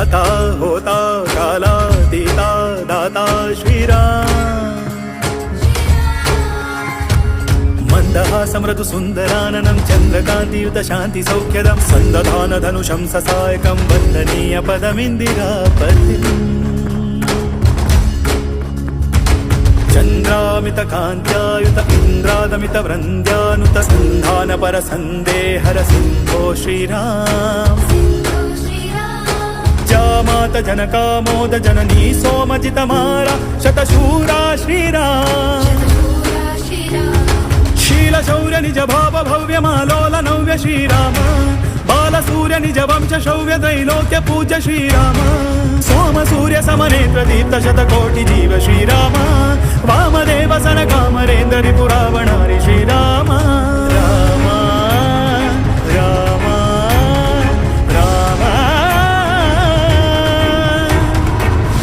दाता होता काला तीता दाता श्रीराम। मन्दहासमृदु सुन्दराननं चन्द्रकान्तियुत शान्ति सौख्यदं सन्दधान धनुषं ससायकं वन्दनीय पदमिन्दिरापतिम्। चन्द्रामित कान्त्यायुत इन्द्रादमित वृन्द्यानुत सन्धान पर सन्देहर सिन्धो श्रीराम। जामात जनकामोद जननी सोमजितमारा शतशूरा श्रीराम। शील शौर्य निज भाव भव्य मालोल नव्य श्रीराम। बाल सूर्य निज वंश शौर्य त्रैलोक्य पूज्य श्रीराम। सोम सूर्य समनेत्र दीप्त शतकोटि जीव श्रीराम। वामदेव सन कामरेन्द्र रिपुरावणारि श्रीराम। राम राम राम।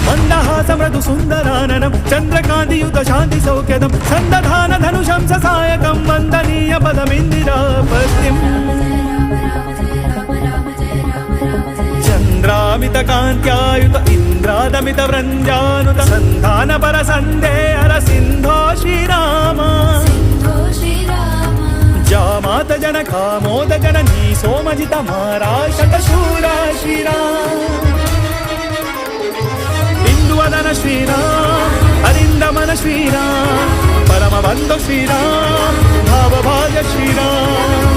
मन्दहास मृदु सुन्दराननं चन्द्रकान्तियुत शान्ति सौख्यदं सन्दधान धनुषं ससायकं वन्दनीय पदमिन्दिरापतिम्। चन्द्रामित कान्त्यायुत इन्द्रादमित वृन्द्यानुत सन्धान पर सन्देहर सिन्धो श्रीराम। जामात जनकामोद जननी सोमजित मारा शतशूरा श्रीराम। बिन्दुवदन श्रीराम अरिन्दमन श्रीराम परमबन्धु श्रीराम भावभाज श्रीराम।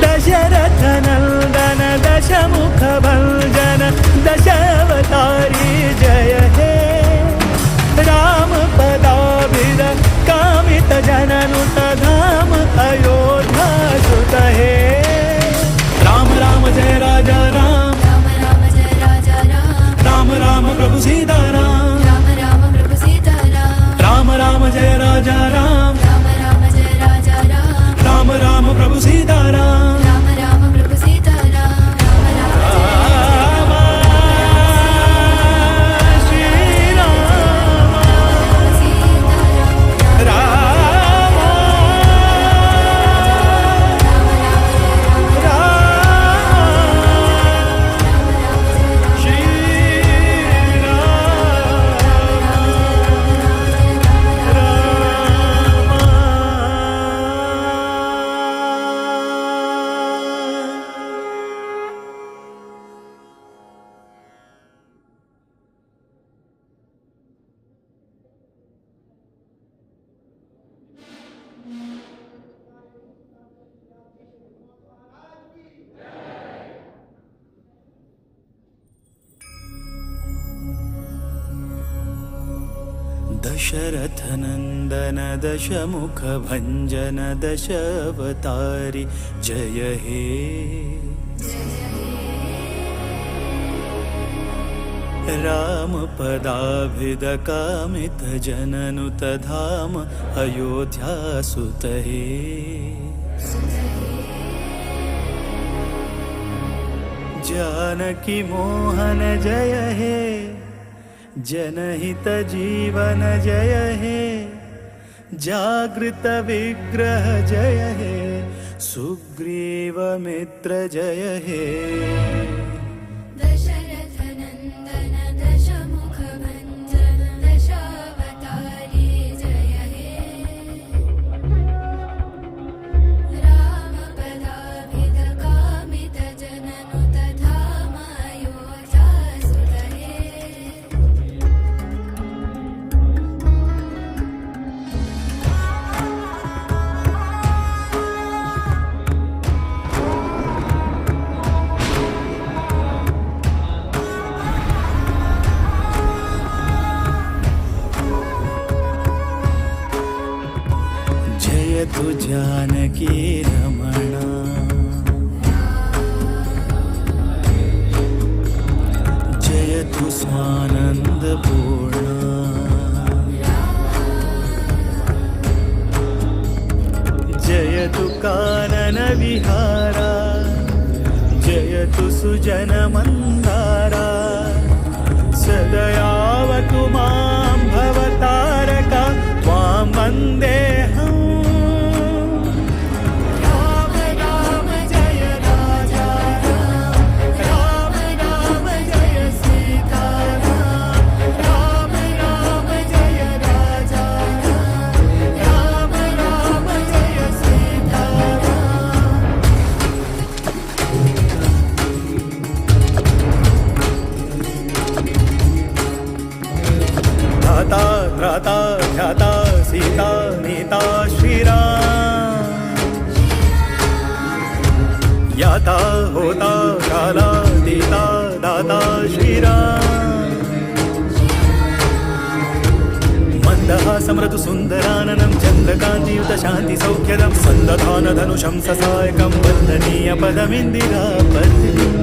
दशरथ नन्दन दशमुख भञ्जन दशावतारी जय हे। राम पदाभिद कामित जननुत धाम अयोध्या सुत हे। राम राम जय राजा राम, राम राम जय राजा राम, राम राम प्रभु सीता राम, राम राम प्रभु सीता राम, राम राम जय राजा राम, राम राम जय राजा राम, राम राम प्रभु सीता राम। राम राम प्रभु सीता राम, राम राम जय राम श्री राम सीता राम, राम राम श्री राम राम। दशरथ नन्दन दशमुख भञ्जन दशावतारी जय हे। राम पदाभिद कामित जननुत धाम अयोध्या सुत हे। जानकी मोहन जय हे, जनहित जीवन जय हे, जागृत विग्रह जय हे, सुग्रीव मित्र जय हे। दशरथ नन्दन दशमुख भञ्जन दशावतारी जय हे। राम पदाभिद कामित जननुत धाम अयोध्या सुत हे। जयतु जानकी रमणा, जयतु स्वानंद पूर्णा, जयतु कानन विहारा, जय जयतु सुजन मंदारा सदयावतु मां भवतारका त्वां वन्देऽहम्। राम राम जय राजा राम, राम राम जय सीता राम, राम राम जय राजा राम, राम राम जय सीता राम। धाता त्राता ध्याता सीता नीता श्रीराम, याता होता काला दीता दाता श्रीराम। मंदहासमृदु सुन्दराननं चन्द्रकान्तियुत शान्ति सौख्यदं सन्दधान धनुषं ससायकं वन्दनीय पदमिन्दिरापतिम्।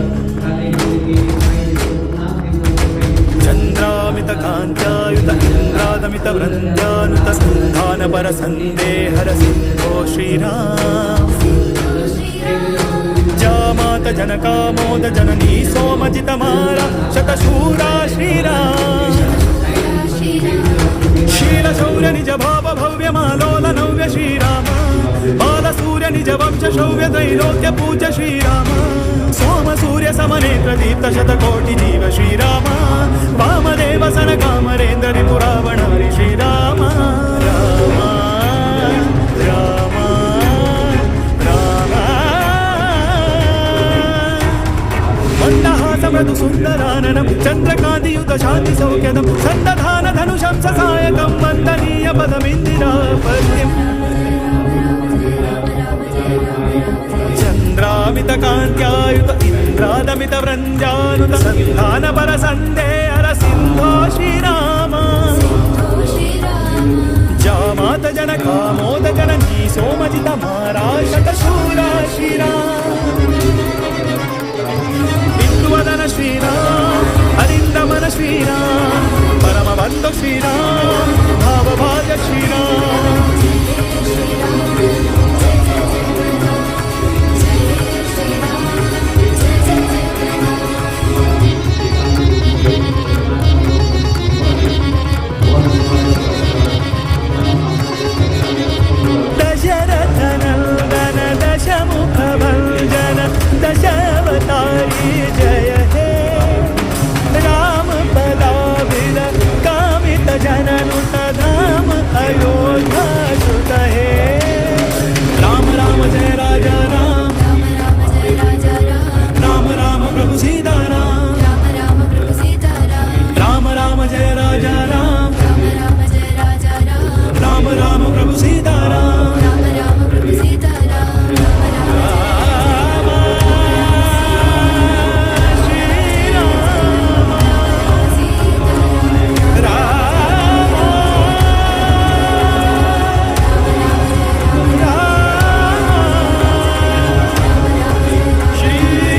चन्द्रामित कान्त्यायुत इन्द्रादमित वृन्द्यानुत सन्धान परसन्देहर सिन्धो श्रीराम। जामात जनकामोद जननी सोमजितमारा शतशूरा श्रीराम। शीलशौर्य निज भाव भव्यमालोल नव्य श्रीराम, बालसूर्य निज वंश शौर्य त्रैलोक्य पूज्य श्रीराम। सोम सूर्य समनेत्र दीप्त शतकोटि जीव श्रीराम, वामदेव सन कामरेन्द्र रिपुरावणारि श्रीराम। राम राम राम। मन्दहासमृदु सुन्दराननं चन्द्रकान्तियुत शान्ति सौख्यदं सन्दधान धनुषं ससायकं वन्दनीय पदमिन्दिरापतिम्। चन्द्रामित कान्त्यायुत इन्द्रादमित वृन्द्यानुत सन्धान परसन्देहर सिन्धो श्रीराम। जामात जनकामोद जननी सोमजित मारा शतशूरा श्रीराम। बिन्दुवदन श्रीराम अरिन्दमन श्रीराम परमबन्धु श्रीराम भावभाज श्रीराम। दशरथ नंदन दशमुख भंजन दशावतारी जय हे। राम पदाभिद कामित जननुत धाम अयोध्या सुत हे। राम राम जय राजा राम, राम राम जय राजा राम, राम राम प्रभु सीता राम, राम राम प्रभु सीता राम, राम राम जय राजा राम, राम राम जय राजा राम, राम राम प्रभु सीता राम। राम राम प्रभु सीता राम, राम राम श्री राम सीता राम राम श्री राम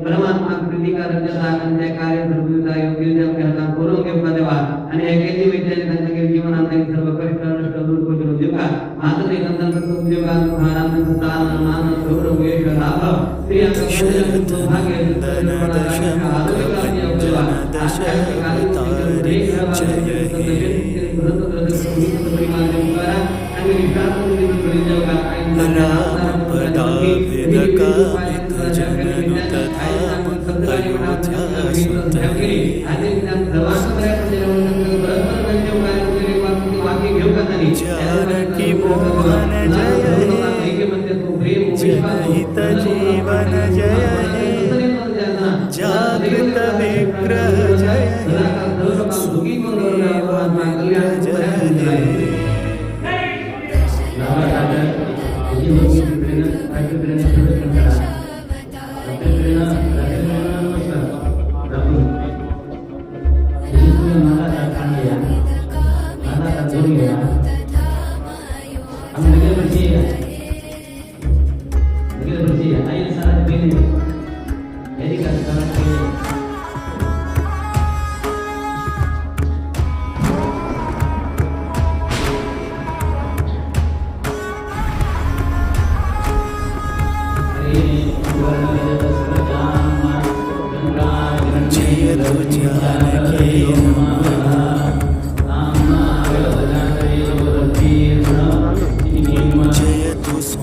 परमात्मा कार्य सर्व कष्ट नष्ट दूर करून देवा दशरथनन्दन दशमुखभञ्जन दशावतारी जय हे। रामपदाभिद कामित जननुत धाम अयोध्या सुत हे। जानकी मोहन जय हे, जनहित जीवन जय हे, जागृत विग्रह जय हे, सुग्रीव मित्र जय हे। दशवतारी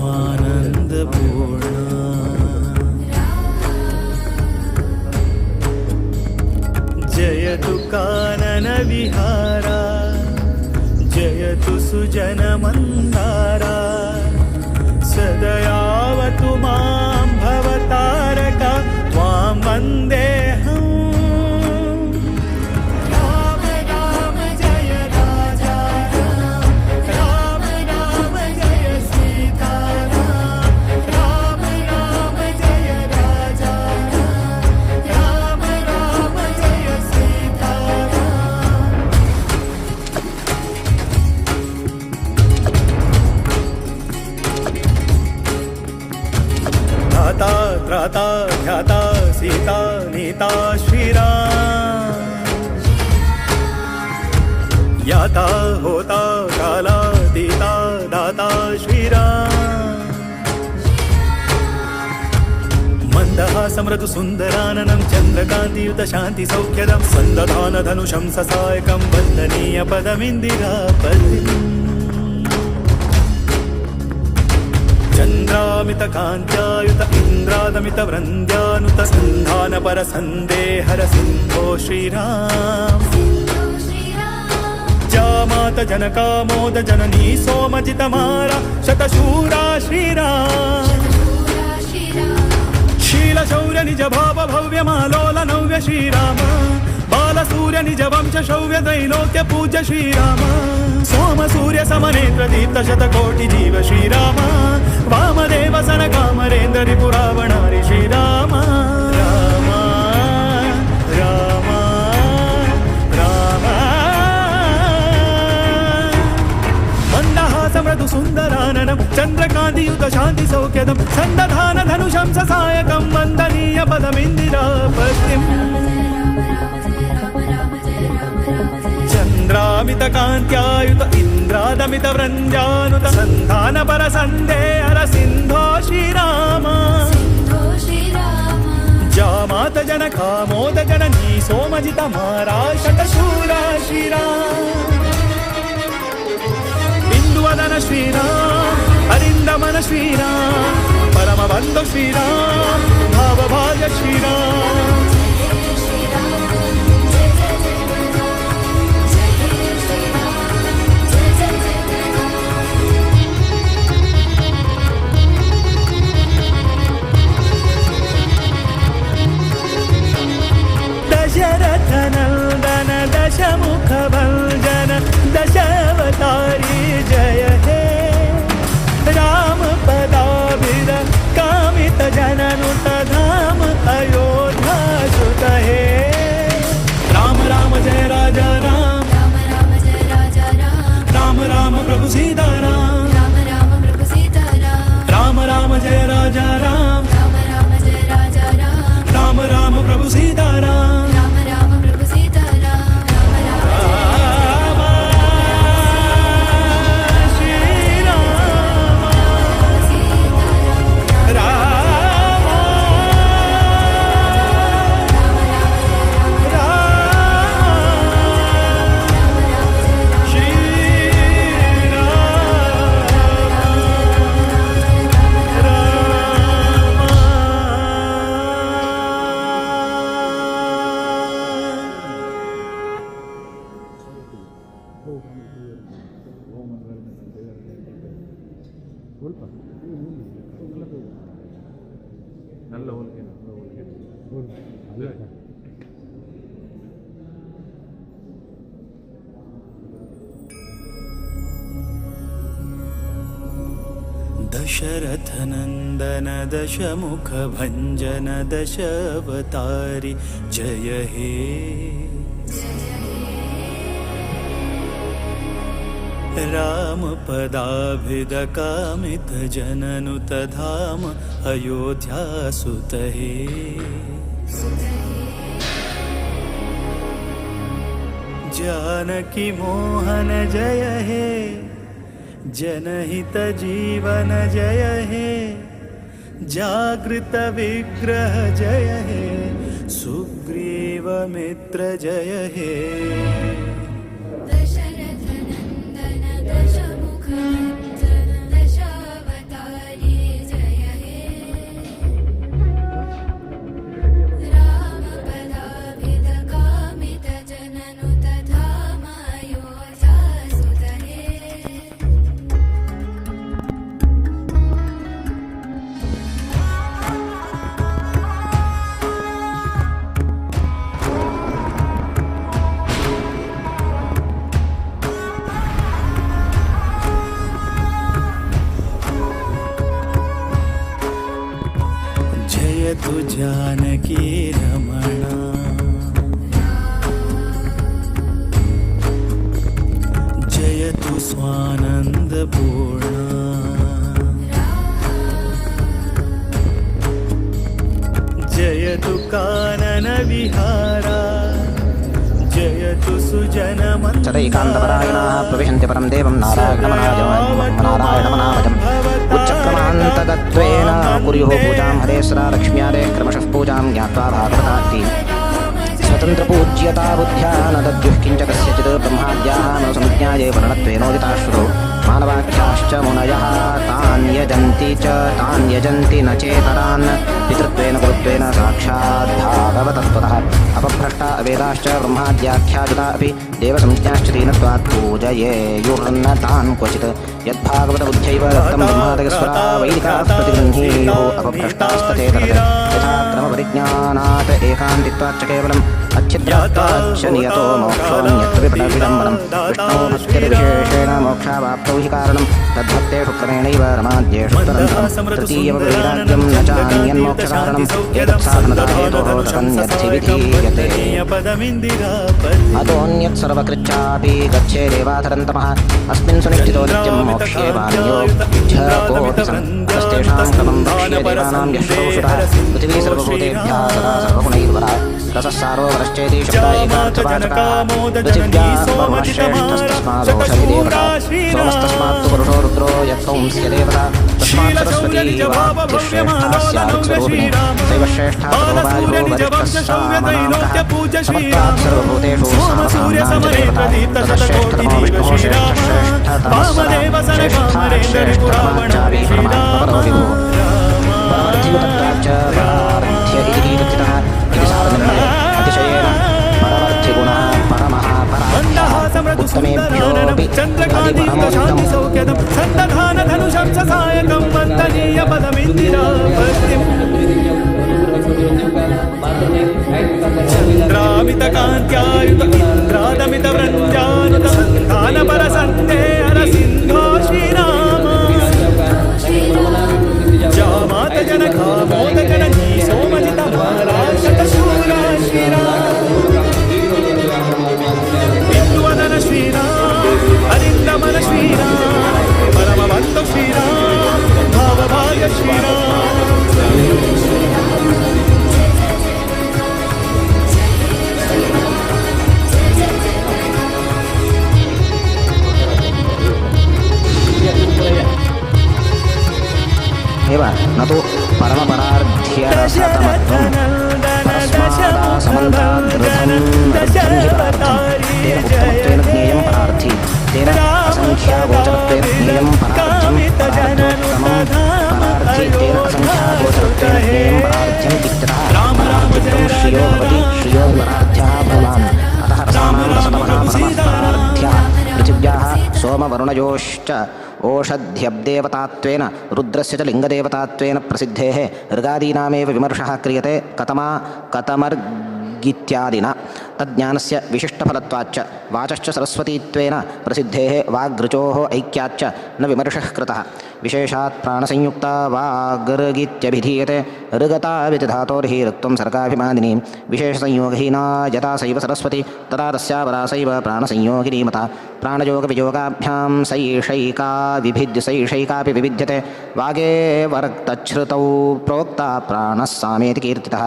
आनंदपूर्णा। जयतु कानन विहारा, जयतु सुजन मंदारा, सदयावतु मां भवतारका त्वां वन्देऽहम्। राम राम जय राजा राम, राम राम जय सीता राम, राम राम जय राजा राम, राम राम जय सीता राम। धाता त्राता ध्याता सीता नीता श्रीराम, याता होता काला तीता दाता श्रीराम। मंदहासमृदु सुन्दराननं चन्द्रकान्तियुत शान्ति सौख्यदं सन्दधान धनुषं ससायकं वन्दनीय पदमिन्दिरापतिम्। चन्द्रामित कान्त्यायुत इन्द्रादमित वृन्द्यानुत सन्धान पर सन्देहर सिन्धो श्रीराम। सिन्धो श्रीराम। जामात जनकामोद जननी सोमजितमारा शतशूरा श्रीराम। शतशूरा श्रीराम। शील शौर्य निज भाव भव्य मालोल नव्य श्रीराम, बाल सूर्य निज वंश शौर्य त्रैलोक्य पूज्य श्रीराम। सोम सूर्य समनेत्र दीप्त शतकोटि जीव श्रीराम, वामदेव सन कामरेन्द्र रिपुरावणारि श्रीराम। राम राम राम। मंदहासमृदु सुन्दराननं चन्द्रकान्तियुत शान्ति सौख्यदं सन्दधान धनुषं ससायकं वन्दनीय पदमिन्दिरापतिम्। राम राम जय राम राम जय राम राम जय। चन्द्रामित कान्त्यायुत इन्द्रादमित वृन्द्यानुत सन्धान पर सन्देहर सिन्धो श्रीराम। सिन्धो श्रीराम। जामात जनकामोद जननी सोमजित मारा शतशूरा श्रीराम। बिन्दुवदन श्रीराम, अरिन्दमन श्रीराम, परमबन्धु श्रीराम, भावभाज श्रीराम। जय श्रीराम जय जय जय जय श्रीराम जय जय जय जय। दशरथ नन्दन दशमुख भञ्जन दशावतारी जय हे, राम पदाभिद कामित जननुत धाम अयोध्या सुत हे। राम राम जय राजा राम, राम राम जय राजा राम, राम राम प्रभु सीता राम, राम राम प्रभु सीता राम, राम राम जय राजा राम, राम राम जय राजा राम, राम राम प्रभु सीता राम। राम राम प्रभु सीता राम, राम राम जय राम श्री राम सीता राम, राम राम राम जय राम राम राम राम जय राम श्री राम राम। दशरथ नन्दन दशमुख भञ्जन दशावतारी जय हे, राम पदाभिद कामित जननुत धाम अयोध्या सुत हे। जानकी मोहन जय हे, जनहित जीवन जय हे, जागृत विग्रह जय हे, सुग्रीव मित्र जय हे। दशरथ नन्दन दशमुख भञ्जन दशावतारी जयतु जानकी रमणा। जयतु स्वानन्दपूर्णा। जयतु कानन विहारा। जयतु सुजनमन्दिरा। सदैकान्तपरायणाः प्रविशन्ति परं देवं नारायणमनामजम्। उच्चक्रमान्तगत्वेन कुर्युः पूजां हरे सदा लक्ष्म्यादेः क्रमशः पूजां ज्ञात्वा भागवतार्ति। स्वतन्त्रपूज्यता बुद्ध्या न दद्युः किञ्च कस्यचित् ब्रह्माद्याः मनुसंज्ञाये वर्णत्वेनोदिताश्रुतौ। मानवाख्याश्च मुनयः तान् यजन्ति च तान् यजन्ति न चेतरान् पितृत्वेन गुरुत्वेन साक्षाद्भागवतत्त्वतः। अपभ्रष्टा अवेदाश्च ब्रह्माद्याख्याजुता अपि देवसंज्ञाश्च दीनत्वात् पूजयेयुर्न तान् क्वचित्। यद्भागवतबुद्ध्यैव दत्तं ब्रह्मादयस्वरा वैदिकाः प्रतिगृह्णीयुः अपभ्रष्टास्तथेतरत्। यथा क्रमपरिज्ञानात् एकान्तित्वाच्च केवलम् अच्छिद्रत्वाच्च नियतो मोक्षोऽन्यत्र विपटविडम्बनं। विष्णो भक्तिर्विशेषेण मोक्षावाप्तौ हि कारणं तद्भक्तेषु क्रमेणैव रमाद्येषु तदन्तरं। तृतीयवैराग्यं न चान्यन्मोक्षकारणम् एतत्साधनता हेतोः तदन्यद्धि विधीयते। अतोऽन्यत् सर्वकृच्चापि गच्छेदेवाधरन्तमः अस्मिन् सुनिश्चितो नित्यं मोक्ष्ये वान्यो कोऽपि सन्। तस्तेषां क्रमं वक्ष्ये देवानां यः श्रोषुतः। पृथिवी सर्वभूतेभ्यः सदा सर्वगुणैर्वरा। रसः वरश्चेति शब्दा एकार्थवाचकाः। पृथिव्याः वरुणश्रेष्ठस्तस्मादोषधिदेवता। सोमस्तस्मात्तु पुरुषो रुद्रो यत्पुंस्य देवता। तस्मात् सरस्वती वाग्श्रेष्ठा स्यात् स्वरूपिणी। सैव श्रेष्ठा ततो वायुः वरिष्ठः सामनामकः। समत्वात् सर्वभूतेषु सामसाम्नां च देवता। ततः श्रेष्ठतमो विष्णुः श्रेष्ठः श्रेष्ठतमः सदा। श्रेष्ठात् श्रेष्ठतमाच्चापि परमात्मपरो विभुः। परमर्थियुतत्वाच्च परार्थ्य इति कीर्तितः इति सारनिर्णये। अतिशयेन परमर्थिगुणः परमः परार्थ्यः उत्तमेभ्योऽपि अतिपरमोत्तमः। एव न तु परमपरार्थ्यरसतमत्वं परस्मादा समन्ताद्रथं रथं हि परार्थं। तेन उत्तमत्वेन ज्ञेयं परार्थी। तेन असङ्ख्यागोचरत्वेन ज्ञेयं परार्थ्यं परार्थोत्तमं परार्थी। तेन असङ्ख्यागोचरत्वेन ज्ञेयं परार्थ्यम् इत्यतः परार्थित्वं श्रियो भवति। श्रियो हि परार्थ्यः भगवान्। अतः रसानां रसतमः परमः परार्थ्यः। पृथिव्याः सोमवरुणयोश्च ओषध्यब्देवतात्वेन रुद्रस्य च लिङ्गदेवतात्वेन प्रसिद्धेः ऋगादीनामेव विमर्शः क्रियते कतमा कतमर्गित्यादिना। तज्ज्ञानस्य विशिष्टफलत्वाच्च वाचश्च सरस्वतीत्वेन प्रसिद्धेः वागृचोः ऐक्याच्च न विमर्शः कृतः। विशेषात् प्राणसंयुक्ता वागृगित्यभिधीयते। ऋगता विधातोर्हि ऋक्त्वं सर्गाभिमानिनी। विशेषसंयोगहीना यदा सैव सरस्वती तदा तस्या वरा सैव प्राणसंयोगिनी मता। प्राणयोगवियोगाभ्यां सैषैका विभिद्य सैषैकापि विविध्यते। वागेवर्तच्छ्रुतौ प्रोक्ता प्राणः सामेति कीर्तितः।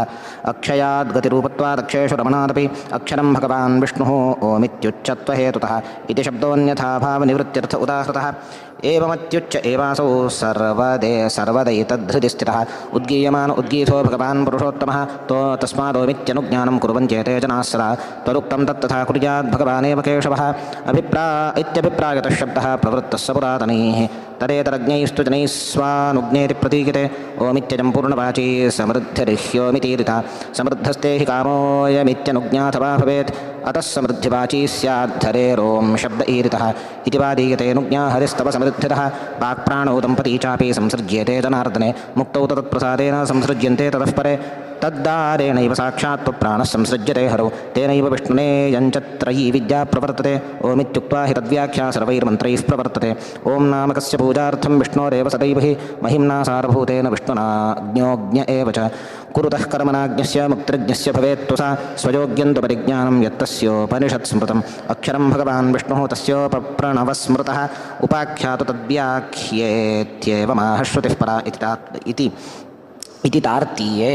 अक्षयाद्गतिरूपत्वादक्षेषु रमणादपि अक्षरं भगवान् विष्णुः ओमित्युच्चत्वहेतुतः इति शब्दोऽन्यथा भावनिवृत्त्यर्थ उदाहृतः। एवमत्युच्च एवासौ सर्वदैतद्धृदि स्थितः। उद्गीयमान उद्गीथो भगवान् पुरुषोत्तमः तो तस्मादोमित्यनुज्ञानं कुर्वन्त्येते जनाः सदा। त्वदुक्तं तत्तथा कुर्याद् भगवानेव केशवः। इत्यभिप्रायतः शब्दः प्रवृत्तः स पुरातनैः। तदेतरज्ञैस्तु जनैः स्वानुज्ञेति प्रतीयते। ओमित्यजं पूर्णवाची समृद्धिर्ह्योमितीरिता। समृद्धस्ते हि कामोऽयमित्यनुज्ञाथवा भवेत्। अतः समृद्धिवाची स्याद्धरेरों शब्द ईरितः इति वादीयतेऽनुज्ञा हरिस्तव समृद्धितः। वाक्प्राणौ दम्पती चापि संसृज्येते जनार्दने। मुक्तौ तत्प्रसादेन संसृज्यन्ते ततः परे। तद्दारेणैव साक्षात् प्राणः संसृज्यते हरौ तेनैव विष्णुनेयञ्च त्रयी विद्या प्रवर्तते। ओमित्युक्त्वा हि तद्व्याख्या सर्वैर्मन्त्रैः प्रवर्तते। ॐ नामकस्य पूजार्थं विष्णोरेव सदैव हि महिम्ना सारभूतेन विष्णुना ज्ञोऽज्ञ एव च कुरुतः कर्मनाज्ञस्य मुक्तिर्ज्ञस्य भवेत्तु सा स्वयोग्यं तु परिज्ञानं यत्तस्योपनिषत् स्मृतम्। अक्षरं भगवान् विष्णुः तस्योपप्रणवस्मृतः उपाख्यातु तद्व्याख्येत्येवमाह श्रुतिः परा इति तार्तीये।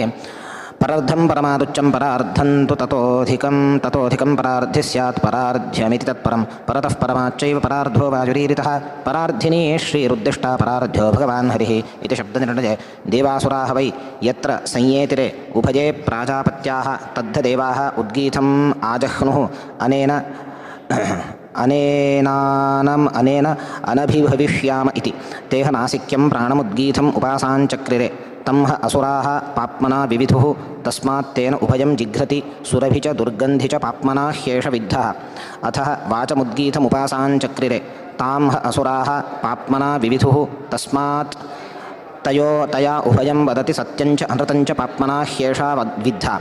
परार्धं परमादुच्चं परार्धं तु ततोऽधिकं ततोऽधिकं परार्धि स्यात् परार्ध्यमिति तत्परं परतः परमाच्चैव परार्धो वायुरीरितः परार्धिनी श्रीरुद्दिष्टा परार्ध्यो भगवान् हरिः इति शब्दनिर्णये। देवासुराः वै यत्र संयेतिरे उभये प्राजापत्याः तद्धदेवाः उद्गीथम् आजह्नुः अनेन अनेनानम् अनेन अनभिभविष्याम इति। तेह नासिक्यं प्राणमुद्गीथम् उपासाञ्चक्रिरे तं ह असुराः पाप्मना विविधुः तस्मात् तेन उभयं जिघ्रति सुरभि च दुर्गन्धि च पाप्मना ह्येष विद्धः। अथः वाचमुद्गीथमुपासाञ्चक्रिरे तां ह असुराः पाप्मना विविधुः तस्मात् तयो तया उभयं वदति सत्यं च अनृतं च पाप्मना ह्येषा विद्धा।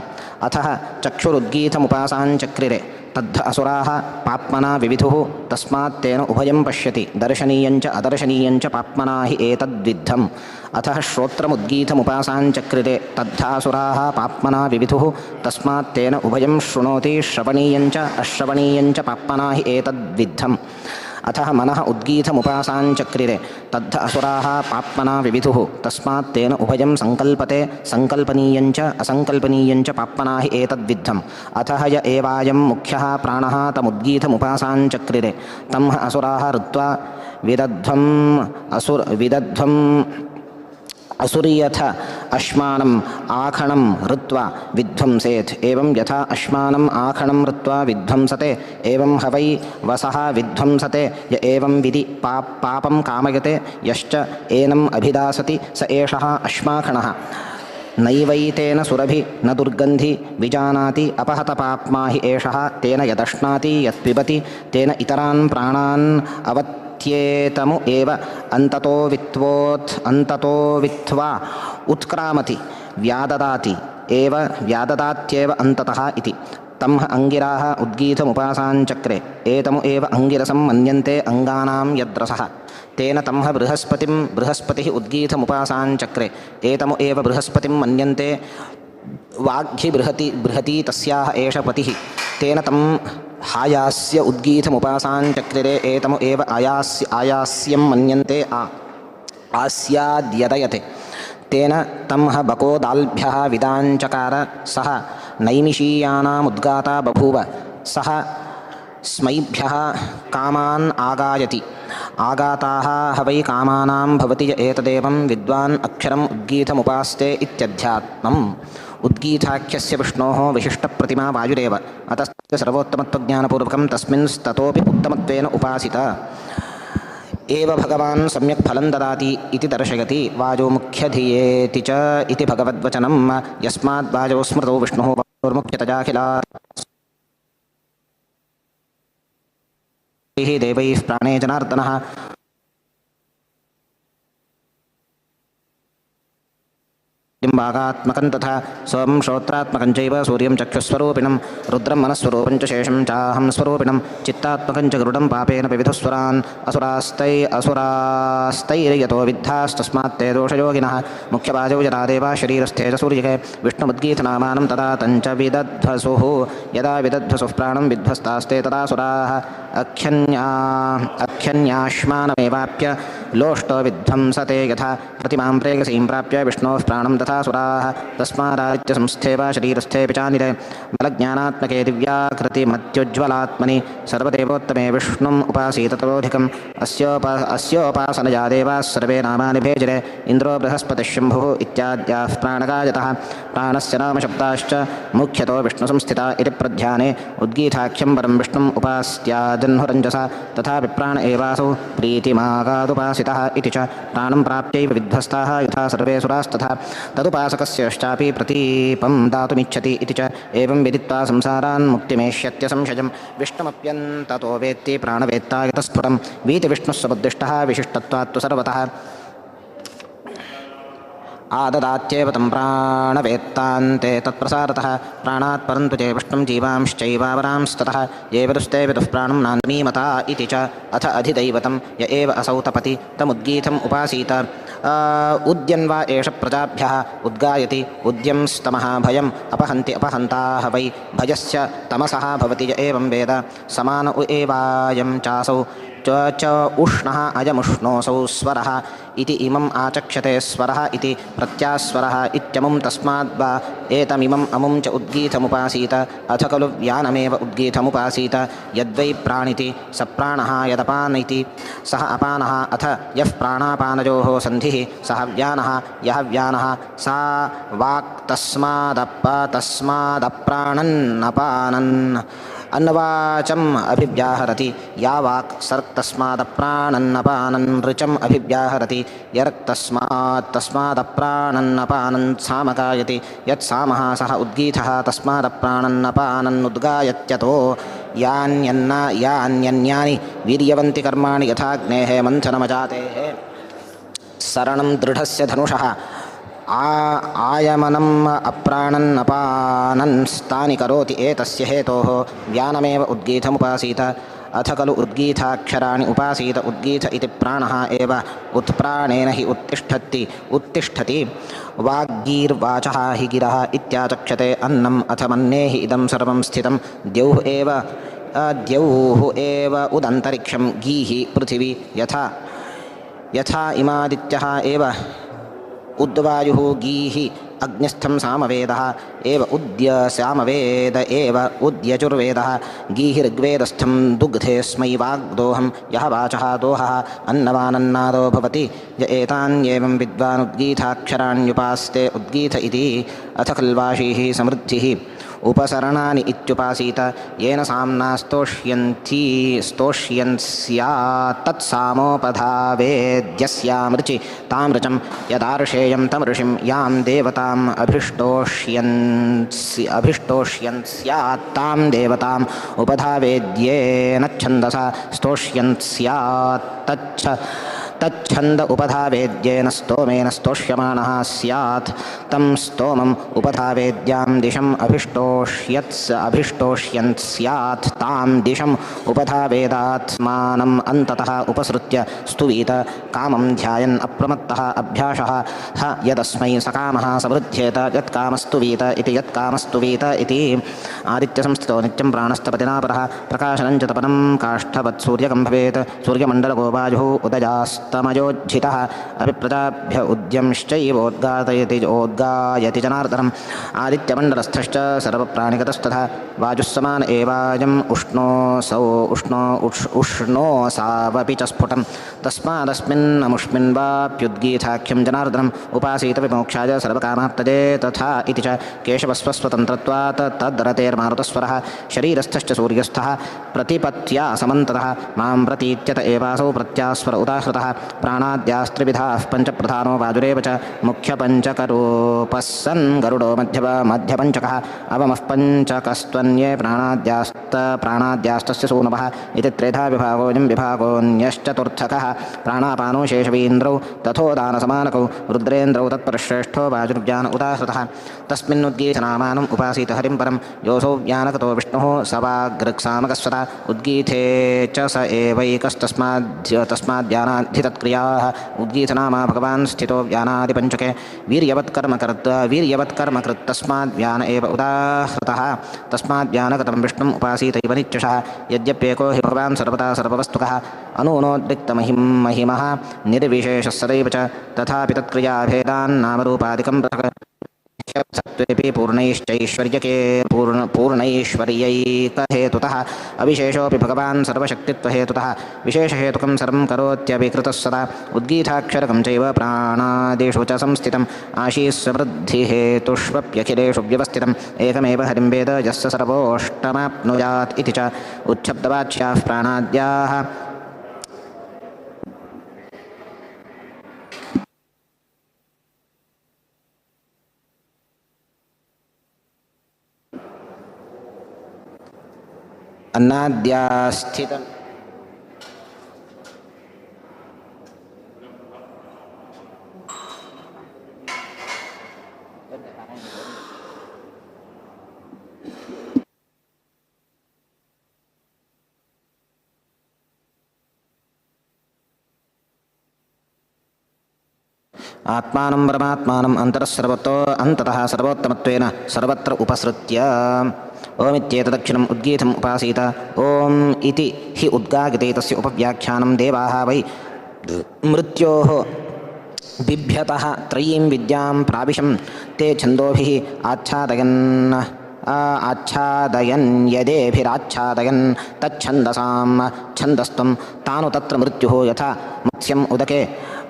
अथः चक्षुरुद्गीथमुपासाञ्चक्रिरे तद्ध असुराः पाप्मना विविधुः तस्मात् तेन उभयं पश्यति दर्शनीयं च अदर्शनीयं च पाप्मना हि एतद्विद्धम्। अथः श्रोत्रमुद्गीथमुपासाञ्चक्रिरे तद्धासुराः पाप्मना विविधुः तस्मात् तेन उभयं शृणोति श्रवणीयं च अश्रवणीयं च पाप्मना हि एतद्विद्धम्। अथः मनः उद्गीथमुपासाञ्चक्रिरे तद्ध असुराः पाप्मना विविधुः तस्मात् तेन उभयं सङ्कल्पते सङ्कल्पनीयं च असङ्कल्पनीयं च पाप्मना हि एतद्विद्धम्। अथः य एवायं मुख्यः प्राणः तमुद्गीथमुपासाञ्चक्रिरे तं ह असुराः ऋत्वा विदध्वम् असुर्यथ अश्मानम् आखणं ऋत्वा विध्वंसेत्। एवं यथा अश्मानम् आखणं ऋत्वा विध्वंसते एवं ह वै वसः विध्वंसते य एवं विधि पापं कामयते यश्च एनम् अभिदासति स एषः अश्माखणः। नैवैतेन सुरभि न दुर्गन्धि विजानाति अपहतपाप्मा हि एषः तेन यदश्नाति यत्पिबति तेन इतरान् प्राणान् अवत्येतमु एव अन्ततो वित्त्वा उत्क्रामति व्याददाति एव व्याददात्येव अन्ततः इति। तं ह अङ्गिराः उद्गीथमुपासाञ्चक्रे एतमु एव अङ्गिरसं मन्यन्ते अङ्गानां यद्रसः तेन तं ह बृहस्पतिं बृहस्पतिः उद्गीथमुपासाञ्चक्रे एतमु एव बृहस्पतिं मन्यन्ते वाग्घि बृहती तस्याः एष पतिः तेन तं हायास्य उद्गीथमुपासाञ्चक्रिरे एतमु एव आयास्यं मन्यन्ते आस्याद्यदयते तेन तं ह बकोदाल्भ्यः विदाञ्चकार सः नैमिषीयानामुद्गाता बभूव सः स्मैभ्यः कामान् आगायति आगाताः ह वै कामानां भवति य एतदेवं विद्वान् अक्षरम् उद्गीथमुपास्ते इत्यध्यात्मम्। उद्गीथाख्यस्य विष्णोः विशिष्टप्रतिमा वायुरेव अतः सर्वोत्तमत्वज्ञानपूर्वकं तस्मिंस्ततोपि उत्तमत्वेन उपासित एव भगवान् सम्यक् फलं ददाति इति दर्शयति। वायोमुख्यधियेति च इति भगवद्वचनं यस्माद् वायोः स्मृतौ विष्णुः वायोर्मुख्यतजाखिलाः देवैः प्राणे जनार्दनः वागात्मकं तथा स्वं श्रोत्रात्मकं चैव सूर्यं चक्षुस्वरूपिणं रुद्रं मनस्वरूपं च शेषं चाहं स्वरूपिणं चित्तात्मकं च गरुडं पापेन विविधस्वरान् असुरास्तैर्यतो विद्धास्तस्मात् ते दोषयोगिनः मुख्यवाजौ जरादेवा शरीरस्थे च सूर्यके विष्णुमुद्गीथनामानं तदा तञ्च विदध्वसुः यदा विदध्वसुः प्राणं विध्वस्तास्ते तदासुराः अख्यन्याश्मानमेवाप्य लोष्टो विध्वंसते यथा प्रतिमां प्रेयसीं प्राप्य विष्णोः प्राणं तथा सुराः तस्मादादित्यसंस्थे वा शरीरस्थेऽपि चानिले बलज्ञानात्मके दिव्याकृतिमत्युज्ज्वलात्मनि सर्वदेवोत्तमे विष्णुम् उपासीत ततोऽधिकम् अस्योपासनया देवाः सर्वे नामानि भेजिरे इन्द्रो बृहस्पतिः शम्भुः इत्याद्याः प्राणगायतः प्राणस्य नाम शब्दाश्च मुख्यतो विष्णुसंस्थिता इति प्रध्याने उद्गीथाख्यं परं विष्णुम् उपास्त्याजह्नुरञ्जसा तथापि प्राण एवासौ प्रीतिमागादुपासितः इति च प्राणं प्राप्यैव विध्वस्ताः यथा सर्वे सुरास्तथा तदुपासकस्यश्चापि प्रतीपं दातुमिच्छति इति च एवं विदित्वा संसारान् मुक्तिमेष्यत्यसंशयं विष्णुमप्यन्ततो वेत्ति प्राणवेत्ता यतस्फुटं वीतिविष्णुः समुद्दिष्टः विशिष्टत्वात्तु सर्वतः। आददात्येव तं प्राणवेत्तान्ते तत्प्रसारतः प्राणात् परन्तु ते विष्णुं जीवांश्चैवावरांस्ततः ये विदुस्ते विदुः प्राणं नान्मीमता इति च। अथ अधिदैवतं य एव असौ तपति तमुद्गीतम् उपासीत। उद्यन्वा एष प्रजाभ्यः उद्गायति उद्यंस्तमः भयम् अपहन्ति अपहन्ताः वै भयस्य तमसः भवति य एवं वेद। समान उ एवायं चासौ च उष्णः अयमुष्णोऽसौ स्वरः इति इमम् आचक्षते स्वरः इति प्रत्यास्वरः इत्यमुं तस्माद् वा एतमिमम् अमुं च उद्गीतमुपासीत। अथ खलु व्यानमेव उद्गीतमुपासीत। यद्वै प्राणिति स प्राणः यदपानिति सः अपानः। अथ यः प्राणापानयोः सन्धिः सः व्यानः यः व्यानः सा वाक् तस्मादप तस्मादप्राणन्नपानन् अन्नवाचम् अभिव्याहरति। या वाक् सर्क्तस्मादप्राणन्नपानन् ऋचम् अभिव्याहरति। यर्क्तस्मात् तस्मादप्राणन्नपानन् सामगायति। यत्सामः सः उद्गीतः तस्मादप्राणन्नपानन्नुद्गायत्यतो यान्यन्ना यान्यन्यानि वीर्यवन्ति कर्माणि यथाग्नेः मन्थनमजातेः सरणं दृढस्य धनुषः आयमनम् अप्राणन्नपानंस्तानि करोति एतस्य हेतोः व्यानमेव उद्गीतमुपासीत। अथ खलु उद्गीताक्षराणि उपासीत। उद्गीत इति प्राणः एव उत्प्राणेन हि उत्तिष्ठति उत्तिष्ठति। वाग्गीर्वाचः हि गिरः इत्याचक्षते अन्नम्। अथ मन्ये हि इदं सर्वं स्थितं द्यौः एव उदन्तरिक्षं गीः पृथिवी यथा यथा इमादित्यः एव उद्वायुः गीः अग्निस्थं सामवेदः एव उद्य सामवेद एव उद्यजुर्वेदः गीः ऋग्वेदस्थं दुग्धे स्मै वाग्दोहं यः वाचः दोहः अन्नवानन्नादो भवति य एतान्येवं विद्वानुद्गीताक्षराण्युपास्ते उद्गीत इति। अथ खल्वाशीः समृद्धिः उपसरणानि इत्युपासीत। येन साम्ना स्तोष्यन्ति स्तोष्यन् स्यात् तत्सामोपधावेद्यस्यामृचि तामृचं यदार्षेयं तमृषिं यां देवताम् अभिष्टोष्यन् स्यात् तां देवताम् उपधावेद्येन छन्दसा स्तोष्यन् स्यात् तच्छ तच्छन्द उपधावेद्येन स्तोमेन स्तोष्यमाणः स्यात् तं स्तोमम् उपधावेद्यां दिशम् अभिष्टोष्यन् स्यात् तां दिशम् उपधावेदात्मानम् अन्ततः उपसृत्य स्तुवीत कामं ध्यायन् अप्रमत्तः अभ्यासः ह यदस्मै सकामः समृध्येत यत्कामस्तुवीत इति यत्कामस्तुवीत इति। आदित्यसंस्थितो नित्यं प्राणस्तपतिनापरः प्रकाशनं च तपनं काष्ठवत् सूर्यकं भवेत्। सूर्यमण्डलगो वायुः उदयास्तमयोज्झितः अभिप्रजाभ्य उद्यंश्चैवोद्गायति ओद्गायति जनार्दनम्। आदित्यमण्डलस्थश्च सर्वप्राणिगतस्तथा वायुः समान एवायम् उष्णोऽसौ उष्णो उष्णोऽसावपि च स्फुटं तस्मादस्मिन्नमुष्मिन् वाप्युद्गीताख्यं जनार्दनम् उपासीत विमोक्षाय सर्वकामाप्तये तथा इति च। केशवस्वस्वतन्त्रत्वात् तद्रतेर्मारुतस्वरः शरीरस्थश्च सूर्यस्थः प्रतिपत्या समन्ततः मां प्रतीत्यत एवासौ प्रत्यास्वर उदाहृतः। प्राणाद्यास्त्रिविधाः पञ्चप्रधानो वायुरेव च मुख्यपञ्चकरूपः सन् गरुडो मध्यपञ्चकः अवमः पञ्चकस्त्वन्ये प्राणाद्यास्तस्य सूनवः इति त्रेधा विभागोऽयं विभागोऽन्यश्चतुर्थकः। प्राणापानो शेषवीन्द्रौ तथोदानसमानकौ रुद्रेन्द्रौ तत्परश्रेष्ठो वायुर्व्यान उदाहृतः। तस्मिन्नुद्गीतनामानम् उपासीत हरिं परं योऽसौ व्यानगतो विष्णुः स वागृक्सामकस्वता उद्गीथे च स एवैकस्तस्माद् तस्माद्ध्यानाद्धि तत्क्रियाः। उद्गीतनामा भगवान् स्थितो व्यानादिपञ्चके वीर्यवत्कर्म कृत् तस्माद् व्यान एव उदाहृतः। तस्माद् व्यानगतं विष्णुम् उपासीतैव नित्यशः। यद्यप्येको हि भगवान् सर्वदा सर्ववस्तुकः अनूनोद्रिक्तमहिं महिमः निर्विशेषः सदैव च तथापि तत्क्रियाभेदान्नामरूपादिकं पृथक् सत्त्वेऽपि पूर्णैश्चैश्वर्यके पूर्णैश्वर्यैकहेतुतः अविशेषोऽपि भगवान् सर्वशक्तित्वहेतुतः विशेषहेतुकं सर्वं करोत्यविकृतः सदा। उद्गीताक्षरकं चैव प्राणादिषु च संस्थितम् आशीस्समृद्धिहेतुष्वप्यखिलेषु व्यवस्थितम् एकमेव हरिं वेद यस्य सर्वोष्टमाप्नुयात् इति च। उच्छब्दवाच्याः प्राणाद्याः अन्नाद्यास्थितम् आत्मानं परमात्मानम् अन्ततः सर्वतो अन्ततः सर्वोत्तमत्वेन सर्वत्र उपसृत्य ओमित्येतदक्षिणम् उद्गीतम् उपासीत। ॐ इति हि उद्गागिते तस्य उपव्याख्यानं देवाः वै मृत्योः बिभ्यतः त्रयीं विद्यां प्राविशं ते छन्दोभिः आच्छादयन् आच्छादयन् यदेभिराच्छादयन् तच्छन्दसां छन्दस्त्वं तानु तत्र मृत्युः यथा मत्स्यम् उदके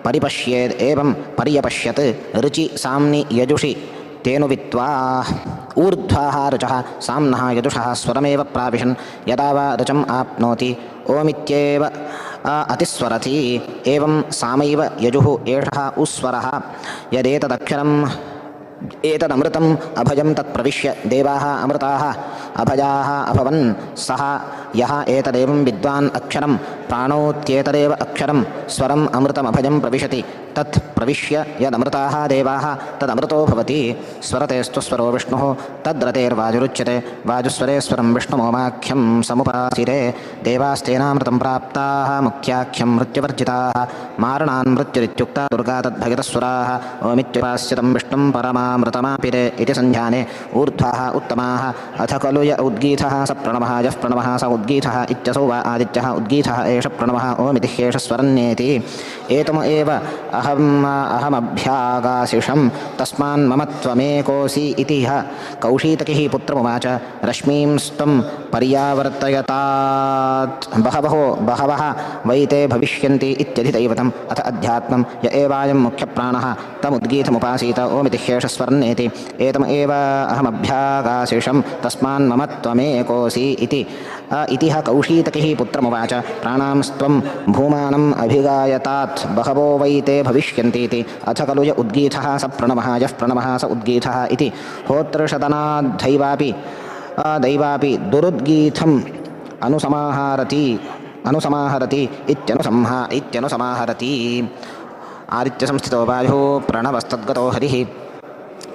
परिपश्येद् एवं पर्यपश्यत् ऋचि साम्नि यजुषि तेनु वित्त्वा ऊर्ध्वाः ऋचः साम्नः यजुषः स्वरमेव प्राविशन् यदा वा ऋचम् आप्नोति ओमित्येव अतिस्वरति एवं सामैव यजुः एषः उस्वरः यदेतदक्षरम् एतदमृतम् अभयं तत्प्रविश्य देवाः अमृताः अभयाः अभवन् सः यः एतदेवं विद्वान् अक्षरं प्राणोत्येतदेव अक्षरं स्वरम् अमृतमभयं प्रविशति तत् प्रविश्य यदमृताः देवाः तदमृतो भवति। स्वरतेस्तु स्वरो विष्णुः तद्रतेर्वायुरुच्यते वायुस्वरे स्वरं विष्णुमोमाख्यं समुपासिरे देवास्तेनामृतं प्राप्ताः मुख्याख्यं मृत्युवर्जिताः मारणान् मृत्युरित्युक्ता दुर्गा तद्भयतस्वराः ओमित्युपास्यतं विष्णुं परमामृतमापिरे इति सन्ध्याने ऊर्ध्वाः उत्तमाः। अथ खलु य उद्गीतः स प्रणवः यः प्रणवः स उद्गीतः इत्यसौ वा आदित्यः उद्गीतः एष प्रणवः ओमिति ह्येष स्वरन्नेति एतम एव अहमभ्यागाशिषं तस्मान् मम त्वमेकोऽसि इति ह कौशीतकिः पुत्रमुवाच रश्मींस्त्वं पर्यावर्तयतात् बहवो बहवः वै ते भविष्यन्ति इत्यधिदैवतम्। अथ अध्यात्मं य एवायं मुख्यप्राणः तमुद्गीतमुपासीत ओमिति ह्येष स्वर्णेति एतम एव अहमभ्यागाशिषं तस्मान् मम त्वमेकोऽसि इति इति ह कौशीतकिः पुत्रमुवाच प्राणांस्त्वं भूमानम् अभिगायतात् बहवो वै ते भविष्यन्तीति। अथ खलु य उद्गीतः स प्रणवः यः प्रणवः स उद्गीतः इति होतृषदनाद्धैवापि दैवापि दुरुद्गीतम् अनुसमाहरति अनुसमाहरति इत्यनुसमाहरति। आदित्यसंस्थितो वायुः प्रणवस्तद्गतो हरिः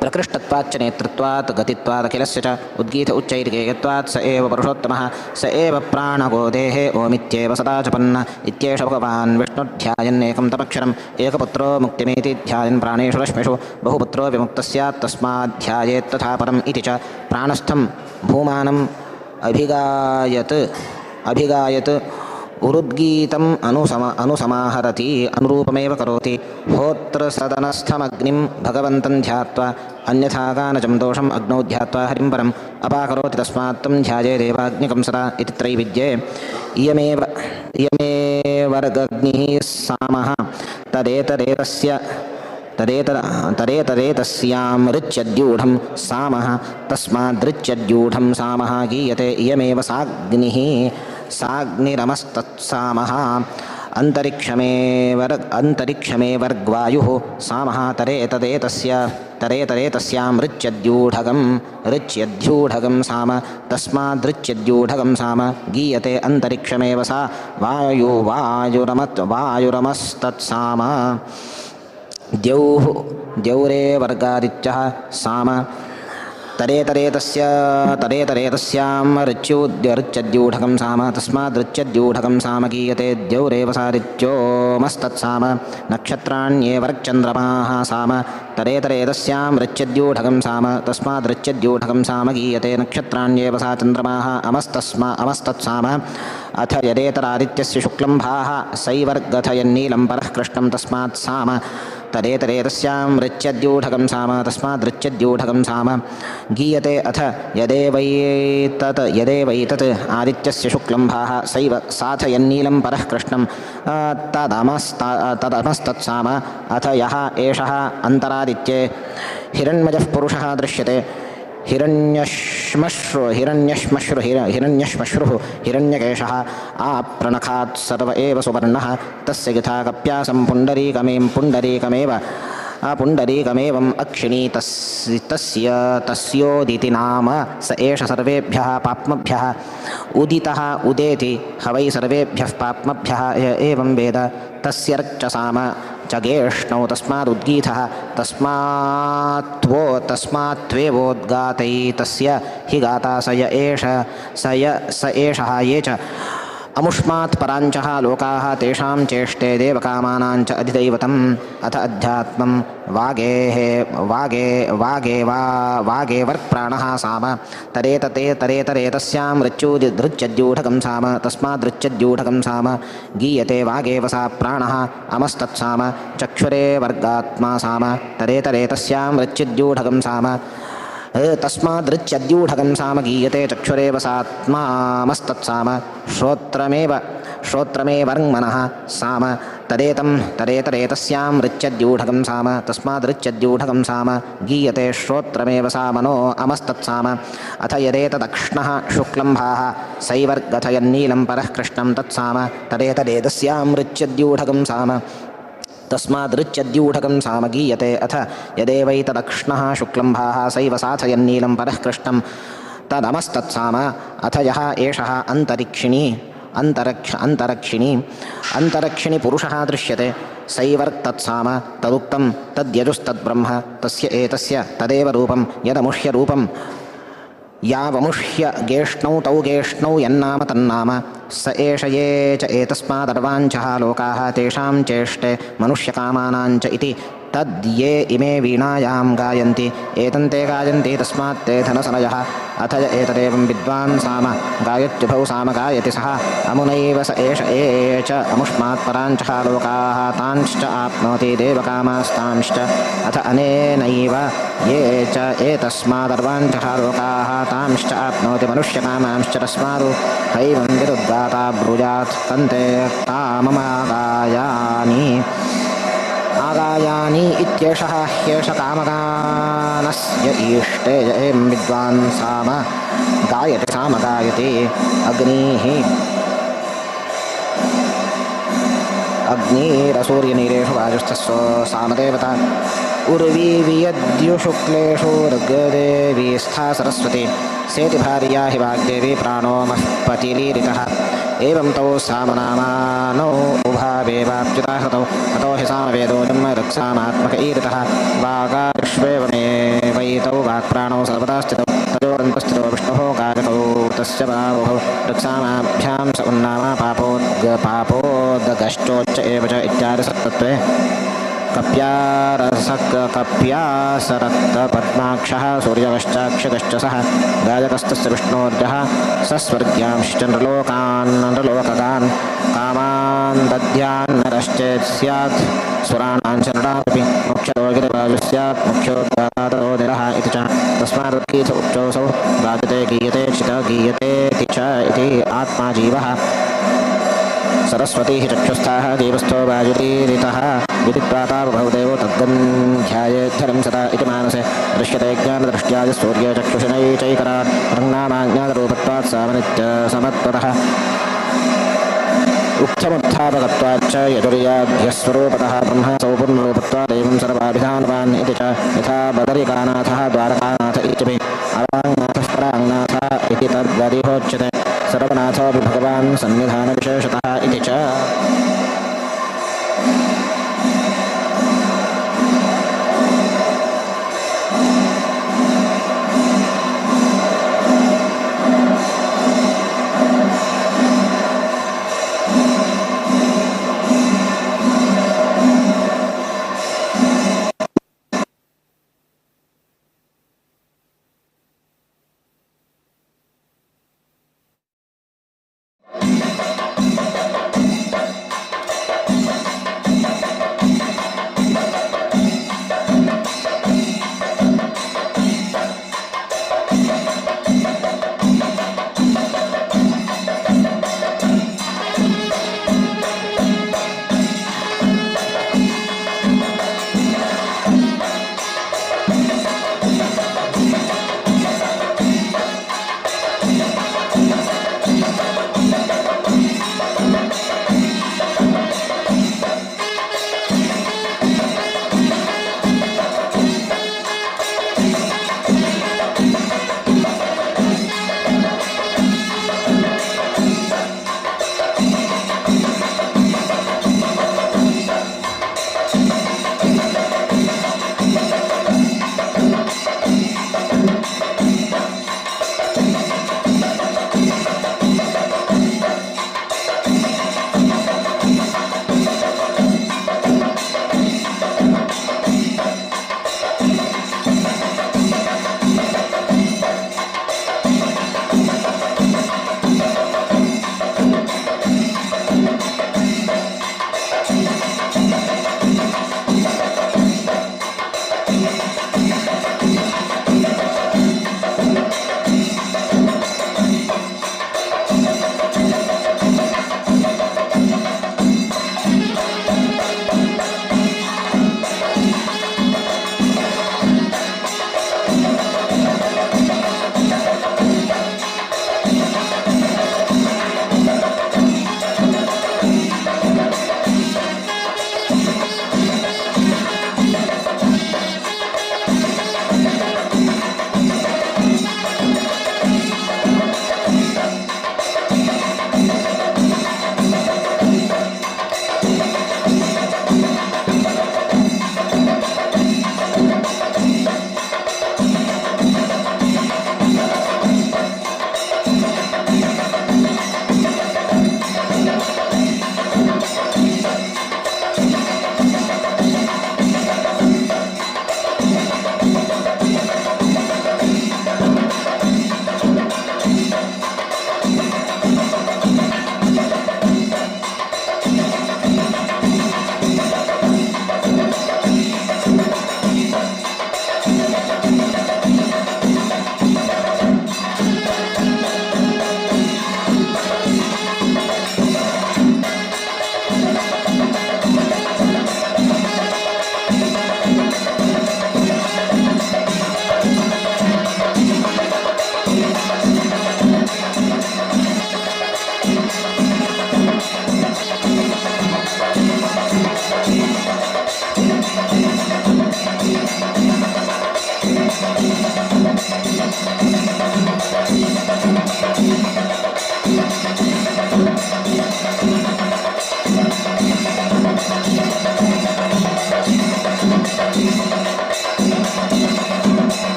प्रकृष्टत्वाच्च नेतृत्वात् गतित्वादखिलस्य च उद्गीत उच्चैर्गेयत्वात् स एव पुरुषोत्तमः स एव प्राणगो देहे ओमित्येव सदा जपन्न इत्येष भगवान् विष्णुर्ध्यायन्नेकं तमक्षरम् एकपुत्रो मुक्तिमेति ध्यायन् प्राणेषु रश्मिषु बहुपुत्रो विमुक्तः स्यात् तस्माद्ध्यायेत्तथा परम् इति च प्राणस्थं भूमानम् अभिगायत् अभिगायत् उरुद्गीतम् अनुसमाहरति अनुरूपमेव करोति। होतृसदनस्थमग्निं भगवन्तं ध्यात्वा अन्यथा गानजं दोषम् अग्नौ ध्यात्वा हरिं परम् अपाकरोति तस्मात् तं ध्यायेदेवाग्निकं सदा इति त्रैविद्ये। इयमेव इयमेवर्गग्निः सामः तदेतदेतस्य तदेतरेतस्यां ऋच्यद्यूढं सामः तस्मादृच्यद्यूढं सामः गीयते इयमेव साग्निः साग्निरमस्तत्सामः अन्तरिक्षमेवर्ग्वायुः सामः तरेतदेतस्य तरेतरेतस्यां ऋच्यद्यूढगं ऋच्यद्यूढगं साम तस्मादृच्यद्यूढगं साम गीयते अन्तरिक्षमेव सा वायु वायुरमस्तत्साम द्यौः द्यौरे वर्गादित्यः साम तरेतरेतस्य तरेतरेतस्यां ऋच्यद्यूढकं साम तस्मादृच्यद्यूढकं साम गीयते द्यौरेव सारित्योमस्तत्साम नक्षत्राण्येवर्चन्द्रमाः साम तरेतरेतस्यां ऋच्यद्यूढकं साम तस्मादृच्यद्यूढकं साम गीयते नक्षत्राण्येव सा चन्द्रमाः अमस्तत्साम। अथ यदेतरादित्यस्य शुक्लं भाः सैवर्गथयन्नीलं परः कृष्णं तस्मात् साम तरेतरेतस्यां ऋच्यद्यूढकं साम तस्मादृच्यद्यूढकं साम गीयते। अथ यदेवैतत् आदित्यस्य शुक्लं भाः सैव साथयन्नीलं परः कृष्णं तदमस्तत्साम। अथ यः एषः अन्तरादित्ये हिरण्मयः पुरुषः दृश्यते हिरण्यश्मश्रुः हिरण्यकेशः आप्रणखात् सर्व एव सुवर्णः तस्य यथा कप्यासं पुण्डरीकमेव पुण्डरीकमेवम् अक्षिणी तस्य तस्योदिति नाम स एष सर्वेभ्यः पाप्मभ्यः उदितः उदेति ह वै सर्वेभ्यः पाप्मभ्यः एवं वेद तस्यर्चसाम च गेष्णौ तस्मादुद्गीतः तस्मात्त्वेवोद्गातैतस्य हि गाता स य एष स एषः ये च अमुष्मात् पराञ्चः लोकाः तेषां चेष्टे देवकामानां च अधिदैवतम्। अथ अध्यात्मं वागेः वागे वागे वा वागेवर्प्राणः साम तरेतते तरेतरेतस्यां ऋच्युदृच्यद्यूढकं साम तस्मादृच्यद्यूढकं साम गीयते वागेव सा प्राणः अमस्तत्साम चक्षुरे वर्गात्मा साम तरेतरेतस्यां ऋच्यद्यूढकं साम तस्मादृच्यद्यूढकं साम गीयते चक्षुरेव सात्मामस्तत्साम श्रोत्रमेव श्रोत्रमेवर्ङ्मनः साम तदेतं तरेतरेतस्यां ऋच्यद्यूढकं साम तस्मादृच्यद्यूढकं साम गीयते श्रोत्रमेव सा मनो अमस्तत्साम। अथ यदेतदक्ष्णः शुक्लं भाः सैवर्गथयन्नीलं परः कृष्णं तत्साम तदेतदेतस्यां ऋच्यद्यूढकं साम तस्मादृच्यद्यूढकं साम गीयते। अथ यदेवैतदक्ष्णः शुक्लं भाः सैव साथयन्नीलं परः कृष्णं तदमस्तत्साम। अथ यः एषः अन्तरिक्षिणी अन्तरक्षिणी अन्तरक्षिणि पुरुषः दृश्यते सैवर्तत्साम तदुक्तं तद्यजुस्तद्ब्रह्म तस्य एतस्य तदेव रूपं यदमुष्यरूपं यावमुष्य गेष्णौ तौ गेष्णौ यन्नाम तन्नाम स एष ये च एतस्मादर्वाञ्चः लोकाः तेषां चेष्टे मनुष्यकामानां च इति तद्ये इमे वीणायां गायन्ति एतन्ते गायन्ति तस्मात् ते धनसनयः। अथ य एतदेवं विद्वान् साम गायत्युभौ साम गायति सः अमुनैव स एष ये च अमुष्मात् पराञ्चः लोकाः तांश्च आप्नोति देवकामास्तांश्च। अथ अनेनैव ये च एतस्मादर्वाञ्चः लोकाः तांश्च आप्नोति मनुष्यकामांश्च तस्मादु हैवं विरुद्धाता ब्रूयात् तन्ते काममागायानि आगायानि इत्येषः ह्येष कामगानस्य ईष्टे य एवं विद्वान् साम गायति साम गायति। अग्निः अग्निरसूर्यनीरेषु वायुस्थस्सो सामदेवता उर्वी वियद्युशुक्लेषु ऋग्देवी स्था सरस्वती सेति भार्या हि वाग्देवी प्राणो मःपतिलीरितः। एवं तौ सामनामानौ उभावेवाप्युता हतौ अतो हि सामवेदो जन्म ऋक्सामात्मक ईरितः। वागाविश्वेवमेवैतौ वाक्प्राणौ सर्वदा स्थितौ तयोरन्तस्थितो विष्णुः गायकौ तस्य परावुभौ ऋक्सामाभ्यां स उन्नामा पापोदगश्चोच्च एव च इत्यादि सत्तत्वे कप्यासरक्तपद्माक्षः सूर्यवश्चाक्षकश्च सः गायकस्तस्य विष्णोर्जः सस्वर्ग्यांश्च नृलोकान् नृलोकगान् कामान् दध्यान्नरश्चेत् स्यात् सुराणां च नृणामपि मोक्षरोगिरिवायुः स्यात् मुख्योद्गातरो निरः इति च तस्मादुद्गीत उक्तोऽसौ गायते गीयते चित गीयतेति च इति आत्मा जीवः सरस्वती चक्षुस्थाः देवस्थो वायुरीरितः विदित्वा तावभौ देवो तद्गं ध्यायेद्धरं सदा इति मानसे दृश्यते ज्ञानदृष्ट्या सूर्यचक्षुषिणैचैकरात् रङ्नामाज्ञातरूपत्वात् सामनित्यसमत्वतः उक्थमुत्थापकत्वाच्च यजुर्याध्यस्वरूपतः ब्रह्मसौ पूर्णरूपत्वात् एवं सर्वाभिधानवान् इति च यथा बदरिकानाथः द्वारकानाथ इत्यपि अराङ्नाथः पराङ्नाथ इति तद्वदिहोच्यते सर्वनाथोऽपि भगवान् सन्निधानविशेषतः इति च।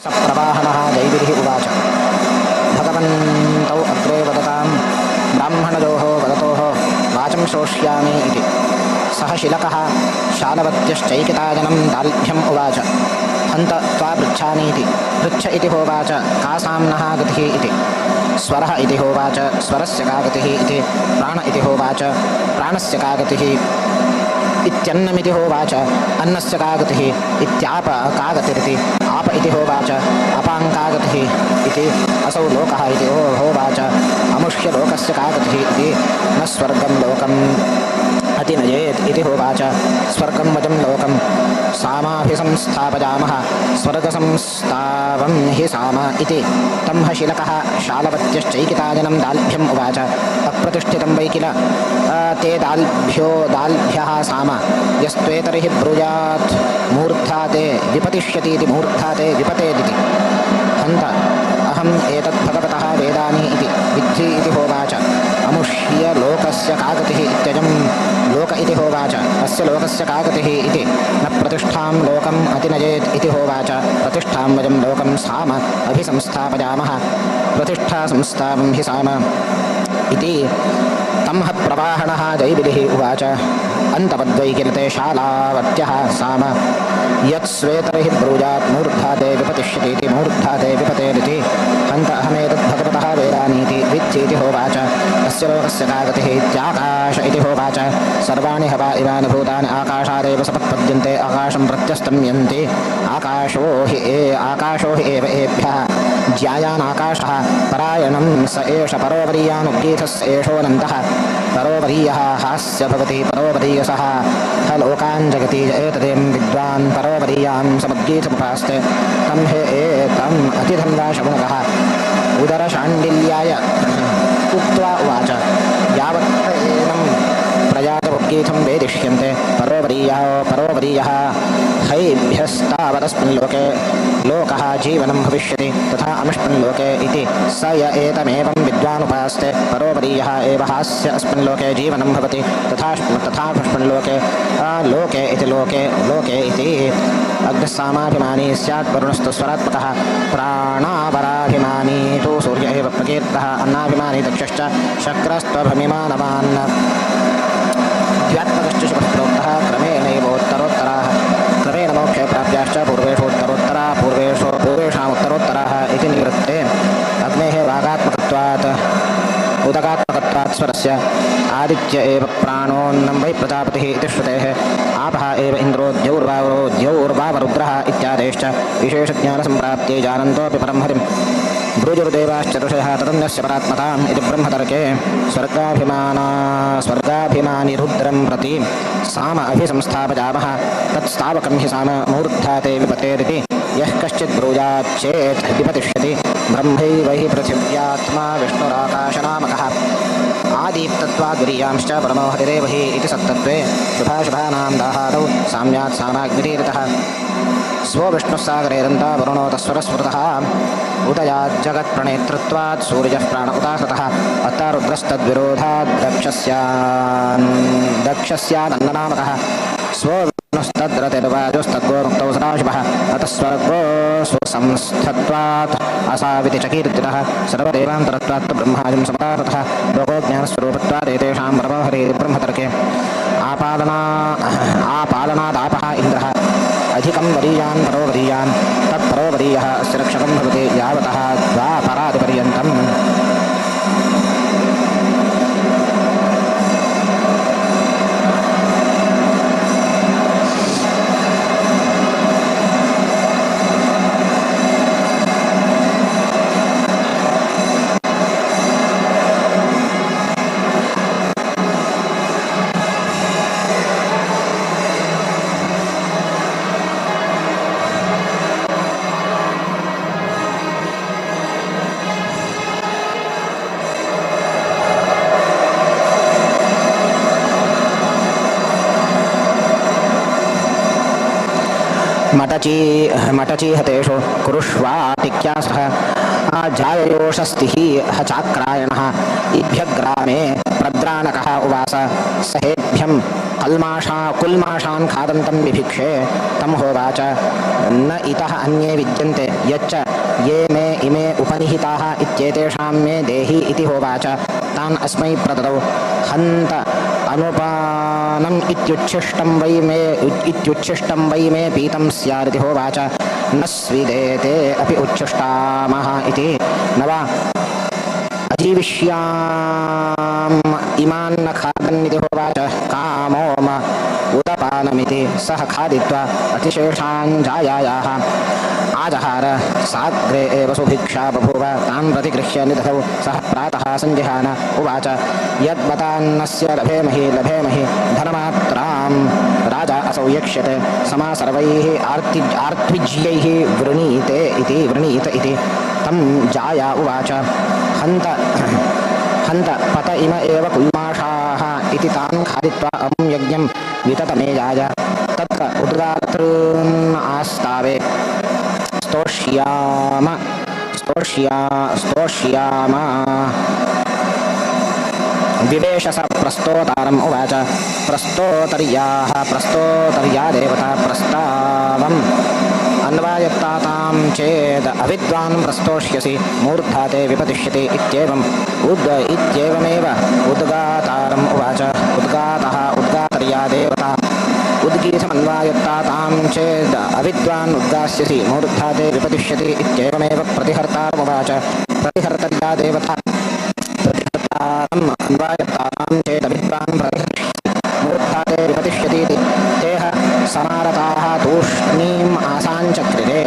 सप्रवाहणः जैविरिः उवाच भगवन्तौ अग्रे वदतां ब्राह्मणयोः वदतोः वाचं श्रोष्यामि इति। सः शिलकः शालवत्यश्चैकिताजनं दाल्भ्यम् उवाच हन्त त्वा पृच्छामीति। पृच्छ इति होवाच का साम्नः गतिः इति। स्वरः इति होवाच स्वरस्य का गतिः इति। प्राण इति होवाच प्राणस्य का गतिः इत्यन्नमिति होवाच अन्नस्य का गतिः इत्याप का गतिरिति। आप इति होवाच अपां का गतिः इति। असौ लोकः इति होवाच अमुष्य लोकस्य का गतिः इति। न स्वर्गं लोकम् अतिनयेत् इति होवाच स्वर्गं वजं लोकं सामाभिसंस्थापयामः स्वर्गसंस्थावं हि साम इति। तं ह शिलकः शालवत्यश्चैकिताजनं दाल्भ्यम् उवाच अप्रतिष्ठितं वै किल ते दाल्भ्यो दाल्भ्यः साम यस्त्वेतर्हि ब्रूयात् मूर्धा ते विपतिष्यतीति मूर्धा ते विपतेदिति। हन्त अहम् एतत् भगवतः वेदानि इति विद्धि इति होवाच अमुष्य लोकस्य का गतिः इत्यजं लोक इति होवाच अस्य लोकस्य का गतिः इति। न प्रतिष्ठां लोकम् अतिनयेत् इति होवाच प्रतिष्ठां वयं लोकं साम अभिसंस्थापयामः प्रतिष्ठा संस्थापं हि साम इति। तं ह प्रवाहणः जैबिलिः उवाच अन्तवद्वै किल ते शालावत्यः साम यत्स्वेतर्हि ब्रूयात् मूर्धा ते विपतिष्यतीति मूर्धा ते विपतेरिति। हन्त अहमेतद् भगवतः वेदानीति विद्धीति होवाच अस्य लोकस्य का गतिः इत्याकाश इति होवाच सर्वाणि हवा इवानि भूतानि आकाशादेव सपत्पद्यन्ते आकाशं प्रत्यस्तम्यन्ति आकाशो हि एव एभ्यः ज्यायानाकाशः परायणं स एष परोवरीयानुद्गीतः एषोऽनन्तः परोवरीयः हास्य भवति परोवरीयसः ह लोकान् जगति एतदें विद्वान् परोवरीयां समुद्गीतमुपास्ते तं हे एतम् अतिधन्वा शकुनकः उदरशाण्डिल्याय उक्त्वा उवाच यावत् एनं प्रयातमुद्गीतं वेदिष्यन्ते परोवरीयः परोवरीयः हैभ्यस्तावदस्मिन् लोके लोकः जीवनं भविष्यति तथा अमुष्मिन् लोके इति। स य एतमेवं विद्वानुपास्ते परोवरीयः एव हास्य अस्मिन् लोके जीवनं भवति तथा तथामुष्मिन् लोके लोके इति लोके लोके इति। अग्निस्सामाभिमानी स्यात् वरुणस्तु स्वरात्मकः प्राणावराभिमानी तु सूर्य एव प्रकीर्तः अन्नाभिमानी दक्षश्च शक्रस्त्वभिमानवान् द्व्यात्मकश्च शिवः प्रोक्तः क्रमेणैवोत्तरोत्तराः क्रमेण मोक्षे प्राप्याश्च पूर्वेषोत्तरोत्तरा पूर्वेषामुत्तरोत्तराः इति निवृत्ते अग्नेः वागात्मकत्वात् उदकात्मकत्वात् स्वरस्य आदित्य एव प्राणोन्नं वै प्रजापतिः इति श्रुतेः आपः एव इन्द्रो द्यौर्वावरुद्रः इत्यादेश्च विशेषज्ञानसम्प्राप्त्यै जानन्तोऽपि परं हरिं ब्रूजुर्देवाश्च ऋषयः तदन्यस्य परात्मताम् इति ब्रह्मतर्के स्वर्गाभिमानिरुद्रं प्रति साम अभिसंस्थापयामः तत्स्तावकं हि साम मूर्धा ते विपतेरिति यः कश्चित् ब्रूयात् चेत् विपतिष्यति ब्रह्मैव हि पृथिव्यात्मा विष्णुराकाशनामकः आदीप्तत्वाद्वरीयांश्च परमो हरिरेव हि इति सत्तत्वे शुभाशुभानां दाहादौ साम्यात् सामाग्निरीरितः स्वो विष्णुस्सागरेरन्ता वरुणो तस्वरस्मृतः उदयाज्जगत्प्रणेतृत्वात् सूर्यः प्राण उदाहृतः अत्ता रुद्रस्तद्विरोधात् दक्षस्यादन्ननामकः स्वो विष्णुस्तद्रतिर्वाजुस्तद्गोमुक्तौ सदाशिवः अतः स्वर्गो स्वसंस्थत्वात् असाविति च कीर्तितः सर्वदेवान्तरत्वात् ब्रह्माजं समतारतः लोको ज्ञानस्वरूपत्वादेतेषां परमो हरिः ब्रह्मतर्के आपालनादापः इन्द्रः अधिकं वरीयान् परोवरीयान् तत्परोवरीयः अस्य रक्षकं भवति यावतः द्वापरादिपर्यन्तम्। मटची मटचीहतेषु कुरुष्वाटिक्या सह जाययोषस्तिः चाक्रायणः इभ्यग्रामे प्रद्राणकः उवास सहेभ्यं कल्माषा कुल्माषान् खादन्तं बिभिक्षे तं होवाच न इतः अन्ये विद्यन्ते यच्च ये मे इमे उपनिहिताः इत्येतेषां मे देहि इति होवाच तान् अस्मै प्रददौ हन्त अनुपानम् इत्युच्छिष्टं वै मे इत्युच्छिष्टं वै मे पीतं स्यादिति होवाच न स्विदेते अपि उच्छिष्टामः इति न वा अजीविष्याम् इमान् न खादन्निति होवाच कामो म उदपानमिति सः खादित्वा अतिशेषान् जायायाः आजहार साग्रे एव सुभिक्षा बभूव तां प्रतिगृह्य निदधौ सः प्रातः सञ्जिहान उवाच यद्वतान्नस्य लभेमहि लभेमहि धनमात्रां राजा असौ यक्ष्यते समा सर्वैः आर्त्विज्यैः वृणीते इति वृणीत इति तं जाया उवाच हन्त हन्त पत इम एव कुल्माषाः इति तान् खादित्वा अमुं यज्ञं विततमेजाय तत्र उद्गातॄन् आस्तावे स्तोष्याम स्तोष्या स्तोष्याम विवेश स प्रस्तोतारम् उवाच प्रस्तोतर्याः प्रस्तोतर्या देवता प्रस्तावम् अन्वायत्तातां चेद् अविद्वान् प्रस्तोष्यसि मूर्धा ते विपतिष्यति इत्येवम् इत्येवमेव उद्गातारम् उवाच उद्गातः उद्गातर्या देवता उद्गीतमन्वायत्तातां चेद् अविद्वान् उद्गास्यसि मूर्धा ते विपतिष्यति इत्येवमेव प्रतिहर्तारमुवाच प्रतिहर्तर्या देवता प्रतिहर्तारम् अन्वायत्तातां चेद् अविद्वान् प्रतिहर्ष्यसि मूर्धा ते विपतिष्यतीति तेह समारताः तूष्णीम् आसाञ्चक्रिरे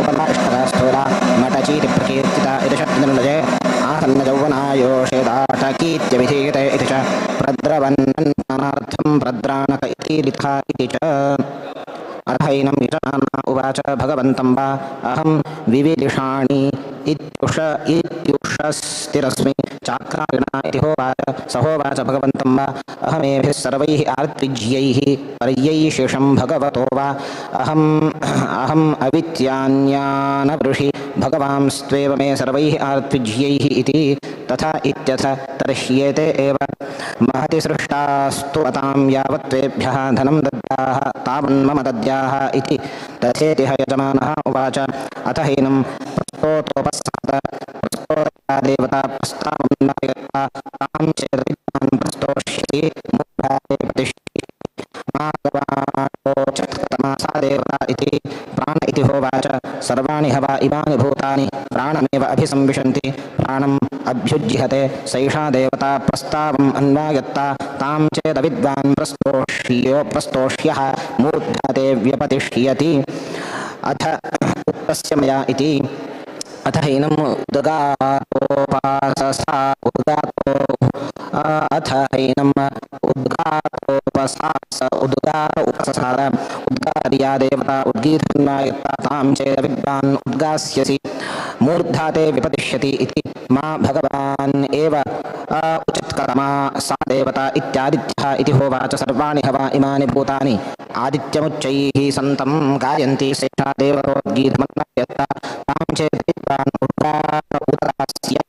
उपनाष्टका स्थूला मटचीति प्रकीर्तिता इति शब्दनिर्णये आसन्नयौवनायोषेदाटकीत्यभिधीयते इति च प्रद्रवन्नार्थं प्रद्राणक इति लिखा इति च अथैनं यजमानः उवाच भगवन्तं वा अहं विविदिषाणि इत्युषस्तिरस्मि चाक्रायणा इति होवाच स होवाच भगवन्तं वा अहमेभिः सर्वैः आर्त्विज्यैः पर्यैशिषं भगवतो वा अहम् अहम् अवित्यान्यानवृषि भगवांस्त्वेव मे सर्वैः आर्त्विज्यैः इति तथा इत्यथ तर्ह्येते एव महति सृष्टास्तु अतां यावत्त्वेभ्यः धनं दद्याः तावन्मम दद्याः इति तथेति ह यजमानः उवाच अथ हीनं प्रस्तोतोपसाद प्रस्तोतया देवता प्रस्तावं न यत्ता तां चेद्विद्वान् प्रस्तोष्यसि मूर्धा ते प्रतिष्ठति मा भगवानोचत्कतमा सा देवता इति प्राण इति होवाच सर्वाणि हवा इमानि भूतानि प्राणमेव अभिसंविशन्ति प्राणम् अभ्युज्यते सैषा देवता प्रस्तावम् अन्वायत्ता तां चेदविद्वान् प्रस्तोष्यः मूर्धा ते व्यपतिष्यति अथ उक्तस्य मया इति अथ हैनम् उद्गातोपाससा उद्गातो अथ हैनम् उद्गातोपसास उद्गात उपससार उद्गार्या देवता उद्गीतन्वायत्ता तां चेदविद्वान् उद्गास्यसि मूर्धा ते विपतिष्यति इति मा भगवान् एव उचित्कर्मा सा देवता इत्यादित्यः इति होवाच सर्वाणि हवा इमानि भूतानि आदित्यमुच्चैः सन्तं गायन्ति सेषा देवतोद्गीतमन्वायत्ता तां चेदविद्वान् उद्गात उदास्य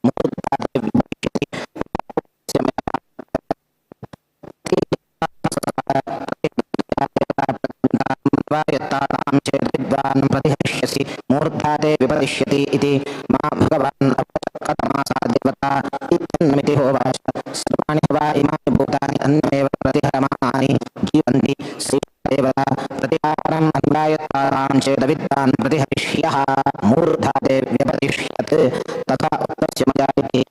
मूर्धा ते विपतिष्यति तां प्रतिहरिष्यसि मूर्धा ते विपतिष्यति इति मा भगवान् कतमा सा देवता इत्यन्नमिति होवाच सर्वाणि हवा इमानि भूतानि अन्नमेव प्रतिहरमाणानि जीवन्ति सैषा देवता प्रतिहारम् अन्वायत्तां चेदविद्वान् प्रतिहरिष्यः मूर्धा ते व्यपतिष्यत् तथा उक्तस्य मया इति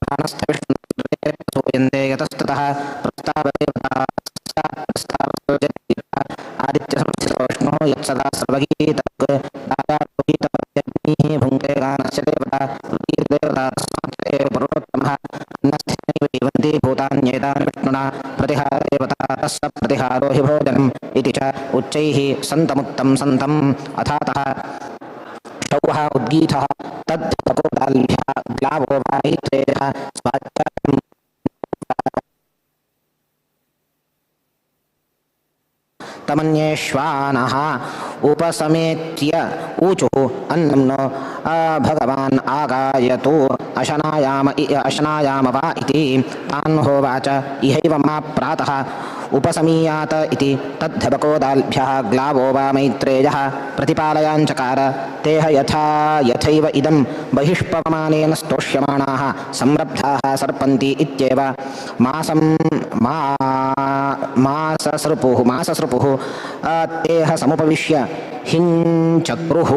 प्राणस्थविष्णुसूयन्ते यतस्ततः प्रस्तावदेवता आदित्यसंस्थितो विष्णुः यत्सदा सर्वगीतः भुङ्क्ते गानस्य देवता देवता तस्मात् एव पुरुषोत्तमः अन्नस्थेनैव जीवन्ति भूतान्येतानि विष्णुना प्रतिहारदेवता तस्य प्रतिहारो हि भोजनम् इति च उच्चैः सन्तमुत्तं सन्तम् अथातः शौः उद्गीतः तद्धतकोदाल्भ्यः ग्लावो वा मैत्रेयः स्वाध्यायम् तमन्ये श्वानः उपसमेत्य ऊचुः अन्नं नो भगवान् आगायतु अशनायाम अशनायाम वा इति तान् होवाच इहैव मा प्रातः उपसमीयात इति तद्धबकोदाल्भ्यः ग्लावो वा मैत्रेयः प्रतिपालयाञ्चकार तेह यथा यथैव इदं बहिष्पवमानेन स्तोष्यमाणाः संरब्धाः सर्पन्ति इत्येव मासं माससृपुः माससृपुः तेह समुपविश्य हिञ्चक्रुः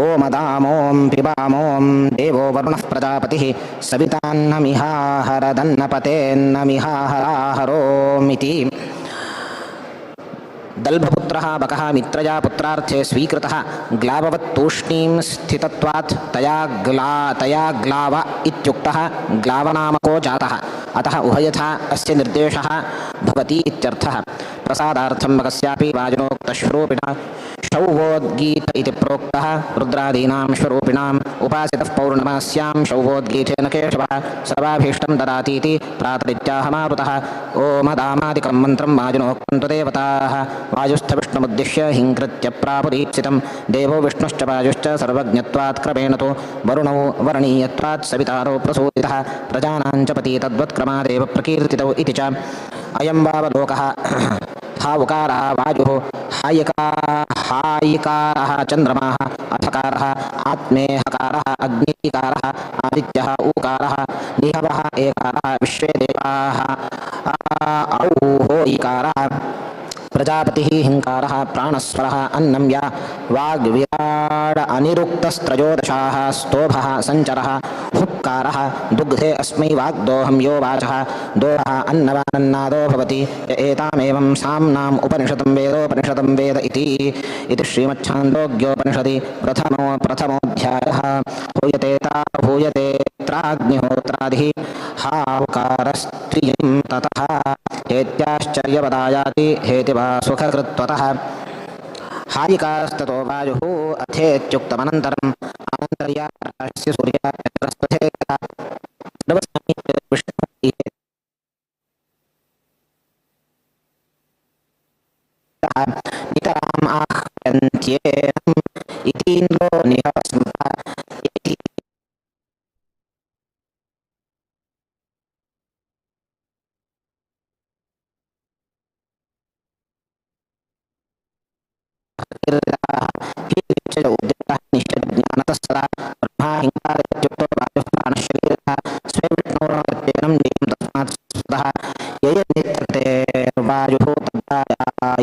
ओमदामों पिबामों देवो वरुणः प्रजापतिः सवितान्नमिहाहरदन्नपतेन्नमिहाहराहरोमिति। दल्भपुत्रः बकः मित्रया पुत्रार्थे स्वीकृतः ग्लाववत् तूष्णीं स्थितत्वात् तया ग्लाव इत्युक्तः ग्लावनामको जातः। अतः उभयथा अस्य निर्देशः भवति इत्यर्थः। प्रसादार्थं बकस्यापि वाजिनोक्तश्वरूपिणः शौवोद्गीत इति प्रोक्तः रुद्रादीनां स्वरूपिणाम् उपासितः पौर्णमास्यां शौवोद्गीतेन केशवः सर्वाभीष्टं ददातीति प्रातरित्याहमारुतः। ओमदामादिकं मन्त्रं वाजिनोक्तं तु देवताः वायुस्थविष्णुमुद्दिश्य हिङ्कृत्य प्रापुरीप्सितं देवो विष्णुश्च वायुश्च सर्वज्ञत्वात् क्रमेण तु वरुणौ वरणीयत्वात् सवितारौ प्रसूदितः प्रजानां च पति तद्वत्क्रमादेव प्रकीर्तितौ इति च। अयं वावलोकः हाउकारः वायुः हायिकारः चन्द्रमाः अथकारः आत्मेहकारः अग्निकारः आदित्यः ऊकारः निहवः एकारः विश्वे देवाः औहो ईकारः प्रजापतिः हिंकारः प्राणस्वरः अन्नं या वाग्विराड अनिरुक्तस्त्रयोदशाः स्तोभः सञ्चरः हुक्कारः दुग्धे अस्मै वाग्दोहं यो वाचः दोहः अन्नवानन्नादो भवति य एतामेवं साम्नाम् उपनिषदं वेदोपनिषदं वेद इति। इति श्रीमच्छान्दोग्योपनिषदि प्रथमोऽध्यायः। भूयते भूयतेऽत्राग्निहोत्रादिः हाउकारस्त्रियं ततः हेत्याश्चर्यवदायाति हेति वा सुखकृत्वतः। हायिकारस्ततो वायुः अथेत्युक्तमनन्तरम् अनन्तर्यास्य सूर्यास्त्वथेकः नितराम् आह्वयन्त्येनम् इतीन्द्रो निहस्मृतः इति।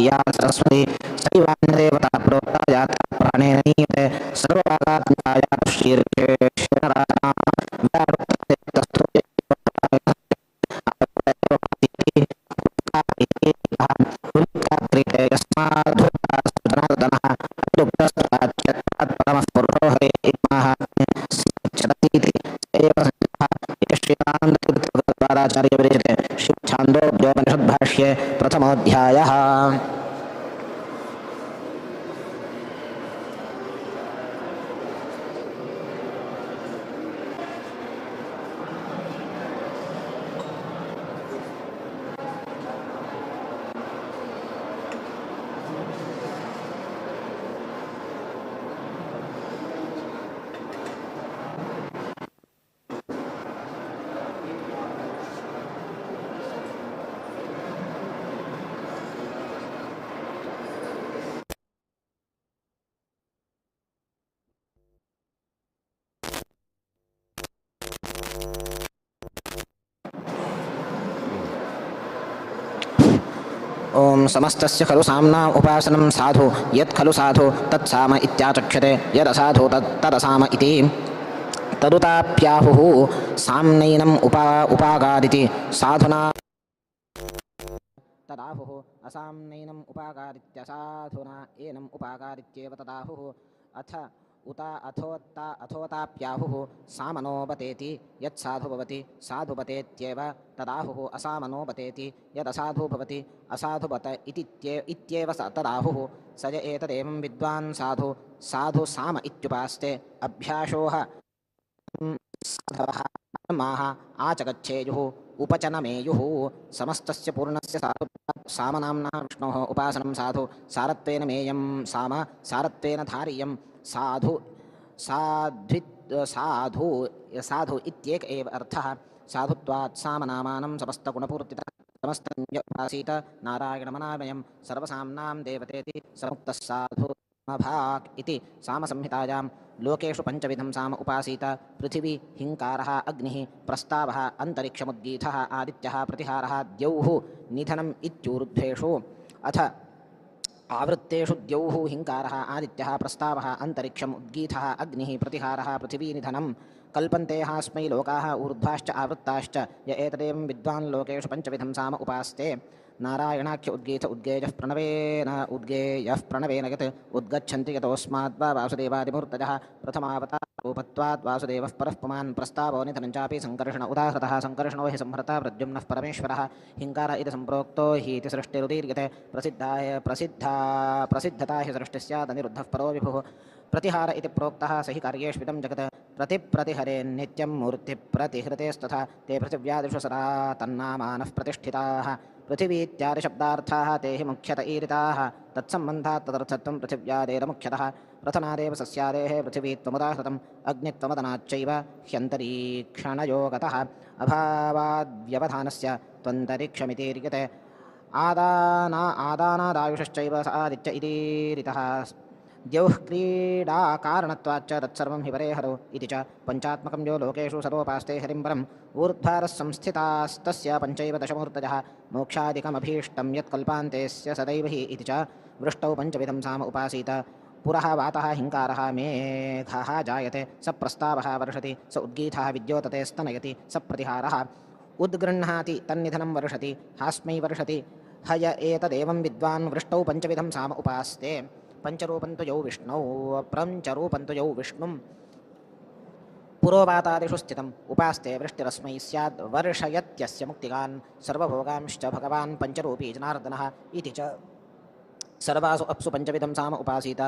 या सरस्वती सैवान्यदेवता प्रोक्ता यात्रा प्राणेन नीयते सर्वभागात्मिकाया श्रीमच्छान्दोग्योपनिषद्भाष्ये श्रीछान्दोग्योपनिषद्भाष्ये प्रथमोऽध्यायः। ॐ समस्तस्य खलु साम्ना उपासनं साधु यत् खलु साधु तत्साम इत्याचक्षते यदसाधु तदसाम इति तदुताप्याहुः साम्नैनम् उपागादिति साधुना तदाहुः असाम्नैनम् उपागादित्यसाधुना एनम् उपागादित्येव तदाहुः अथ उता अथोत्ता अथोताप्याहुः सामनोपतेति यत्साधु भवति साधुपतेत्येव तदाहुः असामनोपतेति यदसाधु भवति असाधुपत इत्येव तदाहुः स य एतदेवं विद्वान् साधु साधु साम इत्युपास्ते अभ्याशोह साधवः। माह आचगच्छेयुः उपचनमेयुः समस्तस्य पूर्णस्य साधु सामनाम्नः विष्णोः उपासनं साधु सारत्वेन मेयं साम सारत्वेन धार्यं साधु साध्वि साधु साधु इत्येक एव अर्थः। साधुत्वात् सामनामानं समस्तगुणपूर्तितः समस्तं य उपासीत नारायणमनामयं सर्वसाम्नां देवतेति समुक्तः साधु भाक् इति सामसंहितायां लोकेषु पञ्चविधं साम उपासीत पृथिवी हिङ्कारः अग्निः प्रस्तावः अन्तरिक्षमुद्गीतः आदित्यः प्रतिहारः द्यौः निधनम् इत्यूर्ध्वेषु। अथ आवृत्तेषु द्यौः हिङ्कारः आदित्यः प्रस्तावः अन्तरिक्षम् उद्गीतः अग्निः प्रतिहारः पृथिवी निधनं कल्पन्ते हास्मै लोकाः ऊर्ध्वाश्च आवृत्ताश्च य एतदेवं विद्वान् लोकेषु पञ्चविधं साम उपास्ते। नारायणाख्य उद्गीत उद्गेयः प्रणवेन यत् उद्गच्छन्ति यतोऽस्माद्वा वासुदेवादिमूर्तयः प्रथमावतारूपत्वाद् वासुदेवः परः पुमान् प्रस्तावो निधनं चापि सङ्कर्षण उदाहृतः सङ्कर्षणो हि संहृता प्रद्युम्नः परमेश्वरः हिङ्कार इति सम्प्रोक्तो हीति सृष्टिरुदीर्यते प्रसिद्धता हि सृष्टिः स्यादनिरुद्धः परो विभुः प्रतिहार इति प्रोक्तः स हि कार्येष्विदं जगत् प्रतिप्रतिहरेन्नित्यं मूर्तिप्रतिहृतेस्तथा ते पृथिव्यादिषु सदा तन्नामानः प्रतिष्ठिताः। पृथिवीत्यादिशब्दार्थाः ते हि मुख्यत ईरिताः तत्सम्बन्धात् तदर्थत्वं पृथिव्यादेरमुख्यतः प्रथमादेव सस्यादेः पृथिवीत्वमुदाहृतम् अग्नित्वमदनाच्चैव ह्यन्तरीक्षणयोगतः अभावाद्व्यवधानस्य त्वन्तरिक्षमितीर्यते आदानादायुषश्चैव स आदित्य इतीरितः द्यौः क्रीडा कारणत्वाच्च तत्सर्वं हि परे हरौ इति च पञ्चात्मकं यो लोकेषु सदोपास्ते हरिं परम् ऊर्ध्वारः संस्थितास्तस्य पञ्चैव दशमूर्तयः मोक्षादिकमभीष्टं यत्कल्पान्तेस्य सदैव हि इति च वृष्टौ पञ्चविधं साम उपासीत पुरः वातः हिङ्कारः मेघः जायते स प्रस्तावः वर्षति स उद्गीतः विद्योतते स्तनयति स प्रतिहारः उद्गृह्णाति तन्निधनं वर्षति हास्मै वर्षति हय एतदेवं विद्वान् वृष्टौ पञ्चविधं साम उपास्ते। पञ्चरूपं तु यौ विष्णौ प्रञ्चरूपं तु यौ विष्णुं पुरोवातादिषु स्थितम् उपास्ते वृष्टिरस्मै स्याद् वर्षयत्यस्य मुक्तिगान् सर्वभोगांश्च भगवान् पञ्चरूपी जनार्दनः इति च सर्वासु अप्सु पञ्चविधं साम उपासीत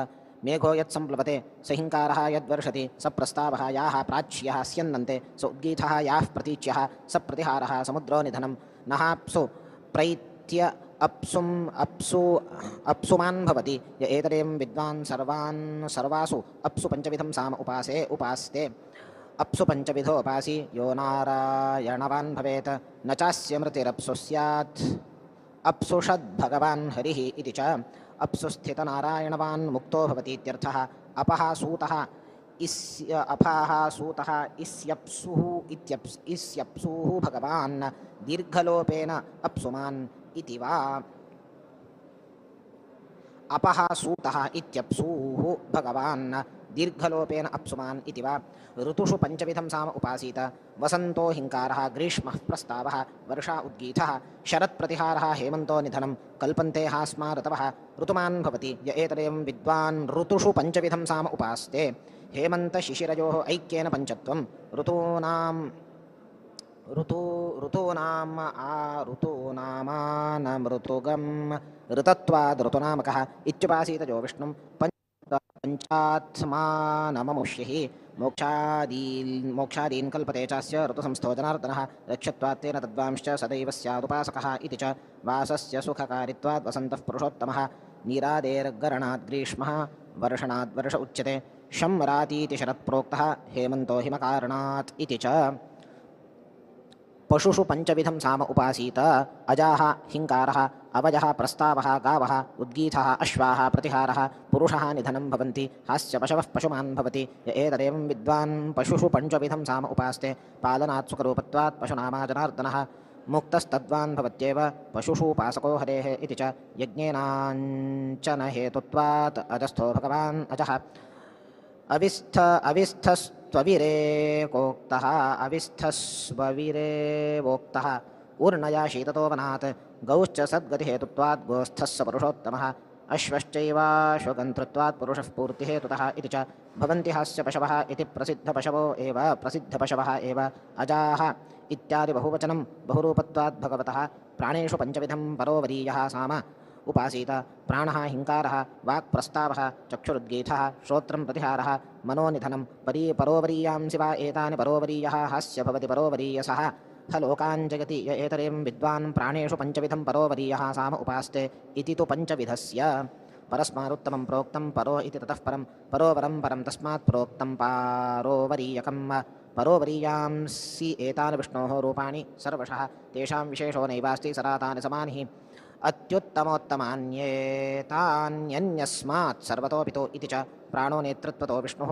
मेघो यत्सम्प्लवते स हिङ्कारः यद्वर्षति स प्रस्तावः याः प्राच्यः स्यन्दन्ते स उद्गीतः याः प्रतीच्यः स प्रतिहारः समुद्रो निधनं नहाप्सु प्रैत्य अप्सुम् अप्सु अप्सुमान् भवति य एतदेवं विद्वान् सर्वान् सर्वासु अप्सु पञ्चविधं साम उपासे उपास्ते। अप्सु पञ्चविधोपासि यो नारायणवान् भवेत् न चास्य मृतिरप्सु स्यात् अप्सु षद्भगवान् हरिः इति च अप्सु स्थितनारायणवान् मुक्तो भवतीत्यर्थः। अपः सूतः इस्य अपाः सूतः इस्यप्सुः इत्यप्स् इस्यप्सुः भगवान् दीर्घलोपेन अप्सुमान् इति वा अपः सूतः इत्यप्सूः भगवान् दीर्घलोपेन अप्सुमान् इति वा। ऋतुषु पञ्चविधं साम उपासीत वसन्तो हिङ्कारः ग्रीष्मः प्रस्तावः वर्षा उद्गीतः शरत्प्रतिहारः हेमन्तो निधनं कल्पन्ते हास्मा ऋतवः ऋतुमान् भवति य एतदेवं विद्वान् ऋतुषु पञ्चविधं साम उपास्ते। हेमन्तशिशिरयोः ऐक्येन पञ्चत्वं ऋतूनां ऋतूनाम् ऋतूनामानमृतुगं ऋतत्वाद् ऋतुनामकः इत्युपासीत यो विष्णुं पञ्चात्मानममुष्यः मोक्षादीन् कल्पते चास्य ऋतुसंस्थो जनार्दनः रक्षत्वात्तेन तद्वांश्च सदैव स्यादुपासकः इति च वासस्य सुखकारित्वाद् वसन्तः पुरुषोत्तमः नीरादेर्गरणाद् ग्रीष्मः वर्षणाद् वर्ष उच्यते शं रातीति शरत्प्रोक्तः हेमन्तो हिमकारणात् इति च पशुषु पञ्चविधं साम उपासीत अजाः हिङ्कारः अवजः प्रस्तावः गावः उद्गीतः अश्वाः प्रतिहारः पुरुषः निधनं भवन्ति हास्य पशवः पशुमान् भवति य एतदेवं विद्वान् पशुषु पञ्चविधं साम उपास्ते। पालनात् सुखरूपत्वात् पशुनामा जनार्दनः मुक्तस्तद्वान् भवत्येव पशुषुपासको हरेः इति च यज्ञेनाञ्चन हेतुत्वात् अजस्थो भगवान् अजः अविस्थस्त्वविरेकोक्तः अविस्थस्वविरेवोक्तः ऊर्णया शीततो वनात् गौश्च सद्गतिहेतुत्वात् गोस्थः स पुरुषोत्तमः अश्वश्चैवाश्वगन्तृत्वात् पुरुषः पूर्तिहेतुतः इति च भवन्ति हास्य पशवः इति प्रसिद्धपशवः एव अजाः इत्यादि बहुवचनं बहुरूपत्वात् भगवतः प्राणेषु पञ्चविधं परोवरीयः साम उपासीत प्राणः हिङ्कारः वाक्प्रस्तावः चक्षुरुद्गीतः श्रोत्रं प्रतिहारः मनोनिधनं परोवरीयांसि वा एतानि परोवरीयः हास्य भवति परोवरीयसः ह लोकान् जगति य एतरें विद्वान् प्राणेषु पञ्चविधं परोवरीयः साम उपास्ते इति तु पञ्चविधस्य परस्मारुत्तमं प्रोक्तं परो इति ततः परं परोवरं परं तस्मात् प्रोक्तं पारोवरीयकं परोवरीयांसि एतानि विष्णोः रूपाणि सर्वशः तेषां विशेषो नैवास्ति सदा तानि समानिः अत्युत्तमोत्तमान्येतान्यन्यस्मात् सर्वतोऽपितो इति च प्राणो नेतृत्वतो विष्णुः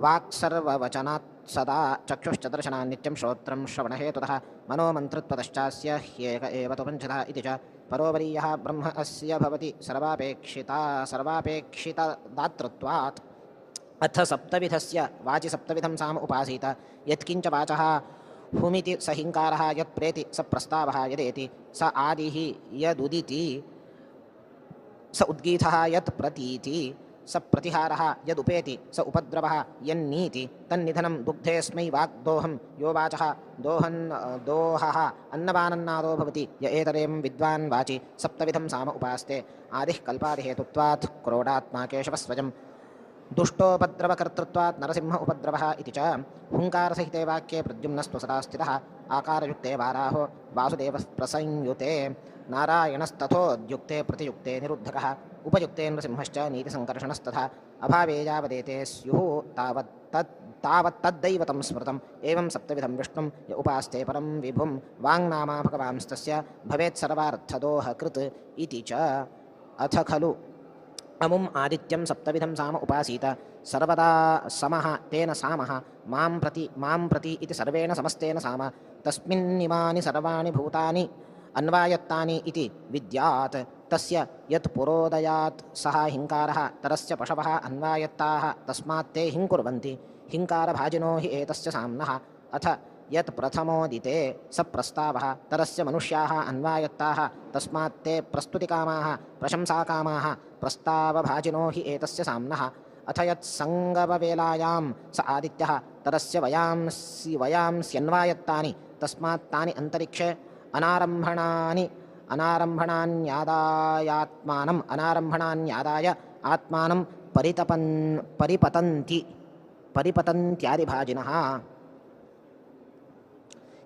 वाक्सर्ववचनात् सदा चक्षुश्च दर्शनान् नित्यं श्रोत्रं श्रवणहेतुतः मनोमन्त्रत्वतश्चास्य ह्येक एव तु पञ्चधा इति च परोवरीयः ब्रह्म अस्य भवति सर्वापेक्षिता सर्वापेक्षितदातृत्वात्। अथ सप्तविधस्य वाचि सप्तविधं साम उपासीत यत्किञ्च वाचः हुमिति स हिङ्कारः यत्प्रेति स प्रस्तावः यदेति स आदिः यदुदिति स उद्गीतः यत्प्रतीति स प्रतिहारः यदुपेति स उपद्रवः यन्नीति तन्निधनं दुग्धेऽस्मै वाग्दोहं यो वाचः दोहन् दोहः अन्नवानन्नादो भवति य एतरें विद्वान् वाचि सप्तविधं साम उपास्ते आदिः कल्पादिहेतुत्वात् क्रोडात्मा केशवस्वजं दुष्टोपद्रवकर्तृत्वात् नरसिंह उपद्रवः इति च हुङ्कारसहिते वाक्ये प्रद्युम्नस्तु सदा स्थितः आकारयुक्ते वाराहो वासुदेवः प्रसंयुते नारायणस्तथोद्युक्ते प्रतियुक्ते निरुद्धकः उपयुक्ते नृसिंहश्च नीतिसङ्कर्षणस्तथा अभावे यावदेते स्युः तावत्तद्दैवतं स्मृतम् एवं सप्तविधं विष्णुं य उपास्ते परं विभुं वाङ्नामा भगवांस्तस्य भवेत् सर्वार्थदोहकृत् इति च। अथ खलु अमुम् आदित्यं सप्तविधं साम उपासीत सर्वदा समः तेन सामः मां प्रति इति सर्वेण समस्तेन साम तस्मिन्निमानि सर्वाणि भूतानि अन्वायत्तानि इति विद्यात् तस्य यत् पुरोदयात् सः हिङ्कारः तरस्य पशवः अन्वायत्ताः तस्मात् ते हिङ्कुर्वन्ति हिङ्कारभाजिनो हि एतस्य साम्नः। अथ यत् प्रथमोदिते स प्रस्तावः तरस्य मनुष्याः अन्वायत्ताः तस्मात् ते प्रस्तुतिकामाः प्रशंसाकामाः प्रस्तावभाजिनो हि एतस्य साम्नः। अथ यत् सङ्गमवेलायां स आदित्यः तरस्य वयांस्यन्वायत्तानि तस्मात् तानि अन्तरिक्षे अनारम्भणान्यादाय आत्मानं परिपतन्त्यादिभाजिनः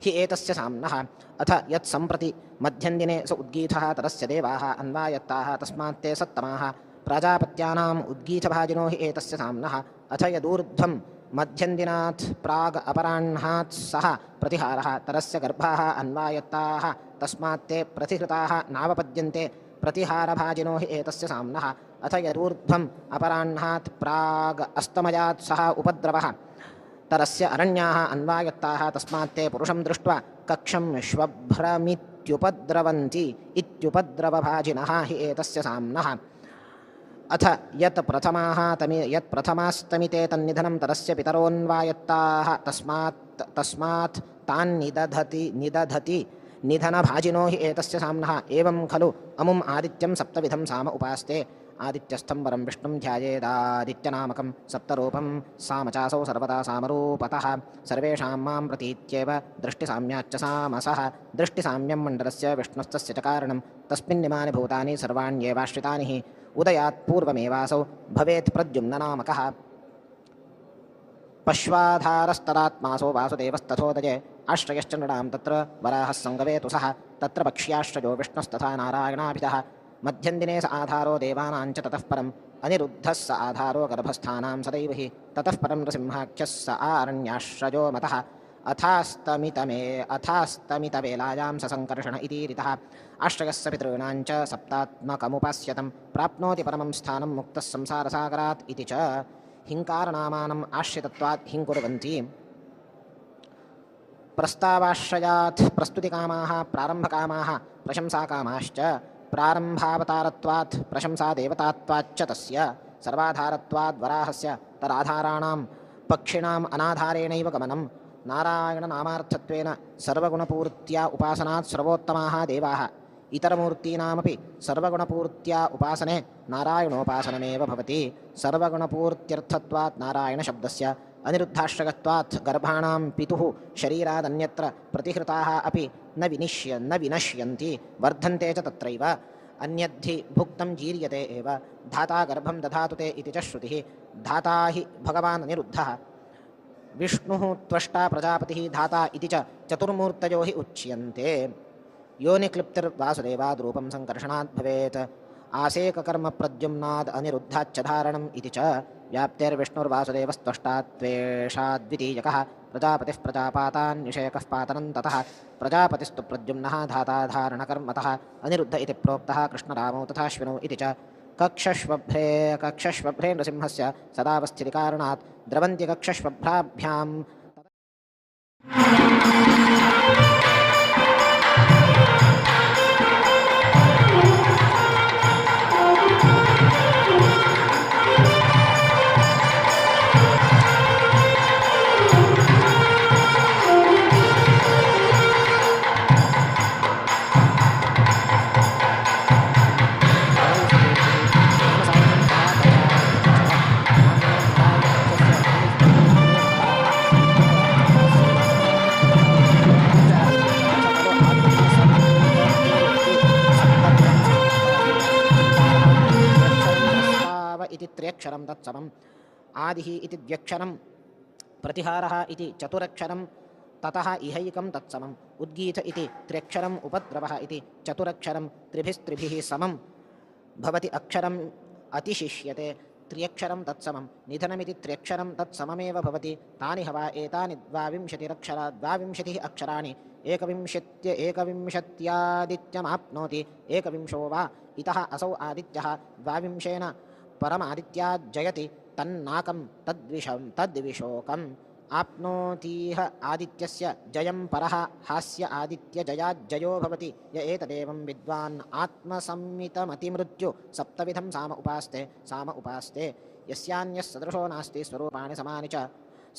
हि एतस्य साम्नः। अथ यत् सम्प्रति मध्यन्दिने स उद्गीतः तरस्य देवाः अन्वायत्ताः तस्मात् ते सत्तमाः प्राजापत्यानाम् उद्गीतभाजिनो हि एतस्य साम्नः। अथ यदूर्ध्वं मध्यन्दिनात् प्राग् अपराह्णात् सः प्रतिहारः तरस्य गर्भाः अन्वायत्ताः तस्मात् ते प्रतिहृताः नावपद्यन्ते प्रतिहारभाजिनो हि एतस्य साम्नः। अथ यदूर्ध्वम् अपराह्णात् प्राग् अस्तमयात् सः उपद्रवः तरस्य अरण्याः अन्वायत्ताः तस्मात् ते पुरुषं दृष्ट्वा कक्षं श्वभ्रमित्युपद्रवन्ति इत्युपद्रवभाजिनः हि एतस्य साम्नः। अथ यत् प्रथमास्तमिते तन्निधनं तरस्य पितरोऽन्वायत्ताः तस्मात् तान्निदधति निधनभाजिनो हि एतस्य साम्नः। एवं खलु अमुम् आदित्यं सप्तविधं साम उपास्ते आदित्यस्थं परं विष्णुं ध्यायेदादित्यनामकं सप्तरूपं साम चासौ सर्वदा सामरूपतः सर्वेषां मां प्रतीत्येव दृष्टिसाम्याच्च सामसः दृष्टिसाम्यं मण्डलस्य विष्णुस्तस्य च कारणं तस्मिन्निमानि भूतानि सर्वाण्येवाश्रितानि हि उदयात् पूर्वमेवासौ भवेत् प्रद्युम्ननामकः पश्वाधारस्तदात्मासो वासुदेवस्तथोदये आश्रयश्च नृणां तत्र वराहः सङ्गवेतु सः तत्र पक्ष्याश्रयो विष्णुस्तथा नारायणाभिधः मध्यन्दिने स आधारो देवानां च ततः परम् अनिरुद्धः स आधारो गर्भस्थानां सदैव हि ततः परं नृसिंहाख्यः स आरण्याश्रयो मतः अथास्तमितवेलायां स सङ्कर्षण इतीरितः आश्रयः स पितॄणां च सप्तात्मकमुपास्यतं प्राप्नोति परमं स्थानं मुक्तः संसारसागरात् इति च। हिङ्कारनामानम् आश्रितत्वात् हिङ्कुर्वन्ति प्रस्तावाश्रयात् प्रस्तुतिकामाः प्रारम्भकामाः प्रशंसाकामाश्च प्रारम्भावतारत्वात् प्रशंसादेवतात्वाच्च तस्य सर्वाधारत्वाद् वराहस्य तदाधाराणां पक्षिणाम् अनाधारेणैव गमनं नारायणनामार्थत्वेन सर्वगुणपूर्त्या उपासनात् सर्वोत्तमाः देवाः इतरमूर्तीनामपि सर्वगुणपूर्त्या उपासने नारायणोपासनमेव भवति। सर्वगुणपूर्त्यर्थत्वात् नारायणशब्दस्य अनिरुद्धाश्रयत्वात् गर्भाणां पितुः शरीरादन्यत्र प्रतिहृताः अपि न विनश्यन्ति वर्धन्ते च तत्रैव। अन्यद्धि भुक्तं जीर्यते एव धाता गर्भं दधातु ते इति च श्रुतिः। धाता हि भगवान् अनिरुद्धः विष्णुः त्वष्टा प्रजापतिः धाता इति च चतुर्मूर्तयो हि उच्यन्ते। योनिक्लिप्तिर्वासुदेवाद् रूपं सङ्कर्षणात् भवेत् आसेककर्म प्रद्युम्नाद् अनिरुद्धाच्च धारणम् इति च व्याप्तिर्विष्णुर्वासुदेवस्त्वष्टात्वेषाद्वितीयकः प्रजापतिः प्रजापातान्निषेकः पातनं ततः प्रजापतिस्तु प्रद्युम्नः धाता धारणकर्मतः अनिरुद्ध इति प्रोक्तः कृष्णरामौ तथाश्विनौ इति च कक्षश्वभ्रे नृसिंहस्य सदावस्थितिकारणात् द्रवन्ति कक्षश्वभ्राभ्यां। इति त्र्यक्षरं तत्समम् आदिः इति द्व्यक्षरं प्रतिहारः इति चतुरक्षरं ततः इहैकं तत्समम् उद्गीत इति त्र्यक्षरम् उपद्रवः इति चतुरक्षरं त्रिभिस्त्रिभिः समं भवति अक्षरम् अतिशिष्यते त्र्यक्षरं तत्समं निधनमिति त्र्यक्षरं तत्सममेव भवति। तानि हवा एतानि द्वाविंशतिः अक्षराणि एकविंशत्यादित्यमाप्नोति एकविंशो वा इतः असौ आदित्यः द्वाविंशेन परमादित्याज्जयति तन्नाकं तद्विषं तद्विशोकम् आप्नोतीह आदित्यस्य जयं परः हास्य आदित्यजयाज्जयो भवति य एतदेवं विद्वान् आत्मसंमितमतिमृत्यु सप्तविधं साम उपास्ते साम उपास्ते यस्यान्यः सदृशो नास्ति स्वरूपाणि समानि च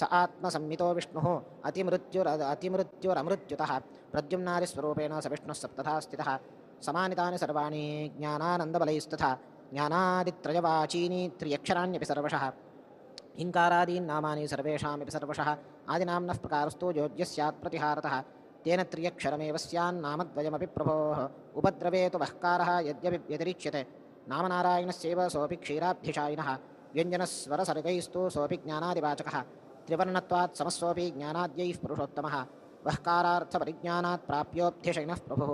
स आत्मसंमितो विष्णुः अतिमृत्युरमृत्युतः प्रद्युम्नादिस्वरूपेण स विष्णुः सप्तधा स्थितः समानितानि सर्वाणि ज्ञानानन्दबलैस्तथा ज्ञानादित्रयवाचीनि त्र्यक्षराण्यपि सर्वशः हिङ्कारादीन् नामानि सर्वेषामपि सर्वशः आदिनाम्नः प्रकारस्तु योज्यः स्यात् प्रतिहारतः तेन त्र्यक्षरमेव स्यान्नामद्वयमपि प्रभोः उपद्रवे तु वःकारः यद्यपि व्यतिरिच्यते नामनारायणस्यैव सोऽपि क्षीराब्धिशायिनः व्यञ्जनस्वरसर्गैस्तु सोऽपि ज्ञानादिवाचकः त्रिवर्णत्वात् समस्सोऽपि ज्ञानाद्यैः पुरुषोत्तमः वःकारार्थपरिज्ञानात् प्राप्योऽब्धिशयिनः प्रभुः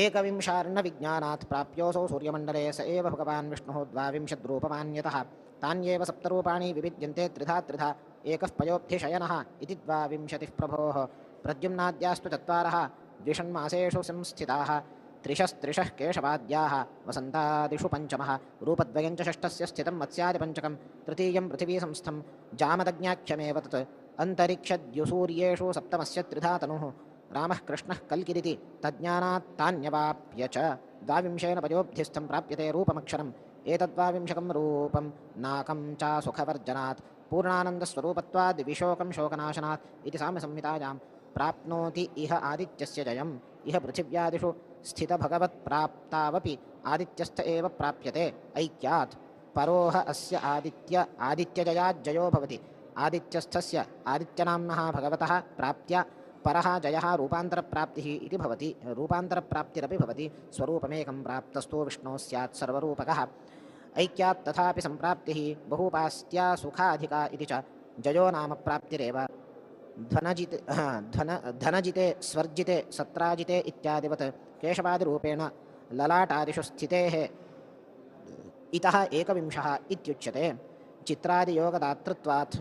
एकविंशार्णविज्ञानात् प्राप्योऽसौ सूर्यमण्डले स एव भगवान् विष्णुः द्वाविंशद्रूपमान्यतः तान्येव सप्तरूपाणि विभिद्यन्ते त्रिधा त्रिधा एकः पयोब्धिशयनः इति द्वाविंशतिः प्रभोः प्रद्युम्नाद्यास्तु चत्वारः द्विषण्मासेषु संस्थिताः त्रिशस्त्रिशः केशवाद्याः वसन्तादिषु पञ्चमः रूपद्वयं च षष्ठस्य स्थितं मत्स्यादिपञ्चकं तृतीयं पृथिवीसंस्थं जामदज्ञाख्यमेव तत् अन्तरिक्षद्युसूर्येषु सप्तमस्य त्रिधा तनुः रामः कृष्णः कल्किरिति तज्ज्ञानात् तान्यवाप्य च द्वाविंशेन पयोब्धिस्थं प्राप्यते रूपमक्षरम् एतद्वाविंशकं रूपं नाकं च सुखवर्जनात् पूर्णानन्दस्वरूपत्वाद् विशोकं शोकनाशनात् इति साम्यसंहितायां प्राप्नोति इह आदित्यस्य जयम् इह पृथिव्यादिषु स्थितभगवत्प्राप्तावपि आदित्यस्थ एव प्राप्यते ऐक्यात् परोह अस्य आदित्यजयाज्जयो भवति आदित्यस्थस्य आदित्यनाम्नः भगवतः प्राप्त्या परः जयः रूपान्तरप्राप्तिः इति भवति रूपान्तरप्राप्तिरपि भवति स्वरूपमेकं प्राप्तस्तु विष्णोः स्यात् सर्वरूपकः ऐक्यात् तथापि सम्प्राप्तिः बहूपास्त्या सुखाधिका इति च जयो नाम प्राप्तिरेव धनजिते स्वर्जिते सत्राजिते इत्यादिवत् केशवादिरूपेण ललाटादिषु स्थितेः इतः एकविंशः इत्युच्यते। चित्रादियोगदातृत्वात्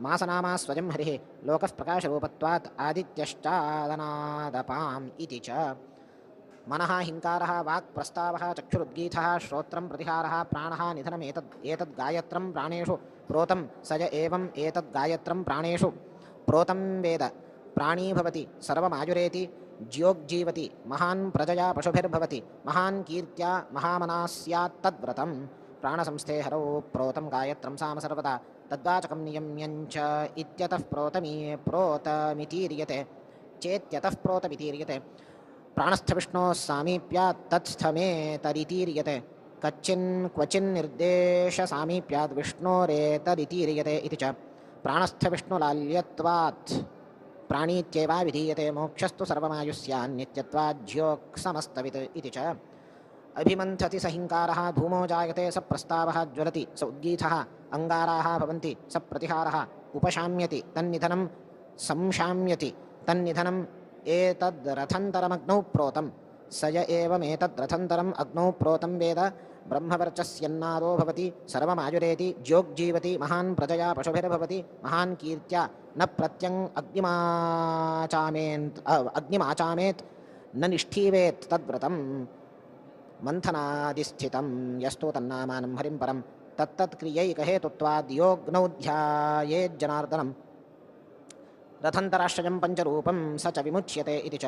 मासनामा स्वयं हरिः लोकः प्रकाशरूपत्वात् आदित्यश्चादनादपाम् इति च मनः हिङ्कारः वाक् प्रस्तावः चक्षुरुद्गीतः श्रोत्रं प्रतिहारः प्राणः निधनमेतद् एतद् गायत्रं प्राणेषु प्रोतं सज एवम् एतद् गायत्रं प्राणेषु प्रोतं वेद प्राणी भवति सर्वमायुरेति ज्योग्जीवति महान् प्रजया पशुभिर्भवति महान् कीर्त्या महामना स्यात् तद्व्रतं प्राणसंस्थे हरौ प्रोतं गायत्रं साम सर्वदा तद्वाचकं नियम्यञ्च इत्यतः प्रोतमितीर्यते चेत्यतः प्रोतमितीर्यते प्राणस्थविष्णोः सामीप्यात् तत्स्थमेतरितीर्यते कच्चिन् क्वचिन्निर्देशसामीप्यात् विष्णोरेतरितीर्यते इति च प्राणस्थविष्णुलाल्यत्वात् प्राणीत्येवा विधीयते मोक्षस्तु सर्वमायुस्यान्नित्यत्वाज्योक्समस्तवित् इति च। अभिमन्थति स हिङ्कारः धूमो जायते स प्रस्तावः ज्वलति स उद्गीथः अङ्गाराः भवन्ति स प्रतिहारः उपशाम्यति तन्निधनं संशाम्यति तन्निधनम् एतद्रथन्तरमग्नौ प्रोतं स य एवमेतद्रथन्तरम् अग्नौ प्रोतं वेद ब्रह्मवर्चस्यन्नादो भवति सर्वमायुरेति ज्योग्जीवति महान् प्रजया पशुभिर्भवति महान् कीर्त्या न प्रत्यङ् अग्निमाचामेत् न निष्ठीवेत् तद्व्रतं मन्थनादिस्थितं यस्तु तन्नामानं हरिं परं तत्तत्क्रियैकहेतुत्वाद् योऽग्नौ ध्यायेज्जनार्दनम् रथन्तराश्रयं पञ्चरूपं स च विमुच्यते इति च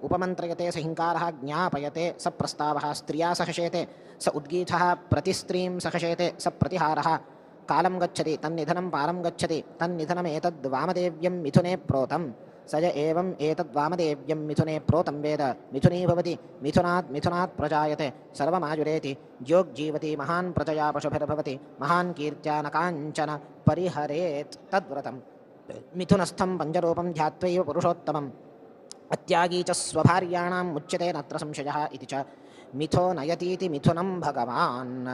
उपमन्त्रयते स हिङ्कारः ज्ञापयते स प्रस्तावः स्त्रिया सहशेते स उद्गीथः प्रतिस्त्रीं सहशेते स प्रतिहारः कालं गच्छति तन्निधनं पारं गच्छति तन्निधनमेतद् वामदेव्यं मिथुने प्रोतं स य एवम् एतद्वामदेव्यं मिथुने प्रोतं वेद मिथुनी भवति मिथुनात् मिथुनात् प्रजायते सर्वमायुरेति ज्योग्जीवति महान् प्रजया पशुभिर्भवति महान् कीर्त्या न काञ्चन परिहरेत् तद्व्रतम् मिथुनस्थं पञ्चरूपं ध्यात्वैव पुरुषोत्तमम् अत्यागी च स्वभार्याणां मुच्यते नात्र संशयः इति च मिथो नयतीति मिथुनं भगवान्।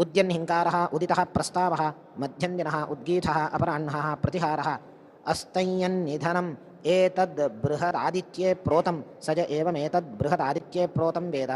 उद्यन्हिङ्कारः उदितः प्रस्तावः मध्यन्दिनः उद्गीथः अपराह्णः प्रतिहारः अस्तय्यन्निधनम् एतद् बृहदादित्ये प्रोतं स य एवमेतद् बृहदादित्ये प्रोतं वेद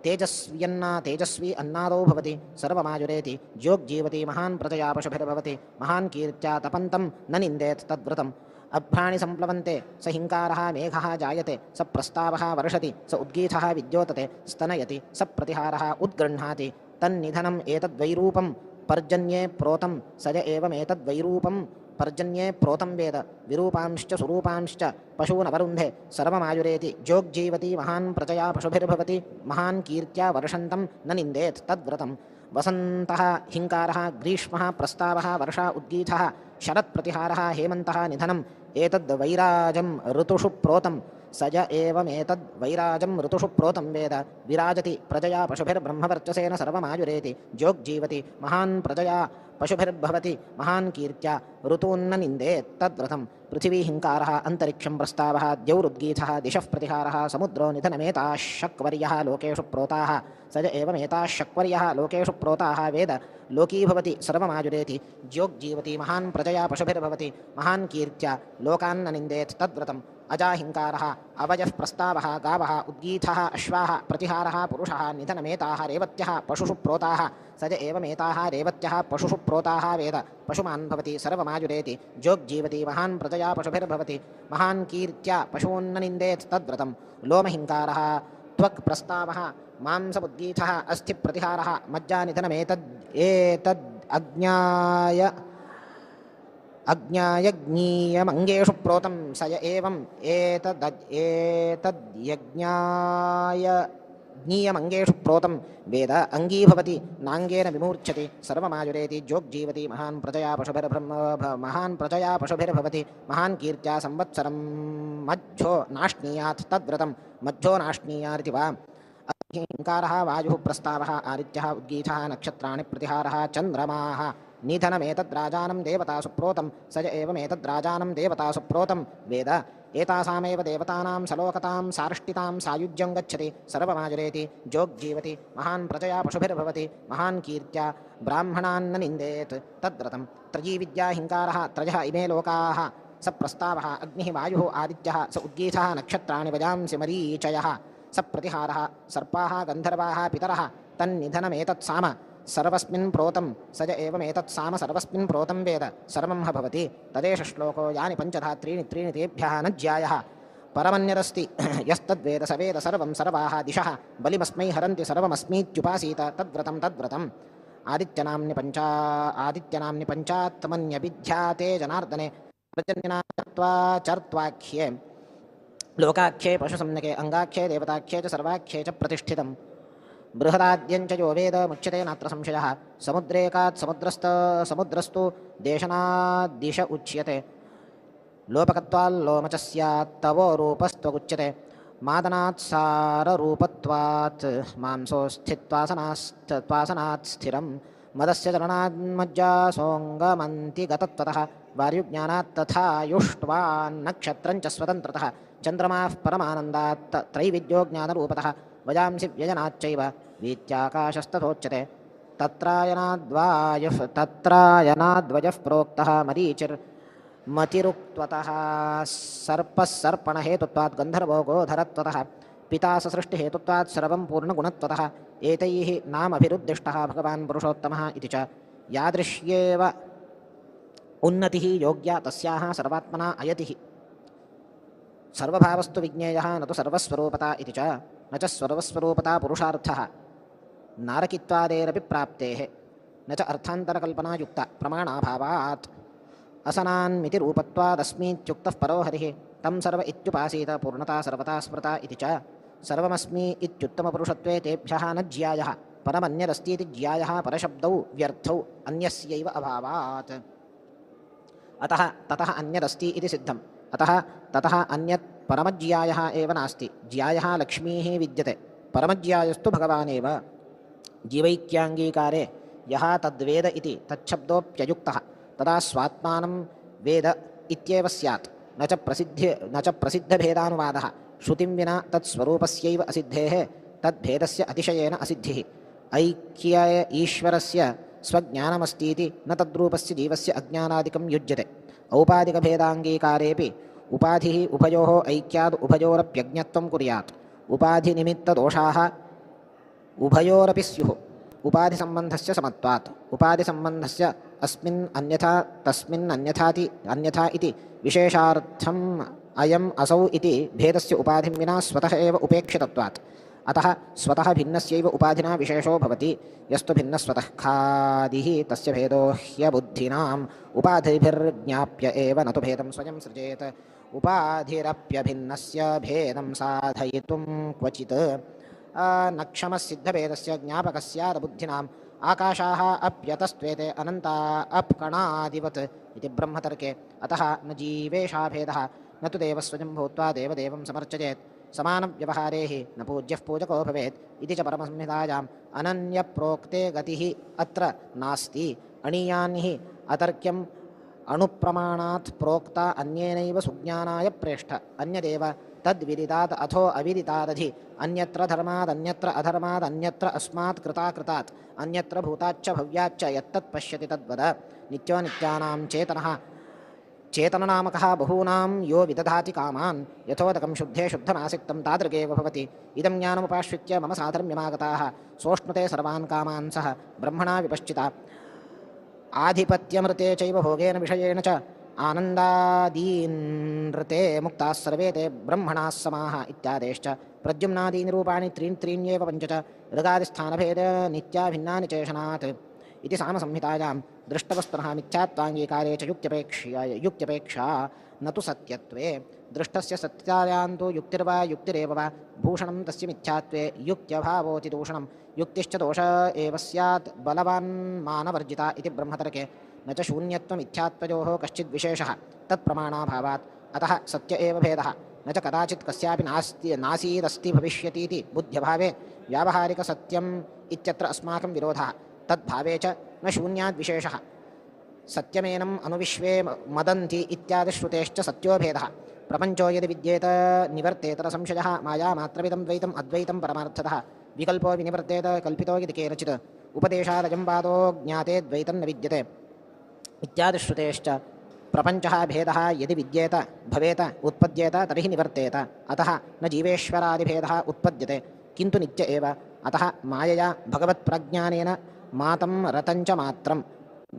तेजस्व्यन्ना तेजस्वी अन्नादौ भवति सर्वमायुरेति ज्योग्जीवति महान् प्रजया पशुभिर्भवति महान् कीर्त्या तपन्तं न निन्देत् तद्व्रतम् अभ्राणि संप्लवन्ते स हिङ्कारः मेघः जायते स प्रस्तावः वर्षति स उद्गीथः विद्योतते स्तनयति स प्रतिहारः उद्गृह्णाति तन्निधनम् एतद्वैरूपं पर्जन्ये प्रोतं स य एवमेतद्वैरूपं पर्जन्ये प्रोतं वेद विरूपांश्च सुरूपांश्च पशूनवरुन्धे सर्वमायुरेति ज्योग्जीवति महान् प्रजया पशुभिर्भवति महान् कीर्त्या वर्षन्तं न निन्देत् तद्व्रतं वसन्तः हिङ्कारः ग्रीष्मः प्रस्तावः वर्षा उद्गीथः शरत्प्रतिहारः हेमन्तः निधनम् एतद् वैराजं ऋतुषु प्रोतं स य एवमेतद् वैराजं ऋतुषु प्रोतं वेद विराजति प्रजया पशुभिर्ब्रह्मवर्चसेन सर्वमायुरेति ज्योग्जीवति महान् प्रजया पशुभिर्भवति महान् कीर्त्या ऋतून्न निन्देत् तद्व्रतं पृथिवी हिङ्कारः अन्तरिक्षं प्रस्तावः द्यौरुद्गीथः दिशः प्रतिहारः समुद्रो निधनमेताः शक्वर्यः लोकेषु प्रोताः स य एवमेताः शक्वर्यः लोकेषु प्रोताः वेद लोकी भवति सर्वमायुरेति ज्योग्जीवति महान् प्रजया पशुभिर्भवति महान् कीर्त्या लोकान्न निन्देत् तद्व्रतम् अजाहिङ्कारः अवयः प्रस्तावः गावः उद्गीथः अश्वाः प्रतिहारः पुरुषः निधनमेताः रेवत्यः पशुषु प्रोताः स य एवमेताः रेवत्यः पशुषु प्रोताः वेद पशुमान् भवति सर्वमायुरेति ज्योग्जीवति महान् प्रजया पशुभिर्भवति महान् कीर्त्या पशून्न निन्देत् तद्व्रतं लोमहिङ्कारः त्वक् प्रस्तावः मांसमुद्गीथः अस्थिप्रतिहारः मज्जानिधनमेतद् एतद् अज्ञाय अज्ञायज्ञीयमङ्गेषु प्रोतं स य एवम् एतद्यज्ञाय ज्ञीयमङ्गेषु प्रोतं वेद अङ्गी भवति नाङ्गेन विमूर्च्छति सर्वमायुरेति ज्योग्जीवति महान् प्रजया महान् प्रजया पशुभिर्भवति महान् कीर्त्या संवत्सरं मज्झो नाश्नीयात् तद्व्रतं मज्झो नाश्नीयारिति वा हिङ्कारः वायुः प्रस्तावः आदित्यः उद्गीथः नक्षत्राणि प्रतिहारः चन्द्रमाः निधनमेतद्राजानं देवतासु प्रोतं स य एवमेतद्राजानं देवतासु प्रोतं वेद एतासामेव देवतानां सलोकतां सार्ष्टितां सायुज्यं गच्छति सर्वमायुरेति ज्योग्जीवति महान् प्रजया पशुभिर्भवति महान् कीर्त्या ब्राह्मणान्न निन्देत् तद्व्रतं त्रयीविद्या हिङ्कारः त्रयः इमे लोकाः स प्रस्तावः अग्निः वायुः आदित्यः स उद्गीथः नक्षत्राणि वजांसि मरीचयः स प्रतिहारः सर्पाः गन्धर्वाः पितरः तन्निधनमेतत् साम सर्वस्मिन् प्रोतं स य एवमेतत् साम सर्वस्मिन् प्रोतं वेद सर्वं ह भवति तदेष श्लोको यानि पञ्चधा त्रीणि त्रीणि तेभ्यः न ज्यायः परमन्यदस्ति यस्तद्वेद स वेद सर्वं सर्वाः दिशः बलिमस्मै हरन्ति सर्वमस्मीत्युपासीत तद्व्रतं तद्व्रतम् आदित्यनाम्नि पञ्चात्मन्यभिध्याते जनार्दने प्रजन्यनात्वा चर्त्वाख्ये लोकाख्ये पशुसंज्ञके अङ्गाख्ये देवताख्ये च सर्वाख्ये च प्रतिष्ठितम् बृहदाद्यञ्च यो वेद मुच्यते नात्र संशयः समुद्रेकात् समुद्रस्तु देशनाद्दिश उच्यते लोपकत्वाल्लोमच स्यात्तवो रूपस्त्वगुच्यते मादनात् साररूपत्वात् मांसोऽस्थित्वासनात् स्थिरं मदस्य चलनान्मज्जा सोऽङ्गमन्ति गतत्वतः वार्युज्ञानात् तथा युष्ट्वान्नक्षत्रं च स्वतन्त्रतः चन्द्रमाः परमानन्दात् त्रैविद्यो ज्ञानरूपतः वयांसि व्यजनाच्चैव वीत्याकाशस्तथोच्यते। तत्रायनाद्वयः प्रोक्तः मरीचिर्मतिरुक्त्वतः सर्पः सर्पणहेतुत्वात् गन्धर्वो गोधरत्वतः पिता ससृष्टिहेतुत्वात् सर्वं पूर्णगुणत्वतः एतैः नामभिरुद्दिष्टः भगवान् पुरुषोत्तमः इति च। यादृश्येव उन्नतिः योग्या तस्याः सर्वात्मना अयतिः। सर्वभावस्तु विज्ञेयः न तु सर्वस्वरूपता इति च। न च सर्वस्वरूपता पुरुषार्थः नारकित्वादेरपि प्राप्तेः। न च अर्थान्तरकल्पना युक्ता प्रमाणाभावात्। असनान्मितिरूपत्वादस्मीत्युक्तः परो हरिः तं सर्व इत्युपासीत पूर्णता सर्वता स्मृता इति च। सर्वमस्मि इत्युत्तमपुरुषत्वे तेभ्यः न ज्यायः परमन्यदस्तीति ज्यायः परशब्दौ व्यर्थौ अन्यस्यैव अभावात्। अतः ततः अन्यदस्ति इति सिद्धम्। अतः ततः अन्यत् परमज्यायः एव नास्ति। ज्यायः लक्ष्मीः विद्यते, परमज्यायस्तु भगवानेव। जीवैक्याङ्गीकारे यः तद्वेद इति तच्छब्दोऽप्ययुक्तः तदा स्वात्मानं वेद इत्येव स्यात्। न च प्रसिद्धभेदानुवादः। श्रुतिं विना तत्स्वरूपस्यैव असिद्धेः तद्भेदस्य अतिशयेन असिद्धिः। ऐक्य ईश्वरस्य स्वज्ञानमस्तीति न तद्रूपस्य जीवस्य अज्ञानादिकं युज्यते। औपाधिकभेदाङ्गीकारेऽपि उपाधिः उभयोः ऐक्याद् उभयोरप्यज्ञत्वं कुर्यात्। उपाधिनिमित्तदोषाः उभयोरपि स्युः उपाधिसम्बन्धस्य समत्वात्। उपाधिसम्बन्धस्य अस्मिन् अन्यथा तस्मिन् अन्यथाति अन्यथा इति विशेषार्थम् अयम् असौ इति भेदस्य उपाधिं विना स्वतः एव उपेक्षितत्वात्। अतः स्वतः भिन्नस्यैव उपाधिना विशेषो भवति। यस्तु भिन्नस्वतः खादिः तस्य भेदो ह्यबुद्धिनाम् उपाधिभिर्ज्ञाप्य एव न तु भेदं स्वयं सृजेत्। उपाधिरप्यभिन्नस्य भेदं साधयितुं क्वचित् न क्षमसिद्धभेदस्य ज्ञापकस्यादबुद्धिनाम्। आकाशाः अप्यतस्त्वेते अनन्ता अप्कणादिवत् इति ब्रह्मतर्के। अतः न जीवेशा भेदः न तु देवस्वयं भूत्वा देवदेवं समर्चयेत्। समानव्यवहारे हि न पूज्यः पूजको भवेत् इति च परमसंहितायाम् अनन्यप्रोक्ते गतिः अत्र नास्ति। अणीयान् हि अतर्क्यम् अणुप्रमाणात् प्रोक्ता अन्येनैव सुज्ञानाय प्रेष्ठ। अन्यदेव तद्विदितात् अथो अविदितादधि अन्यत्र धर्माद् अन्यत्र अधर्माद् अन्यत्र अस्मात् कृताकृतात् अन्यत्र भूताच्च भव्याच्च यत्तत् पश्यति तद्वद। नित्यो नित्यानां चेतनः चेतननामकः बहूनां यो विदधाति कामान् यथोदकं शुद्धे शुद्धमासिक्तं तादृगेव भवति। इदं ज्ञानमुपाश्रित्य मम साधर्म्यमागताः सोष्णुते सर्वान् कामान् सह ब्रह्मणा विपश्चिता। आधिपत्यमृते चैव भोगेन विषयेण च आनन्दादीनृते मुक्ताः सर्वे ते ब्रह्मणाः समाः इत्यादेश्च। प्रद्युम्नादीनि रूपाणि त्रीन् त्रीण्येव पञ्च च ऋगादिस्थानभेद नित्या भिन्नानि चेषणात् इति सामसंहितायां दृष्टवस्तुनः मिथ्यात्वाङ्गीकारे च युक्त्यपेक्षा न तु सत्यत्वे। दृष्टस्य सत्यायां तु युक्तिर्वा युक्तिरेव वा भूषणं तस्य मिथ्यात्वे युक्त्यभावोऽतिदूषणं युक्तिश्च दोष एव स्यात् बलवान् मानवर्जिता इति ब्रह्मतर्के। न च शून्यत्वमिथ्यात्वयोः कश्चिद् विशेषः तत्प्रमाणाभावात्। अतः सत्य एव भेदः। न च कदाचित् कस्यापि नास्ति नासीदस्ति भविष्यतीति बुद्ध्यभावे व्यावहारिकसत्यम् इत्यत्र अस्माकं विरोधः। तद्भावे च न शून्याद् विशेषः। सत्यमेनम् अनुविश्वे मदन्ति इत्यादिश्रुतेश्च सत्यो भेदः। प्रपञ्चो यदि विद्येत निवर्तेत न संशयः। मायामात्रमिदं द्वैतम् अद्वैतं परमार्थतः। विकल्पो विनिवर्तेत कल्पितो यदि केनचित्। उपदेशादयं वादो ज्ञाते द्वैतं न विद्यते इत्यादिश्रुतेश्च प्रपञ्चः भेदः यदि विद्येत भवेत उत्पद्येत तर्हि निवर्तेत। अतः न जीवेश्वरादिभेदः उत्पद्यते किन्तु नित्य एव। अतः मायया भगवत्प्रज्ञानेन मातं रतञ्च मात्रं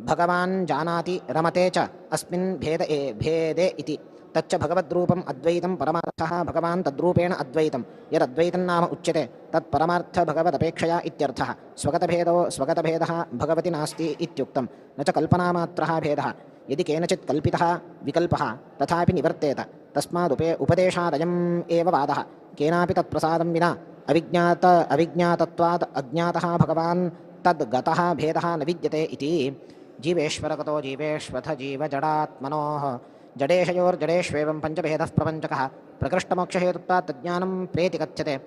भगवान् जानाति रमते च अस्मिन् भेद भेदे इति। तच्च भगवद्रूपम् अद्वैतं परमार्थः भगवान् तद्रूपेण अद्वैतं यदद्वैतं नाम उच्यते तत्परमार्थभगवदपेक्षया इत्यर्थः। स्वगतभेदः भगवति नास्ति इत्युक्तं। न च कल्पनामात्रः भेदः। यदि केनचित् कल्पितः विकल्पः तथापि निवर्तेत। तस्मादुपे उपदेशादयम् एव वादः। केनापि तत्प्रसादं विना अविज्ञातत्वात् अज्ञातः भगवान् तद्गतः भेदः न विद्यते इति। जीवेश्वरगतो जीवेष्वथ जीवजडात्मनोः जडेशयोर्जडेष्वेवं पञ्चभेदः प्रपञ्चकः। प्रकृष्टमोक्षहेतुत्वात् तज्ज्ञानं प्रेति कथ्यते।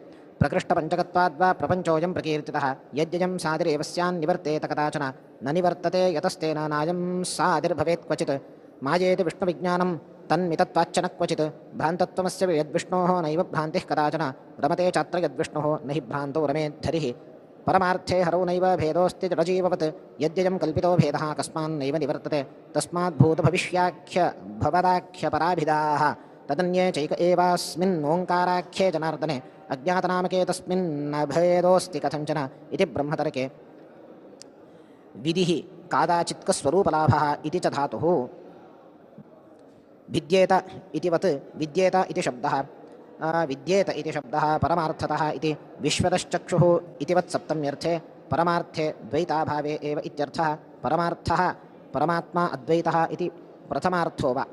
प्रकृष्टपञ्चकत्वाद्वा प्रपञ्चोऽयं प्रकीर्तितः। यद्ययं सादिरेव स्यान्निवर्तेत कदाचन न निवर्तते यतस्तेन नायं सादिर्भवेत् क्वचित्। मायेति विष्णुविज्ञानं तन्मितत्वाच्च न क्वचित् भ्रान्तत्वमस्य यद्विष्णोः नैव भ्रान्तिः कदाचन रमते चात्र यद्विष्णुः न हि भ्रान्तौ रमेद्धरिः परमार्थे हरौ नैव भेदोऽस्ति जडजीववत् यद्ययं कल्पितो भेदः कस्मान्नैव निवर्तते तस्माद्भूतभविष्याख्य भवदाख्यपराभिधाः तदन्ये चैक एवास्मिन्नोङ्काराख्ये जनार्दने अज्ञातनामके तस्मिन्न भेदोऽस्ति कथञ्चन इति ब्रह्मतर्के विधिः कादाचित्कस्वरूपलाभः इति च धातुः। भिद्येत इतिवत् विद्येत इति शब्दः विद्येत इति शब्दः परमार्थतः इति विश्वतश्चक्षुः इतिवत् सप्तम्यर्थे परमार्थे द्वैताभावे एव इत्यर्थः। परमार्थः परमात्मा अद्वैतः इति प्रथमार्थो वा।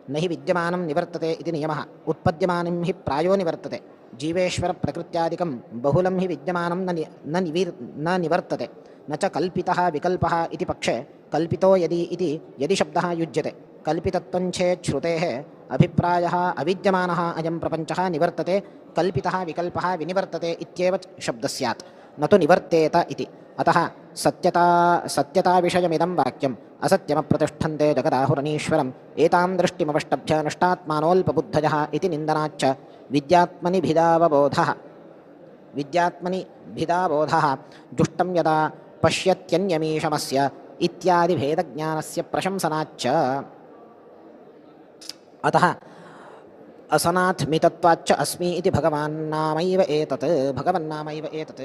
न हि विद्यमानं निवर्तते इति नियमः। उत्पद्यमानं हि प्रायो निवर्तते। जीवेश्वरप्रकृत्यादिकं बहुलं हि विद्यमानं न निवर्तते। न च कल्पितः विकल्पः इति पक्षे कल्पितो यदि इति यदि शब्दः युज्यते। कल्पितत्वञ्चेत् श्रुतेः अभिप्रायः अविद्यमानः अयं प्रपञ्चः निवर्तते कल्पितः विकल्पः विनिवर्तते इत्येव शब्दः स्यात्, न तु निवर्तेत इति। अतः सत्यताविषयमिदं वाक्यम् असत्यमप्रतिष्ठन्ते जगदाहुरनीश्वरम् एतां दृष्टिमवष्टभ्य नष्टात्मानोऽल्पबुद्धयः इति निन्दनाच्च विद्यात्मनि भिदावबोधः जुष्टं यदा पश्यत्यन्यमीशमस्य इत्यादिभेदज्ञानस्य प्रशंसनाच्च। अतः असनाथ मितत्वाच्च अस्मि इति भगवान्नामैव एतत् भगवन्नामैव एतत्।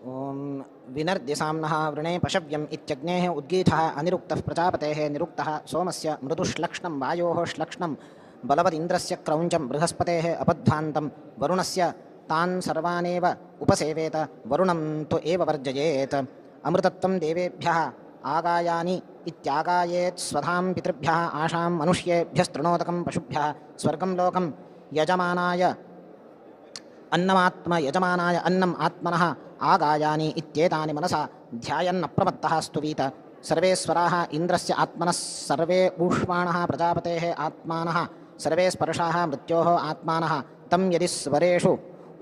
ॐ विनर्द्यसाम्नः वृणे पशव्यम् इत्यग्नेः उद्गीतः अनिरुक्तः प्रजापतेः निरुक्तः सोमस्य मृदुश्लक्ष्णं वायोः श्लक्ष्णं बलवदिन्द्रस्य क्रौञ्चं बृहस्पतेः अपध्वान्तं वरुणस्य तान् सर्वानेव उपसेवेत वरुणं तु एव वर्जयेत्। अमृतत्वं देवेभ्यः आगायानि इत्यागायेत् स्वधां पितृभ्यः आशां मनुष्येभ्यस्तृणोदकं पशुभ्यः स्वर्गं लोकं यजमानाय अन्नमात्म यजमानाय अन्नम् आत्मनः आगायानि इत्येतानि मनसा ध्यायन्नप्रमत्तः स्तुवीत। सर्वे स्वराः इन्द्रस्य आत्मनः सर्वे ऊष्माणः प्रजापतेः आत्मानः सर्वे स्पर्शाः मृत्योः आत्मानः तं यदि स्वरेषु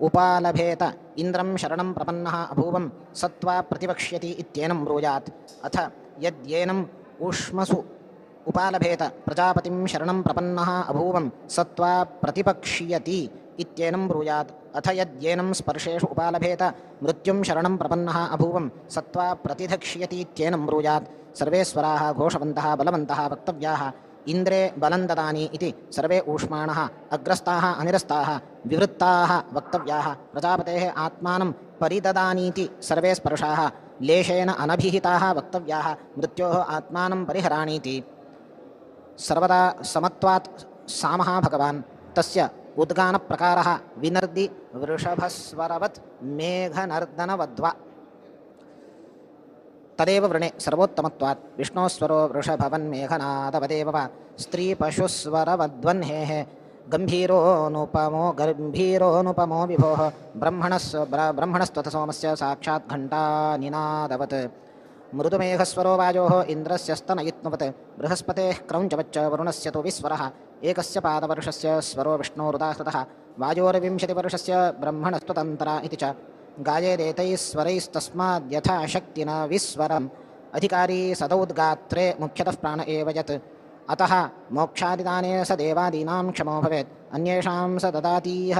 उपालभेत इन्द्रं शरणं प्रपन्नः अभूवं सत्त्वा प्रतिवक्ष्यति इत्येनं ब्रूयात्। अथ यद्येनम् ऊष्मसु उपालभेत प्रजापतिं शरणं प्रपन्नः अभूवं सत्त्वा प्रतिपक्ष्यति इत्येनं ब्रूयात्। अथ यद्येनं स्पर्शेषु उपालभेत मृत्युं शरणं प्रपन्नः अभूवं सत्त्वा प्रतिधक्ष्यति इत्येनं ब्रूयात्। सर्वे स्वराः घोषवन्तः बलवन्तः वक्तव्याः इन्द्रे बलं ददानि इति सर्वे ऊष्माणः अग्रस्ताः अनिरस्ताः विवृत्ताः वक्तव्याः। प्रजापतेः आत्मानम् परिददानीति सर्वे स्पर्शाः लेशेन अनभिहिताः वक्तव्याः मृत्योः आत्मानं परिहराणीति। सर्वदा समत्वात् सामः भगवान् तस्य उद्गानप्रकारः विनर्दि वृषभस्वरवत् मेघनर्दनवद्वा तदेव वृणे सर्वोत्तमत्वात् विष्णोस्वरो वृषभवन्मेघनादवदेव वा स्त्रीपशुस्वरवद्वह्नेः गम्भीरोऽनुपमो गम्भीरोऽनुपमो विभोः ब्रह्मणस्त्वथ सोमस्य साक्षात् घण्टानिनादवत् मृदुमेघस्वरो वायोः इन्द्रस्य स्तनयित्नुवत् बृहस्पतेः क्रौञ्चवच्च वरुणस्य तु विस्वरः एकस्य पादवर्षस्य स्वरो विष्णोरुदाहृतः वायोर्विंशतिवर्षस्य ब्रह्मणस्त्वतन्त्रा इति च गायेदेतैः स्वरैस्तस्माद्यथा शक्ति न विस्वरम् अधिकारी सदौद्गात्रे मुख्यतः प्राण एव यत् अतः मोक्षादिदाने स देवादीनां क्षमो भवेत् अन्येषां स ददातीह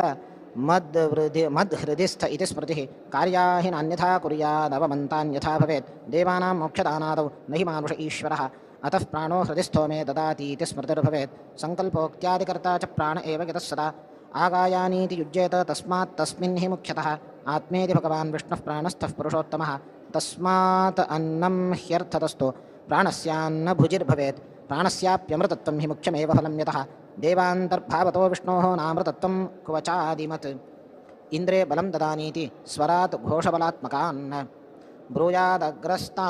मद्हृदिस्थ इति स्मृतिः कार्या हि नान्यथा कुर्यादवमन्तान्यथा भवेत् देवानां मोक्षदानादौ न हि मानुष ईश्वरः अतः प्राणो हृदिस्थो मे ददातीति स्मृतिर्भवेत् सङ्कल्पोक्त्यादिकर्ता च प्राण एव यतः सदा आगायानीति युज्येत तस्मात् तस्मिन् हि मुख्यतः आत्मेति भगवान् विष्णुः प्राणस्थः पुरुषोत्तमः तस्मात् अन्नं ह्यर्थतस्तु प्राणस्यान्न भुजिर्भवेत् प्राणस्याप्यमृतत्वं हि मुख्यमेव फलं यतः देवान्तर्भावतो विष्णोः नामृतत्वं क्वचादिमत् इन्द्रे बलं ददानीति स्वरात् घोषबलात्मकान् ब्रूयादग्रस्ता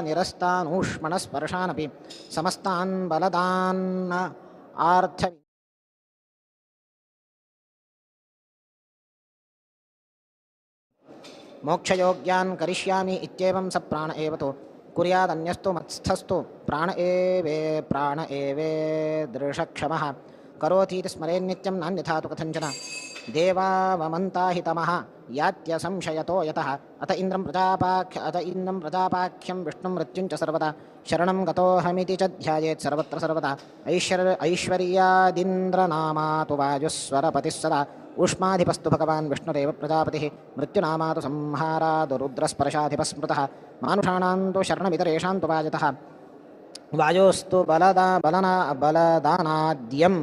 निरस्तानूष्मणस्पर्शानपि समस्तान् बलदान् आर्थ मोक्षयोग्यान् करिष्यामि इत्येवं स प्राण एव तु कुर्यादन्यस्तु मत्स्थस्तु प्राण एवेदृशक्षमः करोतीति स्मरेन्नित्यं नान्यथा तु कथञ्चन देवावमन्ता हि तमः यात्यसंशयतो यतः अत इन्द्रं प्रजापाख्यं विष्णुं मृत्युं च सर्वदा शरणं गतोऽहमिति च ध्यायेत् सर्वत्र सर्वदा ऐश्वर्यादिन्द्रनामा तु वायुस्वरपतिः सदा ऊष्माधिपस्तु भगवान् विष्णुरेव प्रजापतिः मृत्युनामा तु संहारादुरुद्रस्पर्शाधिपः स्मृतः मानुषाणां तु शरणमितरेषां तु वाजतः वायोस्तु बलदानाद्यं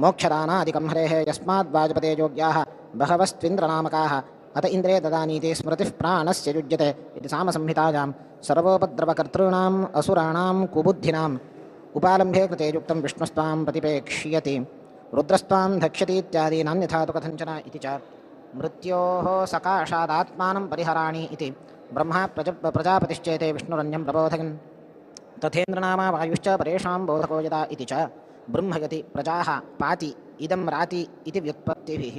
मोक्षदानादिकं हरेः यस्माद् वाजपते योग्याः बहवस्त्विन्द्रनामकाः अत इन्द्रे ददानीति स्मृतिः प्राणस्य युज्यते इति सामसंहितायां सर्वोपद्रवकर्तॄणाम् असुराणां कुबुद्धिनाम् उपालम्भे कृते युक्तं विष्णुस्त्वां प्रतिपेक्ष्यति रुद्रस्त्वां धक्ष्यतीत्यादि नान्यथा तु कथञ्चन इति च मृत्योः सकाशादात्मानं परिहराणि इति ब्रह्मा प्रजापतिश्चेते विष्णुरन्यं प्रबोधयन् तथेन्द्रनामा वायुश्च परेषां बोधको यदा इति च ब्रह्मयति प्रजाः पाति इदं राति इति व्युत्पत्तिभिः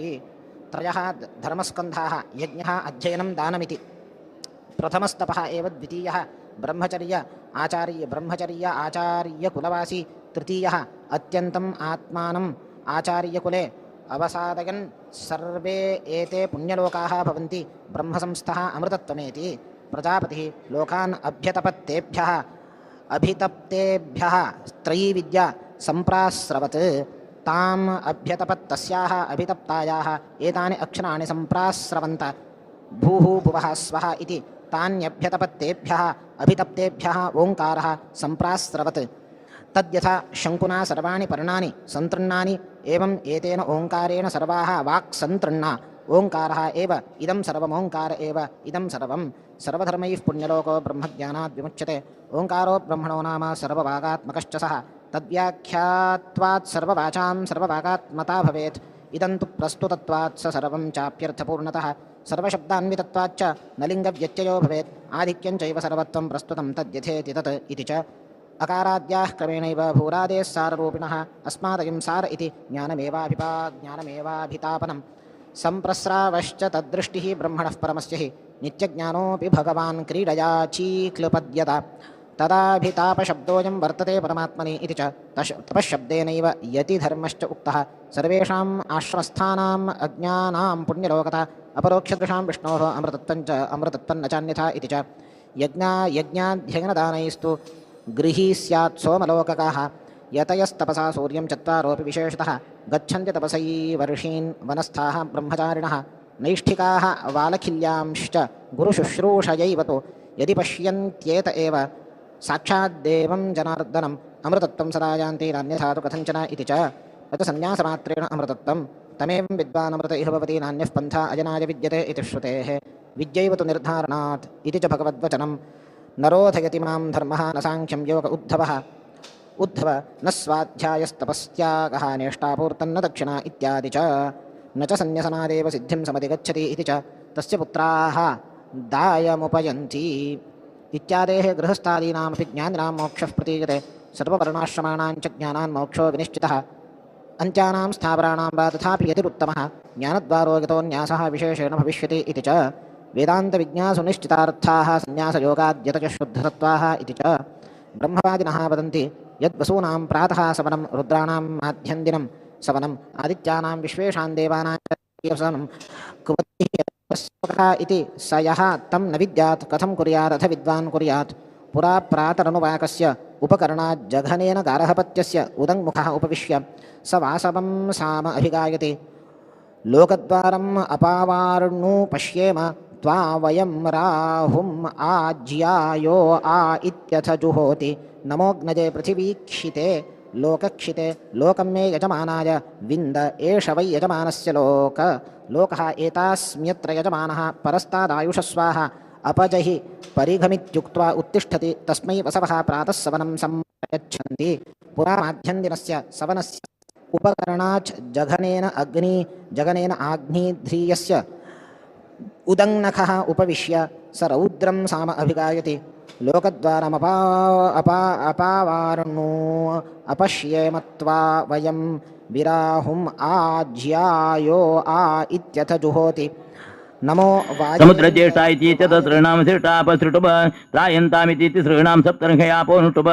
त्रयः धर्मस्कन्धाः यज्ञः अध्ययनं दानमिति प्रथमस्तपः एव द्वितीयः ब्रह्मचर्य आचार्यकुलवासी तृतीयः अत्यन्तम् आत्मानम् आचार्यकुले अवसादयन् सर्वे एते पुण्यलोकाः भवन्ति ब्रह्मसंस्थः अमृतत्वमेति प्रजापतिः लोकान् अभ्यतपत्तेभ्यः अभितप्तेभ्यः त्रयीविद्या सम्प्रास्रवत् ताम् अभ्यतपत्तस्याः अभितप्तायाः एतानि अक्षराणि सम्प्रास्रवन्त भूः भुवः स्वः इति तान्यभ्यतपत्तेभ्यः अभितप्तेभ्यः ओङ्कारः सम्प्रास्रवत् तद्यथा शङ्कुना सर्वाणि पर्णानि सन्तृण्णानि एवम् एतेन ओङ्कारेण सर्वाः वाक्सन्तृण्णा ओङ्कारः एव इदं सर्वमोङ्कार एव इदं सर्वं सर्वधर्मैः पुण्यलोको ब्रह्मज्ञानाद् विमुच्यते ओङ्कारो ब्रह्मणो नाम सर्ववागात्मकश्च सः तद्व्याख्यात्वात् सर्ववाचां सर्ववागात्मता भवेत् इदं तु प्रस्तुतत्वात् स सर्वं चाप्यर्थपूर्णतः सर्वशब्दान्वितत्वाच्च न लिङ्गव्यत्ययो भवेत् आधिक्यं चैव सर्वत्वं प्रस्तुतं तद्यथेति तत् इति च अकाराद्याः क्रमेणैव भूरादेः साररूपिणः अस्मादयं सार इति ज्ञानमेवाभितापनं सम्प्रस्रावश्च तद्दृष्टिः ब्रह्मणः परमस्य हि नित्यज्ञानोऽपि भगवान् क्रीडया चीक्लुपद्यत तदाभितापशब्दोऽयं वर्तते परमात्मनि इति च तपःशब्देनैव यतिधर्मश्च उक्तः सर्वेषाम् आश्रमस्थानाम् अज्ञानां पुण्यलोकता अपरोक्षदृशां विष्णोः अमृतत्वं च अमृतत्वं न चान्यथा इति च यज्ञाध्ययनदानैस्तु गृही स्यात् सोमलोककाः यतयस्तपसा सूर्यं चत्वारोऽपि विशेषतः गच्छन्ति तपसैवर्षीन् वनस्थाः ब्रह्मचारिणः नैष्ठिकाः वालखिल्यांश्च गुरुशुश्रूषयैव तु यदि पश्यन्त्येत एव साक्षाद्देवं जनार्दनम् अमृतत्वं सदा यान्ति नान्यथा तु कथञ्चन इति च तत् सन्न्यासमात्रेण अमृतत्वं तमेवं विद्वानमृत इह भवति नान्यः पन्था अजनाय विद्यते इति श्रुतेः विद्यैव तु निर्धारणात् इति च भगवद्वचनं। नरोधयति मां धर्मः न साङ्ख्यं योग उद्धवः उद्धव न स्वाध्यायस्तपस्त्यागः नेष्टापूर्तं न दक्षिणा इत्यादि च। न च सन्न्यसनादेव सिद्धिं समधिगच्छति इति च तस्य पुत्राः दायमुपयन्ति इत्यादेः गृहस्थादीनामपि ज्ञानिनां मोक्षः प्रतीयते। सर्ववर्णाश्रमाणां च ज्ञानान् मोक्षो विनिश्चितः। अन्त्यानां स्थावराणां वा तथापि यतिरुत्तमः ज्ञानद्वारो यतो न्यासः विशेषेण भविष्यति इति च। वेदान्तविज्ञासुनिश्चितार्थाः सन्न्यासयोगाद्यतच शुद्धसत्त्वाः इति च। ब्रह्मवादिनः वदन्ति यद्वसूनां प्रातः सवनं रुद्राणां माध्यन्दिनं सवनम् आदित्यानां विश्वेषां देवानां सवनं कुवतिः इति स यः तं न विद्यात् कथं कुर्यादथ विद्वान् कुर्यात्। पुरा प्रातरनुवाकस्य उपकरणात् जघनेन गार्हपत्यस्य उदङ्मुखः उपविश्य स वासवं साम अभिगायति। लोकद्वारम् अपावार्णु पश्येम त्वा वयं राहुम् आज्यायो आ इत्यथ जुहोति। नमोऽग्नजे पृथिवीक्षिते लोकक्षिते लोकं मे यजमानाय विन्द एष वै यजमानस्य लोक लोकः एतास्म्यत्र यजमानः परस्तादायुषस्वाहा अपजहि परिघमित्युक्त्वा उत्तिष्ठति। तस्मै वसवः प्रातः सवनं संयच्छन्ति। पुरा माध्यन्दिनस्य सवनस्य उपकरणाच् जघनेन अग्नि जघनेन आग्निध्रीयस्य उदङ्नखः उपविश्य स रौद्रं साम अभिगायति। लोकद्वारमपा अपा अपावार्णो अपश्येमत्वा वयं विराहुम् आज्यायो आ इत्यथ जुहोति। नमो समुद्रज्येष्ठा इति चतसृणां श्रेष्ठापसृटुभ त्रायन्तामिति तिसृणां सप्तर्षयापोऽनुष्टुभ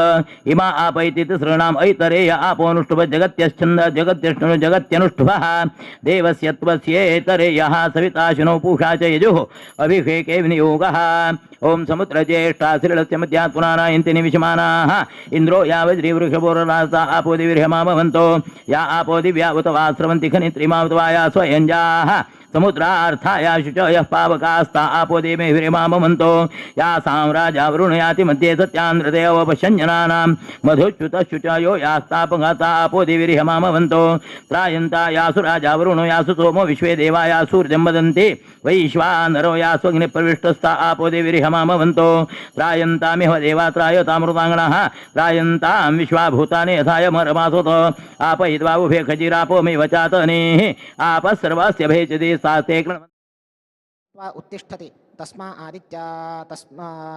इमा आप इति तिसृणाम् ऐतरेय आपोऽनुष्टुभ जगत्यश्छन्द जगत्यष्णु जगत्यनुष्टुभः देवस्य त्वस्येतरेयः सविता शुनौ पूषा च यजुः अभिषेके विनियोगः। ॐ समुद्रज्येष्ठा श्रीलस्य मध्यात् पुनानायन्ति निविशमानाः इन्द्रो यावज्रीवृषभोररासा आपो दिविर्हमामवन्तो या आपो दिव्या उत वा स्रवन्ति खनित्रिमा उत वा या स्वयञ्जाः समुद्रार्थाया शुचयः पावकास्ता आपो देवेभिरिमामवन्तो या साम्राजा वरुणयाति मध्ये सत्यानृतयवपश्यञ्जनानां मधुच्युतशुचयो यास्तापघाता आपो देवीर्हमामवन्तो त्रायन्ता यासु राजा वरुणो यासु सोमो विश्वे देवा यासूर्जं वदन्ति वैश्वानरो यास्वग्निप्रविष्टस्ता आपो देवीर्हमामवन्तो त्रायन्तामिह देवा त्रायतामृताङ्गणः त्रायन्तां विश्वाभूतानि यथायमरमासुत आप यद्वा उभे खजिरापो मे वचातनेः आपः सर्वस्य भेचति उत्तिष्ठति। तस्मा आदित्या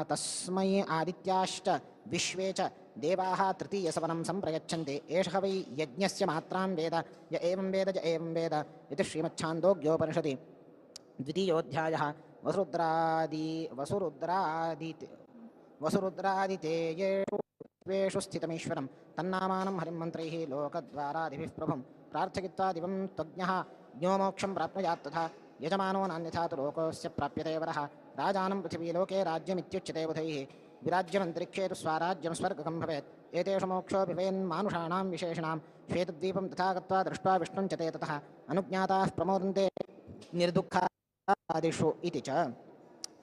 तस्मै आदित्याश्च विश्वे च देवाः तृतीयसवनं सम्प्रयच्छन्ति। एषः वै यज्ञस्य मात्रां वेद य एवं वेद य एवं वेद इति श्रीमच्छान्दोग्योपनिषदि द्वितीयोऽध्यायः। वसुरुद्रादितेयेषु विश्वेषु स्थितमीश्वरं तन्नामानं हरिं मन्त्रैः लोकद्वारादिभिः प्रभुं प्रार्थयित्वा दिवं त्वज्ञः ज्ञो मोक्षं प्राप्नुयात् तथा यजमानो नान्यथा तु लोकोऽस्य प्राप्यते वरः। राजानं पृथिवीलोके राज्यमित्युच्यते बुधैः विराज्यमन्तरिक्षे तु स्वाराज्यं स्वर्गकं भवेत्। एतेषु मोक्षो भवेन्मानुषाणां विशेषणां श्वेतद्वीपं तथा गत्वा दृष्ट्वा विष्णुं च ते ततः अनुज्ञाताः प्रमोदन्ते निर्दुःखादिषु इति च।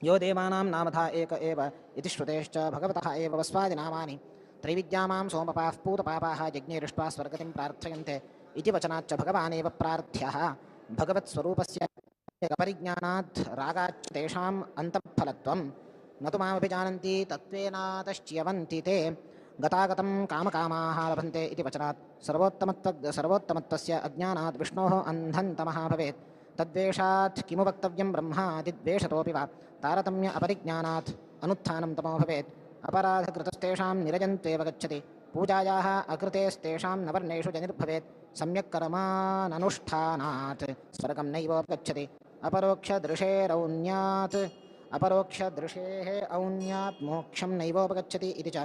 यो देवानां नामधा एक एव इति श्रुतेश्च भगवतः एव वस्वादिनामानि त्रैविद्या मां सोमपाः पूतपापाः यज्ञे दृष्ट्वा स्वर्गतिं प्रार्थयन्ते इति वचनाच्च भगवानेव प्रार्थ्यः। भगवत्स्वरूपस्य परिज्ञानात् रागाच्च तेषाम् अन्तःफलत्वं न तु मामपि जानन्ति तत्त्वेनातश्च्यवन्ति ते गतागतं कामकामाः लभन्ते इति वचनात् सर्वोत्तमत्वस्य अज्ञानात् विष्णोः अन्धन्तमः भवेत्। तद्वेषात् किमु वक्तव्यं ब्रह्मादिद्वेषतोऽपि वा तारतम्य अपरिज्ञानात् अनुत्थानं तमो भवेत्। अपराधकृतस्तेषां निरजन्त्वेव गच्छति पूजायाः अकृतेस्तेषां न वर्णेषु जनिर्भवेत्। सम्यक् कर्माननुष्ठानात् स्वर्गं नैव गच्छति। अपरोक्षदृशेरौन्यात् अपरोक्षदृशेः औन्यात् मोक्षं नैवोपगच्छति इति च।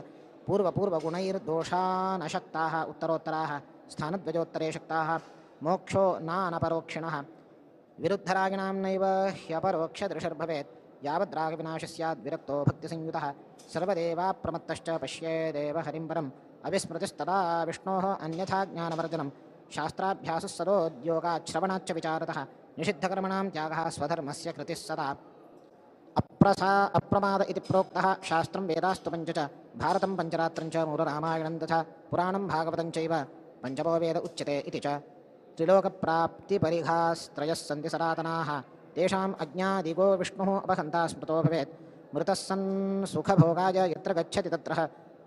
पूर्वपूर्वगुणैर्दोषानशक्ताः उत्तरोत्तराः स्थानद्वयोत्तरे शक्ताः मोक्षो नानपरोक्षिणः। विरुद्धरागिणां नैव ह्यपरोक्षदृशिर्भवेत्। यावद्रागविनाशः स्याद् विरक्तो भक्तिसंयुतः सर्वदेवाप्रमत्तश्च पश्येदेव हरिं परम्। अविस्मृतिस्तदा विष्णोः अन्यथा ज्ञानवर्जनं शास्त्राभ्यासः सदोद्योगात् श्रवणाच्च विचारतः निषिद्धकर्मणां त्यागः स्वधर्मस्य कृतिः सदा। अप्रमाद इति प्रोक्तः शास्त्रं वेदास्तु पञ्च च भारतं पञ्चरात्रं च मूलरामायणं तथा पुराणं भागवतं चैव पञ्चमो वेद उच्यते इति च। त्रिलोकप्राप्तिपरिघास्त्रयः सन्ति सनातनाः तेषाम् अज्ञादिगो विष्णुः अपहन्ता स्मृतो भवेत्। मृतः सन् सुखभोगाय यत्र गच्छति तत्र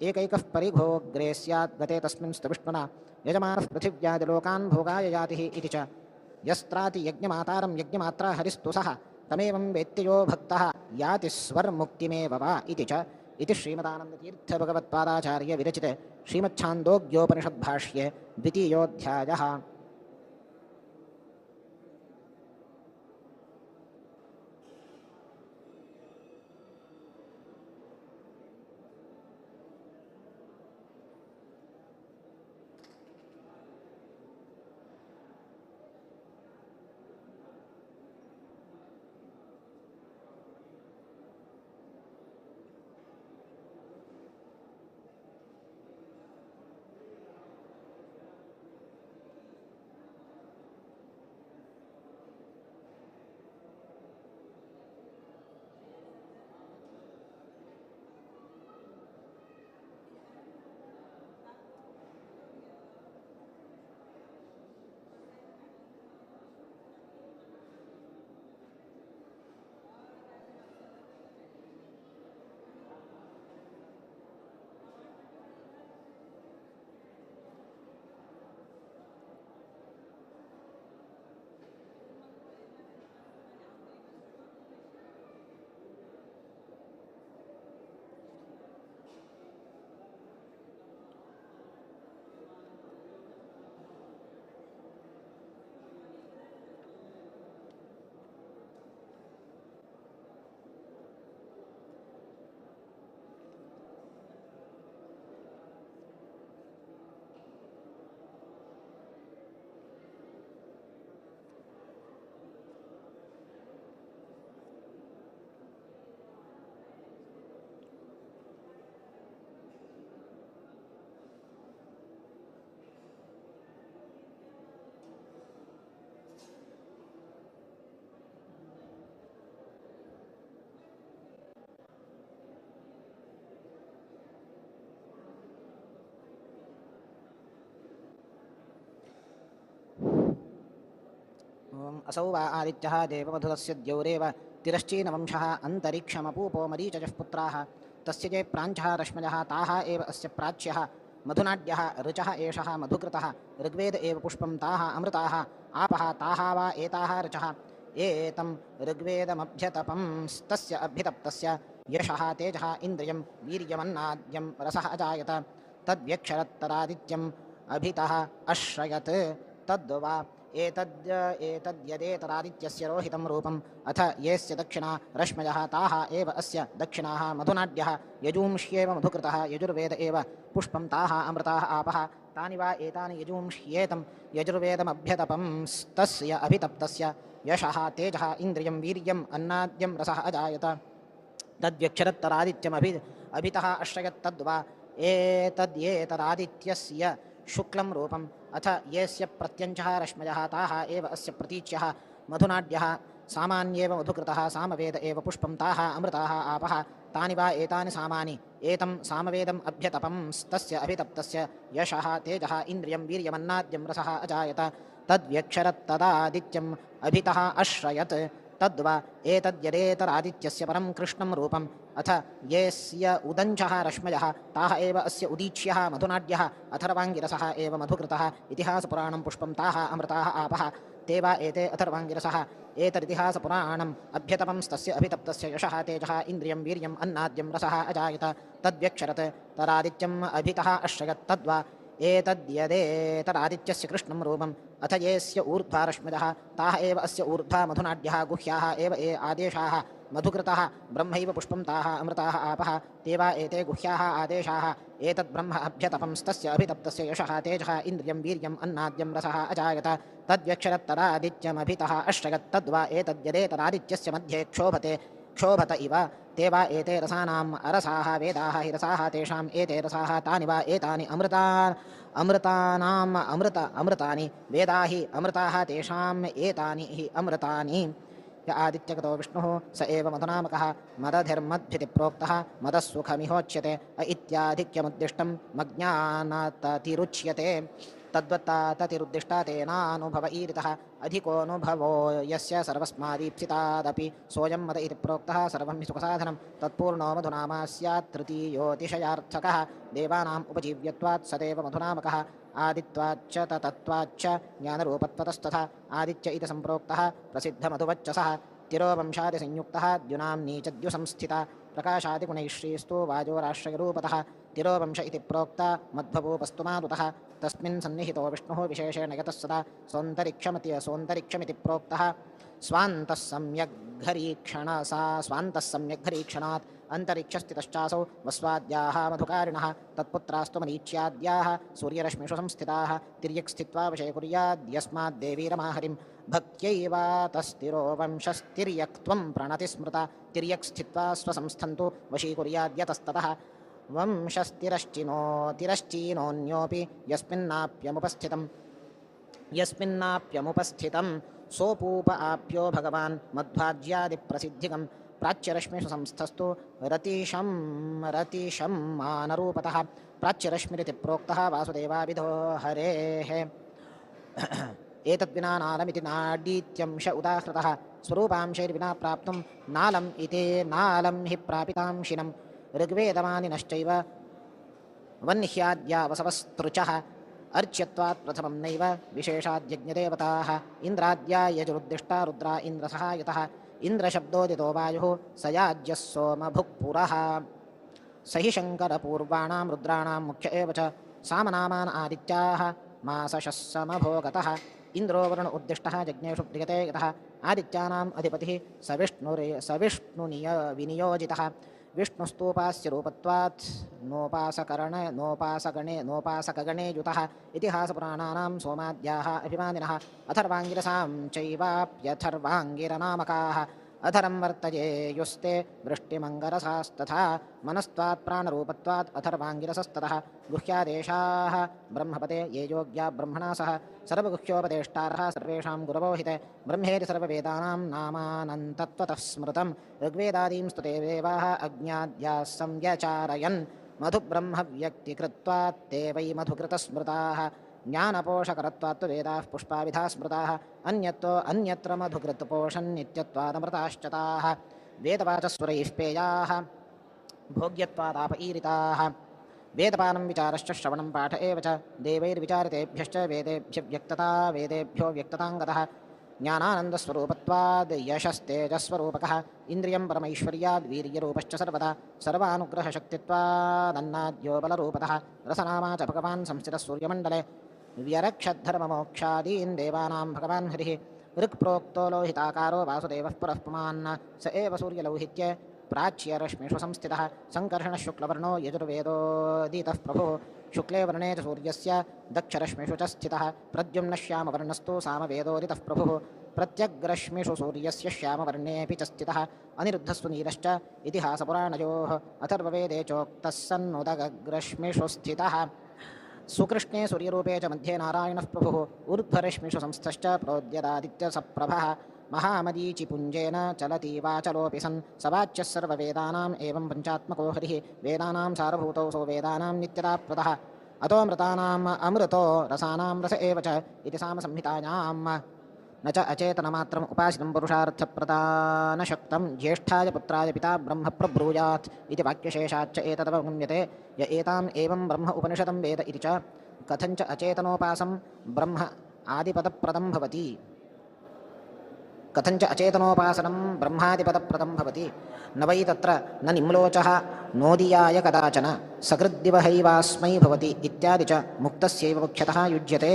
एकैकः परिघोऽग्रे स्यात् गते तस्मिंस्तु विष्णुना यजमानः पृथिव्यादिलोकान् भोगाय यातिः इति च। यस्त्राति यज्ञमातारं यज्ञमात्रा हरिस्तु सः तमेवं वेत्ति यो भक्तः याति स्वर्मुक्तिमेव वा इति च। इति श्रीमदानन्दतीर्थभगवत्पादाचार्य विरचिते श्रीमच्छान्दोग्योपनिषद्भाष्ये द्वितीयोऽध्यायः। असौ वा आदित्यः देवमधुरस्य द्यौरेव तिरश्चीनवंशः अन्तरिक्षमपूपो मरीचजः पुत्राः तस्य ये प्राञ्चः रश्मयः ताः एव अस्य प्राच्यः मधुनाड्यः ऋचः एषः मधुकृतः ऋग्वेद एव पुष्पं ताः अमृताः आपः ताः वा एताः ऋचः एतं ऋग्वेदमभ्यतपंस्तस्य अभ्यतप्तस्य यशः तेजः इन्द्रियं वीर्यमन्नाद्यं रसः अजायत तद्व्यक्षरत्तरादित्यम् अभितः अश्रयत् तद्वा एतद्यदेतरादित्यस्य रोहितं रूपम् अथ येस्य दक्षिणा रश्मयः ताः एव अस्य दक्षिणाः मधुनाड्यः यजूंष्येव मधुकृतः यजुर्वेद एव पुष्पं ताः अमृताः आपः तानि वा एतानि यजूंष्येतं यजुर्वेदमभ्यतपंस्तस्य अभितप्तस्य यशः तेजः इन्द्रियं वीर्यम् अन्नाद्यं रसः अजायत तद्व्यक्षरत्तरादित्यमभि अभितः अश्रयत्तद्वा एतद्येतरादित्यस्य शुक्लं रूपम् अथ येस्य प्रत्यञ्चः रश्मयः ताः एव अस्य प्रतीच्यः मधुनाड्यः सामान्येव मधुकृतः सामवेद एव पुष्पं ताः अमृताः आपः तानि वा एतानि सामानि एतं सामवेदम् अभ्यतपंस्तस्य अभितप्तस्य यशः तेजः इन्द्रियं वीर्यमन्नाद्यं रसः अजायत तद्व्यक्षरत्तदादित्यम् अभितः अश्रयत् तद्वा एतद्यदेतरादित्यस्य परं कृष्णं रूपम् अथ येस्य उदञ्चः रश्मयः ताः एव अस्य उदीच्यः मधुनाड्यः अथर्वाङ्गिरसः एव मधुकृतः इतिहासपुराणं पुष्पं ताः अमृताः आपः ते वा एते अथर्वाङ्गिरसः एतदितिहासपुराणम् अभ्यतपंस्तस्य अभितप्तस्य यशः तेजः इन्द्रियं वीर्यम् अन्नाद्यं रसः अजायत तद्व्यक्षरत् तरादित्यम् अभितः अश्रयत् तद्वा एतद्यदेतरादित्यस्य कृष्णं रूपम् अथ येस्य ऊर्ध्वारश्मिदः ताः एव अस्य ऊर्ध्वा मधुनाड्यः गुह्याः एव ये आदेशाः मधुकृतः ब्रह्मैव पुष्पं ताः अमृताः आपः ते वा एते गुह्याः आदेशाः एतद्ब्रह्म अभ्यतपंस्तस्य अभितप्तस्य यशः तेजः इन्द्रियं वीर्यम् अन्नाद्यं रसः अजायत तद्व्यक्षरत्तरादित्यमभितः अश्रयत् तद्वा एतद्यदेतरादित्यस्य मध्ये क्षोभते क्षोभत इव ते वा एते रसानाम् अरसाः वेदाः हि रसाः तेषाम् एते रसाः तानि वा एतानि अमृतानाम् अमृतानि वेदा हि अमृताः तेषाम् एतानि हि अमृतानि। य आदित्यगतो विष्णुः स एव मधुनामकः मदधिर्मद्भिति प्रोक्तः मदस्सुखमिहोच्यते अ इत्याधिक्यमुद्दिष्टं मज्ञानाततिरुच्यते। तद्वत्ता ततिरुद्दिष्टा तेनानुभव ईरितः अधिकोऽनुभवो यस्य सर्वस्मादीप्सितादपि सोऽयं मद इति प्रोक्तः सर्वं हि सुखसाधनं तत्पूर्णो मधुनामा स्यात् तृतीयोऽतिशयार्थकः देवानाम् उपजीव्यत्वात् सदैव मधुनामकः आदित्वाच्च ततत्वाच्च ज्ञानरूपत्वतस्तथा आदित्य इति सम्प्रोक्तः प्रसिद्धमधुवच्चसः तिरोवंशादिसंयुक्तः द्युनां नीचद्युसंस्थिता प्रकाशादिगुणैश्रीस्तु वायोराश्रयरूपतः तिरोवंश इति प्रोक्ता मध्वभूपस्तु मारुतः तस्मिन् सन्निहितो विष्णुः विशेषेण यतः सदा सोऽन्तरिक्षमिति प्रोक्तः स्वान्तः सम्यग्घरीक्षणात् अन्तरिक्षस्थितश्चासौ वस्वाद्याः मधुकारिणः तत्पुत्रास्तु मरीच्याद्याः सूर्यरश्मिषु संस्थिताः तिर्यक् स्थित्वा वशे कुर्याद्यस्माद् देवीरमाहरिं भक्त्यैवातस्तिरोवंशस्तिर्यक्त्वं प्रणति स्मृता तिर्यक् स्थित्वा स्वसंस्थन्तु वशीकुर्याद्यतस्ततः वंशस्तिरश्चिनोऽन्योऽपि यस्मिन्नाप्यमुपस्थितं सोपूप आप्यो भगवान् मध्वाज्यादिप्रसिद्धिकं प्राच्यरश्मिषु संस्थस्तु रतिशं मानरूपतः प्राच्यरश्मिरिति प्रोक्तः वासुदेवाभिधो हरेः। एतद्विना नालमिति नाडीत्यंश उदाहृतः स्वरूपांशैर्विना प्राप्तुं नालम् इति नालं हि प्रापितांशिनं ऋग्वेदमानिनश्चैव वह्न्याद्यावसवस्तृचः अर्च्यत्वात् प्रथमं नैव विशेषाद्यज्ञदेवताः इन्द्राद्या यजुरुद्दिष्टा रुद्रा इन्द्रसहायतः इन्द्रशब्दोदितो वायुः स याज्यः सोमभुक्पुरः स हि शङ्करपूर्वाणां रुद्राणां मुख्य एव च सामनामान आदित्याः मासशः समभोगतः इन्द्रो वरुण उद्दिष्टः यज्ञेषु प्रियते यतः आदित्यानाम् अधिपतिः स विष्णुनिय विनियोजितः विष्णुस्तूपास्य रूपत्वात् नोपासकगणे युतः इतिहासपुराणानां सोमाद्याः अभिमानिनः अथर्वाङ्गिरसां चैवाप्यथर्वाङ्गिरनामकाः अधरं वर्तयेयुस्ते वृष्टिमङ्गरसास्तथा मनस्त्वात् प्राणरूपत्वात् अथर्वाङ्गिरसस्ततः गुह्यादेशाः ब्रह्मपते ये योग्या ब्रह्मणा सह सर्वगुह्योपदेष्टारः सर्वेषां गुरवो हिते ब्रह्मेति सर्ववेदानां नामानन्तत्वतः स्मृतं ऋग्वेदादींस्तु ते देवाः अज्ञाद्याः संव्यचारयन् मधुब्रह्मव्यक्तिकृत्वात् ते वै मधुकृतस्मृताः ज्ञानपोषकरत्वात्तु वेदाः पुष्पाविधा स्मृताः अन्यत्र मधुकृतपोषन्नित्यत्वादमृताश्च ताः वेदवाचस्वरैः पेयाः भोग्यत्वादाप ईरिताः वेदपानं विचारश्च श्रवणं पाठ एव च देवैर्विचारितेभ्यश्च वेदेभ्य व्यक्तता वेदेभ्यो व्यक्तताङ्गतः ज्ञानानन्दस्वरूपत्वाद् यशस्तेजस्वरूपकः इन्द्रियं परमैश्वर्याद् वीर्यरूपश्च सर्वदा सर्वानुग्रहशक्तित्वादन्नाद्यो बलरूपतः रसनामा च भगवान् संस्थितः सूर्यमण्डले व्यरक्षद्धर्ममोक्षादीन् देवानां भगवान् हरिः ऋक्प्रोक्तो लोहिताकारो वासुदेवः पुरः पुमान् स एव सूर्यलौहित्ये प्राच्यरश्मिषु संस्थितः सङ्कर्षणः शुक्लवर्णो यजुर्वेदोदितः प्रभुः शुक्ले वर्णे च सूर्यस्य दक्षरश्मिषु च स्थितः प्रद्युम्नः श्यामवर्णस्तु सामवेदोदितः प्रभुः प्रत्यग्रश्मिषु सूर्यस्य श्यामवर्णेऽपि च स्थितः अनिरुद्धस्तु नीलश्च इतिहासपुराणयोः अथर्ववेदे चोक्तः सन्नुदगग्रश्मिषु स्थितः सुकृष्णे सूर्यरूपे च मध्ये नारायणः प्रभुः ऊर्ध्वरश्मिषु संस्थश्च प्रोद्यदादित्यसप्रभः महामदीचिपुञ्जेन चलतीवाचलोऽपि सन् सवाच्यः सर्ववेदानाम् एवं पञ्चात्मको हरिः वेदानां सारभूतौ सौ वेदानां नित्यताप्रदः अतोऽमृतानाम् अमृतो रसानां रस एव च इति सामसंहितायाम् न च अचेतनमात्रम् उपासितं पुरुषार्थप्रदानशक्तं ज्येष्ठाय पुत्राय पिता ब्रह्म प्रब्रूयात् इति वाक्यशेषाच्च एतदवगम्यते य एताम् एवं ब्रह्म उपनिषदं वेद इति च कथञ्च अचेतनोपासं ब्रह्म आदिपदप्रदं भवति कथञ्च अचेतनोपासनं ब्रह्मादिपदप्रदं भवति न वै तत्र न निम्लोचः नोदीयाय कदाचन सकृद्दिवहैवास्मै भवति इत्यादि च मुक्तस्यैव मुख्यतः युज्यते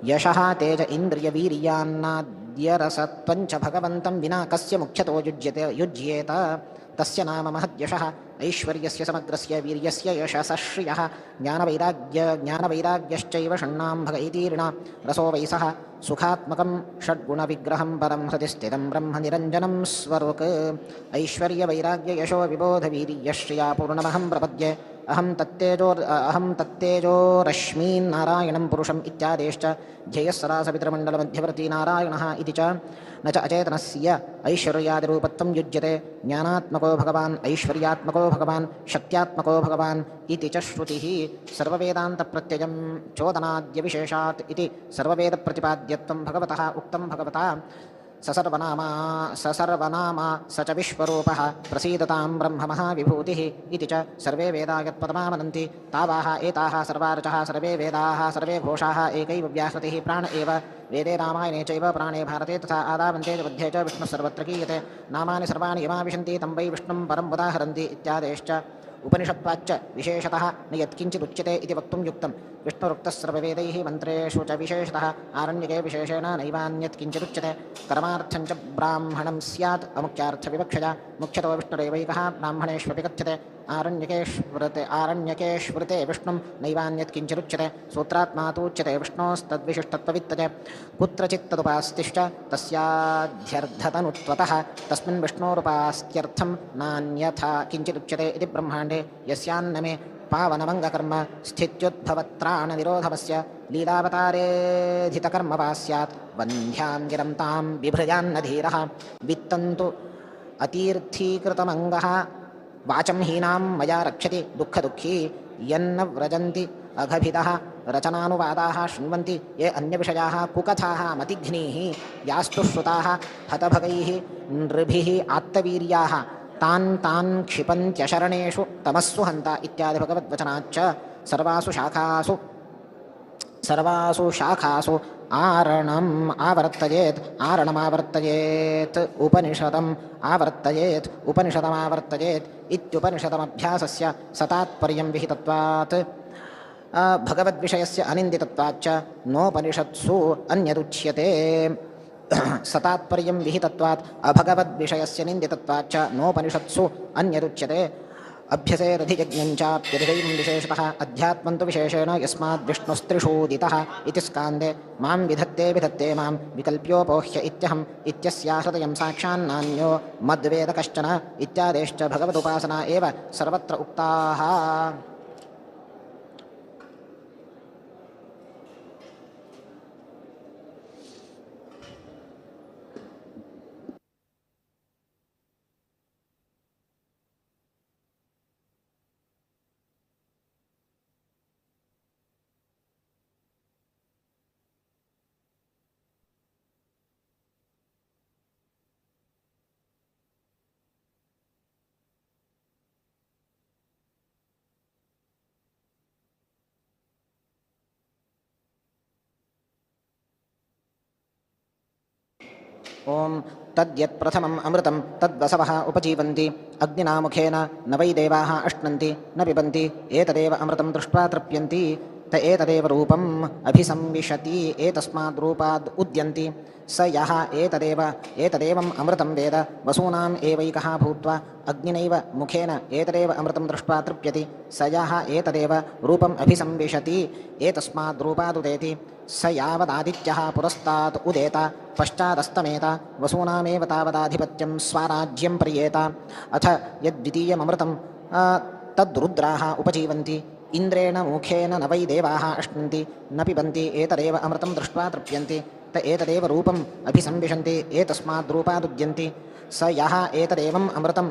यशः तेज इन्द्रियवीर्यान्नाद्यरसत्वञ्च भगवन्तं विना कस्य मुख्यतो युज्येत तस्य नाम महद्यशः ऐश्वर्यस्य समग्रस्य वीर्यस्य यशसः श्रियः ज्ञानवैराग्यश्चैव षण्णां भग इतीर्णा रसो वै सः सुखात्मकं षड्गुणविग्रहं परं हृदि स्थितं ब्रह्म निरञ्जनं स्वरुक् ऐश्वर्यवैराग्ययशो विबोधवीर्यश्रिया पूर्णमहं प्रपद्ये। अहं तत्तेजो रश्मीन् नारायणं पुरुषम् इत्यादेश्च ध्येयः सदा सवितृमण्डलमध्यवर्ती नारायणः इति च। न च अचेतनस्य ऐश्वर्यादिरूपत्वं युज्यते। ज्ञानात्मको भगवान्, ऐश्वर्यात्मको भगवान्, शक्त्यात्मको भगवान् इति च श्रुतिः। सर्ववेदान्तप्रत्ययं चोदनाद्यविशेषात् इति सर्ववेदप्रतिपाद्यत्वं भगवतः उक्तं भगवता। ससर्वनामा स च विश्वरूपः प्रसीदतां ब्रह्ममः विभूतिः इति च सर्वे वेदा यत्पदमामनन्ति तावाः एताः सर्वारचः सर्वे वेदाः सर्वे घोषाः एकैव व्याहृतिः प्राण एव वेदे रामायणे चैव प्राणे भारते तथा आदावन्ते च मध्ये च विष्णुः सर्वत्र कीयते। नामानि सर्वाणि यमाविशन्ति तं वै विष्णुं परं उदाहरन्ति इत्यादेश्च। उपनिषत्वाच्च विशेषतः न यत्किञ्चिदुच्यते इति वक्तुं युक्तं। विष्णुरुक्तः सर्ववेदैः मन्त्रेषु च विशेषतः आरण्यके विशेषेण नैवान्यत् किञ्चिदुच्यते। कर्मार्थं च ब्राह्मणं स्यात् अमुख्यार्थविवक्षया मुख्यतो विष्णुरेवैकः ब्राह्मणेष्वपि कथ्यते। आरण्यकेष्वृते विष्णुं नैवान्यत् किञ्चिदुच्यते। सूत्रात्मा तूच्यते विष्णोस्तद्विशिष्टत्ववित्तते। कुत्रचित्तदुपास्तिश्च तस्याध्यर्धतनुत्वतः तस्मिन् विष्णोरुपास्त्यर्थं नान्यथा किञ्चिदुच्यते इति ब्रह्माण्डे यस्यान्न मे पावनमङ्गकर्म स्थित्युद्भवत्राणनिरोधमस्य लीलावतारेधितकर्म वा स्यात् वन्ध्यां गिरं तां बिभृयान्न धीरः। वित्तन्तु अतीर्थीकृतमङ्गः वाचं हीनां मया रक्षति दुःखदुःखी यन्न व्रजन्ति अघभिदः रचनानुवादाः शृण्वन्ति ये अन्यविषयाः कुकथाः मतिघ्नीः यास्तु श्रुताः हतभगैः नृभिः आत्तवीर्याः तान् तान् क्षिपन्त्यशरणेषु तमस्सु हन्त इत्यादि भगवद्वचनाच्च। सर्वासु शाखासु आरणम् आवर्तयेत् आरणमावर्तयेत् उपनिषदम् आवर्तयेत् उपनिषदमावर्तयेत् इत्युपनिषदमभ्यासस्य सतात्पर्यं विहितत्वात् भगवद्विषयस्य अनिन्दितत्वाच्च नोपनिषत्सु अन्यदुच्यते। सतात्पर्यं विहितत्वात् अभगवद्विषयस्य निन्दितत्वाच्च नोपनिषत्सु अन्यदुच्यते। अभ्यसेरधियज्ञं चाप्यधिदैवं विशेषतः अध्यात्मं तु विशेषेण यस्माद् विष्णुस्त्रिषूदितः इति स्कान्दे मां विधत्ते विधत्ते मां विकल्प्योपोह्य इत्यहम् इत्यस्या हृदयं साक्षान्नान्यो मद्वेद कश्चन इत्यादेश्च भगवदुपासना एव सर्वत्र उक्ताः। ॐ तद्यत् प्रथमम् अमृतं तद्वसवः उपजीवन्ति अग्निना मुखेन न वै देवाः अश्नन्ति न पिबन्ति एतदेव अमृतं दृष्ट्वा तृप्यन्ति त एतदेव रूपम् अभिसंविशति एतस्माद् रूपाद् उद्यन्ति स यः एतदेव एतदेवम् अमृतं वेद वसूनाम् एवैकः भूत्वा अग्निनैव मुखेन एतदेव अमृतं दृष्ट्वा तृप्यति स यः एतदेव रूपम् अभिसंविशति एतस्माद् रूपादुदेति स यावदादित्यः पुरस्तात् उदेत पश्चादस्तमेत वसूनामेव तावदाधिपत्यं स्वराज्यं प्रियेत। अथ यद्वितीयममृतं तद्रुद्राः उपजीवन्ति इन्द्रेण मुखेन न वै देवाः अश्नन्ति न पिबन्ति एतदेव अमृतं दृष्ट्वा तृप्यन्ति त एतदेव रूपम् अभिसंविशन्ति एतस्माद् रूपादुद्यन्ति स यः एतदेवम् अमृतं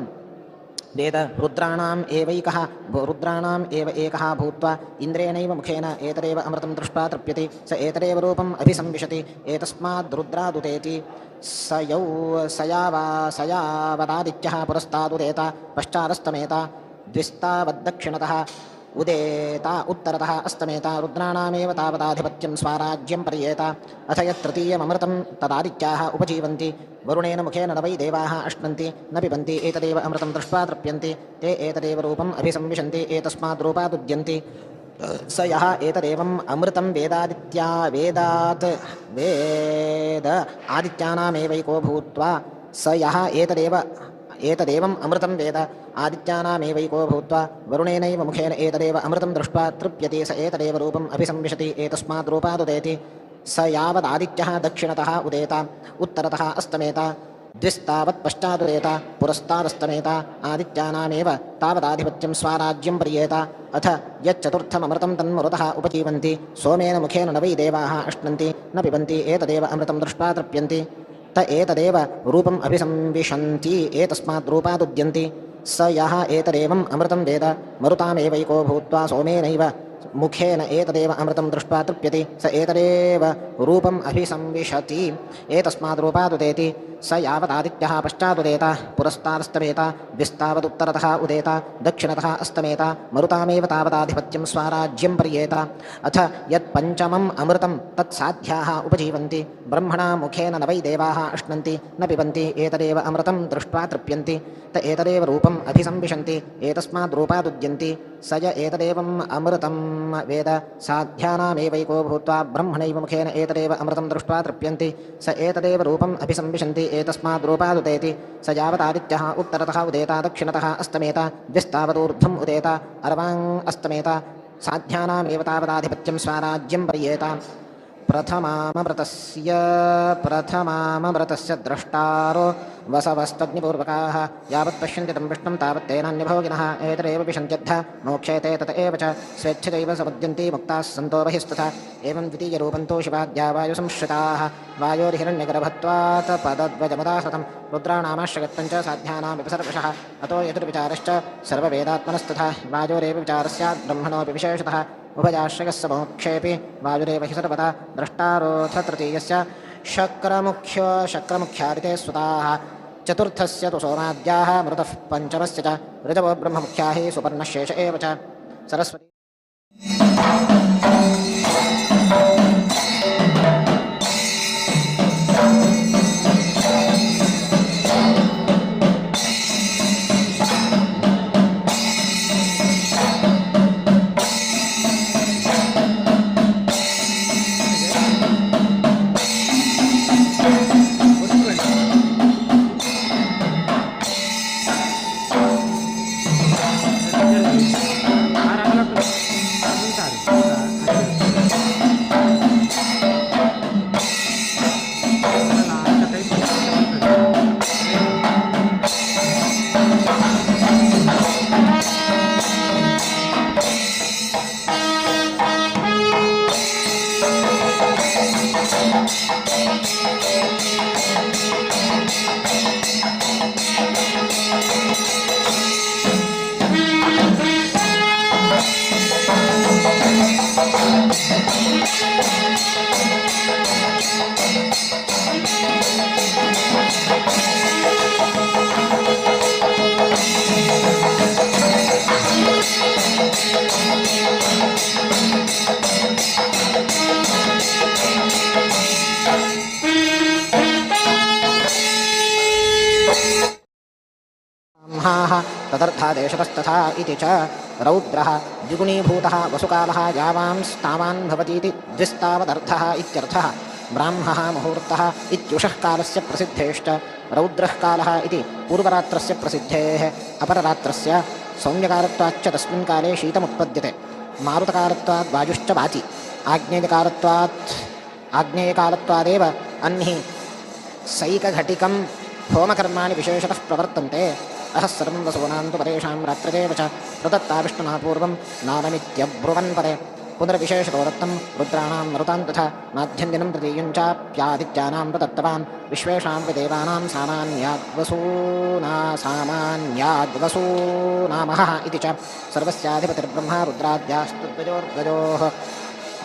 वेद रुद्राणाम् एवैकः रुद्राणाम् एव एकः भूत्वा इन्द्रेणैव मुखेन एतदेव अमृतं दृष्ट्वा तृप्यति स एतदेव रूपम् अभिसंविशति एतस्माद् रुद्रादुदेति स यौ स यावदादित्यः पुरस्तादुदेत पश्चादस्तमेत द्विस्तावद्दक्षिणतः उदेता उत्तरतः अस्तमेत रुद्राणामेव तावदाधिपत्यं स्वराज्यं पर्येत। अथ यत्तृतीयममृतं तदादित्याः उपजीवन्ति वरुणेन मुखेन न वै देवाः अश्नन्ति न पिबन्ति एतदेव अमृतं दृष्ट्वा तृप्यन्ति ते एतदेव रूपम् अभिसंविशन्ति एतस्माद् रूपादुद्यन्ति स यः एतदेवम् अमृतं वेदादित्या वेदात् वेद आदित्यानामेवैको भूत्वा स यः एतदेव एतदेवम् अमृतं वेद आदित्यानामेवैको भूत्वा वरुणेनैव मुखेन एतदेव अमृतं दृष्ट्वा तृप्यति स एतदेव रूपम् अभिसंविशति एतस्माद् रूपादुदेति स यावदादित्यः दक्षिणतः उदेत उत्तरतः अस्तमेत द्विस्तावत् पश्चादुदेत पुरस्तादस्तमेत आदित्यानामेव तावदाधिपत्यं स्वाराज्यं पर्येत। अथ यच्चतुर्थममृतं तन्मरुतः उपजीवन्ति सोमेन मुखेन न वै देवाः अश्नन्ति न पिबन्ति एतदेव अमृतं दृष्ट्वा तृप्यन्ति। त एतदेव रूपम् अभिसंविशन्ति एतस्मात् रूपादुद्यन्ति। स यः एतदेवम् अमृतं वेद मरुतामेवैको भूत्वा सोमेनैव मुखेन एतदेव अमृतं दृष्ट्वा तृप्यति स एतदेव रूपम् अभिसंविशति एतस्माद् रूपादुदेति। स यावदादित्यः पश्चादुदेत पुरस्तादस्तमेत द्विस्तावदुत्तरतः उदेत दक्षिणतः अस्तमेत मरुतामेव तावदाधिपत्यं स्वाराज्यं पर्येत। अथ यत्पञ्चमम् अमृतं तत्साध्याः उपजीवन्ति ब्रह्मणा मुखेन न वै देवाः अश्नन्ति न पिबन्ति एतदेव अमृतं दृष्ट्वा तृप्यन्ति। त एतदेव रूपम् अभिसंविशन्ति एतस्माद् रूपादुद्यन्ति। स य एतदेवम् अमृतं वेद साध्यानामेवैको भूत्वा ब्रह्मणैव मुखेन एतदेव अमृतं दृष्ट्वा तृप्यन्ति स एतदेव रूपम् अभिसंविशन्ति एतस्माद् रूपादुदेति। स यावदादित्यः उत्तरतः उदेत दक्षिणतः अस्तमेत द्विस्तावदूर्ध्वम् उदेत अर्वाङ् अस्तमेत साध्यानामेव तावदाधिपत्यं स्वाराज्यं पर्येत। प्रथमामृतस्य द्रष्टारो वसवस्तग्निपूर्वकाः यावत् पश्यन्ति तं विष्णुं तावत् तेनान्यभोगिनः एतदेव विशन्त्यद्ध मोक्षेते तत एव च स्वेच्छयैव समुद्यन्ति मुक्ताः सन्तो बहिस्तथा। एवं द्वितीयरूपं तु शिवाद्या वायुसंश्रिताः वायोर्हिरण्यगर्भत्वात् पदद्वजमुदाहृतं रुद्राणामाश्रयत्वं च साध्यानामपि सर्वशः। अतो यजुर्विचारश्च सर्ववेदात्मनस्तथा वायोरेव विचारः स्यात् ब्रह्मणोऽपि विशेषतः। उभयाश्रयः स मोक्षेऽपि वायुरेव हि सर्वदा द्रष्टारोऽथ तृतीयस्य शक्रमुख्यादिते सुताः। चतुर्थस्य तु सोमाद्याः मृतः पञ्चमस्य च ऋजवो ब्रह्ममुख्या हि सुपर्णशेष एव च। सरस्वती तदर्थादेशतस्तथा इति च रौद्रः द्विगुणीभूतः वसुकालः यावांस्तावान् भवतीति द्विस्तावदर्थः इत्यर्थः। ब्राह्मः मुहूर्तः इत्युषः कालस्य प्रसिद्धेश्च रौद्रः कालः इति पूर्वरात्रस्य प्रसिद्धेः अपररात्रस्य सौम्यकालत्वाच्च तस्मिन् काले शीतमुत्पद्यते। मारुतकालत्वाद् वायुश्च वाति। आग्नेयकालत्वादेव अह्निः सैकघटिकं होमकर्माणि विशेषतः प्रवर्तन्ते। अहः सर्वं वसूनां तु परेषां रात्रिरेव च प्रदत्ता विष्णुना पूर्वं नाममित्यब्रुवन् परे। पुनर्विशेषतो दत्तं रुद्राणां मरुतां तथा माध्यन्दिनं तृतीयं चाप्यादित्यानां प्रदत्तवान् विश्वेषां देवानां सामान्याद्वसूनामहः इति च सर्वस्याधिपतिर्ब्रह्मा रुद्राद्यास्तु द्वयोर्द्वयोः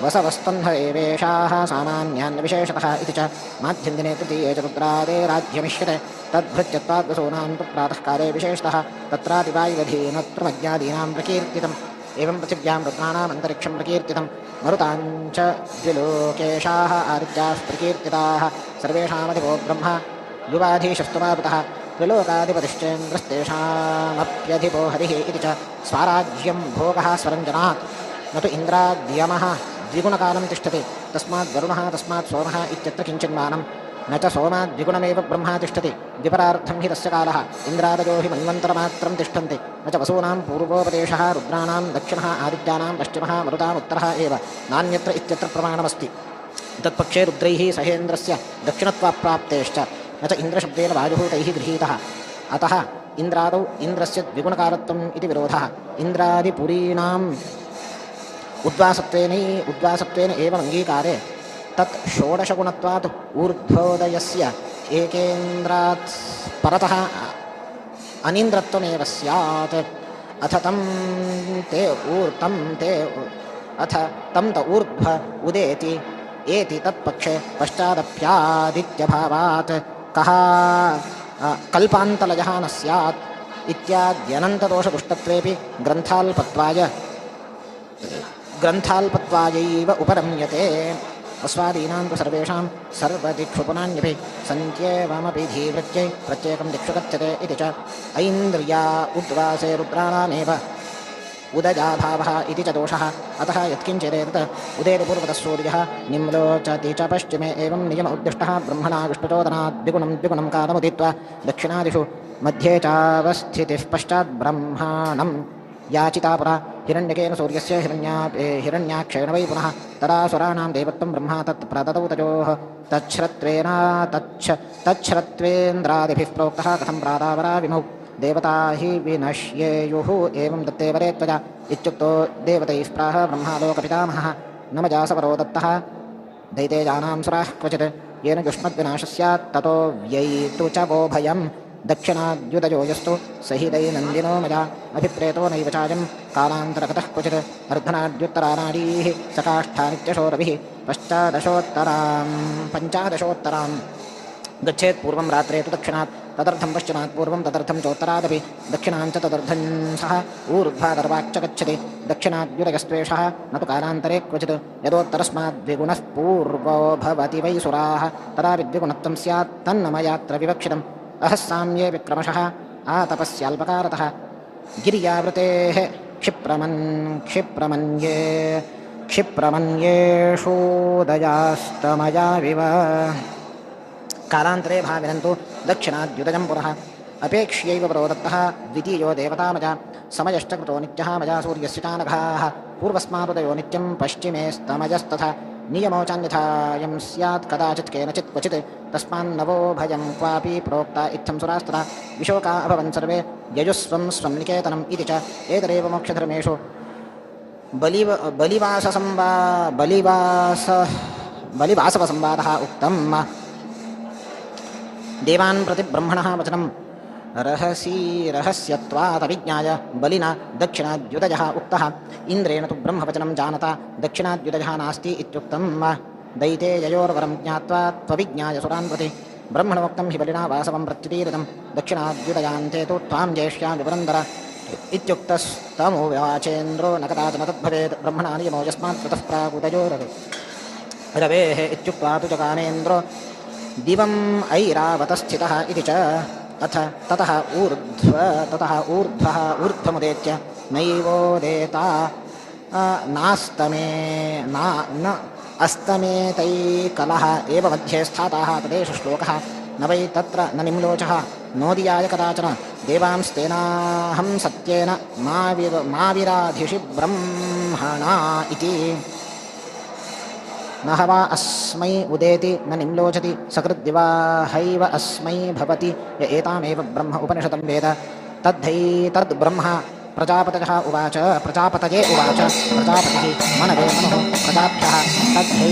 वसवस्तन्ह एवेषाः सामान्यान्न विशेषतः इति च माध्यन्दिने तृतीये च रुद्रादे राज्यमिष्यते तद्भृत्यत्वाद् वसूनां तु प्रातःकाले विशेषतः तत्रापि वायुवधीनत्वमज्ञादीनां प्रकीर्तितम्। एवं पृथिव्यां रुद्राणाम् अन्तरिक्षं प्रकीर्तितं मरुताञ्च द्विलोकेशाः आदित्याः प्रकीर्तिताः सर्वेषामधिपो ब्रह्म युवाधीशस्तु मारुतः त्रिलोकाधिपतिश्चेन्द्रस्तेषामप्यधिपो हरिः इति च स्वाराज्यं भोगः स्वरञ्जनात् न तु इन्द्राद्यमः द्विगुणकालं तिष्ठति तस्मात् वरुणः तस्मात् सोमः इत्यत्र किञ्चिन्मानं न च सोमात् द्विगुणमेव ब्रह्मा तिष्ठति द्विपरार्थं हि तस्य कालः इन्द्रादयो हि मन्वन्तरमात्रं तिष्ठन्ति न च वसूनां पूर्वोपदेशः रुद्राणां दक्षिणः आदित्यानां पश्चिमः मरुतामुत्तरः एव नान्यत्र इत्यत्र प्रमाणमस्ति। तत्पक्षे रुद्रैः सहेन्द्रस्य दक्षिणत्वाप्राप्तेश्च न च इन्द्रशब्देन वायुः तैः गृहीतः। अतः इन्द्रादौ इन्द्रस्य द्विगुणकारत्वम् इति विरोधः। इन्द्रादिपुरीणाम् उद्वासत्वेन एव अङ्गीकारे तत् षोडशगुणत्वात् ऊर्ध्वोदयस्य एकेन्द्रात् परतः अनिन्द्रत्वमेव स्यात्। अथ तं ते अथ तं त ऊर्ध्व उदेति एति तत्पक्षे पश्चादप्यादित्यभावात् कः कल्पान्तलयः न स्यात् इत्याद्यनन्तदोषदुष्टत्वेऽपि ग्रन्थाल्पत्वायैव उपरम्यते। अस्वादीनां तु सर्वेषां सर्वदिक्षु पुनान्यपि सन्त्येवमपि धीवृत्यै प्रत्येकं दिक्षु कथ्यते इति च ऐन्द्रिया उद्वासे रुद्राणामेव उदजाभावः इति च दोषः। अतः यत्किञ्चिदेतत् उदेति पूर्वतः सूर्यः निम्लोचति च पश्चिमे एवं नियम उद्दिष्टः ब्रह्मणा विष्णुचोदनात् द्विगुणं द्विगुणं कालमुदित्वा दक्षिणादिषु मध्ये चावस्थितिः पश्चात् ब्रह्माणं याचिता पुरा हिरण्यकेन सूर्यस्य हिरण्याक्षेण वै पुनः तदा सुराणां देवत्वं ब्रह्मा तत् प्रददौ तयोः तच्छ्रत्वेन्द्रादिभिः प्रोक्तः कथं प्रादावरा विमौ देवता हि विनश्येयुः एवं दत्ते वरे त्वया इत्युक्तो देवतैः प्राह ब्रह्मालोकपितामहः न मजासवरो दत्तः दैतेजानां सुराः क्वचित् येन युष्मद्विनाशः स्यात् ततो व्ययितु च वो भयं दक्षिणाद्युदयो यस्तु स हि दैनन्दिनो मया अभिप्रेतो नैव चायं कालान्तरगतः क्वचित् अर्धनाड्युत्तरानाडीः सकाष्ठानित्यशो रविः पञ्चादशोत्तरां गच्छेत् पूर्वं रात्रे तु दक्षिणात् तदर्थं पश्चिमात् पूर्वं तदर्थं चोत्तरादपि दक्षिणां च तदर्थं सः ऊर्ध्वादर्वाच्च गच्छति दक्षिणाद्युदयस्त्वेषः न तु कालान्तरे क्वचित् यदोत्तरस्मात् द्विगुणः पूर्वो भवति वै सुराः तदा विद्विगुणत्वं स्यात् तन्न मयात्र विवक्षितम्। अहः साम्ये विक्रमशः आतपस्याल्पकारतः गिर्यावृतेः क्षिप्रमन्येषूदयास्तमयाविव कालान्तरे भाविनन्तु दक्षिणाद्युदयं पुनः अपेक्ष्यैव परो दत्तः द्वितीयो देवता मया समयश्च कृतो नित्यः मया सूर्यस्य चानघाः पूर्वस्मादुदयो नित्यं पश्चिमेस्तमयस्तथा नियमो चान्यथायं स्यात् कदाचित् केनचित् क्वचित् तस्मान्नवो भयं क्वापि प्रोक्ता इत्थं सुरास्तथा विशोका अभवन् सर्वे यजुस्वं स्वं निकेतनम् इति च एतदेव मोक्षधर्मेषु बलिवासवसंवादः उक्तम्। देवान् प्रति ब्रह्मणः वचनं रहसि रहस्यत्वात् अविज्ञाय बलिना दक्षिणाद्युदयः उक्तः। इन्द्रेण तु ब्रह्मवचनं जानता दक्षिणाद्युदयः नास्ति इत्युक्तं दैतेययोर्वरं ज्ञात्वा त्वविज्ञाय सुरान् प्रति ब्रह्मणोक्तं हि बलिना वासवं प्रत्युदीरितं दक्षिणाद्युदयान्ते तु त्वां जेष्यामि पुरन्दर इत्युक्तस्तमुवाचेन्द्रो न कदाचन तद्भवेत् ब्रह्मणा नियमो यस्मात् ततः प्रागुदयो रवेः इत्युक्त्वा तु जगामेन्द्रो दिवम् ऐरावतस्थितः इति च। अथ ततः ऊर्ध्वमुदेत्य नैवोदेता नास्तमे न अस्तमेतैकलः एव मध्ये स्थाताः तदेष श्लोकः न वै तत्र न निम्लोचः नोदियाय कदाचन देवांस्तेनाहं सत्येन मा विराधिषि ब्रह्मणा इति। न ह वा अस्मै उदेति न निम्लोचति सकृद्दिवाहैव अस्मै भवति य एतामेव ब्रह्म उपनिषदं वेद तद्धैतद्ब्रह्म प्रजापतयः उवाच प्रजापतये उवाच प्रजापतिः मनवे मनुः प्रजाभ्यः तद्धै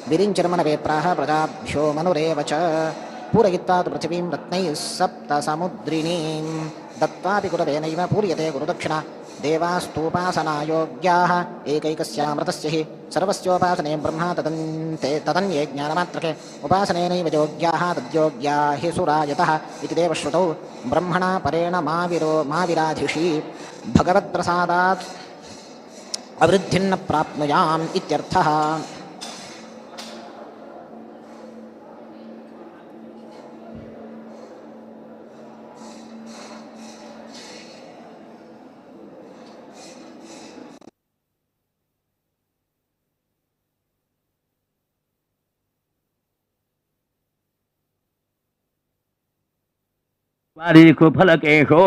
विरिञ्चर्मनवे प्राह प्रजाभ्यो मनुरेव च पूरयित्वा तु पृथिवीं रत्नैः सप्तसमुद्रिणीं दत्त्वापि गुरवेनैव पूर्यते गुरुदक्षिणा। देवास्तूपासनायोग्याः एकैकस्यामृतस्य हि सर्वस्योपासने ब्रह्म तदन्ते तदन्ये ज्ञानमात्रके उपासनेनैव योग्याः तद्योग्या हि सुरायतः इति देवश्रुतौ ब्रह्मणा परेण मा विराधिषि भगवत्प्रसादात् अवृद्धिन्न प्राप्नुयाम् इत्यर्थः। फलकेशो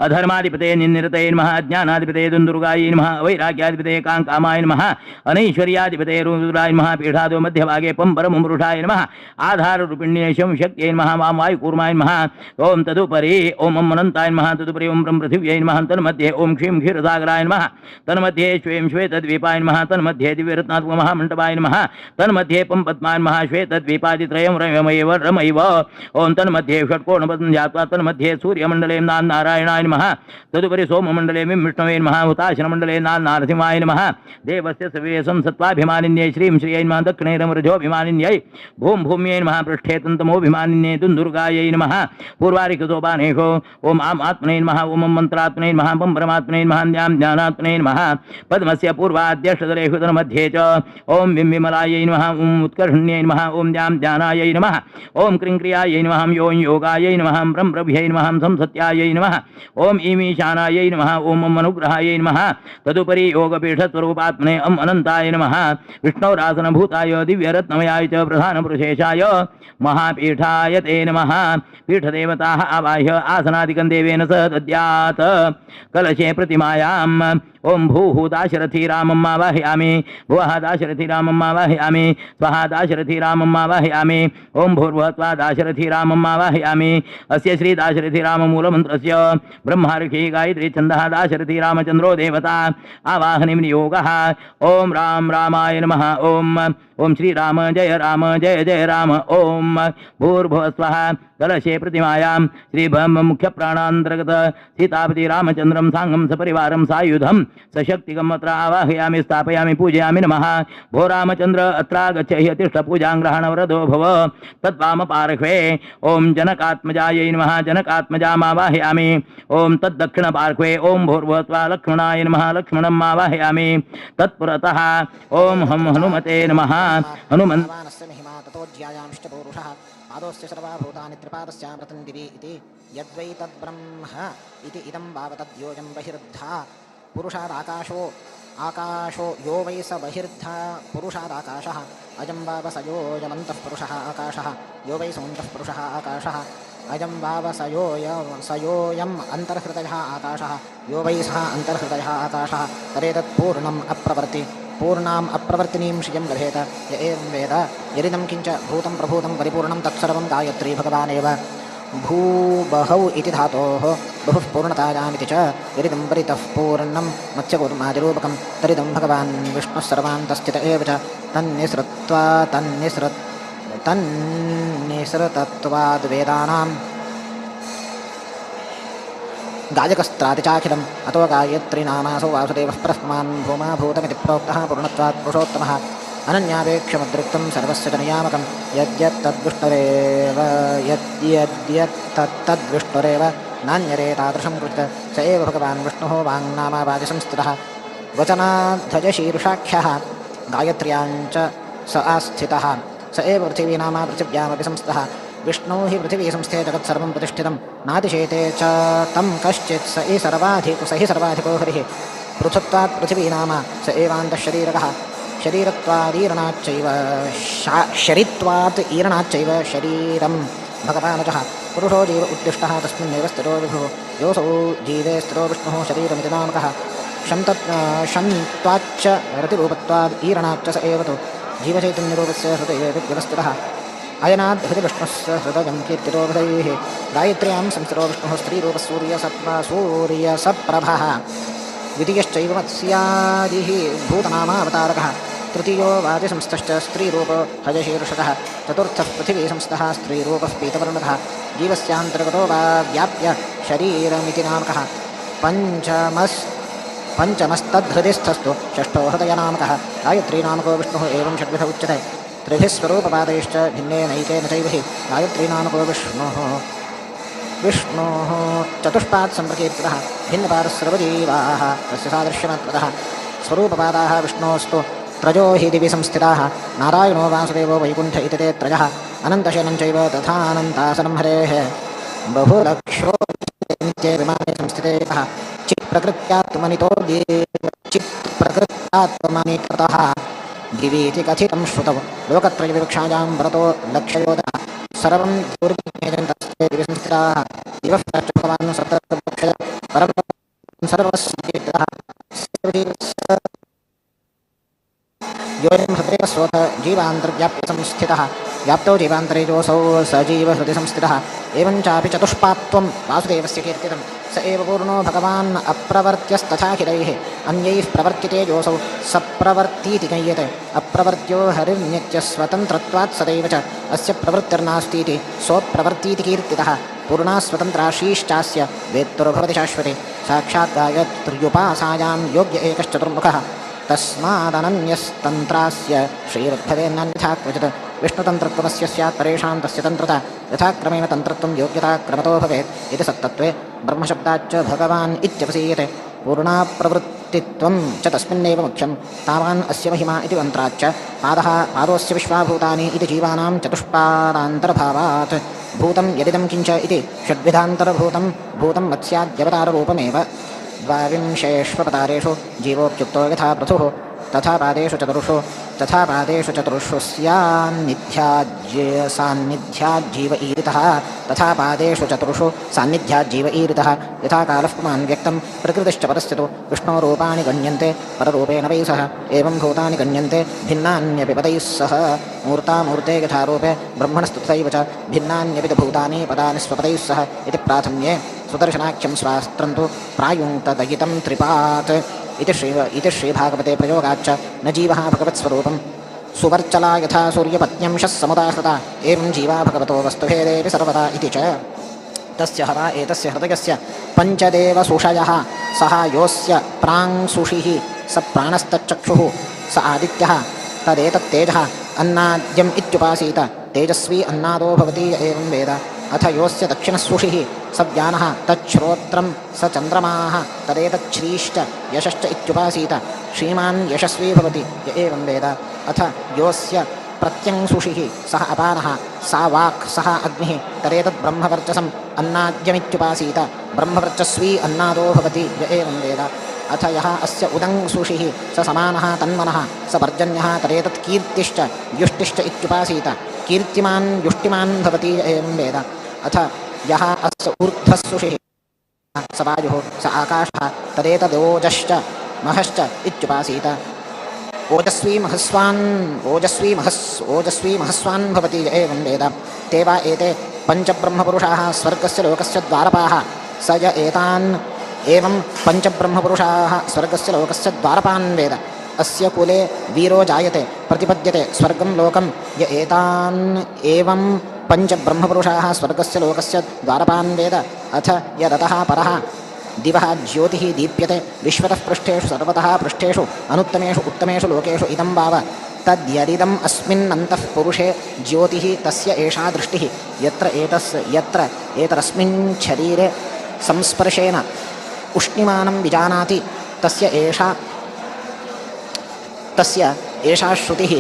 अधर्माधिपते निन्निरते नमः, ज्ञानाधिपते दुन्दुर्गायै नमः, वैराग्याधिपते काङ्कामाय नमः, अनैश्वर्याधिपते रुद्राय नमः, पीठादो मध्यभागे पं परमपुरुषाय नमः, आधाररूपिण्ये शं शक्त्यै नमः, वां वायुकूर्माय नमः। ॐ तदुपरि ॐ अनन्ताय नमः, तदुपरि ॐ ब्रह्म पृथिव्यै नमः, तन्मध्ये ॐ क्षीं क्षीरसागराय नमः, तन्मध्ये श्वें श्वेतद्वीपाय नमः, तन्मध्ये दिव्यरत्नात्मक महामण्डपाय नमः, तन्मध्ये पं पद्माय नमः, श्वेतद्वीपादित्रयं रमैव रमैव। ॐ तन्मध्ये षट्कोणपदं जात्वा तन्मध्ये सूर्यमण्डले नारायणाय नमः, तदुपरि सोममण्डले मिं विष्णवे नमः, हुताशनमण्डले नारसिंहाय नमः, देवस्य सवेशं सत्त्वाभिमानिन्यै श्रीं श्रियै नमः, दक्षिणैरमृजोभिमानिन्यै भूं भूम्यै नमः, पृष्ठे तन्तमोभिमानिन्यै दुन्दुर्गायै नमः, पूर्वारिकसोपानेषु ॐ आम् आत्मने नमः, ॐ मन्त्रात्मने नमः, पं परमात्मने नमः, न्यां ज्ञानात्मने नमः, पद्मस्य पूर्वाद्यष्टदलेषु तन्मध्ये च ॐ विं विमलायै नमः, ॐ उत्कर्षण्यै नमः, ॐ द्यां ज्ञानायै नमः, ॐ क्रीं क्रियायै नमः, यों योगायै नमः, ब्रह्म प्रभ्यै नमः, संसत्यायै नमः, ॐ ईमीशानायै नमः, ॐ अनुग्रहायै नमः, तदुपरि योगपीठस्वरूपात्मने अं अनन्ताय नमः, विष्णोरासनभूताय दिव्यरत्नमयाय च प्रधानपुरुषेशाय महापीठाय ते नमः। पीठदेवताः आवाह्य आसनादिकं देवेन सह दद्यात्। कलशे प्रतिमायाम् ॐ भूः दाशरथी रामम् आवाहयामि, भुवः दाशरथी रामम् आवाहयामि, स्वः दाशरथी रामम् आवाहयामि, ॐ भूर्भुवः त्वा दाशरथी रामम् आवाहयामि। अस्य श्री दाशरथी राममूलमन्त्रस्य ब्रह्मर्षि गायत्री छन्दः दाशरथी रामचन्द्रो देवता आवाहने विनियोगः। ॐ राम रामाय नमः, ॐ ॐ श्रीराम जय राम जय जय राम। ॐ भूर्भुवः स्वः कलशे प्रतिमायां श्री मुख्यप्राणान्तर्गत सीतापति रामचन्द्रं साङ्गं सपरिवारं सायुधं सशक्तिकम् अत्र आवाहयामि स्थापयामि पूजयामि नमः। भो रामचन्द्र अत्रागच्छ हि अतिष्ठ पूजां ग्रहणवरदो भव। तद्वामपार्श्वे ॐ जनकात्मजायै नमः, जनकात्मजामावाहयामि। ॐ तद्दक्षिणपार्श्वे ॐ भूर्भुवः स्वः लक्ष्मणाय नमः, लक्ष्मणम् आवाहयामि। तत्पुरतः ॐ हं हनुमते नमः, हनुमन् पादोस्य सर्वाभूतानि त्रिपादस्यामृतं दिवि इति यद्वै तद्ब्रह्म इति इदं वावतद्योजं बहिर्धा पुरुषादाकाशो आकाशो यो वै स बहिर्धा पुरुषादाकाशः अजं वाव सयोऽयमन्तः पुरुषः आकाशः यो वै सोऽन्तः पुरुषः आकाशः अजं वाव सयोऽयम् अन्तर्हृदयः आकाशः यो वै सः अन्तर्हृदयः आकाशः तदेतत्पूर्णम् अप्रवर्ति पूर्णाम् अप्रवर्तिनीं श्रियं लभेत य एवं वेद यदिदं किञ्च भूतं प्रभूतं परिपूर्णं तत्सर्वं गायत्री भगवानेव। भूबहौ इति धातोः बहुः पूर्णतायामिति च यदिदं परितः पूर्णं मत्स्यकूर्मादिरूपकं तदिदं भगवान् विष्णुः सर्वान्तस्थित एव च तन्निसृत्वा तन्निसृतत्वाद् वेदानां गायकस्त्राति चाखिलम् अतो गायत्री नामासौ वासुदेवः परस्मान् भूमा भूतमिति प्रोक्तः पूर्णत्वात् पुरुषोत्तमः अनन्यापेक्षमुद्रिक्तं सर्वस्य च नियामकं यद्यत्तद्विष्णुरेव यद्यद्यत्तद्विष्णुरेव नान्यरे तादृशं कृत स एव भगवान् विष्णुः वाङ्नामावादिसंस्थितः वचनाध्वजशीर्षाख्यः गायत्र्याञ्च स आस्थितः स एव पृथिवीनामा पृथिव्यामपि संस्थितः विष्णौ हि पृथिवी संस्थे जगत्सर्वं प्रतिष्ठितं नातिशेते च तं कश्चित् स हि सर्वाधिको हरिः पृथुत्वात् पृथिवी नाम स एवान्तःशरीरकः शरीरत्वादीरणाच्चैव शरीत्वात् ईरणाच्चैव शरीरं भगवानजः पुरुषो जीव उद्दिष्टः तस्मिन्नेव स्थिरो विभुः योऽसौ जीवे स्थिरो विष्णुः शरीरमिति नामकः शंत्वाच्च रतिरूपत्वाद् ईरणाच्च स एव तु जीवचैतन्यरूपस्य हृदये व्यवस्थितः अयनाद् हृदि विष्णुस्य हृदयं कीर्तितो हृदयैः गायत्र्यां संस्थितो विष्णुः स्त्रीरूपः सूर्यसप्रभः द्वितीयश्चैव मत्स्यादिः भूतनामावतारकः तृतीयो वादिसंस्थश्च स्त्रीरूपो हजशीर्षकः चतुर्थः पृथिवीसंस्थः स्त्रीरूपः पीतवर्णकः जीवस्यान्तर्गतो वा व्याप्य शरीरमिति नामकः पञ्चमस्तद्धृदिस्थस्तु षष्ठो हृदयनामकः गायत्रीनामको विष्णुः एवं षड्विध उच्यते। त्रिभिः स्वरूपपादैश्च भिन्नेनैकेन चैव हि गायत्रीनामको विष्णुः विष्णुः चतुष्पात् सम्प्रकीर्तितः भिन्नपादः सर्वजीवाः तस्य सादृश्यमात्रतः। स्वरूपपादाः विष्णोस्तु त्रयो हि दिवि संस्थिताः नारायणो वासुदेवो वैकुण्ठ इति ते त्रयः। अनन्तशयनं चैव तथानन्तासनं हरेः बहुलक्षो नित्ये विमाने संस्थिते चित्प्रकृत्यात्मनितो चित्प्रकृत्यात्मनितः दिवीति कथितं श्रुतौ। लोकत्रयविवक्षायां व्रतो लक्षयोदः सर्वं दुर्ज्ञेयं दिवि संस्थिताः दिवः भगवान् सप्तक्षय परं सर्वस्वीकृतः योऽयं हृदय स्वथ जीवान्तर्व्याप्य संस्थितः व्याप्तौ जीवान्तरेजोऽसौ स जीवहृदि संस्थितः। एवं चापि चतुष्पात्त्वं वासुदेवस्य कीर्तितं स एव पूर्णो भगवान् अप्रवर्त्यस्तथाखिलैः अन्यैः प्रवर्त्यते योऽसौ स प्रवर्तीति गण्यते। अप्रवर्त्यो हरिर्नित्यस्वतन्त्रत्वात् सदैव च अस्य प्रवृत्तिर्नास्तीति सोऽप्रवर्तीति कीर्तितः। पूर्णा स्वतन्त्राशीश्चास्य वेत्तुर्भवति शाश्वते साक्षात् गायत्र्युपासायां योग्य एकश्चतुर्मुखः। तस्मादनन्यस्तन्त्रास्य श्रीरुद्भवेन्नान्यथा क्वचित् विष्णुतन्त्रत्वमस्य स्यात् परेषां तस्य तन्त्रता यथाक्रमेण तन्त्रत्वं योग्यता क्रमतो भवेत् इति सत्तत्वे ब्रह्मशब्दाच्च भगवान् इत्यवसीयते। पूर्णाप्रवृत्तित्वं च तस्मिन्नेव मुख्यं तावान् अस्य महिमा इति मन्त्राच्च पादः पादोऽस्य विश्वाभूतानि इति जीवानां चतुष्पादान्तर्भावात् भूतं यदिदं किञ्च इति षड्विधान्तर्भूतं भूतं मत्स्याद्यवताररूपमेव द्वाविंशेष्वपतारेषु जीवोऽप्युक्तो यथा पृथुः तथा पादेषु चतुर्षु तथा पादेषु चतुर्षु सान्निध्याज्जीव ईरितः तथा पादेषु चतुर्षु सान्निध्याज्जीव ईरितः। यथा कालः पुमान् व्यक्तं प्रकृतिश्च परस्य तु विष्णोरूपाणि गण्यन्ते पररूपेण वै सह एवं भूतानि गण्यन्ते भिन्नान्यपि पदैः सह। मूर्तामूर्ते यथारूपे ब्रह्मणस्तु तथैव च भिन्नान्यपि तु भूतानि पदानि स्वपदैः सह इति प्राथम्ये सुदर्शनाख्यं स्वास्त्रं तु प्रायुङ्क्तदयितं त्रिपात् इति श्रीभागवते प्रयोगाच्च न जीवः भगवत्स्वरूपं सुवर्चला यथा सूर्यपत्न्यंशः समुदाहृता एवं जीवा भगवतो वस्तुभेदेऽपि सर्वदा इति च। तस्य हवा एतस्य हृदयस्य पञ्चदेवसुषयः सः योऽस्य प्राङ्सुषिः स प्राणस्तच्चक्षुः स आदित्यः तदेतत्तेजः अन्नाद्यम् इत्युपासीत तेजस्वी अन्नादो भवति एवं वेद। अथ योऽस्य दक्षिणसुषिः स व्यानः तच्छ्रोत्रं स चन्द्रमाः तदेतच्छ्रीश्च यशश्च इत्युपासीत श्रीमान् यशस्वी भवति य एवं वेद। अथ योऽस्य प्रत्यङ्सुषिः सः अपानः सा वाक् सः अग्निः तदेतद्ब्रह्मवर्चसम् अन्नाद्यमित्युपासीत ब्रह्मवर्चस्वी अन्नादो भवति य एवं वेद। अथ यः अस्य उदङ्सुषिः स समानः तन्मनः स पर्जन्यः तदेतत् कीर्तिश्च युष्टिश्च इत्युपासीत कीर्तिमान् युष्टिमान् भवति य एवं वेद। अथ यः अस्य ऊर्ध्वसुषिः स वायुः स आकाशः तदेतदोजश्च महश्च इत्युपासीत ओजस्वी महस्वान् ओजस्वी ओजस्वी महस्वान् भवति य एवं वेद। ते वा एते पञ्चब्रह्मपुरुषाः स्वर्गस्य लोकस्य द्वारपाः स य एतान् एवं पञ्चब्रह्मपुरुषाः स्वर्गस्य लोकस्य द्वारपान् वेद। अस्य कुले वीरो जायते प्रतिपद्यते स्वर्गं लोकं य एतान् एवं पञ्चब्रह्मपुरुषाः स्वर्गस्य लोकस्य द्वारपान् वेद। अथ यदतः परः दिवः ज्योतिः दीप्यते विश्वतः पृष्ठेषु सर्वतः पृष्ठेषु अनुत्तमेषु उत्तमेषु लोकेषु इदं वाव तद्यदिदम् अस्मिन्नन्तः पुरुषे ज्योतिः तस्य एषा दृष्टिः यत्र यत्र एतरस्मिन् शरीरे संस्पर्शेन उष्णिमानं विजानाति तस्य एषा श्रुतिः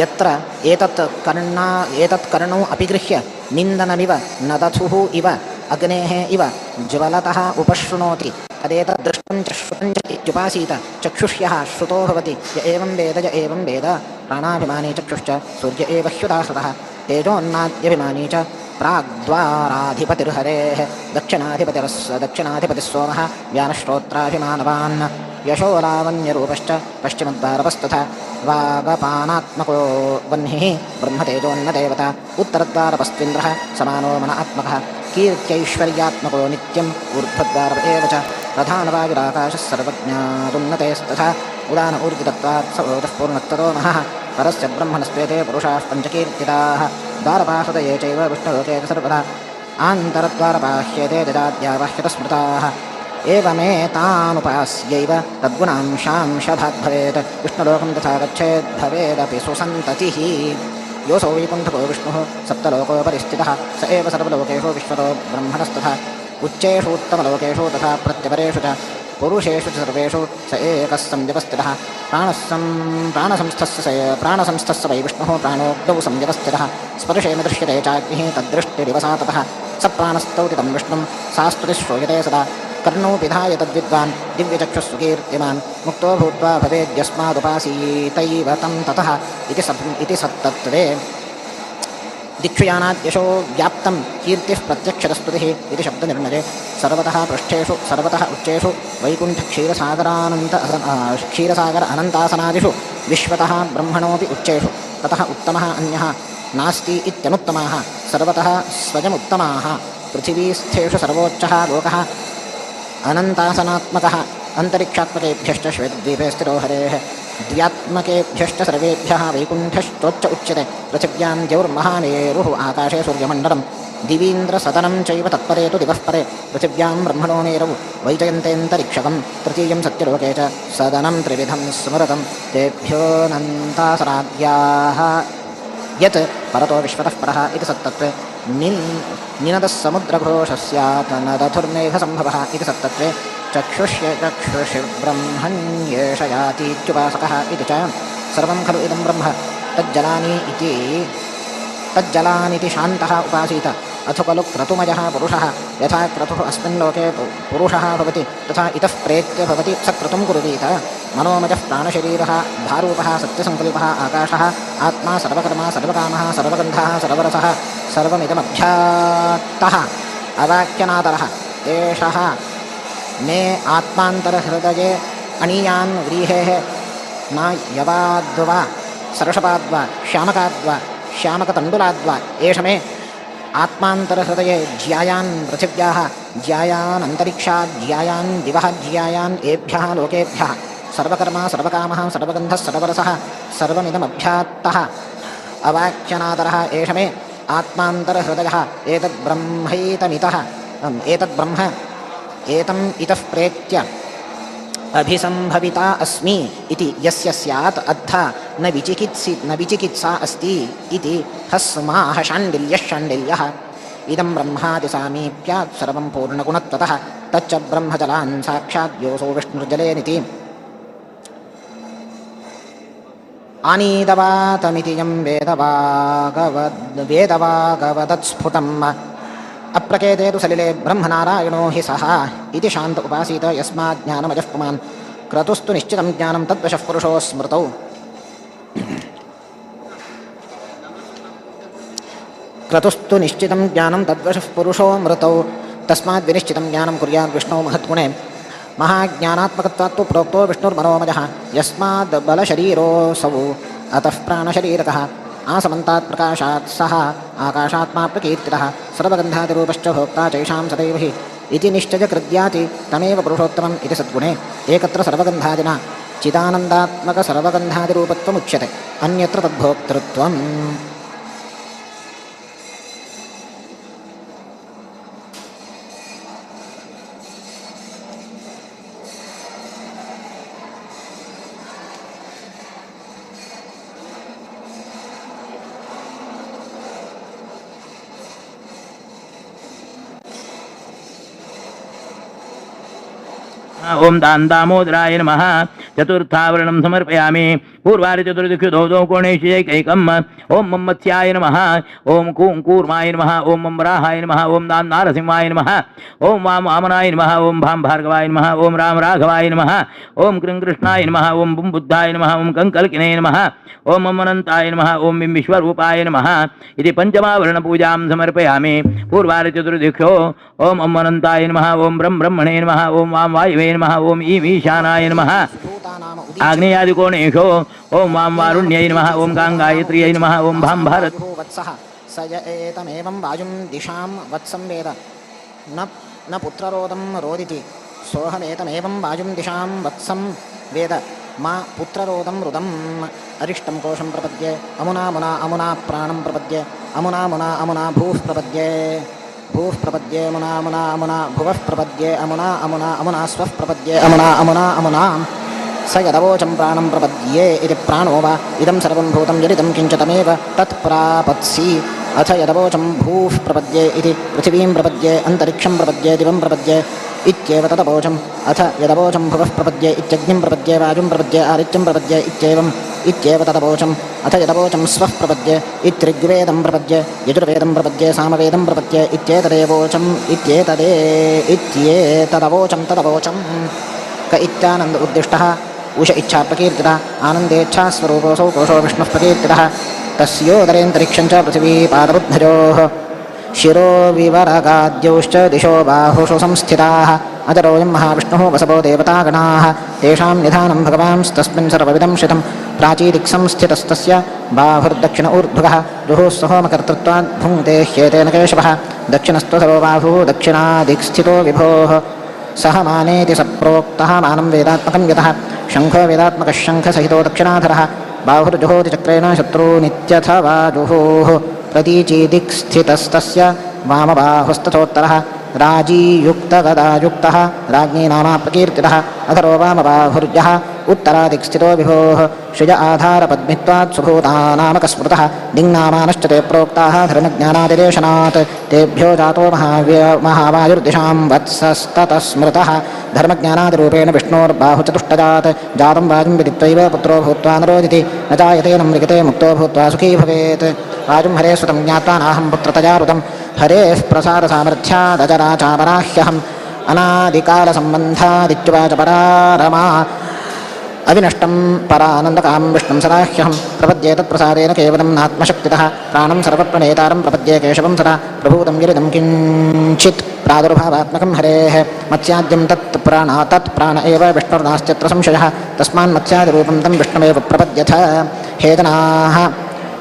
यत्र एतत् कर्णौ अपिगृह्य निन्दनमिव नदथुः इव अग्नेः इव ज्वलतः उपशृणोति तदेतद् दृष्टं च श्रुतं च इत्युपासीत चक्षुष्यः श्रुतो भवति य एवं वेद य एवं वेद। प्राणाभिमानी चक्षुश्च सूर्य एव ह्युदाहृतः तेजोन्नाद्यभिमानी च प्राग्द्वाराधिपतिर्हरेः दक्षिणाधिपतिः सोमः व्यानश्रोत्राभिमानवान् यशोलावण्यरूपश्च पश्चिमद्वारपस्तथा वागपानात्मको वह्निः ब्रह्मतेजोन्नदेवता उत्तरद्वारपस्त्विन्द्रः समानो मन आत्मकः कीर्त्यैश्वर्यात्मको नित्यम् ऊर्ध्वद्वारप एव च प्रधानवायुराकाशः सर्वज्ञादुन्नतेस्तथा उदान ऊर्जितत्वात् स ओजः पूर्णत्वतो महः परस्य ब्रह्मणस्त्वेते पुरुषाः पञ्चकीर्तिताः द्वारपाहृदये चैव विष्णुलोके च सर्वदा आन्तरद्वारपाह्येते ददाद्यावाह्यतस्मृताः। एवमेतानुपास्यैव तद्गुणांशांशभाग् भवेत् विष्णुलोकं तथा गच्छेत् भवेदपि सुसन्ततिः। योऽसौ वैकुण्ठको विष्णुः सप्तलोकोपरि स्थितः स एव सर्वलोकेषु विश्वतो ब्रह्मणस्तथा उच्चेषु उत्तमलोकेषु तथा प्रत्यपरेषु च पुरुषेषु च सर्वेषु स एकः संव्यवस्थितः। प्राणसंस्थस्य वै विष्णुः प्राणोऽग्नौ संव्यवस्थितः। स्पर्शेन दृश्यते चाग्निः तद्दृष्टिरिव सा ततः स प्राणस्तौति तं विष्णुं सा स्तुतिः श्रूयते सदा। कर्णौ पिधाय तद्विद्वान् दिव्यचक्षुः सुकीर्तिमान् मुक्तो भूत्वा भवेद्यस्मादुपासीतैव तं ततः इति सत्तत्त्वे। दिक्षुयानाद्यशो व्याप्तं कीर्तिः प्रत्यक्षतस्तुतिः इति शब्दनिर्णये। सर्वतः पृष्ठेषु सर्वतः उच्चेषु वैकुण्ठक्षीरसागरानन्त क्षीरसागर अनन्तासनादिषु विश्वतः ब्रह्मणोऽपि उच्चेषु ततः उत्तमः अन्यः नास्ति इत्यनुत्तमाः सर्वतः स्वयमुत्तमाः। पृथिवीस्थेषु सर्वोच्चः लोकः अनन्तासनात्मकः अन्तरिक्षात्मकेभ्यश्च श्वेतद्वीपे स्थितो हरेः। द्व्यात्मकेभ्यश्च सर्वेभ्यः वैकुण्ठश्चोच्च उच्यते। पृथिव्यां द्यौर्महामेरुः आकाशे सूर्यमण्डलं दिवीन्द्रसदनं चैव तत्परे तु दिवः परे। पृथिव्यां ब्रह्मणो मेरौ वैजयन्तेऽन्तरिक्षकं तृतीयं सत्यलोके च सदनं त्रिविधं स्मृतं तेभ्योऽनन्तासनाद्याः यत् परतो विश्वतः परः इति सत्तत्त्वे। निनदः समुद्रघोषस्यात् नदधुर्मेघसम्भवः इति सत्तत्त्वे। चक्षुष्य चक्षुषि ब्रह्मण्येष यातीत्युपासकः इति च। सर्वं खलु इदं ब्रह्म तज्जलानिति शान्तः उपासीत। अथ खलु क्रतुमयः पुरुषः यथा क्रतुः अस्मिन् लोके पुरुषः भवति तथा इतः प्रेत्य भवति स क्रतुं कुर्वीत। मनोमयः प्राणशरीरः भारूपः सत्यसङ्कल्पः आकाशः आत्मा सर्वकर्मा सर्वकामः सर्वगन्धः सर्वरसः सर्वमिदमभ्यात्तः अवाक्यनादरः एषः मे आत्मान्तरहृदये अणीयान् व्रीहेः न यवाद्वा सर्षपाद्वा श्यामकाद्वा श्यामकतण्डुलाद्वा एष मे आत्मान्तरहृदये ज्यायान् पृथिव्याः ज्यायानन्तरिक्षात् ज्यायान् दिवः ज्यायान् एभ्यः लोकेभ्यः सर्वकर्मा सर्वकामः सर्वगन्धः सर्वरसः सर्वमिदमभ्यात्तः अवाक्यनादरः एष मे आत्मान्तरहृदयः एतद्ब्रह्मैतमितः एतद्ब्रह्म एतम् इतः प्रेत्य अभिसंभविता अस्मि इति यस्य स्यात् अद्धा न विचिकित्सा अस्ति इति हस्माह शाण्डिल्यः शाण्डिल्यः। इदं ब्रह्मादिसामीप्यात् सर्वं पूर्णगुणत्वतः तच्च ब्रह्मजलान् साक्षात् योऽसौ विष्णुर्जलेनिति। आनीदवातमिति यं वेदवागवदत्स्फुटम् अप्रकेते तु सलिले ब्रह्मनारायणो हि सः इति शान्त उपासीत यस्मात् ज्ञानमजः पुमान्। क्रतुस्तु निश्चितं ज्ञानं तद्वशः पुरुषो स्मृतौ। क्रतुस्तु निश्चितं ज्ञानं तद्वशः पुरुषो मृतौ। तस्मात् विनिश्चितं ज्ञानं कुर्यात् विष्णौ महद्गुणे। महाज्ञानात्मकत्वात् तु प्रोक्तो विष्णुर्मनोमयः यस्माद् बलशरीरोऽसौ अतः प्राणशरीरकः। आसमन्तात् प्रकाशात् सः आकाशात्मा प्रकीर्तितः सर्वगन्धादिरूपश्च भोक्ता चैषां सदैव हि इति निश्चयकृद्याति तमेव पुरुषोत्तमम् इति सद्गुणे। एकत्र सर्वगन्धादिना चिदानन्दात्मकसर्वगन्धादिरूपत्वमुच्यते अन्यत्र तद्भोक्तृत्वम्। ओम दान दामोदराय नमः। चतुर्थावरणं समर्पयामि। पूर्वारि चतुर्दिक्षु द्वौ द्वौ कोणेषु एकैकम्। ओम मम मत्स्याय नमः। ओम कूं कूर्माय नमः। ओम मम वराहाय नमः। ओम दान नारसिंहाय नमः। ओम वाम वामनाय नमः। ओम भां भार्गवाय नमः। ओम राम राघवाय नमः। ओम कृं कृष्णाय नमः। ओम बुं बुद्धाय नमः। ओम कंकल्किने नमः। ओम मम अनंताय नमः। ओम बिं विश्वरूपाय नमः। इति पंचमावरण पूजां समर्पयामि। पूर्वारि चतुर्दिक्षु ओम अम अनंताय नमः। ओम ब्रह्म ब्रह्मणे नमः। ओम वाम वायवे नमः। ओम ईं ईशानाय नमः। आग्नेयादिकोणेषु ओम वाम वारुण्यै नमः। ओम गांगायत्र्यै नमः। ओम भां भारत वत्सः स य एतमेवं वायुं दिशां वत्सं वेद न पुत्ररोदं रोदिति सोऽहमेतमेवं वायुं दिशां वत्सं वेद मा पुत्ररोदं रुदम्। अरिष्टं कोशं प्रपद्ये अमुना मुना अमुना प्राणं प्रपद्ये अमुना मुना अमुना भूः प्रपद्ये। भूः प्रपद्ये मुना मुना अमुना भुवः प्रपद्ये अमुना अमुना अमुना स्वः प्रपद्ये अमुना अमुना अमुना स यदवोचं प्राणं प्रपद्ये इति प्राणो वा इदं सर्वं भूतं यदिदं किञ्च तमेव तत्प्रापत्सि। अथ यदवोचं भूः प्रपद्ये इति पृथिवीं प्रपद्ये अन्तरिक्षं प्रपद्ये दिवं प्रपद्ये इत्येव तदवोचम्। अथ यदवोचं भुवः प्रपद्ये इत्यग्निं प्रपद्ये वायुं प्रपद्ये आदित्यं प्रपद्ये इत्येवम् इत्येव तदवोचम्। अथ यदवोचं स्वः प्रपद्ये इत्यृग्वेदं प्रपद्ये यजुर्वेदं प्रपद्ये सामवेदं प्रपद्ये इत्येतदेवोचम् इत्येतदे इत्येतदवोचं तदवोचम्। क इत्यानन्द उद्दिष्टः उष इच्छा प्रकीर्तिता आनन्देच्छा स्वरूपोऽसौ कोशो विष्णुः प्रकीर्तितः। तस्योदरेऽन्तरिक्षं च पृथिवी पादबुद्धयोः शिरोविवरगाद्यौश्च दिशो बाहुषु संस्थिताः। अजरोऽयं महाविष्णुः वसवो देवतागणाः तेषां निधानं भगवांस्तस्मिन् सर्वविदं श्रितं। प्राचीदिक्संस्थितस्तस्य बाहुर्दक्षिण ऊर्ध्वगः जुहुः सहोमकर्तृत्वात् भुङ्क्ते ह्येतेन केशवः। दक्षिणस्त्वसरो बाहुः दक्षिणादिक्स्थितो विभोः सह मानेति स प्रोक्तः मानं वेदात्मकं यतः। शङ्खो वेदात्मकः शङ्खसहितो दक्षिणाधरः बाहुर्जुहोति चक्रेण शत्रूनित्यथ वा जुहोः। प्रतीचीदिक्स्थितस्तस्य वामबाहुस्तथोत्तरः राजीयुक्तगदायुक्तः राज्ञी नामा प्रकीर्तितः। अधरो वामबाहुर्यः उत्तरादिक्स्थितो विभोः श्रिय आधारपद्मित्वात् सुभूतानामकस्मृतः। दिङ्नामानश्च ते प्रोक्ताः धर्मज्ञानादिदेशनात् तेभ्यो जातो महावायुर्दिशां वत्सस्ततः स्मृतः। धर्मज्ञानादिरूपेण विष्णोर्बाहुचतुष्टजात् जातं वायुं विदित्वैव पुत्रो भूत्वा नरोदिति न जायते न मृगते मुक्तो भूत्वा सुखी भवेत्। वायुं हरे सुतं ज्ञात्वा नाहं पुत्रतया रुतं हरेः प्रसादसामर्थ्यादजरा चापराह्यहम् अनादिकालसम्बन्धादित्युवाच परारमा अविनष्टं परानन्दकां विष्णुं सदाह्यहं प्रपद्ये तत्प्रसादेन केवलं नात्मशक्तितः। प्राणं सर्वप्रणेतारं प्रपद्ये केशवं सदा प्रभूतं गिरिदं किञ्चित् प्रादुर्भावात्मकं हरेः। मत्स्याद्यं तत् प्राण एव विष्णुर्नास्त्यत्र संशयः तस्मान्मत्स्यादिरूपं तं विष्णुमेव प्रपद्यथ। हे जनाः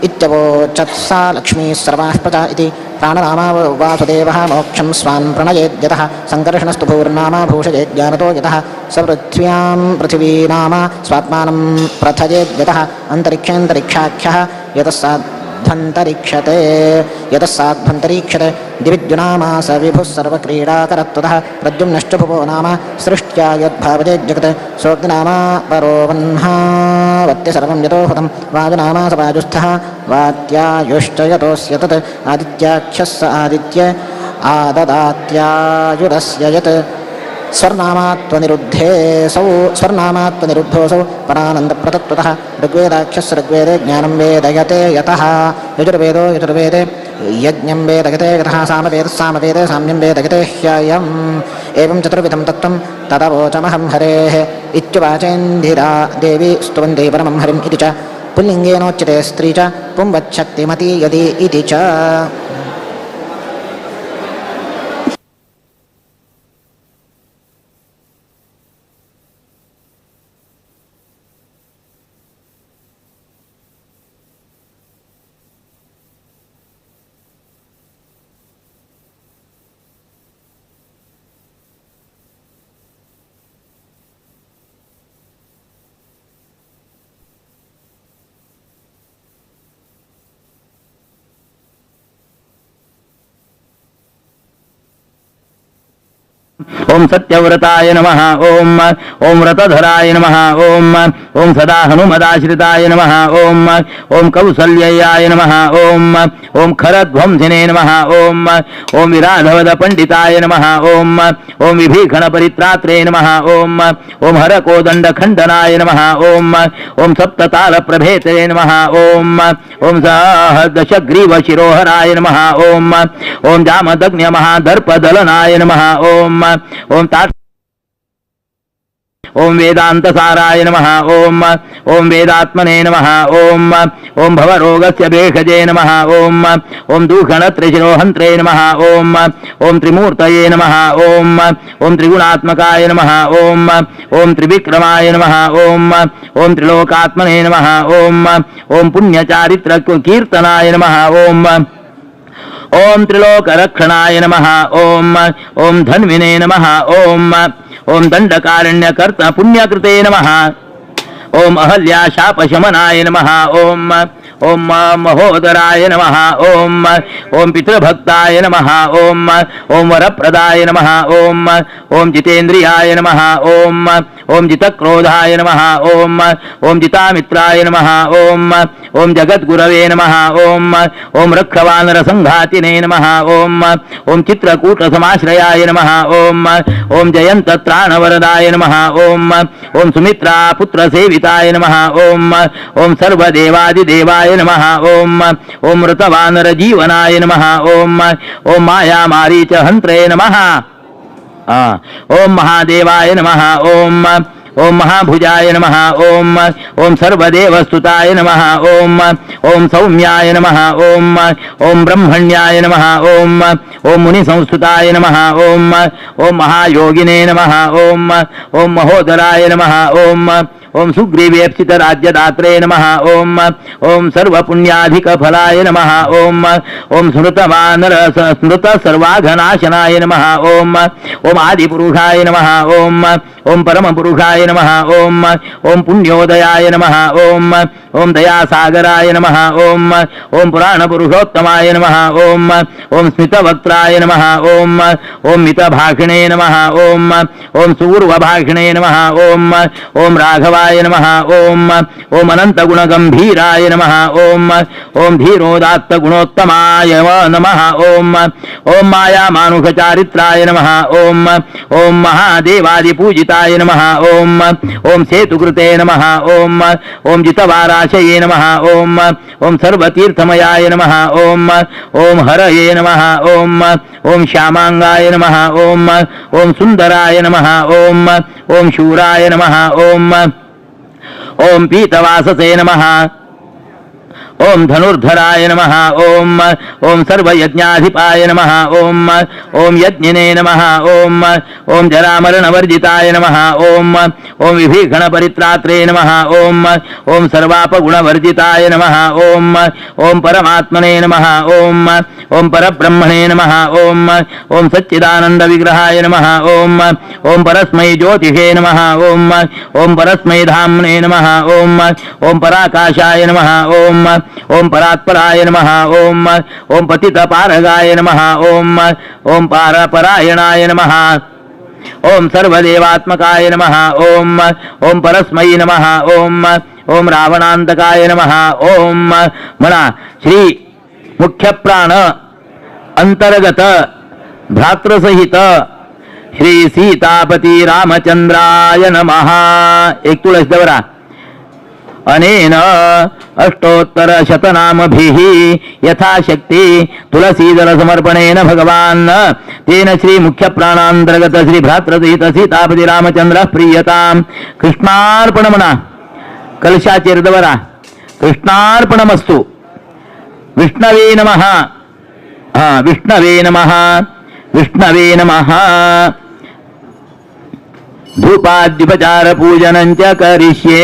इत्यवोचत्सा लक्ष्मीः सर्वाः प्रजा इति प्राणनामा वासुदेवः मोक्षं स्वान् प्रणयेद्यतः। सङ्कर्षणस्तु भूर्नामा भूषयेज्ञानतो यतः स पृथ्व्यां पृथिवीनाम स्वात्मानं प्रथयेद्यतः। अन्तरिक्षेऽन्तरिक्षाख्यः यतः साध्वन्तरिक्षते यतः साध्वन्तरीक्षते। दिविद्युनामा स विभुः सर्वक्रीडाकरत्वतः प्रद्युम्नश्च भुवो नाम सृष्ट्या यद्भावजेज्जगत्। सोऽग्निनामा परो वह्नावत्य सर्वं यतो हुतं वायुनामा स वायुस्थः वात्यायुश्च यतोऽस्य तत्। आदित्याख्यः स आदित्य आददात्यायुरस्य यत्। स्वर्नामात्वनिरुद्धेऽसौ स्वर्नामात्वनिरुद्धोऽसौ परानन्दप्रतत्त्वतः। ऋग्वेदाख्यः ऋग्वेदे ज्ञानं वेदयते यतः। यजुर्वेदो यजुर्वेदे यज्ञं वेदयते यतः। सामवेदः सामवेदे साम्यं वेदयते ह्ययम्। एवं चतुर्विधं तत्त्वं तदवोचमहं हरेः इत्युवाचेन्दिरा देवी स्तुवन्ति परमं हरिम् इति च। पुल्लिङ्गेनोच्यते स्त्री च पुंवच्छक्तिमती यदि इति च। ओम सत्यव्रताय नमः। ओम ओम व्रतधराय नमः। ओम ओम सदा हनुमदाश्रिताय नमः। ओम ओम कौसल्याय नमः। ओम ओम खरध्वंसिने नमः। ओम ओम विराधवद पंडिताय नमः। ओम ओम विभीषण परित्रात्रे नमः। ओम ओम हरकोदंड खंडनाय नमः। ओम ओम सप्तताल प्रभेते नमः। ओम ओम दशग्रीव शिरोहराय नमः। ओम ओम जामदग्न्य महादर्पदलनाय नमः। ओम ओम तात ओम वेदांत साराय नमः। ओम ओम वेदात्मने नमः। ओम ओम भवरोगस्य भेषजे नमः। ओम ओम दूषणत्रिशिरोहन्त्रे नमः। ओम ओम त्रिमूर्तये नमः। ओम ओम त्रिगुणात्मकाय नमः। ओम ओम त्रिविक्रमाय नमः। ओम ओम त्रिलोकात्मने नमः। ओम ओम पुण्यचारित्र कीर्तनाय नमः। ओम ओम त्रिलोकरक्षणाय नमः। ओम ओम धन्विने नमः। ओम ओम दंडकारण्यकर्त पुण्यकृते नमः। ओम अहल्या शापशमनाय नमः। ओम ओम महोदराय नमः। ओम ओम पितृभक्ताय नमः। ओम ओम वरप्रदाय नमः। ओम ओम जितेन्द्रियाय नमः। ओम ओम जितक्रोधाय नमः। ओम ओम जितामित्राय नमः। ओम ओम जगद्गुरवे नमः। ओम ओम रक्षवानरसंघातिने नमः। ओम ओम चित्रकूटसमाश्रयाय नमः। ओम ओम जयन्तत्राणवरदाय नमः। ओम ओम सुमित्रा पुत्रसेविताय नमः। ओम ओम सर्वदेवादिदेवाय नमः। ओम ओम मृतवानरजीवनाय नमः। ओम ओम मायामारीच हन्त्रे नमः। ओम महादेवाय नमः। ओम ओम महाभुजाय नमः। ओम ओम सर्वदेवस्तुताय नमः। ओम ओम सौम्याय नमः। ओम ओम ब्रह्मण्याय नमः। ओम ओम मुनिसंस्तुताय नमः। ओम ओम महायोगिने नमः। ओम ओम महोदराय नमः। ओम ओम सुग्रीवेप्सित राज्यदात्रे नमः। ओम ओम सर्वपुण्याधिकफलाय नमः। ओम ओम स्मृतवानर स्मृत सर्वाघनाशनाय नमः। ओम ओम आदिपुरुषाय नमः। ओम ओम परमपुरुषाय नमः। ओम ओम पुण्योदयाय नमः। ओम ओम दयासागराय नमः। ओम ओम पुराणपुरुषोत्तमाय नमः। ओम ओम स्मितवक्त्राय नमः। ओम ओम मितभाषिणे नमः। ओम ओम सुपूर्वभाषिणे नमः। ओम ओम राघवाय नमः। ओम ओम अनंतगुणगंभीराय नमः। ओम ओम धीरोदात्तगुणोत्तमाय नमः। ओम ओम मायामानुषचारित्राय नमः। ओम ओम महादेवादिपूजिताय नमः। ओम ओम सेतुकृते नमः। ओम ओम जितवाराशये नमः। ओम ओम सर्वतीर्थमयाय नमः। ओम ओम हरये नमः। ओम ओम श्यामांगाय नमः। ओम ओम सुंदराय नमः। ओम ओम शूराय नमः। ओम ओम पीतवाससे नमः। ओम धनुर्धराय नमः। ओम ओम सर्वयज्ञाधिपाय नमः। ओम ओम यज्ञिने नमः। ओम ओम जरामरणवर्जिताय नमः। ओम ओम विभीषणपरित्रात्रे नमः। ओम ओम सर्वापगुणवर्जिताय नमः। ओम ओम परमात्मने नमः। ओम ओम परब्रह्मणे नमः। ओम ओम सच्चिदानंद विग्रहाय नमः। ओम ओम परस्मै ज्योतिषे नमः। ओम ओम परस्मै धाम्ने नमः। ओम ओम पराकाशाय नमः। ओम ओम परात्पराय नमः। ओम ओम पतितपारगाय नमः। ओम ओम पारपरायणाय नमः। ओम सर्वदेवात्मकाय नमः। ओम ओम परस्मै नमः। ओम ओम रावणांतकाय नमः। ओम म्हणा श्री मुख्य प्राण अंतर्गत भ्रातृसहित श्री सीतापती रामचंद्राय नमः। एक तुळस दवरा। अनेन अष्टोत्तर शतनामभिः यथाशक्ति तुलसीदल समर्पणेन भगवान् तेन श्री मुख्य प्राणांतर्गत श्री भ्रातृसहित सीतापती रामचंद्र प्रीयताम। कृष्णार्पण म्हणा। कलशाचेर दवरा। कृष्णार्पणमस्तु। विष्णवे नमः। हा विष्णवे नमः। विष्णवे नमः। धूपाद्युपचार पूजनं च करिष्ये।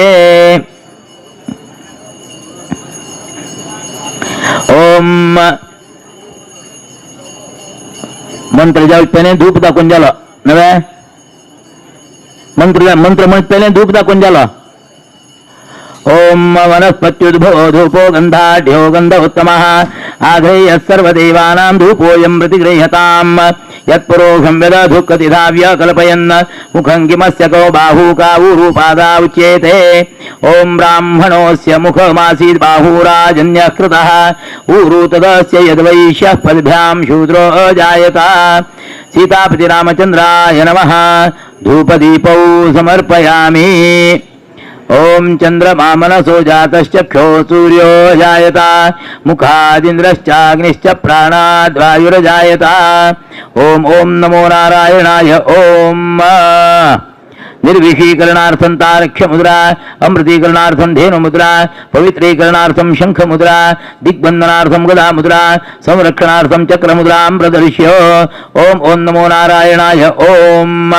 ओम मंत्र जावचे पहिले धूप दाखवून झालं नव्हे मंत्र मंत्र म्हणत पहिले धूप दाखवून झालं। ओम वनस्पत्युद्भवो धूपो गंधाढ्यो गंध उत्तमः आघ्रेयः सर्वदेवानां धूपोऽयं प्रतिगृह्यताम् यत्पुरोषं व्यदधुकतिधाव्य कल्पयन् मुखं किमस्य को बाहू कावूरूपादा उच्येते। ओम ब्राह्मणोऽस्य मुखमासीत् बाहूराजन्यः कृतः ऊरु तदस्य यद्वैश्यः पद्भ्यां शूद्रो अजायत। सीतापति रामचंद्राय नमः। धूपदीपौ समर्पयामि। ओम चंद्रमा मनसो जातश्चक्षो सूर्यो जायत मुखादिन्द्रश्चाग्निश्च प्राणाद्वायुर्जायत। ओम ओम नमो नारायणाय। ओम निर्विषीकरणार्थं तारक्ष्यमुद्रा, अमृतीकरणार्थं धेनुमुद्रा, पवित्रीकरणार्थं शंखमुद्रा, दिग्बंधनार्थं गदामुद्रा, संरक्षणार्थं चक्रमुद्रां प्रदर्श्य। ओम ओम नमो नारायणाय। ओम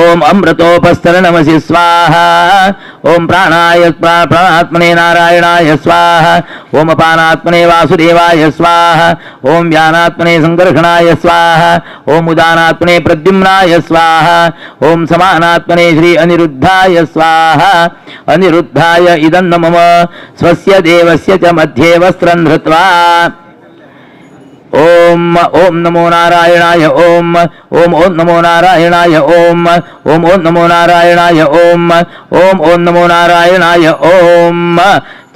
ओम अमृतोपस्तरणमसि स्वाहा। ओम प्राणाय प्राणात्मने नारायणाय स्वाहा। ओम अपानात्मने वासुदेवाय स्वाहा। ओम व्यानात्मने संकर्षणाय स्वाहा। ओम उदानात्मने प्रद्युम्नाय स्वाहा। ओम समानात्मने श्री अनिरुद्धाय स्वाहा। अनिरुद्धाय इदं मम स्वस्य देवस्य च मध्ये वस्त्रं धृत्वा ओम ओम नमो नारायणाय ओम ओम ओम नमो नारायणाय ओम ओम ओम नमो नारायणाय ओम ओम ओम नमो नारायणाय ओम।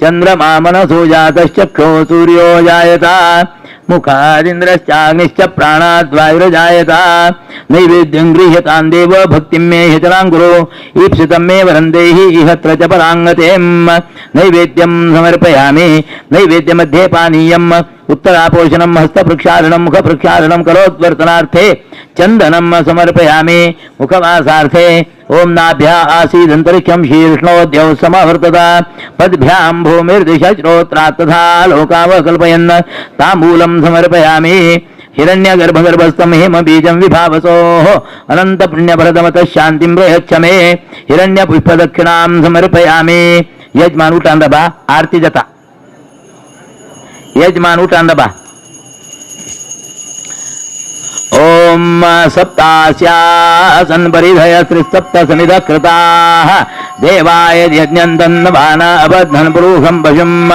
चंद्रमा मनसो जातश्चक्षो सूर्यो जायता मुखादिन्द्रश्चाग्निश्च प्राणाद्वायुर्जायत। नैवेद्यं गृह्यतां देव भक्तिं मे हितरां गुरु ईप्सितं मे वरं देहि इहत्र च पराङ्गतिं। नैवेद्यं समर्पयामि। नैवेद्यमध्ये पानीयम् उत्तरापोषणं हस्तप्रक्षालनं मुखप्रक्षालनं करोद्वर्तनार्थे चंदनं समर्पयामि। मुखवासार्थे ओम नाभ्या आसीदंतरिक्षं शीर्ष्णोद्यौ समवर्तत पद्भ्यां भूमिर्दिशश्रोत्रात् तथा लोकावकल्पयन् तांबूलं समर्पयामि। हिरण्यगर्भगर्भस्थं हेमबीजं विभावसोः अनन्तपुण्यफलदमतः शान्तिं प्रयच्छ मे। हिरण्यपुष्पदक्षिणां समर्पयामि। यजमान उठान दबा आरती जता। यजमान उठान दबा। ओम सप्तास्यासन परिधय त्रिसप्त समिध कृताः देवाय यज्ञं अबद्धन पुरुषं पशुम्।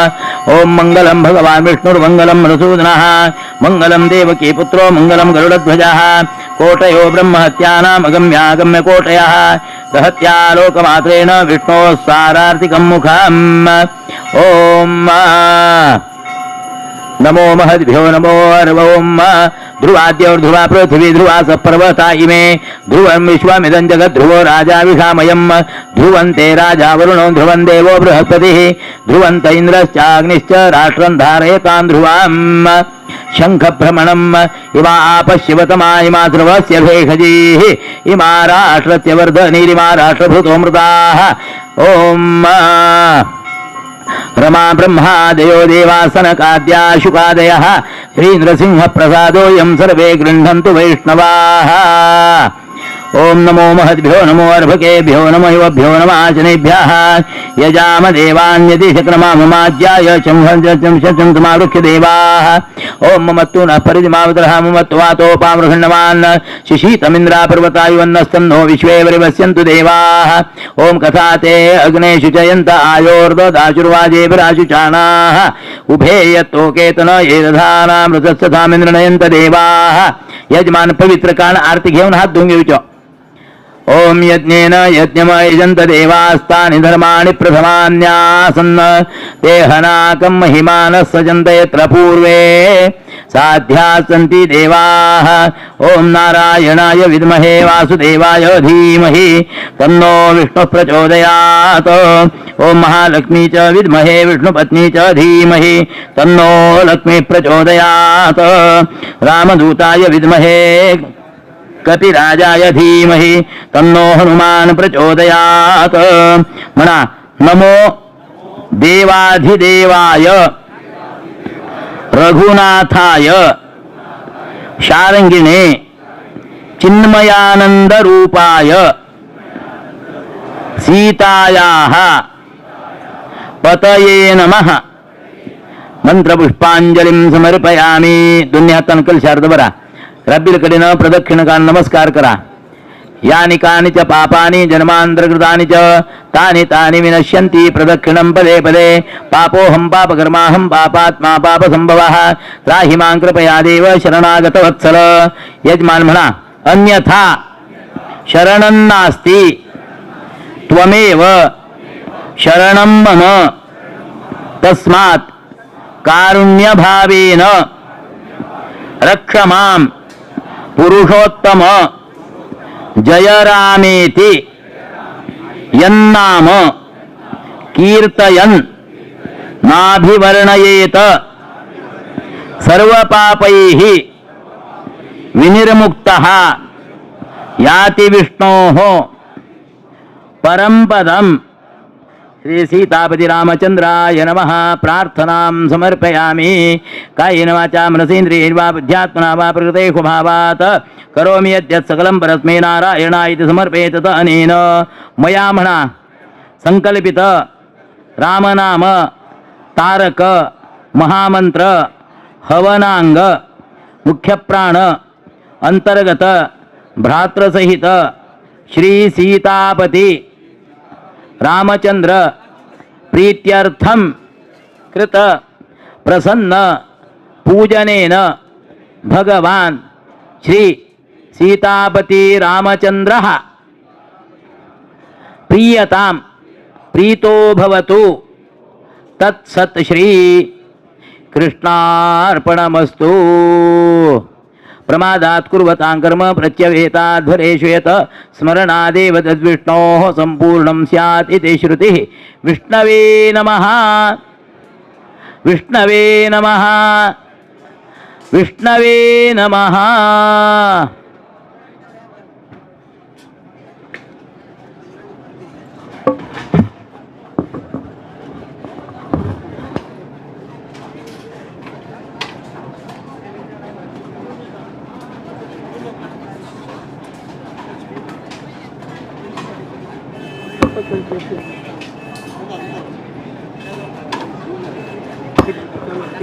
ओम मंगलं भगवान विष्णुर्मंगलं मधुसूदनः मंगलं देवकी पुत्रो मंगलं गरुडध्वजः। कोटयो ब्रह्महत्यानाम् अगम्यागम्य कोटयः दहत्या लोकमात्रेण विष्णोः सारार्तिकं मुखम्। ओम नमो महद्भ्यो नमो अर्वोम ध्रुवाद्योर्ध्रुवा पृथिवी ध्रुवा सपर्वता इमे ध्रुवं विश्वमिदं जगत् ध्रुवो राजा विषामयम् ध्रुवन्ते राजा वरुणो ध्रुवं देवो बृहस्पतिः ध्रुवन्त इन्द्रश्चाग्निश्च राष्ट्रं धारयतां ध्रुवाम्। शङ्खभ्रमणम् इमा आपशिवतमा इमा ध्रुवस्य भेषजीः इमा राष्ट्रस्य वर्धनीरिमा राष्ट्रभूतोऽमृताः। ॐ रमा ब्रह्मादयो देवासनकाद्या शुकादयः श्रीनृसिंहप्रसादोऽयं सर्वे गृह्णन्तु वैष्णवाः। ओम नमो महद्भ्यो नमो अर्भकेभ्यो नमो युवभ्यो नमः आशनेभ्यः यजाम देवान्यदि शक्रमाममाज्याय शंसमावृक्ष देवाः। ओम ममत्तु नः परिधिमावतरः ममत्तु वातोपामृहण्णवान् शिशीतमिन्द्रा पर्वतायुवन्नस्तन्नो विश्वे वरिवस्यन्तु देवाः। ओम कथा ते अग्ने शुचयन्त आयोर्ददाशुर्वाजेभिराशुचानाः उभे यत्तोकेतन एतधानामृतस्थामिन्द्रनयन्त देवाः। यजमान पवित्र कान आरती घेऊन हात धुवून घेऊचो। ओम यज्ञेन यज्ञमयजन्त देवास्तानि धर्माणि प्रथमान्यासन् ते हनाकं महिमानः सजन्त यत्र पूर्वे साध्या सन्ति देवाः। ओम नारायणाय विद्महे वासुदेवाय धीमहि तन्नो विष्णुः प्रचोदयात्। ओम महालक्ष्मी च विद्महे विष्णुपत्नी च धीमहि तन्नो लक्ष्मी प्रचोदयात्। रामदूताय विद्महे कपिराजाय धीमहि तन्नो हनुमान प्रचोदयात्। म्हणा नमो देवाधिदेवाय रघुनाथाय शारंगिणे चिन्मयानंद रूपाय सीतायाः पतये नमः। मंत्रपुष्पांजलिं समर्पयामि। दोन्ही हातानं कलश अर्ध भरा। रब्बीलकडेनं प्रदक्षिण कान नमस्कार करा। यानि कानि च पापानि जन्मान्तरकृतानि च तानि तानि विनश्यन्ति प्रदक्षिणं पदे पदे। पापोऽहं पापकर्माहं पापात्मा पापसंभवः त्राहि मां कृपया देव शरणागतवत्सल। यजमान म्हणा अन्यथा शरणं नास्ति त्वमेव शरणं मम तस्मात् कारुण्यभावेन रक्ष मां पुरुषोत्तम जय रामेति यन्नाम कीर्तयन् नाभिवर्णयेत सर्वपापैः विनिर्मुक्तः याति विष्णोः परं पदम्। श्री सीतापति रामचंद्राय नमः। प्रार्थनां समर्पयामि। कायेन वाचा मनसेन्द्रियैर्वा बुद्ध्यात्मना वा प्रकृतेः स्वभावात् करोमि यद्यत् सकलं परस्मै नारायणाय इति समर्पयेत तत अनेन मया म्हणा संकल्पित रामनाम तारक महामंत्र हवनांग मुख्यप्राण अंतर्गत भ्रातृसहित श्री सीतापती रामचंद्र प्रीत्यर्थम कृत प्रसन्न पूजनेन भगवान श्री सीतापती रामचंद्रः प्रीयतां प्रीतो भवतु। तत्सत् श्री कृष्णार्पणमस्तु। प्रमादात् कुर्वतां कर्म प्रत्यवेताध्वरेषु यत् स्मरणादेव तद्विष्णोः संपूर्णं स्यात् इति श्रुतिः। विष्णवे नमः। विष्णवे नमः। विष्णवे नमः।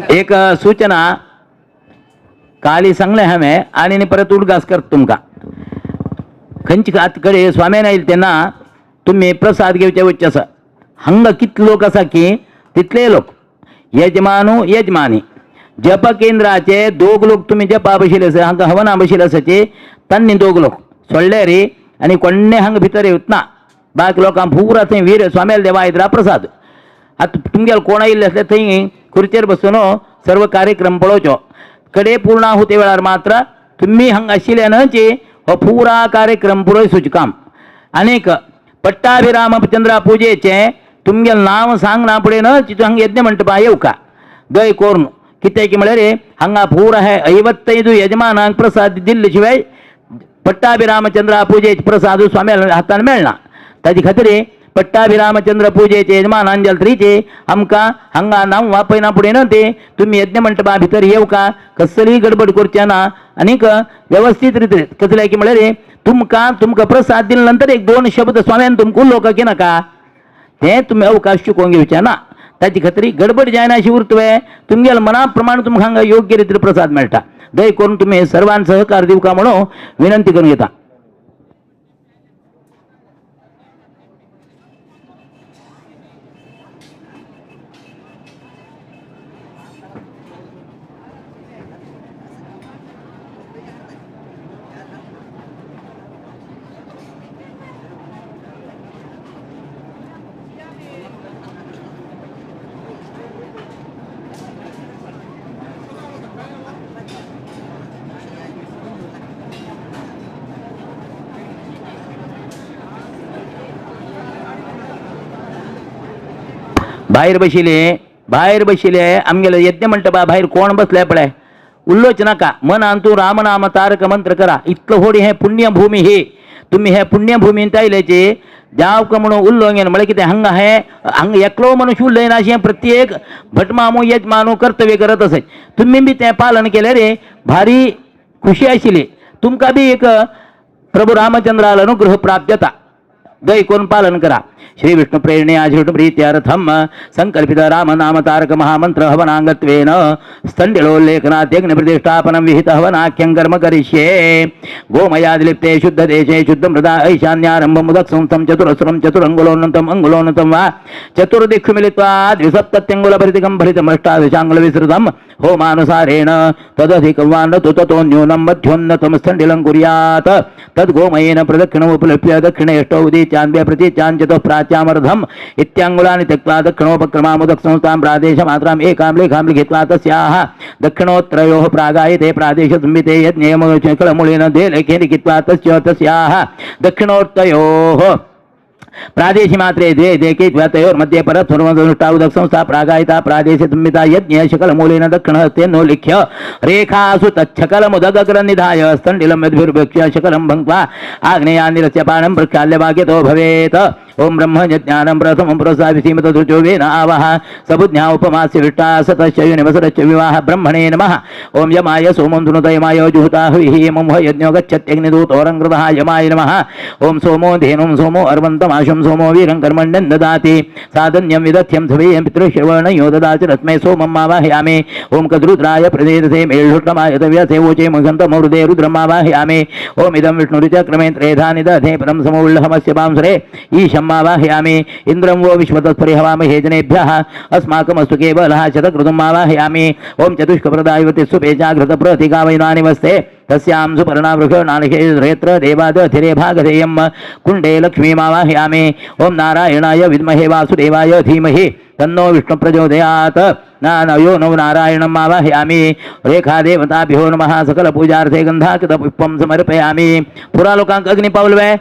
एक सूचना काली सांगले हांवें आनी परत उडगास करता तुमकां। खंयचे आतां कडेन स्वाम्यान आयले तेन्ना तुमी प्रसाद घेवचे वच्चे आसा। हांगा कितले लोक आसा की तितले लोक यजमानू यजमानी जप केंद्राचे दोग लोक तुमी जपा बशिल्ले आसा, हांगा हवना बशिल्ले आसाचे तांणी दोग लोक सोडले रे आनी कोण्णे हांगा भितर येवत ना। बाकी लोकांक पुरा थंय वीर स्वाम्याल देवा आयदरा प्रसाद। आतां तुमगेले कोण आयिल्ले आसले थंय खुर्चेर बसून सर्व कार्यक्रम पळोवचो। कडे पूर्णाहुती वेळार मात्र तुम्ही हांगा आशिल्ल्यानच हो पुरा कार्यक्रम पुरयसूचें काम। आनीक पट्टाभिरामचंद्रा पुजेचें तुमगेलें नांव सांगना फुडें न्हय हांगा यज्ञ मंटपा येवका दय करून। कित्याक म्हळ्यार हांगा पुरा हे 55 यजमानांक प्रसाद दिल्ले शिवाय पट्टाभिरामचंद्रा पुजेचे प्रसाद स्वाम्या हातान मेळना। ताजे खातीर पट्टाभिरामचंद्र पूजेचे यजमान जलत्रीचे आमकां हांगा नांव वापयना फुडें न्हय ते तुमी यज्ञ मंटपा भितर येवका, कसलीय गडबड करचे ना आनीक वेवस्थीत रितीन कसले की म्हळ्यार तुमकां तुमकां प्रसाद दिले नंतर एक दोन शब्द स्वाम्यान तुमकां उलोवंक की नाका ते तुमी अवकाश चुकोवन घेवचे ना। ताजे खातीर गडबड जायना अशी उरतवे तुमगेल्या मना प्रमाण तुमकां हांगा योग्य रितीन प्रसाद मेळटा। दय करून तुमी सर्वांक सहकार दिवका म्हणून विनंती करून घेता। भायर बशिले भायर बशिले आमगेले यज्ञ मंटपा भायर कोण बसले पळय उल्लोच नाका। मनान तूं रामनाम तारक मंत्र करा। इतलं होडी हे पुण्यभूमी ही तुम्ही हे पुण्यभूमींत आयल्याचे जावक म्हणून उल्लोंग म्हळ्यार कितें हांगा हे हांगा एकलो मनुष्य उलयना अशें प्रत्येक भटमामू यजमानू कर्तव्य करत आसत। तुमी बी तें पालन केलें रे भारी खुशी आशिल्ली। तुमकां बी एक प्रभू रामचंद्राल अनुग्रह प्राप्त जाता। दय करून पालन करा। श्री विष्णु प्रेरणया श्री विष्णु प्रीत्यर्थम संकल्पित राम नाम तारक महामंत्र हवनांगत्वेन स्तंडिलोल्लेखनात् यज्ञ प्रतिष्ठापनं विहित हवनाख्यं कर्म करिष्ये। गोमयादिलिप्ते शुद्ध देशे शुद्ध मृदा ऐशान्यारंभ मुदक संस्थं चतुरस्रं चतुरंगुलोन्नतम अंगुलोन्नतम वा चतुर्दिक्षु मिलित्वा द्विसप्तत्यंगुलभरितकं भरितम् अष्टादशांगुल विस्तृतं होमानुसारेण तदधिकं वा न तु ततो न्यूनं मध्योन्नतं स्थण्डिलं कुर्यात्। तद्गोमयेन प्रदक्षिणमुपलिप्य दक्षिणेष्टौ उदीचान्व्य प्रतीचाञ्चतुः प्राच्यामर्धम् इत्यांगुलानि त्यक्त्वा दक्षिणोपक्रमामुदक संस्थां प्रादेशमात्राम् एकां लेखां लिखित्वा तस्याः दक्षिणोत्तरयोः प्रागायते प्रादेशसंहिते यज्ञेयमूलेन द्वे लेखे लिखित्वा तस्य तस्याः दक्षिणोत्तयोः प्रादेशिमात्रे द्वे देके तयोर्मध्ये परस्परमनुष्ठाउदक संस्था प्रागायिता प्रादेश संहिता यज्ञ शकलमूलेन दक्षिणहस्तेन लिख्य रेखासु तच्छकलमुदगग्रनिधाय स्तण्डिलं यद्भिर्भक्ष्य शकलं भङ्क्त्वा आग्नेयानिरस्य पाणं प्रक्षाल्य भाग्यतो भवेत्। ओम ब्रह्म ज्ञानं प्रथमं प्रसाविसीमतधुचो वेन आवह सबुज्ञा उपमास्य विष्टा सतश्च निवसरश्च विवाह ब्रह्मणे नमः। ओम यमाय सोमं धुनुत यमाय जुहुता हविः यमं ह यज्ञो गच्छत्यग्निदूतोरङ्कृतः यमाय नमः। ओम सोमो धेनुं सोमो अर्वन्तमाशं सोमो वीरं कर्मण्यं ददाति साधन्यं विदथ्यं धुवेयं पितृश्रवणयो ददाति रत्मे सोमं आवाहयामि। ओम कद्रुद्राय प्रदेदसे मेषुष्टमाय तव्यसे वोचे मघन्तमवृदे रुद्रम् आवाहयामि। ओम इदं विष्णुरुचक्रमे त्रेधा निदधे परं समोल्लहमस्य बांसरे ईशम् आवाहयामि। इन्द्रं वो विश्वतस्परिहवामहे जनेभ्यः अस्माकमस्तु केवलः शतकृतुम् आवाहयामि। ओम चतुष्कप्रदायवति सुपेचाघृतप्रतिकावैनानि वस्ते तस्यां सुपर्णावृषणानिषेत्र देवादधिरे भागधेयं कुण्डे लक्ष्मीमावाहयामि। ओम नारायणाय विद्महे वासुदेवाय धीमहि तन्नो विष्णु प्रचोदयात्। नानयो नौ नारायणम् आवाहयामि। रेखादेवताभ्यो नमः। सकल पूजार्थे गन्धाकृतपुष्पं समर्पयामि। पुरा लोकांक अग्नि पावलवे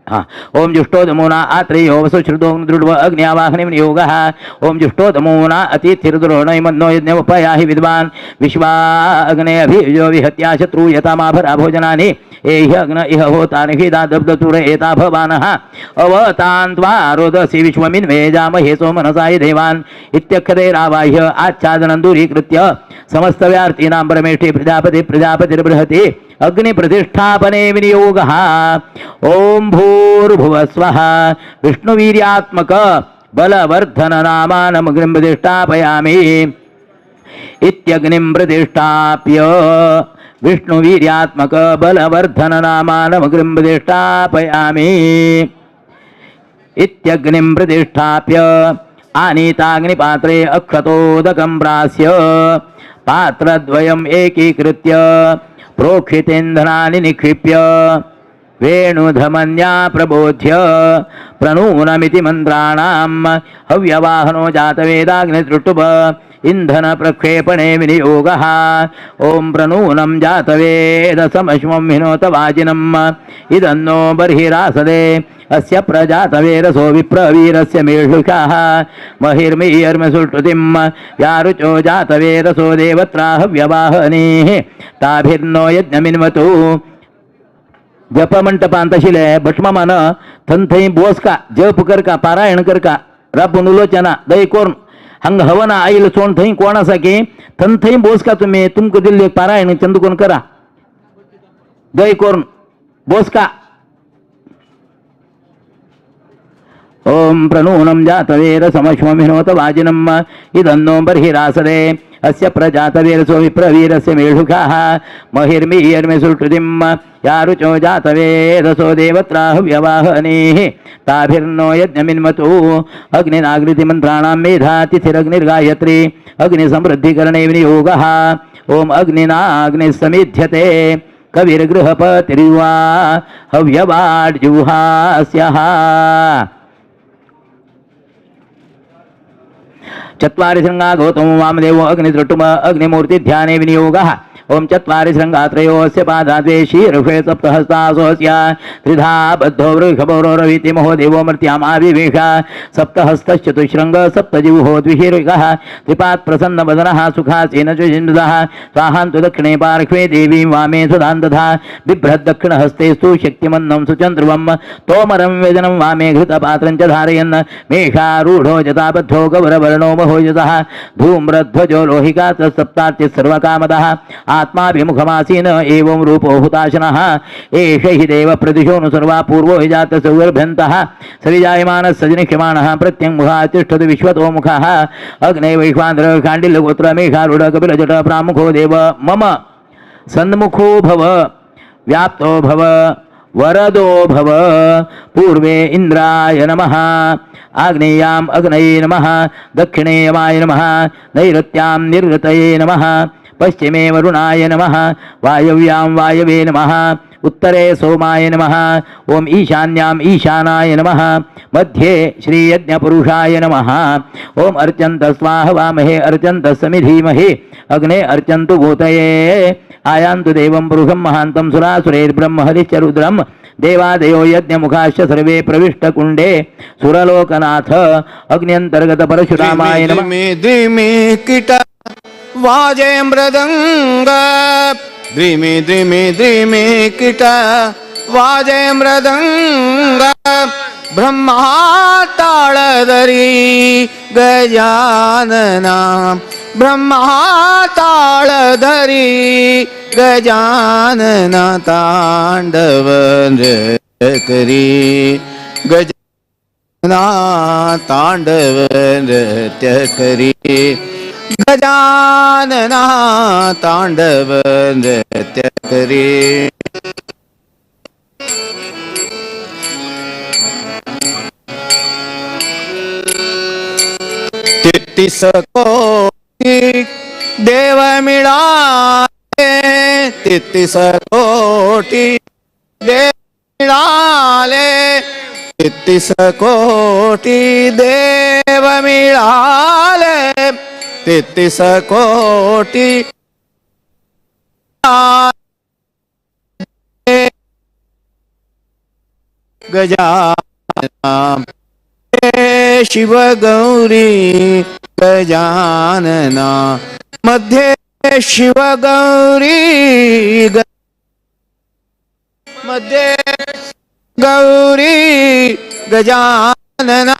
हा। ओम जुष्टो दमोना आत्रेयो वसुश्रुतो दृढ अग्न्यावाहने नियोगः। ओम जुष्टो दमोना अतिथिर्द्रोणैमन्नो यज्ञवपयाहि विद्वान् विश्वा अग्ने अभियो विहत्या शत्रूयतामाभरा भोजनानि एह्य अग्न इह होतानि हिदादब्दतुर एता भवानः अवतान् त्वा रोदसी विश्वमिन्वेजामहे सोमनसाय देवान् इत्यक्षरैरावाह्य आच्छादनं दूरीकृत्य समस्तव्यार्तीनां परमेष्ठे प्रजापति प्रजापतिर्बृहति अग्निप्रतिष्ठापने विनियोगः। ओम भूर्भुवस्वः विष्णुवीर्यात्मक बलवर्धन नामानमग्निं प्रतिष्ठापयामि इत्यग्निं प्रतिष्ठाप्य विष्णुवीर्यात्मक बलवर्धन नामानमग्निं प्रतिष्ठापयामि इत्यग्निं प्रतिष्ठाप्य आनीताग्निपात्रे अक्षतोदकं प्रास्य पात्रद्वयम् एकीकृत्य प्रोक्षितेन्धनानि निक्षिप्य वेणुधमन्या प्रबोध्य प्रणूनमिति मन्त्राणां हव्यवाहनो जातवेदाग्नितृष्टुभ इंधन प्रक्षेपणे विनियोगः। ओम प्रणूनं जातवेद समश्वं हिनोत वाजिनम् इदन्नो बर्हिरासदे अस्य प्रजातवेरसो विप्रवीरस्य मेषुषाः महिर्मीयर्मसुष्टुतिं यारुचो जातवेरसो देवत्राह व्यवाहनीः ताभिर्नो यज्ञमिन्वतु। जपमंटपांतशिले भस्ममान थंथई बोसका जप करका पारायण करका राबून उलोचना दय कोर्ण हंग हवना आईल सोण थंय कोण आसा की थंथई बोसका तुम्ही तुमकां दिल्ले पारायण चंदकोन करा दय कोर्ण बोसका। ओम प्रणूनं जातवेर समश्वमिनोत वाजिनम् इदन्नो बर्हिरासदे अस्य प्रजातवीरसो विप्रवीरस्य मेषुखाः महिर्मीयर्मिसुष्टुतिं यारुचो जातवेदसो देवत्राह व्यवाहनीः ताभिर्नो यज्ञमिन्वतु। अग्निनागृतिमन्त्राणां मेधातिथिरग्निर्गायत्री अग्निसमृद्धिकरणे विनियोगः। ओम अग्निनाग्निसमिध्यते कविर्गृहपतिर्वा हव्यवाड्जुहास्यः। चत्वारि शृंगा गौतमो वामदेवो अग्निदृष्टुम अग्निमूर्ति ध्याने विनियोगः। ओम चत्वारि शृंगात्रयोस्य पादाद्वे शीर्षे सप्तहस्तासोऽस्य त्रिधा बद्धो वृषभो रविति महो देवो मर्त्यामाविवेश सप्तहस्तश्चतुशृंग सप्तजिह्वो द्विशीर्षः त्रिपात् प्रसन्नवदनः सुखासीन चुजिन्दः स्वाहान्तु दक्षिणे पार्श्वे देवीं वामे सुधां तथा बिभ्रद्दक्षिणहस्तेस्तु शक्तिमन्नं सुचन्द्रुवं तोमरं व्यजनं वामे घृतपात्रं च धारयन् मेषारूढो जताबद्धो गौरवर्णो महोजतः धूम्रध्वजो लोहिकात्र सप्तार्चिः सर्वकामदः आत्माभिमुखमासीन एवं रूपो हुताशनः एष हि देव प्रतिशोऽनु सर्वा पूर्वो हि जातः सौगर्भ्यन्तः सविजायमानः सजनिक्षमाणः प्रत्यङ्मुखः तिष्ठति विश्वतोमुखः अग्ने वैश्वान्द्र खाण्डिल्यगोत्र मेघारूढ कपिलजट प्रामुखो देव मम सन्मुखो भव व्याप्तो भव वरदो भव। पूर्वे इंद्राय नमः, आग्नेयाम अग्नये नमः, दक्षिणे यमाय नमः, नैऋत्यां निर्ऋतये नमः, पश्चिमे वरुणाय नमः, वायव्यां वायवे नमः, उत्तरे सोमाय नमः, ओम ईशान्याम ईशानाय नमः, मध्ये श्रीयज्ञपुरुषाय नमः। ओम अर्चन्त स्वाह वामहे अर्चन्त समिधीमहि अग्ने अर्चन्तु भूतये आयान्तु देवं पुरुषं महान्तं सुरासुरैर्ब्रह्म हरिश्च रुद्रं देवादयो यज्ञमुखाश्च सर्वे प्रविष्टकुण्डे सुरलोकनाथ अग्न्यन्तर्गत परशुरामाय नमः। वाजे मृदंग द्रिमि द्रिमि द्रिमि किट। वाजे मृदंग ब्रह्मा ताळ धरी गजानना ब्रह्मा ताळ धरी गजानना तांडव नृत्य करी गजानना तांडव नृत्य करी गजानना तांडव नृत्य करी। 33 कोटी देव मिळाले 33 कोटी देव मिळाले 33 कोटी देव मिळाले 33 कोटी गजानना शिव गौरी गजानना मध्ये शिव गौरी मध्ये गौरी गजानना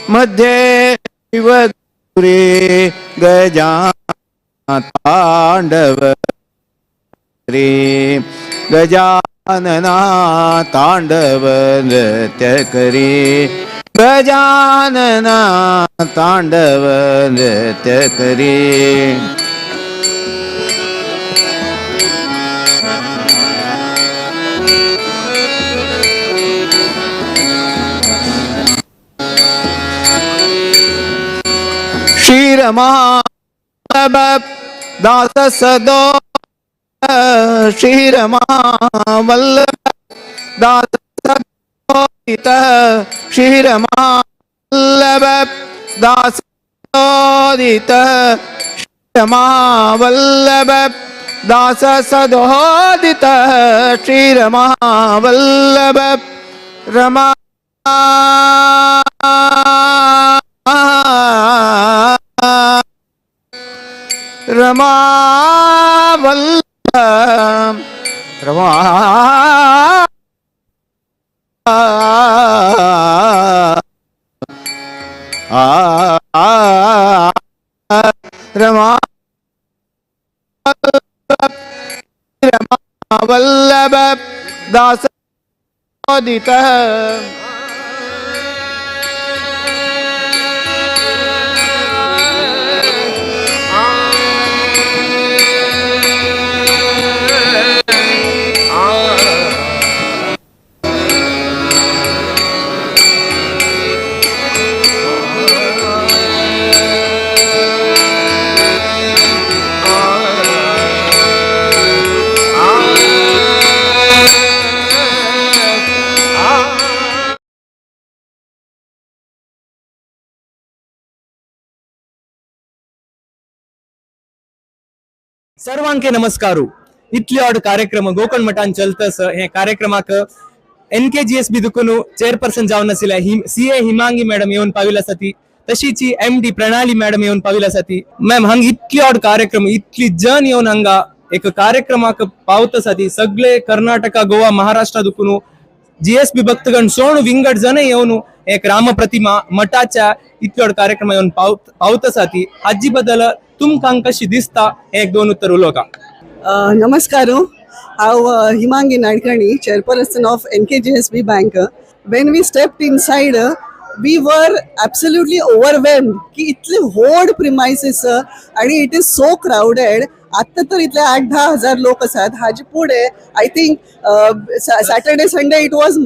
मध्ये शिव गौरी गजानना तांडव रे गजानना तांडव नृत्य करी गजानना तांडव नृत्य करी। श्री रमा दास सदो श्री रमा वल्लभ दास सदोदित श्री रमा वल्लभ दास सदोदित श्री रमा वल्लभ दास सदोदित श्री रमा वल्लभ रमा रमा वल्लभ रमा रमा रमा वल्लभ दास उदित। सर्वांके नमस्कारू। इतले ऑड कार्यक्रम गोकर्ण मठान चलतस हे कार्यक्रमाक एनकेजीएस बी दुकून चेअरपर्सन जावन आशिल्ले सीए हिमांगी मॅडम येवन पाविल आसा ती, तशीच एम डी प्रणाली मॅडम येवन पाविल आसा ती। मॅम हांगा इतले ऑड कार्यक्रम इतली जन येवन हांगा एक कार्यक्रमाक पावत आसा ती सगळे कर्नाटका गोवा महाराष्ट्र दुकून जीएसबी भक्तगण सोण विंगड जन येवन एक राम प्रतिमा मठाच्या इतले ऑड कार्यक्रम येवन पावत आसा ती। हाजी बद्दल तुमकां कशी दिसता हे एक दोन उत्तर उलोवका। नमस्कार, हांव Himangi Nadkarni, chairperson of NKGSB bank. When we stepped inside we were absolutely overwhelmed की इतले व्हड प्रिमायसीस आणि it is so crowded. आत्तां तर इतले 8-10 हजार लोक आसात। हाजे फुडें I think Saturday Sunday it was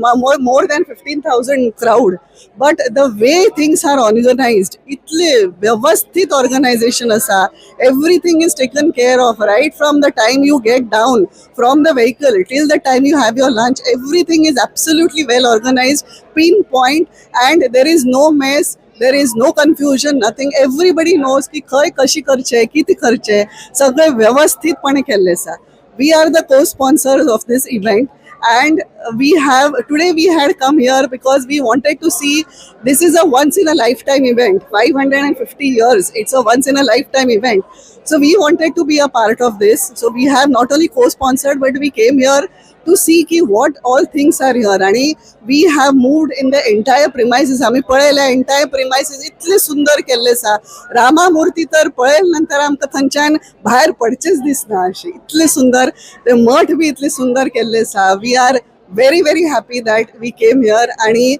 more than 15,000 crowd. But the way things are organised, इतले व्यवस्थीत ऑर्गनायझेशन आसा, everything is taken care of right from the time you get down from the vehicle till the time you have your lunch. Everything is absolutely well organised, pin point, and there is no mess, there is no confusion, nothing. Everybody knows की खंय कशी करचें, कितें करचें, सगळें व्यवस्थीतपणे केल्लें आसा. We are the co sponsors of this event And we have today we had come here because we wanted to see, this is a once in a lifetime event, 550 years, it's a once in a lifetime event. So we wanted to be a part of this. So we have not only co-sponsored, but we came here to see की what all things are here. आणि we have moved in the entire premises. आमी पळयल्या, entire premises इतले सुंदर केल्ले आसा. रामा मूर्ती तर पळयल नंतर आमकां थंयच्यान भायर पडचेच दिसना अशें, इतले सुंदर ते मठ बी इतले सुंदर केल्ले आसा. We are very very happy that we came here आणि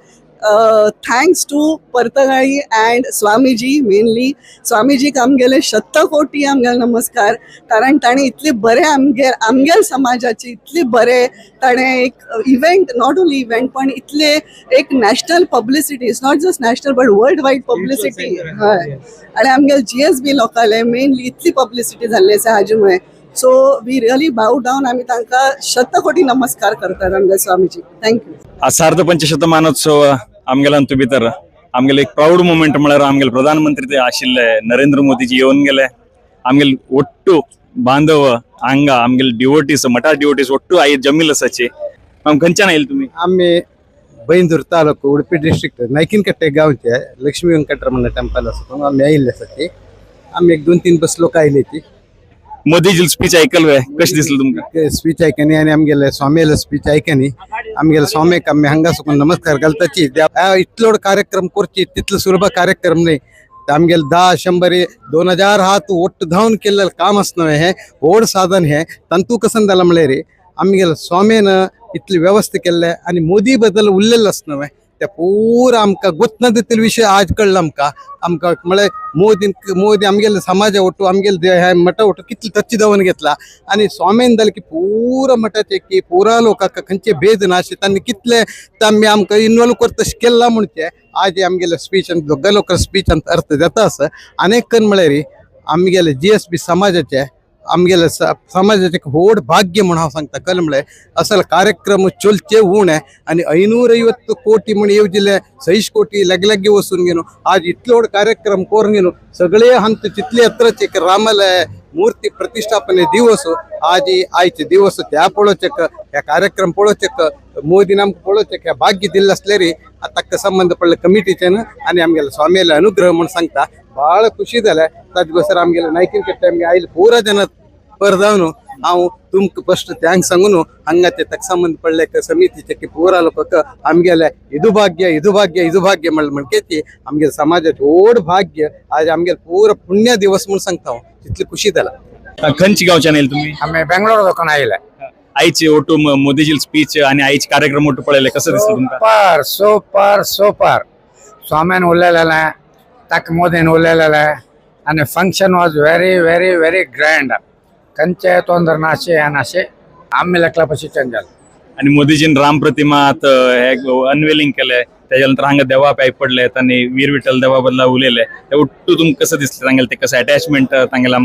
thanks to Partagali and Swamiji. Mainly स्वामीजीक आमगेले शतकोटी आमगेले नमस्कार, कारण ताणें इतले बरे आमगे आमगेल समाजाचे इतले बरे ताणें एक इव्हेंट, not only event पण इतले एक national publicity, it's not just national but world wide publicity. हय, आणि आमगेले जीएसबी लोकांले मेनली इतली पब्लिसिटी जाल्ली आसा हाजे मुळे. So we really bow down. आमी तांकां शतकोटी नमस्कार करतात आमगे स्वामीजी. Thank you. ಆ सार्ध पंचशतमानोत्सव आमगेला अंतू भितर आमगेले एक प्राऊड मुमेंट म्हळ्यार आमगेले प्रधानमंत्री ते आशिल्ले नरेंद्र मोदीजी येवन गेले. आमगेले ಒಟ್ಟು बांधव हांगा, आमगेले डिवोटीस, मठा डिवोटीस ಒಟ್ಟು आयज जमील आसाची. मॅम, खंयच्यान आयले तुमी? आम्ही ಬೈಂದೂರು ತಾಲೂಕು, ಉಡುಪಿ ಡಿಸ್ಟ್ರಿಕ್ಟ್, नायकिनकट्टे गावचे लक्ष्मी व्यंकटरमण टेम्पल आसा, आम्ही आयिल्ले आसा. आम्ही एक दोन तीन बस लोक आयले ती. मोदीजी स्पीच ऐकल वे, कशें दिसलें तुमकां? स्पीच आयकनी आनी आमगेले स्वामीले स्पीच आयकनी. आमगेले स्वामीक आमी हांगा सुकून नमस्कार घालताची. इतलो कार्यक्रम करची तितलो सुलभ कार्यक्रम न्ही. आमगेले 10, 100, 2000 हात ಒಟ್ಟು धावन केल्लें काम आस न्हय, हें व्हड साधन. हें तांतू कसन जालां म्हळ्यार आमगेले स्वामीन इतली व्यवस्था केल्ले आनी मोदी बद्दल उरलेलो आसा न्हय, ते पुरा आमकां गोतना दितील विशय आज कळ्ळो आमकां. आमकां म्हळ्यार मोदी मोदी आमगेले समाजा ಒಟ್ಟು आमगेले ह्या मठा ಒಟ್ಟು कितले टच्च दवरून घेतला आनी स्वामीन जालें की पुरा मठाचे की पुरा लोकांक खंयचे भेद नाशे, तांणी कितले आमी आमकां इन्वॉल्व करता तशें केलां म्हणचे आज आमगेले स्पीच आनी दोगां लोकां स्पीच अर्थ जाता आसा. आनी एक कन म्हळ्यार आमगेले जीएसबी समाजाचे, आमगेले समाजाचे एक व्हड भाग्य म्हणून हांव सांगता. कल म्हळ्यार असल कार्यक्रम चलचे उणे आनी 550 कोटी म्हण येवजिले 600 कोटी लगे लगे वचून घेवन आज इतलो व्हड कार्यक्रम करून घेवन सगळे हांत तितले अत्रच एक रामाले मूर्ती प्रतिष्ठापने दिवस आज आयचे दिवस, त्या पळोवचेक, ह्या कार्यक्रम पळोवचेक, मोदीन आमकां पळोवचेक ह्या भाग्य दिल्लें आसलेरी ताका संबंद पडले कमिटीच्यान आनी आमगेले स्वामीले अनुग्रह म्हूण सांगता. ಭಾಳ ಖುಷಿ जालें. ताजे आमगेले नायकीन कट्टे आमगे आयले पुरा जन पर जावन हांव तुमकां फस्ट thanks सांगून हांगा ते ताका संबंद पडले समितीचे की पुरा लोकांक आमगेले ಇದು ಭಾಗ್ಯ, ಇದು ಭಾಗ್ಯ, ಇದು ಭಾಗ್य म्हणलें म्हणके आमगेले समाजाचे व्हड भाग्य. आज आमगेले पुरा पुण्य दिवस म्हूण सांगता हांव, तितली खुशी जाला. खंयच्या गांवच्यान आयले तुमी? आम्ही बेंगलोर दोकान आयले. आयची ಒಟ್ಟು मोदीजी स्पीच आणि आयचे कार्यक्रम ಒಟ್ಟು पळयले, कसं दिसलं तुमकां? Super, super, super. स्वाम्यान उलयलेलें, ताका मोदीन उलयलेलें आनी function was very very very grand. खंयचे तोंदर नाशे नाशे आम्ही लेखला पशी चेंज जालें. आणि मोदीजीन राम प्रतिमा हे अनवेलिंग केले, त्याच्या नंतर हांगा देवा पाय पडले आणि वीर विठ्ठल देवा बदला उलयले, ते ಒಟ್ಟು तुमकां कसं दिसलें? तांगेले ते कसं अटॅचमेंट तांगेले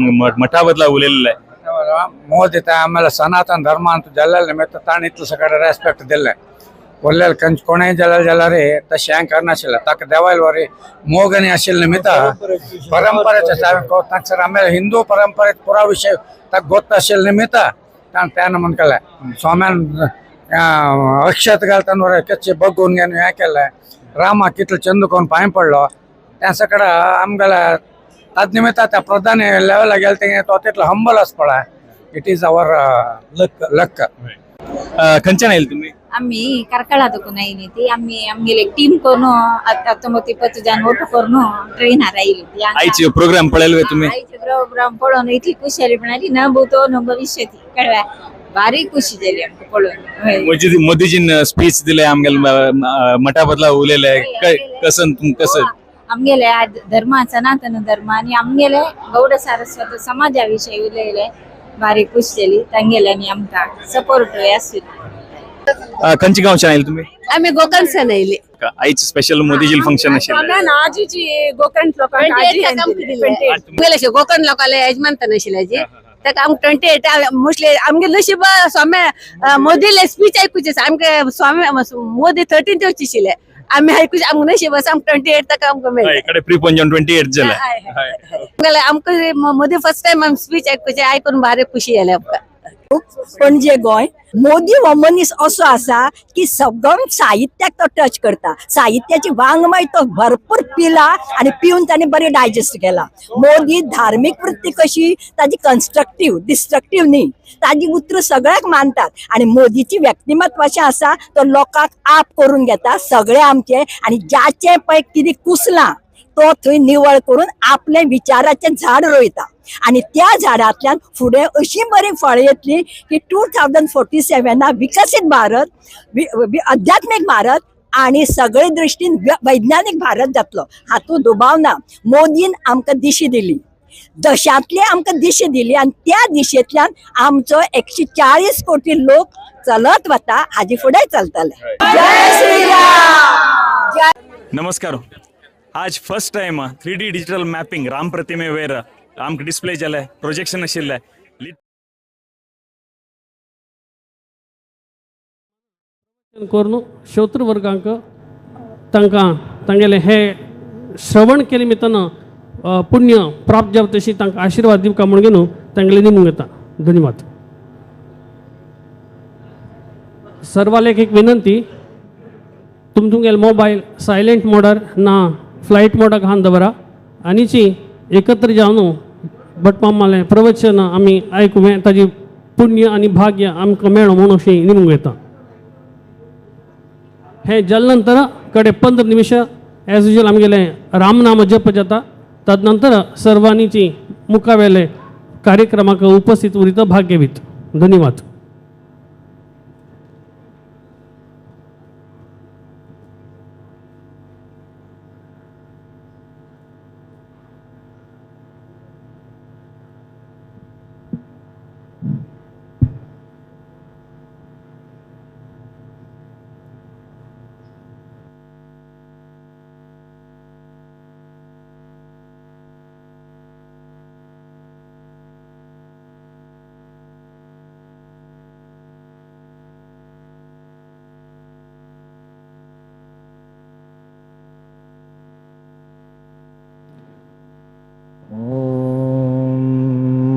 मठा बदला उलयलेले. मोदी ಆಮೇಲೆ ಸನಾತನ ಧರ್ಮ ಅಂತ ಜಲ್ಲಲ್ ನಿಮಿತ್ತ ताणें इतलो सगळें रेस्पेक्ट दिल्लें. उरलेले खंयचे कोणेय जाल्यार जाल्यार तशें हें करनाशिल्लें. ताका देवायल वरी मोगनी आशिल्ले निमित्त परंपरेचे तांगसर आमेले हिंदू परंपरेत पुरा विशय ताका गोत्त आशिल्ले निमित्त ताणें तेन्ना म्हण केलें. स्वाम्यान अक्षत घालताना वरी कच्चे बग्गून घेवन हें केलें. रामा कितलो चंद कोण पांय पडलो त्या सगळं आमगेले ताज निमित्त त्या प्रधान लेवला गेले ते तो तितलो हंबल आसा पळय. It is our luck, luck. खंयच्यान आयले तुमी? आम्ही ಕಾರ್ಕಳದಕ್ಕೂ ನೈನಿತಿ. आम्ही आमगेले टीम कोण 19, 20 जण ಒಟ್ಟು कोरून ट्रेनार आयली. आयचे प्रोग्राम पळयले तुमी? आयचे प्रोग्राम पळोवन इतली खुशी जाली म्हणाली न भूतो न भविष्यती कळ्ळें. भारी खुशी जाली आमकां पळोवन, हय. मोदीजीन स्पीच दिले, आमगेले मठा बदला उलयले, कसं तुम कसं? आमगेले धर्म सनातन धर्म आणि आमगेले गौड सारस्वत समाजा विषयी उलयले. भारी खुशी जाली तांगेले आनी आमकां सपोर्ट आशिल्लो. खंयच्या गांवच्यान आयले तुमी? आम्ही गोकर्ण आयली. आयच स्पेशल मोदीजी फंक्शन आशिल्लें. आजीची गोकर्ण लोकांक आजी गोकर्ण लोकांले यजमानता नाशिल्ल्याची ताका आमकां 28 मोस्टली आमगे नशीब स्वामी मोदीले स्पीच आयकुचे आसा. आमगे स्वामी मोदी 13 येवचे आशिल्ले, आमी आयकुचे. आमकां नशीब आसा, आमकां 28 ताका आमकां मेळ्ळें. कडे प्री पंजन 28 जाले. आमगेले आमकां मोदी फर्स्ट टायम आमी स्पीच आयकुचे, आयकून भारी खुशी जाली आमकां. पणजे गोंय. मोदी हो मनीस असो आसा की सगळं साहित्याक तो टच करता. साहित्याची वाङ्मय तो भरपूर पिला आनी पिवन ताणें बरें डायजेस्ट केला. मोदी धार्मीक वृत्ती कशी ताजी कन्स्ट्रक्टीव डिस्ट्रक्टीव न्ही, ताजी उतरां सगळ्याक मानतात आनी मोदीची व्यक्तिमत्व अशें आसा तो लोकांक आप करून घेता सगळे आमचे आनी जाचें पळय कितें कुसलां तो थंय निवळ करून आपले विचाराचें झाड रोयता आनी त्या झाडांतल्यान फुडें अशी बरी फळां येतली की 2047 विकसीत भारत, आध्यात्मीक भारत आनी सगळे दृश्टीन वैज्ञानीक भारत जातलो, हातूंत दुबाव ना. मोदीन आमकां दिशा दिली, दशांतली आमकां दिशा दिली आनी त्या दिशेंतल्यान आमचो 140 कोटी लोक चलत वता, हाजे फुडें चलतले. जय श्रीराम. नमस्कार. आज first time 3D digital mapping Ram प्रतिमे वयर आमकां डिस्प्ले जालें, प्रोजेक्शन आशिल्लें. करून श्रोतृ वर्गांक तांकां तांगेले हे श्रवण केले निमित्तान पुण्य प्राप्त जावं तशी तांकां आशिर्वाद दिवका म्हूण घेवन तांगेले निमूंक येता. धन्यवाद. सर्वालेक एक विनंती, तुम तुमगेले मोबायल सायलेंट मोडार ना फ्लायट मोडाक घालून दवरा आनीची एकत्र जावन भटमामालें प्रवचन आमी आयकुवें, ताजी पुण्य आनी भाग्य आमकां मेळो म्हूण अशें निमूंक येता. हें जाले नंतर कडे 15 निमिश एज युजल आमगेलें रामनाम जप जाता. तदनंतर सर्वांची मुखावेले कार्यक्रमाक उपस्थित उरित भाग्यवीत. धन्यवाद.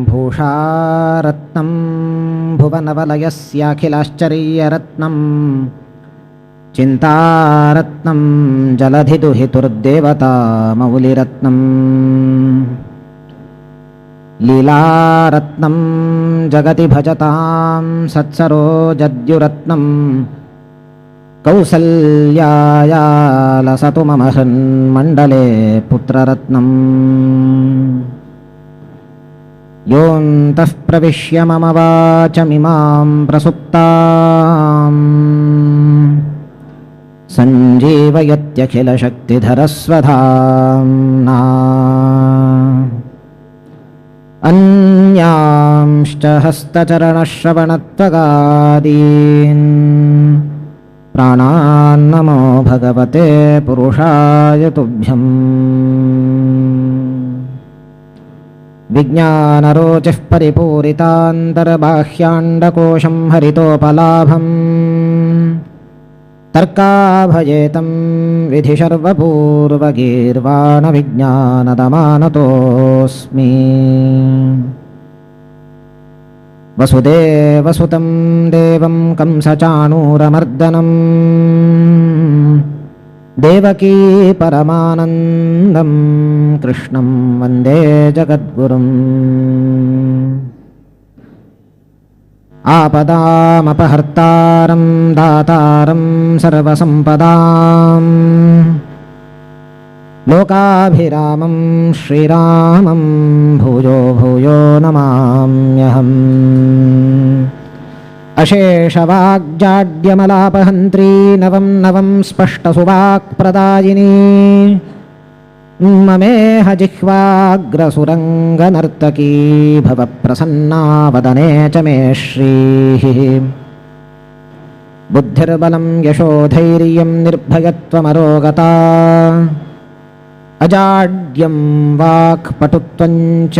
भूषारत्नं भुवनवलयस्याखिलाश्चर्यरत्नं चिन्तारत्नं जलधिदुहितुर्देवता मौलिरत्नं लीलारत्नं जगति भजतां सत्सरोजद्युरत्नं कौसल्याया लसतु मम हृन्मण्डले पुत्ररत्नम्. योऽन्तः प्रविश्य मम वाचमिमां प्रसुप्तां सञ्जीवयत्यखिलशक्तिधरस्वधाम्ना. अन्यांश्च हस्तचरणश्रवणत्वगादीन् प्राणान् नमो भगवते पुरुषाय तुभ्यम्. विज्ञानरोचिः परिपूरितान्तर्बाह्याण्डकोशं हरितोपलाभं तर्काभजेतं विधिशर्वपूर्वगीर्वाणविज्ञानदमानतोऽस्मि. वसुदेवसुतं देवं कंसचाणूरमर्दनं देवकी परमानन्दं कृष्णं वन्दे जगद्गुरुम्. आपदामपहर्तारं दातारं सर्वसम्पदां लोकाभिरामं श्रीरामं भूयो भूयो नमाम्यहम्. अशेषवाग्जाड्यमलापहन्त्री नवं नवं स्पष्टसुवाक्प्रदायिनी ममेह जिह्वाग्रसुरङ्गनर्तकी भव प्रसन्ना वदने च मे श्रीः. बुद्धिर्बलं यशोधैर्यं निर्भयत्वमरोगता अजाड्यं वाक्पटुत्वं च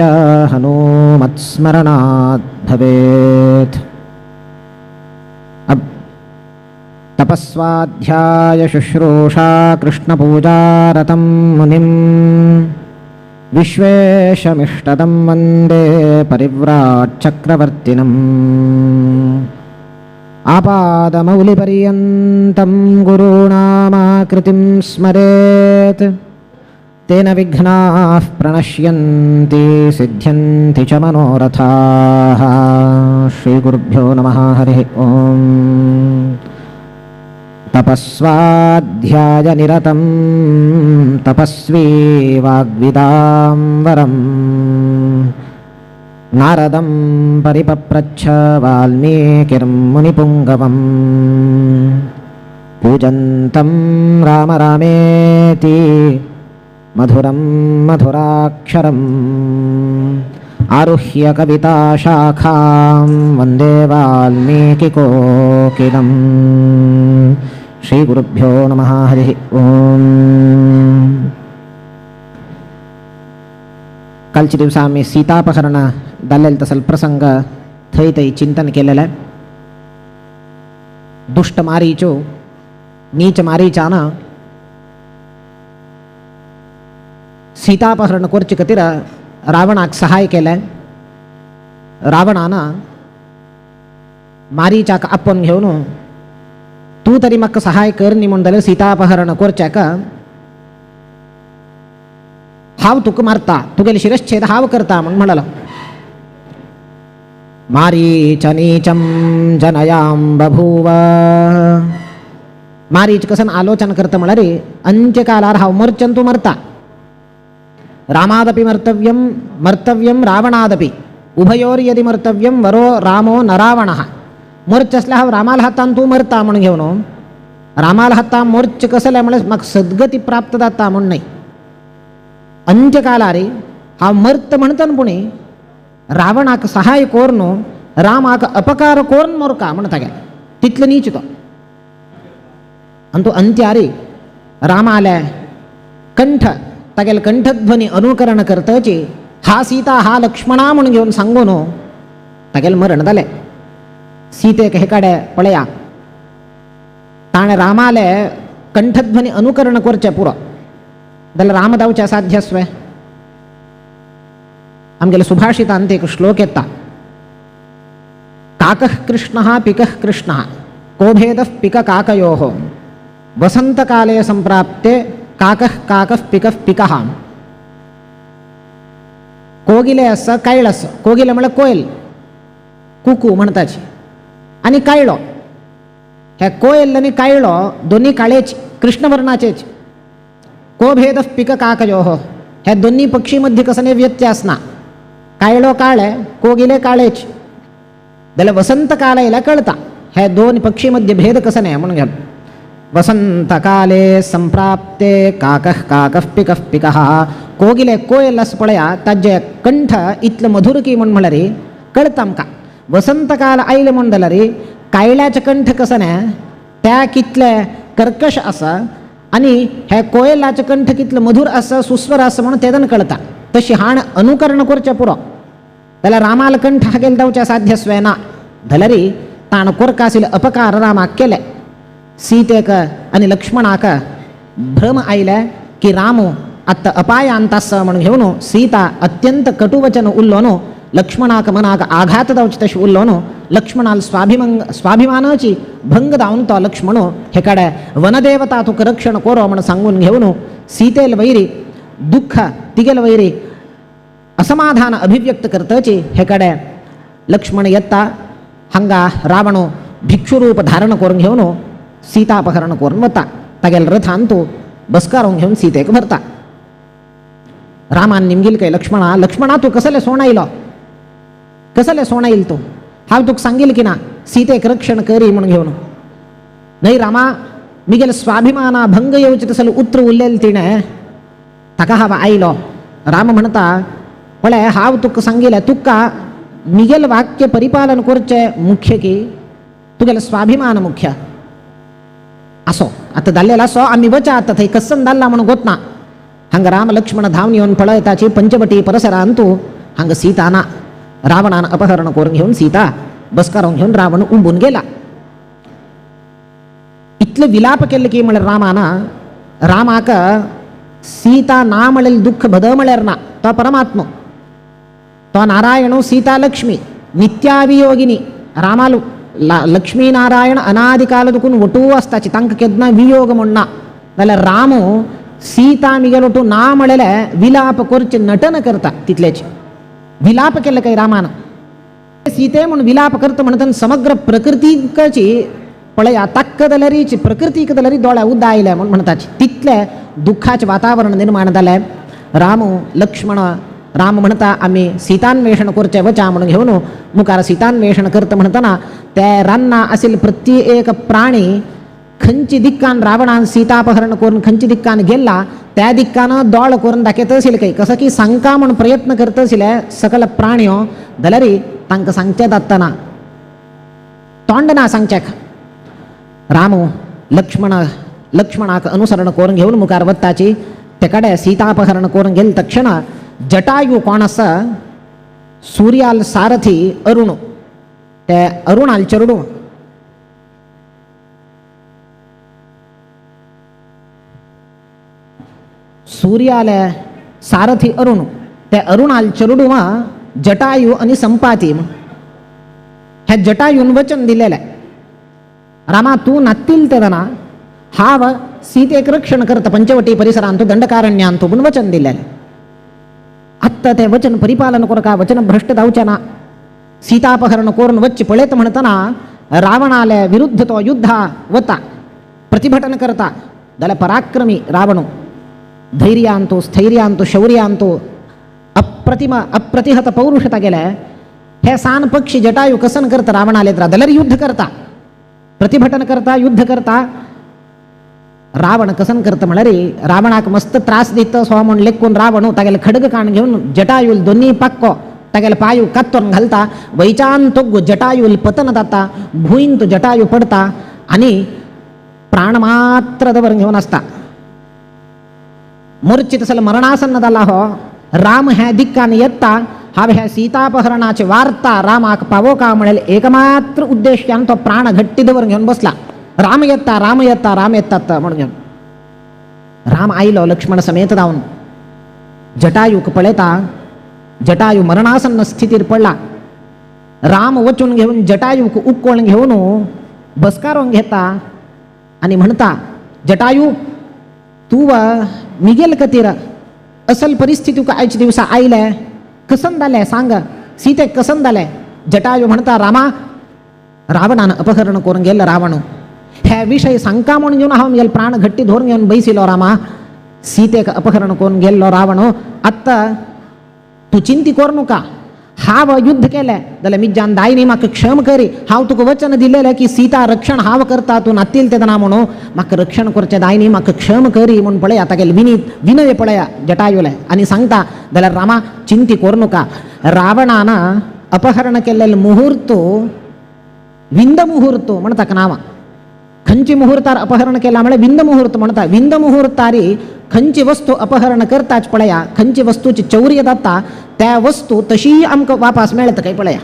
हनूमत्स्मरणात् भवेत्. तपस्वाध्याय शुश्रूषा कृष्णपूजारतं मुनिं विश्वेशमिष्टदं वन्दे परिव्राट्चक्रवर्तिनम्। आपादमौलिपर्यन्तं गुरूणामाकृतिं स्मरेत् तेन विघ्नाः प्रणश्यन्ति सिद्ध्यन्ति च मनोरथाः। श्रीगुरुभ्यो नमः। हरिः ॐ। तपस्वाध्यायनिरतं तपस्वी वाग्विदां वरं नारदं परिपप्रच्छ वाल्मीकिर्मुनिपुङ्गवम्। पूजन्तं राम रामेति मधुरं मधुराक्षरम् आरुह्य कविताशाखां वन्दे वाल्मीकिकोकिलम्। श्रीगुरुभ्यो नमः। हरिः ॐ। कालच्या दिवसा आम्ही सीतापहरण जाल्लेलो तसल प्रसंग थंय थंय चिंतन केलेलं आहे। दुष्ट मारीचो नीच मारीचान सीतापहरण करचे खातीर रावणाक सहाय केलें। रावणान मारीचाक आपोवन घेवन तूं तरी म्हाका सहाय कर न्ही म्हूण जाल्यार सीतापहरण करच्याक हांव तुका मारता, तुगेले शिरश्छेद हांव करता म्हूण म्हणलो। मारीच नीचं जनयां बभूव। मारीच कसन आलोचन करता म्हळ्यार अंत्यकालार हांव मरचन तूं मरता। रामादपि मर्तव्यं मर्तव्यं रावणादपि उभयोर्यदि मर्तव्यं वरो रामो न रावणः। मोर्च आसल्यार हांव रामाल हातान तूं मरता म्हूण घेवन रामाल हातान मोर्च कसलें म्हळ्यार म्हाका सद्गती प्राप्त जाता म्हूण न्हय। अंत्यकालार हांव मरता म्हणटन पुणी रावणाक सहाय कोरून रामाक अपकार कोरून मोरका म्हणटा गेले तितलो नीच तो। आनी तो अंत्यारी रामाले कंठ तागेले कंठध्वनी अनुकरण करतची हा सीता हा लक्ष्मणा म्हूण घेवन सांगून तागेलें मरण जालें। सीतेक हे कडेन पळया ताणें रामाले कंठध्वनी अनुकरण करचें पुरो जाल्यार राम जावचें असाध्य आसवें। आमगेले सुभाषितांत एक श्लोक येता, काकः कृष्णः पिकः कृष्णः कोभेदः पिककाकयोः वसन्तकाले सम्प्राप्ते काकः काकः पिकः पिकः। कोगिले आसा कायळ आसा, कोगिले म्हळ्यार कोयल कुकू म्हणटाची आनी कायळो, हे कोयल आनी कायळो दोनी काळेच कृष्णवर्णाचेच। कोभेदः पिककाकयोः ह्या दोन्ही पक्षी मध्ये कसले व्यत्यास ना, कायळो काळे कोगिले काळेच। जाल्यार वसंतकाल आयल्यार कळता ह्या दोन पक्षी मध्ये भेद कसो न्हय म्हणून घेवन वसंतकाले संप्राप्ते काकः काकः पिकः पिकः। कोगिले कोयल आसा पळया ताजे कंठ इतलो मधुर की म्हूण म्हळ्यार कळता आमकां। वसंतकाल आयले म्हूण जाल्यार कायल्याचे कंठ कसो न्हय त्या कितले कर्कश आसा आनी हे कोयलाचे कंठ कितले मधुर आसा सुस्वर आसा म्हणून तेदन कळता। तशी हाण अनुकरण करचें पुरो जाल्यार रामाल कंठ हागेल जावचें साध्य ना जाल्यार ताण कोरकासील अपकार रामाक केले। सीतेक आनी लक्ष्मणाक भ्रम आयले की राम आत्तां अपायांत आसा म्हणून घेवन सीता अत्यंत कटुवचन उल्लो न्हू लक्ष्मणाक मनाक आघात जावचे तशें उल्लो न्हू लक्ष्मणाल स्वाभिमानाची भंग जावन तो लक्ष्मण हे कडेन वनदेवता तुका रक्षण कोरो म्हूण सांगून घेवन सीतेल वैरी दुःख तिगेल वैरी असमाधान अभिव्यक्त करतची हे कडेन लक्ष्मण येता हांगा रावण भिक्षुरूप धारण करून घेवन सीतापहरण करून वता तागेले रथान तो बसकारून घेवन सीतेक व्हरता। रामान निमगील काय लक्ष्मणा लक्ष्मणा तूं कसले सोण आयलो कसले सोण आयल तूं हांव तुका सांगील की ना सीतेक रक्षण करी म्हणून घेवन न्हय रामा मिगेले स्वाभिमाना भंग येवचे तसले उत्र उरलेले तिणें ताका हांव आयलो। राम म्हणटा पळय हांव तुका सांगिलें तुका मिगेल वाक्य परिपालन करचें मुख्य की तुगेले स्वाभिमान मुख्य असो आतां जाल्लेलो असो आमी वचा आतां थंय कसन जाल्ला म्हणून गोत ना। हांगा राम लक्ष्मण धांवन येवन पळयताची पंचवटी परिसरांत हांगा सीता ना। रावणान अपहरण करून घेवन सीता बसकारून घेवन रावण उंबून गेला। इतले विलाप केले की म्हळ्यार रामान रामाक सीता ना म्हणलें दुःख भद म्हळ्यार ना। तो परमात्मा तो नारायण सीता लक्ष्मी नित्यावियोगिनी रामालु लक्ष्मी नारायण अनादिकाल दुकून वटू आसताची तांकां केन्ना वियोग म्हणना जाल्यार रामू सीता मिगेलोटू ना म्हणलें विलाप करचें नटन करता तितल्याची विलाप केल्ले काय रामान सीते म्हूण विलाप करता म्हणटना समग्र प्रकृतीची पळया ताक्क जाल्यार प्रकृतीक जाल्यार दोळ्या उद्दा आयले म्हूण म्हणटाची तितलें दुःखाचें वातावरण निर्माण जालें. रामू लक्ष्मण राम म्हणटा आमी सीतान्वेषण करचें वचा म्हणून घेवन मुखार सीतान्वेषण करता म्हणटना ते रान्ना आशिल्ले प्रत्येक प्राणी खंयची दिक्कान रावणान सीतापहरण करून खंयची दिक्कान गेल्ला त्या दिक्कान दोळ करून दाखयत आशिल्ले काय कसो की सांगका म्हूण प्रयत्न करता आशिल्ले सकल प्राण्यो जाल्यार तांकां सांगचें जातना तोंड ना सांगच्याक. रामू लक्ष्मण लक्ष्मणाक अनुसरण करून घेवन मुखार वताची ते कडेन सीतापहरण करून गेले तक्षण जटायू कोण आसा सूर्याल सारथी अरुण ते अरुणाल चेडूं सूर्याले सारथी अरुण ते अरुणाल चेडूं जटायू आनी संपाती ह्या जटायून वचन दिलेलें रामा तूं नातील तेन्ना हांव सीतेक रक्षण करता पंचवटी परिसरांतू दंडकारण्यांतू म्हूण वचन दिलेलें. आत्तां तें वचन परिपालन करका वचन भ्रश्ट जावचें ना. सीतापहरण करून वच्चें पळयत म्हणटना रावणाले विरुद्ध तो युद्धा वता प्रतिभटन करता जाल्यार पराक्रमी रावण धैर्यांतू स्थैर्यांतू शौर्यांतू अप्रतिम अप्रतिहत पौरुष तागेले हे सान पक्षी जटायू कसन करता रावणाले जाल्यार युद्ध करता प्रतिभटन करता युद्ध करता. रावण कसन करता म्हळ्यार रावणाक मस्त त्रास दिता सो म्हूण लेखून रावण तागेले खडग काण घेवन जटायूल दोन्ही पाक्को तागेले पांय कातरून घालता वैचान तोग्गो जटायूल पतन जाता भूंयन तो जटायू पडता आनी प्राण मात्र दवर घेवन आसता. मोर्चित तसलो मरणासन्न जाला हो राम ह्या दिक्कान येता हांव ह्या सीतापहरणाची वार्ता रामाक पावो का म्हणलें एकमात्र उद्देश्यान तो प्राण घट्टी दवर घेवन बसला. राम येता राम येता राम येतात म्हणून घेवन राम आयलो लक्ष्मण समेत जावन जटायूक पळयता जटायू मरणासन्न स्थितीर पडला. राम वचून घेवन जटायूक उक्कोण घेवन बसकारोन घेता आनी म्हणटा जटायू तूं मिगेल खातीर असल परिस्थिती तुका आयच्या दिवसा आयले कसन जालें सांग सीतेक कसन जालें. जटायू म्हणटा रामा रावणान अपहरण करून गेल्लो रावण हे विशय सांगका म्हणून घेवन हांव म्हगेले प्राण घट्टी धरून घेवन बैसिलो रामा सीतेक अपहरण करून गेल्लो रावण आत्तां तूं चिंती करूं नाका हांव युद्ध केलें जाल्यार मिज्जान दायनी म्हाका क्षम करी हांव तुका वचन दिलेलें की सीता रक्षण हांव करता तूं नातील तेन्ना म्हणून म्हाका रक्षण करचें दायनी म्हाका क्षम करी म्हूण पळया तागेले विनीत विनय पळया जटायुले आनी सांगता जाल्यार रामा चिंती करूं नाका रावणान अपहरण केल्लें मुहूर्त विंद मुहूर्त म्हण ताका नांव खंयचे मुहूर्तार अपहरण केला म्हळ्यार विंद मुहूर्त म्हणटा. विंद मुहूर्तारी खंयची वस्तू अपहरण करताच पळया खंयची वस्तूची चौर्य जाता त्या वस्तू तशी आमकां वापस मेळटा काय पळया.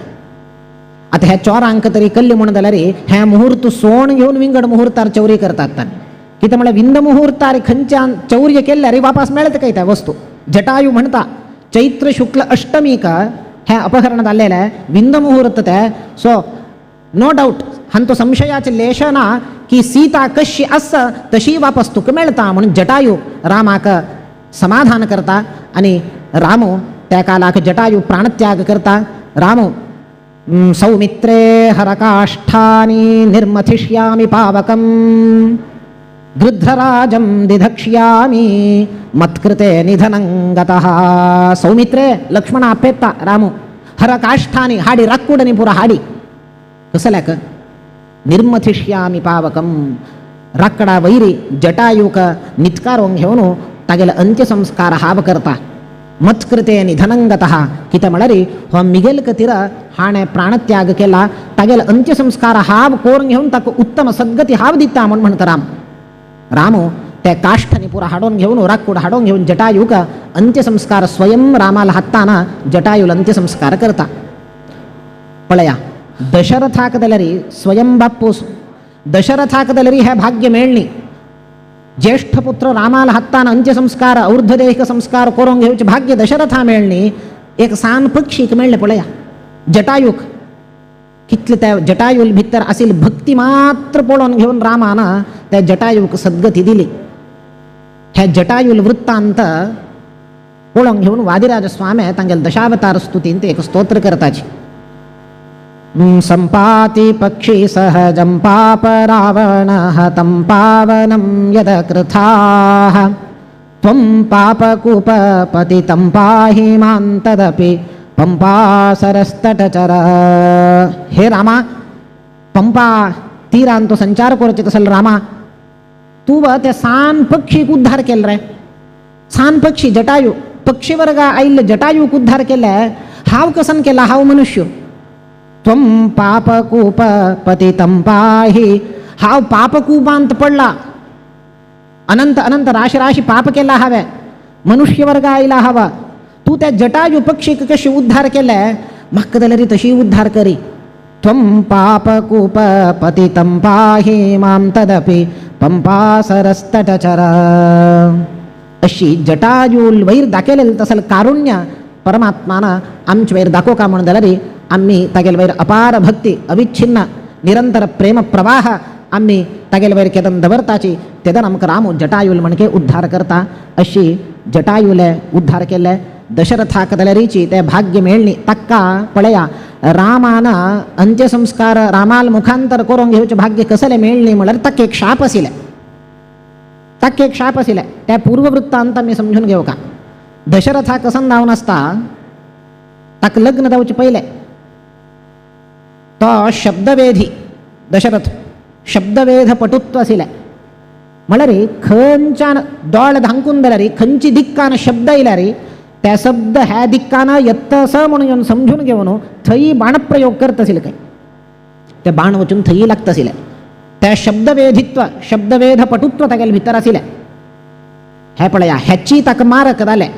आतां ह्या चोरांक तरी कल्ली म्हूण जाल्यार हे मुहूर्त सोण घेवन विंगड मुहूर्तार चौरी करतात तांणी कितें म्हळ्यार विंद मुहूर्तार खंयच्यान चौर्य केल्यार वापस मेळटा काय त्या वस्तू. जटायू म्हणटा चैत्र शुक्ल अष्टमीक हें अपहरण जाल्लेलें विंद मुहूर्त तें सो नो डावट हांतो संशयाचे लेश ना की सीता कशी आसा तशी वापस तुका मेळटा म्हणून जटायू रामाक समाधान करता आनी रामू त्या कालाक जटायू प्राणत्याग करता. रामू सौमित्रे हरकाष्ठानि निर्मथिष्यामि पावकं गृध्रराजं दिधक्ष्यामि मत्कृते निधनं गतः. सौमित्रे लक्ष्मण आपेत्ता रामू हरकाष्ठानि हाडी राक्कुडनी पुरा हाडी कसल्याक निर्मथिष्यामि पावकं राकडा वैरी जटायूक नितकारोंग घेवन तागेलो अंत्यसंस्कार हाव करता. मत्कृते निधनंगतः कितें म्हळ्यार हो मिगेल खातीर हाणें प्राणत्याग केला तागेलो अंत्यसंस्कार हाव करून घेवन ताका उत्तम सद्गती हाव दिता म्हूण म्हणटा राम. रामू ते काष्ठांनी पुरा हाडून घेवन राकूड हाडून घेवन जटायूक अंत्यसंस्कार स्वयं रामाला हातान जटायूल अंत्यसंस्कार करता. पळया दशरथाक जाल्यार स्वयं बाप्पूस दशरथाक जाल्यार हें भाग्य मेळ्ळी. ज्येष्ठ पुत्र रामाल हातान अंत्यसंस्कार और्ध्वदेहिक संस्कार करून घेवचे भाग्य दशरथा मेळणी एक सान पक्षीक मेळ्ळें पळया जटायूक. कितले त्या जटायूल भितर आशिल्ली भक्ती मात्र पळोवन घेवन रामान त्या जटायूक सद्गती दिली. ह्या जटायूल वृत्तांत पळोवन घेवन वादिराज स्वामी तांगेले दशावतार स्तुतीन ते एक स्तोत्र करताची. संपाति पक्षी सहजं पाप रावण हतं पावनं यदकृथाः त्वं पापकूपपतितं पाहि मां तदपि पंपासरस्तटचर. हे रामा, पंपा तीरान तो संचार करचे तसल रामा, तू त्या सान पक्षीक उद्धार केल रे. सान पक्षी जटायू पक्षी वर्गा आयिल्ले जटायूक उद्धार केले. हांव कसन केला? हांव मनुष्य. त्वं पापकूपपतितं पाहि, हांव पापकूपांत पडला, अनंत अनंत राशी राशी पाप केला हांवें, मनुष्य वर्ग आयला हवा. तूं त्या जटायू पक्षीक कशी उद्धार केले म्हाका जाल्यार तशी उद्धार करी. त्वं पापकूपपतितं पाहि मां तदपि पंपासरस्तटचर. अशी जटायूल वैर दाखयलें तसल कारुण्य परमात्मान आमचे वयर दाखोवका का म्हणून जाल्यार आमी तागेले वयर अपार भक्ती अविच्छिन्न निरंतर प्रेम प्रवाह आमी तागेले वयर केदन दवरताची तेदन आमकां राम जटायूल म्हणके उद्धार करता. अशी जटायूले उद्धार केले दशरथाक जाल्यारीची ते भाग्य मेळणी. ताका पळया रामान अंत्यसंस्कार रामाल मुखांतर करून घेवचें भाग्य कसलें मेळणी म्हळ्यार ताका एक शाप आशिल्लें, ताका एक शाप आशिल्लें. त्या पूर्ववृत्तांत आमी समजून घेवका. दशरथा कसन जावन आसता, ताका लग्न जावचें पयलें तो शब्दवेधी दशरथ शब्दवेध पटुत्व आशिल्लें. म्हळ्यार खंयच्यान दोळे धांकून जाल्यार खंयची दिक्कान शब्द येयल्यार त्या शब्द ह्या दिक्कान येत्त स म्हणून घेवन समजून घेवन थंय बाणप्रयोग करता आशिल्ले काय ते बाण वचून थंय लागता आशिल्लें. त्या शब्दवेधित्व शब्दवेध पटुत्व तागेले भितर आशिल्लें. हें पळया ह्याची ताका मारक जालें.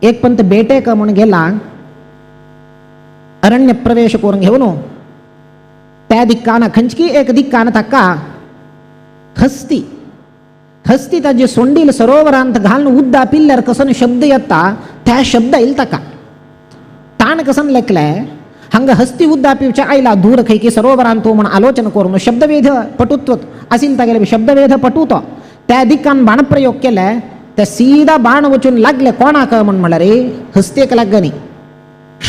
एक पंत बेटेक म्हूण गेला अरण्य प्रवेश करून घेवन त्या दिक्कान खंयची एक दिक्कान ताका हस्ती हस्ती ताजी सोंडील सरोवरांत घालून उद्दा पिल्ल्यार कसन शब्द येता त्या शब्द येयल ताका. ताण कसन लेखले हांगा हस्ती उद्दा पिवच्या आयला दूर खंय की सरोवरांत म्हूण आलोचन करून शब्दवेध पटुत्व आशिल्लें तागेलें शब्दवेध पटुतो त्या दिक्कान बाणप्रयोग केले ते सीधा बाण वचून लागले कोणाक म्हूण म्हणल्यार हस्तेक लागले न्ही,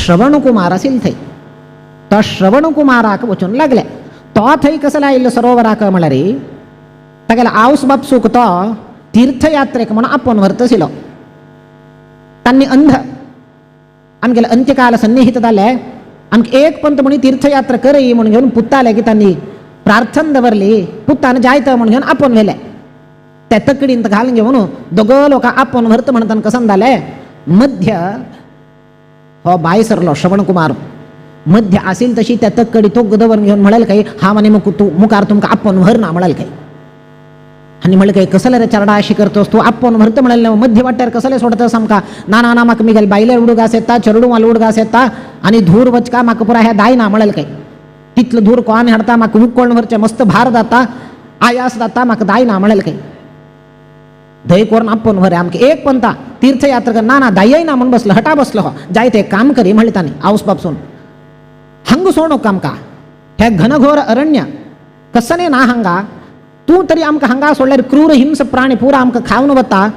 श्रवणकुमार आशिल्लो थंय. तो श्रवणकुमाराक वचून लागले. तो थंय कसो आयिल्लो सरोवराक म्हणल्यार तागेलो आवस बापसूक तो तीर्थयात्रेक म्हणून आपोवन व्हरता आशिल्लो. तांणी अंध आमगेले अंत्यकाल सन्निहित जाले आमकां एक पंत म्हणी तीर्थयात्रा करई म्हणून घेवन पुत्ताले की तांणी प्रार्थना दवरली. पुत्तान जायत म्हणून घेवन आपोवन व्हेले. त्या तकडींत घालून घेवन दोगो लोकां आपोवन व्हरता म्हणटान कसन जालें मध्य हो बाय सरलो श्रवणकुमार मध्य आशिल्ली तशी त्या तकडी तो दवरून घेवन म्हणेल काय हांव आनी तूं मुखार तुमकां आपोवन व्हरना म्हणेल काय. आनी म्हणलें काय कसले रे चरडा अशी करतोस तूं आपोवन व्हरता म्हणलें मध्य वाट्यार कसले सोडतस आमकां? ना ना ना म्हाका मिगेल बायले उडगास येता चेडूं उडगास येता आनी धूर वचका म्हाका पुरा हें दायना म्हणलें काय. तितलो धूर कोण हाडता म्हाका उकळून व्हरचें मस्त भार जाता आयास जाता म्हाका दायना म्हणलें काय. धंय करून आपोवन व्हर आमकां एक पंता तीर्थयात्रा कर ना ना दायय ना म्हूण बसलो हटा बसलो हो जाय तें काम करी म्हणलें तांणी आवस बापसून. हांगा सोडूंक आमकां हें घनघोर अरण्य कसने ना हांगा तूं तरी आमकां हांगा सोडल्यार क्रूर हिंस प्राणी पुरा आमकां खावन वता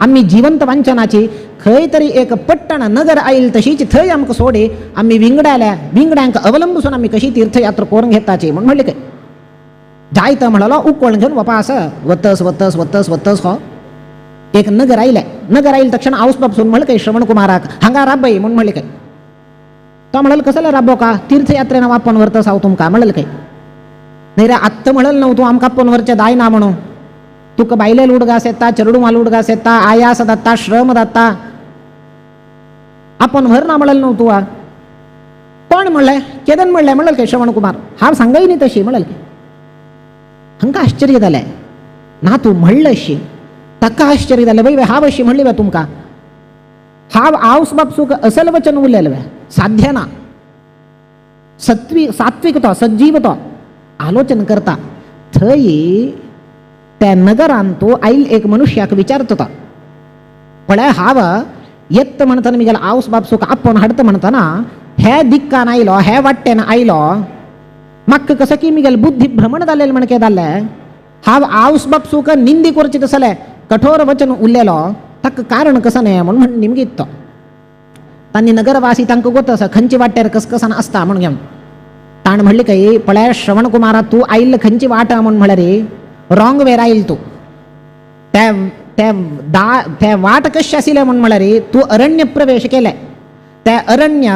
आमी जिवंत वांचनाची खंय तरी एक पट्टण नगर आयल तशीच थंय आमकां सोडे आमी विंगडाल्या विंगड्यांक अवलंबसून आमी कशी तीर्थयात्रा करून घेताची म्हूण म्हणलें काय. जायत म्हणलो उकळून घेवन वपास वतस वतस वतस वतस हो एक नगर आयलें. नगर आयलें तक्षण आवस बापसून म्हणलें काय श्रवणकुमाराक हांगा राबय म्हूण म्हणलें काय. तो म्हणल कसले राबो का तीर्थयात्रेन आपोवन व्हरतस हांव तुमकां म्हणलें काय. नाही रे आत्ता म्हणल न्हू तूं आमकां आपोवन व्हरचें दायना म्हणून तुका बायले उडगास येता चेडूं उडगास येता आयास जाता श्रम जाता आपोवन व्हरना म्हणल न्हू तूं. कोण म्हणलें केदन म्हणलें म्हणलें काय श्रवणकुमार हांव सांगय न्ही तशी म्हणलें काय. हांकां आश्चर्य जालें ना तूं म्हणलें अशी. ताका आश्चर्य जालें बाई हांव अशी म्हणली बा तुमकां हांव आवस बापसूक असल वचन उलयलें साध्य ना. सत्वी सात्विक तो सज्जीव तो आलोचन करता थंय त्या नगरान तो आयल एक मनुष्याक विचारत होता पळय हांव येत म्हणतना मिगेल आवस बापसूक आपोवन हाडता म्हणतना हे दिक्कान आयलो हे वाट्टेन आयलो म्हाका कसं की मिगेल बुद्धी भ्रमण जालें म्हण कितें जालें हांव आवस बापसूक निंदी करची तसलें कठोर वचन उरलेलो ताका कारण कसं न्हय म्हणून म्हण निमगीत तो तांणी नगरवासी तांकां गोत आसा खंयची वाटेर कसकसान आसता म्हण घेवन ताणें म्हणलें काय पळय श्रवण कुमारा तूं आयिल्ल खंयची वाट म्हूण म्हळ्यार रे रॉंग वेर आयल तूं त्या त्या दा त्या वाट कशी आशिल्लें म्हूण म्हळ्यार रे तूं अरण्य प्रवेश केलें त्या अरण्य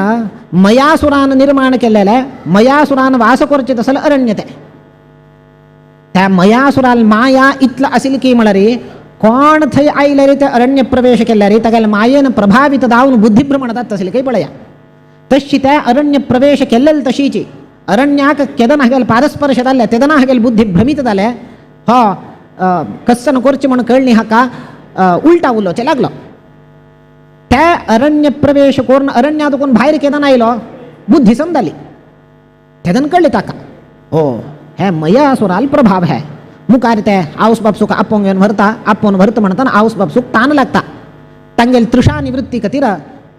मयासुरान निर्माण केलेलें मयासुरान वास करचें तसलें अरण्य तें त्या मयासुरान माया इतलो आशिल्ली की म्हळ्यार रे कोण थंय आयले रे ते अरण्य प्रवेश केले रे तागेले मायेन प्रभावित जावन बुद्धिभ्रमण जाता तसलें काही पळया तशी त्या अरण्य प्रवेश केल्लेले तशीची अरण्याक केदना हागेल पारस्पर्श जाल्ले तेदना हागेल बुद्धी भ्रमीत जाले हो कस्सन करचें म्हूण कळ्ळी हाका उल्टा उलोवचें लागलो त्या अरण्य प्रवेश करून अरण्यांत कोण भायर केदना आयलो बुद्धी समजाली तेदन कळ्ळें ताका हो हे मयासुराल प्रभाव है मुखार ते आवस बापसूक आपोवन घेवन व्हरता आपोवन व्हरता म्हणतना आवस बापसूक तान लागता तांगेली तृषा निवृत्ती खातीर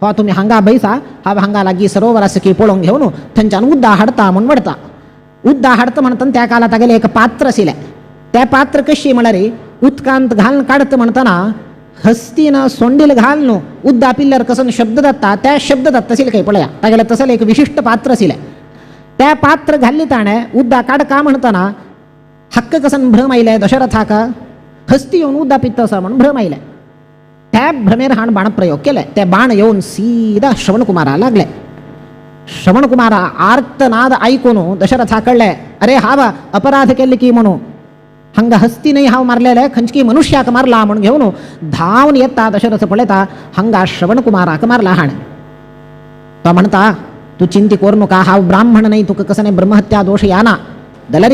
हो तुमी हांगा बैसा हांव हांगा लागीं सरोवर आसा की पळोवंक घेवन थंयच्यान उद्दा हाडता म्हूण व्हरता उद्दा हाडता म्हणतना त्या काळार तागेलें एक पात्र आशिल्लें तें पात्र कशी म्हळ्यार उदकांत घालून काडता म्हणतना हस्तीन सोंडील घालून उद्दा पिल्ल्यार कसो शब्द जाता त्या शब्द जाता आशिल्लें खंय पळया तागेलें तसलें एक विशिश्ट पात्र आशिल्लें त्या पात्र घाल्लें ताणें उद्दा काडका म्हणतना हक्क कसन भ्रम आयले दशरथाक हस्ती येवन उद्दा पित्त आसा म्हणून भ्रम आयले त्या भ्रमेर हाण बाण प्रयोग केले ते बाण येवन सीदा श्रवणकुमारा लागले श्रवणकुमारा आर्तनाद आयकून दशरथा कळ्ळे अरे हाव अपराध केल्ले की म्हणून हांगा हस्ती न्हय हांव मारलेले खंयची मनुष्याक मारला म्हणून घेवन धांवन येता दशरथ पळयता हांगा श्रवणकुमाराक मारला हाणें तो म्हणटा तूं चिंती करू नका हांव ब्राह्मण न्हय तुका कसं न्हय ब्रह्महत्या दोश याना जाल्यार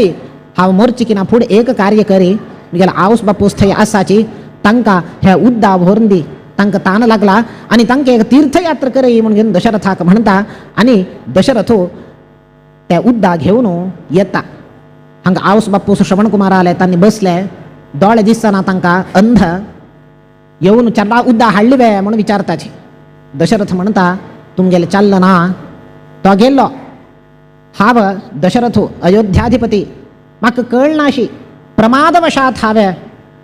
हांव मोरची की ना फुडें एक कार्य करी मिगेल आवस बापूस थंय आसाची तांकां हे उद्दा व्हरून दी तांकां तान लागला आनी तांकां एक तीर्थयात्रा करई म्हूण घेवन दशरथाक म्हणटा आनी दशरथ त्या उद्दा घेवन येता हांगा आवस बापूस श्रवणकुमार आले तांणी बसले दोळे दिसना तांकां अंध येवन चार उद्दा हाडली वे म्हणून विचारताची दशरथ म्हणटा तुमगेलें चल्ल ना तो गेल्लो हांव दशरथ अयोध्याधिपती म्हाका कळनाशी प्रमादवशात हांवें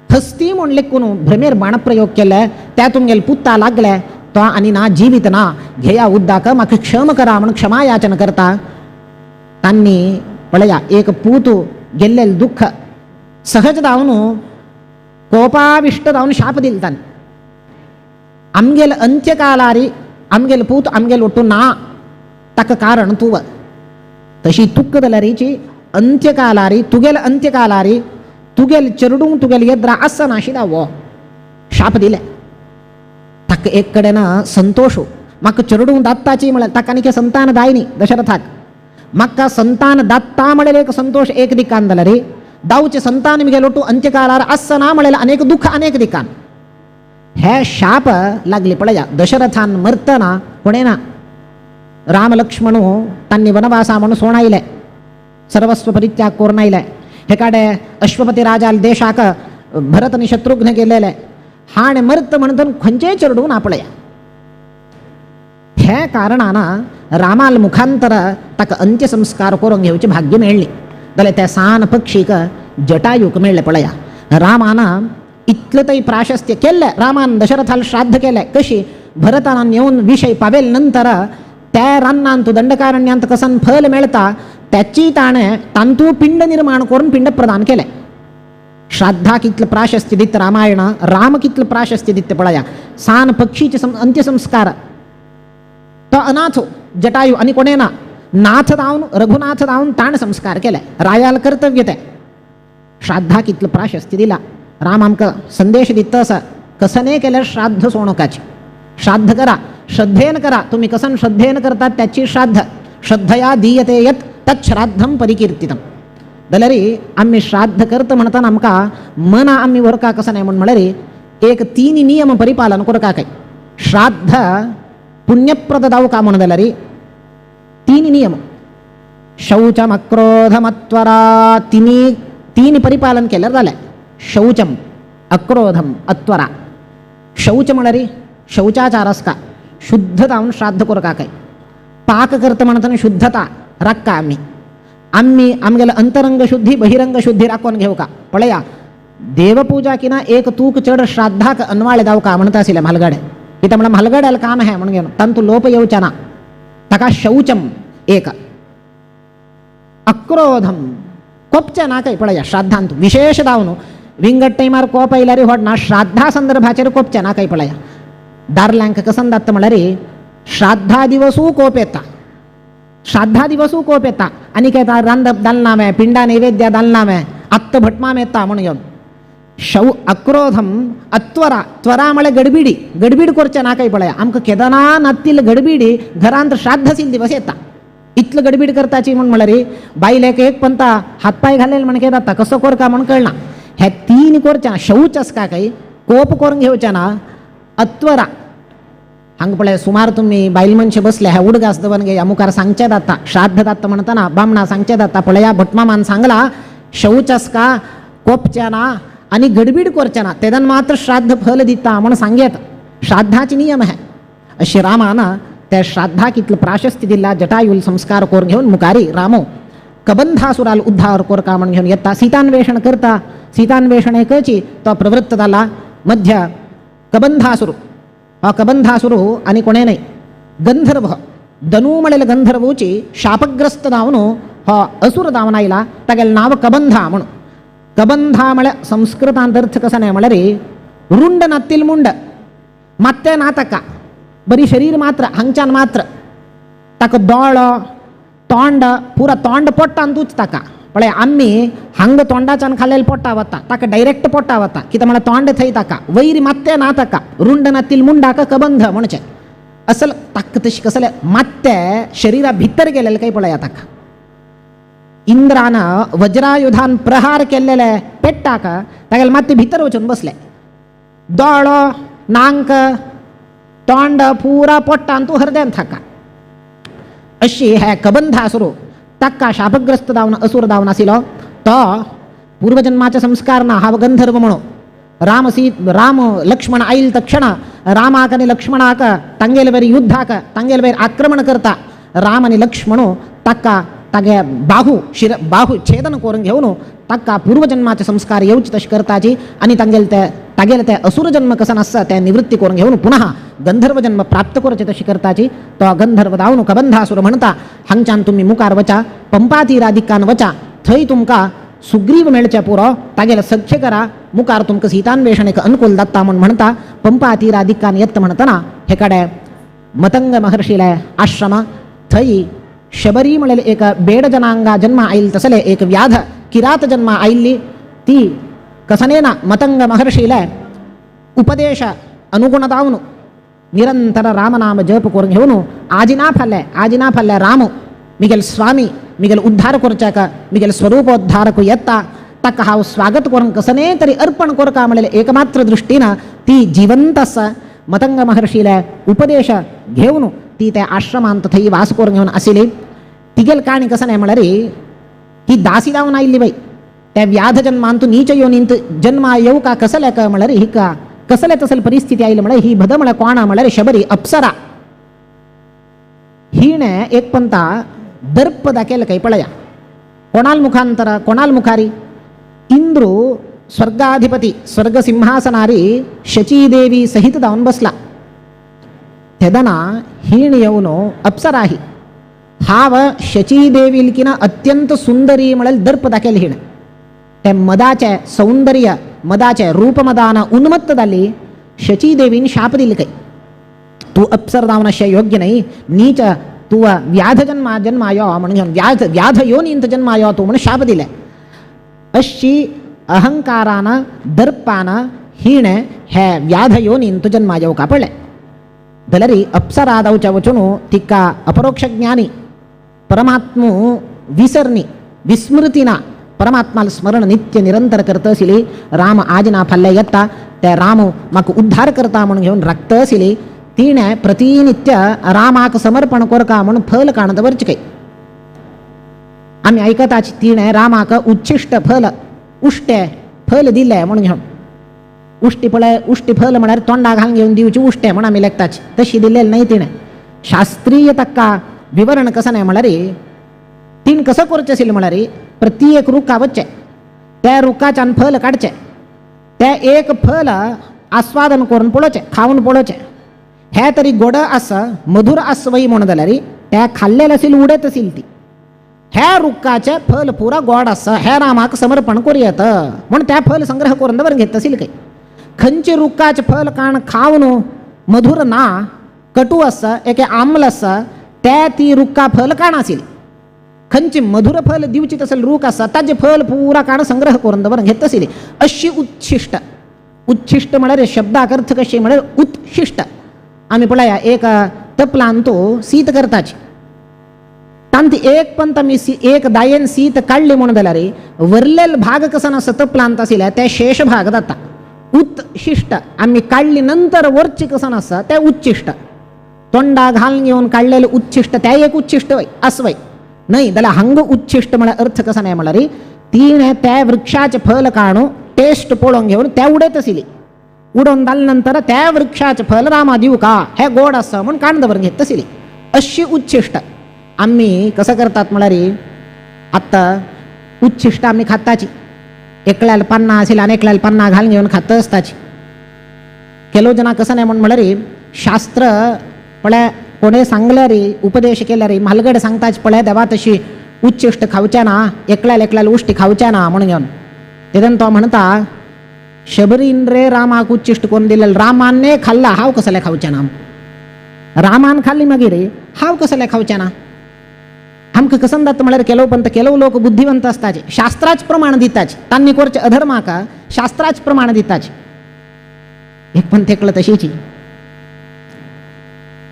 हस्ती म्हूण लेखून भ्रमेर बाणप्रयोग केले त्या तुमगेले पुत्ता लागले तो आनी ना जिवीत ना घेया उद्दाक म्हाका क्षम करा म्हूण क्षमा याचन करता तांणी पळया एक पूत गेल्लें दुःख सहज जावन कोपाविश्ट जावन शाप दिल तांणी आमगेल अंत्यकालारी आमगेल पूत आमगेल ಒಟ್ಟು ना ताका कारण तूं तशी तुक्क जाल्यारीची अंत्यकालारी तुगेल अंत्यकालारी तुगेल चेरडूंक तुगेल येद्रा आसना वो शाप दिले ताका एक कडेन संतोश म्हाका चेरडूंक दात्ताची म्हळ्यार ताका आनी संतान जाय न्ही दशरथाक म्हाका संतान दात्ता म्हळ्यार एक संतोश एक दिकान जाल्यार रे दावचे संतान मिगेल ಒಟ್ಟು अंत्यकालार आसना म्हळ्यार अनेक दुःख अनेक दिकान हे शाप लागले पळया दशरथान मरतना कोणें ना राम लक्ष्मण तांणी वनवासा म्हणून सोणायले सर्वस्व परित्याग करून आयले हे काडे अश्वपती राजाल देशाक भरत आनी शत्रुघ्न गेलेले हाणें मरत म्हणून खंयचेय चेरडूं ना पळया हे कारणान रामाल मुखांतर ताका अंत्यसंस्कार करून घेवचें भाग्य मेळ्ळें जाल्यार त्या सान पक्षीक जटायूक मेळ्ळें पळया रामान इतलें तरी प्राशस्त्य केल्लें रामान दशरथाल श्राद्ध केलें कशी भरतान येवन विशय पावेल नंतर त्या रानांत दंडकारण्यांत कसन फल मेळता त्याची ताणें तांतू पिंड निर्माण करून पिंड प्रदान केलें श्राद्धा कितलें प्राशस्त्य दित रामायण राम कितलें प्राशस्त्य दित पळया सान पक्षीचे अंत्यसंस्कार तो अनाथ जटायू आनी कोणें ना नाथ जावन रघुनाथ जावन ताणें संस्कार केले रायाल कर्तव्य तें श्राद्धा कितलें प्राशस्त्य दिला राम आमकां संदेश दिता आसा कसने केल्यार श्राद्ध सोणकाचें श्राद्ध करा श्रद्धेन करा तुम्ही कसन श्रद्धेन करतात त्याची श्राद्ध श्रद्धया दीयते यत तत् परिकीर्तितम जाल्यार आमी श्राद्ध करता म्हणटाना आमकां मना आमी व्हरका कसं न्हय म्हूण म्हळ्यार एक तीन नियम परिपालन करका काय श्राद्ध पुण्यप्रद जावका म्हूण जाल्यार तीन नियम शौचम अक्रोधमत्वरा तिनी तीन परिपालन केल्यार जालें. शौचम अक्रोधम अत्वरा. शौच म्हळ्यार शौचाचार आसता, शुद्ध जावन श्राद्ध करका काय पाक करता म्हणतना शुद्धता राखका. आमी आमी आमगेले अंतरंग शुद्धी बहिरंग शुद्धी राखून घेवका. पळया देवपूजा किना एक तूक चड श्राद्धाक अनवाळे जावका म्हणता आशिल्ले म्हालगडे. कित्याक म्हळ्यार म्हालगड्याल काम है म्हणून घेवन तांतू लोप येवचे ना. ताका शौचम एक, अक्रोधम कोपचे ना काय. पळया श्राद्धांत विशेष जावन विंगड टायमार कोप आयल्यार व्हड ना, श्राद्धा संदर्भाचेर कोपचे ना काय. पळया दारल्यांक कसन जाता म्हळ्यार श्राद्धा दिवसू कोप येता, श्राद्धा दिवसू कोप येता आनी काय रांदप दालना मे पिंडा नैवेद्य दालना मे आत्त भटमाम येता म्हणून घेवन शौ अक्रोधम अत्वरा. त्वरा म्हळ्यार गडबिडी, गडबीड करचे ना काय. पळया आमकां केदना नात्तील गडबिडी घरांत श्राद्ध सील दिवस येता. इतलो गडबीड करताची म्हण म्हळ्यार बायलेक एक पंता हातपाय घालेल म्हण जाता कसो करका म्हण कळना. हे तीन करचे ना, शौच आसका काय कोप करून घेवचे ना, अत्वरा. हांगा पळय सुमार तुमी बायल मनशे बसले हे उडगास दवर गे ह्या मुखार सांगचें जाता श्राद्ध जाता म्हणतना बामणा सांगचें जाता. पळया भटमामान सांगला शौच आसका कोपचें ना आनी गडबीड करचें ना, तेदन मात्र श्राद्ध फल दिता म्हण सांगेत. श्राद्धाचे नियम हे. अशें रामान त्या श्राद्धाक इतलो प्राशस्त्य दिला. जटायूल संस्कार करून घेवन मुखारी रामो कबंधासुराल उद्धार करका म्हण घेवन येता. सीतान्वेषण करता, सीतान्वेषण एकची तो प्रवृत्त जाला. मध्य कबंधासुर, हा कबंधासुर आनी कोणें न्हय गंधर्व, दनू म्हणलेले गंधर्वूची शापग्रस्त जावन हो असुर जावन आयला. तागेलें नांव कबंधा म्हणून. कबंधा म्हळ्यार संस्कृतांत अर्थ कसो न्हय म्हळ्यार रुंड नातील मुंड, मात्तें ना ताका, बरी शरीर मात्र हांगच्यान मात्र ताका दोळो तोंड पुरा तोंड पोट्टांतूच ताका. पळय आमी हांग तोंडाच्यान खालेले पोट्टा वता, ताका डायरेक्ट पोट्टा वता. कित्याक म्हळ्यार तोंड थंय ताका वैर मात्तें ना ताका. रुंड नातील मुंडाक कबंध म्हणचें. असल ताका तशें कसलें मात्तें शरिरा भितर गेलेलें काय पळया ताका. इंद्रान वज्रायुधान प्रहार केल्लेले पेट्टाक तागेले मात्तें भितर वचून बसलें. दोळो नांक तोंड पुरा पोट्टांतू हरदेन ताका. अशी हे कबंधासुर ताका शापग्रस्त जावन असुर जावन आशिल्लो. तो पूर्वजन्माचे संस्कार ना हांव गंधर्व म्हणून राम राम लक्ष्मण आयल तक्षण रामाक आनी लक्ष्मणाक तांगेले वयर युद्धाक तांगेले वयर आक्रमण करता. राम आनी लक्ष्मण ताका तागे बाहू शिर बाहू छेदन करून घेवन ताका पूर्वजन्माचे संस्कार येवचे तशें करताची आनी तांगेले ते तागेले ते असुर जन्म कसन आसता ते निवृत्ती करून घेवन पुनः गंधर्व जन्म प्राप्त करचे तशें करताची. तो गंधर्व जावन कबंधासुर म्हणटा हांगच्यान तुमी मुखार वचा, पंपातीरा दिक्कान वचा, थंय तुमकां सुग्रीव मेळचे पुरो, तागेले सख्य करा, मुखार तुमकां सीतान्वेषणेक अनुकूल जाता म्हूण म्हणटा. पंपातीरा दिक्कान येता म्हणटना हे कडेन मतंग महर्षीले आश्रम, थंय शबरी म्हणलेले एक बेड जनांगा जन्म आयल तसले एक व्याध किरात जन्म आयिल्ली ती कसनेना मतंग महर्षीले उपदेश अनुगुण जावन निरंतर रामनाम जप करून घेवन आजिना फाल्ले आजिना फाल्ले राम मिगेल स्वामी मिगेल उद्धार करच्याक मिगेल स्वरूपोद्धारक येता ताका हांव स्वागत करून कसने तरी अर्पण करका म्हणलेले एकमात्र दृष्टीन ती जिवंत आसा. मतंग महर्षीले उपदेश घेवन ती त्या आश्रमांत थंय वास करून घेवन आशिल्ली. तिगेल काणी कसं न्हय म्हळ्यार ही दासी जावन आयिल्ली बाई. त्या व्याध जन्मांतू नीच योनींत जन्मा येवका कसले काय म्हळ्यार हिका कसले तसले परिस्थिती आयली म्हळ्यार ही भद म्हळ्यार कोणा म्हळ्यार शबरी अप्सरा. हिणें एक पंता दर्प दाखयलें काय पळया कोणाल मुखांतर कोणाल मुखारी इंद्रू स्वर्गाधिपती स्वर्ग सिंहासनारी शचीदेवी सहित जावन बसला. तेदना हीण येवन अप्सराही हाव शचीदेवीलकिना अत्यंत सुंदरी म्हळ्यार दर्प दाखयले हिणें. ते मदाचे सौंदर्य मदाचे रूपमदान उन्मत्त जाली. शचीदेवीन शाप दिले काय तूं अप्सर जावन अशें योग्य न्हय, नीच तूं व्याध जन्मा जन्मायो म्हणून घेवन व्याध व्याध योनींत जन्मायो तूं म्हणून शाप दिले. अशी अहंकारान दर्पान हिणें हे व्याध योनींत जन्मा येवका पडलें. जाल्यार अप्सरा जावच्या वचून तिका अपरोक्ष ज्ञानी परमात्मू विसरनी विस्मृती ना परमात्माल स्मरण नित्य निरंतर करत आशिल्ली. राम आजना फाल्यां येता ते राम म्हाका उद्धार करता म्हणून घेवन राखता आशिल्ली. तिणें प्रतिनित्य रामाक समर्पण करका म्हणून फल काण दवरचें काय. आमी आयकताच तिणें रामाक उच्छिश्ट फल उश्टे फल दिलें म्हणून घेवन उश्टी पळय उश्टी फल म्हळ्यार तोंडा घालून घेवन दिवची उश्टें म्हण आमी लेखताची तशी दिलेली न्हय तिणें. शास्त्रीय ताका विवरण कसं नाही म्हळ्यार तीन कसं करचें आशिल्लें म्हळ्यार प्रति एक रुखा वचचें त्या रुखाच्यान फल काडचें त्या एक फल आस्वादन करून पळोवचें खावन पळोवचें हें तरी गोड आसा मधुर आसा वय म्हूण जाल्यार त्या खाल्लेलें आशिल्लें उडयत आशिल्ली ती ह्या रुखाचें फल पुरा गोड आसा ह्या रामाक समर्पण करूं येत म्हूण त्या फल संग्रह करून दवर घेत आशिल्लें खंय खंयचे रुखाचें फल काण खावन मधुर ना कटू आसा एके आम्ल आसा त्या ती रुखा फल काण आशिल्ली खंयचे मधुर फल दिवची तसले रूख आसा ताजें फल पुरा काण संग्रह करून दवर घेत आशिल्ली. अशी उच्छिश्ट उच्छिश्ट म्हळ्यार शब्दाक अर्थ कशें म्हळ्यार उत्शिश्ट. आमी पळया एक तपलान तो शीत करताची तांत एक पण आमी एक दायेन शीत काडली म्हूण जाल्यार वरलेल भाग कसो नासता तपलांत आशिल्ले ते शेष भाग जाता. उत्शिश्ट आमी काडली नंतर वरची कसो नासता ते उच्छिश्ट तोंडा घालून घेवन काडलेले उच्छिश्ट त्या एक उच्छिश्ट वय आसवय न्हय जाल्यार हांगा उच्छिश्ट म्हळ्यार अर्थ कसो न्हय म्हळ्यार तिणें त्या वृक्षाचें फल काडून टेस्ट पळोवन घेवन त्या उडयत आशिल्ली उडोवन जाले नंतर त्या वृक्षाचें फल रामा दिवं का हें गोड आसा म्हूण काण दवर घेत आशिल्ली. अशी उच्छिश्ट आमी कसं करतात म्हळ्यार आतां उच्छिश्ट आमी खाताची एकल्याला पन्ना आशिल्ले आनी एकल्याला पन्ना घालून घेवन खात आसताची. ಕೆಲವು ಜನ कसं न्हय म्हूण म्हळ्यार शास्त्र पळय कोणें सांगल्यार उपदेश केल्यार म्हालगडे सांगताच पळय देवा तशी उच्छिश्ट खावच्या ना एकल्याला एकल्याला उश्टी खावच्या ना म्हणून घेवन तेदन तो म्हणता शबरीन रे रामाक उच्छिश्ट कोण दिलेलं रामाने खाल्ला हांव कसले खावचें ना रामान खाल्ली मागीर हांव कसले खावचें ना. आमकां कसं जाता म्हळ्यार केलो पंत केलो लोक बुद्धिवंत आसताचे शास्त्राच प्रमाण दिताचे तांणी करचें अधर्माक शास्त्राच प्रमाण दिताचे. एक पंथ एकलो तशीची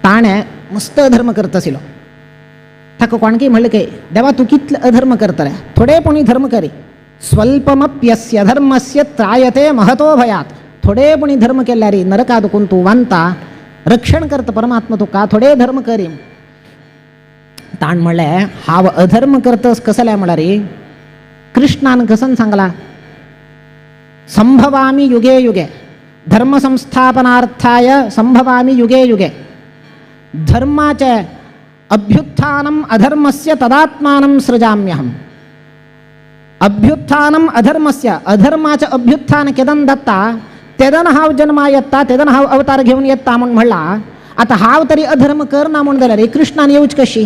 ताणें मस्त अधर्म करता आशिल्लो ताका कोणकी म्हणलें काय देवा तूं कितले अधर्म करतले थोडे पुणी धर्म करी स्वल्पमप्यस्य धर्मस्य त्रायते महतो भयात थोडे पुणी धर्म केल्यार नरका दुखून तूं वांता रक्षण करता परमात्मा तुका थोडे धर्म करी. ताण म्हणलें हांव अधर्म करतस कसलें म्हळ्यार कृष्णान कसन सांगला संभवामी युगे युगे धर्म संस्थापनार्थाय संभवामी युगे युगे धर्माचे अभ्युत्थानम अधर्मस्य तदात्मानं सृजाम्यहम्. अभ्युत्थानम अधर्मस्य अधर्माचे अभ्युत्थान केदन दत्ता तेदन हांव जन्मा येता तेदन हांव अवतार घेवन येता म्हूण म्हणला. आतां हांव तरी अधर्म करना म्हूण जाल्यार कृष्णान येवच कशी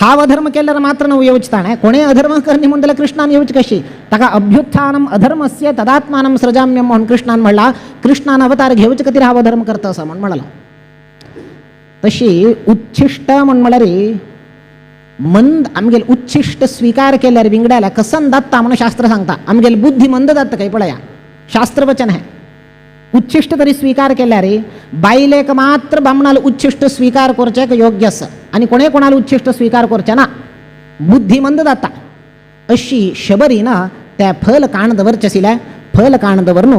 हांव अधर्म केल्यार मात्र न्हू येवच ताणें कोणें अधर्म करनी म्हूण जाल्यार कृष्णान येवच कशी ताका अभ्युत्थानम अधर्मस्य तदात्मानं सृजाम्यम म्हूण कृष्णान म्हणला. कृष्णान अवतार घेवचे खातीर हांव अधर्म करता असो म्हूण म्हणला. तशी उच्छिश्ट म्हूण म्हळ्यार मंद आमगेल उच्छिश्ट स्वीकार केल्यार विंगडायला कसन जाता म्हणून शास्त्र सांगता. आमगेल बुद्धी मंद जाता काय पळया शास्त्रवचन हें. उच्छिश्ट तरी स्वीकार केल्यार बायलेक मात्र बामणाल उच्छिश्ट स्वीकार करचें योग्य आसा आनी कोणे कोणाल उच्छिश्ट स्वीकार करचें ना बुद्धी मंद जाता. अशी शबरीन त्या फल काण दवरचें आशिल्लें फल काण दवरून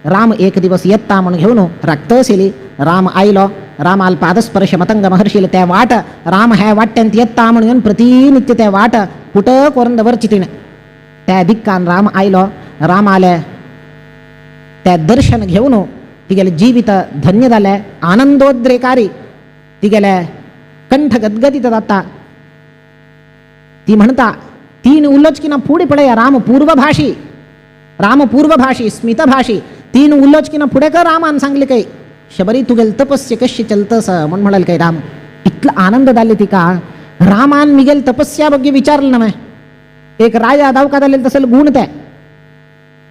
राम एक दिवस येता म्हूण घेवन राखता आशिल्ली. राम आयलो रामाल पादस्पर्श मतंग महर्षील त्या वाट राम ह्या वाट्यांत येता म्हूण घेवन प्रतिनित्य त्या वाट पुट करून दवरची तिणें. त्या दिक्कान राम आयलो राम आले त्या दर्शन घेवन तिगेलें जिवीत धन्य जालें आनंदोद्रेकारी तिगेले कंठ गदगदीत जाता. ती म्हणता तीन उलोच की ना फुडें पळया राम पूर्वभाषी राम पूर्वभाषी स्मितभाषी तीन उलोच की ना फुडें कर रामान सांगले काय शबरी तुगेल तपस्य कशी चलतस म्हूण म्हणाल काय राम इतलो आनंद जाले तिका रामान मिगेल तपस्या ಬಗ್ಗೆ विचारलं ना एक राजा दावका जालें तसले गुण ते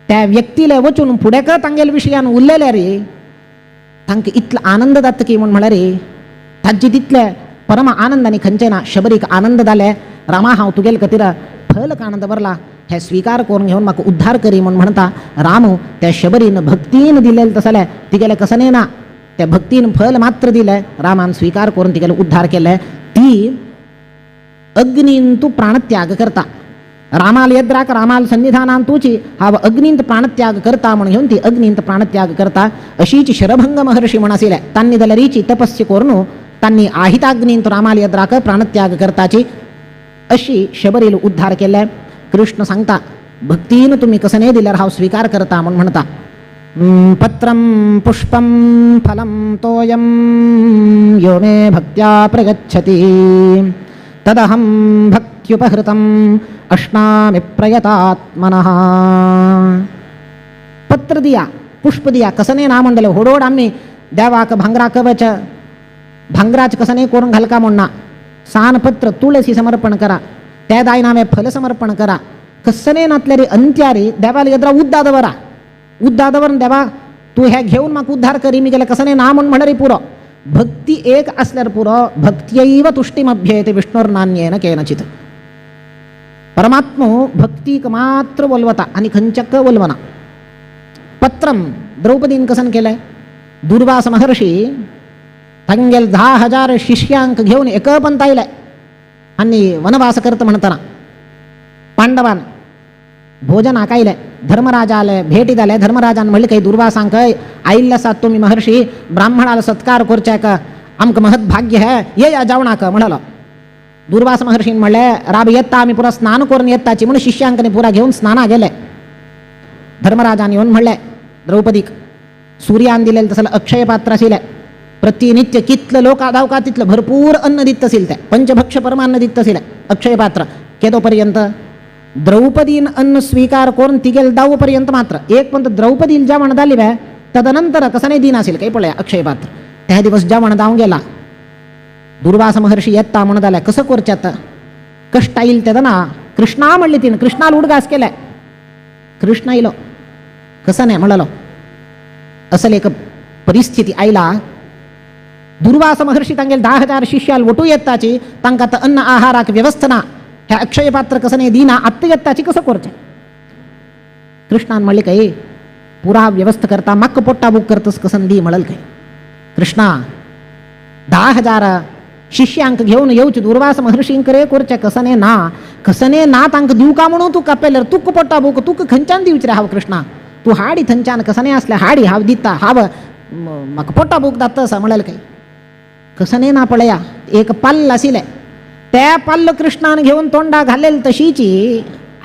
त्या व्यक्तीला वचून फुडें कर तांगेले विशयान उरलेले रे तांकां इतलो आनंद जाता की म्हूण म्हळ्यार तांचे तितले परम आनंद आनी खंयचे ना शबरीक आनंद जाले रामा हांव तुगेले खातीर फल काण दवरला हे स्वीकार करून घेवन म्हाका उद्धार करी म्हूण म्हणटा. राम त्या शबरीन भक्तीन दिलेलें तसलें तिगेलें कसनें ना त्या भक्तीन फल मात्र दिलें रामान स्वीकार करून तिगेलो उद्धार केलें. ती अग्नीन तूं प्राणत्याग करता रामाल येद्राक रामाल सन्निधानान तुची हांव अग्नींत प्राणत्याग करता म्हूण घेवन ती अग्नींत प्राणत्याग करता. अशीच शरभंग महर्षी म्हण आशिल्ले तांणी जाल्यार हिची तपस्य करून तांणी आहिताग्नींत रामाल येद्राक प्राणत्याग करताची अशी शबरील उद्धार केले. कृष्ण सांगता भक्तीन तुमी कसं नाही दिल्यार हांव स्वीकार करता म्हूण म्हणता. पत्रं पुष्पं फलं तोयं यो मे भक्त्या प्रयच्छति तदहं भक्त्युपहृतम् अश्नामि प्रयतात्मनः. पत्र दिया पुष्प दिया कसं नाही ना म्हणले होडोड आम्ही देवाक भांगरा कवच भांगराच कसं नाही करून घालका म्हण ना. सान पत्र तुळसी समर्पण करा, त्या दायनामे फल समर्पण करा. कसं नाही नातल्यारी अंत्यारी देवाला येद्रा उद्दा दवरा, उद्दा दवर देवा तू ह्या घेऊन म्हाका उद्धार करी मी गेले कसं नाही ना म्हण म्हणरी पुरो. भक्ती एक असल्यार पुरो. भक्त्यैव तुष्टिमभ्येति विष्णुर्नान्येन केनचित्. परमात्मो भक्तीक मात्र वलवता आणि खंचक वलवना. पत्रम द्रौपदीन कसन केलंय, दुर्वास महर्षी तांगेल 10,000 शिष्यांक घेऊन एकपंत आयले आणि वनवास करत म्हणताना पांडवान भोजन आकायले, धर्मराजाले भेटी जाले. धर्मराजान म्हणले काही दुर्वासांक आयिल्ले आसात तुमी महर्षी, ब्राह्मणाला सत्कार करच्याक आमकां महत् भाग्य है, ये या जेवणाक म्हणलो. दुर्वास महर्षीन म्हणले राब येता आमी पुरा स्नान करून येताची म्हणून शिष्यांकने पुरा घेऊन स्नाना गेले. धर्मराजान येऊन म्हणले द्रौपदीक सूर्यान दिलेलं तसं अक्षय पात्र आशिल्लें, प्रतिनित्य कितलं लोक आदाव का तितलं भरपूर अन्न दित असेल, त्या पंचभक्ष परमान्न दित असेल अक्षय पात्र. केदोपर्यंत द्रौपदीन अन्न स्वीकार करून तिगेल दावपर्यंत मात्र एक पण द्रौपदील जेवण जाली बे तदनंतर कसं नाही दिन असेल काही पळया अक्षय पात्र. त्या दिवस जेवण जावं गेला. दुर्वास महर्षी येता म्हणून जाल्या कसं करच्यात कष्ट येईल तेदना कृष्णा म्हणली तिने, कृष्णाला उडगास केलाय. कृष्ण आयलो कसं नाही म्हणलो. असल एक परिस्थिती आयला. दुर्वास महर्षी तांगेल 10,000 शिष्याल वटू येताची तांकां आतां अन्न आहाराक व्यवस्था ना, ह्या अक्षय पात्र कसं नाही दिना आत्ता येताची कसं करचें. कृष्णान म्हणले काही पुरा व्यवस्था करता माक्क पोट्टा बुक करतस कसं दी म्हणल काय. कृष्णा 10,000 शिष्यांक घेऊन येवचे दुर्वास महर्षींकडे करचे कसं नाही ना, कसं नाही ना तांकां दिवका का म्हणून तू कापेल्यार तुक पोट्टा बुक तुका खंयच्यान दिवचे रे हांव कृष्णा, तू हाडी थंयच्यान कसं नाही असले हाडी हांव दिता हांव म्हाका पोट्टा बुक दाता असा म्हणलें काय. कसं नाही ना पळया एक पाल्ल आशिल्लें त्या पाल्ल कृष्णान घेऊन तोंडा घालेल तशीची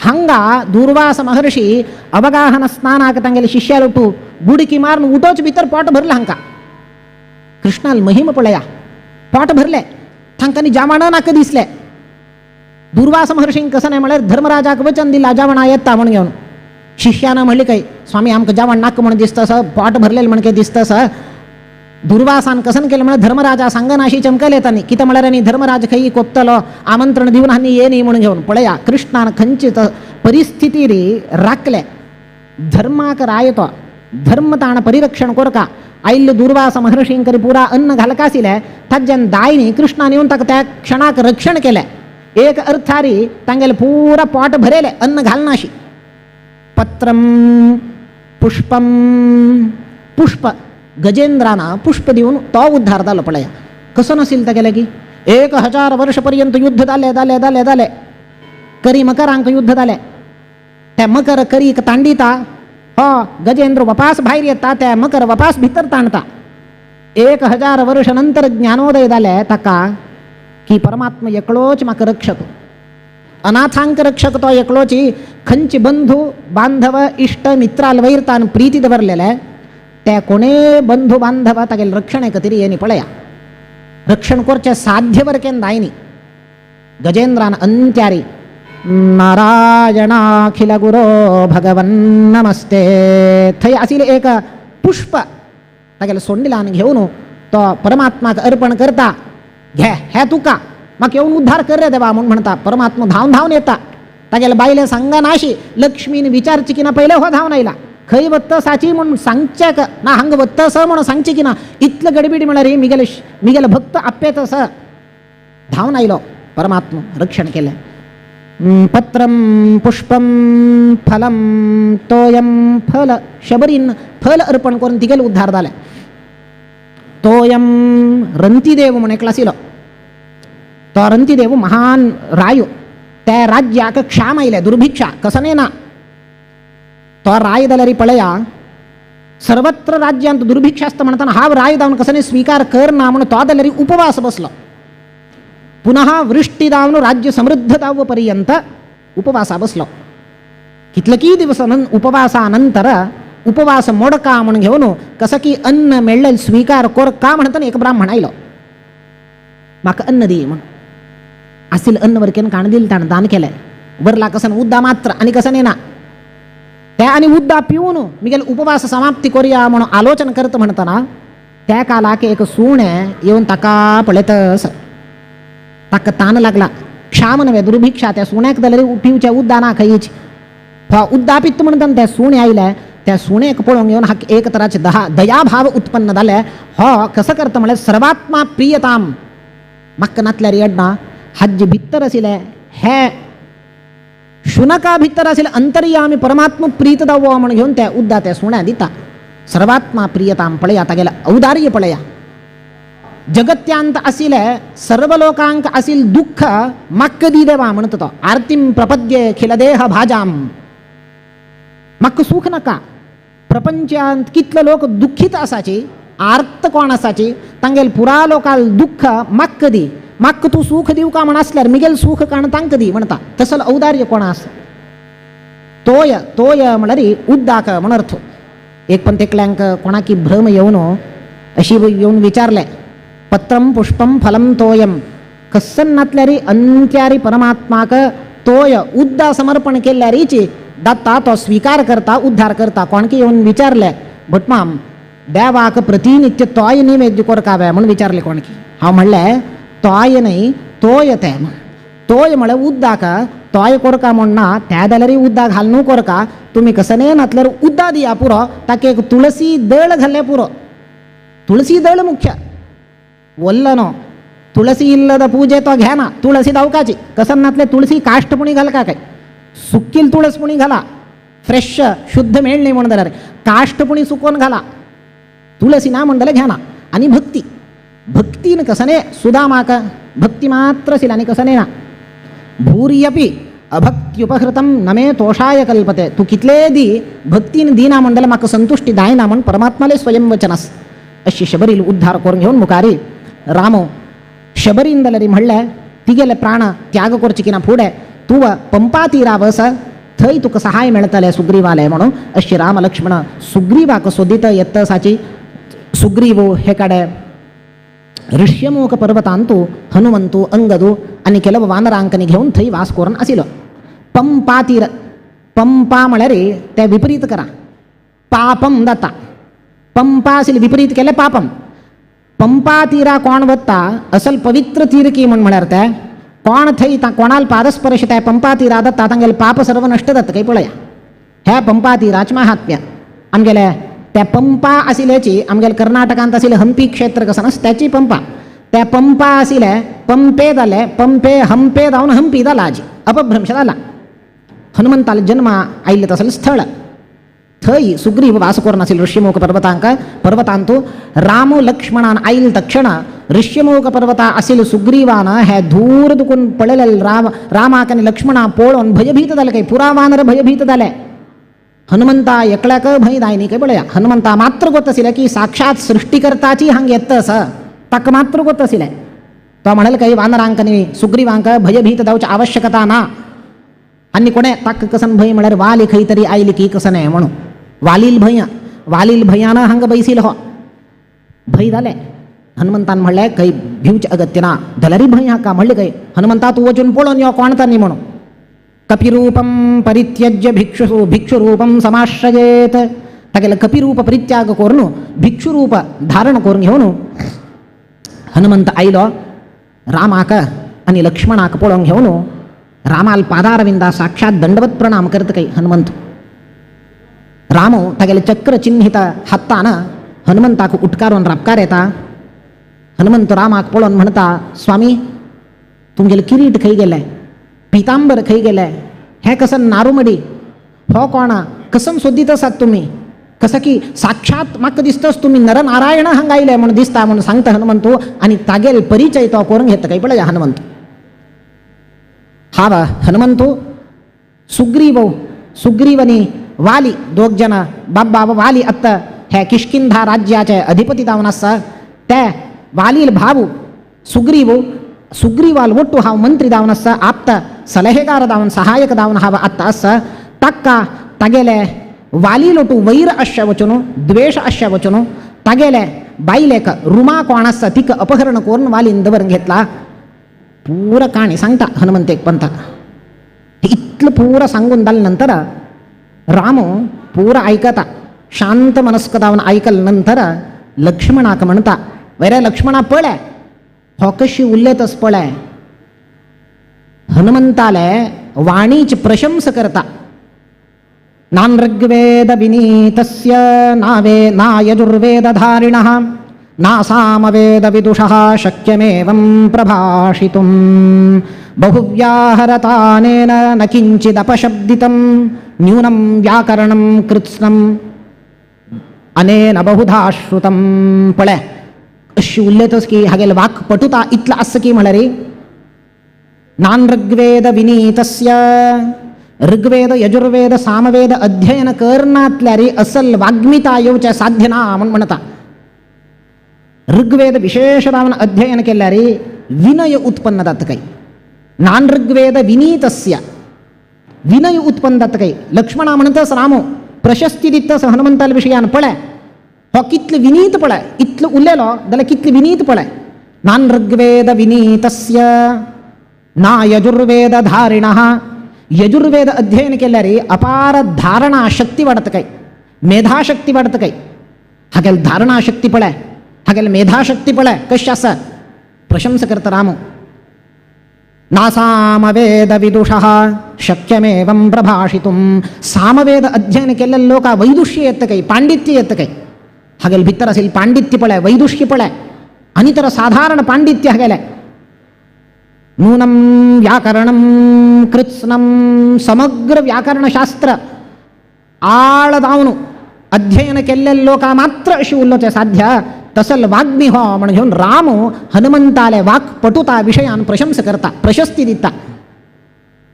हांगा दुर्वास महर्षी अवगाहन स्नानाक तांगेले शिष्याल उठू बुडकी मारून उठोच भितर पोट भरलं हांका. कृष्णाल महिम पळया पोट भरले तांकांनी जावणा नाका दिसले. दुर्वास महर्षींक कसं नाही म्हळ्यार धर्मराजाक वचन दिला जावणा येता म्हणून घेऊन. शिष्यानं म्हणले काही स्वामी आमकां जेवण नाका म्हणून दिसता सर, पोट भरलेलं म्हण काय दिसता सर. दुर्वासान कसन केलं म्हळ्यार धर्मराजा सांगनाशी चमकले येतानी कितें म्हळ्यार आनी धर्मराज खंय कोपतलो आमंत्रण दिवन आनी ये न्ही म्हणून घेवन. पळया कृष्णान खंयची परिस्थिती रे राखले धर्माक रायतो धर्म ताण परिरक्षण कोरका आयिल्लो दुर्वास महर्षींकरी पुरा अन्न घालका आशिल्लें ताज्यान दायनी कृष्णान येवन ताका त्या क्षणाक रक्षण केलें. एक अर्थारी तांगेलें पुरा पोट भरयलें अन्न घालनाशी. पत्रं पुष्पं पुष्प गजेंद्राना पुष्प दिवन तो उद्धार जालो. पळया कसो नाशिल्लें तागेलें की 1000 वर्षपर्यंत युद्ध जालें जालें जालें जालें करी मकरांक युद्ध जालें. त्या मकर करीक तांडिता हो गजेंद्र वपास भायर येता त्या मकर वपास भितर तांडता. 1000 वर्ष नंतर ज्ञानोदय जालें ताका की परमात्मा एकलोच म्हाका रक्षक, अनाथांक रक्षक तो एकलोची. खंयचे बंधू बांधव इश्ट मित्राल वैरतान प्रीती दवरलेले त्या कोणे बंधू बांधव तागेले रक्षणे खातीर येनी पळया रक्षण करचें साध्य वर केन्ना जायनी. गजेंद्रान अंत्यारी नारायणाखिल गुरो भगवन् नमस्ते थंय आशिल्लें एक पुष्प तागेले सोंडिलान घेवन तो परमात्माक अर्पण करता. घे हे तुका म्हाका येवन उद्धार कर रे देवा म्हूण म्हणटा. परमात्मा धांवन धांवन येता तागेले बायले सांगनाशी लक्ष्मीन विचारची की ना पयलें हो धांवन आयला खंय वत्त साची म्हूण सांगच्याक ना हांगा वत्त स म्हणून सांगची की ना इतले गडबिडी म्हळ्यार मिगेले मिगेले भक्त आप्पेत स धांवन आयलो परमात्मा रक्षण केलें. पत्रं पुष्पं फलं तोयं फल शबरीन फल अर्पण करून तिगेले उद्धार जाले. तोयं रंतीदेव म्हूण एकलो आशिल्लो तो रंतीदेव महान रायो त्या राज्याक क्षाम आयले दुर्भिक्षा कसने ना. तो राय जाल्यार पळया सर्वत्र राज्यांत दुर्भिक्ष आसता म्हणटाना हांव राय जावन कसने स्वीकार करना म्हणून तो जाल्यार उपवास बसलो. पुनः वृष्टी जावन राज्य समृद्ध जावं पर्यंत उपवासा बसलो. कितले दिवस उपवासानंतर उपवास मोडका म्हणून घेवन कसं की अन्न मेळ्ळें स्वीकार कर का म्हणतना एक ब्राह्मण आयलो, म्हाका अन्न दी म्हण. आसिल अन्न वरकेन काण दिल ताणें दान केलें, वरला कसन उद्दा मात्र आनी कसन येना त्या आनी उद्दा पिवन मिगेल उपवास समाप्ती करुया म्हणून आलोचन करता म्हणतना त्या कालाक एक सुणें येवन ताका पळयत ताका तान लागला. क्षाम नव्हे दुर्भिक्षा त्या सुण्याक जाल्यार पिवच्या उद्दा ना खंयच. हो उद्दा पित्त म्हणटाना त्या सुणें आयलें, त्या सुणेक पळोवंक येवन हाका एक तराचे दयाभाव उत्पन्न जाले. हो कसो करता म्हळ्यार सर्वात्मा प्रियताम म्हाका नातल्यार येडना हाजे भितर आशिल्लें हे शुनका भितर आशिल्लें अंतर्यामी परमात्मा प्रीत दावो म्हण घेवन त्या उद्दा त्या सुण्या दिता. सर्वात्मा प्रियताम पळया तागेलें औदार्य पळया. जगत्यांत आशिल्लें सर्व लोकांक आशिल्लें दुःख म्हाका दी देवा म्हणटा तो. आर्तीम प्रपद्ये खिलदेह भाजाम, म्हाका सूख नाका. प्रपंचांत कितले लोक दुःखीत आसाची, आर्त कोण आसाची, तांगेल पुरा लोकाल दुःख म्हाका दी, म्हाका तूं सूख दिवका म्हण आसल्यार मिगेल सूख काण तांकां दी म्हणटा. तसलो औदार्य कोण आसा. तोय तोय म्हळ्यार उद्दाक म्हण अर्थ. एक पण तेकल्यांक कोणाकी भ्रम येवन अशी येवन विचारलें, पत्रम पुष्पम फलम तोयम कसन नातल्यारी अंत्यारी परमात्माक तोय उद्दा समर्पण केल्यारीची दत्ता तो स्वीकार करता उद्धार करता. कोणकी येवन विचारलें, भटमाम देवाक प्रतिनित्य तोय नैवेद्य करकावे म्हूण विचारलें कोणकी. हांव म्हणलें तोय न्हय तोय तें. तोय म्हळ्यार उद्दाक तोय करका म्हूण ना, त्या जाल्यारय उद्दा घालनू करका तुमी कसने नातल्यार उद्दा दिया पुरो, ताका एक तुळसी दळ घाल्लें पुरो. तुळसी दळ मुख्य वल्ल न्हू, तुळसी इल्लद पूजे तो घेना. तुळसी दावकाची कसन नातले तुळसी काश्ट पुणी घालका काय सुक्कील तुळस पुणी घाला, फ्रेश शुद्ध मेळ्ळी म्हूण जाल्यार काश्ट पुणी सुकोवन घाला, तुळसी ना म्हण जाल्यार घेना. आनी भक्ती भक्तीन कसने सुदामाक भक्ती मात्र आशिल्ली आनी कसने ना. भूर्यपि अभक्त्युपहृतं न मे तोषाय कल्पते, तूं कितले दी भक्तीन दिना म्हण जाल्यार म्हाका संतुश्टी जायना म्हण परमात्माले स्वयं वचन आसा. अशी शबरील उद्धार करून घेवन मुखारी रामो शबरीन जाल्यार म्हणलें तिगेले प्राण त्याग करचे की ना फुडें तूं पंपा तिरा वस थंय तुका सहाय मेळटलें सुग्रीवालें म्हणून. अशी राम लक्ष्मण सुग्रीवाक सोदीत येत आसाची. सुग्रीव हे कडेन ऋष्यमूक पर्वतांतु हनुमंतु अंगदु आनी ಕೆಲವು वानरांकनी घेवन थंय वास करून आशिल्लो. पंपा तीर पंपा म्हळ्यार ते विपरीत करा पापम जाता. पंपा आशिल्ली विपरीत केलें पापम. पंपा तिरा कोण वता असल पवित्र तीर की म्हण म्हळ्यार ते कोण थंय कोणाल पादस्पर्श त्या पंपा तिरा जाता तांगेले पाप सर्व नश्ट जाता. काही पळया ह्या पंपा तिराचे महात्म्य. आमगेले त्या पंपा आशिल्ल्याची आमगेले कर्नाटकांत आशिल्लें हंपी क्षेत्र कसं आसा त्याची पंपा. त्या पंपा आशिल्ले पंपे जाले पंपे हंपे जावन हंपी जाला आजी अपभ्रंश जाला. हनुमंताले जन्म आयिल्लें तसलें स्थळ थंय सुग्रीव वास करून आशिल्लो ऋष्यमूक पर्वतांक पर्वतांतु. राम लक्ष्मणान आयल तक्षण ऋष्यमूक पर्वता आशिल्ले सुग्रीवान हे धूर दुकून पळयले राम रामाक आनी लक्ष्मणा पळोवन भयभीत जाले काय पुरा वानर भयभीत जाले. हनुमंता एकल्याक भंय जाय न्ही काय पळया. हनुमंता मात्र गोत आशिल्लें की साक्षात सृष्टिकर्ताची हांग येत आसा ताका मात्र गोत आशिल्लें. तो म्हणले काही वानरांक आनी सुग्रीवांक भयभीत जावची आवश्यकता ना. आनी कोणें ताका कसन भंय म्हळ्यार वाली खंय तरी आयली की कसन म्हणून वालील भंय वालील भंयान हांगा बैसील हो भंय जालें. हनुमंतान म्हणलें खंय भिवचें अगत्य ना जाल्यारय भंय हाका म्हणलें खंय हनुमंता तूं वचून पळोवन यो कोण न्ही म्हणून. कपिरूपं परित्यज्य भिक्षु भिक्षुरूपं समाश्रयेत, तागेलें कपिरूप परित्याग करून भिक्षुरूप धारण करून घेवन हनुमंत आयलो रामाक आनी लक्ष्मणाक पळोवन घेवन रामाल पादारविंदा साक्षात दंडवत प्रणाम करता काही हनुमंत. रामो तागेले चक्र चिन्हित हातान हनुमंताक उटकारून रापकार येता. हनुमंत रामाक पळोवन म्हणटा, स्वामी तुमगेलें किरीट खंय गेलें, पितांबर खंय गेलें, हें कसन नारुमडी, हो कोणा कसन सोदीत आसात तुमी, कसं की साक्षात म्हाका दिसतच तुमी नरनारायण हांगा आयले म्हूण दिसता म्हूण सांगता हनुमंतू. आनी तागेल परिचय तो करून घेता काय पळया हनुमंत. हाव हनुमंतू सुग्रीव सुग्रीवनी वाली दोग जण बाबा वाली आत्ता हे किष्किंधा राज्याचे अधिपती जावन आसा ते वालील भाऊ सुग्रीव सुग्रीवाल ಒಟ್ಟು हांव मंत्री जावन आसा, आप्त सलहेगार जावन सहायक जावन हांव आत्ता आसा. ताका तागेले वाली लोटू वैर आश्या वचून द्वेश आश्या वचून तागेले बायलेक रुमा कोण आसा तिका अपहरण करून वालीन दवरून घेतला. पुरा काणी सांगता हनुमंतेक पंताक. इतलं पुरा सांगून जाल्या नंतर राम पुरा आयकता, शांत मनस्क जावन आयकल नंतर लक्ष्मणाक म्हणता, वेरे लक्ष्मणा पळय हो कशी उल्लेतच पळय. हनुमंताले वाणीची प्रशंसा करता. नान ऋग्वेद विनीतस्य नावे ना यजुर्वेदधारिणः ना सामवेद विदुषः शक्यमेवं प्रभाषितुं बहुव्याहरतानेन न किंचिदपशब्दितं न्यूनं व्याकरणं कृत्स्नम् अनेन बहुधा श्रुतं. पळय अशी उल्लेतच की हागेले वाक पटुता इतलं आसा की म्हळ्यार नान ऋग्वेद विनीतस्य ऋग्वेद यजुर्वेद सामवेद अध्ययन करनातल्यारी असल वाग्मिता येवचें साध्य ना म्हूण म्हणता. ऋग्वेद विशेष रावन अध्ययन केल्यारी विनय उत्पन्न जाता काय. नान ऋग्वेद विनीतस्य विनय उत्पन्न जाता काय. लक्ष्मणा म्हणतस रामो प्रशस्ती दितस हनुमंताल विशयान पळय हो कितले विनीत पळय, इतलो उलयलो जाल्यार कितले विनीत पळय. नान ऋग्वेद विनीतस्य ना यजुर्वेद धारिणः यजुर्वेद अध्ययन केल्यारी अपार धारणा शक्ती वाडत काय, मेधाशक्ती वाडत काय. हागेल धारणा शक्ती पळय, हागेल मेधाशक्ती पळय कशी आसा प्रशंसा करता रामो. ना सामवेद विदुषः शक्यमेवं प्रभाषितुं सामवेद अध्ययन केल्ले लोक वैदुष्य येत काय, पांडित्य येत काय. हागेल भितर असेल पांडित्य पळय, वैदुष्य पळय आनी तर साधारण पांडित्य हागेले. नूनं व्याकरणं कृत्स्नं समग्र व्याकरणशास्त्र आळ जावन अध्ययन केल्ले लोक मात्र अशी उलोवचें साध्य तसल वाग्मी हो म्हण घेवन राम हनुमंताले वाक पटुता विशयान प्रशंसा करता, प्रशस्ती दिता.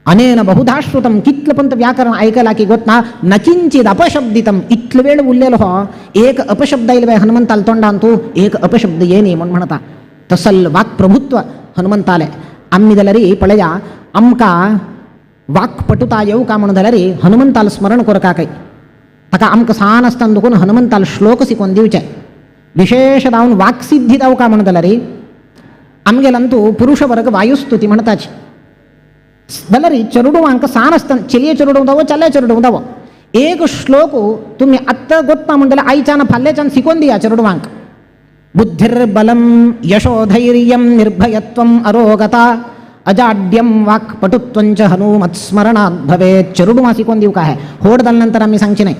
अनेन बहुधा श्रुतं कितलं पंत व्याकरण आयकला की गोत ना न किंचित अपशब्दितं इतलो वेळ उरलेलो हो एक अपशब्द आयले हनुमंताल तोंडान तूं एक अपशब्द येनी म्हण म्हणता. तसल वाक प्रभुत्व हनुमंताले. आमी जाल्यार पळया आमकां वाकपटुता येवं का म्हणून जाल्यार हनुमंताल स्मरण करका काय. ताका आमकां सान आसतना देखून हनुमंताल श्लोक शिकोवन दिवचे. विशेष जावन वाकसिद्धी जावं का म्हणून जाल्यार आमगेल्यान पुरुष वर्ग वायुस्तुती म्हणताची जाल्यार चेडवांक सान आसतना चेलये चेडूं जावो चले चेडूं जावो एक श्लोक तुमी आत्तां गोत्ता म्हणून जाल्यार आयच्यान फाल्याच्यान शिकोवन दिया चेडवांक. बुद्धिर्बलं यशोधैर्यं निर्भयत्वम् अरोगता अजाड्यं वाक्पटुत्वं च हनुमत्स्मरणात् भवेत्. चेडवां शिकोवन दिवंक आहे होड जाल्या नंतर आमी सांगची न्हय.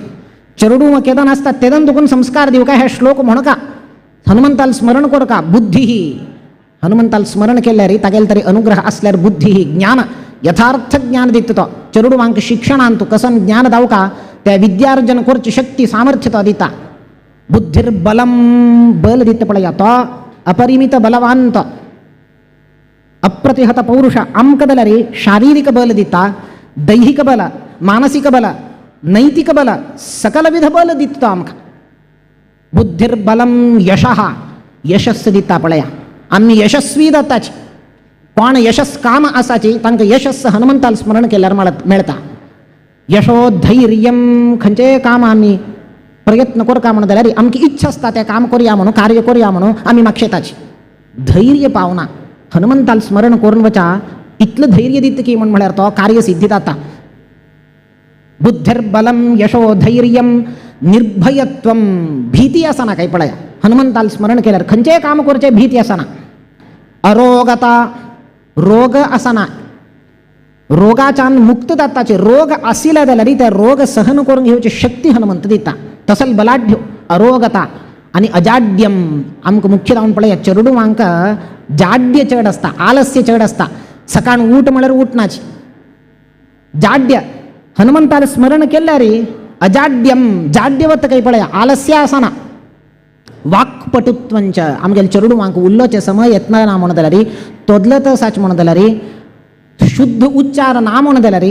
चेडवां केदन आसता तेदन देखून संस्कार दिवंक हे श्लोक म्हणका हनुमंताल स्मरण करका. बुद्धी हनुमंताल स्मरण केल्यार तागेले तरी अनुग्रह आसल्यार बुद्धी ज्ञान यथार्थ ज्ञान दिता तो. चेडवांक शिक्षणांत कसन ज्ञान दावका त्या विद्यार्जन करची शक्ती सामर्थ्य तो दिता. बुद्धिर्बलं बल दिता पळया तो अपरिमित बलवान तो अप्रतिहत पौरुष. आमकां जाल्यार शारीरिक बल दिता, दैहिक बल, मानसिक बल, नैतिक बल, सकलविध बल दिता तो आमकां. बुद्धिर्बलं यशः यशस्स दिता पळया आमी यशस्वी जाताची. कोण यशस काम आसाची तांकां यशस्स हनुमंताल स्मरण केल्यार मेळटा. यशोधैर्यं खंयचेय काम आमी प्रयत्न करका म्हणून जाल्यार आमची इच्छा आसता तें काम करया म्हणून कार्य करया म्हणून आमी मागशेताची धैर्य पावना. हनुमंताल स्मरण करून वचा इतलें धैर्य दिता की म्हण म्हळ्यार तो कार्य सिद्धी जाता. बुद्धिर्बलं यशोधैर्यं निर्भयत्वं भीती आसना काय पळया हनुमंताल स्मरण केल्यार खंयचेय काम करचें भीती आसना. अरोगता रोग आसना, रोगाच्यान मुक्त जाताचे. रोग आशिल्ले जाल्यार ते रोग सहन करून घेवची शक्ती हनुमंत दिता. तसल बलाढ्य अरोगता आनी अजाड्यम. आमकां मुख्य जावन पळया चेडवांक जाड्य चड आसता, आलस्य चड आसता. सकाळ ऊठ म्हळ्यार उठनाची जाड्य. हनुमंताल स्मरण केल्यार अजाड्यम जाड्यवत काय पळया आलस्य आसना. वाक्पटुत्वंच आमगेले चेडवांक उलोवचे समय येतना ना म्हणून जाल्यार तोदलत साच म्हणून जाल्यार शुद्ध उच्चार ना म्हणून जाल्यार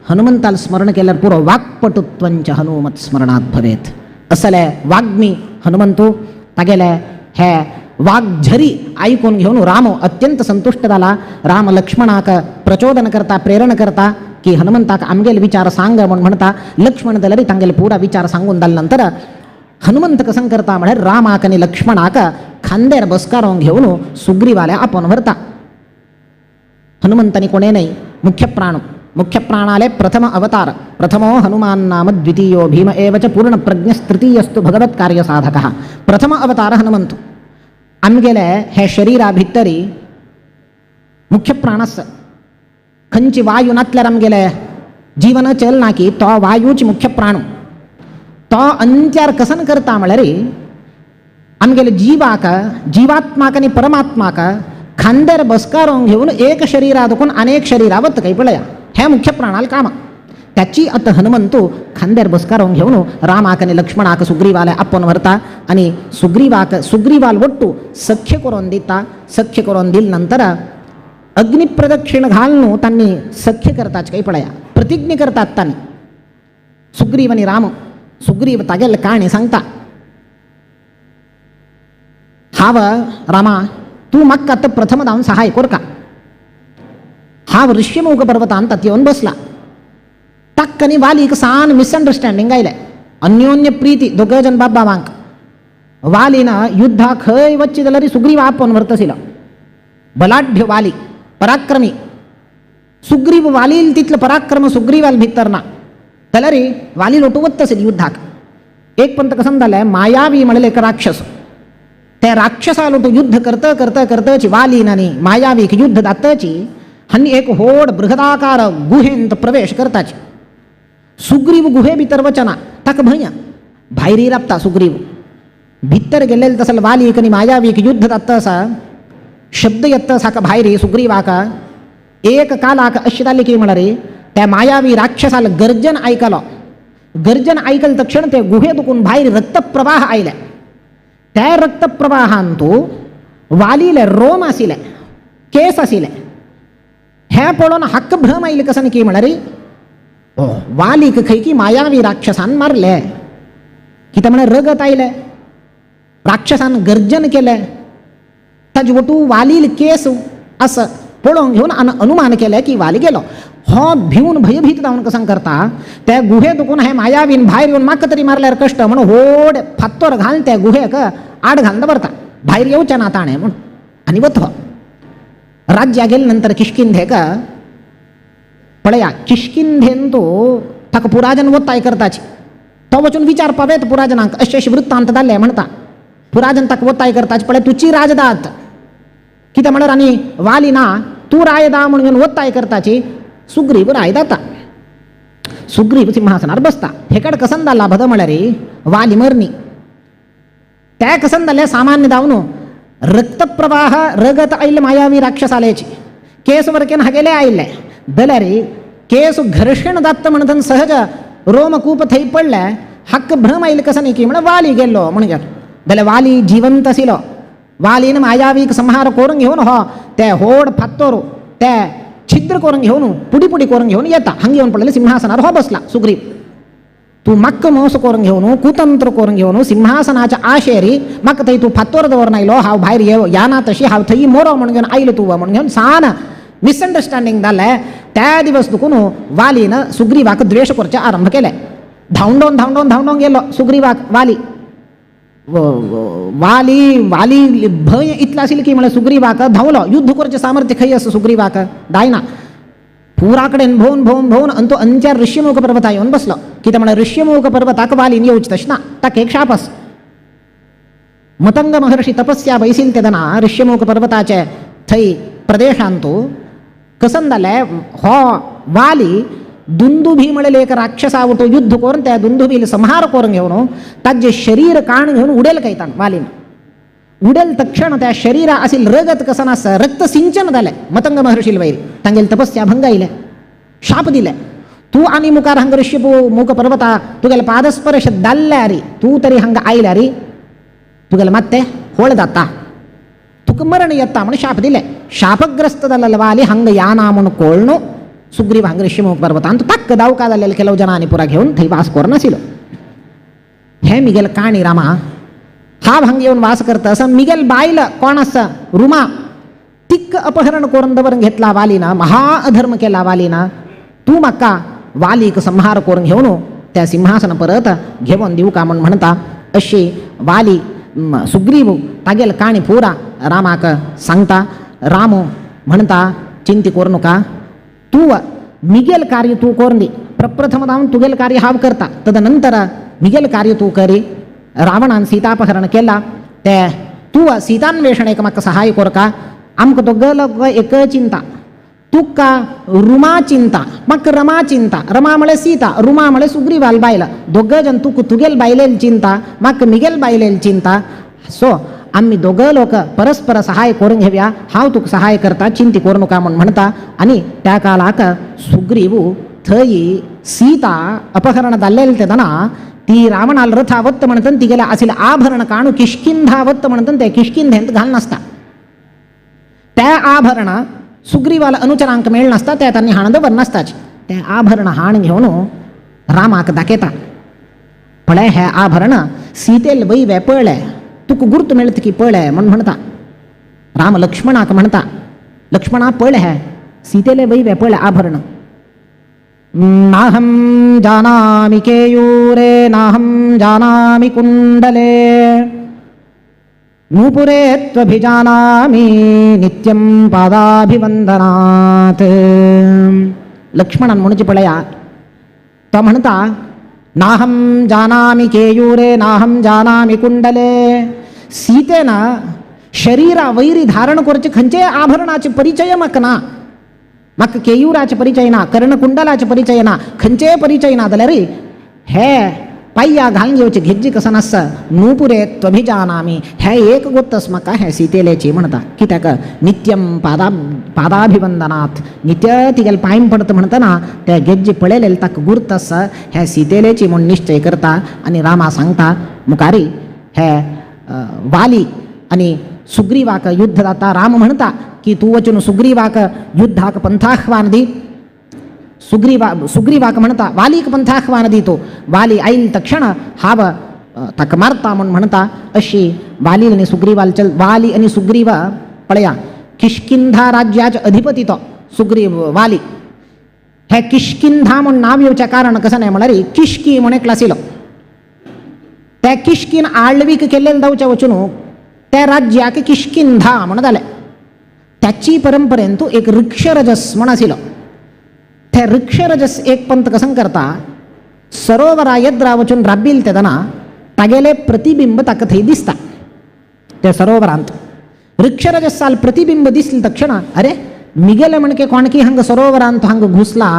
हनुमंताल स्मरण केल्यार पुरो वाक्पटुत्वंच हनुमत स्मरणात् भवेत्. असले वाग्मी हनुमंतू तागेले हे वाग्झरी आयकून घेवन राम अत्यंत संतुष्ट जाला. राम लक्ष्मणाक प्रचोदन करता, प्रेरण करता. की हनुमंताक आमगेले विचार सांग म्हण म्हणता. लक्ष्मण जाल्यार तांगेले पुरा विचार सांगून जाले नंतर हनुमंत कसं करता म्हळ्यार रामाक आनी लक्ष्मणाक खांद्यार बसकारोंक घेवन सुग्रीवाले आपोवन व्हरता. हनुमंतानी कोणें न्हय मुख्य प्राण, मुख्य प्राणाले प्रथम अवतार, प्रथमो हनुमान नाम द्वितीयो भीम एव च पूर्णप्रज्ञस्तृतीयस्तु भगवत् कार्यसाधकः. प्रथम अवतार हनुमंत. आमगेले हे शरीरा भितरी मुख्य प्राण आसा. खंयची वायू नातल्यार आमगेले जीवन चलना की तो वायूच मुख्य प्राण. तो अंत्यार कसन करता म्हळ्यार आमगेले जीवाक, जीवात्माक आनी परमात्माक खांद्यार बसकारोंक घेवन एक शरीरा दुखून अनेक शरीरा वत काही पळया हे मुख्य प्राणाल काम. त्याची आता हनुमंतू खांद्यार बसकारोंक घेवन रामाक आनी लक्ष्मणाक सुग्रीवाले आपोवन व्हरता आनी सुग्रीवाक सुग्रीवाल वट्टू सख्य करून दिता. सख्य करून दिल नंतर अग्निप्रदक्षिण घालून त्यांनी सख्य करतात काही पळया, प्रतिज्ञा करतात तांणी सुग्रीव आनी राम. सुग्रीव तागेले काणी सांगता, हांव रामा तूं म्हाका आतां प्रथम धांवन सहाय कोरका. हांव ऋष्यमूक पर्वतान तात येवन बसला. ताका आनी वालीक सान मिसअंडरस्टँडींग आयलें. अन्योन्य प्रिती दोग जण बाबावांक. वालीन युद्धाक खंय वच्ची जाल्यार सुग्रीव आपोवन व्हरता. बलाढ्य वाली, पराक्रमी सुग्रीव. वालील तितलो पराक्रम सुग्रीवाल भितर ना जाल्यार वाली लोटू वता आशिल्ली युद्धाक. एक पंत कसं जालें, मायावी म्हणलें एक राक्षस. त्या राक्षसा लोटू युद्ध करता करता करताची वालीन आनी मायावीक युद्ध जाताची हांणी एक व्हड बृहदाकार गुहेंत प्रवेश करताची. सुग्रीव गुहे भितर वचना, ताका भंय, भायरी राबता सुग्रीव. भितर गेल्लेले तसले वालीक आनी मायावीक युद्ध जाता आसा, शब्द येता साका भायरी सुग्रीवाका. एक कालाक अशें जालें की म्हळ्यार त्या मायावी राक्षसाल गर्जन आयकलो. गर्जन आयकल तक्षण ते गुहे दुखून भायर रक्तप्रवाह आयले. त्या रक्तप्रवाहान तो वालीले रोम आशिल्ले, केस आशिल्ले. हें पळोवन हक्क भ्रम आयले कसं की म्हळ्यार वालीक खंय की मायावी राक्षसान मारले. कितें म्हळ्यार रगत आयलें, राक्षसान गर्जन केलें, ताजे वटू वालील केस आसा पळोवन घेवन आनी अनुमान केलें की वाली गेलो. हो भिवन भयभीत जावन कसं करता त्या गुहे दुखून हे मायावीन भायर येवन म्हाका तरी मारल्यार कश्ट म्हणून व्हड फात्तोर घालून त्या गुहेक आड घालून दवरता, भायर येवचें ना ताणें म्हूण. आनी वता राज्या गेले नंतर किश्किंधेक पळया. किश्किंधेन तो ताका पुराजन वताय करताची. तो वचून विचार पावेत पुराजनांक अशें अशें वृत्तांत जाल्ले म्हणटा. पुराजन ताका वताय करताची, पळय तुची राजदात कितें म्हळ्यार आनी वाली ना तूं रायदा म्हणून वताय करताची. सुग्रीव राय जाता. सुग्रीव सिंहासनार बसता. हेकड कसन जाला भद म्हळ्यार वाली मरणी. त्या कसन जालें सामान्य जावन रक्तप्रवाह रगत आयिल्लें मायावी राक्षसाल्याची, केस वरकेन हागेले आयिल्ले जाल्यार केस घर्षण जाता म्हणटन सहज रोमकूप थंय पडलें. हक्क भ्रम आयिल्ले कसं न्ही की म्हळ्यार वाली गेल्लो म्हणून. जाल्यार वाली जिवंत आशिल्लो. वालीन मायावीक संहार करून घेवन हो ते होड फात्तोर ते छिद्र करून घेवन पुडी पुडी करून घेवन येता. हांगा येवन पडलें सिंहासनार हो बसला सुग्रीव. तूं म्हाका मोस करून घेवन कुतंत्र करून घेवन सिंहासनाच्या आशेरी म्हाका थंय तूं फात्तोर दवरून आयलो, हांव भायर येव या ना तशी हांव थंय मोरो म्हणून घेवन आयलो तूं म्हणून घेवन सान मिसअंडरस्टँडींग जालें. त्या दिवस दुखून वालीन सुग्रीवाक द्वेश करचें आरंभ केलें. धांवडोवन धांवडोवन धांवडोवन गेलो सुग्रीवाक वाली. वाली वाली भंय इतलो आशिल्लो की म्हळ्यार सुग्रीवाक धांवलो. युद्ध करचें सामर्थ्य खंय आसा सुग्रीवाक जायना. पुरा कडेन भोवन भोवन भोवन आनी तो अंत्यार ऋष्यमूक पर्वता येवन बसलो. कितें म्हळ्यार ऋष्यमूक पर्वताक वालीन येवचें तशें ना, ताका एक शाप आसा. मतंग महर्षी तपस्या बैसील तेदना ऋष्यमूक पर्वताचे थंय प्रदेशांतू कसन जालें हो वाली दुंदुभी म्हणलें एक राक्षसा वटो युद्ध करून त्या दुंदुभील संहार करून घेवन ताजें शरीर काण घेवन उडेल कैतान वालीन. उडेल तक्षण त्या शरीरा आशिल्लें रगत कसन आसा रक्त सिंचन जालें मतंग महर्षील वयर. तांगेले तपस्या भंग आयले, शाप दिले. तूं आनी मुखार हांगा ऋष्यमूक पर्वता तुगेले पादस्पर्श जाल्ल्यार तूं तरी हांगा आयल्यार तुगेले मात्ते होळ जाता, तुका मरण येता म्हणून शाप दिले. शापग्रस्त जाल्ले वाली हांगा याना म्हूण कोळणू सुग्रीव हांगा ऋष्यमूक पर्वतान ताक्क दावका जाल्ले ಕೆಲವು जनांनी पुरा घेवन थंय वास करून आशिल्लो. हें मिगेल काणी रामा. हांव हांगा येवन वास करता आसा. मिगेल बायल कोण आसा रुमा, तिक्क अपहरण करून दवरून घेतला वालीना, महा अधर्म केला वालीना. तूं म्हाका वालीक संहार करून घेवन त्या सिंहासन परत घेवन दिवका म्हूण म्हणटा. अशी वाली सुग्रीव तागेल काणी पुरा रामाक सांगता. राम म्हणटा चिंती करू नका, तूं मिगेल कार्य तूं करून दी, प्रप्रथम धावन तुगेल कार्य हांव करता, तदनंतर मिगेल कार्य तूं करी. रावणान सीतापहरण केला ते तूं सीतान्वेषणेक म्हाका सहाय करका. आमकां दोगलो एक चिंता, तुका रुमा चिंता म्हाका रमा चिंता, रमा म्हळ्यार सीता, रुमा म्हळ्यार सुग्रीवाल बायल, दोग जन तुका तुगेल बायलेल चिंता म्हाका मिगेल बायलेल चिंता. सो आमी दोग लोक परस्पर सहाय करून घेवया, हांव तुका सहाय करता, चिंती करू नका म्हूण म्हणटा. आनी त्या काळाक सुग्रीव थंय सीता अपहरण जाल्लें तेन्ना ती रावणाल रथावत्त म्हणटा तिगेलें आशिल्लें आभरण काणू किष्किंधावत्त म्हणटा ते किष्किंधेंत घालनासता त्या आभरण सुग्रीवाल अनुचरांक मेळनासता, ते तांणी हाण दवरनासताच. ते आभरण हाण घेवन रामाक दाखयता, पळय हें आभरण सीतेल वयवे पळय, तुका गुर्त मेळत की पळय म्हूण म्हणटा. राम लक्ष्मणाक म्हणटा, लक्ष्मणा पळय हें सीतेले वयवे पळय आभरण. नाहं जानामि केयूरे नाहं जानामि कुंडले नूपुरे त्वभिजानामि नित्यं पादाभिवंदनात्. लक्ष्मणान म्हणचे पळया, तो म्हणटा नाहं जानामि केयूरे नाहं जानामि कुंडले. सीतेन शरीरा वैरी धारण करचे खंयचेय आभरणाचे परिचय म्हाका ना, म्हाका केयूराचे परिचय ना, कर्णकुंडलाचे परिचय ना, खंयचेय परिचय ना जाल्यार हे पाय्या घालून घेवचे घेज्जी कसं नासता नूपुरे त्वभिजानामि हे एक गोत्तस म्हाका हें सीतेलेची म्हणटा. कित्याक नित्यं पादाभिवंदनात्, नित्य तिगेले पांय पडता म्हणटना ते गेज्जी पळयलेले ताका गुर्त आसा हें सीतेलेची म्हूण निश्चय करता. आनी रामा सांगता मुखारी हे वाली आनी सुग्रीवाक युद्ध जाता. राम म्हणटा की तूं वचून सुग्रीवाक युद्धाक पंथाह्वान दी. सुग्रीवाक म्हणटा वालीक पंथाह्वान दी, तो वाली आयल तक्षण हांव ताका मारता म्हूण म्हणटा. अशी वाली आनी सुग्रीवाल चल वाली आनी सुग्रीव पळया किष्किंधा राज्याचे अधिपती तो सुग्रीव वाली. हे किष्किंधा म्हूण नांव येवचें कारण कसं न्हय म्हळ्यार किष्की म्हूण एकलो आशिल्लो, त्या किष्कीन आळवीक केल्लें जावचें वचून त्या राज्याक किष्किंधा म्हूण जालें. त्याची परंपरेन तूं एक ऋक्षरजस म्हूण आशिल्लो, ते ऋक्षरजस एक पंत कसं करता सरोवरा येद्रा वचून राबील तेन्ना तागेलें प्रतिबिंब ताका थंय दिसता. त्या सरोवरांत ऋक्षरजसाल प्रतिबिंब दिसले तक्षण अरे मिगेले म्हणके कोणकी हांगा सरोवरांत हांगा घुसला,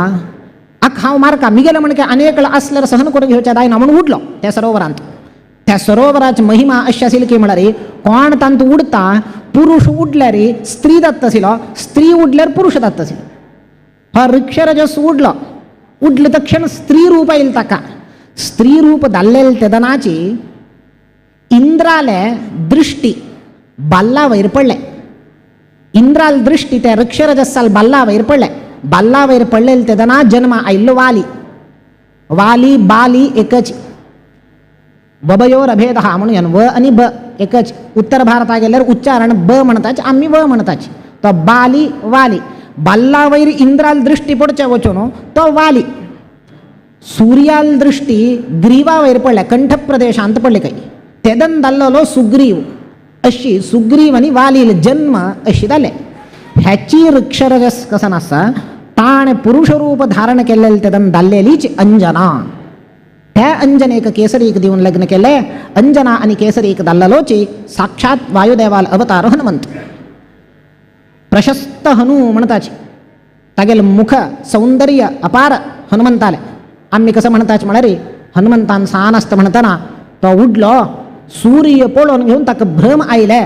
आक हांव मारका मिगेले म्हणके आनी एकलो आसल्यार सहन करून घेवच्या जायना म्हणून उडलो त्या सरोवरांत. त्या सरोवराची महिमा अशी आशिल्ली की म्हळ्यार कोण तांतू उडता पुरुष उडल्यार स्त्री जाता आशिल्लो, स्त्री उडल्यार पुरुष जाता आशिल्लो. हा ऋक्षरजस उडलो, उडले तक्षण स्त्री रूप आयल ताका. स्त्री रूप जाल्लें तेदनाची इंद्राले दृष्टी बाल्ला वयर पडलें. इंद्राल दृष्टी त्या ऋक्षरजसाल बाल्ला वयर पडलें. बाल्ला वयर पडलें तेदना जन्मा आयिल्लो वाली. वाली बाली एकच, बबयोर अभेद हा म्हणून व आनी ब एकच. उत्तर भारता गेल्यार उच्चारण ब म्हणटाच, आमी व म्हणटाच. तो बाली वाली, बाल्ला वयर इंद्राल दृष्टी पडचे वचून तो वाली. सूर्याल दृष्टी ग्रीवा वयर पडल्या, कंठ प्रदेशांत पडले काही, तेदन जाल्लो सुग्रीव. अशी सुग्रीव आनी वालील जन्म अशी जाले. ह्याची ऋक्षरजस कसं नासता ताणें पुरुष रूप धारण केल्लें तेदन जाल्लेलीच अंजना. त्या अंजनेक केसरीक दिवन लग्न केलें. अंजना आनी केसरीक जाल्लोची साक्षात वायुदेवाल अवतार हनुमंत. प्रशस्त हनु म्हणताची, तागेले मुख सौंदर्य अपार हनुमंताले. आमी कसं म्हणताच म्हळ्यार हनुमंतान सान आसता म्हणटना तो उडलो सूर्य पळोवन घेवन ताका भ्रम आयले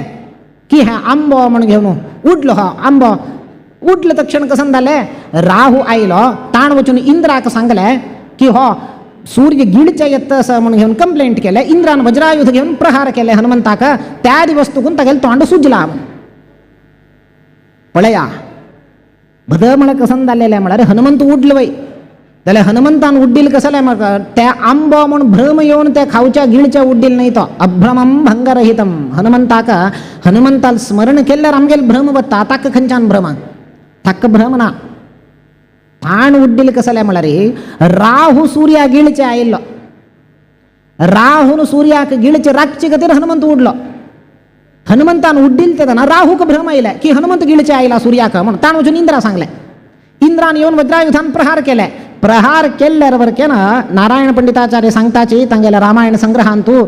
की हें आंबो म्हूण घेवन उडलो. हो आंबो उडले तक्षण कसं जालें राहू आयलो, ताण वचून इंद्राक सांगलें की हो सूर्य गिळचे येत असं म्हणून घेवन कंप्लेंट केलें. इंद्रान वज्रायुध घेवन प्रहार केले हनुमंताक. त्या दिवस तुकून तागेलें तोंड सुजला. पळया भद म्हळ्यार कसं जालेलें म्हळ्यार हनुमंत उडलो वय जाल्यार हनुमंतान उड्डील कसलें म्हाका त्या आंबो म्हूण भ्रम येवन त्या खावच्या गिळच्या उड्डील न्हय तो अभ्रमम भंगरहितम. हनुमंताक हनुमंताल स्मरण केल्यार आमगेल भ्रम वता. ताका खंयच्यान भ्रम, ताका भ्रम ना. बाण उड्डील कसलें म्हळ्यार राहू सूर्या गिळचे आयिल्लो, राहून सूर्याक गिळचे राखचे खातीर हनुमंत उडलो. हनुमंतान उड्डील तेन्ना राहूक भ्रम आयले की हनुमंत गिळचे आयला सूर्याक म्हणून ताण वचून इंद्रा सांगलें. इंद्रान येवन वज्रायुधान प्रहार केले. प्रहार केल्ल्यार वरकेन नारायण पंडिताचार्य सांगताची तांगेल्या रामायण संग्रहांतू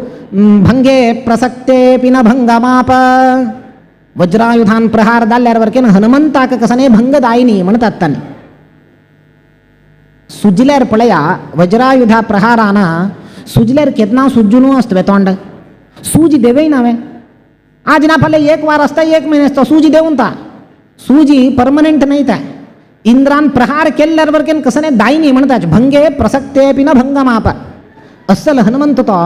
भंगे प्रसक्ते न भंगमाप, वज्रायुधान प्रहार जाल्ल्यार वरकेन हनुमंताक कसने भंग दायनी म्हणतात तांणी. सुजल्यार पळया वज्रायुधा प्रहारान सुजल्यार केन्ना सुज्जून आसता तोंड, सूज देवय ना आज ना फाल्यां एक वार आसता एक म्हयने आसता, सूजी देवून ता सूजी परमनंट न्हय ता. इंद्रान प्रहार केल्ल्यार वरकेन कसने दायनी म्हणतात भंगे प्रसक्ते न भंगमाप. अस्सल हनुमंत तो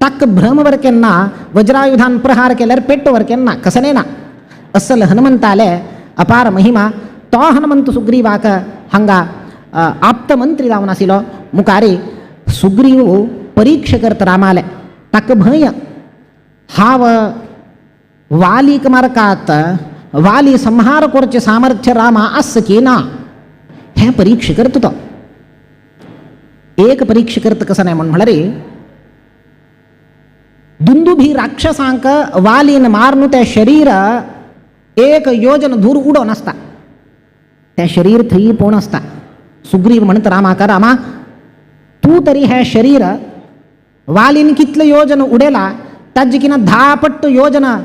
ताक भ्रम वरकेन ना, वज्रायुधान प्रहार केल्यार पेट्ट वरकेन ना, कसने ना. अस्सल हनुमंताले अपार महिमा. तो हनुमंत सुग्रीवाक हांगा आप्त मंत्री जावन आशिल्लो. मुखारी सुग्रीव परीक्षा करता रामाले, ताका भंय हांव वालीक मारकात, वाली संहार करचें सामर्थ्य रामा आस की ना हें परीक्षा करता तो. एक परीक्षा करता कसो न्हय म्हण म्हळ्यार दुंदुभी राक्षसांक वालीन मारून तें शरीर एक योजन धूर उडोवन आसता, तें शरीर थंय पोवन आसता. सुग्रीव म्हणटा रामाक, रामा तूं तरी हें शरीर वालीन कितलें योजन उडयला ताजे किना 10 पट्ट योजना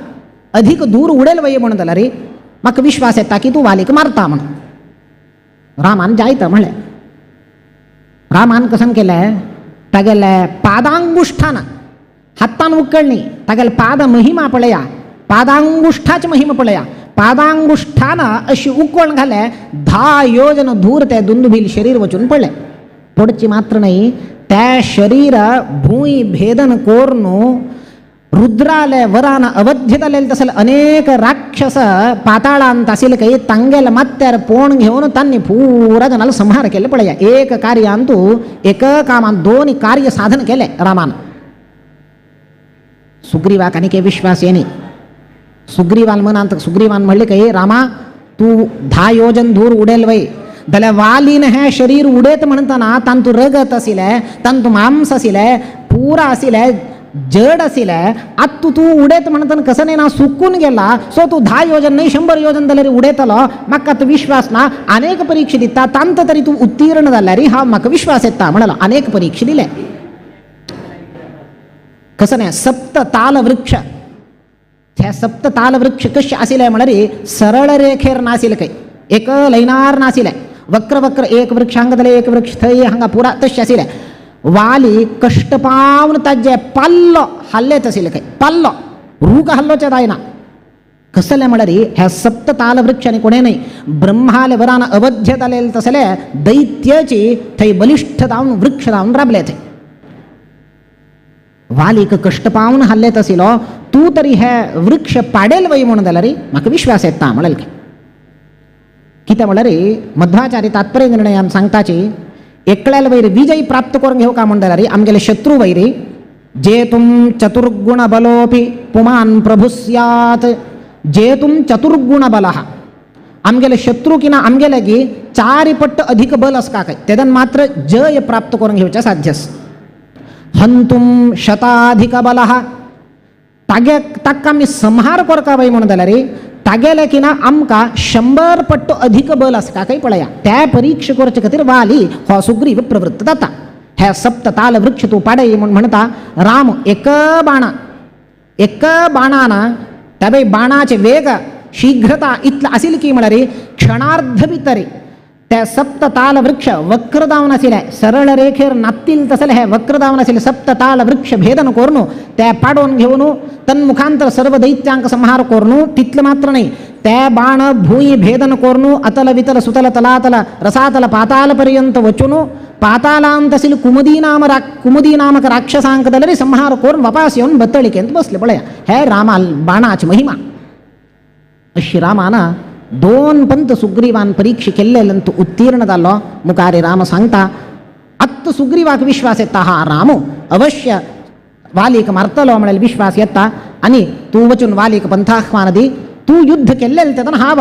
अधिक दूर उडेल वय म्हणून जाल्यार म्हाका विश्वास येता की तूं वालीक मारता म्हणून. रामान जायत म्हणलें. रामान कसन केलें तागेले पादांगुष्ठान हातान उकळणी तागेले पाद महिमा पळया, पादांगुष्ठाची महिमा पळया, पादांगुष्ठान अशी उकळण घाले 10 योजन दूर ते दुंदुभील शरीर वचून पडलें. पडची मात्र न्हय ते शरीर भूंय भेदन कोरून रुद्राले वरान अवध्य जालेले तसले अनेक राक्षस पाताळांत आशिल्ले काही तांगेले माथ्यार पोण घेवन तांणी पुरा जनालो संहार केले पळया. एक कार्यांतू एक कामान 2 कार्य साधन केले रामान. सुग्रीवाक आनी विश्वास येनी. सुग्रीवान मनांत सुग्रीवान म्हणले काही रामा तूं 10 योजन दूर उडेल वय जाल्यार वालीन हें शरीर उडयत म्हणटना तांतू रगत आशिल्लें, तांतू मांस आशिल्लें, पुरा आशिल्लें, जड आशिल्लें. आतां तूं उडयत म्हणटना कसं न्हय ना सुकून गेला, सो तूं 10 योजन न्हय 100 योजन जाल्यार उडयतलो म्हाका आतां विश्वास ना. अनेक परीक्षा दिता तांत तरी तूं उत्तीर्ण जाल्यार हांव म्हाका विश्वास येता म्हणलो. अनेक परीक्षा दिले कसं न्हय सप्त ताल वृक्ष, हे सप्त ताल वृक्ष कशे आशिल्ले म्हळ्यार सरळ रेखेर नाशिल्ले काही एक लैनार नाशिल्ले, वक्र वक्र एक वृक्ष हांगा जाल्यार एक वृक्ष थंय हांगा पुरा तशें आशिल्ले. वाली कश्ट पावन ताजे पाल्लो हाल्लेत आशिल्ले काय पाल्लो रूख हाल्लोचे जायना. कसले म्हळ्यार ह्या सप्त ताल वृक्ष आनी कोणें न्हय ब्रह्माले वरान अवध्य जालेले तसले दैत्याची थंय बलिश्ठ जावन वृक्ष जावन राबले थंय. वालीक कश्ट पावन हाल्लेत आशिल्लो तूं तरी हे वृक्ष पाडेल वय म्हणून जाल्यार म्हाका विश्वास येता म्हणलें. कितें म्हळ्यार मध्वाचार्य तात्पर्य निर्णयान सांगताची एकल्याल वयर विजय प्राप्त करून घेवका म्हण जाल्यार आमगेले शत्रू वैरी जेतुं चतुर्गुण बलोपी पुमान प्रभु स्यात्. जेतुं चतुर्गुण बलः आमगेले शत्रू किना आमगेले की 4 पट्ट अधिक बल आसका काय तेदन मात्र जय प्राप्त करून घेवचें साध्यस. हंतुं शताधिक बलः तागे ताका आमी संहार करका वय म्हणून जाल्यार तागेले किना आमकां 100 पट्ट अधिक बल आसका काय पळया. त्या परीक्षा करचे खातीर वाली हो सुग्रीव प्रवृत्त जाता. हे सप्त ताल वृक्ष तूं पाडय म्हूण म्हणटा राम एक बाणा एक बाणान त्या बाय बाणाचे वेग शीघ्रता इतलो आशिल्ली की म्हळ्यार क्षणार्ध भितर त्या सप्त ताल वृक्ष वक्र जावन आशिल्ले सरळ रेखेर नातील तसले हे वक्र जावन आशिल्ले सप्त ताल वृक्ष भेदन करून ते पाडोवन घेवन तन्मुखांतर सर्व दैत्यांक संहार करून तितले मात्र न्हय ते बाण भूंय भेदन करून अतल वितल सुतल तलातल रसातल पाताल पर्यंत वचून पातालांत आशिल्ले कुमुदी नामक राक्षसांक जाल्यार संहार करून वापास येवन बत्तळिकेंत बसले पळया. हे रामा बाणाची महिमा. अशी रामान 2 पंत सुग्रीवान परीक्षा केल्लेलंतू उत्तीर्ण जालो. मुखारी राम सांगता आत्त सुग्रीवाक विश्वास येता हा राम अवश्य वालीक मारतलो म्हळ्यार विश्वास येता आनी तूं वचून वालीक पंथाह्वान दी, तूं युद्ध केल्लें तेन्ना हांव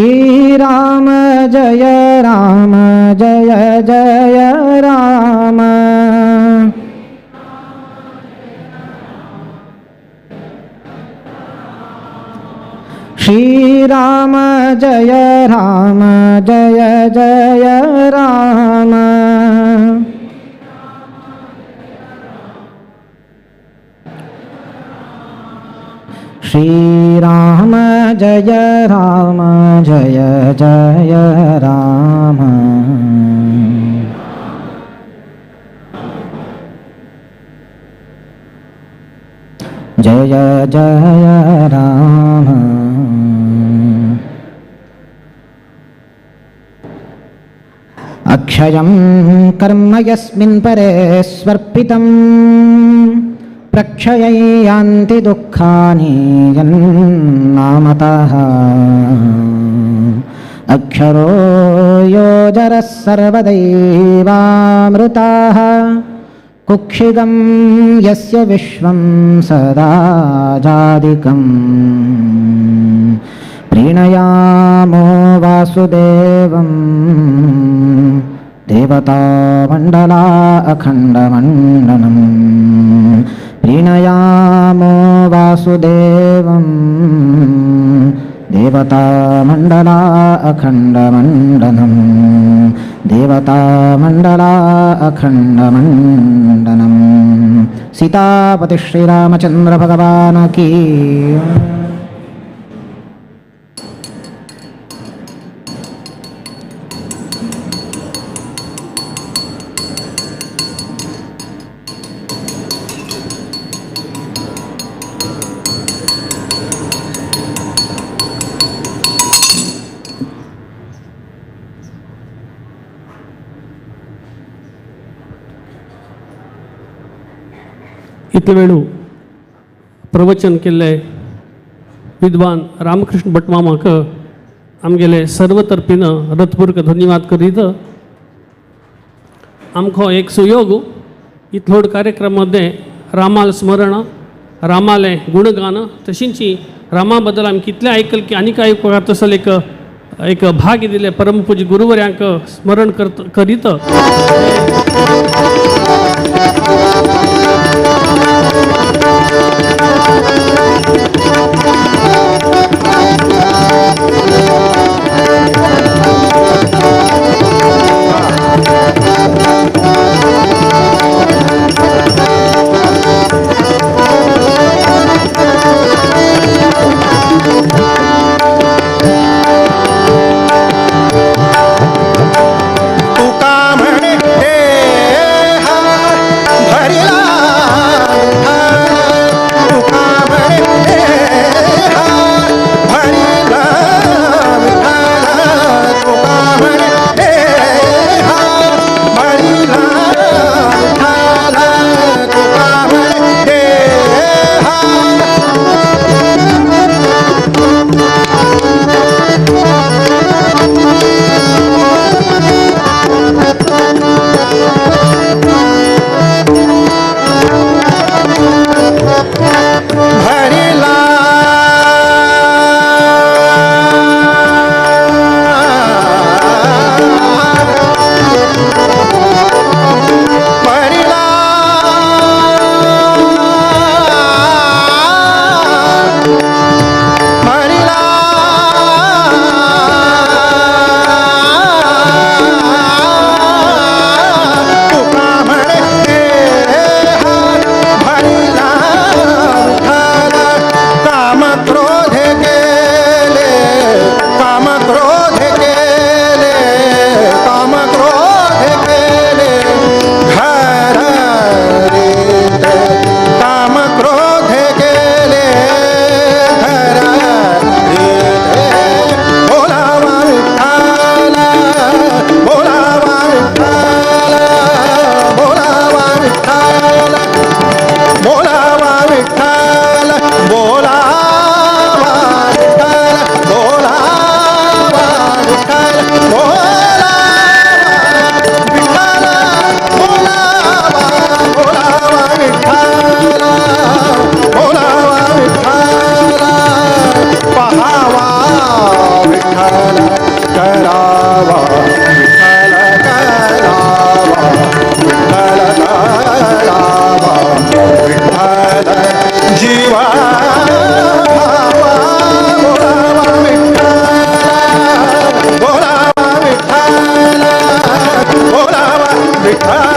श्री राम जय राम जय जय राम। श्री राम जय राम जय जय राम। श्री राम जय राम जय जय राम। जय जय राम। अक्षयं कर्म यस्मिन् परे स्वर्पितं प्रक्षयं यान्ति दुःखानि यन्नामतः। अक्षरो योजरः सर्वदैवामृताः कुक्षिगं यस्य विश्वं सदा जादिकम्। प्रीणयामो वासुदेवं देवतामण्डला अखण्डमण्डनम्। प्रीणयामो वासुदेवं देवतामण्डला अखण्डमण्डनम्। देवतामण्डला अखण्डमण्डनम्। सीतापति श्रीरामचंद्र भगवान की। इतले वेळू प्रवचन केल्ले विद्वान रामकृष्ण भट मामाक आमगेले सर्व तर्फीन हृदपूर्वक धन्यवाद करीत आमकां एक सुयोग इतलोड कार्यक्रम मध्ये रामाल स्मरण रामालें गुणगान तशींची रामा बद्दल आमी कितलें आयकल की आनी कांय तसो एक एक भाग्य दिलें परमपूज्य गुरुवर्यांक स्मरण करीत तुका म्हणे देह भरिला। जीवा भावा बोलावा विठ्ठला बोलावा विठ्ठला बोलावा विठ्ठला.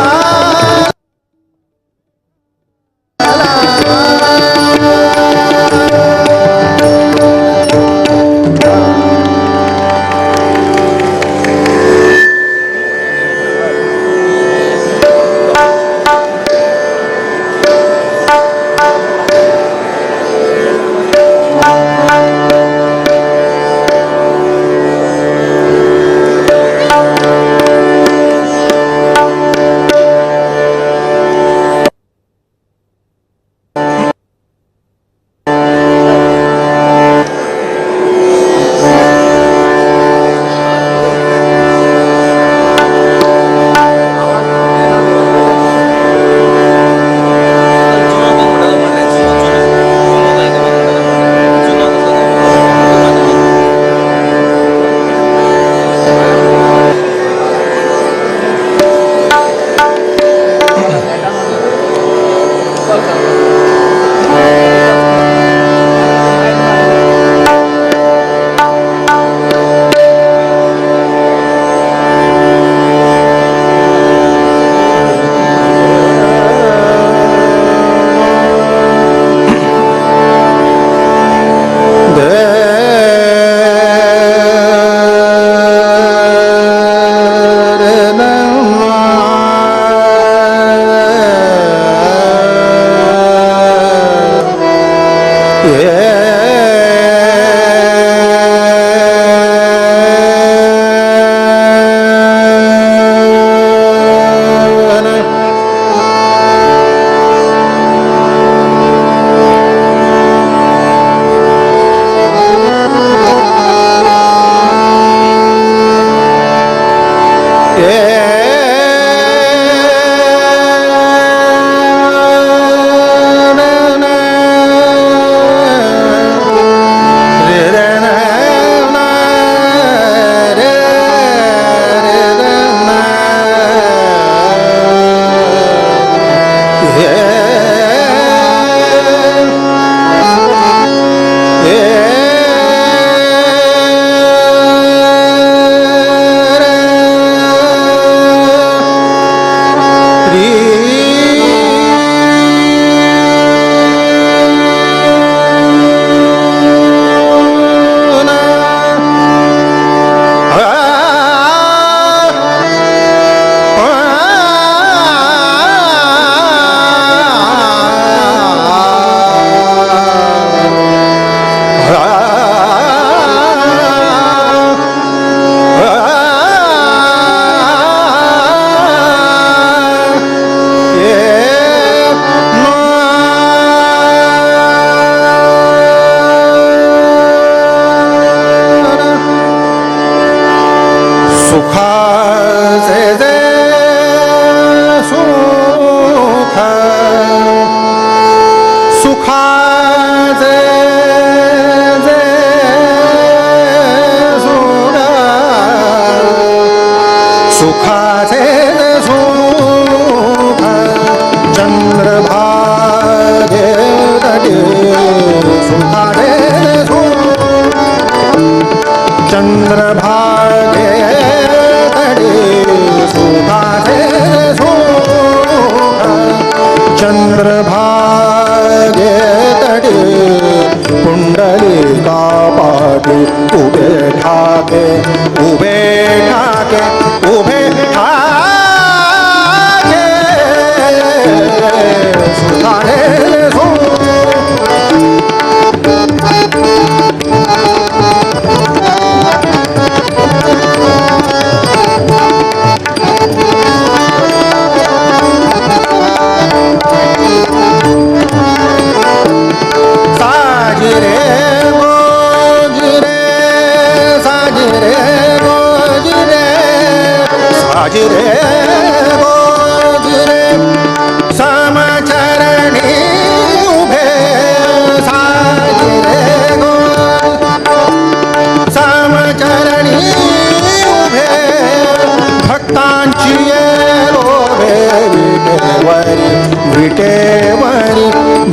विटेवरी विटेवरी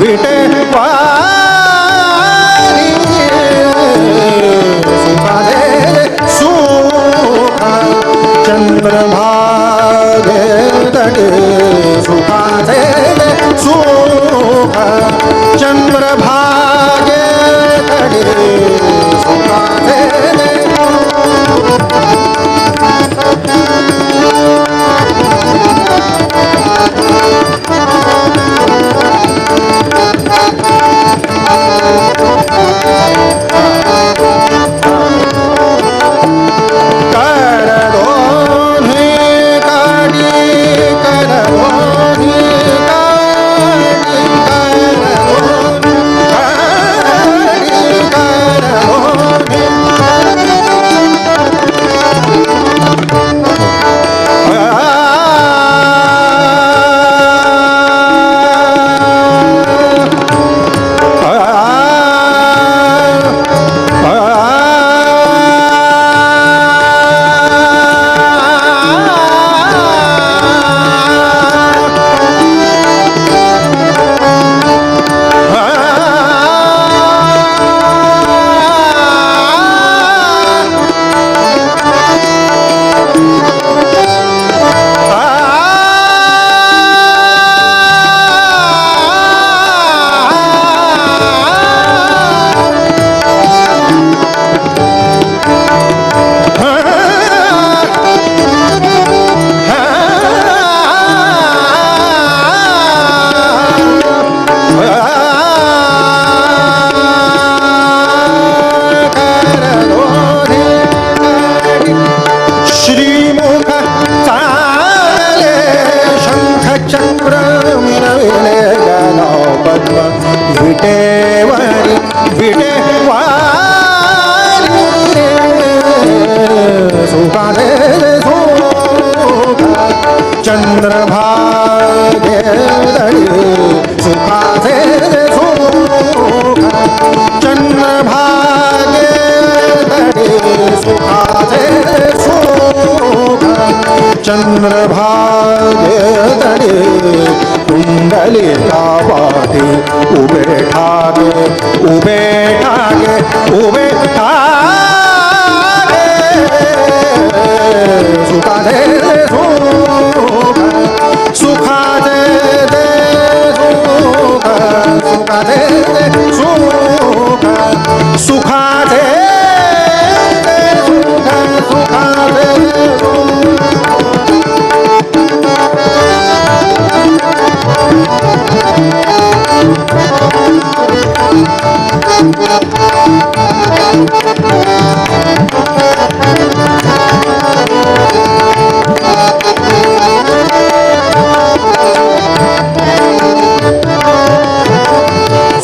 विटेवरी। विटे वाली सुखाचे सुख चंद्रभागे तडी सुखाचे सुख चंद्रभागे तडी सुखाचे सुख चंद्रभागे तडी कुंडलिका पाठी उभे ठाके उभे ठाके उभे ठाके सुखाचे सुख सुखाचे सुख सुखाचे सुख सुखाचे सुख सुखाचे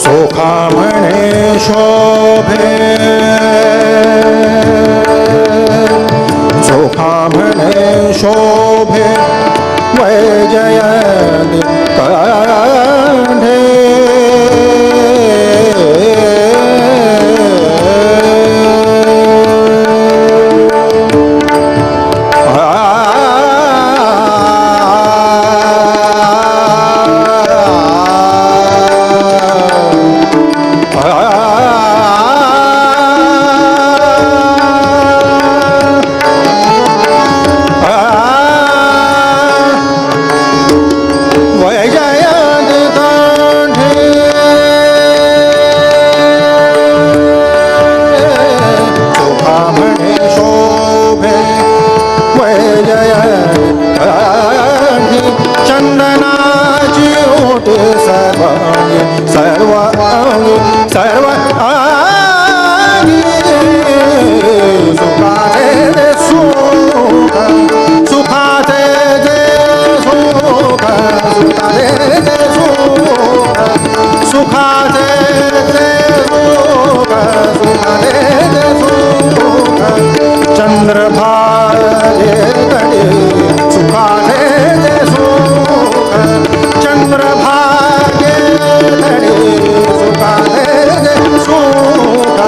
सुखा म्हणे शोभे सुखा म्हणे शोभे वैजयंती कंठे चंदनाची ओटे सर्वांगी सर्व अंगी सर्व अंगी सुखाचे सुख सुखाचे सुख सुखाचे सुख सुखाचे सुख सुखाचे सुख चंद्रभागे तडी सुखाचे सुख चंद्रभागे तडी सुखाचे सुख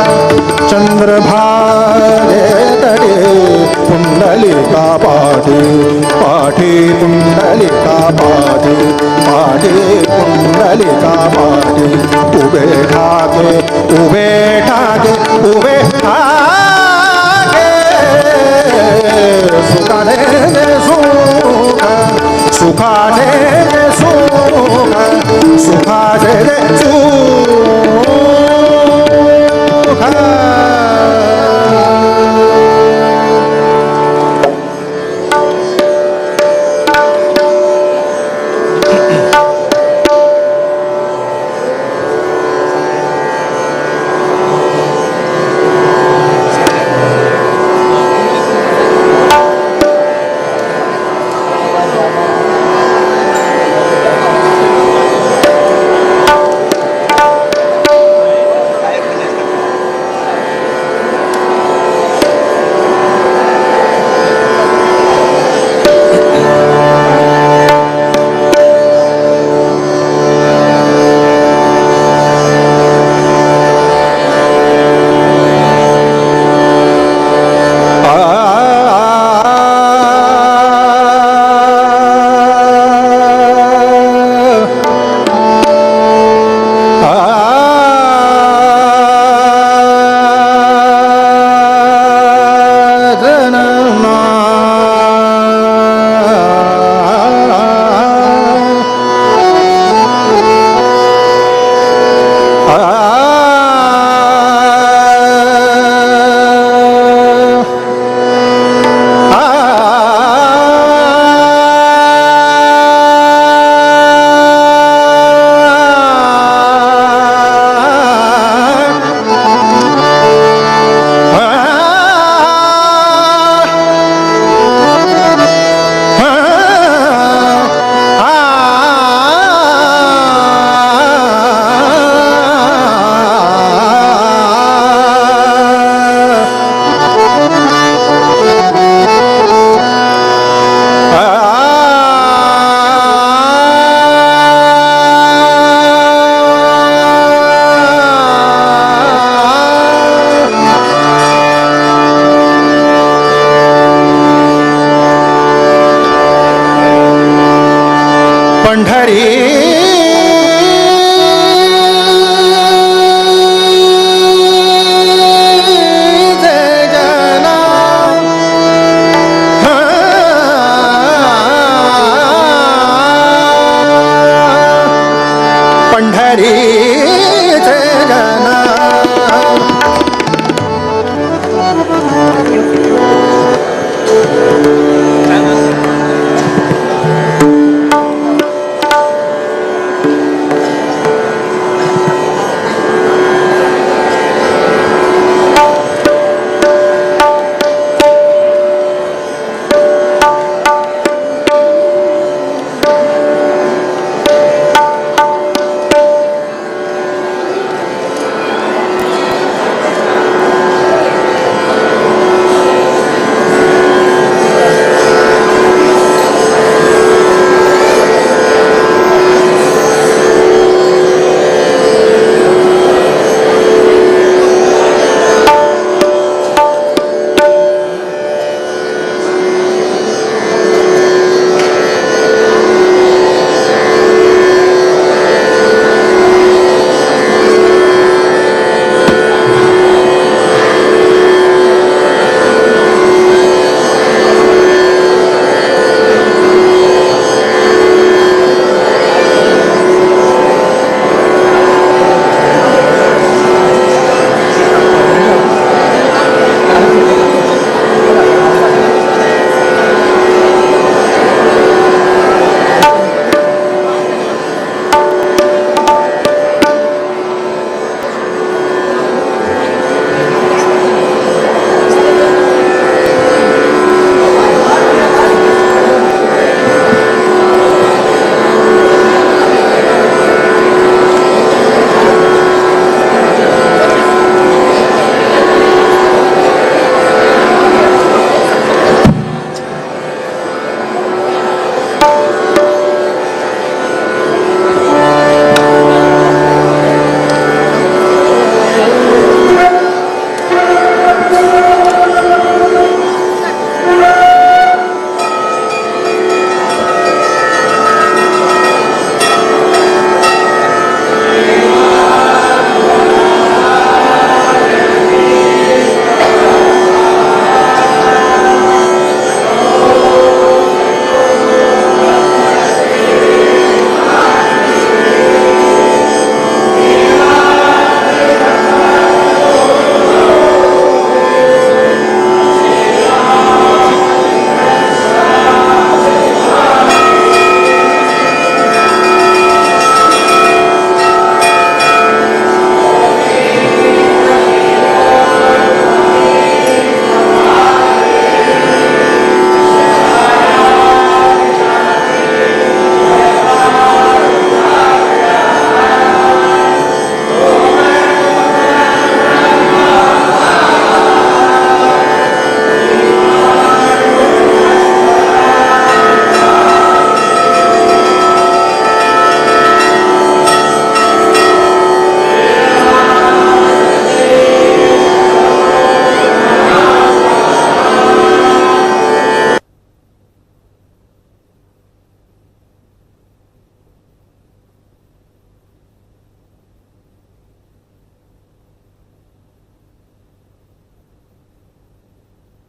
चंद्रभागे तडी कुंडलिका पाठी पाठी कुंडलिका पाठी पाठी कुंडलिका पाठी उभे ठाके उभे ठाके उभे ठाके सुखाचे सुख सुखाचे सुख सुखाचे सुख।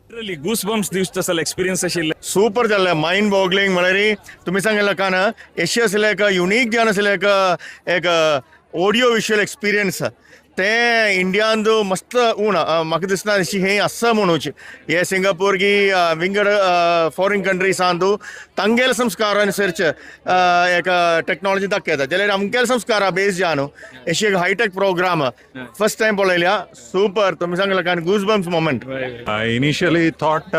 लिटरली गूस बम्स दिवचे तसले एक्सपिरियन्स आशिल्ले. सुपर जाल्लें, मायंड बॉगलिंग. म्हळ्यार तुमी सांगिल्लें कान एशी आसलें एक युनीक जावन आसलें एक एक ऑडियो विज्युअल एक्सपिरियन्स. ते इंडियांत मस्त उण म्हाका दिसना अशी हें आसा म्हणूच. हे सिंगापूर की विंगड फॉरेन कंट्रीसांतू तांगेले संस्कार अनुसरचे एक टेक्नॉलॉजी दाखयता, जाल्यार आमगेले संस्कारा बेस जावन अशी एक hi tech programme first time पळयल्या. सुपर, तुमी सांगला कारण goose bumps moment. I initially thought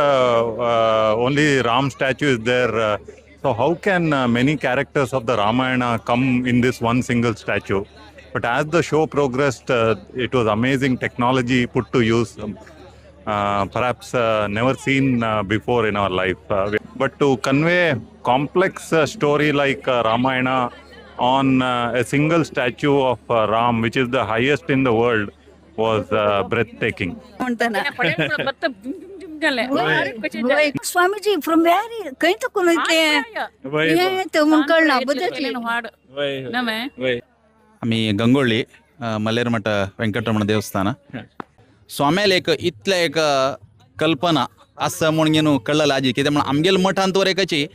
only Ram statue is there. So how can many characters of the Ramayana come in this one single statue? But as the show progressed, it was amazing technology put to use. Perhaps never seen before in our life. But to convey complex story like Ramayana on a single statue of Ram, which is the highest in the world, was breathtaking. Swamiji from where खंय तुका इतलें हें तें म्हूण कळना बदलतलें. आमी गंगोळ्ळी मलेरमठ वेंकटरमण देवस्थान. स्वाम्याल एक इतलें एक कल्पना आसा म्हूण घेवन कळ्ळें आजी. कित्याक म्हण आमगेले मठांत वर एकाची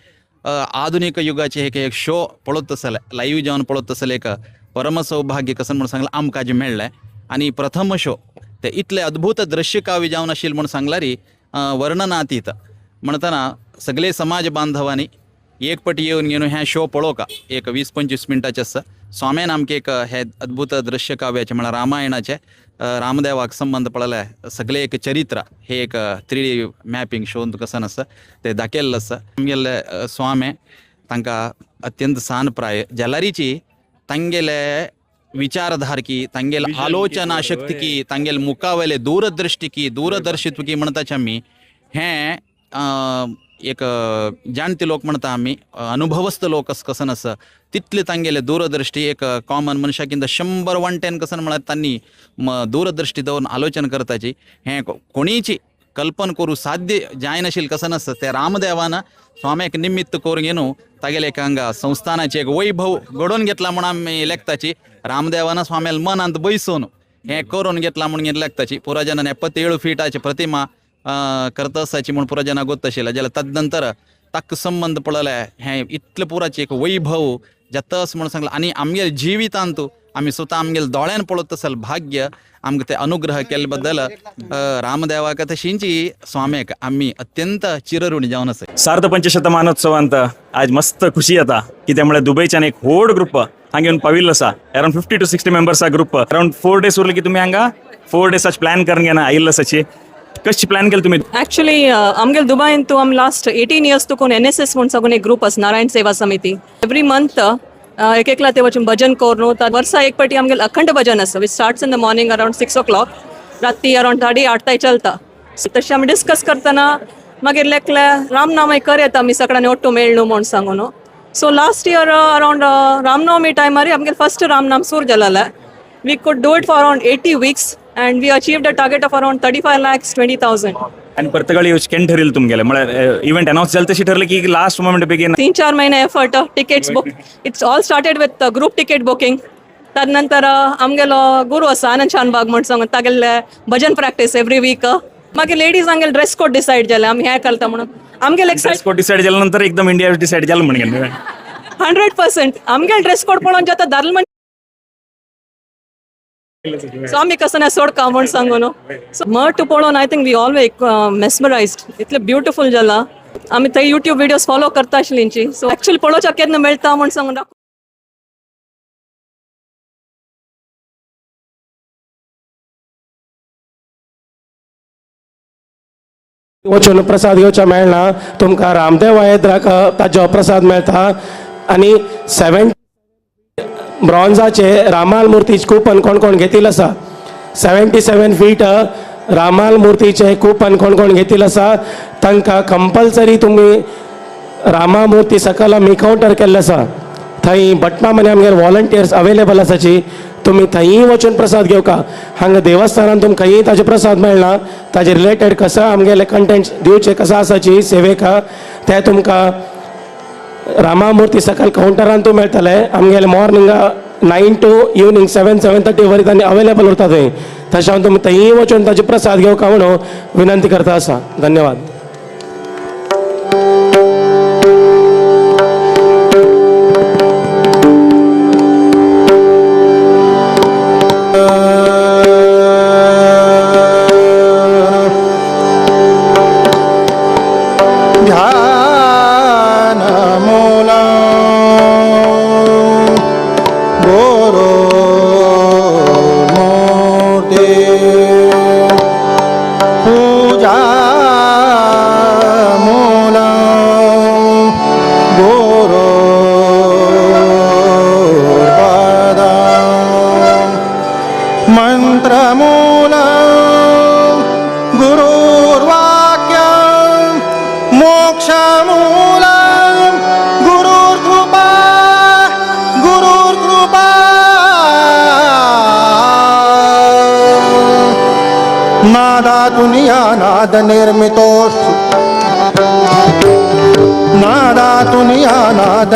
आधुनीक युगाचे एक एक शो पळोवत आसले, लायव्ह जावन पळोवत आसले, एक परम सौभाग्य कसं म्हूण सांगलां आमकां जें मेळ्ळें. आनी प्रथम शो ते इतलें अद्भुत दृश्यकाव्य जावन आशिल्लें म्हूण सांगल्यार वर्णनातीत. म्हणटना सगळे समाज बांधवांनी एक पटी येवन घेवन हें शो पळोवका. एक 20-25 मिनटाचें आसा. स्वाम्यान आमकां एक हे अद्भुत दृश्यकाव्याचें म्हळ्यार रामायणाचें रामदेवाक संबंद पळयलें सगळें एक चरित्र हे एक 3D mapping show कसन आसा ते दाखयल्लें आसा. आमगेले स्वामे तांकां अत्यंत सान प्राय जाल्यारीची तांगेले विचारधारकी, तांगेले आलोचना शक्ती, तांगेले मुखावेले दूरदृष्टिकी, दूरदर्शित्वकी म्हणटाचे आमी हें एक जाणते लोक म्हणटा आमी, अनुभवस्त लोक कसन आसा तितले तांगेले दूरदृष्टी एक कॉमन मनशाक 100 110 कसन म्हळ्यार तांणी दूरदृष्टी दवरून आलोचन करताची हें कोणीची कल्पना करूं साध्य जायनाशिल्लें कसन आसता. ते रामदेवान स्वाम्याक निमित्त करून घेवन तागेले एक हांगा संस्थानाचें एक वैभव घडोवन घेतला म्हूण आमी लेखताची. रामदेवान स्वाम्याल मनांत बैसून हें करून घेतला म्हूण लेखताची. पुराजनान 77 फिटाची प्रतिमा करता आसाची म्हूण पुराजना गोत आशिल्लें. जाल्यार तदनंतर ताका संबंद पळयलें हें इतलें पुराचें एक वैभव जाता म्हूण सांगलां. आनी आमगेले जिवितांत आमी स्वता आमगेले दोळ्यान पळोवत आसल भाग्य आमकां ते अनुग्रह केल्ले बद्दल रामदेवाक तशींची स्वाम्याक आमी अत्यंत चिरऋणी जावन आसा. सार्ध पंचशतमानोत्सवांत आज मस्त खुशी जाता कित्याक म्हळ्यार दुबयच्यान एक व्हड ग्रुप हांगा येवन पाविल्लो आसा. अरावंड 50 to 60 मेंबर्सा ग्रुप. अरावंड 4 डेज उरले की तुमी हांगा 4 डेजाच प्लॅन करून घेना आयिल्लो आसाची. कशी प्लॅन केलं तुम्ही? ॲक्च्युली आमगेले दुबयन तूं आम लास्ट 18 इयर्स तुकून एनएसएस म्हूण सागून एक ग्रुप आसा, नारायण सेवा समिती. एवरी मंथ एक एकला ते वचून भजन करून वर्सा एक पाटी आमगेले अखंड भजन आसा, which starts in the morning around 6 o'clock, राती अरावंड 8:30 ताय चलता. सो तशें आमी डिस्कस करतना मागीर लेखले रामनामय कर येता आमी सगळ्यांनी ओट्टू मेळ्ळू म्हूण सांगून. So last year around Ramnavami टायमार आमगेले फर्स्ट रामनाम सूर जालेलें. We could do it for around 80 weeks and we achieved a target of around 35,20,000. आनी पर्तगाळी येवचें केन्ना ठरयलें तुमगेलें? म्हळ्यार इव्हेंट अनावन्स जालें तशें ठरलें की लास्ट मोमेंट बेगीन? 3-4 महिने effort, tickets book. It's all started with group ticket booking. त्यानंतर आमगेलो गुरू आसा आनंद शानबाग म्हूण सांगून, तागेले भजन प्रॅक्टीस एवरी वीक. मागीर लेडीज आमगेले ड्रेस कोड डिसायड जालें, आमी हें करता म्हणून आमगेले ड्रेस कोड डिसायड जाल्या नंतर एकदम इंडिया डिसायड जालें म्हण गेलें. 100%. आमगेले ड्रेस कोड पळोवन जाता दादल, सो आमी कसं ना सोडका म्हूण सांगू न्हू. सो मठ पळोवन I think we all mesmerized. इतलें ब्युटिफूल जाला. आमी थंय युट्यूब विडियोज फॉलो करता आशिल्लींची. सो एक्चुअली पळोवच्या केन्ना मेळटा म्हूण सांगून. वचून प्रसाद घेवच्या मेळना तुमकां. रामदेव येद्राक ताजो प्रसाद मेळटा आनी 7 ब्रॉन्झाचे रामाल मूर्ती कुपन कोण कोण घेतील आसा. 77 फीट रामाल मूर्तीचे कुपन कोण कोण घेतील आसा, तांकां कंपल्सरी तुमी रामा मूर्ती सकयल आमी कावंटर केल्लें आसा, थंय भटमाम आनी आमगेले वॉलंटियर्स अवेलेबल आसाची. तुमी थंय वचून प्रसाद घेवका. हांगा देवस्थानान तुमकां खंयी ताजे प्रसाद मेळना. ताजे रिलेटेड कसो आमगेले कंटेंट्स दिवचे कसो आसाची सेवेका ते तुमकां रामामूर्ती सकयल कावंटरान तूं मेळटले. आमगेले मॉर्निंगा 9 to evening 7 7:30 वरी तांणी अवेलेबल उरता थंय. तशें हांव तुमी थंय वचून ताजे प्रसाद घेवका म्हणून विनंती करता आसा. धन्यवाद.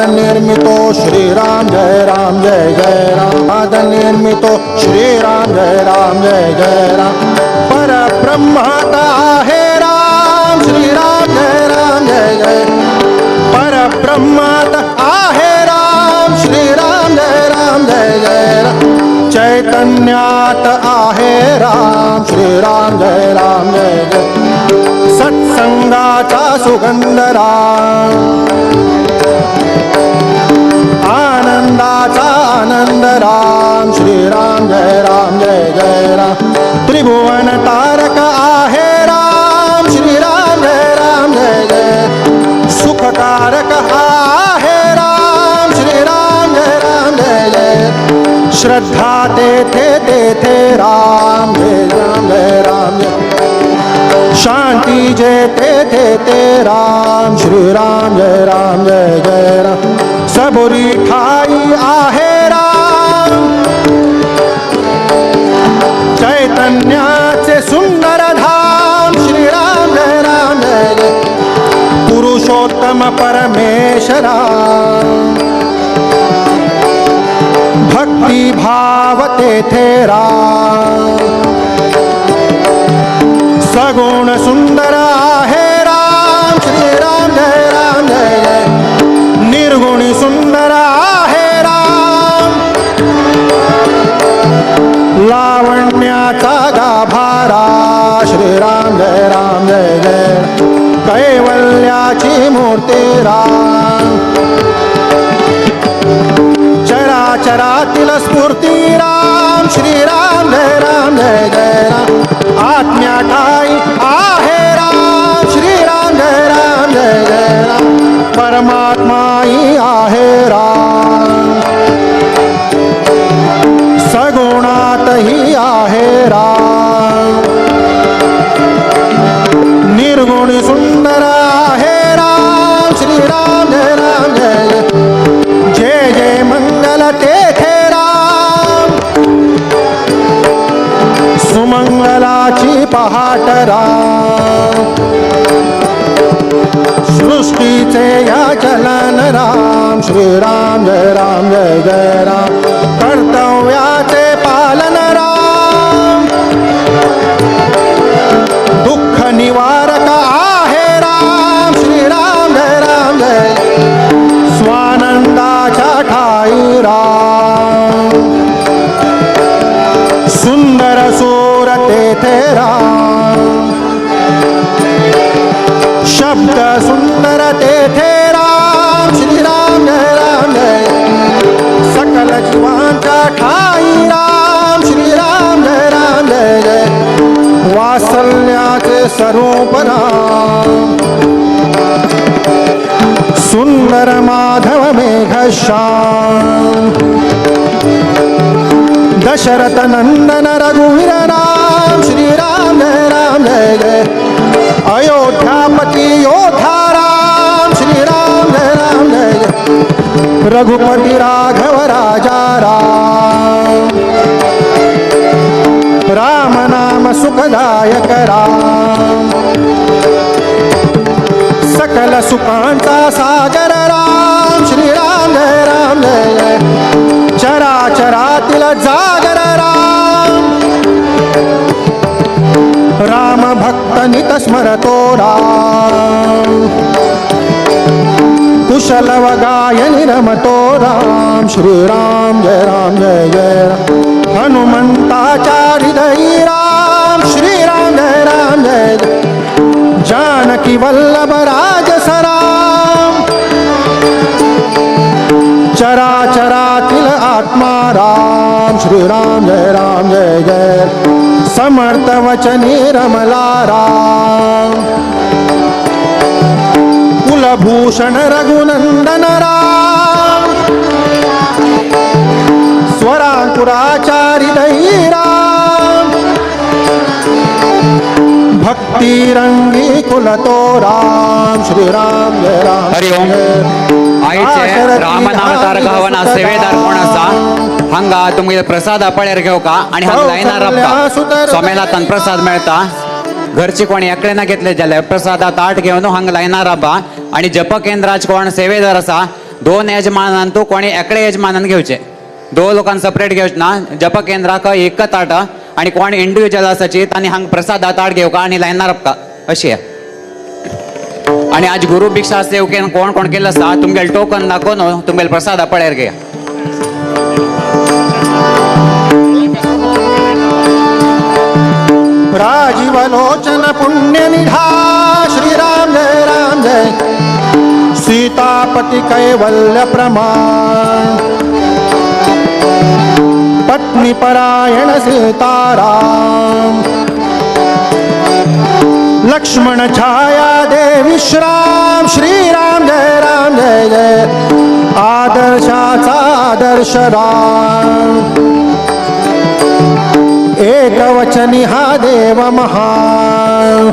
निर्मितो श्री राम जय जय राम. नाद निर्मितो श्री राम जय जय राम. पर ब्रह्माता है राम श्री राम जय जय. पर ब्रह्माता आहे राम श्री राम जय जय राम. चैतन्यात आहे राम श्री राम जय जय. सत्संगाचा सुगंध राम, आनंदाचा आनंद राम श्री राम जय जय राम. त्रिभुवन तारक आहे राम श्री राम जय जय. सुखकारक आहे राम श्री राम जय जय. श्रद्धा तेथे तेथे राम जय राम जय राम जय. शांती जेथे तेथे राम श्री राम जय जय राम. सबुरी ठाई आहे राम, चैतन्याचे सुंदर धाम श्री राम जय जय. पुरुषोत्तम परमेश राम, भक्ती भाव तेथे राम. सगुण सुंदर आहे राम श्री राम जय जय. निर्गुणी सुंदर आहे राम, लावण्याचा गाभारा श्री राम जय जय. कैवल्याची मूर्ती राम, चराचरातील स्फूर्ती राम श्री राम जय जय राम. आत्म्या ठाई आहे राम श्री राम जय जय राम. परमात्माई आहे राम, सगुणातही आहे राम. निर्गुणी सुंदर आहे राम श्री राम जय जय. जय जय मंगल तेथे राम, सुमंगलाची पहाट राम. सृष्टीचे या चलन राम श्री राम जय जय राम. कर्तव्याचे पालन राम, दुःख निवारक आहे राम श्री राम जय जय. स्वानंदाच्या ठाई राम, सुंदर सूर तेथे राम. शब्द सुंदर तेथे राम श्री राम जय जय. सकल जीवांच्या ठाई राम श्री राम जय जय. वात्सल्याचे स्वरूप राम, सुंदर माधव मेघश्याम. दशरथ नंदन रघुवीर राम श्री राम जय जय. अयोध्यापती योद्धा राम श्री राम जय जय. रघुपति राघव राजा राम, राम नाम सुखदायक राम. सकल सुखांचा सागर राम श्री राम जय जय. चराचरातील जागर राम, राम भक्त नित स्मरतो राम, कुशलव गायनि रमतो राम, श्री राम जय राम जय जय राम, हनुमंताचारी दई राम, श्री राम जय राम जय जय, जानकी वल्लभ राज सराम, चराचरातील आत्मा राम, श्री राम जय राम जय जय, समर्थ वचनी रमला राम, कुलभूषण रघुनंदन राम, स्वरांकुराचारी दई राम, भक्ती रंगी कुलतो राम, श्री राम जय राम। हरि ओम। आयचे रामनाम तारक हवना सेवेदार कोण आसा हांगा तुमगे प्रसाद पळ्यार घेवका आनी हांगा लायनार राबता स्वाम्याला तान प्रसाद मेळता। घरची कोण एकले ना घेतले जाल्यार प्रसादा ताट घेवन हांगा लायनार राबा आनी जप केंद्राच कोण सेवेदार आसा दोन यजमानान तूं कोणी एकले यजमानान घेवचे, दोन लोकांक सेपरेट घेवचे ना। जप केंद्राक एक ताट आनी कोण इंडिविज्युअल आसाची तांणी हांगा प्रसादा ताट घेवका आनी लायनार राबता अशी। आणि आज गुरु भिक्षा सेवकेन कोण कोण केलं आसा तुमगेले टोकन दाखोवन तुमगेले प्रसाद पळ्यार घेया। राजीवलोचन पुण्य निधा, श्री राम जय राम जय, सीतापति कैवल्य प्रमाण, पत्नी परायण सीताराम, लक्ष्मण छाया दे विश्राम, श्री राम जय राम जय जय, आदर्शाचा आदर्श राम, एक वचनी हा देव महान,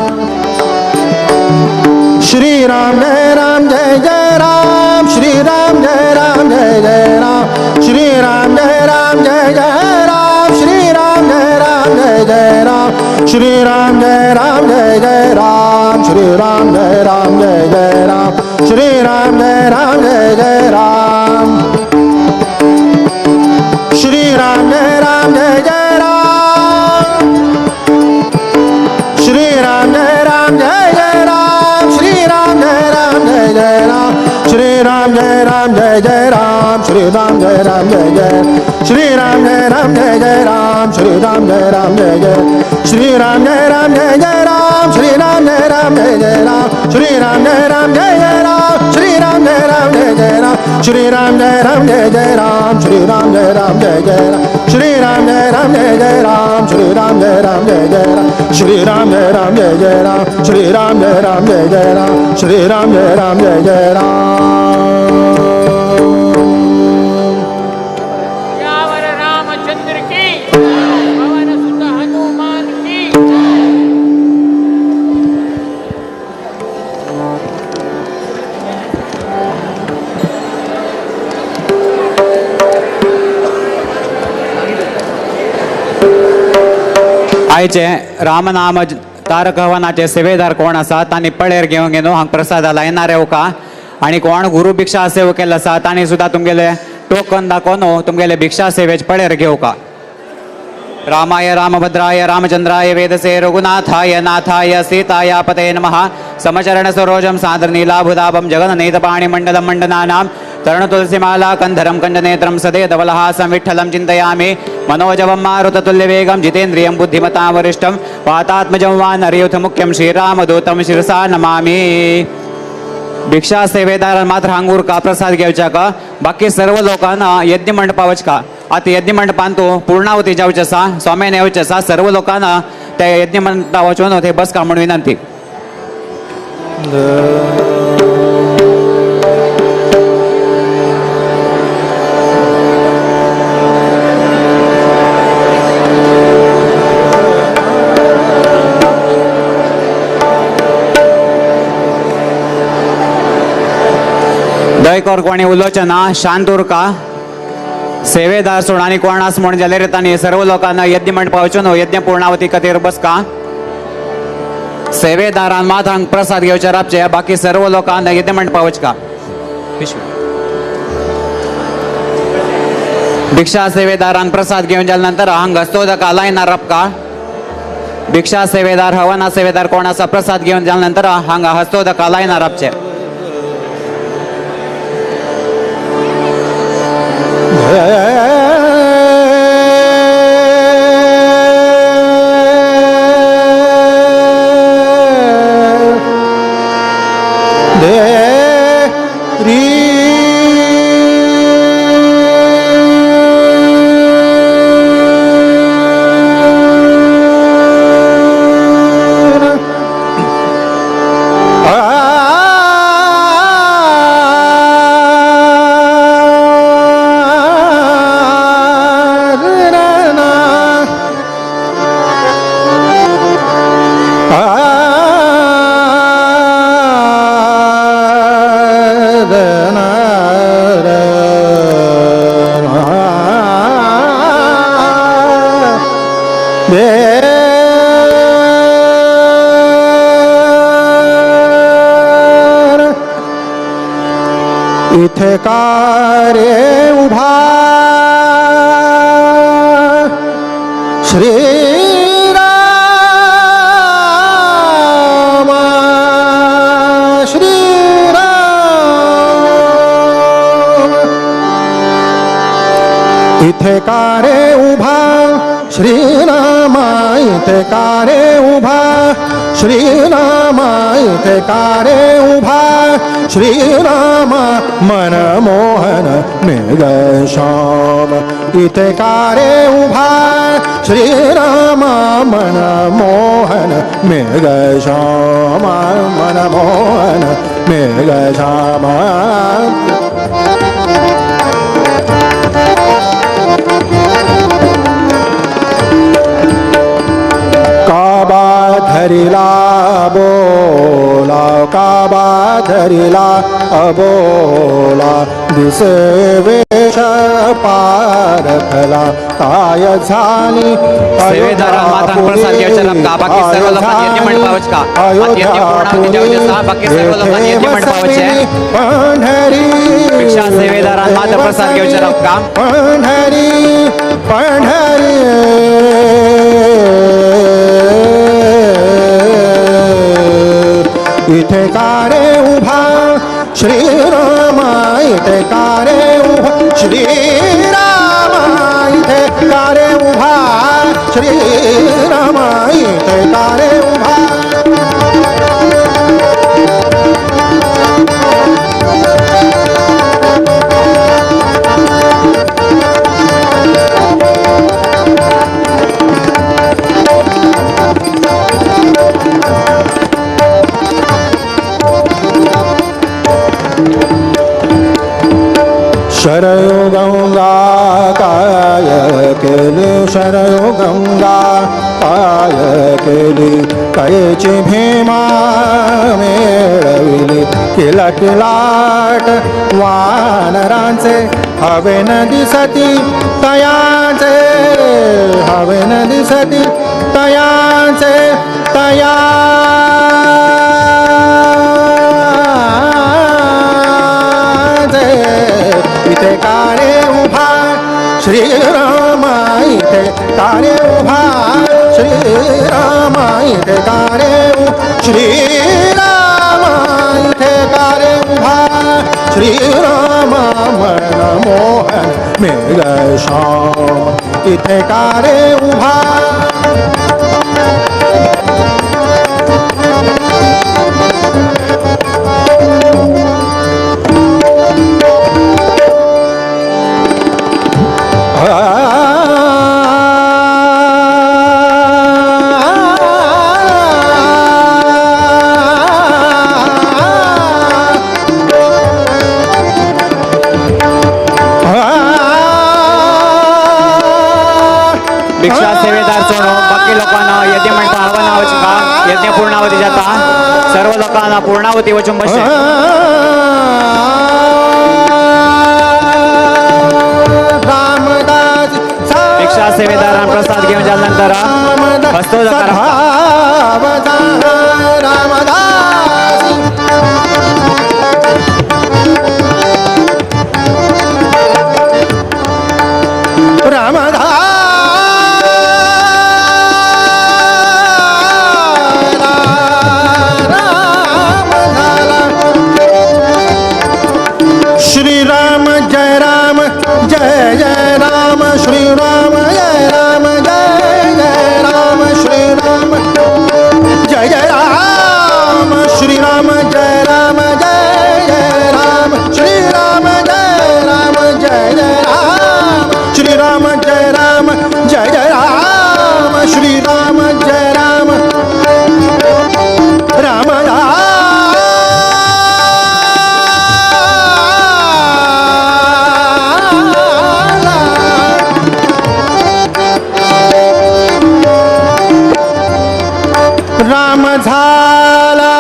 श्री राम जय राम जय जय राम, श्री राम जय राम जय जय राम, श्री राम जय राम जय जय राम, श्री राम जय राम जय जय राम, श्री राम जय राम जय जय राम, श्री राम जय राम जय जय राम, श्री राम जय राम जय जय राम, श्री राम जय राम जय जय राम, श्री राम जय राम जय जय राम, श्री राम जय राम जय जय राम, श्री राम जय राम जय जय राम, श्री राम जय राम जय जय, श्री राम जय राम जय जय राम, श्री राम जय राम जय जय, श्री राम जय राम जय जय राम, श्री राम जय राम जय जय राम, श्री राम जय राम जय जय राम, श्री राम जय राम जय जय राम, श्री राम जय राम जय जय राम, श्री राम जय राम जय जय राम, श्री राम जय राम जय जय राम, श्री राम जय राम जय जय राम, श्री राम जय राम जय जय राम, श्री राम जय राम जय जय राम, श्री राम जय राम जय जय राम। रामचंद्र की, पवन सुत हनुमान की। आयचे रामनाम तारक हवनाचे सेवेदार कोण आसा तांणी पळेर घेवन घेवन हांगा प्रसादा लायनार येवका आनी कोण गुरु भिक्षा सेव केल्लो आसा तांणी सुद्दां तुमगेले टोकन दाखोवन तुमगेले भिक्षा सेवेच पळेर घेवका। रामाय रामभद्राय रामचंद्राय वेदसे रघुनाथाय नाथाय सीताया पते नमः। समचरण सरोजं सान्द्रनीलाभुदाभं जगन्नेतपाणिमण्डलं मण्डनानां तरुणतुलसीमाला कंधरं कंजनेत्रं सदेधवलहासं विठ्ठलं चिन्तयामि। मनोजवं मारुततुल्यवेगं जितेन्द्रियं बुद्धिमतां वरिष्ठं वातात्मजं वानरयूथमुख्यं श्रीरामदूतं शिरसा नमामि। भिक्षा सेवेदार मात्र हांगूर का प्रसाद घेवच्या का बाकी सर्व लोकांना यज्ञ मंडपावच का। आता यज्ञ मंडपान तो पूर्णावती जावचे आसा, स्वाम्यान येवचे आसा, सर्व लोकांना त्या यज्ञ मंडपा वचून ते बस का म्हणून विनंती। दयकोर कोणी उलोवचें ना, शांत उरका। सेवेदार सोड आनी कोण आस म्हूण जाल्यार तांणी सर्व लोकांना यज्ञ मंडपा वचून यज्ञ पूर्णावती खातीर बसका। सेवेदारान मात हांग प्रसाद घेवचे राबचे, बाकी सर्व लोकांना यज्ञ मंडपा वचका। भिक्षा सेवेदारान प्रसाद घेवन जाल्या नंतर हांगा हस्तोदका लायनार रपका. भिक्षा सेवेदार हवना सेवेदार कोण आसा प्रसाद घेवन जाल्या नंतर हांगा हस्तोदका लायनार रपचे. इथे का रे उभा श्री राम श्री राम इथे का रे उभा श्री रामा इथे का रे उभा श्री रामा इथे का रे उभा श्री रामा मनमोहन मेघ श्याम इथे का रे उभा श्री रामा मनमोहन मेघ श्याम मनमोहन मेघ श्याम. काबा धरिला बोला काबा धरिला अबोला दिसे वेश पारखला काय झाली सेवेदारान मातान प्रसाद घेवचे रपका. बाकी सर्व लोकांनी यज्ञ मंडपावच का यज्ञ पूर्णाहुती जावचे आसा. बाकी सर्व लोकांनी यज्ञ मंडपावचे. पंढरी भिक्षा सेवेदारान माता प्रसाद घेवचे रपका. पंढरी पंढरी इथे का रे उभा श्री रामा इथे का रे उभा श्री रामा इथे का रे उभा श्री रामा इथे का रे उभा. शरयु गंगा काय केली शरयु गंगा काय केली कैची भीमा मेळविली किला किलाट वानरांचे हवे न दिसती तयाचे हवे न दिसती तयाचे तया इथे का रे उभा श्री रामा इथे का रे उभा श्री रामा इथे का रे श्री रामा इथे का रे उभा श्री रामा मनमोहन मेघ श्याम इथे का रे उभा. भिक्षा सेवेदार सोडून बाकी लोकांना यज्ञ म्हणता हवनावच का यज्ञ पूर्णावती जाता. सर्व लोकांना पूर्णावती वचून बसे. भिक्षा सेवेदारान प्रसाद घेऊन जाल्यानंतर हस्तोदका रामदास झाला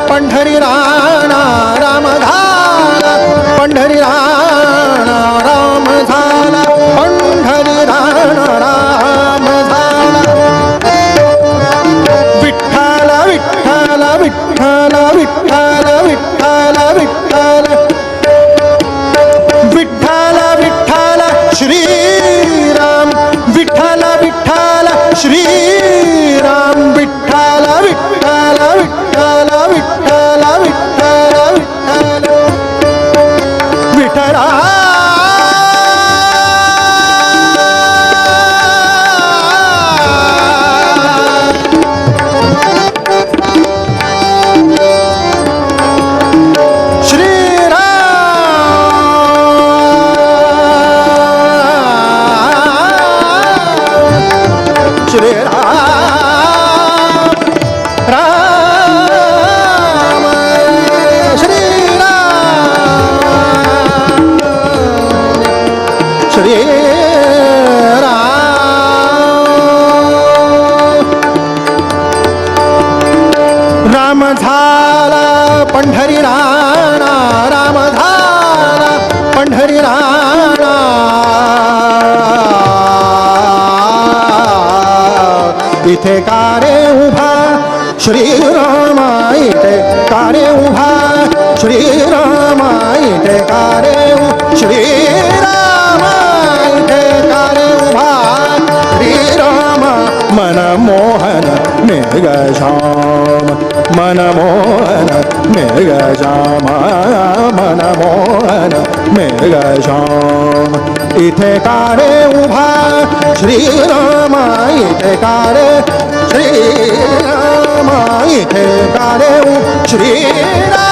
पंढरी राणा, राम झाला पंढरी राणा, राम झाला पंढरी राणा, राम झाला. विठ्ठल विठ्ठल विठ्ठल विठ्ठल विठ्ठल विठ्ठल विठ्ठल विठ्ठल श्रीराम, विठ्ठल विठ्ठल श्रीराम, विठ्ठल विठ्ठल विठ्ठल विठ्ठल विठ्ठल विठ्ठल विठ्ठला. श्रीराम श्रीराम राम श्रीराम श्रीराम. राम झाला पंढरी राणा, राम झाला पंढरी राणा, इथे कारे उभा श्रीरामा, इथे कारे उभा श्रीरामा, इथे कारे श्रीरामा, इथे कारे उभा श्रीरामा. मनमोहन मेघ श्याम, मनमोहन मेघ श्याम, मनमोहन मेघ श्याम, इथे कारे उभा श्रीरामा, इथे कारे श्रीरामा, इथे कारे श्रीराम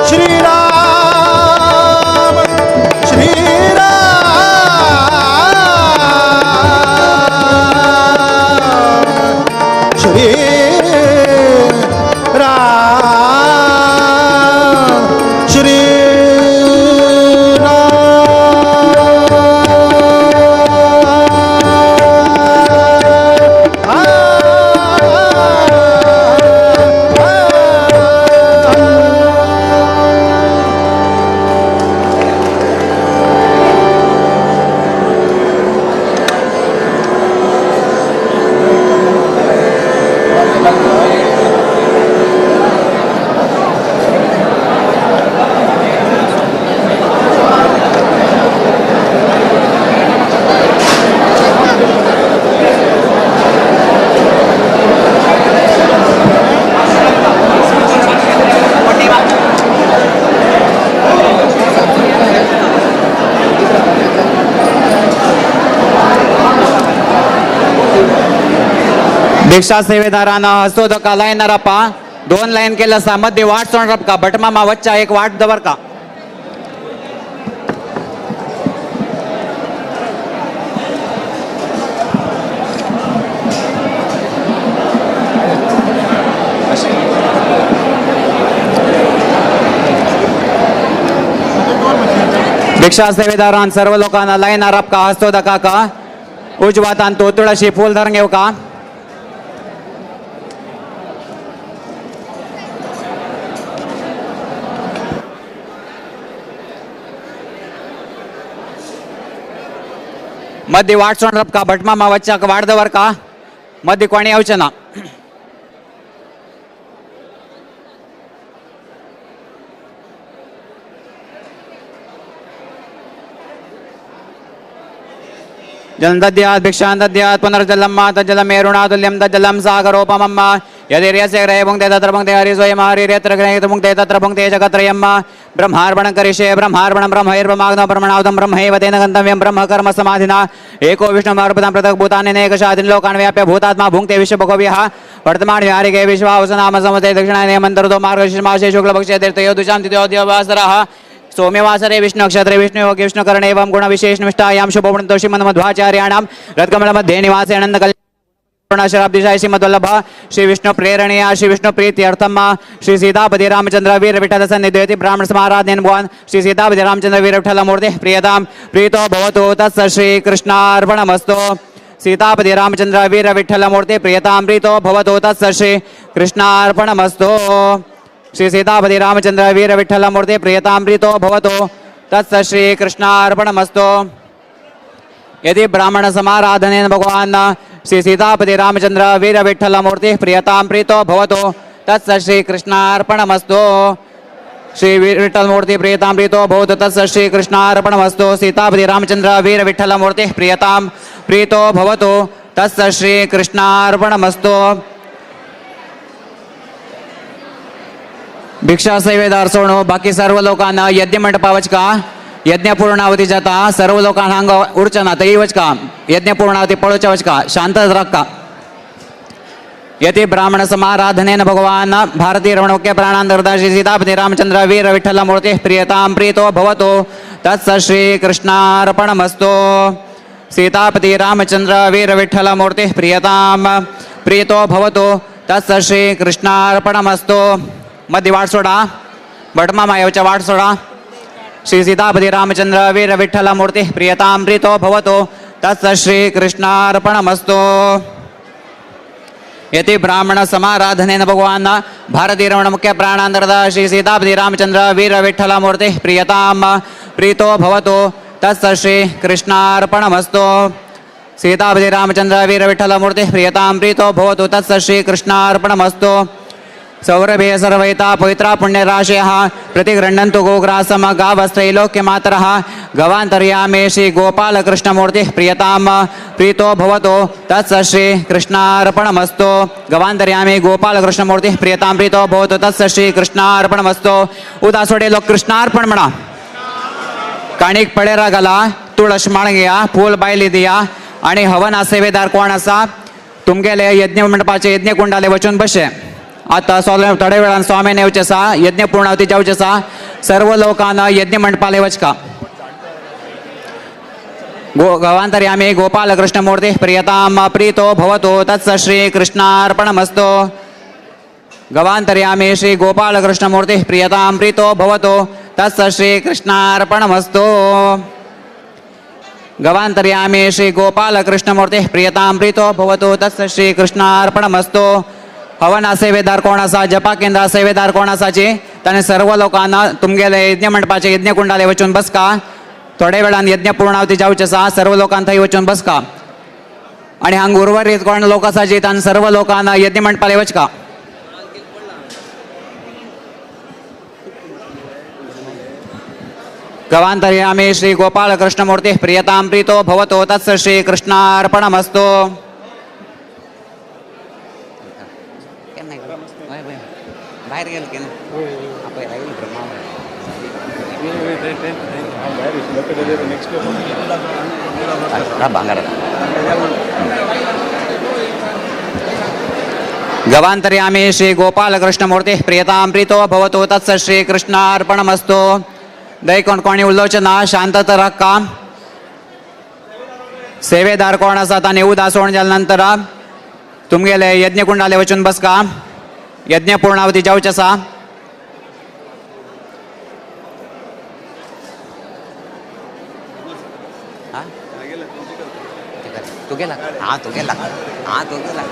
श्रीराम श्रीराम श्रीराम श्री भिक्षा सेवेदारांना हस्तोदका लाईन रपा दोन लाईन केलं सा मध्ये वाट सोड रपका भटमामा वच्चा एक वाट दवर का. भिक्षा सेवेदारान सर्व लोकांना लाईन रपका हस्तोदका का उजवातान तो तुळशी फूल धरून घेऊ का. मध्ये वाट सोड रपका भटमामा वच्चा वाट दवर का मध्ये कोणी येवचे ना. जलं दद्यात् भिक्षां दद्यात् पुनर्जलं मा तज्जलं मेरुणातुल्यं तज्जलं सागरोपमं मा यदिर्यस्य ग्रहे भुङ्क्ते तत्र भुङ्क्ते हरिस्वयं हरिर्यत्र ग्रहे भुङ्क्ते तत्र भुङ्क्ते जगत्रयं मा ब्रह्मार्पणं करिष्ये ब्रह्मार्पणं ब्रह्मैर्ब्रह्माग्नौ ब्रह्मणावतं ब्रह्मैव तेन गन्तव्यं ब्रह्मकर्म समाधिना एको विष्णुमार्पदां पृथक् भूतान्यनेकशादिन् लोकान् व्याप्य भूतात्मा भुङ्क्ते विश्वभगव्यः वर्तमान विहारिके विश्वावसनाम संवत्सरे दक्षिणायने मन्तरुतो मार्गशीर्षमासे शुक्लपक्षे तीर्थयो द्वितीयोऽवसरः सोम्यवासरे विष्णुनक्षत्रे विष्णुयोगे विष्णुकरणे एवं गुणविशेषनिष्ठायां शुभवृन्तोषिमन्मध्वाचार्याणां रत्कमलमध्ये निवासे आनन्दकल्याण शराब्दिशाय श्रीमद्वल्लभ श्री विष्णु प्रेरणीय श्री विष्णु प्रीत्यर्थम श्री सीतापति रामचंद्र वीर विठ्ठल सन्निधयति ब्राह्मण समाराधनेन भगवान श्री सीतापति रामचंद्र वीर विठ्ठल मूर्ति प्रियतां प्रीतो भवतु तत्स श्री कृष्णार्पणमस्तु। सीतापति रामचंद्र वीर विठ्ठल मूर्ति प्रियतां प्रीतो भवतु तत्स श्री कृष्णार्पणमस्तु। श्री सीतापति रामचंद्र वीर विठ्ठल मूर्ति प्रियतां प्रीतो भवतु तत्स श्री कृष्णार्पणमस्तु। यदि ब्राह्मण समाराधनेन भगवान श्री सीतापति रामचंद्र वीर विठ्ठल मूर्ति प्रियतां प्रीतो भवतु तत्स श्री कृष्णार्पणमस्तु। श्री विठ्ठल मूर्ति प्रियतां प्रीतो भवतु तत्स श्री कृष्णार्पणमस्तु। सीतापति रामचंद्र वीर विठ्ठल मूर्ति प्रियतां प्रीतो भवतु तत्स श्री कृष्णार्पणमस्तु। भिक्षा सेवेदार सोडून बाकी सर्व लोकांना यज्ञ मंडपा वचका यज्ञ पूर्णावती जाता सर्व लोकांना हांगा उरचे ना थंय वचका यज्ञ पूर्णावती पळोवच्या वचका शांत राखका। यति ब्राह्मण समाराधनेन भगवान भारती रमणोक्य प्राणांतर्दा श्री सीतापति रामचंद्र वीर विठ्ठल मूर्ति प्रियतां प्रीतो भवतु तत्स श्री कृष्णार्पणमस्तु। सीतापति रामचंद्र वीर विठ्ठल मूर्ति प्रियतां प्रीतो भवतु तत्स श्री कृष्णार्पणमस्तु। मध्य वाट सोडा भटमामा येवच्या वाट सोडा। श्री सीतापति रामचंद्र वीर विठ्ठल मूर्ति प्रियतां प्रीतो भवतु तत्स श्री कृष्णार्पणमस्तु। यति ब्राह्मण समाराधनेन भगवान भारती रमण मुख्य प्राणांतर्दा श्री सीतापति रामचंद्र वीर विठ्ठल मूर्ति प्रियतां प्रीतो भवतु तत्स श्री कृष्णार्पणमस्तु। सीतापति रामचंद्र वीर विठ्ठल मूर्ति प्रियतां प्रीतो भवतु तत्स श्री कृष्णार्पणमस्तु। सौरभे सर्वैता पवित्रा पुण्यराशयः प्रतिगृह्णन्तु गोग्रासम गावस्त्रैलोक्यमातरः गवान्तर्यामे श्री गोपालकृष्णमूर्तिः प्रियतां प्रीतो भवतु तत्स श्री कृष्णार्पणमस्तु। गवान्तर्यामे गोपालकृष्णमूर्तिः प्रियतां प्रीतो भवतु तत्स श्री कृष्णार्पणमस्तु। उदासोडे लोक कृष्णार्पण म्हणा। काणीक पळेरा घाला, तुळस माळ घेया, फूल बायली दिया आणि हवन सेवेदार कोण आसा तुमगेले यज्ञ मंडपाचे यज्ञकुंडाले वचून बशे। आता थोड्या वेळान स्वामी येवचे आसा, यज्ञ पूर्णावती जावचे आसा, सर्व लोकांना यज्ञ मंडपाले वचका। गवांतर्यामी गोपालकृष्ण मूर्ति प्रियतां प्रीतो भवतु तत्स श्री कृष्णार्पणमस्तु। गवांतर्यामी श्री गोपालकृष्ण मूर्ति प्रियतां प्रीतो भवतु तत्स श्री कृष्णार्पणमस्तु। गवांतर्यामी श्री गोपालकृष्ण मूर्ति प्रियतां प्रीतो भवतु तत्स श्री कृष्णार्पणमस्तु। हवन सेवेदार कोण आसा, जपा केंद्र सेवेदार कोण आसाची ताणें सर्व लोकांना तुमगेले यज्ञ मंडपाचे यज्ञकुंडाले वचून बसका। थोड्या वेळान यज्ञ पूर्णावती जावचे आसा, सर्व लोकांना थंय वचून बसका। आणि हांगा उर्वरीत कोण लोक आसाची ताणें सर्व लोकांना यज्ञ मंडपाले वचका। गवांतर्यामी श्री गोपालकृष्ण मूर्ति प्रियतां प्रीतो भवतु तत्स श्री कृष्णार्पणमस्तु। बाहेर गेलं की ना गवांतर्यामी श्री गोपालकृष्ण मूर्ति प्रियतां प्रीतो भवतु तत्स श्री कृष्णार्पणमस्तु। दय कोण कोणी उलोवचें ना, शांतता राखा। सेवेदार कोण आसा ताणें उदासोण जाल्या नंतर तुमगेले यज्ञकुंडाले वचून बसका। यज्ञ पूर्णावती जावचे आसा। तू गेला, हा तू गेला, हा तू गेला।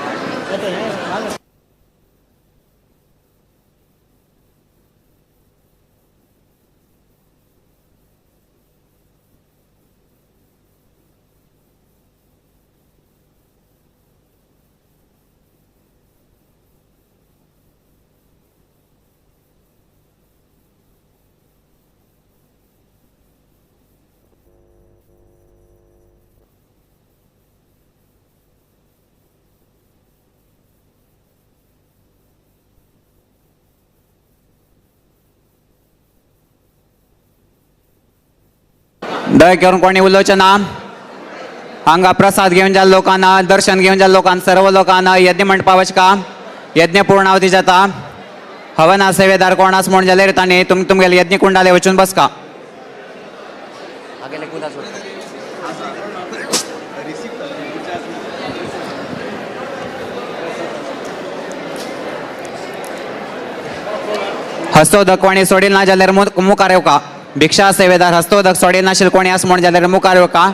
दया करून कोणी उलोवचें ना। हांगा प्रसाद घेवन ज्या लोकांना, दर्शन घेवन ज्या लोकांना, सर्व लोकांना यज्ञ मंडपा वचका। यज्ञ पूर्णावती जाता। हवन सेवेदार कोण आसा म्हूण जाल्यार तांणी तुमगेले यज्ञ कुंडाले वचून बसका। हस्तोदक कोणी सोडील ना जाल्यार मुखार येवका. भिक्षा सेवेदार हस्तोदक सोडील नाशिल्ले कोणी आस म्हण जाल्यार मुखार येवका.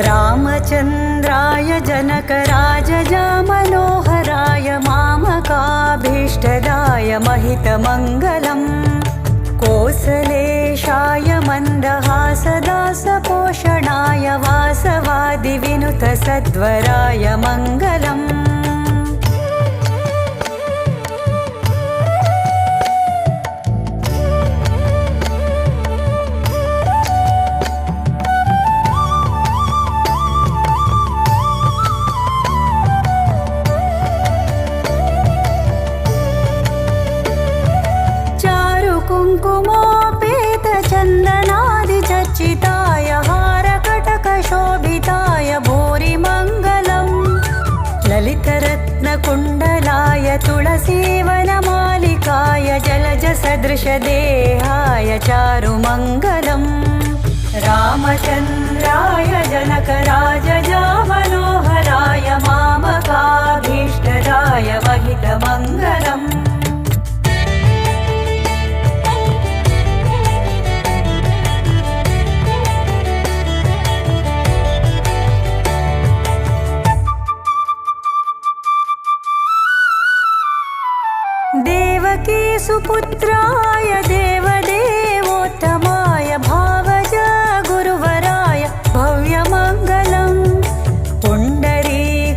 रामचन्द्राय जनकराजजामनोहराय मामकाभीष्टदाय महितमङ्गलम् कोसलेशाय मन्दहासदासपोषणाय वासवादिविनुतसद्वराय मङ्गलम्। कुङ्कुमोपेतचन्दनादिचर्चिताय हारकटकशोभिताय भूरिमङ्गलम् ललितरत्नकुण्डलाय तुलसीवनमालिकाय जलजसदृशदेहाय चारुमङ्गलम्। रामचन्द्राय जनकराजजामनोहराय मामकाभीष्टदाय महितमङ्गलम्। देवकी सुपुत्राय देवदेवोत्तमाय भावज गुरुवराय भव्यमङ्गलम् पुण्डरीकाक्षाय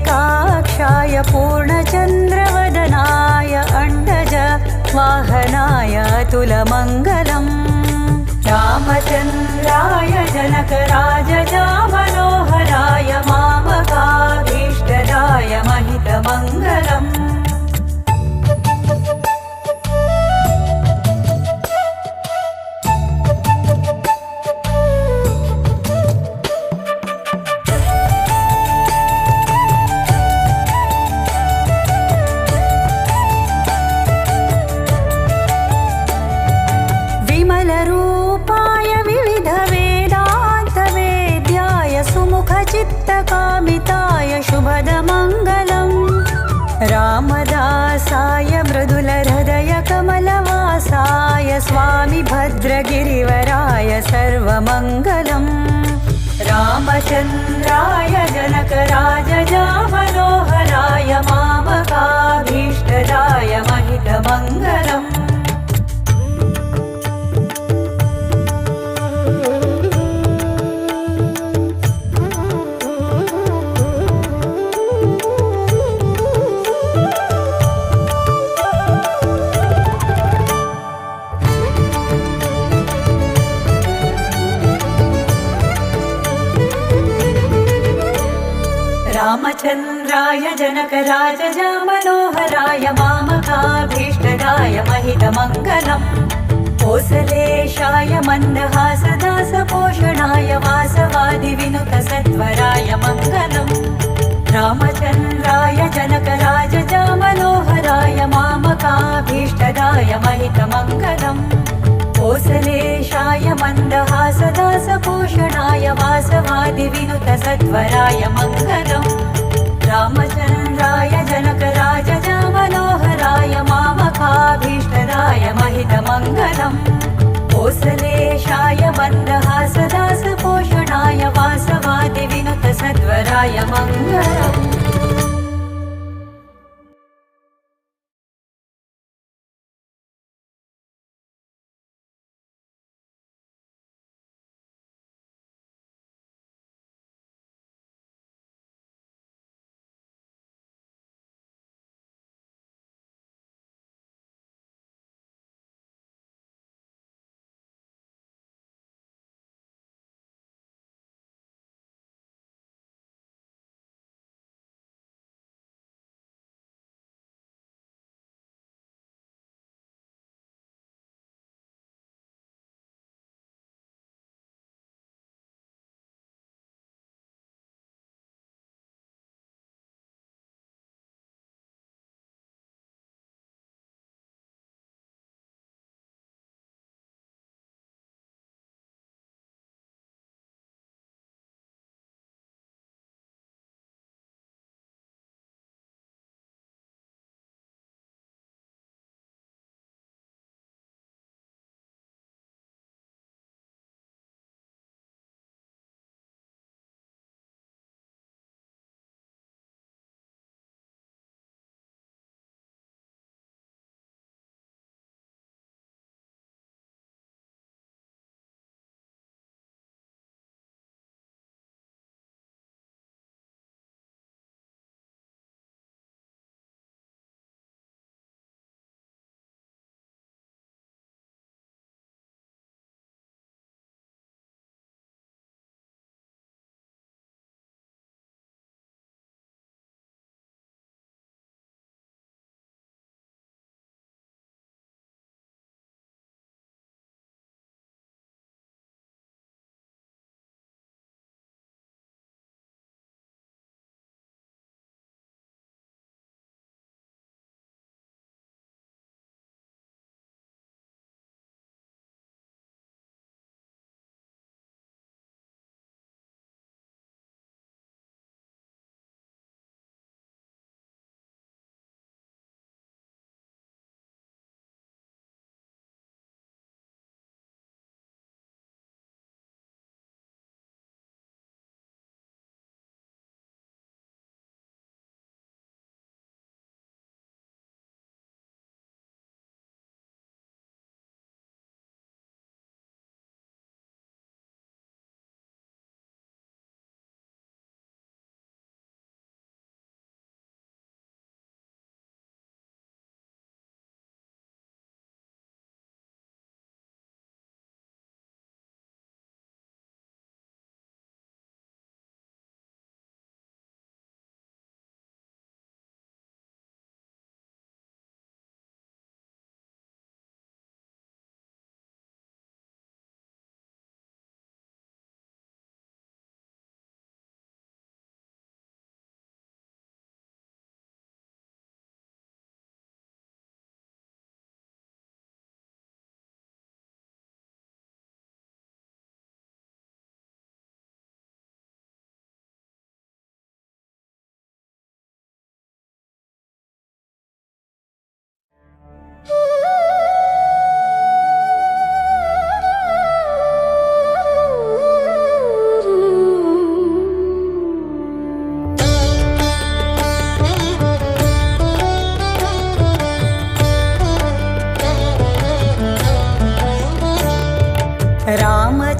पूर्णचन्द्रवदनाय अण्डज वाहनाय अतुलमङ्गलम्। रामचन्द्राय जनकराजजामनोहराय मामकाभीष्टदाय महितमङ्गलम्। विमलरूपाय विविधवेदान्तवेद्याय सुमुखचित्तकामिताय शुभदमङ्गलम् रामदासाय मृदुलहृदयकमलवासाय स्वामि भद्रगिरिवराय सर्वमङ्गलम्। रामचन्द्राय जनकराजजामनोहराय मामकाभीष्टदाय महितमङ्गलम्। रामचन्द्राय जनकराजजामनोहराय मामकाभीष्टदाय महितमङ्गलम् कोसलेशाय मन्दहासदासपोषणाय वासवादिविनुतसत्वराय मङ्गलम्। रामचन्द्राय जनकराजजामनोहराय मामकाभीष्टदाय महितमङ्गलम् कोसलेशाय मन्दहासदासपोषणाय वासवादिविनुतसत्वराय मङ्गलम्। रामचन्द्राय जनकराजजामनोहराय मामकाभीष्टदाय महितमङ्गलम् कोसलेशाय मन्दहासदासपोषणाय वासवादिविनुतसद्वराय मङ्गलम्।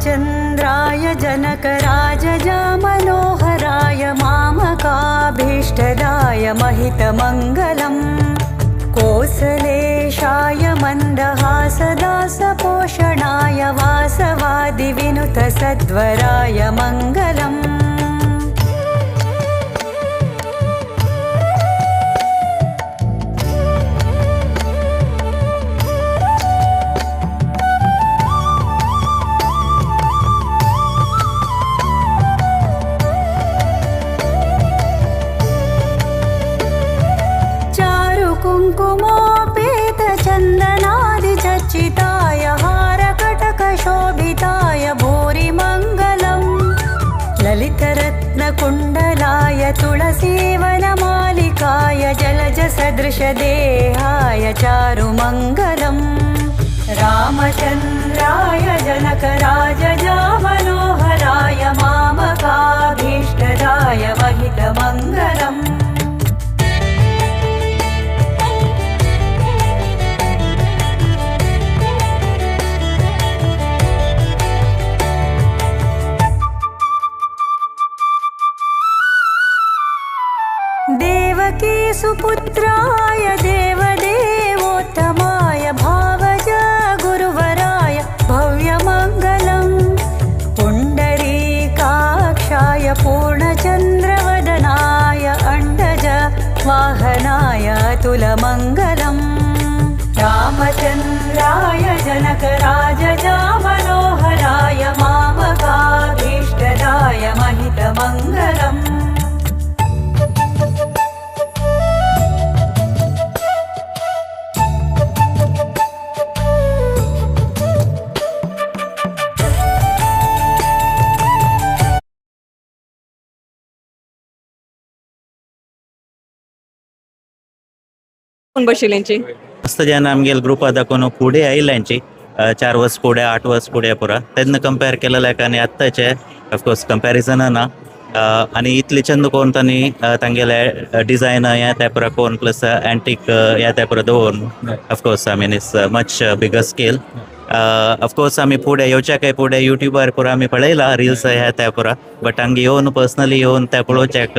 रामचन्द्राय जनकराजजामनोहराय मामकाभीष्टदाय महितमङ्गलम् कोसलेशाय मन्दहासदासपोषणाय वासवादिविनुतसद्वराय मङ्गलम्। कुङ्कुमोपेतचन्दनादिचर्चिताय हारकटकशोभिताय भूरिमङ्गलम् ललितरत्नकुण्डलाय तुलसीवनमालिकाय जलजसदृशदेहाय चारुमङ्गलम्। रामचन्द्राय जनकराजजामनोहराय मामकाभीष्टदाय महितमङ्गलम्। देवकी सुपुत्राय देवदेवोत्तमाय भावज गुरुवराय भव्यमङ्गलम् पुण्डरीकाक्षाय पूर्णचन्द्रवदनाय अण्डज वाहनाय अतुलमङ्गलम्। रामचन्द्राय जनकराजजामनोहराय मामकाभीष्टदाय महितमङ्गलम्। बशिल्यांची मस्त जेन्ना आमगेले ग्रुपा दाखोवन फुडें आयिल्ल्यांची 4 वर्स फुडें 8 वर्स फुडें पुरा तेन्ना कंपेर केलेले आनी आत्ताचे ऑफकोर्स कंपेरिजन ना आनी इतले चंद करून तांणी तांगेले डिजायन ह्या त्या पुरा करून प्लस एंटीक ह्या त्या पुरा दवरून of course I mean it's much bigger scale. Of course आमी फुडें येवच्याकय फुडें युट्यूबार पुरा आमी पळयला रिल्स ह्या त्या पुरा बट हांगा येवन पर्सनली येवन त्या पळोवच्याक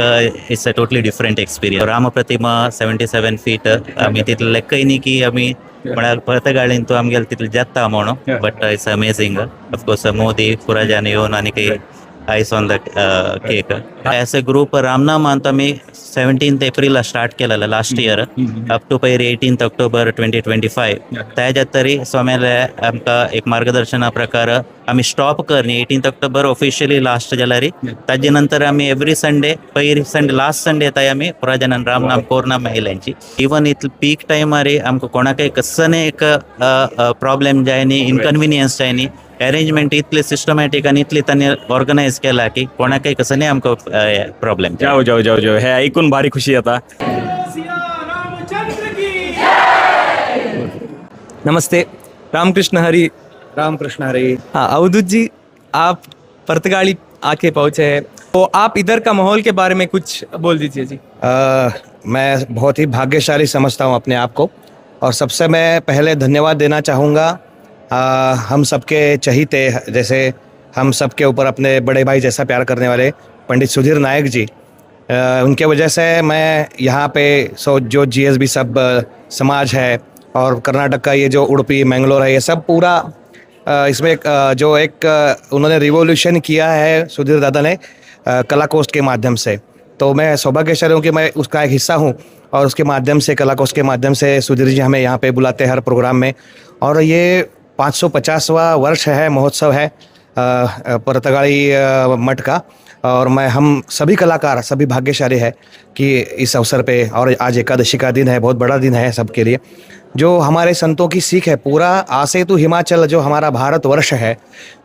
it's a totally different experience. Ram Pratima 77 feet आमी तितले लेखय न्ही की आमी म्हळ्यार पर्तगाळीन तूं आमगेले तितले जाता म्हणून but it's amazing. Of course Modi पुराजान येवन आनी ice on the cake. As a group रामनामांत आमी 17 एप्रिला स्टार्ट केलेलं लास्ट इयर अप टू पयर 18 ऑक्टोबर 2025. त्याच्या तरी स्वाम्याले आमकां एक मार्गदर्शना प्रकार आमी स्टॉप करनी 18 ऑक्टोबर ऑफिशियली लास्ट जाल्यार ताजे नंतर आमी एवरी संडे पयर संडे लास्ट संडे येताय आमी पुराजनान रामनाम कोरनाम आयल्यांची. इवन इतले पीक टायमार आमकां कोणाकय कसने एक प्रॉब्लेम जायनी इनकन्विनियन्स जायनी अरेंजमेंट इतले सिस्टमॅटिक आणि इतले तांणी ऑर्गनायज केला की कोणाकय कसं नाही आमकां प्रॉब्लेम. जाऊ जाऊ जाऊ जाऊ हे ऐकून भारी खुशी येता. नमस्ते, रामकृष्ण हरी. रामकृष्ण हरी. हाँ अवधूत जी, आप पर्तगाली आके पहुँचे हैं तो आप इधर का माहौल के बारे में कुछ बोल दीजिए जी. मैं बहुत ही भाग्यशाली समझता हूँ अपने आप को और सबसे मैं पहले धन्यवाद देना चाहूँगा हम सबके चहीते, जैसे हम सबके ऊपर अपने बड़े भाई जैसा प्यार करने वाले पंडित सुधीर नायक जी, उनके वजह से मैं यहाँ पे सो जो जीएसबी सब समाज है और कर्नाटक का ये जो उडुपी मैंगलोर है ये सब पूरा इसमें जो एक उन्होंने रिवोल्यूशन किया है सुधीर दादा ने कला कोस्ट के माध्यम से, तो मैं सौभाग्यशाली हूँ कि मैं उसका एक हिस्सा हूँ और उसके माध्यम से कला कोस्ट के माध्यम से सुधीर जी हमें यहाँ पे बुलाते हैं हर प्रोग्राम में। और ये 550वां वर्ष है, महोत्सव है पर्तगाली मठ का और मैं हम सभी कलाकार सभी भाग्यशाली है कि इस अवसर पे, और आज एकादशी का दिन है, बहुत बड़ा दिन है सबके लिए। जो हमारे संतों की सीख है पूरा आसेतु हिमाचल जो हमारा भारतवर्ष है,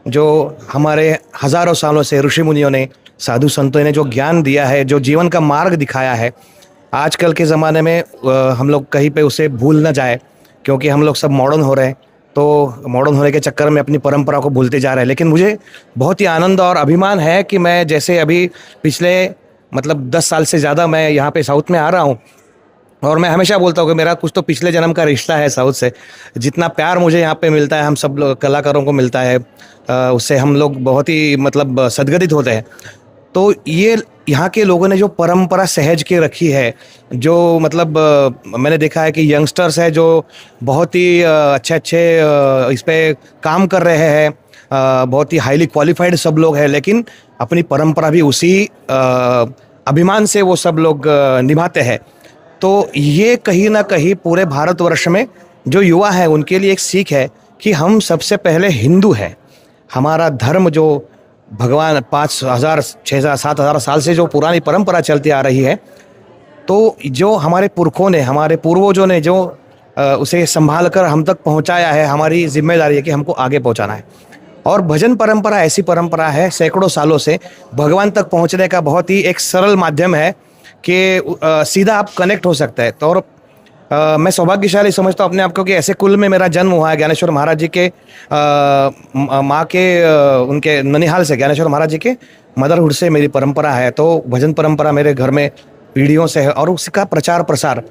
जो हमारे हज़ारों सालों से ऋषि मुनियों ने साधु संतों ने जो ज्ञान दिया है, जो जीवन का मार्ग दिखाया है, आजकल के ज़माने में हम लोग कहीं पे उसे भूल ना जाए, क्योंकि हम लोग सब मॉडर्न हो रहे हैं, तो मॉडर्न होने के चक्कर में अपनी परंपरा को भूलते जा रहे हैं। लेकिन मुझे बहुत ही आनंद और अभिमान है कि मैं जैसे अभी पिछले मतलब 10 साल से ज़्यादा मैं यहाँ पे साउथ में आ रहा हूँ, और मैं हमेशा बोलता हूँ कि मेरा कुछ तो पिछले जन्म का रिश्ता है साउथ से। जितना प्यार मुझे यहाँ पे मिलता है, हम सब लोग कलाकारों को मिलता है, उससे हम लोग बहुत ही मतलब सदगदित होते हैं। तो ये यहाँ के लोगों ने जो परंपरा सहज के रखी है, जो मतलब मैंने देखा है कि यंगस्टर्स है जो बहुत ही अच्छे अच्छे इस पे काम कर रहे हैं, बहुत ही हाईली क्वालिफाइड सब लोग हैं, लेकिन अपनी परंपरा भी उसी अभिमान से वो सब लोग निभाते हैं। तो ये कहीं ना कहीं पूरे भारतवर्ष में जो युवा है उनके लिए एक सीख है कि हम सबसे पहले हिंदू हैं। हमारा धर्म जो भगवान 5000, 6000, 7000 साल से जो पुरानी परंपरा चलती आ रही है, तो जो हमारे पुरखों ने, हमारे पूर्वजों ने जो उसे संभाल कर हम तक पहुंचाया है, हमारी जिम्मेदारी है कि हमको आगे पहुंचाना है। और भजन परंपरा ऐसी परंपरा है सैकड़ों सालों से भगवान तक पहुंचने का बहुत ही एक सरल माध्यम है कि सीधा आप कनेक्ट हो सकते हैं। तो और मैं सौभाग्यशाली समझता हूँ अपने आप को कि ऐसे कुल में मेरा जन्म हुआ है। ज्ञानेश्वर महाराज जी के माँ के उनके ननिहाल से, ज्ञानेश्वर महाराज जी के मदरहुड से मेरी परंपरा है। तो भजन परंपरा मेरे घर में पीढ़ियों से है और उसका प्रचार प्रसार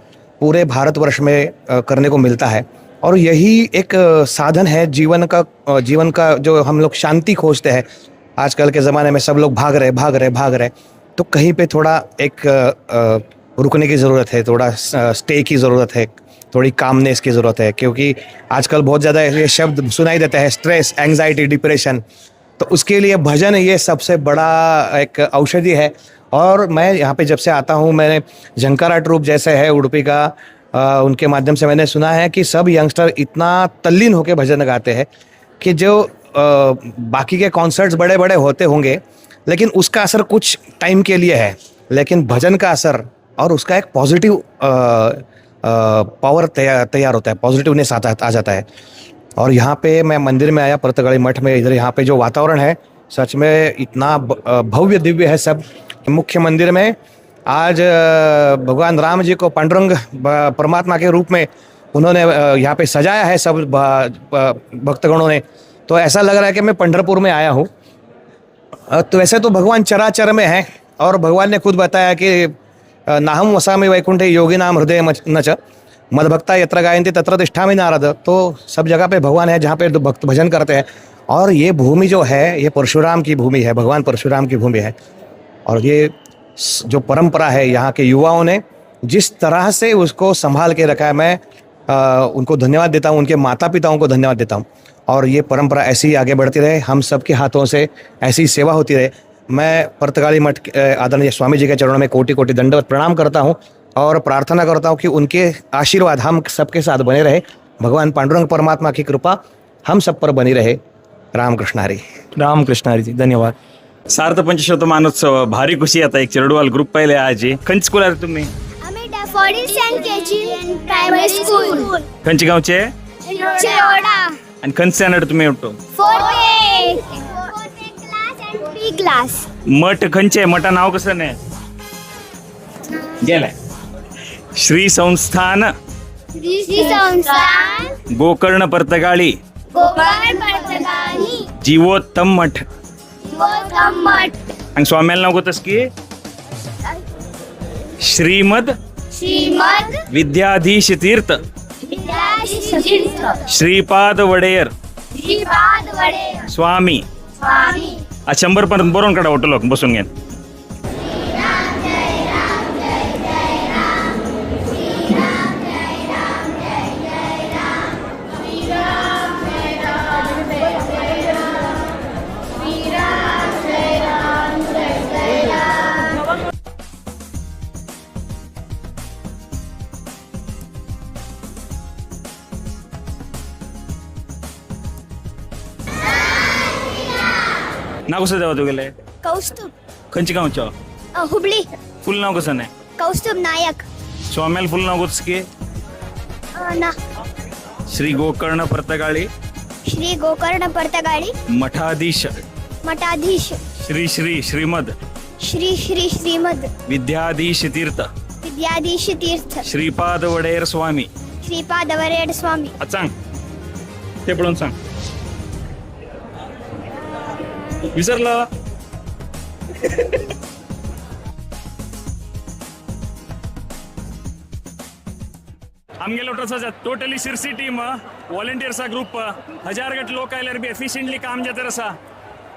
पूरे भारतवर्ष में करने को मिलता है। और यही एक साधन है जीवन का जो हम लोग शांति खोजते हैं। आजकल के ज़माने में सब लोग भाग रहे भाग रहे भाग रहे, तो कहीं पे थोड़ा एक रुकने की ज़रूरत है, थोड़ा स्टे की ज़रूरत है, थोड़ी कामनेस की ज़रूरत है, क्योंकि आजकल बहुत ज़्यादा ये शब्द सुनाई देते हैं, स्ट्रेस, एंग्जाइटी, डिप्रेशन। तो उसके लिए भजन ये सबसे बड़ा एक औषधि है। और मैं यहाँ पे जब से आता हूँ, मैंने झंकारा ट्रूप जैसे है उडुपी का, उनके माध्यम से मैंने सुना है कि सब यंगस्टर इतना तल्लीन होकर भजन गाते हैं कि जो बाकी के कॉन्सर्ट्स बड़े बड़े होते होंगे, लेकिन उसका असर कुछ टाइम के लिए है, लेकिन भजन का असर और उसका एक पॉजिटिव पावर तैयार होता है, पॉजिटिवनेस आ जाता है। और यहाँ पे मैं मंदिर में आया, पर्तगाली मठ में, इधर यहाँ पे जो वातावरण है सच में इतना भव्य दिव्य है सब। मुख्य मंदिर में आज भगवान राम जी को पांडुरंग परमात्मा के रूप में उन्होंने यहाँ पे सजाया है सब भक्तगणों ने, तो ऐसा लग रहा है कि मैं पंढरपुर में आया हूँ। तो वैसे तो भगवान चराचर में है और भगवान ने खुद बताया कि नाहम वसामि वैकुंठे योगिनाम हृदय न च मद्भक्ता यत्र गायन्ति तत्र तिष्ठामि नारद। तो सब जगह पे भगवान है जहाँ पे भक्त भजन करते हैं। और ये भूमि जो है ये परशुराम की भूमि है, भगवान परशुराम की भूमि है। और ये जो परंपरा है यहाँ के युवाओं ने जिस तरह से उसको संभाल के रखा है, मैं उनको धन्यवाद देता हूँ, उनके माता पिताओं को धन्यवाद देता हूँ। और ये परंपरा ऐसी ही आगे बढ़ती रहे, हम सब के हाथों से ऐसी सेवा होती रहे। मैं पर्तगाली मठ के आदरणीय स्वामी जी के चरणों में कोटि कोटि दंडवत प्रणाम करता हूँ और प्रार्थना करता हूँ कि उनके आशीर्वाद हम सबके साथ बने रहे, भगवान पांडुरंग परमात्मा की कृपा हम सब पर बनी रहे। रामकृष्ण हरी। रामकृष्ण हरी जी, धन्यवाद। सार्थ पंचशतमानोत्सव भारी खुशी आता एक चेरडवाल ग्रुप पहिले आजी। खंयच्या स्कुलार तुम्ही? आम्ही Daffodil Saint KG primary school. खंयचे गावचे चेरोडा। आणि खंयचे स्टँडर्ड तुम्ही उठतो? Fourth class and P class. मठ खंयचे? मठा नाव कसं नाही गेलाय? श्री संस्थान, श्री संस्थान गोकर्ण पर्तगाळी, गोकर्ण पर्तगाळी, जीवोत्तम मठ। जीवोत्तम मठ। आणि स्वाम्याला नाव गोतस की श्रीमद, श्रीमद विद्याधीश तीर्थ, विद्याधीश तीर्थ, श्रीपाद वडेयर, श्रीपाद वडेयर, स्वामी, स्वामी। 100 पर्यंत बरोवन काढा होटल लोक बसून घे। नाव कसं देवा तुगेले? कौस्तुभ। खंयचे गावचो? हुबळी। फुल नाव कसं नाही? कौस्तुभ नायक। स्वाम्याला फुल नाव गोतस की? ना। श्री गोकर्ण पर्तगाळी, श्री गोकर्ण पर्तगाळी, मठाधीश, मठाधीश, श्री श्री श्रीमद, श्री श्री श्रीमद, विद्याधीश तीर्थ, विद्याधीश तीर्थ, श्रीपाद वडेर स्वामी, श्रीपाद वडेर स्वामी। सांग ते पळोवन सांग, विसरलं। आमगेलो तसोच टोटली शिरसी टीम व्हॉलंटियर्सा ग्रुप हजार गट लोक आयल्यार बी एफिशियंटली काम जाता आसा.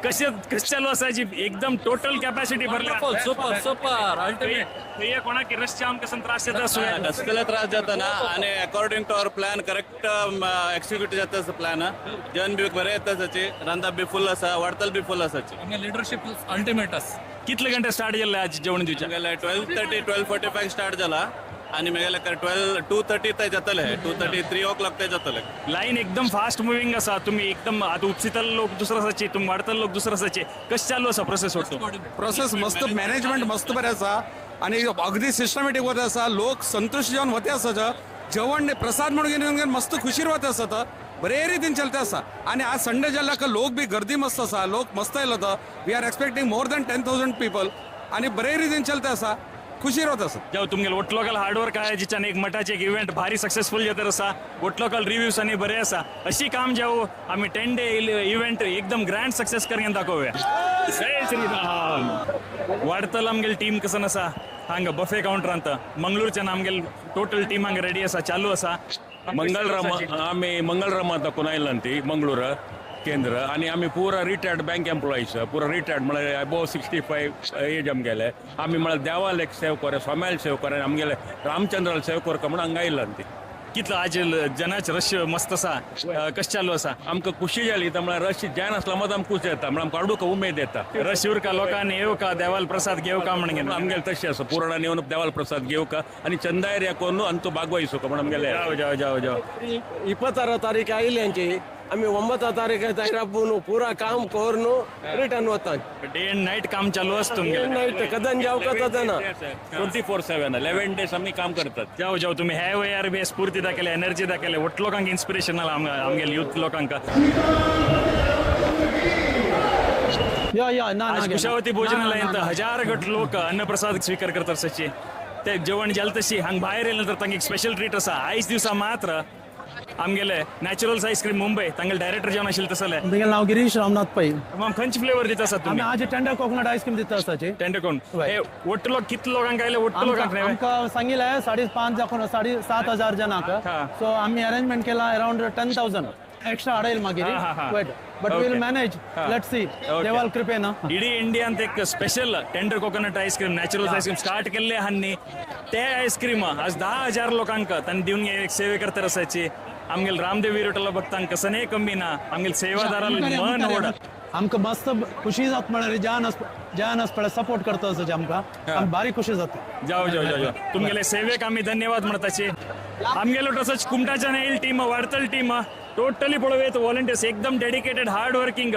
कशें कशें चालू आसा जी एकदम टोटल कॅपॅसिटी भरल्या. Super super ultimate. थंय कोणाक रश जाम कसन त्रास जाता सुया कसले त्रास जाता ना आणि according to our plan correct execute जाता प्लॅन. जेवण बी बरें येता साची, रांदप बी फुल आसा, वाडतल बी फुल आसाची. लिडरशीप अल्टिमेट आसा. कितले घंटे स्टार्ट जाल्ले आज जेवण दिवचें? 12:30 12:45 स्टार्ट जाला आणि मेगेले 2:30 ते जातले, 2:30 3 o'clock ते जातले. लाईन एकदम फास्ट मुव्हिंग आसा. तुम्ही एकदम आता उपसितल लोक दुसरो आसाची, तुम्ही वाडतल लोक दुसरो आसाची. कशें चालू आसा प्रोसेस वट्टू? प्रोसेस मस्त, मॅनेजमेंट मस्त बरें आसा आनी अगदी सिस्टमॅटीक वता आसा. लोक संतुश्ट जावन वते आसा. जेवण प्रसाद म्हणून घेवन मस्त खुशीर वता आसा. बरे रितीन चलते आसा. आनी आज संडे जाल्ल्या लोक बी गर्दी मस्त आसा, लोक मस्त येयलो. We are expecting more than 10,000 people आनी बरे रितीन चलते आसा, खुशीर वता आसा. जावं तुमगेले वट लोकल हार्डवर्क आहे जिच्यान एक मठाचे एक इव्हेंट भारी सक्सेसफुल जाता आसा. वट लोकल रिव्ह्यूज आनी बरे आसा. अशी काम जावं आमी 10 डे इव्हेंट एकदम ग्रँड सक्सेस करून दाखोवया. जय श्रीराम. वाडतल आमगेले टीम कसन आसा हांगा बफे काउंटरांत मंगळूरच्यान आमगेले टोटल टीम हांगा रेडी आसा, चालू आसा. मंगलराम आम्ही मंगलरामा तकून आयला मंगळूर केंद्र आणि आम्ही पुरा रिटायर्ड बँक एम्प्लॉईज, पुरा रिटायर्ड म्हळ्यार अबोव 65 एज आमगेले. आमी म्हळ्यार देवाक एक सेव कर, स्वाम्याला सेव कर आनी आमगेले रामचंद्राला सेव करका म्हणून हांगा आयला ती. कितलो आज जनाच रश मस्त आसा, कशें चालू आसा? आमकां खुशी जाली. म्हळ्यार रश जायन आसला मत आमकां खुशी येता, म्हळ्यार आमकां अडूक उमेद येता. रश उरका लोकांनी येवका देवाल प्रसाद घेवका म्हणून आमगेले तशें आसा. पुराणान येवन देवाल प्रसाद घेवका आनी चंदायर कोन्न अंतू भागवयसुका म्हणून आमगेले. जाव जाव जाव जाव. 26 ತಾರೀಕು ಆಯಿಲ್ಯಾಂಚಿ आम्ही 9 तारीख तयार पूरा काम करून रिटर्न वता. डे अँड नाईट काम चालू असतं. नाईट कदन जाव का तदन 24/7 11 डेज आम्ही काम करतात. जाव जाव तुम्ही ह्या वयार बी स्फूर्ती दाखयले, एनर्जी दाखयले, वट लोकांक इन्स्पिरेशन आमगेले युथ लोकांक. या या ना आज कुशावती भोजनालयांत हजार गट लोक अन्नप्रसाद स्वीकार करतात सची. ते जेवण जाल तशी हांग भायर येयले नंतर तांकां एक स्पेशल ट्रीट आसा. आयज दिवसा मात्र आमगेले नॅचरल्स आईस्क्रीम मुंबय तांगेले डायरेक्टर जेवण आशिल्ले तसले. म्हगेलें नांव गिरीश रामनाथ पै. माम खंयचे फ्लेवर दिता आसात आमी तुमी? आज टेंडर कोकोनट आईस्क्रीम दिता आसाची. टेंडर कोण हे वट्ट लोक कितले लोकांक आयले? वट्ट लोकांक न्हय? आमकां सांगिल्लें 5.5 जावन 7,500 जणांक. सो आमी अरेंजमेंट केला अरावंड 10,000 एक्स्ट्रा हाडयल मागीर. But we'll manage, let's see, देवाल कृपेन. इडी इंडियांत एक special tender coconut ice cream natural ice cream start केल्ले आहांनी. ते आईस्क्रीम आज 10,000 लोकांक तांणी दिवन एक सेवे करता आसाची. आमगेले रामदेव वीर भक्तांक कसनय कमी ना, आमगेले सेवादाराल मन व्हड. आमकां मस्त खुशी जाता म्हळ्यार जान आसपळ्यार सपोर्ट करता आसाची आमकां, आमकां भारी खुशी जाता. जाव जाव जाव जाव तुमगेले सेवेक आमी धन्यवाद म्हणताची. आमगेलो तसोच कुमटाच्यान येयल टीम, वाडतल टीम टोटली पळोवयेत व्हॉलंटियर्स एकदम डेडिकेटेड हार्ड वर्किंग.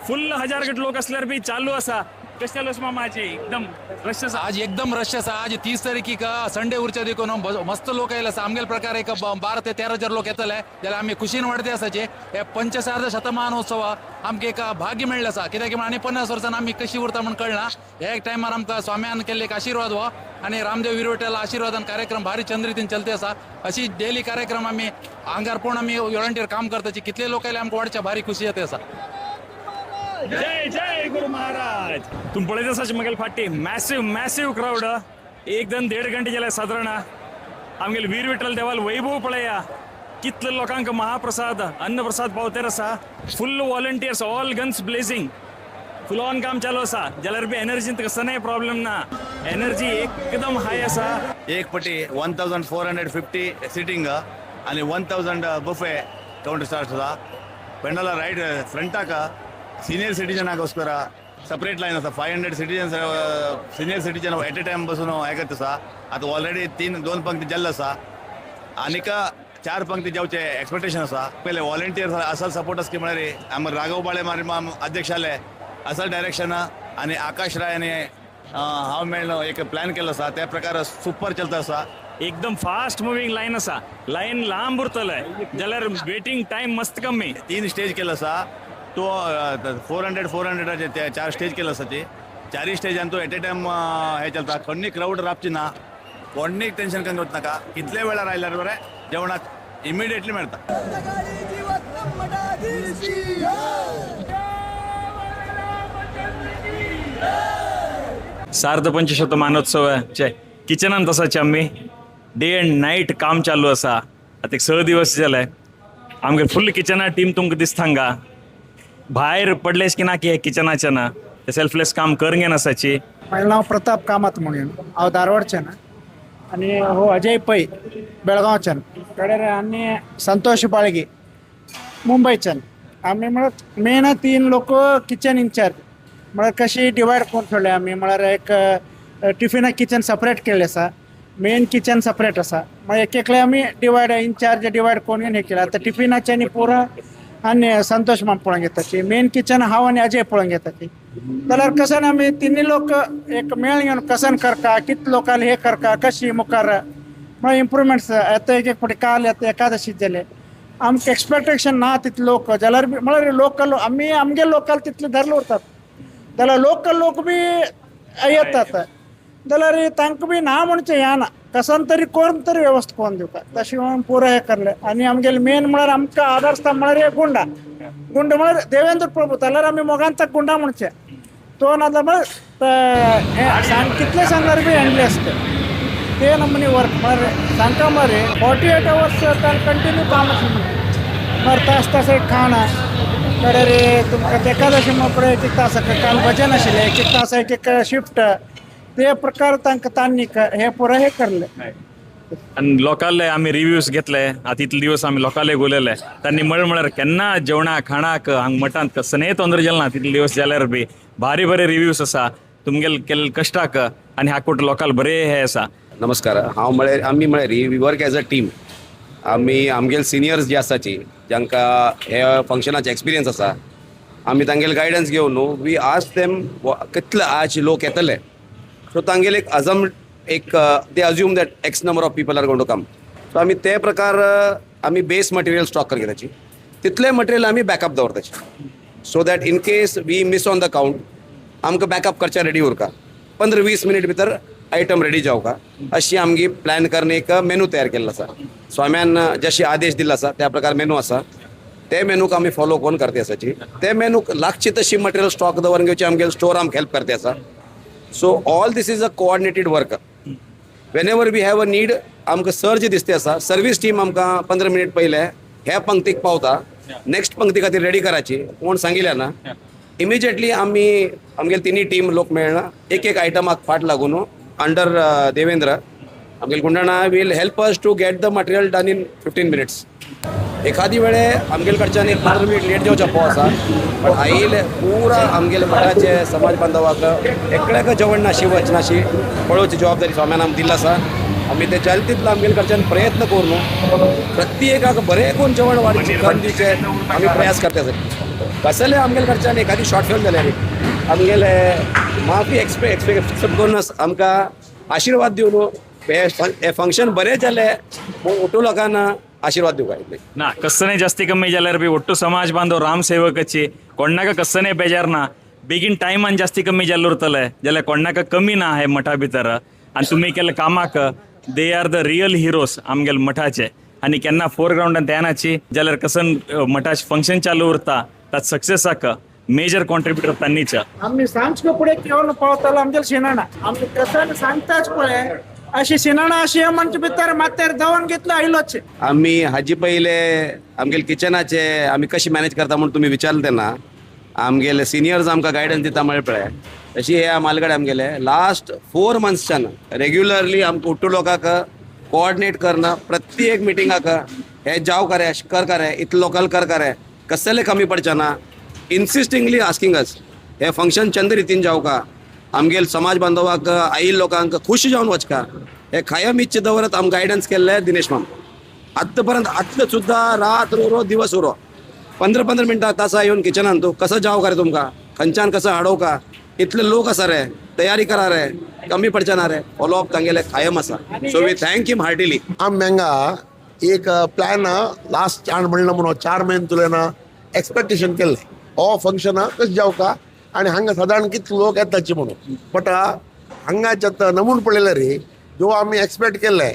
फुल 1000 गट लोक असल्यार बी चालू आसा. कशें चालू आसा मामा? एकदम रश आसा आज, एकदम रश आसा आज. 30 तारखेक संडे उरच्या देखून मस्त लोक आयले आसा. आमगेले प्रकार एक 12 ते 13 हजार लोक येतले जाल्यार आमी खुशीन वाडते आसाचे. हे पंचसार्ध शतमानोत्सव आमकां एक भाग्य मेळ्ळें आसा. कित्याक आनी 50 वर्सां आमी कशी उरता म्हण कळना. हे एक टायमार आमकां स्वाम्यान केल्ले एक आशिर्वाद हो आनी रामदेव विरवटेला आशिर्वादान कार्यक्रम भारी चंद्रितीन चलते आसा. अशी डेली कार्यक्रम आमी आंगार पळोवन आमी व्हॉलंटियर काम करताची. कितले लोक आयले आमकां वाडच्या भारी खुशी येता आसा. जय जय गुरु महाराज. तुम पळयत आसाची म्हगेले फाटी मॅसिव मॅसिव क्रावड. एकदम 1.5 घंटे जाले सादारण. आमगेले वीर विठ्ठल देवाल वैभव पळया, कितले लोकांक महाप्रसाद अन्नप्रसाद पावतेर आसा. Full volunteers, all guns blazing, full on काम चालू आसा. जाल्यार बी एनर्जींत कसनय प्रॉब्लेम ना, एनर्जी एकदम हाय आसा. एक पटी 1450 सिटिंग आणि 1000 बुफे काउंटर स्टार्ट आसा. पेंडला रायट फ्रंटाक सिनियर सिटीजनाಗೋस्ಕರ ಸಪ್ರೇಟ್ ಲೈನ್ आसा. 500 citizens senior citizen at a time बसून हें करता आसा. आतां ऑलरेडी 2 पंक्ती जाल्ले आसा आनीक 4 पंक्ती जावचे एक्सपेक्टेशन आसा. पयले व्हॉलंटियर्स असल सपोर्ट आसा की म्हळ्यार आमकां राघव बाळे मारी माम अध्यक्ष आले असल डायरेक्शन आनी आकाश राय आनी हांव मेळ्ळो एक प्लॅन केल्लो आसा. त्या प्रकार सुपर चलता आसा. एकदम फास्ट मुव्हिंग लायन आसा. लायन लांब उरतले जाल्यार वेटिंग टायम मस्त कमी. 3 स्टेज केलो आसा. तो 400 400 ते 4 स्टेज केलं आसा. ते 4 स्टेजान तो एट ए टायम हे चलता. कोणी क्रावड राबची ना, कोणी टेन्शन करून वच नाका. कितले वेळार आयल्यार बरें जेवणाक इमिडिएटली मेळटा. सार्ध पंचशतमानोत्सवाचे किचनान तसाचे आमी डे अँड नायट काम चालू आसा. आतां एक 6 दिवस जाले. आमगे फुल किचना टीम तुमकां दिसता हांगा भायर पडलेश की ना की हे किचनाचे ना ते सेल्फलेस काम करून आसाची. माझं नाव प्रताप कामत म्हणून, हांव धारवाडच्यान आनी हो अजय पै बेळगांवच्यान कडेर आनी संतोष बाळगी मुंबयच्यान. आमी म्हळ्यार मेन 3 लोक किचन इन्चार्ज म्हळ्यार कशी डिवायड करून ठेवले आमी. म्हळ्यार एक टिफिनाक किचन सेपरेट केल्लें आसा, मेन किचन सेपरेट आसा. मागीर एक एकले आमी डिवायड इन्चार्ज डिवायड करून हे केलें. आतां टिफिनाचे आनी पुरा आनी संतोष माम पळोवन घेताची, मेन किचन हांव आनी अजय पळोवन घेताची. जाल्यार कसन आमी तिन्ही लोक एक मेळ घेवन कसन करका, कितले लोकांक हे करका, कशी मुखार म्हळ्यार इम्प्रुवमेंट्स. आतां एक एक फावटी काल आतां एकादशी जाले, आमकां एक्सपेक्टेशन ना तितले लोक जाल्यार म्हळ्यार लोकल आमी आमगे लोकल तितले धरले उरतात, जाल्यार लोकल लोक बी येतात जाल्यार तांकां बी ना म्हणचें हें ना, कसन तरी करून तरी वेवस्था करून दिवका तशें म्हणून पुरो हें करलें. आनी आमगेले मेन म्हळ्यार आमकां आदार स्तंभ म्हळ्यार गुंडा, गुंड म्हळ्यार देवेंद्र प्रभू जाल्यार आमी मोगान ताका गुंडा म्हणचें. तो नाजाल्यार म्हळ्यार सांग कितलें सांगल्यार बी एंडलेस ते नमुने वर्क म्हळ्यार सांगता मरे 48 अवर्स कंटिन्यू काम आशिल्लें. म्हळ्यार तास तास एक खाण कडेर तुमकां एकादशी म्हळ्यार एक एक तास काल भजन आशिल्लें, एक एक तास एक एक शिफ्ट ते प्रकार तांकां तांणी हे पुरो हे करले. आनी लोकांले आमी रिव्यूज घेतले. आतां इतले दिवस आमी लोकांले उलयले, तांणी म्हळ्यार म्हळ्यार केन्ना जेवणा खाणाक हांगा मठांत कसलेय तोंदर जालें ना तितले दिवस जाल्यार बी भारी बरे रिव्यूज आसा तुमगेले केल्ले कश्टाक आनी हाकूट लोकांक बरे हे आसा. नमस्कार. हांव म्हळ्यार आमी म्हळ्यार we work as a team. आमी आमगेले सिनियर्स जे आसाची जांकां हे फंक्शनाचे एक्सपिरियन्स आसा, आमी तांगेले गायडन्स घेवन न्हू we ask them कितले आज लोक येतले. सो तांगेले एक अजम एक they assume that X number of people are going to come. So आमी ते प्रकार आमी बेस मटेरियल स्टॉक कर घेताची, तितलें मटेरियल आमी backup दवरताची, so that in case we miss on the count आमकां बॅकअप करच्या रेडी उरका. 15-20 मिनीट भितर आयटम रेडी जावका अशी आमगी प्लॅन करून एक मेनू तयार केल्लो आसा. स्वाम्यान जशी आदेश दिल्लो आसा त्या प्रकार मेनू आसा, ते मेनूक आमी फॉलो करून करते आसाची. ते मेनूक लागची तशी मटेरियल स्टॉक दवरून घेवची आमगेले स्टोर आमकां हेल्प करते आसा. So all this is a coordinated work. Whenever we have a need आमकां सर्ज दिसते आसा, सर्वीस टीम आमकां 15 मिनीट पयले ह्या पंक्तीक पावता, नेक्स्ट पंक्ती खातीर रेडी करायची कोण सांगिल्लें ना इमिजिएटली आमी आमगेले तिन्ही टीम लोक मेळना एक एक आयटमाक फाट लागून अंडर देवेंद्र आमगेले गुंडाणा will help us to get the material done in 15 minutes. एखादी वेळे आमगेले कडच्यान एक 15 मिनीट लेट जावचो पो आसा, बट आयिल्ले पुरा आमगेले मठाचे समाज बांधवाक एकल्याक जेवण नाशी वचनाशी पळोवची जबाबदारी स्वाम्यान आमकां दिल्ली आसा. आमी ते जाले तितलो आमगेले कडच्यान प्रयत्न करून प्रत्येकाक बरें करून जेवण वाडचे करून दिवचे आमी प्रयास करता आसा. कसले आमगेले कडच्यान एखादी शॉर्टफॉल जाल्यार आमगेले माफी एक्सपेक्ट करून आमकां आशिर्वाद दिवन हे फंक्शन बरें जालें म्हणून ओटू लोकांना आशीर्वाद दिवका इतलें. ना कसने जास्ती कमी जाल्यार बी ಒಟ್ಟು ಸಮಾಜ ಬಾಂಧವ ರಾಮ್ ಸೇವಕची कोणाक कसने बेजार ना. बेगीन टायमान जास्ती कमी जाल्लो उरतले जाल्यार कोणाक कमी ना हे मठा भितर. आनी तुमी केल्ल्या कामाक they are the real heroes आमगेले मठाचे. आनी केन्ना फोरग्रावंडान येनाची जाल्यार कसन मठाचे फंक्शन चालू उरता ताच सक्सेसाक मेजर कॉन्ट्रिब्युटर तांणीच. आमी सांजको फुडें येवन पावतालो आमगेले शिणाणा आमी कसन सांगताच पळय अशी शिणाणा अशी म्हणचे भितर माथ्यार धांवन घेतलं आयलोच. आमी हाजी पयले आमगेले किचनाचे आमी कशी मॅनेज करता म्हूण तुमी विचारलें तेन्ना आमगेले सिनियर्स आमकां गायडन्स दिता म्हळ्यार पळय तशी हे मालगडे आमगेले लास्ट 4 मंथ्सच्यान रेग्युलरली आमकां उट्टू लोकांक कोऑर्डिनेट करना प्रत्येक मिटिंगाक हे जाव करे अशें कर करे इतले लोकल कर करे कसले कमी पडचे ना इन्सिस्टिंगली आस्किंग अस हे फंक्शन चंद रितीन जावका आमगेले समाज बांधवाक आयिल्ल्या लोकांक खूश जावन वचका हे कायम इच्छा दवरत आमकां गायडन्स केल्ले दिनेश माम. आतां पर्यंत आतले सुद्दां रात उरो दिवस उरो 15-15 मिनटां तासा येवन किचनान तूं कसो जाव का रे तुमकां खंयच्यान कसो हाडोवका इतले लोक आसा रे तयारी करा रे कमी पडचे ना रे फॉलोअप तांगेले कायम आसा. So we thank him heartily. आमी हांगा एक प्लॅन लास्ट चार म्हणलें म्हणून 4 म्हयने तुलें ना एक्सपेक्टेशन केल्लें हो फंक्शन कशें जावका आनी हांगा सादारण कितले लोक येताची म्हणून. बट हांगाचे नमून पळयल्यार रे जो आमी एक्सपेक्ट केल्ले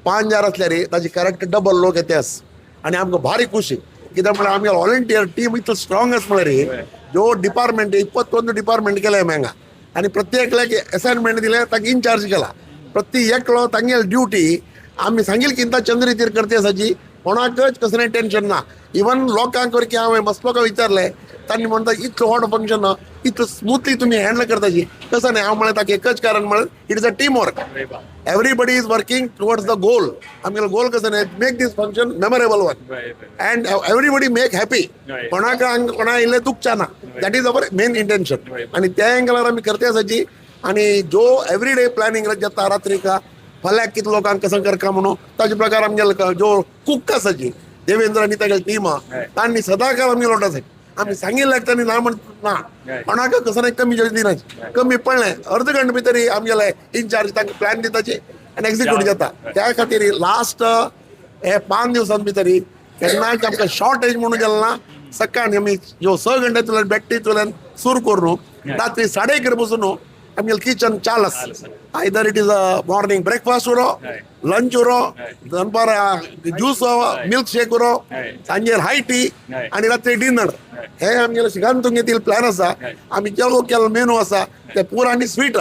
5,000 आसल्यार रे ताजे करेक्ट डबल लोक येते आस आनी आमकां भारी खुशी. कित्याक म्हळ्यार आमगे व्हॉलंटियर टीम इतलो स्ट्रॉंग आसा म्हळ्यार रे जो डिपार्टमेंट 21 डिपार्टमेंट केले आमी हांगा आनी प्रत्येकल्याक असायनमेंट दिले तांकां इन्चार्ज केला. प्रत्येक एकलो तांगेली ड्युटी आमी सांगील किंता चंद्र रितीर करते आसाची कोणाकच कसलें टेन्शन ना. इवन लोकांक वरकी हांवें मस्त लोकांक विचारलें, तांणी म्हणटा इतलो व्हड फंक्शन इतलो स्मुथली तुमी हँडल करताची कसं नाही. हांव म्हळें ताका एकच कारण म्हळ्यार it is a team work. Everybody is working towards the goal. आमगेलो गोल कसं नाही, make this function memorable one and everybody make happy. कोणाक कोणा इल्लें दुखचा ना, that is our main intention. आनी त्या एंगलार आमी करते आसाची. आनी जो एवरी डे प्लॅनिंग जाता रात्रीका फाल्यां कितले लोकांक कसं करका म्हणून ताजे प्रकार आमगेलो जो कूक आसाची देवेंद्र आनी तागेली टीम आहा तांणी सदांकाळ आमगेलो आसाची. आमी सांगिल्ल्याक तांणी ना म्हण ना, कोणाक कसं नाही कमी दिनाची, कमी पडलें अर्द घंटे भितर आमगेले इन्चार्ज तांकां प्लॅन दिताची आनी एक्झिक्यूट जाता. त्या खातीर लास्ट हे 5 दिवसां भितर केन्नाच आमकां शॉर्टेज म्हणून गेलो ना. सकाळी आमी जो 6 घंटे बेट्टींतल्यान सुरू करून रात्री 1:30 बसून आमगेलें किचन चालू आसा. Either it is a morning breakfast उरो, लंच उरो, दनपार ज्यूस मिल्क शेक उरो, सांजेर हाय टी आनी रात्री डिनर. हे आमगेले शिगांतुंगेतील प्लॅन आसा. आमी जेलो केल्लो मेनू आसा ते पुरा आनी स्वीट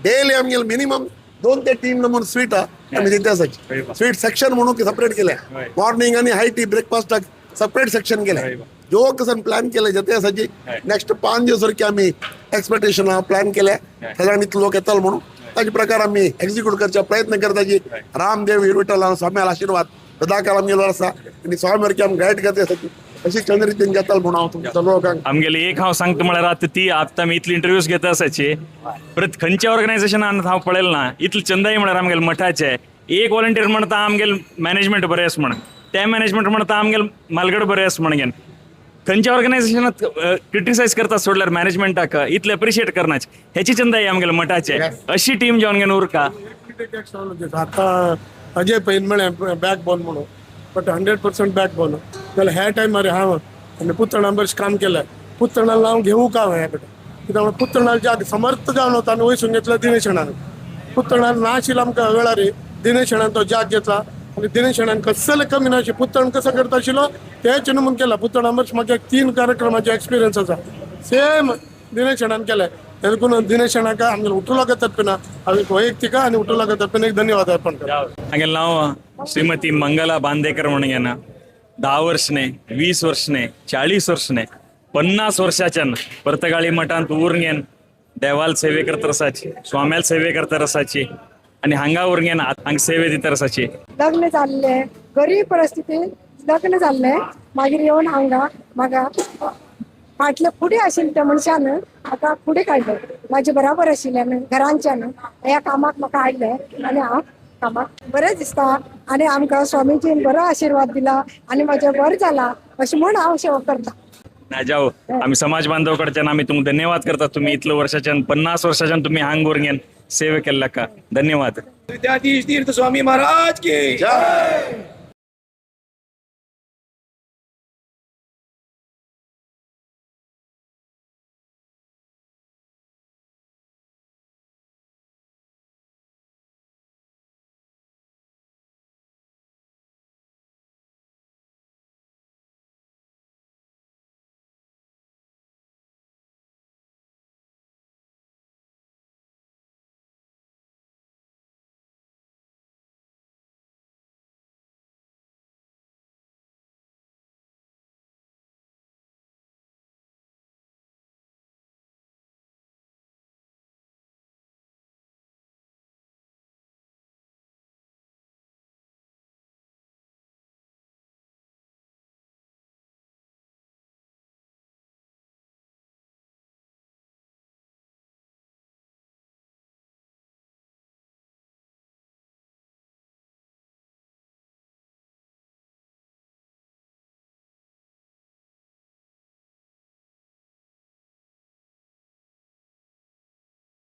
डेली आमगेले मिनिमम 2 ते 3 नमून स्वीट आमी दिता आसाची. स्वीट सेक्शन म्हणून सेपरेट केले, मॉर्निंग आनी हाय टी ब्रेकफास्टाक सेपरेट सेक्शन केले. जो कसन प्लॅन केले जाते आसाची. नेक्स्ट 5 दिवस सारखे आमी एक्सपेक्टेशन प्लॅन केले, सादारण इतले लोक येतले म्हणून ताजे प्रकार आमी एक्झिक्यूट करचा प्रयत्न करताची. रामदेव विठ्ठल स्वाम्याला आशीर्वाद सदाकाळ आमगेलो आसा आनी स्वामी सारखे आमी गायड करते आसाची. अशी चंद्रितीन जाताल म्हणून हांव तुमच्या लोकांक आमगेली एक हांव सांगता म्हळ्यार आतां ती आतां आमी इतली इंटरव्यूज घेता आसाची, परत खंयच्या ऑर्गनायझेशनान हांव पळयलें ना इतले चंदाई म्हळ्यार आमगेले मठाचे एक वॉलंटियर म्हणटा आमगेले मॅनेजमेंट बरें आसा म्हण, ते मॅनेजमेंट म्हणटा आमगेले मालगड बरें आसा म्हण. खंयच्या ऑर्गनायझेशनात क्रिटिसायज करता सोडल्यार मॅनेजमेंटाक इतले एप्रिशिएट करनाच, हेची चंदाई आमगेले मठाचे. अशी टीम जावन घेवन उरका. आतां अजय पैन म्हळें बॅक बोन म्हणून, बट 100% बॅक बोन जाल्यार ह्या टायमार हांव आनी पुतणा बरें काम केलें. पुतणाला हांव घेवूं का ह्या कडेन कित्याक पुतणाल जाग समर्थ जावन वता आनी वयसून घेतला दिनेशणान. पुतणान ना आशिल्लो आमकां वेळार दिनेशणान तो जाग घेतला आनी दिनेशणान कसले कमी ना पुतण कसो करता आशिल्लो तेच नमून केला. पुतणा बरें म्हाका 3 कार्यक्रमाचे एक्सपिरियन्स आसा, सेम दिनेशणान केलें. देखून दिनेशणाक आमगेले उटुलाका तर्फेन हांव एक वैयक्तीक आनी उटुलाका तर्फेन एक धन्यवाद अर्पण करता. हांगेलें नांव श्रीमती मंगला बांदेकर म्हणून घेना. 10 वर्ष न्ही, 20 वर्ष न्ही, 40 वर्ष न्ही, 50 वर्षाच्यान पर्तगाळी मठांत उरून घेन देवाल सेवे करता आसाची, स्वाम्याल सेवे करता आसाची आनी हांगा उरून घेन हांगा सेवे दिता आसाची. लग्न जाल्लें, गरीब परिस्थितीन लग्न जाल्लें, मागीर येवन हांगा म्हाका फाटले फुडें आशिल्ले त्या मनशान म्हाका फुडें काडलें, म्हाजे बराबर आशिल्ल्यान घरांच्यान ह्या कामाक म्हाका हाडलें आनी हांव कामाक बरें दिसता आनी आमकां स्वामीजीन बरो आशिर्वाद दिला आनी म्हाजें बरें जालां अशें म्हूण हांव सेवा करता. ना जाओ आमी समाज बांधव कडच्यान आमी तुमकां धन्यवाद करता. तुमी इतलो वर्षाच्यान 50 वर्षाच्यान तुमी हांग उरून सेवा केल्ल्या का धन्यवाद. विद्याधीश तीर्थ स्वामी महाराज की जय.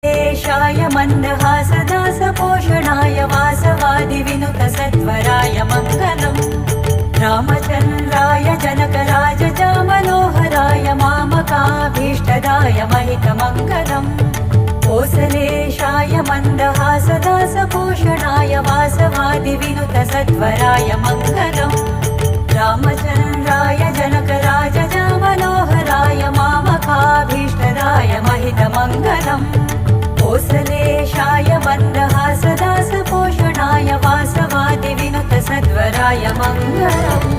देशाय मन्दहासदासपोषणाय वासवादिविनुत सत्वराय मङ्गलम्. रामचन्द्राय जनकराजमनोहराय मामकाभीष्टदाय महितमङ्गलम्. कोसलेशाय मन्दहासदासपोषणाय वासवादिविनुत सत्वराय मङ्गलम्. रामचन्द्राय जनकराजमनोहराय मामकाभीष्टदाय महितमङ्गलम्. कोसलेशाय मन्दहासदासपोषणाय वासवादिविनुत सद्वराय मङ्गलम्।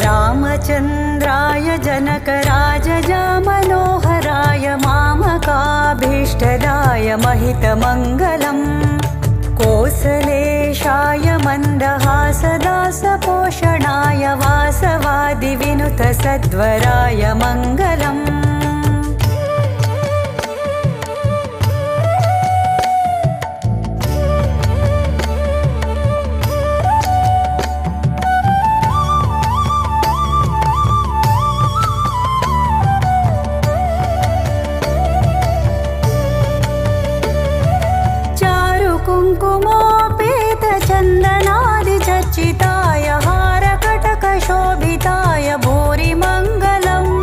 रामचन्द्राय जनकराजजामनोहराय मामकाभीष्टदाय महितमङ्गलम् कोसलेशाय मन्दहासदासपोषणाय वासवादिविनुतसद्वराय मङ्गलम्। कुङ्कुमोपेतचन्दनादिचर्चिताय हारकटकशोभिताय भूरिमङ्गलम्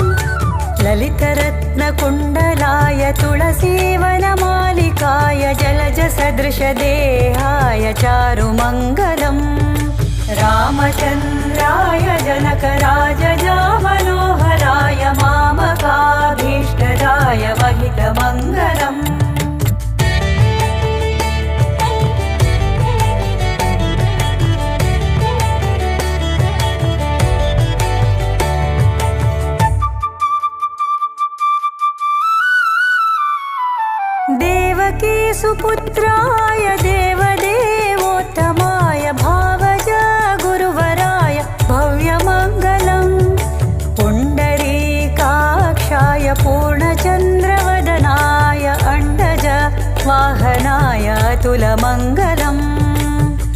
ललितरत्नकुण्डलाय तुलसीवनमालिकाय जलजसदृशदेहाय चारुमङ्गलम्। रामचन्द्राय जनकराजजामनोहराय मामकाभीष्टदाय महितमङ्गलम्। देवकी सुपुत्राय देवदेवोत्तमाय भावज गुरुवराय भव्यमङ्गलम् पुण्डरीकाक्षाय पूर्णचन्द्रवदनाय अण्डज वाहनाय अतुलमङ्गलम्।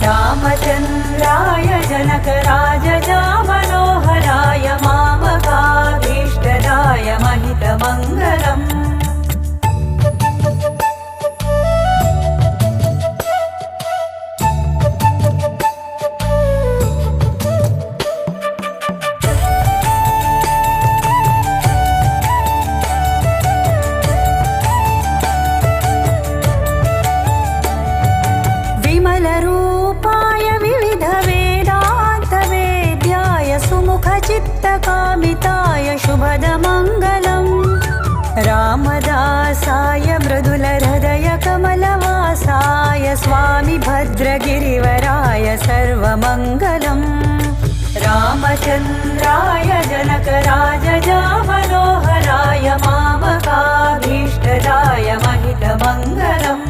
रामचन्द्राय जनकराजजामनोहराय मामकाभीष्टदाय महितमङ्गलम्। विमलरूपाय विविधवेदान्तवेद्याय सुमुखचित्तकामिताय शुभदमङ्गलम् रामदासाय मृदुलहृदयकमलवासाय स्वामि भद्रगिरिवराय सर्वमङ्गलम्। रामचन्द्राय जनकराजजामनोहराय मामकाभीष्टदाय महितमङ्गलम्।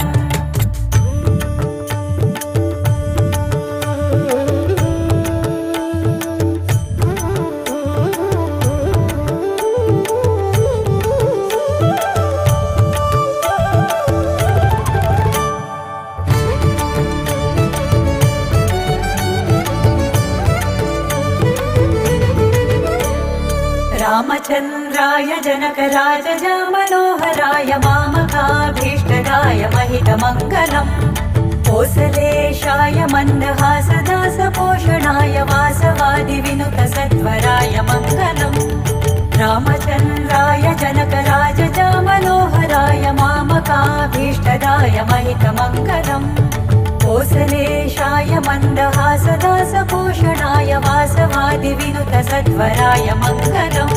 रामचन्द्राय जनकराजजामनोहराय मामकाभीष्टदाय महितमङ्गलम् कोसलेशाय मन्दहासदासपोषणाय वासवादिविनुतसद्वराय मङ्गलम्। रामचन्द्राय जनकराजजामनोहराय मामकाभीष्टदाय महितमङ्गलम् कोसलेशाय मन्दहासदासपोषणाय वासवादिविनुतसद्वराय मङ्गलम्।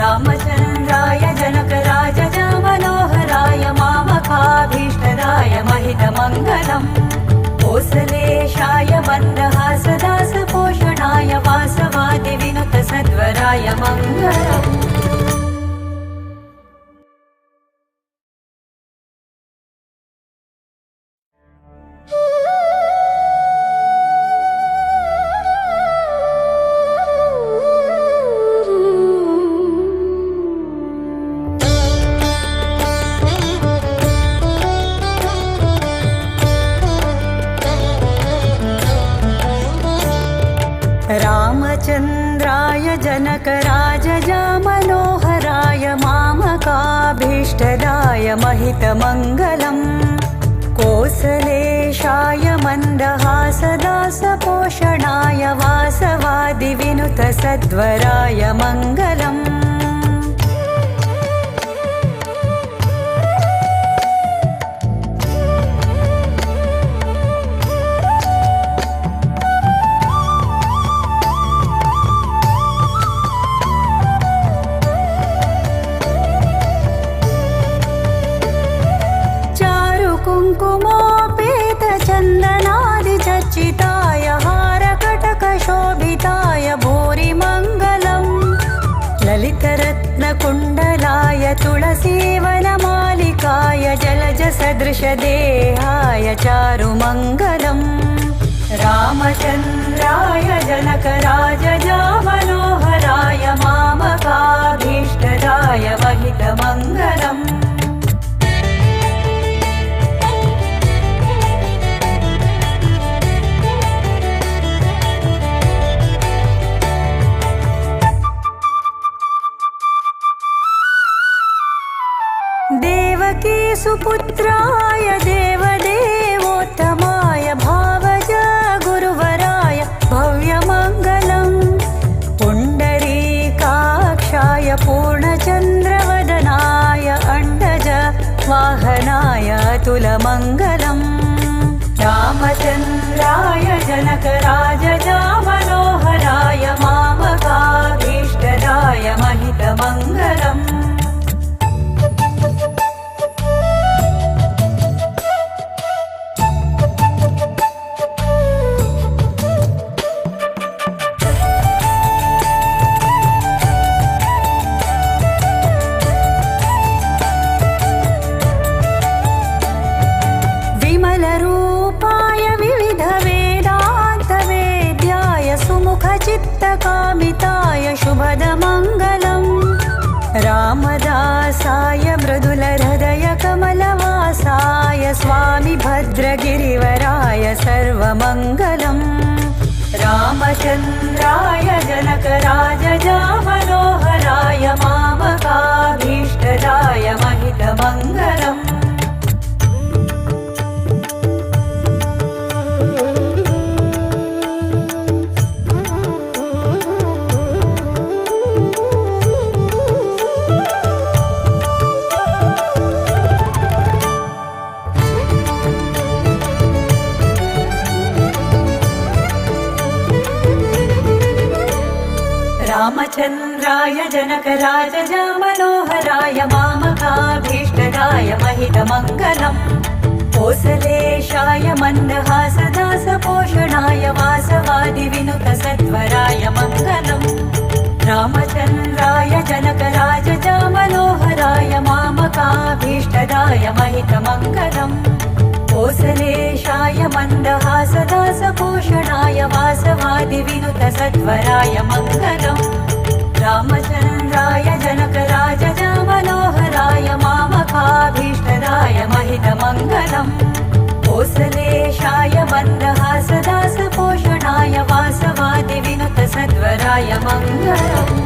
रामचन्द्राय जनकराजजामनोहराय मामकाभीष्टदाय महितमङ्गलम् कोसलेशाय मन्दहासदासपोषणाय वासवादिविनुतसद्वराय मङ्गलम्। रामचन्द्राय जनकराजजामनोहराय मामकाभीष्टदाय महितमङ्गलम् कोसलेशाय मन्दहासदासपोषणाय वासवादिविनुतसद्वराय मङ्गलम्। ललितरत्नकुण्डलाय तुलसीवनमालिकाय जलजसदृशदेहाय चारुमङ्गलम्। रामचन्द्राय जनकराजजामनोहराय मामकाभीष्टदाय महितमङ्गलम्। देवकी सुपुत्राय देवदेवोत्तमाय भावज गुरुवराय भव्यमङ्गलम्। पुण्डरीकाक्षाय पूर्णचन्द्रवदनाय अण्डज वाहनाय अतुलमङ्गलम्। रामचन्द्राय जनकराजजामनोहराय मामकाभीष्टदाय महितमङ्गलम्। विमलरूपाय विविधवेदान्तवेद्याय सुमुखचित्तकामिताय शुभदमङ्गलम्। रामदासाय मृदुलहृदयकमलवासाय स्वामि भद्रगिरिवराय सर्वमङ्गलम्। रामचन्द्राय जनकराजजामनोहराय मामकाभीष्टदाय महितमङ्गलम्। रामचन्द्राय जनकराजजामनोहराय मामकाभीष्टदाय महितमङ्गलम्। कोसलेशाय मन्दहासदासपोषणाय वासवादिविनुतसत्वराय मङ्गलम्। रामचन्द्राय जनकराजजामनोहराय मामकाभीष्टदाय महितमङ्गलम्। कोसलेशाय मन्दहासदासपोषणाय वासवादिविनुतसत्वराय मङ्गलम्। रामचन्द्राय जनकराजजामनोहराय मामकाभीष्टदाय महितमङ्गलम्। कोसलेशाय मन्दहासदासपोषणाय वासवादिविनुतसद्वराय मङ्गलम्।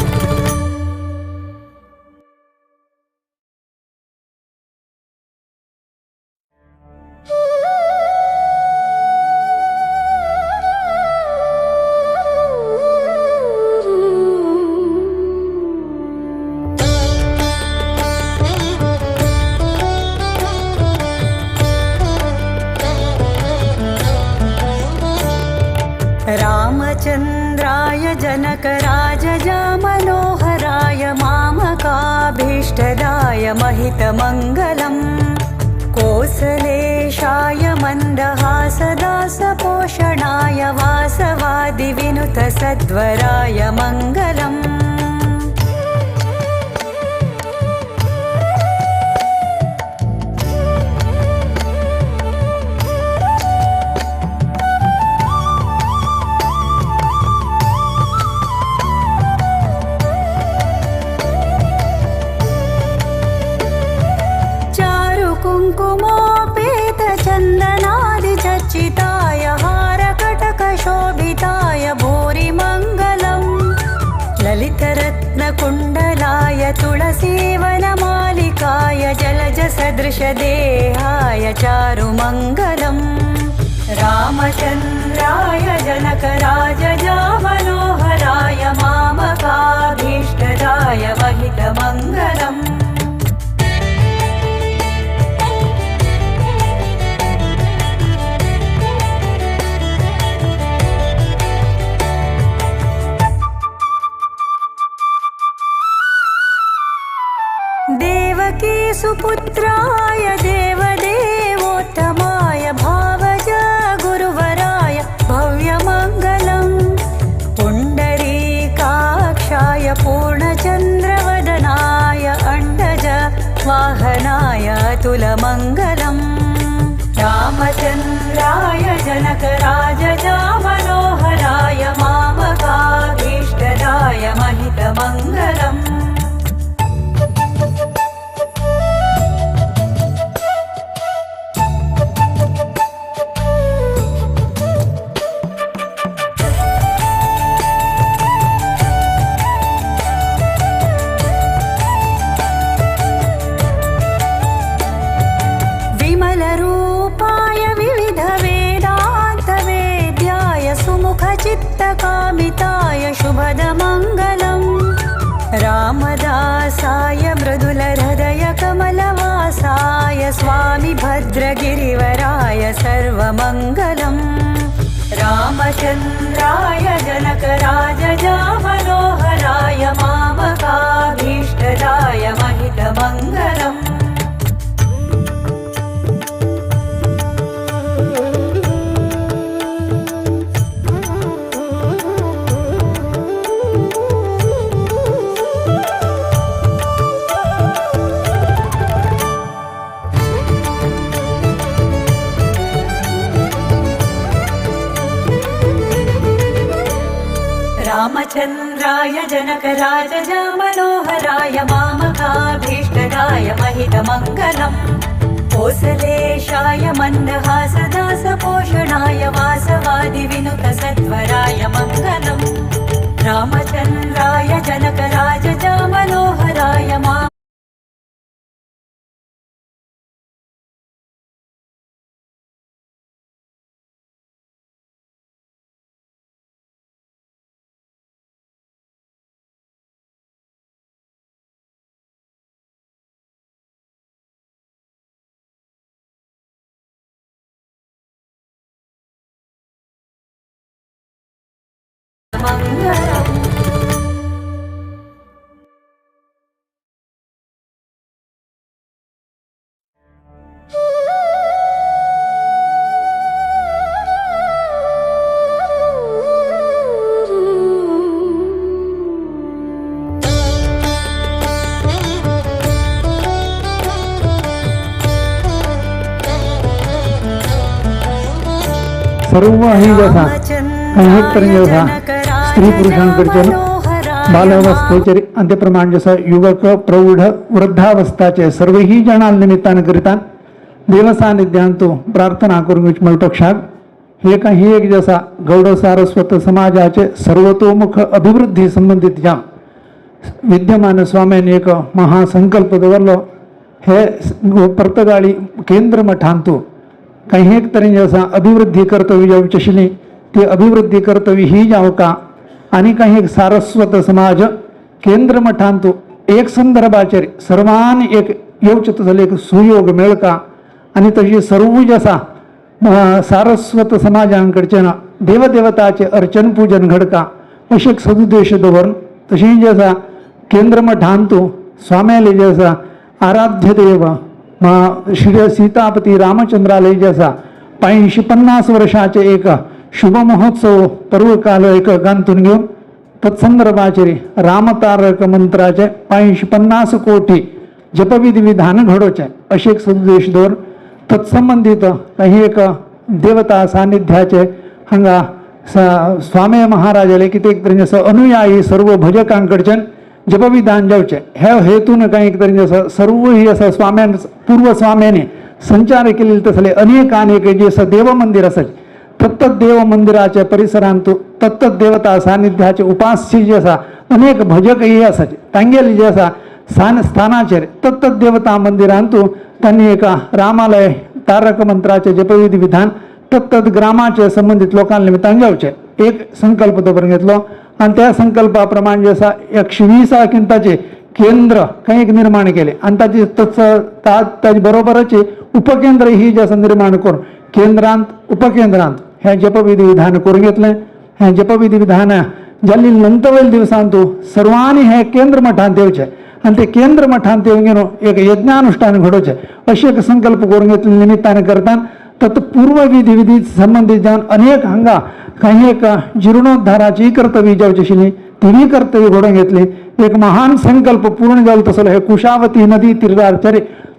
रामचन्द्राय जनकराजजामनोहराय मामकाभीष्टदाय महितमङ्गलम्। कोसलेशाय मन्दहासदासपोषणाय वासवादिविनुतसद्वराय मङ्गलम्। कुङ्कुमोपेतचन्दनादिचर्चिताय हारकटकशोभिताय भूरिमङ्गलम्। ललितरत्नकुण्डलाय तुलसीवनमालिकाय जलजसदृशदेहाय चारुमङ्गलम्। रामचन्द्राय जनकराजजामनोहराय मामकाभीष्टदाय महितमङ्गलम्। देवकी सुपुत्राय देवदेवोत्तमाय भावज गुरुवराय भव्यमङ्गलम्। पुण्डरीकाक्षाय पूर्णचन्द्रवदनाय भजनाय अतुलमङ्गलम्। रामचन्द्राय जनकराजजामनोहराय मामकाभीष्टदाय महितमङ्गलम्। विमलरूपाय विविधवेदान्तवेद्याय सुमुखचित्तकामिताय शुभदमङ्गलम्। रामदासाय मृदुलहृदयकमलवासाय स्वामि भद्रगिरिवराय सर्वमङ्गलम्। रामचन्द्राय जनकराजजामनोहराय मामकाभीष्टदाय महितमङ्गलम्। रामचन्द्राय जनकराजजामनोहराय मामकाभीष्टदाय महितमङ्गलम्। कोसलेशाय मन्दहासदासपोषणाय वासवादिविनुतसत्वराय मङ्गलम्। रामचन्द्राय जनकराजजामनोहराय मा मङ्गलम्। सर्व ही जसा काही एक जसा स्त्री पुरुषांकडच्या बालावस्थेचे आणि ते प्रमाण जसं युवक प्रौढ वृद्धावस्थाचे सर्वही जणां निमित्तान करिता देवसानिध्यांतु प्रार्थना करून पक्षात हे काही एक जसा गौड सारस्वत समाजाचे सर्वतोमुख अभिवृद्धी संबंधित ज्या विद्यमान स्वाम्यांनी एक महासंकल्प दवरलो हे पर्तगाळी केंद्र मठांतु काही एक तरेन जसा अभिवृद्धी कर्तव्य जावची आशिल्ली ती अभिवृद्धी कर्तव्य ही जावका आनी काही एक सारस्वत समाज केंद्र मठांतु एक संदर्भाचेर सर्वान एक येवचें तसो एक सुयोग मेळका आनी तशी सर्वूय जे आसा सारस्वत समाजांकडच्यान देवदेवताचें अर्चन पूजन घडका अशें एक सदुद्देश दवरून तशें जें आसा केंद्र मठांतु स्वाम्याले जे आसा आराध्य देव श्री सीतापती रामचंद्राले जे आसा 550 वर्षाचे एक शुभ महोत्सव पर्वकाल एक गांथून घेवन तत्संदर्भाचेर रामतारक मंत्राचे 550 कोटी जपविधी विधान घडोवचें अशें एक सदुद्देश दवरून तत्संबंदीत काही एक देवता सानिध्याचे हांगा स्वामी महाराजाले कितें एक तरेन असो अनुयायी सर्व भजकांकडच्यान जपविधान जावचें ह्या हेतून काही एक तरेन आसा सर्व ही आसा स्वाम्यान पूर्व स्वाम्यांनी संचार केलेले तसले अनेक अनेक जे आसा देव मंदिर आसा तत्तत् देव मंदिराच्या परिसरांत तत्तत् देवता सानिध्याचे उपास्य जे आसा अनेक भजकही आसाचे तांगेले जे आसा स्थानाचेर तत्तत् देवता मंदिरांतु तांणी एका रामालय तारक मंत्राचे जपविधी विधान तत्तत् ग्रामाचे संबंधित लोकां निमित्तान जावचें एक संकल्प दवरून घेतलो आनी त्या संकल्पा प्रमाण जे आसा 120 किंताचे केंद्र काही एक निर्माण केले आनी ताची ताजे बरोबरच उपकेंद्र ही जे आसा निर्माण करून केंद्रांत उपकेंद्रांत हें जपविधी विधान करून घेतलें. हें जपविधी विधान जाल्ले नंतर वयल्या दिवसांतु सर्वांनी हें केंद्र मठांत येवचें आनी ते केंद्र मठांत येवन घेवन एक यज्ञानुष्ठान घडोवचें अशें एक संकल्प करून घेतले निमित्तान करताना तत् पूर्वविधी विधी संबंधित जावन अनेक हांगा काही एक जिर्णोद्धाराची कर्तव्य जावची आशिल्ली तिवूय कर्तव्य घडोवन घेतली. एक महान संकल्प पूर्ण जालो तसो हे कुशावती नदी तीराचेर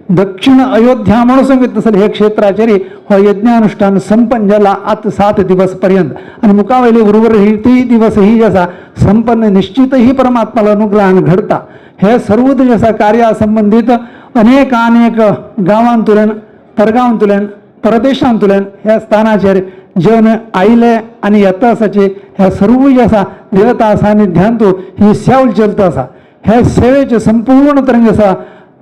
दक्षिण अयोध्या म्हणून सांगितलं तसं हे क्षेत्राचेर हो यज्ञानुष्ठान संपन्न जाला आतां 7 दिवस पर्यंत आनी मुखावयले उर्वरीत दिवस ही जे आसा संपन्न निश्चितही परमात्माला अनुग्रहान घडता. हे सर्व जे आसा कार्या संबंदीत अनेक अनेक गांवांतल्यान, परगांवांतल्यान, परदेशांतल्यान ह्या स्थानाचेर जेवन आयले आनी येता आसाचे ह्या सर्व जे आसा देवता सानिध्यांतू ही सेव चलता आसा. हे सेवेचे संपूर्ण तरेन आसा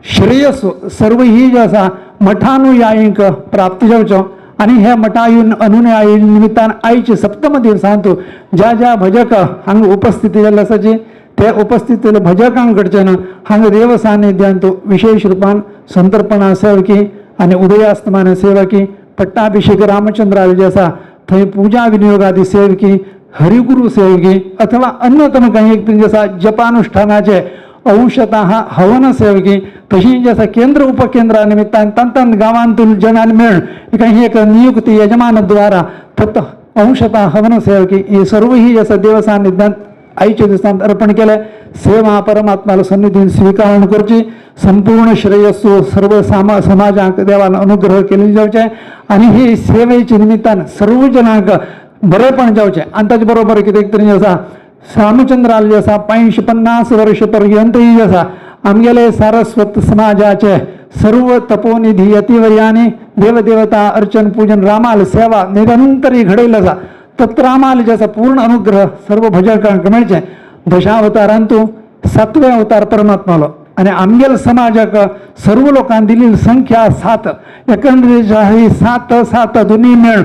श्रेयस सर्व ही जे आसा मठानुयायींक प्राप्त जावचो आनी हे मठायून अनुयायी निमित्तान आयचे सप्तम दिवसांतू ज्या ज्या भजक हांगा उपस्थिती जाल्ले आसाची ते उपस्थित भजकांक कडच्यान हांगा देव सानिध्यांतू विशेष रुपान संतर्पणा सेवकी आनी उदयास्तमान सेवकी, पट्टाभिषेक रामचंद्राल जे आसा थंय पूजा विनियोगादी सेवकी, हरिगुरु सेवकी अथवा अन्यतम काही एक जे आसा जपानुष्ठानाचे अंशतः हवन सेवकी, तशी जे आसा केंद्र उपकेंद्रा निमित्तान तान तान गांवांतून जनान मेळून काही एक नियुक्ती यजमान द्वारा तत् अंशतः हवन सेवकी ही सर्व ही जे आसा देव सानिध्यांत आयच्या दिसांत अर्पण केले. सेवा परमात्माला सन्निधीन स्वीकारण करची, संपूर्ण श्रेयस्सु सर्व समाजाक देवान अनुग्रह केले जावचे आनी ही सेवेचे निमित्तान सर्व जनांक बरेपण जावचें. आनी ताचे बरोबर कितें तरी आसा रामचंद्राल जे आसा 550 वर्ष पर्यंत ही आसा आमगेले सारस्वत समाजाचे सर्व तपोनिधी यतिवर्यानी देवदेवता अर्चन पूजन रामाल सेवा निरंतर घडयल्ले आसा. तत्र रामाल जे आसा पूर्ण अनुग्रह सर्व भजकांक मेळचें. दशावतारांतू 7वे अवतार परमात्मालो आनी आमगेल समाजाक सर्व लोकांक दिल्ली संख्या 7, एकंदरीत ही 7 7 दोन्ही मेळून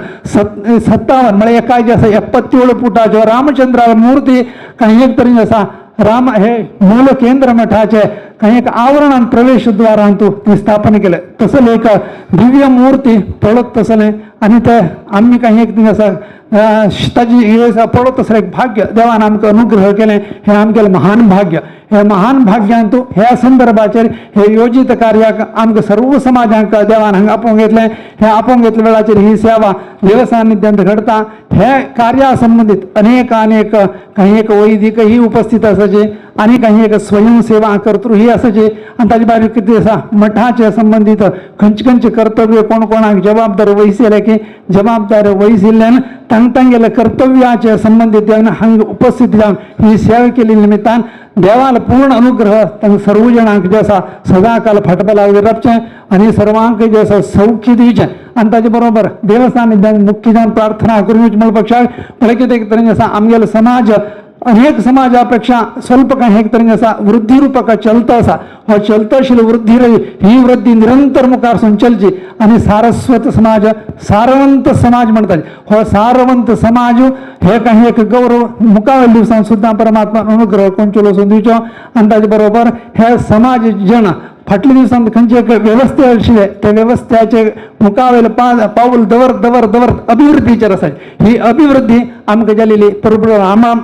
57 म्हळ्यार एका जे आसा 77 फुटाच्यो रामचंद्रा मूर्ती काही एक तरेन आसा राम हे मूल केंद्र मठाचे काही एक आवरणान प्रवेश द्वारांतू ती स्थापन केले. तसले एक दिव्य मूर्ती पळत तसले आनी ते आमी काही एक आसा ताजी पळत तसलें एक भाग्य देवान आमकां अनुग्रह केलें. हें आमगेलें महान भाग्य. हे महान भाग्यांतू ह्या संदर्भाचेर हे योजीत कार्याक आमकां सर्व समाजांक देवान हांगा आपोवंक घेतलें. हे आपोवंक घेतल्या वेळाचेर ही सेवा देवसानिध्यांत घडता. हे कार्या संबंदीत अनेक अनेक काही एक वैदिकही उपस्थित आसाचे आनी काही एक स्वयंसेवा कर्तृही आसाचे आनी ताजे भायर कितें आसा मठाचे संबंदीत खंयचे खंयचे कर्तव्य कोण कोणाक जबाबदार वहिसिल्ले की जबाबदार वहिसिल्ल्यान तांगेले कर्तव्याचे संबंदीत हांगा उपस्थित जावन ही सेवा केल्ली निमित्तान देवाल पूर्ण अनुग्रह तांकां सर्व जाणांक जे आसा सदाकाल फाटबलाक रावचें आनी सर्वांक जे आसा सौख्य दिवचें. आनी ताजे बरोबर देवसानिध्यान मुख्य जावन प्रार्थना करून म्हणपा पक्षाक म्हळ्यार कितें तरेन आसा आमगेलो समाज अनेक समाजापेक्षा स्वल्प काही एक तरेन आसा वृद्धी रूपक चलता आसा. हो चलता आशिल्ली वृद्धी ही वृद्धी निरंतर मुखार सून चलची आनी सारस्वत समाज सारवंत समाज म्हणटात. हो सारवंत समाज हे काही एक गौरव मुखावेल्या दिवसान सुद्दां परमात्मा अनुग्रह कोणचो वचून दिवचो. आनी ताजे बरोबर हे समाज जन फाटल्या दिवसान खंयचे एक वेवस्थे आशिल्ले त्या वेवस्थेचे मुखावेले पावल दवर दवर दवर अभिवृद्धीचेर आसा. ही अभिवृद्धी आमकां जालेली प्रभू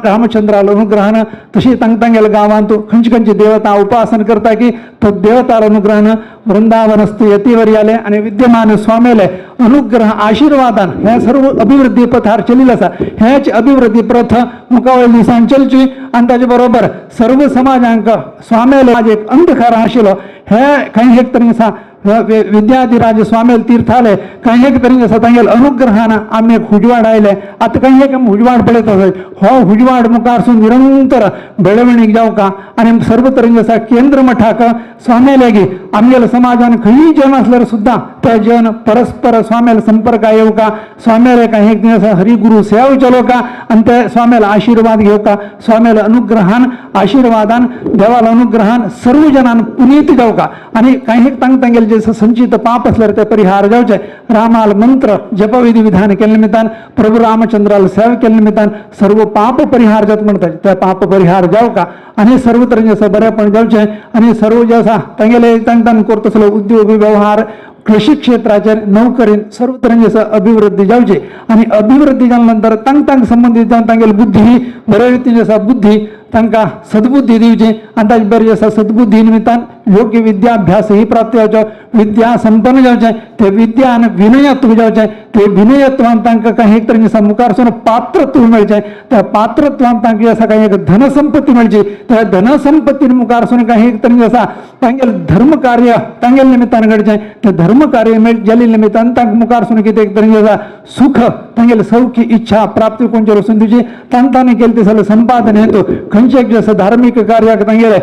रामचंद्रालो अनुग्रहान तशी तांगेल्या गांवांत खंयची खंयची देवता उपासन करता की तो देवतार अनुग्रहान वृंदावनस्थ यतिवर्याले आनी विद्यमान स्वामेले अनुग्रह आशीर्वादान हे सर्व अभिवृद्धी पथार चलिल्लें आसा. हेच अभिवृद्धी प्रथ मुखावयल्या दिसान चलची आनी ताजे बरोबर सर्व समाजांक स्वामेले एक अंधकार आशिल्लो हे काही एक तरेन आसा विद्याधिराज स्वामेल तीर्थाले काही एक तरेन आसा तांगेले अनुग्रहान आमी एक हुजवाड आयले. आतां काही एक आमी हुजवाड पळयत आसा. हो हुजवाड मुखार सून निरंतर बेळवणीक जावका आनी सर्व तरेन आसा केंद्र मठाक स्वामेले आमगेल्या समाजान खंयी जन आसल्यार सुद्दां त्या जन परस्पर स्वामेल संपर्क येवका, स्वामेले काही एक दीस हरिगुरु सेव चलोवका आनी ते स्वामेल आशीर्वाद घेवका. स्वामेल अनुग्रहान आशीर्वादान देवाल अनुग्रहान सर्व जनान पुनीत जावका आनी काही एक तांग तांगेले जे संचित पाप आसल्यार ते परिहार जावचे. रामाल मंत्र जपविधी विधान केल्ले निमित्तान प्रभू रामचंद्राल सेवा केल्ले निमित्तान सर्व पाप परिहार जात म्हणटात ते पाप परिहार जावका आनी सर्व तरेन आसा बरेपण जावचें आनी सर्व जे आसा तांगेले तांकां करता आसलो उद्योग व्यवहार कृषी क्षेत्राचेर नोकरीन सर्व तरेन आसा अभिवृद्धी जावची आनी अभिवृद्धी जाल्या नंतर तांक तांक संबंदीत जावन तांगेली बुद्धी ही बरे रितीन आसा बुद्धी तांकां सद्बुद्धी दिवची आनी ताजे बरी आसा सद्बुद्धी निमित्तान योग्य विद्याभ्यासही प्राप्त जावचो, विद्या संपन्न जावचें, ते विद्या आनी विनयत्व जावचें, ते विनयत्वान तांकां काही एक तरेन मुखारसून पात्रत्व मेळचें, त्या पात्रत्वान तांकां आसा काही एक धनसंपत्ती मेळची, त्या धनसंपत्ती मुखारसून काही एक तरेन आसा तांगेलें धर्मकार्य तांगेले निमित्तान घडचें, ते धर्मकार्य जाल्ले निमित्तान तांकां मुखारसून कितें एक तरेन आसा सुख तांगेले सौख्य इच्छा प्राप्ती कोणचेर वचून दिवची, तांकां केलें ते सगळें संपादन हेतू खंयचे एक जसं धार्मिक कार्याक तांगेले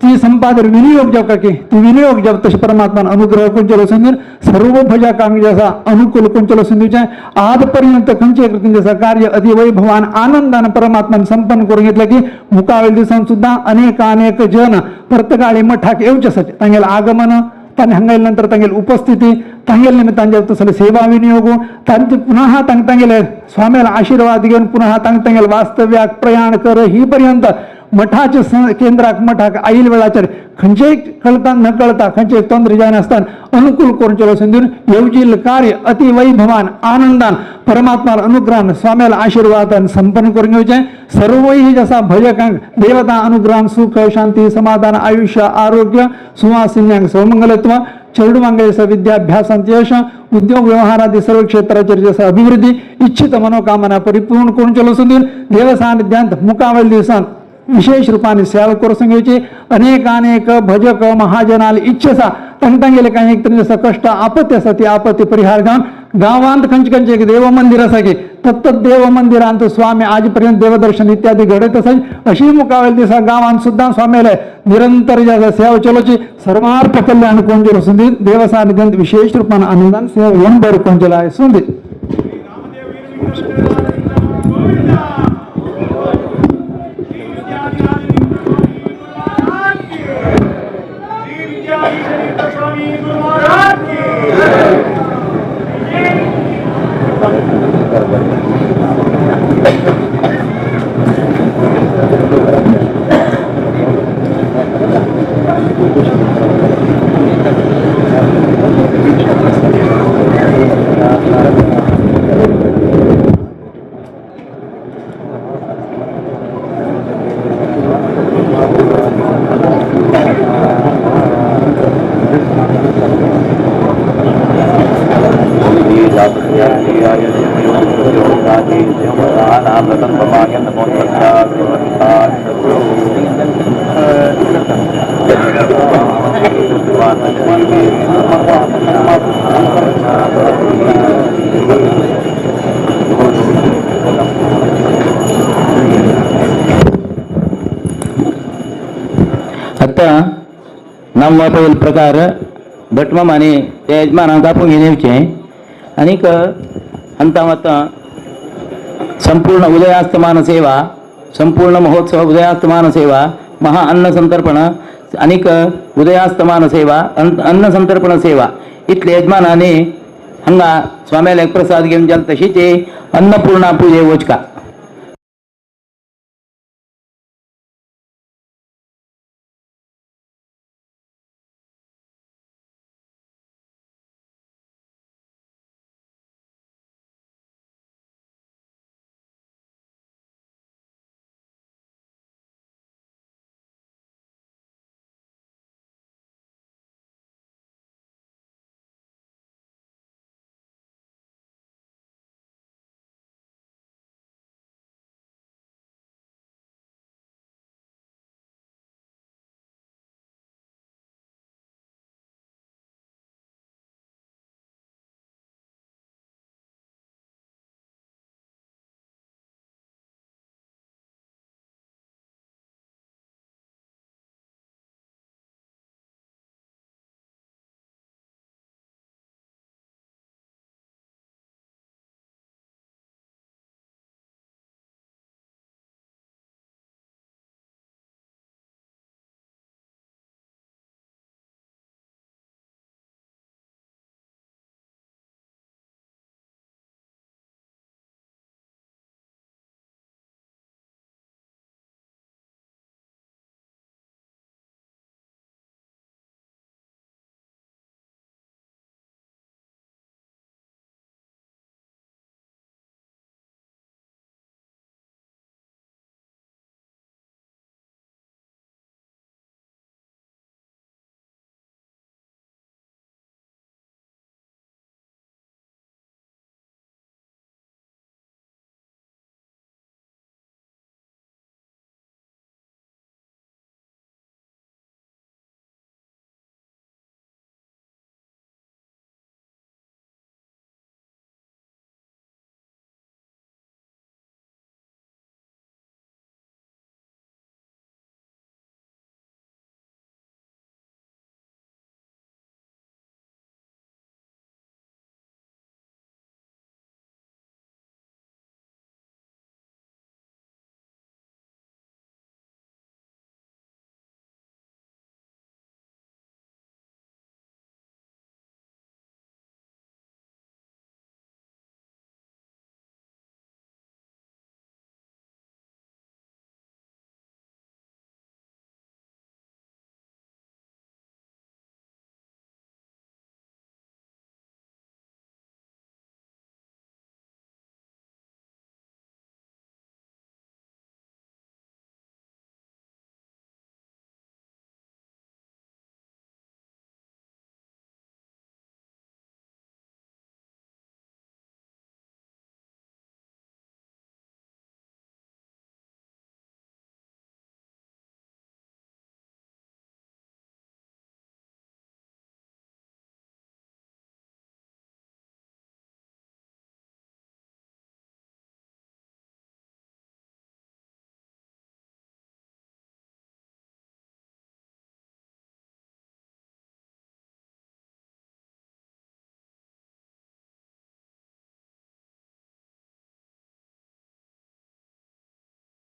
ती संपादन विनियोग जावका की ती विनियोग जाव तशें परमात्मान अनुग्रह कोणचेर वचून दिवन सर्व भजकांक जे आसा अनुकूल कोणचेर वचून दिवचें. आजपर्यंत खंयचे एक रितीन आसा कार्य अतिवैभवान आनंदान परमात्मान संपन्न करून घेतलें की मुखावेल्या दिसान सुद्दां अनेक अनेक जन पर्तगाळी मठाक येवचे आसा. तांगेलें आगमन तांणी हांगा येयल्या नंतर तांगेली उपस्थिती तांगेले निमित्तान जे तसले सेवा विनियोग तांचे पुनः तांकां तांगेले स्वाम्याला आशीर्वाद घेवन पुनः तांकां तांगेले वास्तव्याक प्रयाण कर ही पर्यंत मठाचे केंद्राक मठाक आईल वेळाचेर खंयचेय कळता न कळता खंयचेय तंत्र जायनासतना अनुकूल करून वचून दिवन येवजील कार्य अतिवैभवान आनंदान परमात्मा अनुग्रहान स्वाम्याला आशीर्वादान संपन्न करून घेवचें. सर्वही जसा भजकांक देवता अनुग्रहान सुख शांती समाधान आयुष्य आरोग्य सुवासिन्यांक सौमंगलत्व चेडवांक विद्याभ्यासांत यश उद्योग व्यवहारादी सर्व क्षेत्राचेर जसं अभिवृद्धी इच्छित मनोकामना परिपूर्ण करून वचून दिवन देवसानिध्यांत मुखावेल दिवसांत विशेष रूपाने सेवा करून घेवची. अनेक अनेक भजक महाजनाल इच्छा तांकां तांगेले कांय एक तरेन कश्ट आपत्ती आसा ती आपत्ती परिहार जावन गांवांत खंयचे खंयचे एक देव मंदिर आसा की तत्तत् देव मंदिरांत स्वामी आजपर्यंत देवदर्शन इत्यादी घडत आसा. अशी मुखावेल दिसा गांवांत सुद्दां स्वामीले निरंतर जे आसा सेवा चलोवची सर्वार्थ कल्याण कोण वचून दी देवसानिध्यांत विशेष रूपान आनंदान सेवा येवन बरें कोण आसूं दी. आतां नमो पयल प्रकार भटमामांनी त्या यजमानांक आपोवन घेवन येवचें आनीक अंता आतां संपूर्ण उदयास्तमान सेवा संपूर्ण महोत्सव उदयास्तमान सेवा महा अन्न संतर्पण आनीक उदयास्तमान सेवा अन्न संतर्पण सेवा इतले यजमानांनी हांगा स्वाम्याले प्रसाद घेवन जाल तशीच अन्नपूर्णा पुजे वचका.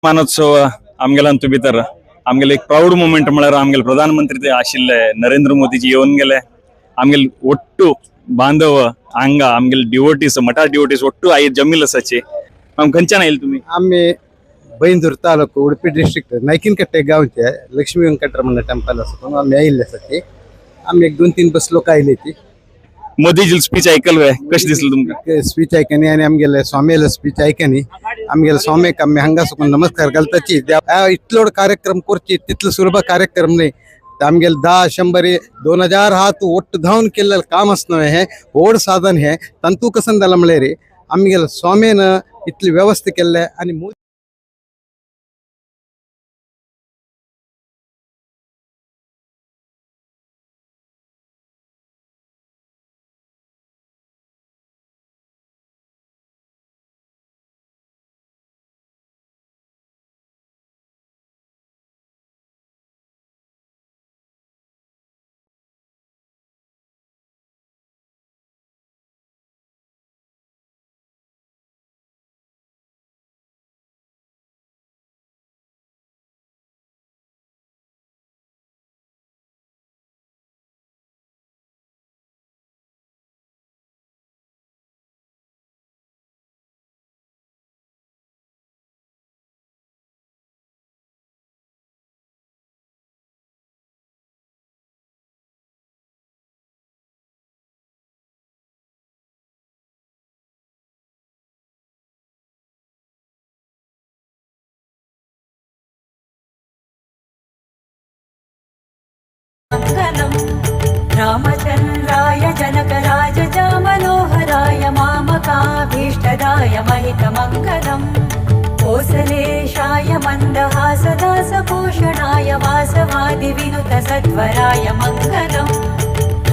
शतमानोत्सव आमगेला अंतू भितर आमगेले एक प्राऊड मुमेंट म्हळ्यार आमगेले प्रधानमंत्री ते आशिल्ले नरेंद्र मोदीजी येवन गेले. आमगेले ಒಟ್ಟು बांधव हांगा आमगेले डिवोटीस, मठा डिवोटीस ಒಟ್ಟು आयज जमील आसाची. आम खंयच्यान आयले तुमी? आम्ही ಬೈಂದೂರು ತಾಲೂಕು, ಉಡುಪಿ ಡಿಸ್ಟ್ರಿಕ್ಟ್, नायकीनकट्टे गांवचे लक्ष्मी व्यंकटरमण टेम्पल आसा, आमी आयिल्ले आसा. आमी एक 2-3 बस लोक आयले ती. मोदीजी स्पीच ऐकल कशें दिसलें तुमकां? स्पीच आयकनी आनी आमगेले स्वामीले स्पीच आयकनी. आमगेले स्वामीक आमी हांगा साकून नमस्कार घालताची. इतलो कार्यक्रम करची तितलो सुलभ कार्यक्रम न्ही. आमगेले 10, 100, 2000 हात ಒಟ್ಟು धावन केल्लें काम आसना. हें व्हड साधन हें तांतू कसन जालां म्हळ्यार आमगेले स्वामीन इतली वेवस्था केल्ले आनी रामचन्द्राय जनकराज मनोहराय मामकाभीष्टदाय महितमङ्गलम् कोसलेशाय मन्दहासदासभूषणाय वासवादिविनुत सत्वराय मङ्गलम्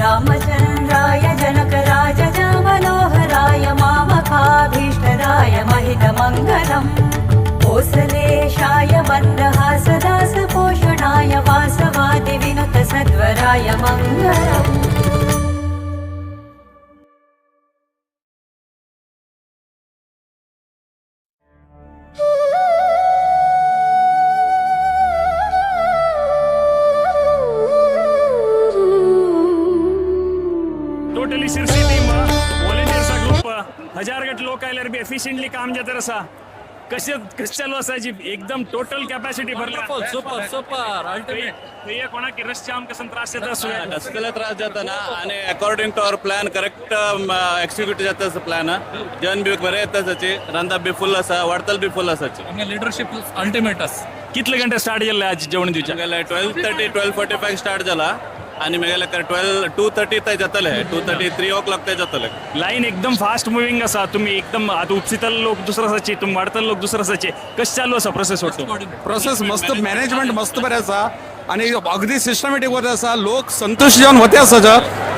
रामचन्द्राय जनकराज मनोहराय मामकाभीष्टदाय महितमङ्गलम् कोसलेशाय मन्दहासदासभूषणाय वासवादिविनुत सद्वराय मङ्गलम्. टोटली सिरसी टीम व्हॉलेंटियर्सा ग्रुप 1000 गट लोक आयल्यार बी एफिशियंटली काम जाता आसा. कशें कशें चालू आसा जी एकदम टोटल कॅपॅसिटी भरल्या. Super super ultimate. थंय कोणाक रश जाम कसन त्रास जाता? कसले त्रास जाता ना आनी according to our plan correct execute जाता प्लॅन. जेवण बी बरें येता जाची, रांदप बी फुल आसा, वाडतल बी फुल आसाची. लिडरशीप अल्टिमेट आसा. कितले घंटे स्टार्ट जाल्ले आज जेवण दिवचें? 12:30, 12:45 स्टार्ट जाला आनी मेगेले 2:30 ते जातले, 2:30, 3 o'clock ते जातले. लायन एकदम फास्ट मुव्हिंग आसा. तुमी एकदम आतां उपसितले लोक दुसरो आसाची, तुमी वाडतले लोक दुसरो आसाचे. कशें चालू आसा प्रोसेस वट्टू? प्रोसेस मस्त, मॅनेजमेंट मस्त बरें आसा आनी अगदी सिस्टमॅटीक वता आसा. लोक संतुश्ट जावन वते आसा.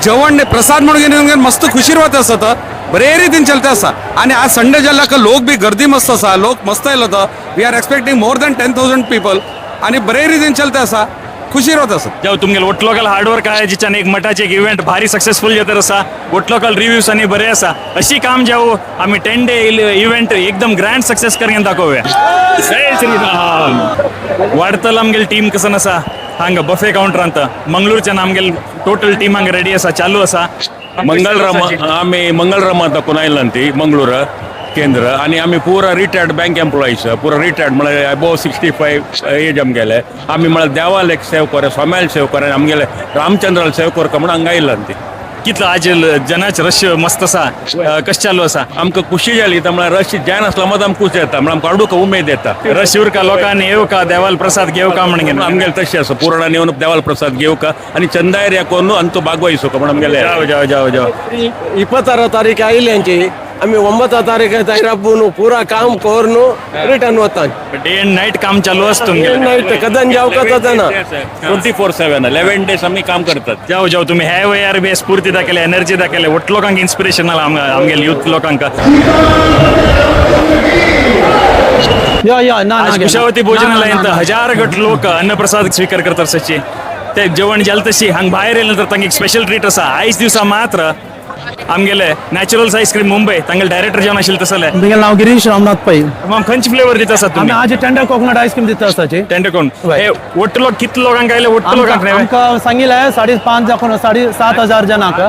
जेवण प्रसाद म्हणून घेवन मस्त खुशीर वता आसा. बरे रितीन चलते आसा. आनी आज संडे जाल्ल्या लोक बी गर्दी मस्त आसा, लोक मस्त आयलो. We are expecting more than 10,000 people आनी बरे रितीन चलते आसा, खुशी रावत आसा. जावं तुमगेले वट लोकल हार्डवर्क आहे जिच्यान एक मठाचे एक इव्हेंट भारी सक्सेसफुल जाता आसा. वट लोकल रिव्ह्यूज आनी बरे आसा. अशी काम जावं आमी 10 डे इव्हेंट एकदम ग्रँड सक्सेस करून दाखोवया. जय श्रीराम. वाडतल आमगेले टीम कसन आसा हांगा बफे काउंटरांत मंगळूरच्यान आमगेले टोटल टीम हांगा रेडी आसा, चालू आसा. मंगलराम आमी मंगलरामा तकून आयला ती मंगळूर केंद्र आनी आमी पुरा रिटायर्ड बँक एम्प्लॉईज, पुरा रिटायर्ड म्हळ्यार अबोव 65 एज आमगेले. आमी म्हळ्यार देवाल एक सेव कर, स्वाम्याल सेव कर, आमगेले रामचंद्राल सेव करका म्हणून हांगा आयला ती. कितलो आज जनाच रश मस्त आसा, कशें चालू आसा? आमकां खुशी जाली. म्हळ्यार रश जायन आसलो मात आमकां खुशी जाता, म्हळ्यार आमकां अडूक उमेद येता. रश उरका लोकांनी येवका देवाल प्रसाद घेवका म्हणून आमगेले तशें आसा. पुराणान येवन देवाल प्रसाद घेवका आनी चंदायर करून आनी तो भागवयसो म्हणून आमगेले. जाव जाव जाव जाव. 26 तारीख आयिल्ल्यांची आमी 9 तारीख तयार पुरा काम करून रिटर्न वता. डे अँड नायट काम चालू आसता तुमगेलें? नायट कदन जाव का तदना 24/7 11 डेज आमी काम करतात. जाव जाव तुमी ह्या वयार बी स्फूर्ती दाखयले, एनर्जी दाखयले, वट लोकांक इन्स्पिरेशन आमगेले युथ लोकांक. या या ना आज कुशावती भोजनालयांत 1000 गट लोक अन्नप्रसाद स्वीकार करतात सची. ते जेवण जालें तशी हांगा भायर येयले नंतर तांकां एक स्पेशल ट्रीट आसा. आयज दिवसा मात्र आमगेले नॅचरल्स आयस्क्रीम मुंबय तांगेले डायरेक्टर जावन आशिल्ले तसले. म्हगेलें नांव गिरीश रामनाथ पै. मग खंयचे फ्लेवर दिता आसात आमी तुमी? आज टेंडर कोकोनट आयस्क्रीम दिता आसाची. टेंडर कोण हे ಒಟ್ಟು लोक कितले लोकांक आयले? ಒಟ್ಟು लोकांक न्हय? आमकां सांगिल्लें 5.5 जावन 7,500 जणांक.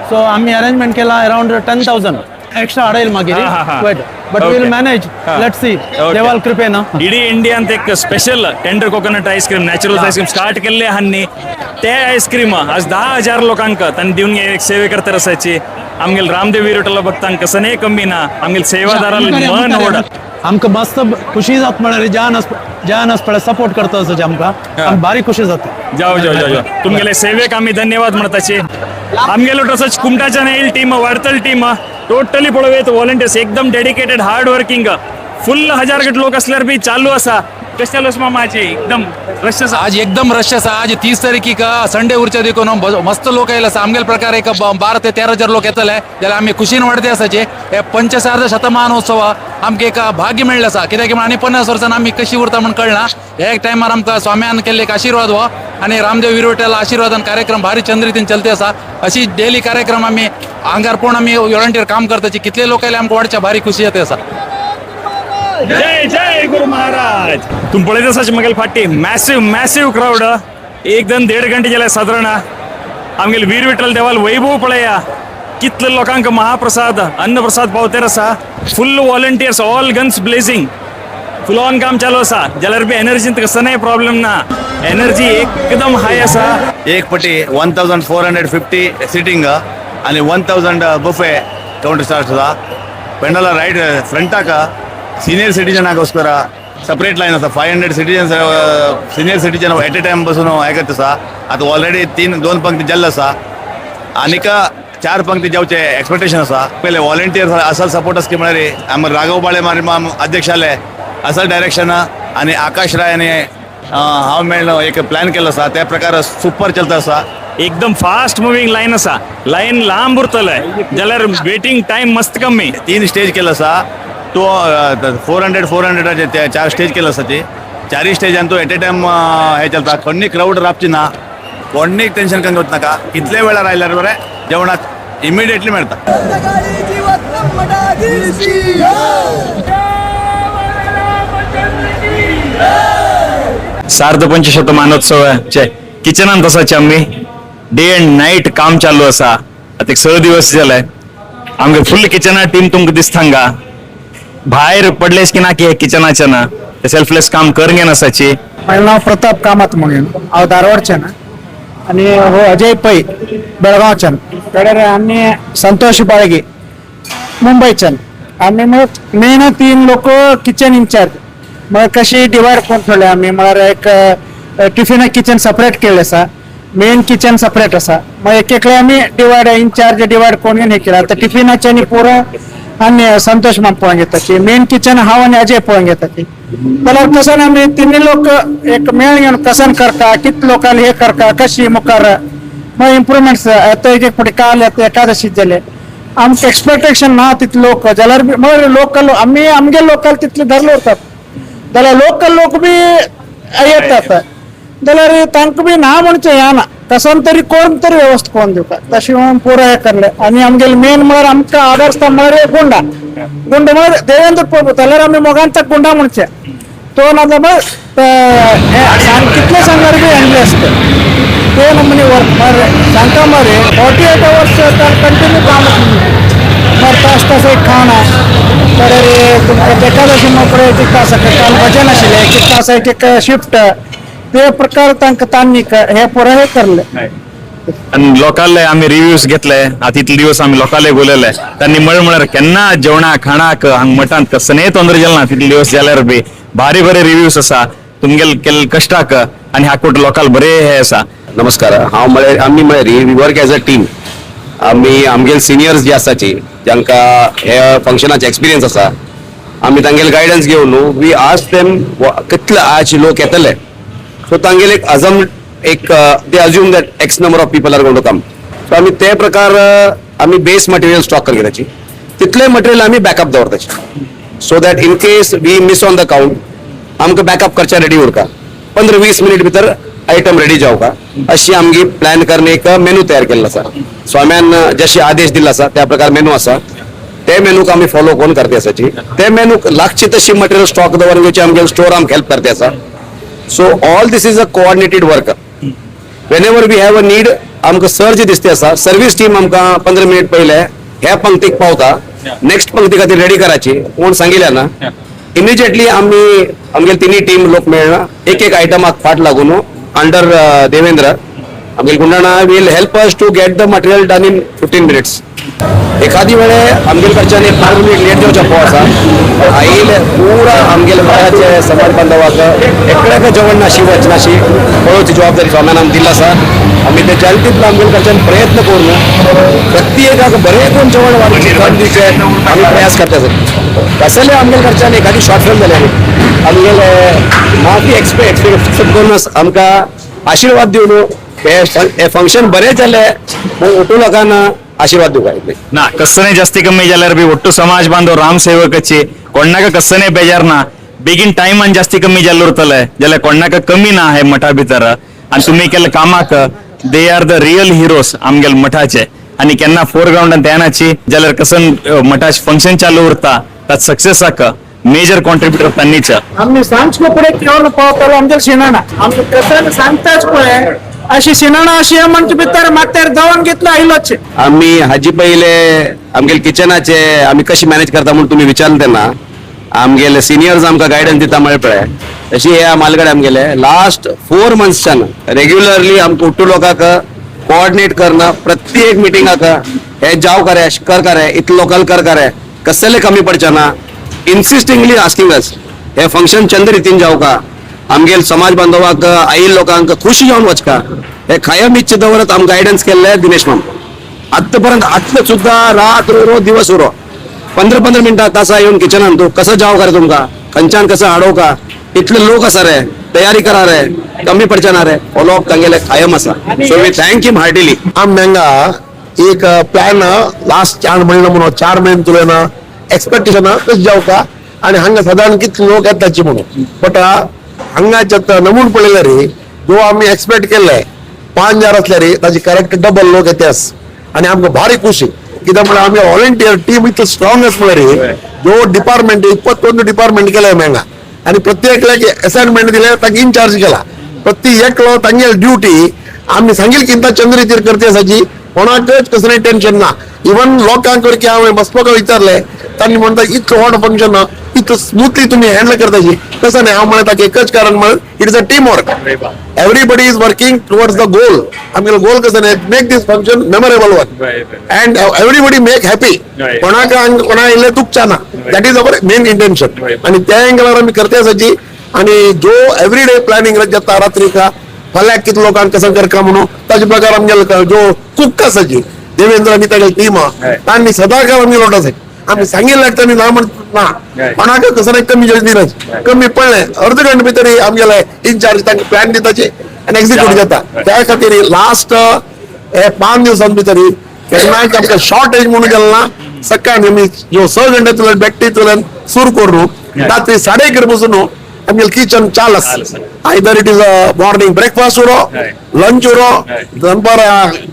सो आमी अरेंजमेंट केला अरावंड 10,000 एक्स्ट्रा हाडयल मागीर. हा, हा, हा. But but we'll manage. Let's see, देवाल कृपेन. इडी इंडियांत एक special tender coconut ice cream natural ice cream start केल्ले आहांनी. ते आयस्क्रीम आज 10,000 लोकांक तांणी दिवन एक सेवे करता आसाची. आमगेले रामदेव वीर भक्तांक कसने कमी ना. आमगेले सेवादाराल मन ओड. आमकां मस्त खुशी जाता म्हळ्यार जान जान पळय सपोर्ट करता आसाची आमकां, आमकां भारी खुशी जाता. जाओ जाओ जाओ जाओ, तुमगेले सेवेक आमी धन्यवाद म्हणताची. आमगेलो तसोच कुमटाच्यान येईल टीम, वाडतल टीम टोटली पळोवयत. वॉलंटियर्स एकदम डेडिकेटेड, हार्ड वर्किंग. फुल हजार गट लोक असल्यार बी चालू आसा. कशें चालू आसा मामाची? एकदम रश आसा. आज एकदम रश आसा. आज 30 तारखेक संडे उरच्या देखून मस्त लोक आयले आसा. आमगेले प्रकार एक 12 ते 13 हजार लोक येतले जाल्यार आमी खुशीन वाडते आसाचे. हे पंचसार्ध शतमानोत्सव आमकां एक भाग्य मेळ्ळें आसा. कित्याक म्हण आनी 50 वर्सां आमी कशी उरता म्हण कळना. हे टायमार आमकां स्वाम्यान केल्ले एक आशिर्वाद हो आनी रामदेव वीर आशिर्वादान कार्यक्रम भारी चंद रितीन चलते आसा. अशी डेली कार्यक्रम आमी आंगार पोण आमी व्हॉलंटियर काम करताची. कितले लोक आयले आमकां वाडच्या भारी खुशी येते आसा. जय जय गुरु महाराज. तुम पळयत आसाच मगेले फाटी मॅसिव मॅसिव क्रावड. एक दोन देड घंटे गेले सादारण. आमगेले वीर विठ्ठल देवाल वैभव पळया. कितले लोकांक महाप्रसाद अन्नप्रसाद पावतेर आसा. Full volunteers, all guns blazing, full on काम चालू आसा. जाल्यार बी एनर्जींत कसनाय प्रॉब्लेम ना. एनर्जी एकदम हाय आसा. एक पटी 1450 सिटिंग आणि 1000 बुफे काउंटर स्टार्ट आसा. पेंडला रायट फ्रंटाक सिनियर सिटीजनाಗೋस्ಕರ ಸಪ್ರೇಟ್ ಲೈನ್ आसा. 500 citizens senior citizen at a time बसून हें करता आसा. आतां ऑलरेडी 2 पंक्ती जाल्ले आसा आनीक 4 पंक्ती जावचे एक्सपेक्टेशन आसा. पयले वॉलंटियर्स असल सपोर्ट की म्हळ्यार आम राघव बाळे मारी अध्यक्ष आले असल डायरेक्शन आनी आकाश राय आनी हांव मेळ्ळो एक प्लॅन केल्लो आसा. त्या प्रकार सुपर चलता आसा. एकदम फास्ट मुव्हिंग लायन आसा. लायन लांब उरतले जाल्यार वेटिंग टायम मस्त कमी. 3 स्टेज केल्लो आसा. तो 400 400 4 स्टेज केलं आसा. ते चारही स्टेजान तो एट ए टायम हे चलता. कोणी क्रावड राबची ना, कोणी टेन्शन करून नाका. कितले वेळार आयल्यार बरें जेवणाक इमिडिएटली मेळटा. सार्ध पंचशतमानोत्सवाचे किचनान तसाचे आमी डे अँड नायट काम चालू आसा. आतां एक 6 दिवस जाले. आमगे फुल किचना टीम तुमकां दिसता हांगा. भायर पडलेच की ना की हे किचनाचे ना ते सेल्फलेस काम करून घेनासाची. माझं नाव प्रताप कामत म्हणून, हांव धारवाडच्यान आनी हो अजय पै बेळगांवच्यान, कडेर आनी संतोष बाळगी मुंबयच्यान. आमी मग मेन 3 लोक किचन इन्चार्ज. मग कशी डिवायड करून ठेवले आमी म्हळ्यार एक टिफिन किचन सेपरेट केल्लें आसा, मेन किचन सेपरेट आसा. मग एक एकले आमी डिवायड इन्चार्ज डिवायड करून हे केला. आतां टिफिनाचे आनी पुरो आनी संतोष माम पळोवन घेता ती. मेन किचन हांव आनी अजय पळोवन घेता ती. जाल्यार कसन आमी तिन्ही लोक एक मेळ घेवन कसन करता, कितले लोकांक हे करता, कशी मुखार मग इम्प्रुवमेंट्स. आतां एक एक फावटी काल येता एकादशी जाले आमकां एक्सपेक्टेशन ना तितले लोक. जाल्यार मग लोकल आमी आमगे लोकल तितले धरले उरतात जाल्यार लोकल लोक बी येतात जाल्यार तांकां बी ना म्हणचें हें ना. कसन तरी कोण तरी व्यवस्था करून दिवपा तशें म्हणून पुरो हें करलें. आनी आमगेले मेन म्हळ्यार आमकां आदर्श म्हळ्यार गुंडा. गुंड म्हळ्यार देवेंद्र प्रभू जाल्यार आमी मोगान ताका गुंडा म्हणचें. तो ना जाल्यार कितले सांगल्यार बी एंडलेस ते नमुने वर्क म्हळ्यार सांगता मरे 48 आवर्स कंटिन्यू काम. मग तास तास एक खाण तर तुमकां एकादशी मोकळे एक तास काल भजन आशिल्लें एक तास एक एक शिफ्ट ते प्रकार तांकां तांणी हे पुरो हे करले. आनी लोकांले आमी रिव्यूज घेतले. आतां इतले दिवस आमी लोकांले उलयले. तांणी म्हळ म्हळ्यार केन्ना जेवणाक खाणाक हांगा मठांत कसलेय तोंदरे जालें ना तितले दिवस जाल्यार बी भारी बरे रिव्यूज आसा तुमगेले केल्ले कश्टाक आनी हाकोट लोकांक बरे हे आसा. नमस्कार. हांव म्हळ्यार आमी म्हळ्यार we work as a team. आमी आमगेले सिनियर्स जे आसाची जांकां हे फंक्शनाचे एक्सपिरियन्स आसा आमी तांगेले गायडन्स घेवन न्हू we ask them कितले आज लोक येतले. सो तांगेले एक अजम एक they assume that X number of people are going to come. So आमी ते प्रकार आमी बेस मटेरियल स्टॉक करून घेताची. तितले मटेरियल आमी backup दवरताची so that in case we miss on the count आमकां बॅकअप करच्या रेडी उरता. 15-20 मिनीट भितर आयटम रेडी जावका अशी आमगी प्लॅन करून एक मेनू तयार केल्लो आसा. स्वाम्यान जशे आदेश दिल्लो आसा त्या प्रकार मेनू आसा, ते मेनूक आमी फॉलो करून करते आसाची. ते मेनूक लागची तशी मटेरियल स्टॉक दवरून घेवची, आमगे स्टोर आमकां हेल्प करते आसा. So all this is a coordinated work. Whenever we have a need आमकां सर्ज दिसते आसा, सर्वीस टीम आमकां 15 मिनिट पयले ह्या पंक्तीक पावता, नेक्स्ट पंक्ती खातीर रेडी करायची कोण सांगिल्ले ना, इमिजिएटली आमी आमगेले तिन्ही टीम लोक मेळना, एक एक आयटमाक फाट लागून अंडर देवेंद्र आमगेले गुंडाणा will help us to get the material done in 15 minutes. एखादी वेळे आमगेले कडच्यान एक 5 मिनिट लेट जावचो पो आसा, आईल पुरा आमगेले मठाचे समाज बांधवाक एकल्याक जेवण नाशी वचनाशी पळोवची जबाबदारी स्वाम्यान आमकां दिल्ली आसा. आमी ते जाणतीतलो आमगेले कडच्यान प्रयत्न करून प्रत्येकाक बरें करून जेवण वाडचे दिवचे आमी प्रयास करता आसा. कसले आमगेले कडच्यान एखादी शॉर्टफॉल जाल्यार आमगेले माफी एक्सपेक्ट करून आमकां आशिर्वाद दिवन हे फंक्शन बरें जालें म्हणून ओटू लोकांना आशीर्वाद दिवका. ना कसने जास्ती कमी जाल्यार बी ಒಟ್ಟು ಸಮಾಜ ಬಾಂಧವ ರಾಮ್ ಸೇವಕಚ್ಚಿ कोणाक कसने बेजार ना, बेगीन टायमान जास्ती कमी जाल्लो उरतले जाल्यार कोणाक कमी ना हे मठा भितर. आनी तुमी केल्ल्या कामाक they are the real heroes आमगेले मठाचे. आनी केन्ना फोरग्रावंडान येनाची जाल्यार कसन मठाचे फंक्शन चालू उरता तात सक्सेसाक मेजर कॉन्ट्रिब्युटर तांणीच. आमी सांजको फुडें घेवन पावतालो आमगे शिणाणा, आमचे कसन सांगताच पळय अशी शिणाणा अशी म्हणचे भितर माथ्यार जावन घेतलं आयलोच. आमी हाजी पयले आमगेले किचनाचे आमी कशी मॅनेज करता म्हणून तुमी विचारले तेन्ना आमगेले सिनियर्स आमकां गायडन्स दिता म्हळ्यार पळय तशी हे मालगडे आमगेले लास्ट 4 मंथ्सच्यान रेग्युलरली आमकां उट्टू लोकांक कोऑर्डिनेट करना, प्रत्येक मिटिंगाक हे जाव करे कर करे इतले लोकल कर करे कसले कमी पडचे ना, इन्सिस्टिंगली आस्किंग अस हे फंक्शन चंद रितीन जावका, आमगेल समाज बांधवाक आईल लोकांक खुशी जावन वचका हे कायम इच्छा दवरत आमकां गायडन्स केल्ले दिनेश माम. आतापर्यंत आतलं सुद्धा रात उरो दिवस उरो 15-15 मिनटां तासा येवन किचनान तूं कसं जाव करे तुमकां खंयच्यान कसं हाडोवका इतले लोक आसा रे तयारी करा रे कमी पडचे ना रे फॉलोअप तांगेले कायम आसा. So we thank him heartily. आमी हांगा एक प्लॅन लास्ट 4 म्हयने म्हणून 4 म्हयने तुलना एक्सपेक्टेशन कशें जावका आनी हांगा सादारण कितले लोक येताची म्हणून, बट हांगाचे नमून पळयल्यार जो आमी एक्सपेक्ट केल्ले 5000 असल्यार ताजे करेक्ट डबल लोक येतास आनी आमकां भारी खुशी. कित्याक म्हळ्यार आमगे व्हॉलंटियर टीम इतलो स्ट्रॉंग आसा म्हळ्यार जो डिपार्टमेंट 21 डिपार्टमेंट केले आमी हांगा आनी प्रत्येकल्याक असायनमेंट दिले, तांकां इन्चार्ज केला, प्रत्येक एकलो तांगेली ड्युटी आमी सांगील किंता चंद्र करते आसाची, कोणाकच कसलें टेन्शन ना. इवन लोकांक वरकी हांवें बस लोकांक विचारले तांणी म्हणटा इतलो व्हड फंक्शन इतलो स्मूथली तुमी हँडल करताची कसं नाही. हांव म्हणटा ताका एकच कारण म्हळ्यार it is a team work, everybody is working towards the goal. आमगेलो गोल कसं नाही make this function memorable one and everybody make happy, कोणाक कोणा इल्लें दुखचा ना, that is our main intention. आनी त्या एंगलार आमी करते आसाची. आनी जो एवरी डे प्लॅनिंग जाता रात्रीका फाल्यां कितले लोकांक कसं करका म्हणून ताजे प्रकार आमगेलो जो कुक आसाची देवेंद्र आनी तागेली टीम तांणी सदांकाळ आमगे लोट आसाची. आमी सांगिल्ल्याक तांणी ना म्हण ना, कोणाक कसं नाही कमी दिनाची, कमी पडलें अर्द घंटे भितर आमगेले इन्चार्ज तांकां प्लॅन दिताची आनी एक्झिक्यूट जाता. त्या खातीर लास्ट हे 5 दिवसां भितर केन्नाय आमकां शॉर्टेज म्हणून गेलो ना. सकाळी आमी जो 6 घंटे बॅक्टी सुरू करून रात्री 1:30 बसून आमगेले किचन चाल आसा. Either it is a morning breakfast उरो, लंच उरो, दनपार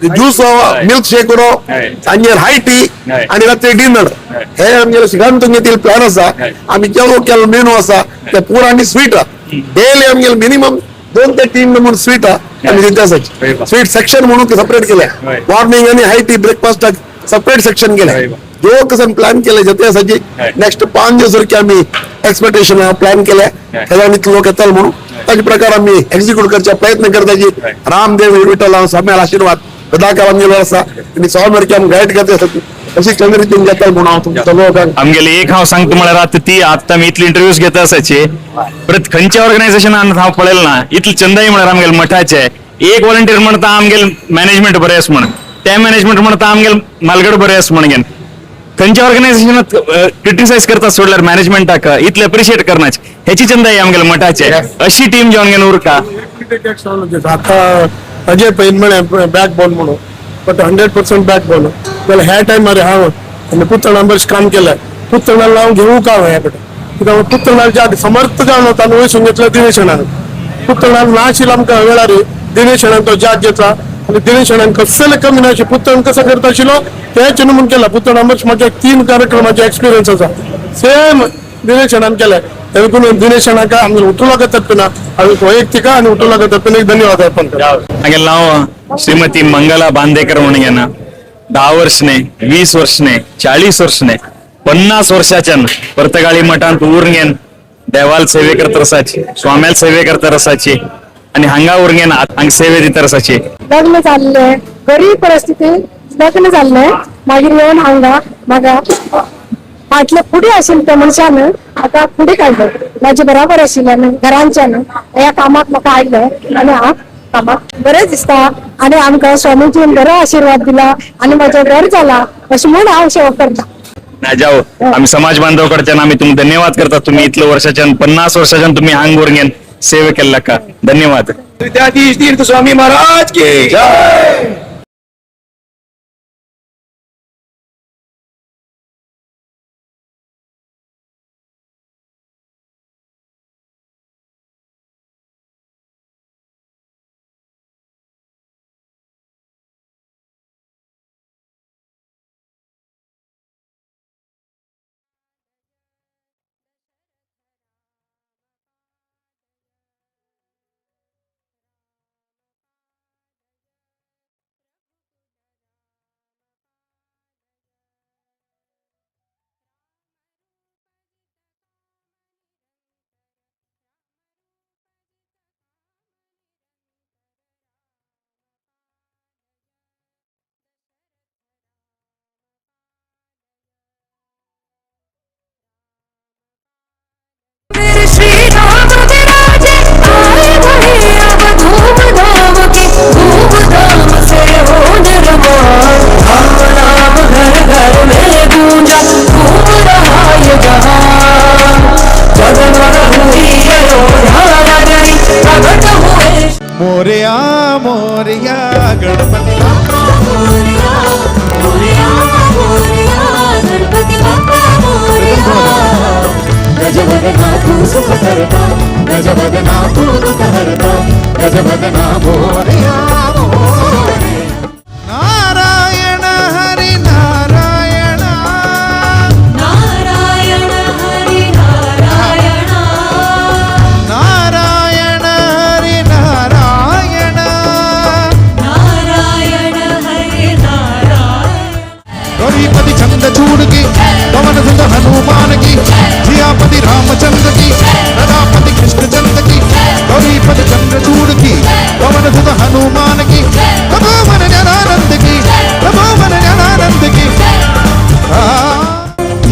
ज्यूस मिल्क शेक उरो, सांजेर हाय टी आनी रात्री डिनर, हे आमगेले शिगांतून प्लॅन आसा. आमी जेवण केल्लो मेनू आसा ते पुरा आनी स्वीट डेली आमगेले मिनिमम 2 ते 3 म्हणून स्वीट आमी दिता आसाची. स्वीट सेक्शन म्हणून सेपरेट केले, मॉर्निंग आनी हाय टी ब्रेकफास्टाक सेपरेट सेक्शन केले, जो कसं प्लॅन केले जाते आसाची. नेक्स्ट 5 दिवस वरकी आमी एक्सपेक्टेशन प्लॅन केले हेजान इतले लोक येतले म्हणून ताजे प्रकार आमी एक्झिक्यूट करचे प्रयत्न करताची. रामदेव विठ्ठल स्वाम्याला आशीर्वाद सदाकाळ आमगेलो आसा आनी स्वामी वरकी आमी गायड करते आसाची. अशी चंद्र जाता म्हणून हांव तुमकां लोकांक आमगेले एक हांव सांगता म्हळ्यार आतां ती आतां आमी इतली इंटरव्यूज घेता आसाची परत खंयच्या ऑर्गनायझेशनान हांव पळयलें ना इतले चंदाई म्हळ्यार आमगेले मठाचे एक व्हॉलंटियर म्हणटा आमगेले मॅनेजमेंट बरें आसा म्हण, ते मॅनेजमेंट म्हणटा आमगेले मालगड बरें आसा म्हण घेवन खंयच्या ऑर्गनायझेशनात क्रिटिसायज करता सोडल्यार मॅनेजमेंटाक इतले अप्रिशिएट करनाच हेची चंदाई आमगेले मठाचे. अशी टीम जेवन घेवन उरका. आता अजय पैन म्हळें बॅक बोन म्हणून, बट 100% बॅक बोन जाल्यार ह्या टायमार हांव आनी पुतळा बरें काम केलें, पुतळा हांव घेवूं का ह्या कडेन कित्याक पुतळा ज्या समर्थ जावन वता न्हू वयसून घेतलं दिनेशनान पुतळान ना आशिल्लो आमकां वेळार दिनेश अण्णान तो जाग घेतला आनी दिनेश अण्णान कसले कमी ना अशें पुतळण कसो करता आशिल्लो तेच म्हणून केला. पुतळा म्हाज्या 3 कार्यक्रमाचे एक्सपिरियन्स आसा, सेम दिनेश अण्णान केले. देखून दिनेश अण्णाक आमगे उटुलाका तर्फेन हांवें वैयक्तिक आनी उटुलाका तर्फेन एक धन्यवाद अर्पण करता. हांगेलें नांव श्रीमती मंगला बांदेकर म्हणून घेना. 10 वर्षने, 20 वर्षने, 40 वर्षने, 50 वर्षाच्यान पर्तगाळी मठांत उरंगेन देवाल सेवे करता रसाची, स्वाम्याल सेवे करता रसाची आणि हांगा उरंगेन हांगा सेवे दिता रसाची. लग्न जाल्लें, गरीब परिस्थितीत लग्न जाल्लें, मागीर येवन हांगा म्हाका फाटले फुडें आशिल्ले त्या मनशान म्हाका फुडें काडलें. म्हाजे बराबर आशिल्ल्यान घरांच्यान ह्या कामाक म्हाका हाडलें आनी हांव कामाक बरें दिसता आनी आमकां स्वामीजीन बरो आशिर्वाद दिला आनी म्हजें घर जाला अशें म्हूण हांव सेवा करता. ना जाओ आम्ही समाज बांधव कडच्यान आम्ही तुमकां धन्यवाद करता. तुम्ही इतले वर्षाच्यान 50 वर्षाच्यान तुम्ही हांग उरंगेन सेवे केल्ला का धन्यवाद. विद्याधीश तीर्थ स्वामी महाराज की जय. मोरया मोरया गणपति बाप्पा मोरया मोरया मोरया गणपति बाप्पा मोरया. गजवदना तू सुख करता, गजवदना तू दुख हरता, गजवदना मोरया मोरया. नारायण हरि नारायण नारायण हरि नारायण नारायण हरि नारायण नारायण हरि नारायण. गौरीपति चंद्रचूड़ की, पवन सुत हनुमान की, जियापति रामचंद्र की, रघुपति कृष्णचंद्र की. गौरीपति चंद्रचूड़ की, पवन सुत हनुमान की, प्रभु ज्ञानानंद की, प्रभु ज्ञानानंद की.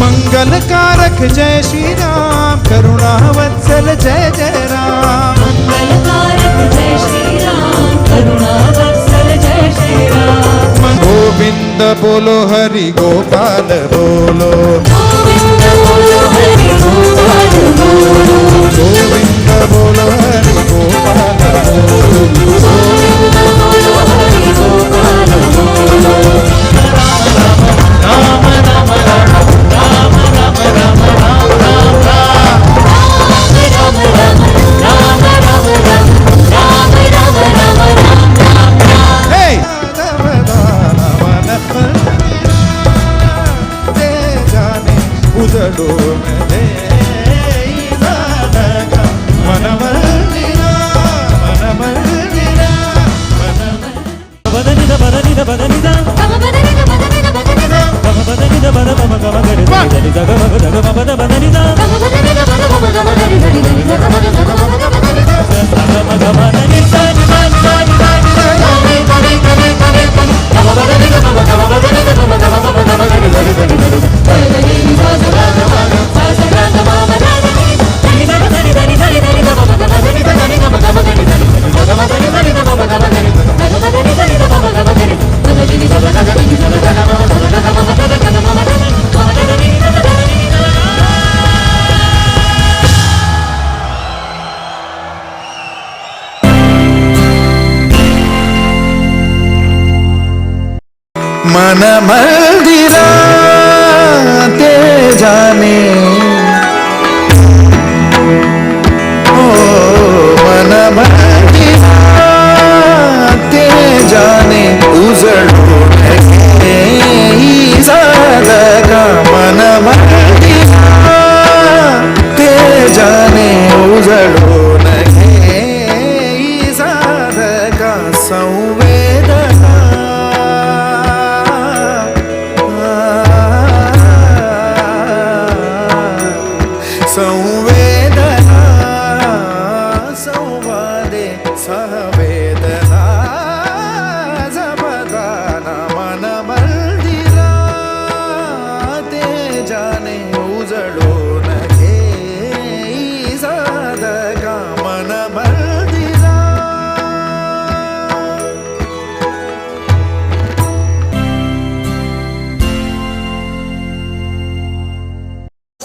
मंगल कारक जय श्री राम, करुणा वत्सल जय जय राम. मंगल कारक जय श्री राम, करुणा वत्सल जय श्री राम. गोविंद बोलो हरि गोपाल बोलो, गोविंद बोलो हरि गोपाल बोलो, गोविंद बोलो हरि गोपाल बोलो, गोविंद बोलो हरि गोपाल बोलो. राम राम राम राम राम राम राम राम राम राम राम राम राम राम राम राम राम राम. हे उजडो मन मंदिरा ते जाने, ओ मन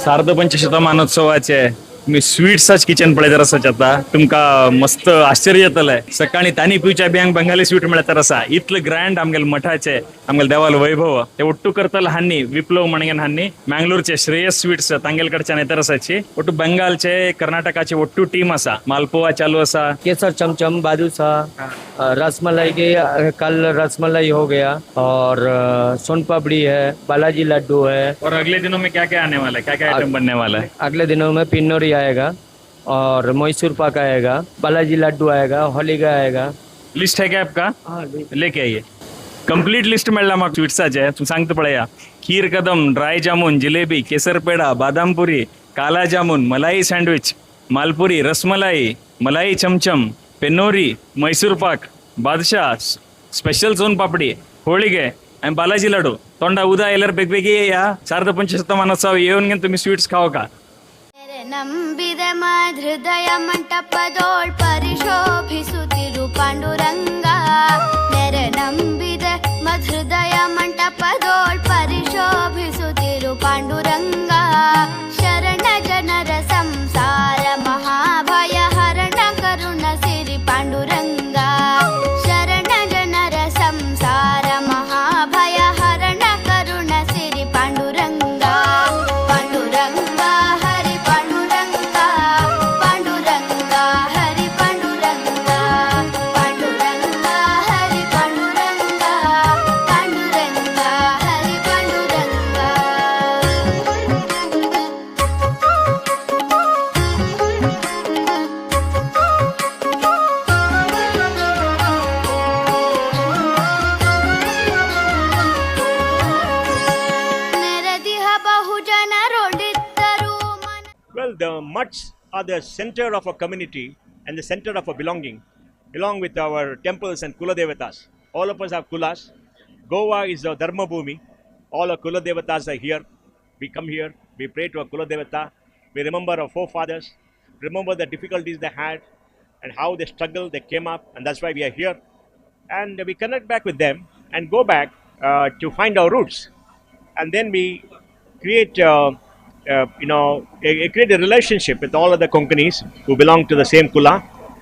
सार्धपंचशतमानोत्सवाचे मी स्वीट्साच किचन पळयत आसा आता तुमकां मस्त आश्चर्य जातलें. सकाळी तानी पिवच्या बियांक बंगाली स्वीट मेळत आसा. इतलें ग्रँड आमगेले मठाचे आमगेले देवाल वैभव ते ಒಟ್ಟು करतले हान्नी विप्लव म्हणगेन हान्नी मँगलोरचे श्रेयस स्वीट्स तांगेल कडच्यान येतर आसाची. ಒಟ್ಟು बेंगालचे कर्नाटकाचे ಒಟ್ಟು टीम आसा. मालपुआ चालू आसा. केसर चमचम, बादूसा, रसमलाई के कल रसमलाई हो गया और सोन पापड़ी है, बालाजी लड्डू है. और अगले दिनों में क्या क्या आने वाला है, क्या क्या आइटम बनने वाला है? अगले दिनों में पिन्नोरी आएगा और मैसूर पाक आएगा, बालाजी लड्डू आएगा, होलिका आएगा. लिस्ट है क्या आपका? लेके आइए. कंप्लीट लिस्ट मेळ्ळा म्हाका स्वीट्साचे. तूं सांगता पळया. खीर कदम, ड्राय जामून, जिलेबी, केसर पेडा, बादामपुरी, काला जामून, मलाई सँडविच, मालपुरी, रसमलाई, मलाई चमचम, पेनोरी, मैसूर पाक, बादशाह, स्पेशल सोन पापडी, होळिगे आणि बालाजी लाडू. तोंडा उदा येल्यार बेगबेगी या सार्ध पंचशतमानोत्सव येवन घेवन तुम्ही स्वीट्स खाओ का. ನಂಬಿದ ಹೃದಯ ಮಂಟಪದೋಳ್ ಪರಿಶೋಭಿಸುತ್ತಿರು ಪಾಂಡುರಂಗ. ನೆರೆ ನಂಬಿದ ಮಧೃದಯ ಮಂಟಪದೋಳ್ ಪರಿಶೋಭಿಸುತ್ತಿರು ಪಾಂಡುರಂಗ. ಶರಣ ಜನರ ಸಂಸಾರ ಮಹಾಭಯ ಹರಣ ಕರುಣ ಸಿರಿ ಪಾಂಡುರಂಗ. ಶರಣ ಜನರ ಸಂಸಾರ ಮಹಾಭಯ ಹರಣ ಕರುಣ ಸಿರಿ ಪಾಂಡುರಂಗ. ಪಾಂಡುರಂಗ ಹರಿ ಪಾಂಡುರಂಗ, ಪಾಂಡುರಂಗ ಹರಿ ಪಾಂಡುರಂಗ, ಪಾಂಡುರಂಗ ಹರಿ ಪಾಂಡುರಂಗ, ಪಾಂಡುರಂಗ ಹರಿ Panduranga. ನೆರೆದಿಹ ಬಹುಜನರೊಳಿದ್ದರು. Well, the mutts are the center of a community and the center of a belonging, along with our temples and Kula Devatas. All of us have kulas. Goa is a Dharma Bhumi. All our Kula Devatas are here. We come here, we pray to our Kula Devata. We remember our forefathers, remember the difficulties they had and how they struggled, they came up, and that's why we are here. And we connect back with them and go back to find our roots. And then we create create a relationship with all other Konkanis who belong to the same kula,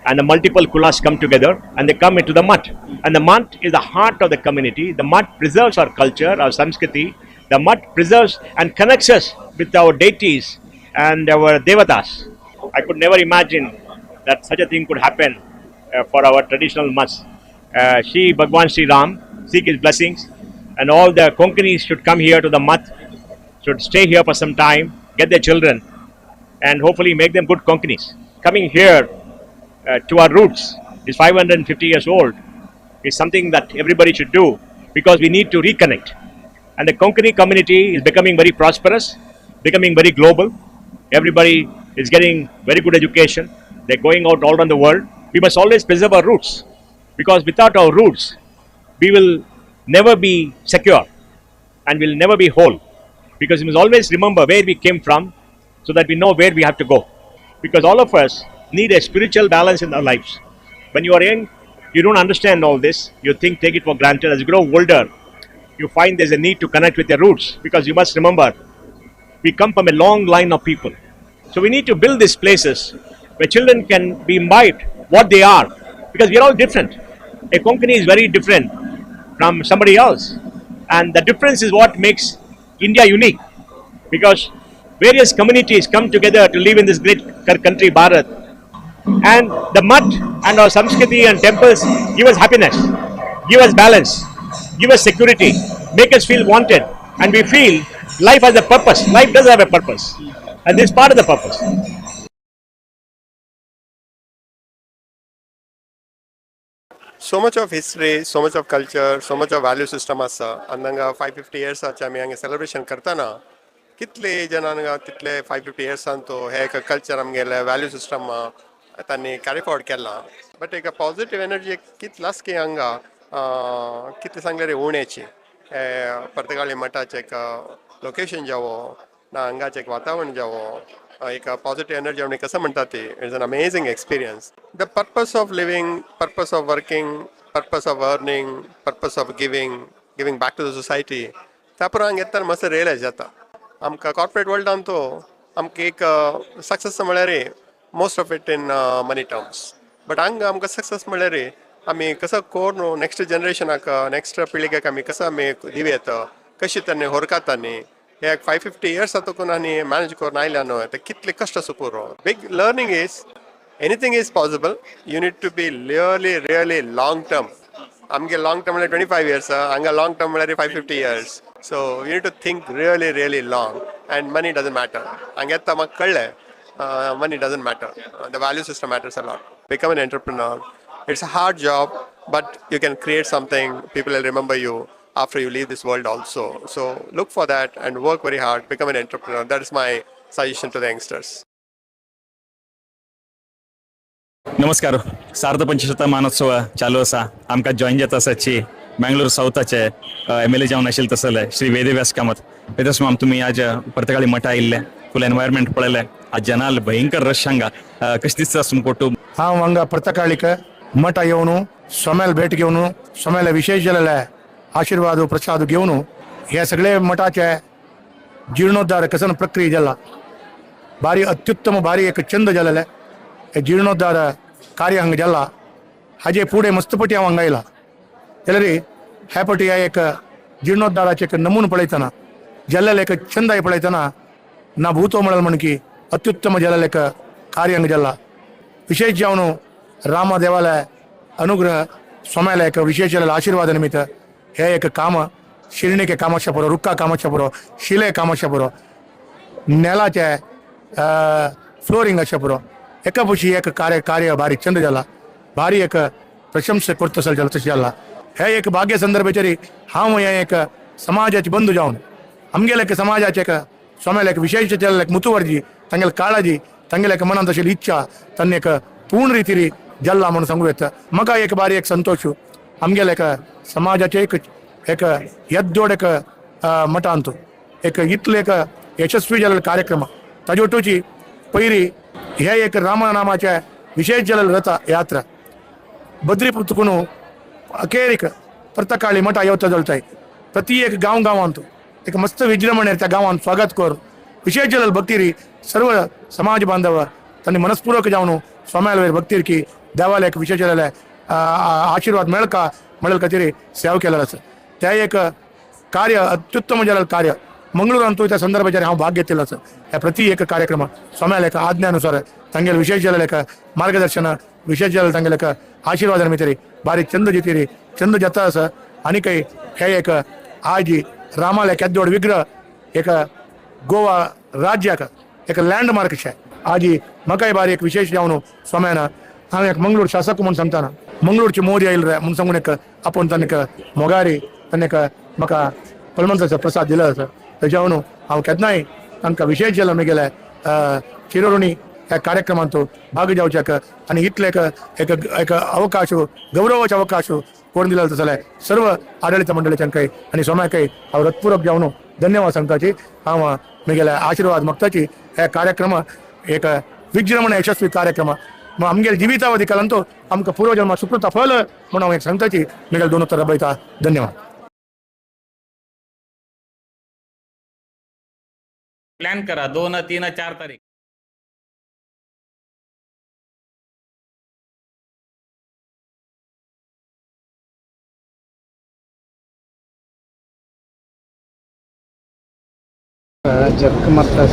and the multiple kulas come together and they come into the mutt. And the mutt is the heart of the community. The mutt preserves our culture, our samskriti. The mutt preserves and connects us with our deities and our devatas. I could never imagine that such a thing could happen for our traditional mutts. Shri Bhagwan Shri Ram, seek his blessings, and all the Konkanis should come here to the mutt, should stay here for some time, get their children, and hopefully make them good Konkanis. Coming here to our roots is 550 years old, is something that everybody should do, because we need to reconnect. And the Konkani community is becoming very prosperous, becoming very global. Everybody is getting very good education. They're going out all around the world. We must always preserve our roots, because without our roots, we will never be secure and will never be whole. Because we must always remember where we came from, so that we know where we have to go. Because all of us need a spiritual balance in our lives. When you are young, you don't understand all this. You think, take it for granted. As you grow older, you find there's a need to connect with your roots, because you must remember, we come from a long line of people. So we need to build these places where children can be imbibed what they are, because we are all different. A Konkani is very different from somebody else. And the difference is what makes India unique, because various communities come together to live in this great country, Bharat. And the mutt and our samskriti and temples give us happiness, give us balance, give us security, make us feel wanted, and we feel life has a purpose. Life does have a purpose, and this is part of the purpose. So much of history, so much of culture, so much of value system आसा. आनी हांगा 550 इयर्साचे आमी हांगा celebration करतना कितले जाणांक तितले 550 इयर्सान तो हे एक कल्चर आमगेले व्हॅल्यू सिस्टम तांणी कॅरी फॉरवर्ड केला. बट एक पॉझिटिव्ह एनर्जी कितलास की हांगा कितले सांगले रे उण्याची हे पर्तगाळी मठाचें एक लोकेशन जावो ना हांगाचें एक वातावरण जावो, एक पॉझिटिव्ह एनर्जी आमी कसं म्हणटा ती, it's an amazing experience. The purpose of living, purpose of working, purpose of earning, purpose of giving, giving back to the society, त्या प्रमाण घेतना मस्त रियलायज जाता. आमकां कॉर्पोरेट वर्ल्डान तो आमकां एक सक्सेस म्हळ्यार most of it in money terms, but हांगा आमकां सक्सेस म्हळ्यार आमी कसो करून नेक्स्ट जनरेशनाक, नेक्स्ट पिळग्याक आमी कसो आमी दिवयेत, कशी तांणी होरकाता न्ही. हे 550 इयर्स आतां आनी मॅनेज करून आयल्या न्हय, ते कितले कश्ट आसा पुरो. Big learning is anything is possible. You need to be really really long term. आमगे लॉंग टर्म म्हळ्यार 25 इयर्स, हांगा लॉंग टर्म म्हळ्यार 550 years. So you need to think really really long and money doesn't matter. हांगा येता म्हाका कळ्ळें, money doesn't matter, the value system matters a lot. Become an entrepreneur. It's a hard job, but you can create something, people will remember you after you leave this world also. So look for that and work very hard, become an entrepreneur. That is my suggestion to the youngsters. नमस्कार. सार्ध पंचशतमानोत्सव चालू आसा. आमकां join जाता आसाची Mangalore सावथाचे M L A जावन आशिल्ले तसले श्री वेदव्यास कामत. वेदव्यास माम, तुमी आज पर्तगाळी मठा आयिल्ले, फुल एनवायरमेंट पळयलें. आज जनाल भयंकर रश हांगा. कशें दिसता तुमकां ಒಟ್ಟು? हांव हांगा पर्तकाळीक मठ येवन स्वाम्याला भेट घेवन स्वाम्याला विशेष जालेले आशीर्वाद प्रसाद घेवन हे सगळे मठाचे जीर्णोद्धार कसन प्रक्रिया जाला, भारी अत्युत्तम, भारी एक चंद जालेले हे जीर्णोद्धार कार्य हांगा जाला. हाजे फुडें मस्तपटी हांव हांगा आयला जाल्यार ह्या पटी ह्या एक जीर्णोद्धाराचे एक नमून पळयतना, जाल्लेले एक चंदाय पळयतना ना भूतो म्हणल म्हण की अत्युत्तम जालेले एक कार्य हांगा जाला. विशेष जावन राम देवालय अनुग्रह, स्वाम्याला एक विशेष जालेले आशीर्वाद निमित्त हे एक काम शिरणीके काम आसच्या पुरो, रुक्का काम आसच्या पुरो, शिले काम आसच्या पुरो, नेलाचे फ्लोरिंग आसच्या पुरो, एका पशी एक कार्य कार्य भारी चंद जाला. भारी एक प्रशंसा करता जाला तशें जाला. हे एक भाग्य संदर्भाचेर हांव हे एक समाजाचे बंधू जावन आमगेले एक समाजाचे एक स्वाम्याले एक विशेष जाल्ले एक मुतुवर्जी तांगेले काळाजी तांगेले एक मनांत आशिल्ली इच्छा तांणी एक पूर्ण रितीरी जाल्ला म्हणून सांगू येता. म्हाका एक बारी एक संतोश, आमगेले एक समाजाचे एक एक येद्दोड एक मठांत एक इतले एक यशस्वी जाल्ले कार्यक्रम. ताजे वटूची पयरी हे एक रामनामाचे विशेष जाल्ले रथ यात्रा बद्रीपुतकून अखेरीक पर्तकाळी मठा येवता जळताय. प्रति एक गांव गांवांत एक मस्त विजृंभणे त्या गांवांत स्वागत कर विशेष जाल्ले भक्तीरी सर्व समाज बांधव तांणी मनस्पूर्वक जावन स्वाम्याला वयर भक्तीर देवालयाक विशेष जाल्ले आशीर्वाद मेळका म्हणले खातीर सेवा केलेलो आसा. त्या एक कार्य अत्युत्तम जाल्लें कार्य मंगळूरांतूय त्या संदर्भाचेर हांव भाग घेतिल्लो आसा. ह्या प्रति एक कार्यक्रम स्वाम्याला एक आज्ञानुसार तांगेले विशेष जाल्लें एक मार्गदर्शन, विशेष जाल्लें तांगेले एक आशीर्वाद निमित्त बारीक चंद जितीरी चंद जाता आसा. आनी काही हे एक आजी रामाले केद्दोड विग्रह एक गोवा राज्याक एक लँडमार्क शे आजी म्हाकाय बारी एक विशेष जावन स्वाम्यान हांव एक मंगळूर शासक म्हूण सांगतना मंगळूरची मोरी आयल रे म्हूण सांगून एक आपूण ताणें एक मोगारी ताणें एक म्हाका पलमंताचो प्रसाद दिलो आसा. तेज्या हांव केन्नाय तांकां विशेष जालो म्हगेले चिरऋणी ह्या कार्यक्रमांत भाग जावच्याक आनी इतले एक एक एक अवकाश, गौरवाचे अवकाश करून दिलेलो जाल्यार सर्व आडळीत मंडळीच्यांकय आनी स्वाम्याकय हांव हृत्पूर्वक जावन धन्यवाद सांगताची. हांव म्हगेले आशीर्वाद मागताची. हे कार्यक्रम एक विजृंभण यशस्वी कार्यक्रम मग आमगेले जिवितावधी कालांतो आमकां पूर्वजन्मा सुकृता फल म्हणून हांव एक सांगताची. म्हगेले दोन उत्तर रबयता. धन्यवाद. प्लॅन करा 2, 3, 4 तारीख. जग मारता.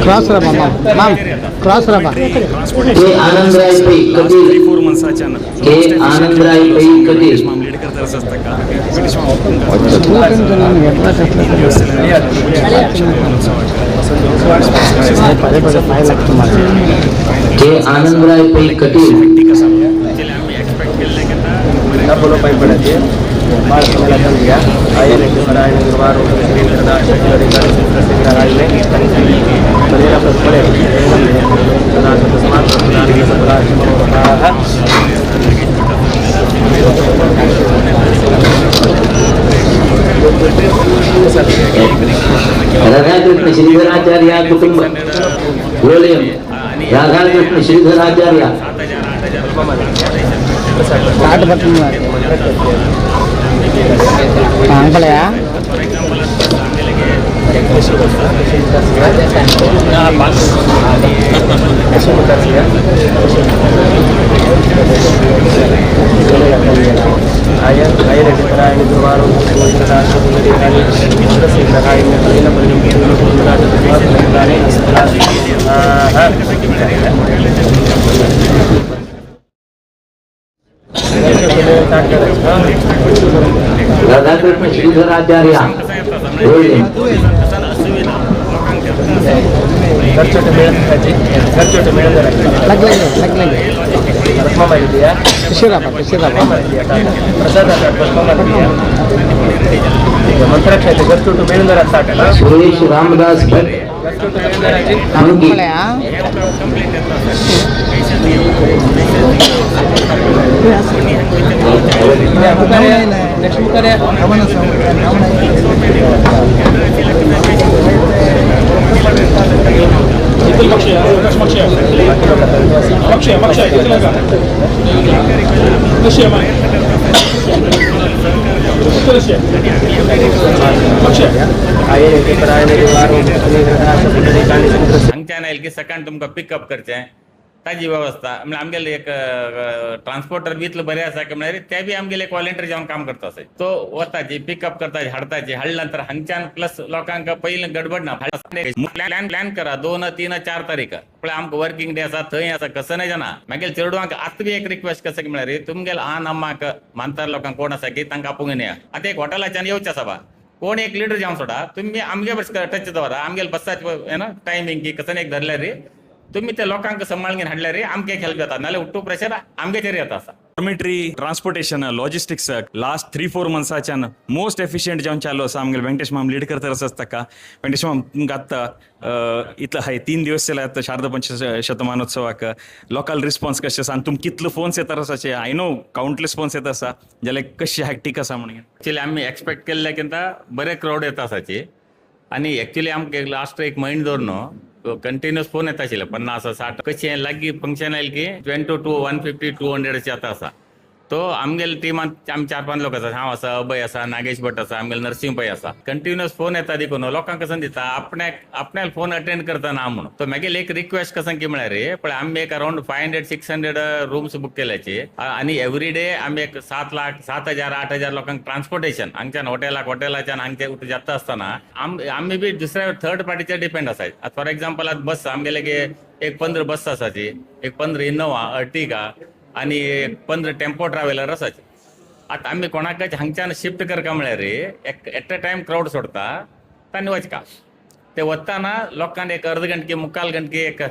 क्रॉस रामा माम, क्रॉस रामा. के आनंदराय पै कटील. 4 मंथ्साच्यान के आनंदराय पै कटील. लीड करता आसता का? K Anandray Pai Kateel. Radhakrishna Shridharacharya कुटुंब लोलियम राधाकृष्ण श्रीधराचार्य राधाकृष्ण श्रीधराचार्य सुरेश रामदास भट्ट अंकी हांगच्यान आयल की सकाळी तुमकां पिकअप करचें ताजी व्यवस्था म्हळ्यार आमगेले एक ट्रान्सपोर्टर बी इतलो बरें आसा की म्हळ्यार ते बी आमगेले एक वॉलंटियर जावन काम करता आसा. तो वताची पिकअप करताची हाडताची हाडल्या नंतर हांगच्यान प्लस लोकांक पयलीं गडबड ना. प्लॅन प्लॅन करा 2, 3, 4 तारीख पळय आमकां वर्किंग डे आसा थंय आसा कसं नाही जाणा. मागीर चेडवांक आतां बी एक रिक्वेस्ट कसं की म्हळ्यार तुमगेले आन अम्माक मानतार लोकांक कोण आसा की तांकां आपोवंक येया. आतां एक हॉटेलाच्यान येवचें आसा बा कोण एक लिडर जावन सोडा तुमी आमगे टच दवरा आमगेले बसाचे ना टायमींग की कसं एक धरल्यार रे तुम्ही त्या लोकांक सांबाळून हाडल्यार रे आमगे हेल्प जाता नाल्यार उट्टू प्रेशर आमगेचेर येता आसा. डॉर्मिटरी ट्रान्सपोर्टेशन लॉजिस्टिक्स लास्ट 3-4 मंथ्साच्यान मोस्ट एफिशियंट जावन चालू आसा. आमगेले वेंकटेश माम लीड करता आसा ताका. वेंकटेश माम तुमकां आत्तां इतलो हाय 3 दिवस जाले आतां शारदा पंचशतमानोत्सवाक लोकल रिस्पॉन्स कशें आसा आनी तुमकां कितलो फोन्स येता आसाचे? I know countless phones येता आसा जाल्यार कशी हॅक्टीक आसा म्हणून. एक्चुअली आमी एक्सपेक्ट केल्ले किंता बरे क्रावड येता आसाची आनी एक्चुअली आमकां लास्ट एक म्हयनो दवर न्हू कंटिन्युअस फोन येता आशिल्ले 50, 60 कशें लागीं फंक्शन आयलें की 22, 150, 200 अशें येता आसा. तो आमगेले टिमान आमी 4-5 लोक आसा, हांव आसा, अभय आसा, नागेश भट आसा, आमगेले नरसिंह पै आसा. कंटिन्युअस फोन येता देखून लोकांक कसं दिता आपण्याक आपण्याक फोन अटेंड करता ना म्हणून. तो मागीर एक रिक्वेस्ट कसं की म्हळ्यार रे पळय आमी एक अरावंड 500-600 रूम्स बूक केल्याचे आनी एवरी डे आमी एक 7 लाख 7,000 8,000 लोकांक ट्रान्सपोर्टेशन हांगच्यान हॉटेलाक हॉटेलाच्यान हांगचे जाता आसतना आमी बी दुसऱ्या थर्ड पार्टीचेर डिपेंड आसाय. फॉर एग्जाम्पल आतां बस आमगेले एक 15 बस आसाची, एक 15 इनोवा अर्टिगा आनी 15 टेम्पो ट्रॅव्हलर आसाचे. आतां आमी कोणाकच हांगच्यान शिफ्ट करका म्हळ्यार रे एट अ टायम क्रावड सोडता तांणी वचका ते वतना लोकांक एक अर्द घंटकी मुक्काल घंटकी एक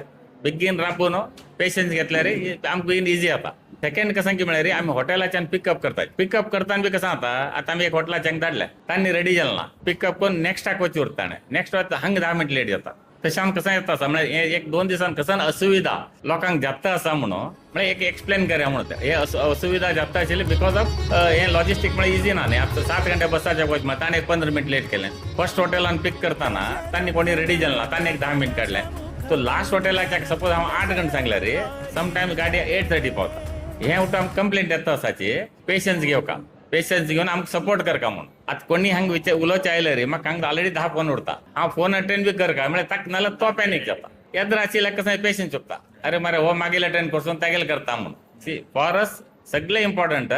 बेगीन राबून पेशन्स घेतल्यार रे आमकां बेगीन इजी जाता. सेकंड कसं की म्हळ्यार रे आमी हॉटेलाच्यान पिकअप करतात. पिकअप करतना बी कसं जाता आतां आमी एक हॉटेलाच्यान धाडले तांणी रेडी जालें ना पिकअप करून नेक्स्टाक वचूं उरता ताणें नेक्स्ट वता हांगा 10 मिनट लेट जाता. तशें आमकां कसं येता आसा म्हळ्यार एक 2 दिसान कसं असुविधा लोकांक जाता आसा म्हणून म्हळ्यार एक एक्सप्लेन करया म्हणून हे असुविधा जाता आशिल्ली because of हे लॉजिस्टीक म्हळ्यार इजी ना न्ही. आतां 7 घंटे बसाचे वच म्हळ्यार ताणें एक 15 मिनट लेट केलें. फर्स्ट हॉटेलान पीक करतना तांणी कोणी रेडी जालें ना ताणें एक 10 मिनट काडलें. तो लास्ट हॉटेलाच्या सपोज हांव 8 घंटे सांगल्यार रे समटायम्स गाडी 8:30 पावता. हें उठून आमकां कंप्लेंट येता आसाची पेशन्स घेवका पेशन्स घेवन आमकां सपोर्ट करका म्हणून. आतां कोणी हांगा विचार उलोवचें आयलें रे म्हाका हांगा ऑलरेडी 10 फोन उरता हांव फोन अटेंड बी करका म्हळ्यार ताका नाल्यार तो पॅनीक जाता. येद्र आशिल्ल्याक कसं पेशन्स चुकता अरे मरे हो मागीर अटेंड करसून तागेले करता म्हणून. सी फॉर अस सगळें इम्पॉर्टंट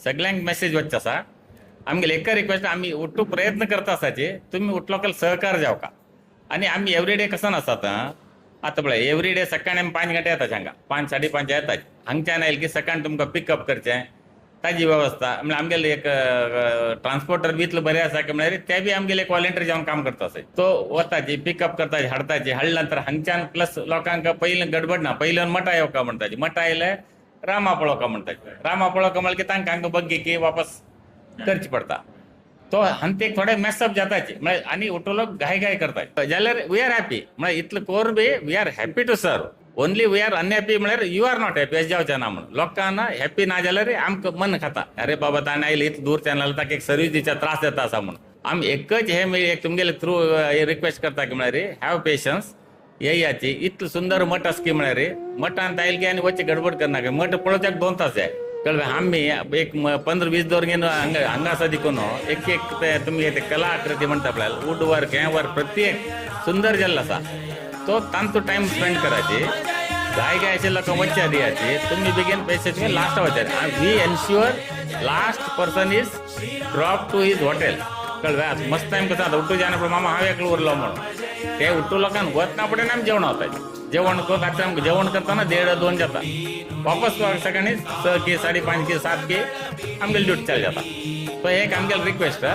सगळ्यांक मॅसेज वचचो आसा. आमगेले एक रिक्वेस्ट आमी उठू प्रयत्न करता आसाचे तुमी उठलो सहकार जावका. आनी आमी एवरी डे कसं आसात आतां पळय एवरी डे सकाळी आमी 5 घंटे येता हांगा 5, 5:30 येता. हांगच्यान आयले की सकाळी तुमकां पिकअप करचें ताजी व्यवस्था म्हळ्यार आमगेले एक ट्रान्सपोर्टर बी इतलो बरें आसा की म्हळ्यार ते बी आमगेले एक वॉलंटियर जावन काम करता आसा. तो वताची पिकअप करताची हाडताची हाडल्या नंतर हांगच्यान प्लस लोकांक पयलीं गडबड ना पयलीं मठा येवका म्हणटाची मठा आयले रामा पळोवका म्हणटाची रामा पळोवका म्हणल्यार की तांकां हांगा बग्गी की वापस करची पडटा. तो हंतेक थोडे मेसअप जाताचे म्हळ्यार आनी उठो लोक घाय घाय करतात जाल्यार we are happy. म्हळ्यार इतलो कोर बी we are happy to serve. Only we are unhappy म्हळ्यार you are not happy अशें जावचें ना म्हणून लोकांना हॅपी ना जाल्यार आमकां मन खाता, अरे बाबा ताणें आयले इतले दूरच्यान आयले ताका एक सर्वीस दिवच्या त्रास जाता आसा म्हणून. आमी एकच हे एक तुमगेले थ्रू रिक्वेस्ट करता की म्हळ्यार have patience येयाची. इतलो सुंदर मठ आसा की म्हळ्यार मठांत आयले की आनी वचचे गडबड करनाका. मठ पळोवच्याक 2 तास जाय कळ्ळें. आमी एक 15-20 दवर घेवन हांगा हांगा आसा देखून एक एक ते तुमगे ते कला आकृती म्हणटा पळय वूड वर्क हें वर्क प्रत्येक सुंदर जाल्लो आसा. तो तांचो टायम स्पेंड करायचे घाय घाय अशे लोकांक वचच्या दियाचे. तुमी बेगीन पैसे तुमी लास्ट वचात. We ensure last person is drop to his hotel. कळ्ळें. आतां मस्त टायम कसो आतां उठू जायना पूण मामा हांव एकलो उरलो म्हणून ते उठू लोकांक वतना फुडें आमी जेवण वताय. जेवण करून रात्री आमकां जेवण करतना 1.5-2 जाता. वापस सकाळी 6 की 5.5 की 7 की आमगेली ड्युटी चालू जाता. सो एक आमगेली रिक्वेस्ट.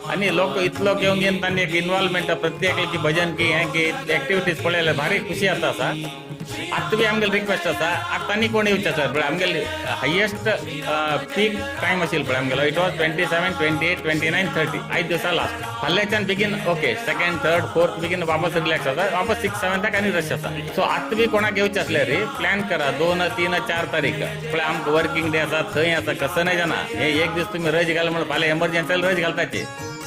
आनी लोक इतलो घेवन घेवन तांणी एक इनवॉल्वमेंट प्रत्येक की भजन की हें की एक्टिविटीज पळयल्यार भारी खुशी जाता आसा. आतां बी आमगेली रिक्वेस्ट आसा आतां आनी कोण येवचे आसा पळय आमगेली हायेस्ट पीक टायम आशिल्लो पळय आमगेलो it was 27, 28, 29, 30 आयज दिवसा लास्ट. फाल्याच्यान बेगीन ओके 2nd, 3rd, 4th बेगीन वापस रिलॅक्स जाता. वापस 6, 7 आनी रश आसा. सो आतां बी कोणाक येवचें आसल्यार रे प्लॅन करा 2, 3, 4 तारीख पळय आमकां वर्किंग डे आसा थंय आसा कसं नाही जाणा. हे एक दीस तुमी रज घाल म्हणून फाल्यां एमर्जन्सी रज घालताचे.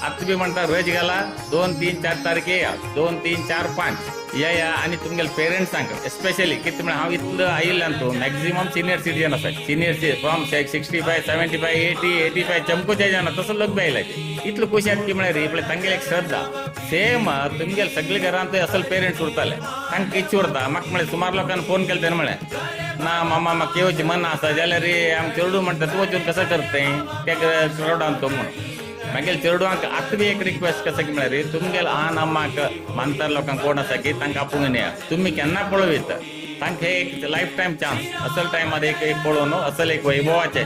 आतां बी म्हणटा रज घाला 2, 3, 4 तारखे या 2, 3, 4, 5 या या. आनी तुमगेले पेरंट्सांक एस्पेशली कितें म्हळ्यार हांव इतलो आयिल्ल्यान तूं मॅक्झिमम सिनियर सिटीजन आसा. सिनियर फ्रॉम 65, 75, 80, 85 चमकोचे जाणा तसो लोक बी आयला. इतलो खुशी जाता की म्हळ्यार पळय तांगेली एक श्रद्धा सेम तुमगेले सगळे घरांत असल पेरंट्स उरताले तांकां इच्छा उरता. म्हाका म्हळ्यार सुमार लोकांनी फोन केले तेन्ना म्हळें ना मामा म्हाका येवचें मन आसा जाल्यार आमकां चेडूं म्हणटा तूं वचून कसो करता तें क्रावडान तूं म्हणून. मागीर चेडवांक आतां बी एक रिक्वेस्ट कसो की म्हळ्यार तुमगेले आन अम्माक मानतार लोकांक कोण आसा की तांकां आपोवन येया. तुमी केन्ना पळोवयता तांकां एक लायफ टायम चान्स असल टायमार एक एक पळोवन असल एक वैभवाचें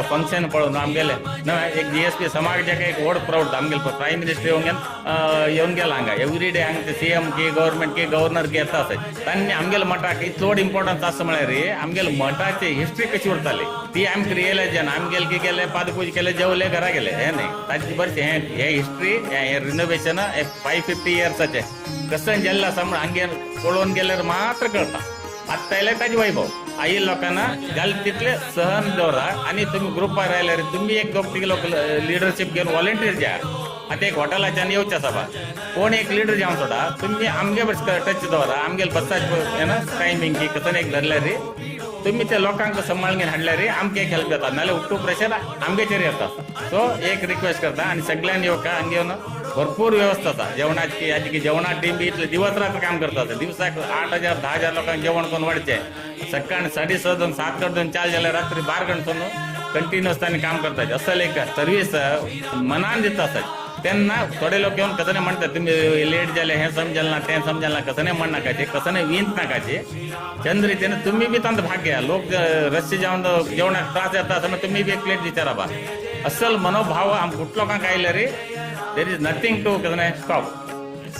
फंक्शन पळोवन आमगेलें ना एक GSP समाजाक एक व्हड प्रावड. आमगेले प्रायम मिनिस्टर येवन गेला हांगा एवरी डे हांगा CM की गव्हर्मेंट की गव्हर्नर की येता आसा. तांणी आमगेले मठाक इतलो व्हड इम्पोर्टन्स आसा म्हळ्यार आमगेले मठाची हिस्ट्री कशी उरताली ती आमकां रियलायज जायना. आमगेले की गेले पादपूज केले जेवले घरा गेले हें न्ही ताची बरें हें हें हिस्ट्री हें रिनोवेशन हें 550 इयर्साचें कशें जाल्लें आसा म्हूण हांगे पळोवन गेल्यार मात्र कळटा. आत्तां आयल्यार ताजें वैभव आयिल्ल्या लोकांना जालें तितलें सहन दवरा. आनी तुमी ग्रुपार आयल्यार तुमी एक दोग तिग लोक लिडरशीप घेवन वॉलंटियर जाय. आतां एक हॉटेलाच्यान येवचें आसा बा कोण एक लिडर जावन सोडा तुमी आमगे टच दवरा. आमगेले बसाचे ना टायमींग की कसो एक धरल्यार तुमी ते लोकांक सांबाळून घेवन हाडल्यार आमकां एक हेल्प जाता. नाल्यार उट्टू प्रेशर आमगेचेर येता. सो एक रिक्वेस्ट करता आनी सगळ्यांनी येवका हांगा येवन भरपूर व्यवस्था आसा जेवणाची. हाजी जेवणा टीम बी इतले दिवस रात्र काम करता. दिवसाक 8,000 10,000 लोकांक जेवण करून वाडचें. सकाळी 6:30 दोन 7 कडून 4 जाल्यार रात्री 12 कडसून कंटिन्युअस तांणी काम करता. असल एक सर्वीस मनान दिता आसा. तेन्ना थोडे लोक येवन कसं म्हणटात तुमी लेट जाले हें समजल ना तें समजल ना कसं नाही म्हणनाकाचे कसं नाही विंत नाकाचे. चंद रितीन तुमी बी तांचो भाग घ्या. लोक रस्ते जेवण जेवणाक त्रास जाता आसतना तुमी बी एक प्लेट विचारा बा. असल मनोभाव आमकां कुठलो लोकांक आयले रे there is nothing to कसं नाही स्टॉप.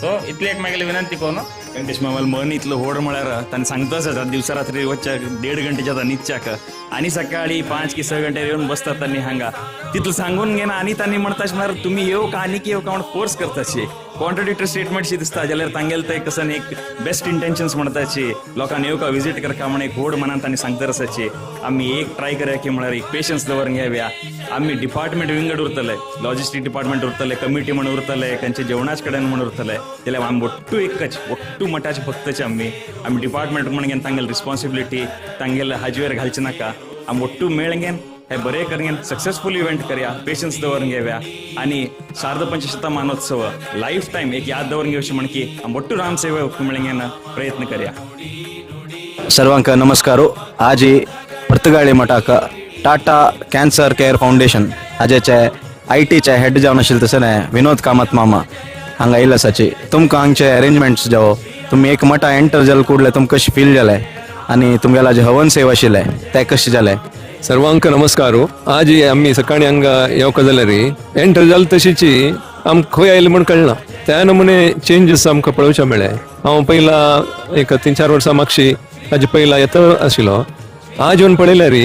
सो इतली एक मागेली विनंती करून वेंकटेश मामाल मन इतलं होड म्हळ्यार ताणें सांगताच आसा दिवसा रात्री वचच्या 1.5 घंटेच्या आतां न्हिदच्याक आनी सकाळी 5 की 6 घंटे येवन बसतात तांणी हांगा तितलं सांगून घेना. आनी तांणी म्हणटा म्हळ्यार तुमी येवका आनीक येवका म्हण फोर्स करताशी कॉन्ट्रडिक्टरी स्टेटमेंट शी दिसता. जाल्यार तांगेले ते कसन एक बेस्ट इंटेन्शन्स म्हणटाची लोकांनी येवका विजीट करका म्हण एक व्हड मनान तांणी सांगता आसाची. आमी एक ट्राय करया की म्हळ्यार एक पेशन्स दवरून घेवया. आमी डिपार्टमेंट विंगड उरतले, लॉजिस्टीक डिपार्टमेंट उरतले, कमिटी म्हण उरतले, तांचे जेवणाच कडेन म्हण उरतले. जाल्यार आमी ಒಟ್ಟು एकच ಒಟ್ಟು मठाचे भक्तचे आमी आमी डिपार्टमेंट म्हण घेवन तांगेले रिस्पॉन्सिबिलिटी तांगेले हाजेर घालचे नाका. आमी ಒಟ್ಟು मेळगेन हे बरे करून सक्सेसफुल इव्हेंट करया, पेशन्स दवरून घेवया. आनी शारदा पंचशतमानोत्सव लायफ टायम एक याद दवरून घेवची म्हण की आमी ಒಟ್ಟು राम सेवक मेळगेन प्रयत्न करया. सर्वांक नमस्कार. आज पर्तगाळी मठाक टाटा कॅन्सर केअर फाउंडेशन हाजेचे ITचे हेड जावन आशिल्ले तशें विनोद कामत मामा हांगा आयिल्ले आसाची. तुमकां हांगचे अरेंजमेंट्स जावो तुमी एक मठा एंटर जाले कुडले तुमकां कशें फील जालें आनी तुमगेला जे हवन सेवा आशिल्लें तें कशें जालें? सर्वांक नमस्कार. आज आमी सकाळी हांगा येवका जाल्यार एंटर जाले तशीची आमकां खंय आयले म्हूण कळना. त्या नमुने चेंजीस आमकां पळोवचे मेळ्ळे. हांव पयला एक 3-4 वर्सां मागशी ताजे पयला येता आशिल्लो. आज येवन पळयल्यार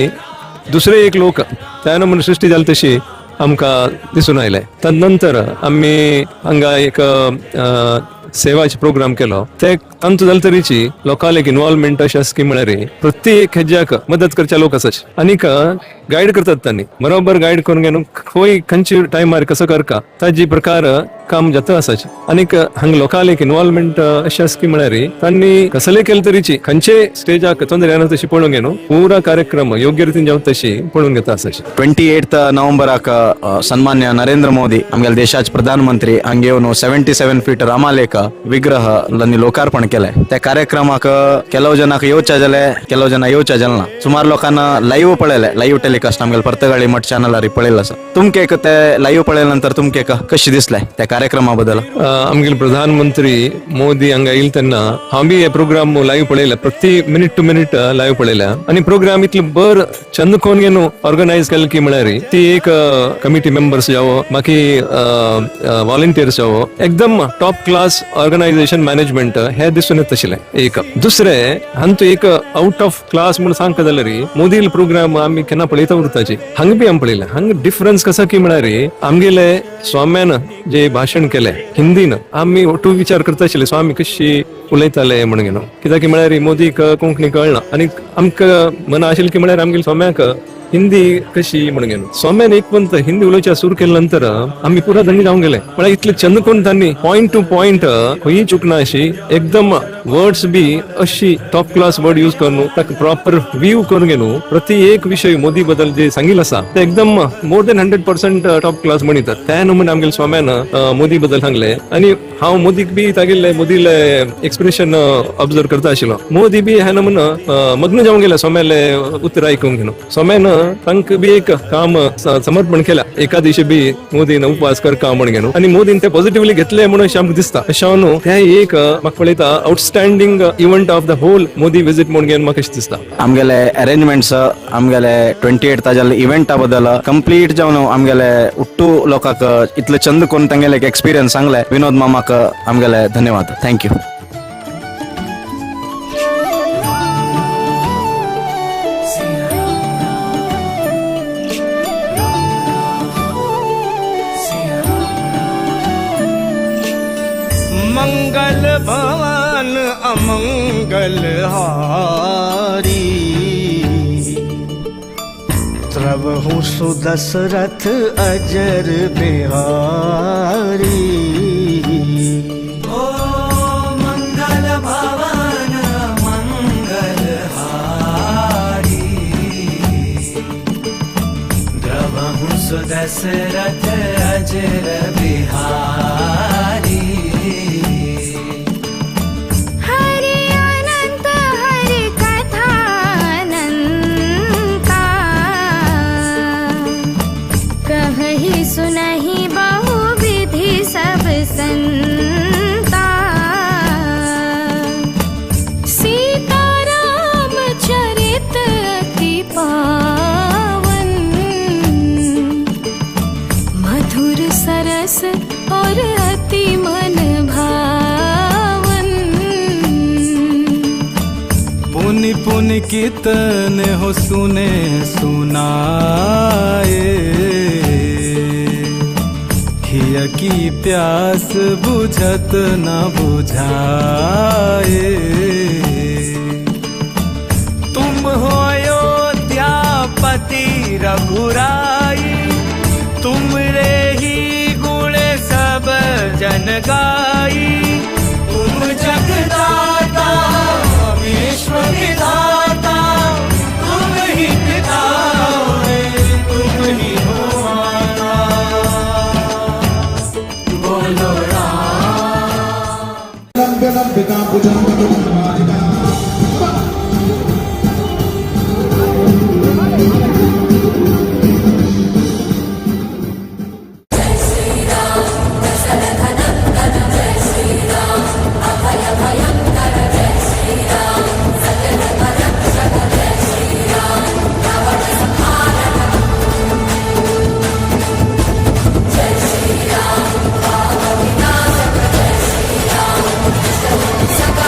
दुसरे एक लोक त्या नमुने सृश्टी जाली तशी आमकां दिसून आयलें. तदनंतर आमी हांगा एक सेवाचे प्रोग्राम केलो ते तांचो जाले तरेची लोकांक एक इन्वॉल्वमेंट अशें आसा की म्हळ्यार प्रत्येक हेज्याक मदत करच्या लोक आसाच आनीक गायड करतात तांणी बरोबर गायड करून घेवन खंय खंयच्या टायमार कसो करका ताजी प्रकार काम जाता आसाच. आनीक हांगा लोकांक एक इन्वॉल्वमेंट अशें आसा की म्हळ्यार तांणी कसले केले तरीची खंयचे स्टेजाक ತೊಂದರೆ येना तशी पळोवन घेवन पुरा कार्यक्रम योग्य रितीन जावं तशी पळोवन घेता आसाच. 28 नोव्हेंबराक सन्मान्य नरेंद्र मोदी आमगेले देशाचे प्रधानमंत्री हांगे येवन 77 फीट रामालेख विग्रह लोकार्पण केले. त्या कार्यक्रमाक ಕೆಲವು ಜನಕ್ಕೆ येवच्या जाले, ಕೆಲವು ಜನ येवच्या जालना. सुमार लोकांना लाईव्ह पळयले, लाईव्ह टेलिकास्ट आमगेले पर्तगाळी मठ चॅनलार पळयलं आसा. तुमके एक ते लाईव्ह पळयल्या नंतर तुमके कशी दिसले त्या कार्यक्रमा बद्दल? आमगेले प्रधानमंत्री मोदी हांगा येयले तेन्ना हांव बी हे प्रोग्राम लाईव्ह पळयले, प्रति मिनिट टू मिनिट लाईव्ह पळयल्या आनी प्रोग्राम इतले बर चंद कोण घेवन ऑर्गनायज केले की म्हळ्यार ती एक कमिटी मेंबर्स जावो बाकी व्हॉलंटियर्स जावो एकदम टॉप क्लास ऑर्गनायझेशन मॅनेजमेंट हे दिसून येत आशिल्लें. एक दुसरें हांतू एक आउट ऑफ क्लास म्हणून सांगता जाल्यार मोदील प्रोग्राम आमी केन्ना पळयता उरताची हांगा बी आमी पळयलें. हांगा डिफरन्स कसा की म्हळ्यार आमगेले स्वाम्यान जे भाशण केलें हिंदीन आमी ಒಟ್ಟು विचार करता आशिल्ले स्वामी कशी उलयताले म्हणून घेवन, कित्याक की म्हळ्यार मोदीक कोंकणी कळना आनी आमकां मना आशिल्लें की म्हळ्यार आमगेले स्वाम्याक हिंदी कशी म्हणून घेवन स्वाम्यान एक पंत हिंदी उलोवच्या सुरू केल्या नंतर आमी पुरा दंग जावन गेले. म्हळ्यार इतले चंद कोण तांणी पॉयंट टू पॉयंट खंयी चुकना अशी एकदम वर्ड्स बी अशी टॉप क्लास वर्ड यूज करून ताका प्रॉपर व्ह्यू करून घेवन प्रति एक विशय मोदी बद्दल जे सांगिल्लें आसा ते एकदम मोर देन 100% टॉप क्लास म्हणितात. त्या नमुने आमगेले स्वाम्यान मोदी बद्दल सांगले आनी हांव मोदीक बी तागेले मोदीले एक्सप्रेशन ऑब्जर्व करता आशिल्लो. मोदी बी ह्या नमुना मग्न जावन गेले स्वाम्याले उतर आयकूंक घेवन. स्वाम्यान तांकां बी एक काम समर्पण केला एका दिवशी बी मोदीन उपवास करका म्हण घेवन आनी मोदीन ते पॉझिटिव्हली घेतले म्हणून अशें आमकां दिसता. अशें न्हू ते एक म्हाका पळयता outstanding event of the whole Modi visit म्हणून घेवन म्हाका अशें दिसता. आमगेले अरेंजमेंट्स आमगेले 28 जाल्ले इव्हेंटा बद्दल कंप्लीट जावन आमगेले उट्टू लोकांक इतले चंद कोण तांगेले एक एक्सपिरियन्स सांगले विनोद मामाक आमगेले धन्यवाद. Thank you. मंगल भवन अमंगल हारी द्रवहु सुदशरथ अजर बिहारी। ओ मंगल भवन मंगल हारी द्रवहु सुदशरथ अजर बिहारी। हरि अनंत हरि कथा अनंता कहहि सुनहि बहु विधि सब संता। सीता राम चरित अति पावन मधुर सरस और अति मन भावन। पुनि पुनि कितने हो सुने सुनाए हिय की प्यास बुझत न बुझाए। तुम हो अयोध्यापति रघुराई तुमरे ही गुण सब जन गाई। तुम जगदाता विश्व विधाता तुम ही पिता तुम ही हो माता। बोलो राम। Saka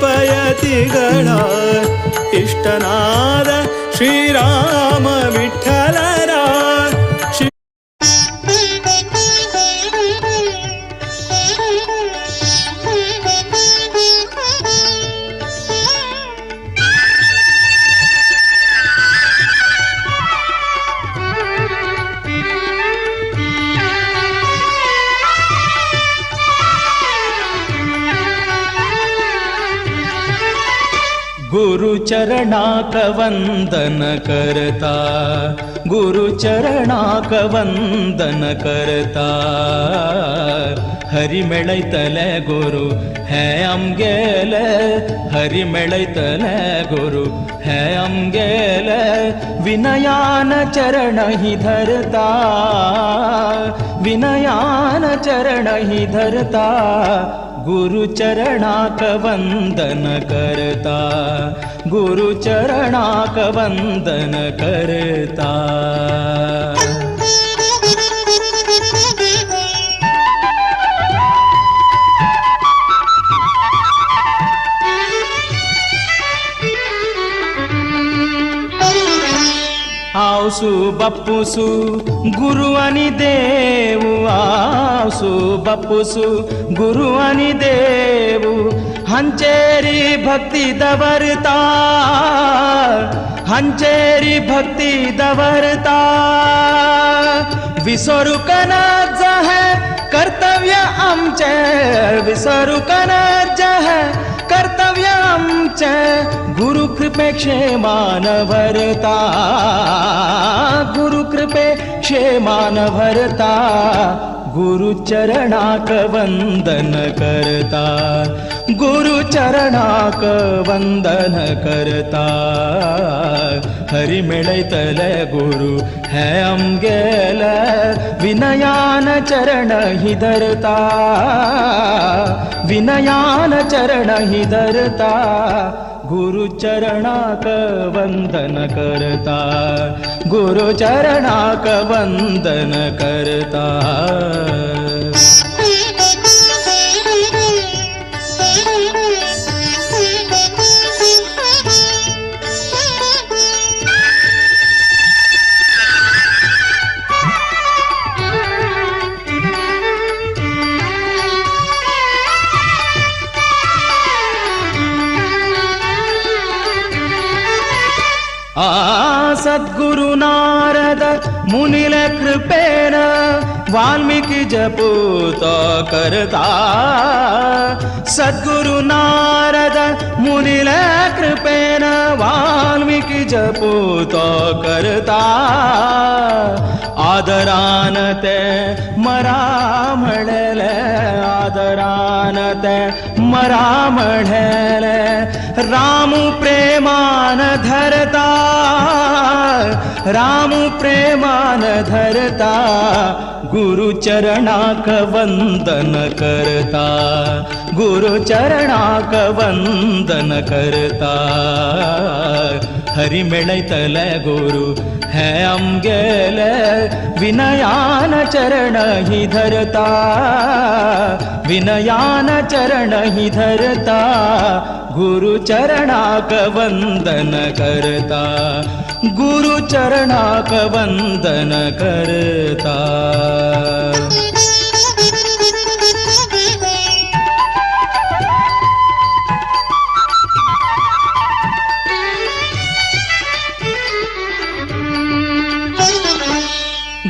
ಪಯತಿಗಳ ಇಷ್ಟನಾದ ಶ್ರೀರಾಮ ವಿಠಲರ गुरु चरणाक वंदन करता, गुरु चरणाक वंदन करता। हरि मेळयतले गुरु हे आमगेले, हरि मेळयतले गुरु हे आमगेले। विनयान चरण ही धरता, विनयान चरण ही धरता। गुरु चरणाक वंदन करता, गुरु चरणाक वंदन करता। आवसु बापूसु गुरु आनी देवू, आवसु बापूसु गुरु आनी देवू। हांचेरी भक्ती दवरता, हांचेरी भक्ती दवरता। विसरूंक नाच है कर्तव्य आमचें, विसरूंक नाच है कर्तव्य आमचें। गुरु कृपे क्षेमान भरता, गुरु कृपे क्षेमान भरता। गुरु चरणाक वंदन करता, गुरु चरणाक वंदन करता। हरि मेळयतले गुरु हे आमगेले, विनयान चरण ही धरता, विनयान चरण ही धरता। गुरु चरणाक वंदन करता, गुरु चरणाक वंदन करता। सद्गुरु नारद मुनिले कृपेन वाल्मीकि जपूत करता। सद्गुरु नारद मुनिले कृपेन वाल्मीकि जपूत करता। आदरान ते मरा म्हणले, आदरान ते मरा म्हणले। रामू प्रेमान धरता, रामू प्रेमान धरता। गुरु चरणाक वंदन करता, गुरु चरणाक वंदन करता। हरि मेळयतले गुरु हे आमगेले, विनयान चरण ही धरता, विनयान चरण ही धरता। गुरु चरणाक वंदन करता, गुरु चरणाक वंदन करता।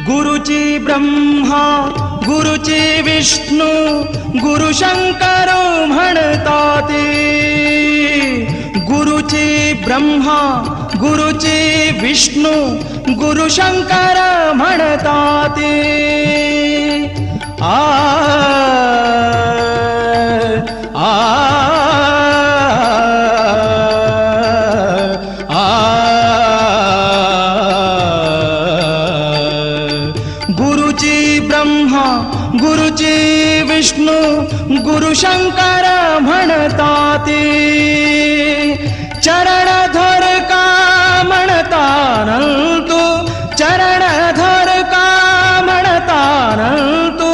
गुरुची ब्रह्मा गुरुची विष्णु गुरु शंकर म्हणताती। गुरुची ब्रह्मा गुरुची विष्णु गुरु शंकर म्हणताती। आ आ आ गुरु शंकर म्हणताती चरण धर का म्हणतानंतु चरण धर का म्हणतानंतु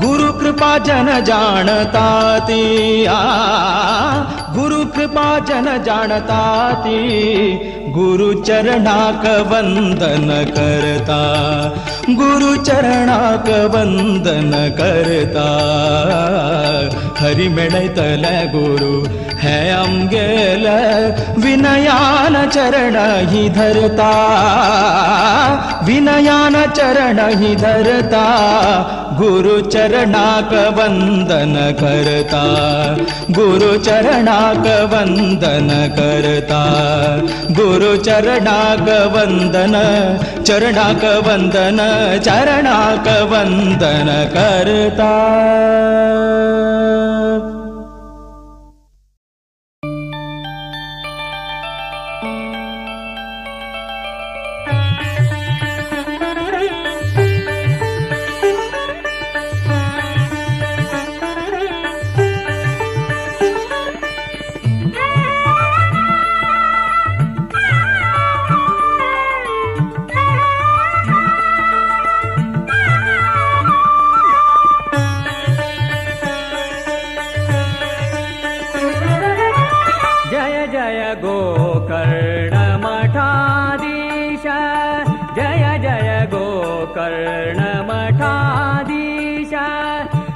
गुरु कृपा जन जाणताती गुरु कृपा जन जाणताती गुरु चरणाक वंदन करता गुरु चरणाक वंदन करता हरि मेळयतले गुरु हे आमगेले विनयान चरण ही धरता विनयान चरण ही धरता गुरु चरणाक वंदन करता गुरु चरणाक वंदन करता गुरु चरणाक वंदन चरणाक वंदन चरणाक वंदन करता.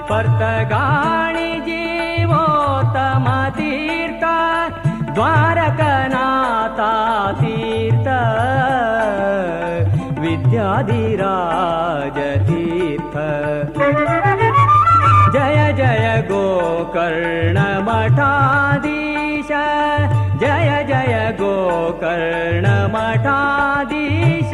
पर्तगाणी जीवोत्तम तीर्थ द्वारकनाथा तीर्थ विद्याधिराज तीर्थ जय जय गोकर्ण मठाधीश जय जय गोकर्ण मठाधीश.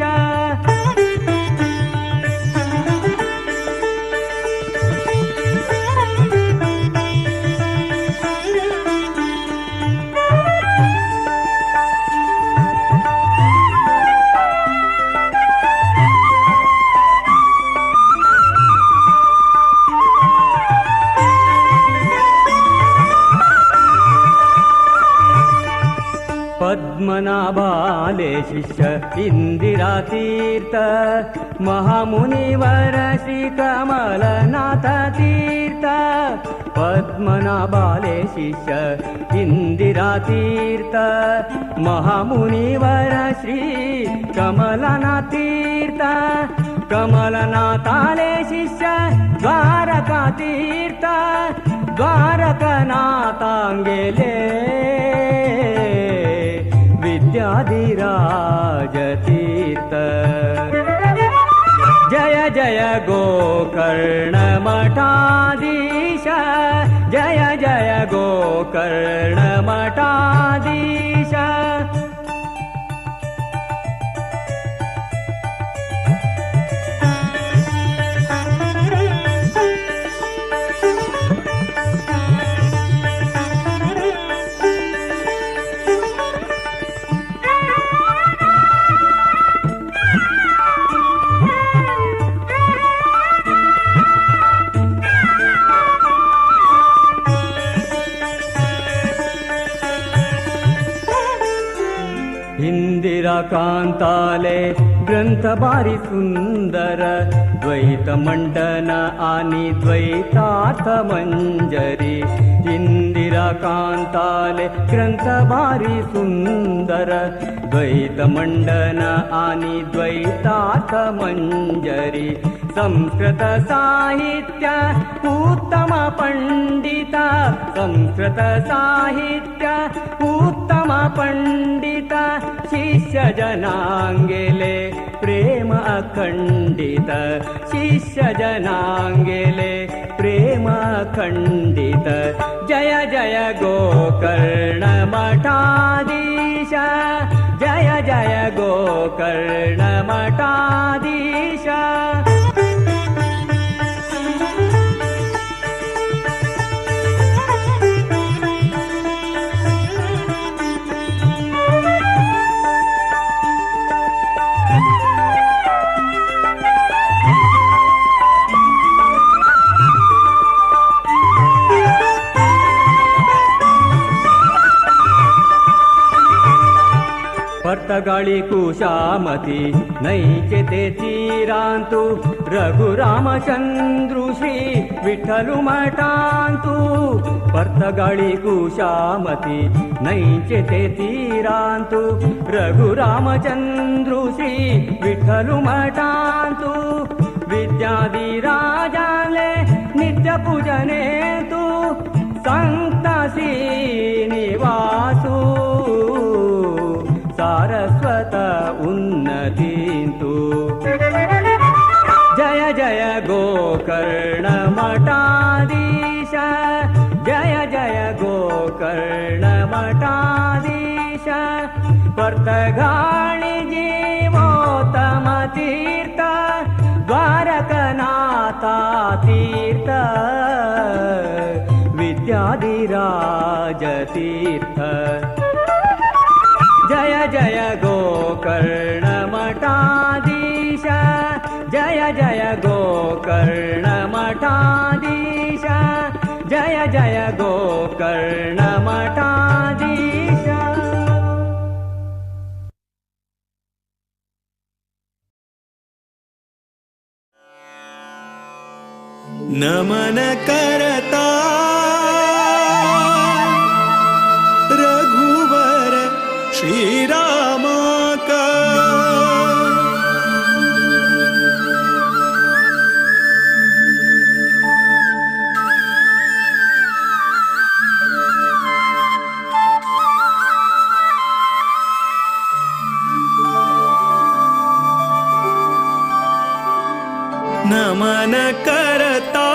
पद्मनाभाले शिष्य इंदिरा तीर्थ महामुनिवर श्री कमलनाथ तीर्थ पद्मनाभाले शिष्य इंदिरा तीर्थ महामुनिवर श्री कमलनाथ तीर्थ कमलनाथाले शिष्य द्वारका तीर्थ द्वारकनाथांगेले विद्याधिराज तीर्थ जय जय गोकर्ण मठाधीश जय जय गोकर्ण मठाधीश. कांताले ग्रंथ भारी सुंदर द्वैत मंडन आणि द्वैतार्थ मंजरी इंदिरा कांताले ग्रंथ भारी सुंदर द्वैत मंडन आणि द्वैतार्थ मंजरी संस्कृत साहित्य उत्तम पंडित संस्कृत साहित्य उत्तम पंडित शिष्य जनांगेले प्रेम अखंडित शिष्य जनांगेले प्रेम अखंडित जय जय गोकर्ण मठाधीश जय जय गोकर्ण मठाधीश. पर्तगाळी कुशामती नैचे ते तीरांतु रघुरामचंद्रु श्री विठ्ठलु मठांतु पर्तगाळी कुशामती नैचे ते तीरांतु रघुरामचंद्रु श्री विठ्ठलु मठांतु विद्याधिराजाले नित्य पूजने तु संत श्रीनिवासु सारस्वत उन्नतींतु जय जय गोकर्ण मठाधीश जय जय गोकर्ण मठाधीश पर्तगाळी जीवोत्तम तीर्थ द्वारकनाथा तीर्थ विद्याधिराज तीर्थ जय जय गोकर्ण मठाधीश जय जय गोकर्ण मठाधीश जय जय गोकर्ण मठाधीश। नमन करता रघुवर श्री रामा का नमन करता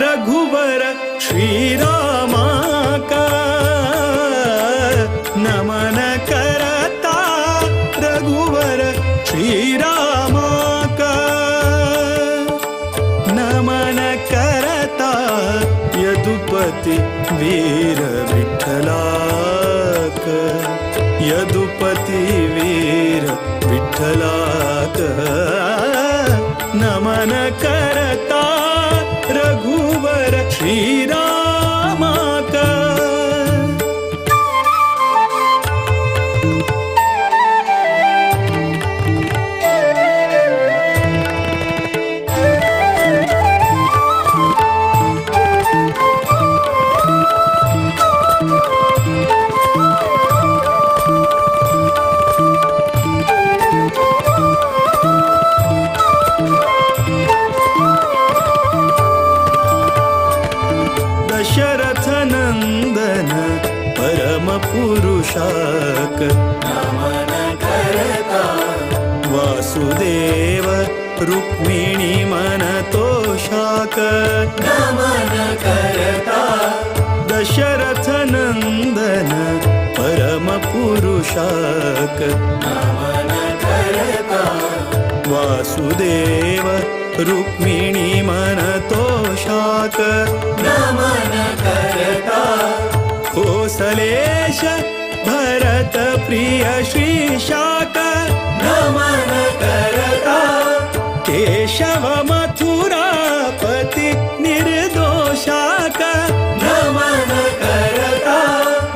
रघुवर श्री रामा का नमन करता रघुवर श्री रामा का नमन करता यदुपति वीर विठ्ठलाक यदुपति वीर विठ्ठलाक नमन करता रघुवर श्री रामा का। दशरथ नंदन परम पुरुषाक नमन करता वासुदेव रुक्मिणी मन तोषाक नमन करता दशरथ नंदन परम पुरुषाक नमन करता वासुदेव रुक्मिणी मन तोषाक नमन करता कोसलेश भरत प्रिय श्री शाक नमन करता केशव मथुरापति निर्दोषाक नमन करता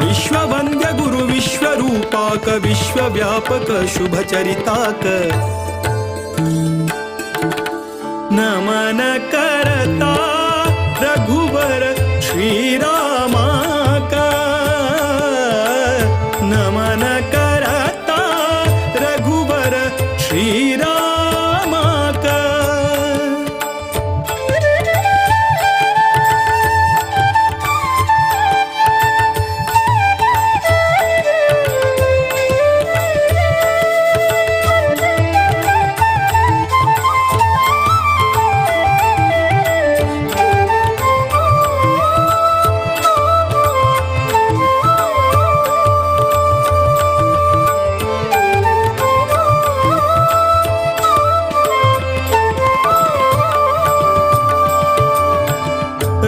विश्ववंद्य गुरु विश्वरूपाक विश्वव्यापक शुभचरिताक नमन करता रघुवर श्री रामा का नमन करता रघुवर श्री रामा का।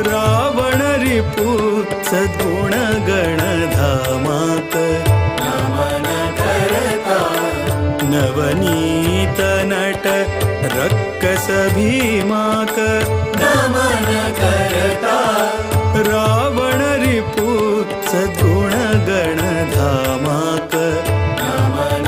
रावण रिपु सद्गुण गण धामाक नमन करता नवनीत नट रक्कस भीमाक नमन करता रावण रिपु सद्गुण गण धामाक नमन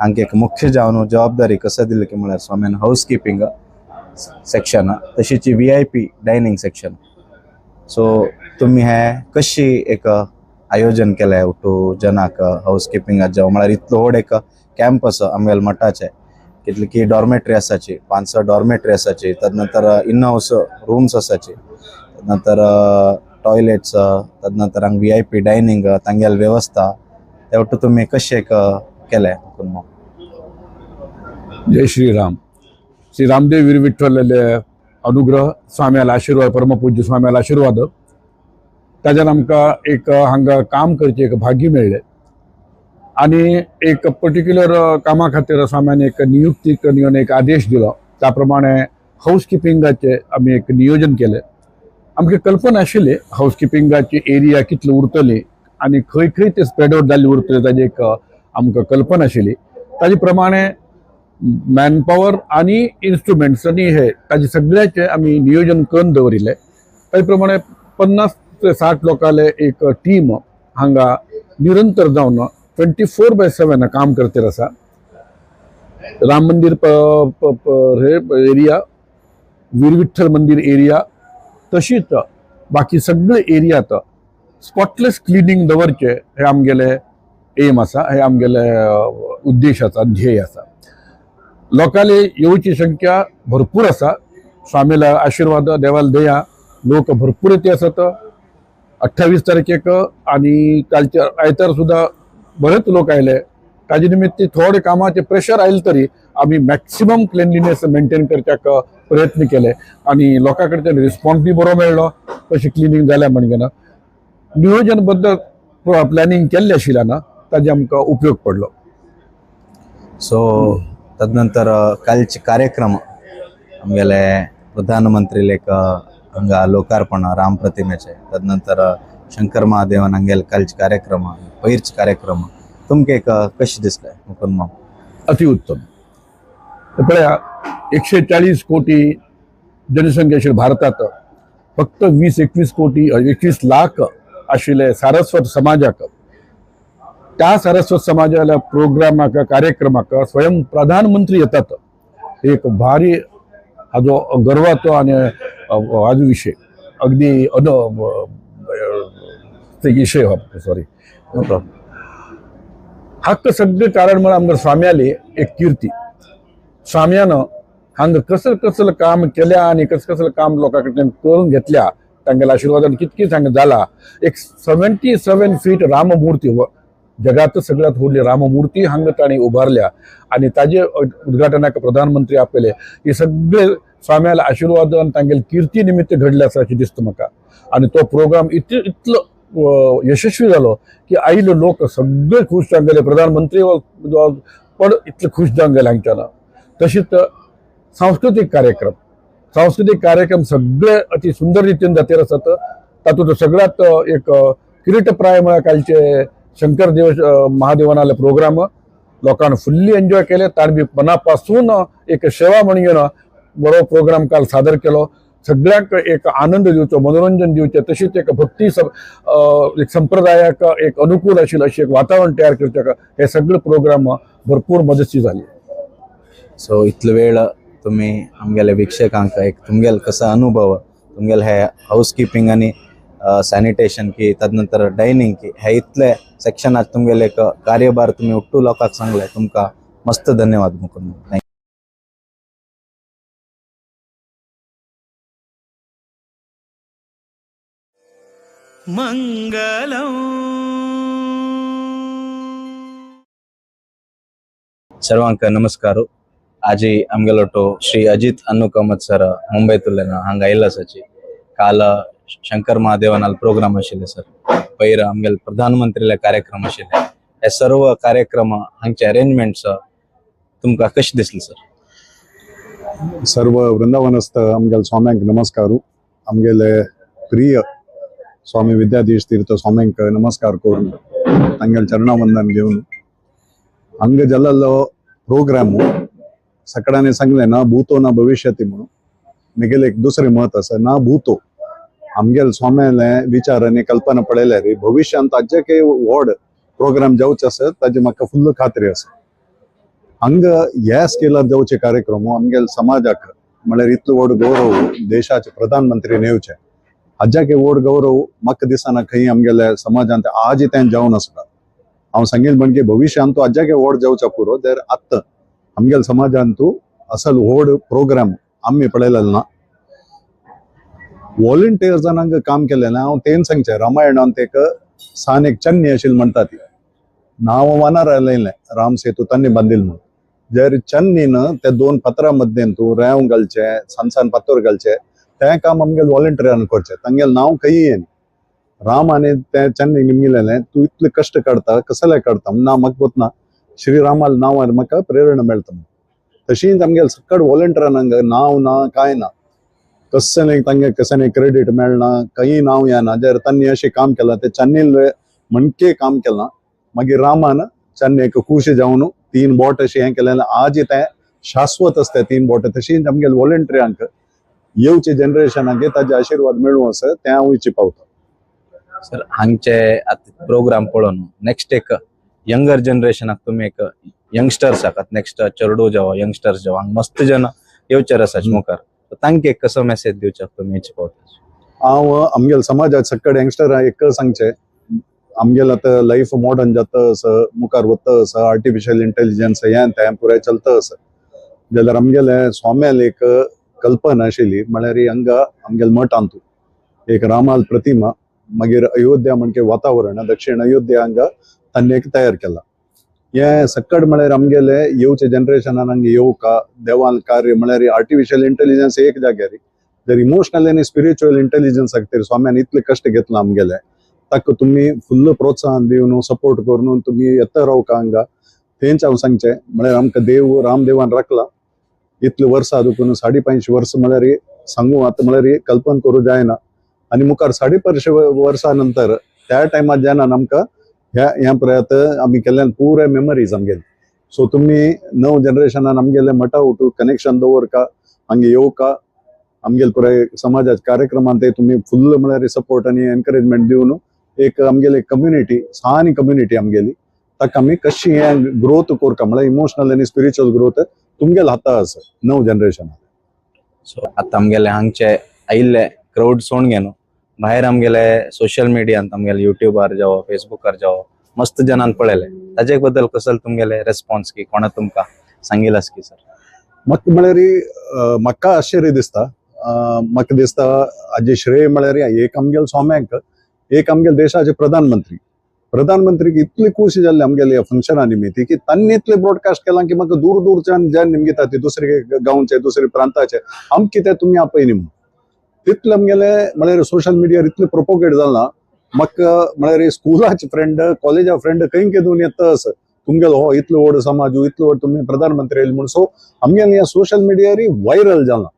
हांकां एक मुख्य जावन जबाबदारी कसं दिली की म्हळ्यार स्वाम्यान हावस किपिंग सेक्शन तशीच VIP dining section. So तुमी हें कशी एक आयोजन केलें उठू जनाक हावस किपिंगाक जावं म्हळ्यार इतलो व्हड एक कॅम्पस आमगेले मठाचें कितले की डॉर्मेटरी आसाची 5-6 डॉर्मेटरी आसाची, तदनंतर इन हावस रूम्स आसाची, तदनंतर टॉयलेट्स, तदनंतर हांगा VIP dining तांगेली वेवस्था ते वट्टू तुमी कशें एक केलें? जय श्री राम. श्री रामदेव वीर विठ्ठलाले अनुग्रह, स्वाम्याला आशीर्वाद, परमपूज्य स्वाम्याला आशीर्वाद, ताज्यान आमकां एक हांगा काम करचें एक भाग्य मेळ्ळें आनी एक पर्टिक्युलर कामा खातीर स्वाम्यान एक नियुक्ती करून एक आदेश दिलो. त्या प्रमाणे हावस किपिंगाचें आमी एक नियोजन केलें. आमकां कल्पना आशिल्ली हावस किपिंगाची एरिया कितली उरतली आनी खंय खंय ते स्प्रेड आवट जाल्ली उरतली ताजी एक आमकां कल्पना आशिल्ली. ताजे प्रमाणे मॅनपावर आनी इन्स्ट्रुमेंट्स आनी हे ताजे सगळ्याचे आमी नियोजन करून दवरिल्लें. ताजे प्रमाणे 50 ते 60 लोकांले एक टीम हांगा निरंतर जावन 24/7 काम करते आसा. राम मंदिर हे एरिया, वीर विठ्ठल मंदिर एरिया, तशीच बाकी सगळे एरियात स्पॉटलेस क्लिनींग दवरचें हे आमगेले एम आसा, हे आमगेले उद्देश आसा, ध्येय आसा. लोकांले येवची संख्या भरपूर आसा. स्वामीला आशीर्वाद, देवाला दया, लोक भरपूर येते आसात. 28 तारखेक आनी कालच्या आयतार सुद्दां बरेच लोक आयले. ताजे निमित्त थोडे कामाचे प्रेशर आयले तरी आमी मॅक्सिमम क्लिनलीनेस मेंटेन करच्याक प्रयत्न केले आनी लोकां कडच्यान रिस्पॉन्स बी बरो मेळ्ळो. कशें क्लिनींग जालें म्हणगेना नियोजनबद्द प्लॅनिंग केल्लें आशिल्ल्यान ताजे आमकां उपयोग पडलो. सो तदनंतर कालचे कार्यक्रम आमगेले प्रधानमंत्री लेख हांगा लोकार्पण राम प्रतिमेचे, तदनंतर शंकर महादेवन हांगेले कालचे कार्यक्रम, पयरचे कार्यक्रम तुमकां एक कशें दिसलें मुकुंद माम? अतिउत्तम. पळया 140 कोटी जनसंख्या आशिल्ली भारतात फक्त 20-21 कोटी 21 लाख आशिल्ले सारस्वत समाजाक, त्या सारस्वत समाजाच्या प्रोग्रामाक कार्यक्रमाक स्वयं प्रधानमंत्री येतात. एक भारी हाजो गर्वाचो आनी हाजो विशय, अगदी विशय हो, सॉरी नो प्रॉब्लम. हाका सगळें कारण म्हळ्यार आमकां स्वाम्याली एक कीर्ती. स्वाम्यान हांगा कसले कसले काम केल्या आनी कसले कसले काम लोकां कडल्यान करून घेतल्या, तांगेल्या आशिर्वादान कितकें हांगा जाला. एक 77 फीट राममूर्ती, जगात सगळ्यात व्हडली राममूर्ती हांगा तांणी उबारल्या आनी ताजे उद्घाटनाक प्रधानमंत्री आपयले. हे सगळे स्वाम्याला आशिर्वाद आनी तांगेले कीर्ती निमित्त घडले आसा अशें दिसता म्हाका. आनी तो प्रोग्राम इतलो यशस्वी जालो की आयिल्ले लोक सगळे खूश जावन गेले. प्रधानमंत्री पण इतले खूश जावन गेले हांगच्यान. तशीच सांस्कृतीक कार्यक्रम, सांस्कृतीक कार्यक्रम सगळे अति सुंदर रितीन जातीर आसात. तातूंत सगळ्यात एक किरीटप्राय म्हळ्यार कालचे शंकर देव महादेवनाले प्रोग्राम लोकांनी फुल्ली एन्जॉय केले. ताणें बी मनापासून एक सेवा म्हणून घेवन बरो प्रोग्राम काल सादर केलो. सगळ्यांक एक आनंद दिवचो, मनोरंजन दिवचें, तशीच एक भक्ती एक संप्रदायाक एक अनुकूल आशिल्लें अशें एक वातावरण तयार करचें हे सगळे प्रोग्राम भरपूर मदती जाली. सो इतलो वेळ तुमी आमगेले वीक्षकांक एक तुमगेलो कसो अनुभव, तुमगेले हे हावस किपिंग आनी सॅनिटेशन की तदनंतर डायनिंग की हे इतले सेक्शनात तुमगेले एक कार्यभार तुमी उट्टू लोकांक सांगले, तुमकां मस्त धन्यवाद मुकुंद. Thank. मंगलम. सर्वांक नमस्कार. आजी आमगेलो श्री अजित अन्नू कामत सर मुंबयतुल्ल्यान हांगा आयिल्लो आसाची. काल शंकर महादेवनाल प्रोग्राम आशिल्ले सर, पयर आमगेले प्रधानमंत्रीले कार्यक्रम आशिल्ले. हे सर्व कार्यक्रम हांगचे अरेंजमेंट्स तुमकां कशें दिसले सर? सर्व वृंदावनस्थ आमगेले स्वाम्यांक नमस्कार. आमगेले प्रिय स्वामी विद्याधीश तीर्थ स्वाम्यांक नमस्कार करून तांगेले चरणावंदन घेवन हांगा जाल्लो प्रोग्राम सगळ्यांनी सांगलें ना भूतो ना भविष्यती म्हणून. मेगेलें एक दुसरें मत आसा, ना भूतो आमगेले स्वाम्याले विचार आनी कल्पना पळयल्यार भविष्यांत ताजे काही व्हड प्रोग्राम जावचे आसा ताजी म्हाका फुल्ल खात्री आसा. हांगा ह्या स्केलार जावचे कार्यक्रम आमगेले समाजाक म्हळ्यार इतलो व्हड गौरव देशाचे प्रधानमंत्री येवचे हाज्याक व्हड गौरव म्हाका दिसना खंय आमगेल्या समाजांत आज तें जावन आसता. हांव सांगील म्हणजे भविष्यांत तो हाज्याक व्हड जावच्या पुरो तर आत्तां आमगेल्या समाजांत असल व्हड प्रोग्राम आमी पळयलेलो ना. वॉलंटियर्सान काम केलें हांव तें सांगचें रामायणांत एक सान एक चन्नी अशी म्हणटा ती नांव वानार आयलें राम सेतू तांणी बांदिल म्हणून जर चन्नीन त्या दोन पत्रां मध्यान तूं रेंव घालचें सान सान फातर घालचे तें काम आमगेले वॉलंटियरान करचें तांगेलें नांव खंय येना. राम आनी तें चन्नी निमगिलेलें तूं इतले कश्ट काडटा कसले काडटा ना म्हाका गोतना श्रीरामाल नांवार म्हाका प्रेरणा मेळटा. तशीच आमगेले सकड वॉलंटियरान नांव ना कांय ना कसलें तांगे कसलें क्रेडीट मेळना खंय नांव येना जर तांणी अशें काम केलां तें चन्नील म्हणके काम केलां. मागीर रामान चन्नेक खूश जावन 3 बोट अशें हें केलें आज तें शाश्वत आसता 3 बोट. तशीच आमगेले वॉलंटियरांक येवचे जनरेशनाक ताजे आशिर्वाद मेळूं आसा तें हांव इच्छी पावता. सर हांगचे आतां प्रोग्राम पळोवन नेक्स्ट एक यंगर जनरेशनाक तुमी एक यंगस्टर्स आहात नेक्स्ट चेडू जावं यंगस्टर्स जावं हांगा मस्त जन येवचेर आसा मुखार तांकां एक कसो मेसेज दिवच्याक तुमी इच्छी पावता? हांव आमगेले समाजात सकड यंगस्टरांक एक सांगचें आमगेले आतां लायफ मॉडर्न जाता आसा मुखार वता आसा आर्टिफिशियल इंटेलिजन्स हें तें पुराय चलता आसा जाल्यार आमगेले स्वाम्याल एक कल्पना आशिल्ली म्हळ्यार हांगा आमगेले मठांत एक रामाल प्रतिमा मागीर अयोध्या म्हणजे वातावरण दक्षिण अयोध्या हांगा तांणी एक तयार केला. हें सकड म्हळ्यार आमगेले येवचे जनरेशनान हांगा येवका देवान कार्य म्हळ्यार आर्टिफिशियल इंटेलिजन्स एक जाग्यार जर इमोशनल आनी स्पिरिच्युअल इंटेलिजन्स खातीर स्वाम्यान इतले कश्ट घेतला आमगेले ताका तुमी फुल्ल प्रोत्साहन दिवन सपोर्ट करून तुमी येता रावका हांगा तेंच हांव सांगचें म्हळ्यार आमकां देव रामदेवान राखला इतले वर्सां दुखून 550 वर्सां म्हळ्यार सांगू आतां म्हळ्यार कल्पना करूं जायना. आनी मुखार 550 वर्सां नंतर त्या टायमार जेन्ना आमकां ह्या ह्या पळय आमी केल्ल्यान पुराय मेमरीज आमगेली. सो तुमी नव जनरेशनान आमगेले मठा उठू कनेक्शन दवरका हांगा येवका आमगेले पुराय समाजाच्या कार्यक्रमांत तुमी फुल्ल म्हळ्यार सपोर्ट आनी एनकरेजमेंट दिवन एक आमगेली कम्युनिटी सानी कम्युनिटी आमगेली ताका आमी कशी हें ग्रोथ करका म्हळ्यार इमोशनल आनी स्पिरिच्युअल ग्रोथ तुमगेले हाता आसा नव जनरेशनान. सो आतां आमगेले हांगचे आयिल्ले क्रावड सोडून घेनो भायर आमगेले सोशल मिडियांत आमगेले युट्यूबार जावं फेसबुकार जावं मस्त जनान पळयले ताजे बद्दल कसल तुमगेले रेस्पॉन्स की कोणा तुमकां सांगिल आसा की सर? म्हाका म्हळ्यार म्हाका आश्चर्य दिसता म्हाका दिसता हाजे श्रेय म्हळ्यार एक आमगेले स्वाम्यांक एक आमगेले देशाचे प्रधानमंत्री प्रधानमंत्रीक इतली खूश जाल्ले आमगेले ह्या फंक्शना निमित्ती की तांणी इतले ब्रॉडकास्ट केलां की म्हाका दूर दूरच्यान जे निमगिता ती दुसरे गांवचे दुसरे प्रांताचे आमकां कितें तुमी आपयनी म्हणून तितले आमगेले म्हळ्यार सोशल मिडियार इतले प्रोपोगेट जाला म्हाका म्हळ्यार स्कुलाचे फ्रेंड कॉलेजा फ्रेंड खंय केदून येता आसा तुमगेलो हो इतलो व्हड समाज इतलो व्हड तुमी प्रधानमंत्री येयले म्हूण. सो आमगेले ह्या सोशल मिडियार व्हायरल जाला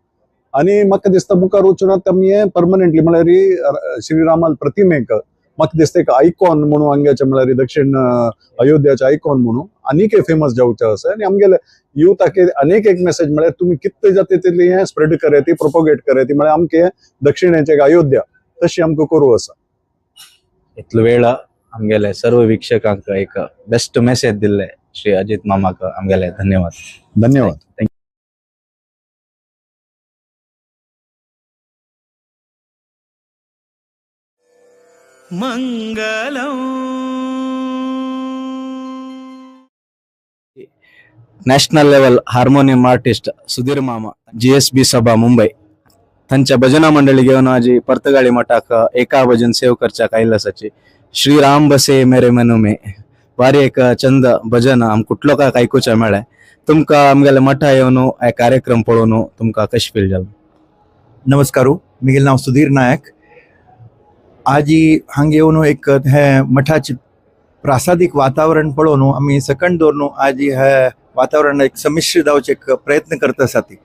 आनी म्हाका दिसता मुखार वचून आमी हें परमनंटली म्हळ्यार श्रीरामाल प्रतिमेक म्हाका दिसता एक आयकॉन म्हणून हांगाचे म्हळ्यार दक्षिण अयोध्याचे आयकॉन म्हणून आनीक फेमस जावचें आसा. आनी आमगेले युथाक अनेक एक मेसेज म्हळ्यार तुमी कितले जाता तितली हें स्प्रेड कराय प्रोपोगेट कराय म्हळ्यार आमचे दक्षिणेचे एक अयोध्या तशी आमकां करूं आसा. इतलो वेळ आमगेले सर्व वीक्षकांक एक बेस्ट मेसेज दिल्ले श्री अजित मामाक आमगेले धन्यवाद. धन्यवाद. मंगलम. National level harmonium artist Sudhir मामा GSB सभा मुंबई थंच्या भजना मंडळी घेवन आजी पर्तगाळी मठाक एका भजन सेव करच्याक आयिल्लो आसाची श्री राम बसे मेरे मनु में भारी एक चंद भजन आम कुठलो काय आयकुच्या मेळ्ळें. तुमकां आमगेले मठा येवन हे कार्यक्रम पळोवन तुमकां कशें फील जालें? नमस्कार, म्हगेलें नांव सुधीर नायक. आजी हांगा येवन एक हे मठाचे प्रासादीक वातावरण पळोवन आमी सकंड दवरून आजी हे वातावरण एक संमिश्र जावचे एक प्रयत्न करता आसा. ती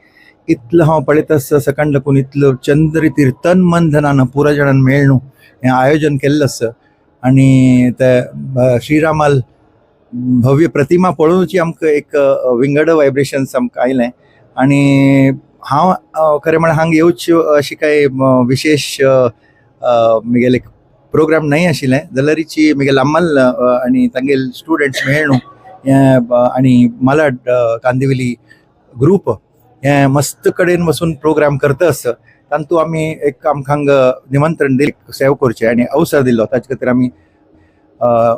इतलो हांव पळयत आसता सकंड लागून इतलो चंद रितीर तन मन धनान पुरा जाणान मेळ्ळू हें आयोजन केल्लें आसा आनी ते श्रीरामाल भव्य प्रतिमा पळोवची आमकां एक विंगड वायब्रेशन्स आमकां आयलें आनी हांव खरें म्हळ्यार हांगा येवच्यो अशी कांय विशेश म्हगेले प्रोग्राम न्हय आशिल्लें जाल्यारीची म्हगेले अम्मल आनी तांगेले स्टुडंट्स मेळ्ळू हें आनी मालाड कांदिवली ग्रूप हें मस्त कडेन वचून प्रोग्राम करता आसा. तांतू आमी एक आमकां हांगा निमंत्रण दिलें सेव करचें आनी अवसर दिल्लो, ताचे खातीर आमी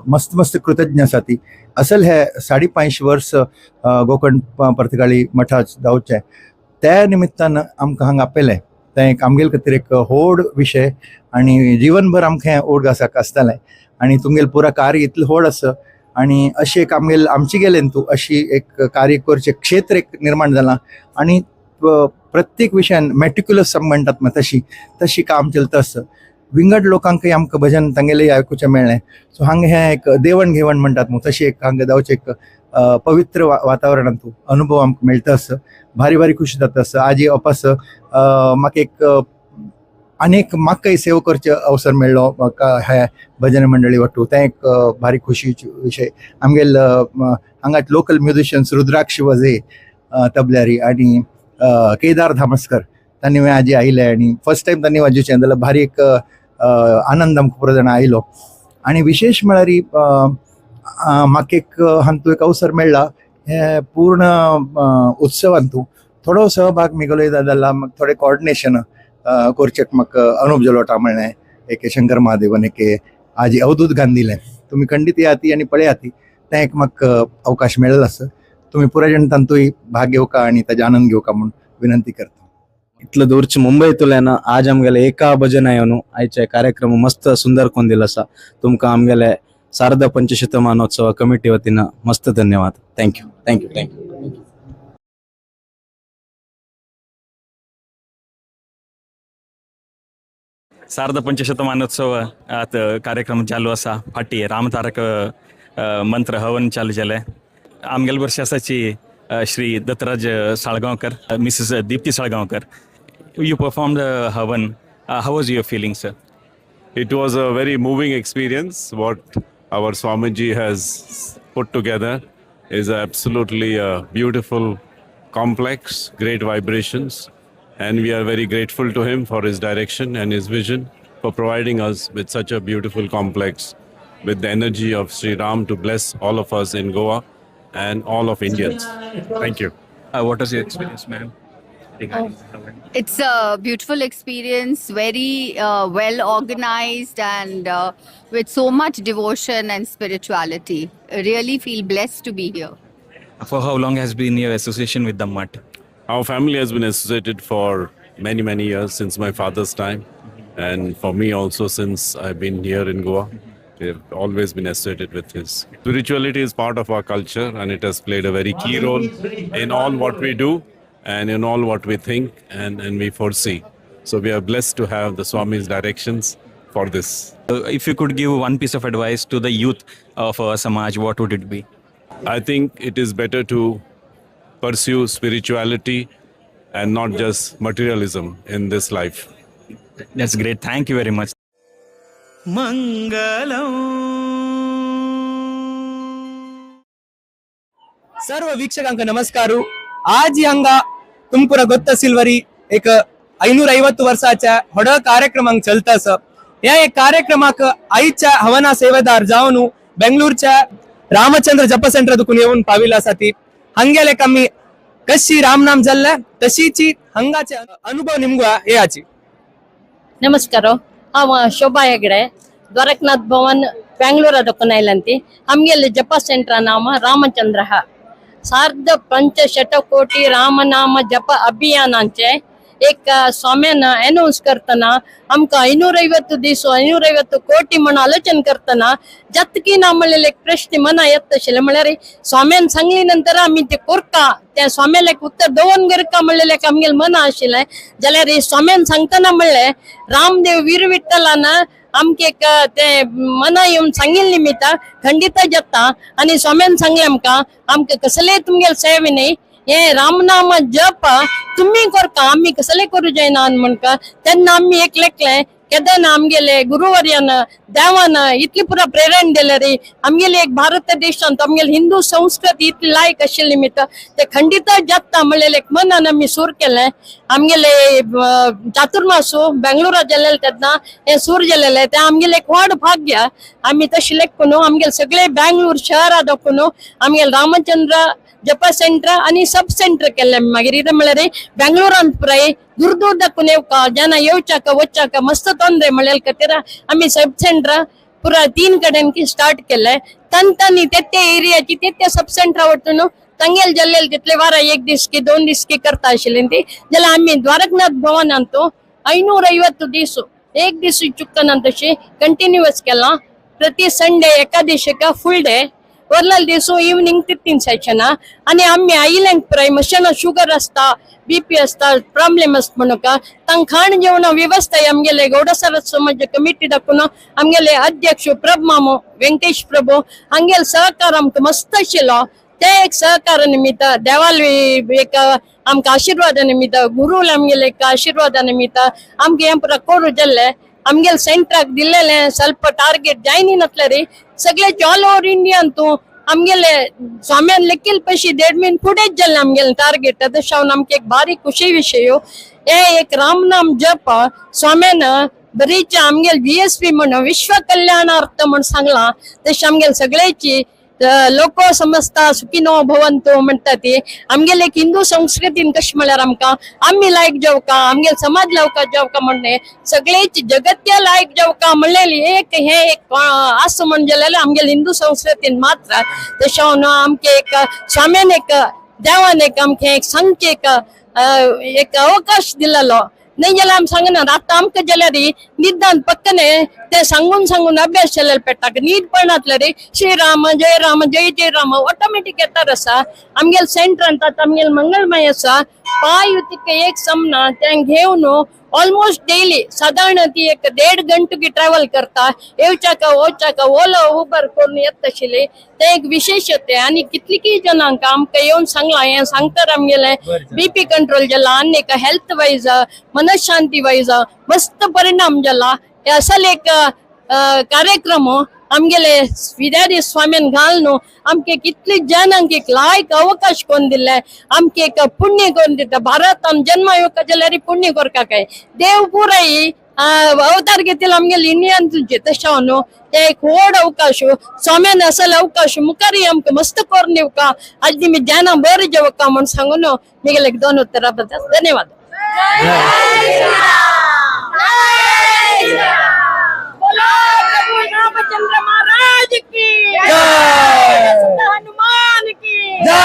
मस्त मस्त कृतज्ञ आसा. ती असल हे 550 वर्स गोकर्ण पर्तगाळी मठाच जावचें त्या निमित्तान आमकां हांगा आपयलें, तें एक आमगेले खातीर एक व्हड विशय आनी जिवनभर आमकां हें उडगासाक आसतलें. आनी तुमगेलें पुरा कार्य इतलें व्हड आसा आनी अशें एक आमगेले आमचे गेले न्हू तूं अशी एक कार्य करचें क्षेत्र एक निर्माण जालां आनी प्रत्येक विशयान मॅटिक्युलस आमी म्हणटात न्हू तशी तशी काम चलता आसा. विंगड लोकांकय आमकां भजन तांगेलें आयकुचें मेळ्ळें. सो हांगा हें एक देवण घेवण म्हणटात न्हू तशी एक हांगा जावचें एक पवित्र वातावरणांत अनुभव आमकां मेळटा आसा. भारी भारी खुशी जाता आसा. आजी अपास म्हाका एक आनीक म्हाकाय सेवा करचें अवसर मेळ्ळो म्हाका ह्या भजन मंडळी वट्टू, तें एक भारी खुशीचो विशय. आमगेले हांगा लोकल म्युजिशियन्स रुद्राक्ष वझे तबल्यारी आनी केदार धामस्कर तांणी आजी आयले आनी फर्स्ट टायम तांणी वाजोवचें जाल्यार भारी एक आनंद आमकां पुरो जाणां आयलो. आनी विशेश म्हळ्यार म्हाका एक हातूंत एक अवसर मेळ्ळा हे पूर्ण उत्सवांतू थोडो सहभाग मिगोलो जाल्यार म्हाका थोडें कॉर्डिनेशन करचें म्हाका अनुप जलोटा म्हणलें, एक शंकर महादेवन, एक आजी अवधूत गांधीलें, तुमी खंडीत येयात आनी पळयात, तें एक म्हाका अवकाश मेळ्ळो आसा. तुमी पुराय जाण तातूंय भाग घेवका आनी ताजो आनंद घेवका म्हूण विनंती करता. इतलो दूरच मुंबयतल्यान आज आमगेले एका भजन येवन आयचे कार्यक्रम मस्त सुंदर कोन दिलो आसा. तुमकां आमगेले शारदा पंचशतमानोत्सव कमिटी वतीन मस्त धन्यवाद. Thank you thank you thank you. Sharada पंचशतमानोत्सव आत कार्यक्रम चालू आसा. फाटी रामतारक मंत्र हवन चालू जालें. आमगेले वर्ष आसाची Shri Dattaraj Salgaonkar, Mrs Deepti Salgaonkar. You perform the havan, how was your feeling sir? It was a very moving experience. What our Swamiji has put together is absolutely a beautiful complex, great vibrations, and we are very grateful to him for his direction and his vision for providing us with such a beautiful complex with the energy of Sri Ram to bless all of us in Goa and all of Indians. Thank you. What was your experience, ma'am? It's a beautiful experience, very well organized and with so much devotion and spirituality. I really feel blessed to be here. For how long has been your association with the mutt? Our family has been associated for many, many years, since my father's time. And for me also, since I've been here in Goa, we have always been associated with his. Spirituality is part of our culture and it has played a very key role in all what we do and in all what we think and we foresee. So we are blessed to have the Swami's directions for this. If you could give one piece of advice to the youth of our Samaj, what would it be? I think it is better to pursue spirituality and not just materialism in this life. That's great. Thank you very much. Mangalam. सर्व ವೀಕ್ಷಕಾಂಕ ನಮಸ್ಕಾರ. ಆಜಿ ಹಂಗ ತುಮಕೂರ ಗೊತ್ತ silvery एक 550 वर्षाच्या होड कार्यक्रमाक चलता स. ह्या एक कार्यक्रमाक आईच्या हवना सेवेदार जावन बेंगळूरच्या रामचंद्र जप सेंटर दुकून येवन पाविला आसा. ती हंगेले आमी कशी रामनाम जाल्ले तशीची हंगाचे अनुभव निमगो हे आची. ನಮಸ್ಕಾರ. ಹಾಂ ಶೋಭಾ ಹೆಗ್ಡೆ, ದ್ವಾರಕನಾಥ್ ಭವನ್ ಬೆಂಗಳೂರ ದೊಕ್ಕನ ಐಲಂತಿ. ನಮಗೆ ಜಪ ಸೆಂಟರ್ ನಾಮ ರಾಮಚಂದ್ರ ಸಾರ್ಧ ಪಂಚಶತಕೋಟಿ ರಾಮನಾಮ ಜಪ ಅಭಿಯಾನಾಂचे एक स्वाम्यान अनाउन्स करतना आमकां 550 दीस 550 कोटी म्हण आलोचन करतना जातकी ना म्हणलेले एक प्रश्न मना येता आशिल्लें. म्हळ्यार स्वाम्यान सांगली नंतर आमी ते कोरका त्या स्वाम्याला एक उत्तर दवरून करका म्हणलेलें एक आमगेलें मना आशिल्लें. जाल्यार स्वाम्यान सांगतना म्हणलें रामदेव वीर विठ्ठलान आमकां एक ते मना येवन सांगिल्ले निमित्ता खंडित जाता. आनी स्वाम्यान सांगलें आमकां आमकां कसलेय तुमगेले सेवे न्ही, हे रामनाम जप तुम्ही करका, आम्ही कसले करू जायना म्हणका. तेन्ना आमी एक लेखलें केदना आमगेले गुरुवर्यान देवान इतली पुरा प्रेरण दिले रे आमगेले एक भारत देशांत आमगेले हिंदू संस्कृती इतली लायक आशिल्ली निमित्त ते खंडित जाता म्हणलेले एक मनान आमी सूर केलें. आमगेले चातुर्मासू बेंगळुरा जाल्लेले तेन्ना हे सूर जालेले ते आमगेले एक व्हड भाग्य. आमी तशें लेखून आमगेले सगळे बेंगळूर शहरा दाखोवन आमगेले रामचंद्र जप सेंटर आणि सब सेंटर केले. मागीर कितें म्हळ्यार बेंगळुरांत पुराय दूर दूर दाखोवन येवका जन येवच्याक वच्चाक मस्त ತೊಂದ್ರೆ म्हणलेले खातीर आमी सब सेंटर पुरा 3 कडेन स्टार्ट केले. तन तनी ते एरियाची ते सब सेंटर वचून तांगेले जाल्लेले तितले वारा 1 दीस की 2 दीस की करता आशिल्ली ती. जाल्यार आमी द्वारकनाथ भवनांत 550 दीस 1 दीस चुकना तशी कंटिन्युअस केला. प्रति संडे एकादशीक फुल डे वरलेले दीस इवनिंग 3 सेशन. आनी आमी आयिल्ल्यांक पुराय मातशें शुगर आसता बीपी आसता प्रॉब्लेम आसता म्हणून तांकां खाण जेवण व्यवस्था आमगेले गौड सरस समाज कमिटी दाखोवन आमगेले अध्यक्ष प्रभ मामो वेंकटेश प्रभू हांगेले सहकार आमकां मस्त आशिल्लो. ते एक सहकार निमित्त देवाल एक आमकां आशिर्वादा निमित्त गुरूल आमगेले एक आशिर्वादा निमित्त आमकां हें पुरा करूं जाल्लें. आमगेले सेंटराक दिल्लेले ಸ್ವಲ್ಪ ಟಾರ್ಗೆಟ್ ಜಾಯ್ನ್ नासले सगळे ऑल ओवर इंडियान तूं आमगेले स्वाम्यान लेखील पशी देड म्हयने फुडेंच जाल्लें आमगेले टार्गेट. तशें हांव आमकां एक बारीक खुशी विशय हे एक रामनाम जप स्वाम्यान बरीच आमगेले VSP म्हण विश्व कल्याणार्थ म्हण सांगलां. तशें आमगेले सगळ्याची लोक समजता सुखिनो भवंतु म्हणटा ती आमगेले एक हिंदू संस्कृतीन कशें म्हळ्यार आमकां आमी लायक जेवका आमगेले समाज लावका जेवका म्हणणे सगळेच जगत्या लायक जेवका म्हणलेली एक हे एक आस म्हण जाल्यार आमगेले हिंदू संस्कृतीन मात्र. तशें आमके एक स्वाम्यान एक देवान एक आमकां एक सांगचे एक एक अवकाश दिलेलो नाही जाल्यार आमी सांगना. आतां आमकां जाल्यार निदान पक्कने ते सांगून सांगून अभ्यास जाल्ले पेट्टा न्हीद पडनातले रे श्रीराम जय राम जय जय राम ऑटोमॅटीक येता आसा. आमगेले सेंटरांत आतां आमगेले मंगलमय आसा पांय तिका एक समना तें घेवन ऑलमोस्ट डेली सादारण ती एक 1.5 गंटो ट्रॅव्हल करता येवच्याक वच्याक ओला उबर करून येता आशिल्ली. ते एक विशेष ते आनी कितलीकी जणांक आमकां येवन सांगलां हें सांगता आमगेलें बीपी कंट्रोल जाला आनी एक हेल्थ वायज मनशांती वायज मस्त परिणाम जाला. हे असल एक कार्यक्रम आमगेले विद्यार्थी स्वाम्यान घालून आमके कितले जनांक एक लायक अवकाश कोण दिले आमके एक पुण्य कोण दिता. भारतान जन्म येवका जाल्यार पुण्य करका काय देव पुराय अवतार घेतले आमगेले इंडियान तुमचे तशें न्हू ते एक व्हड अवकाश स्वाम्यान असल अवकाश मुखारय आमकां मस्त करून दिवका आज तुमी ध्यानां बरें जेवका म्हूण सांगून मिगेले 2 उत्तरां बद्दल धन्यवाद. रामचंद्र महाराज की जय, हनुमान की जय,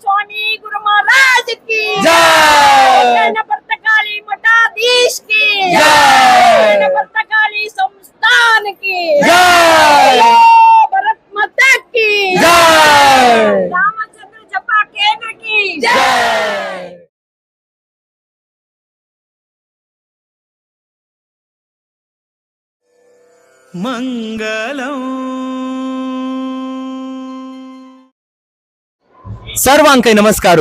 स्वामी गुरु महाराज की जय, भरतकाली मठाधीश की जय, भरतकाली संस्थान की जय, भरत माता की जय, रामचंद्र जपा केंद्र की जय. मंगलम. सर्वांकय नमस्कार.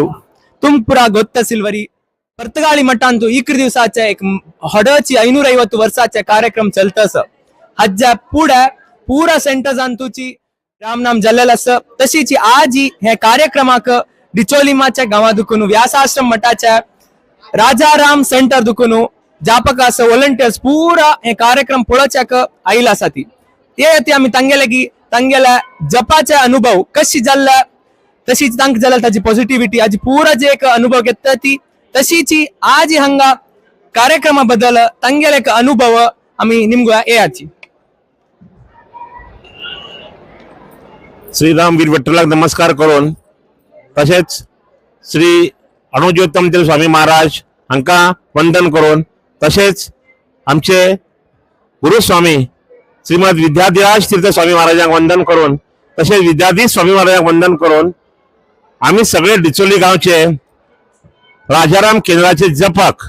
तुमपुरा ಗೊತ್ತ ಸಿಲ್ವರಿ ಪರ್ತಗಾಳಿ ಮಠ ಅಂತೂ ಈಕ್ರ ದಿವಸಾಚೆ एक ಹೊಡಚಿ 550 ವರ್ಷಾचे कार्यक्रम चलतस. हज्जा पुढे पुरा सेंटर्स अंतूची रामनाम जल्लेल आस. तशीची आजी हे कार्यक्रमाक डिचोलिमाच्या गांवा दुखून व्यासाश्रम मठाच्या राजाराम सेंटर दुखून जापक आस वॉलंटियर्स पुरा हे कार्यक्रम पळोवच्याक आयला आसा. ती ते आमी तांगेले की तांगेल्या जपाचे अनुभव कशी जाल्ले तशीच तांकां जाल्यार ताची पॉझिटिव्हिटी आजी पुरा जे एक अनुभव घेता ती तशीची आज हांगा कार्यक्रमा बद्दल तांगेले एक अनुभव आमी निमगुया येयाची. श्रीराम वीर विठ्ठलाक नमस्कार करून तशेंच श्री अणुज्योत्तम स्वामी महाराज हांकां वंदन करून तशेंच आमचे गुरुस्वामी श्रीमद विद्याधिराज तीर्थ स्वामी महाराजांक वंदन करून तशेंच विद्याधीश स्वामी महाराजांक वंदन करून आमी सगळे डिचोली गांवचे राजाराम केंद्राचे जपक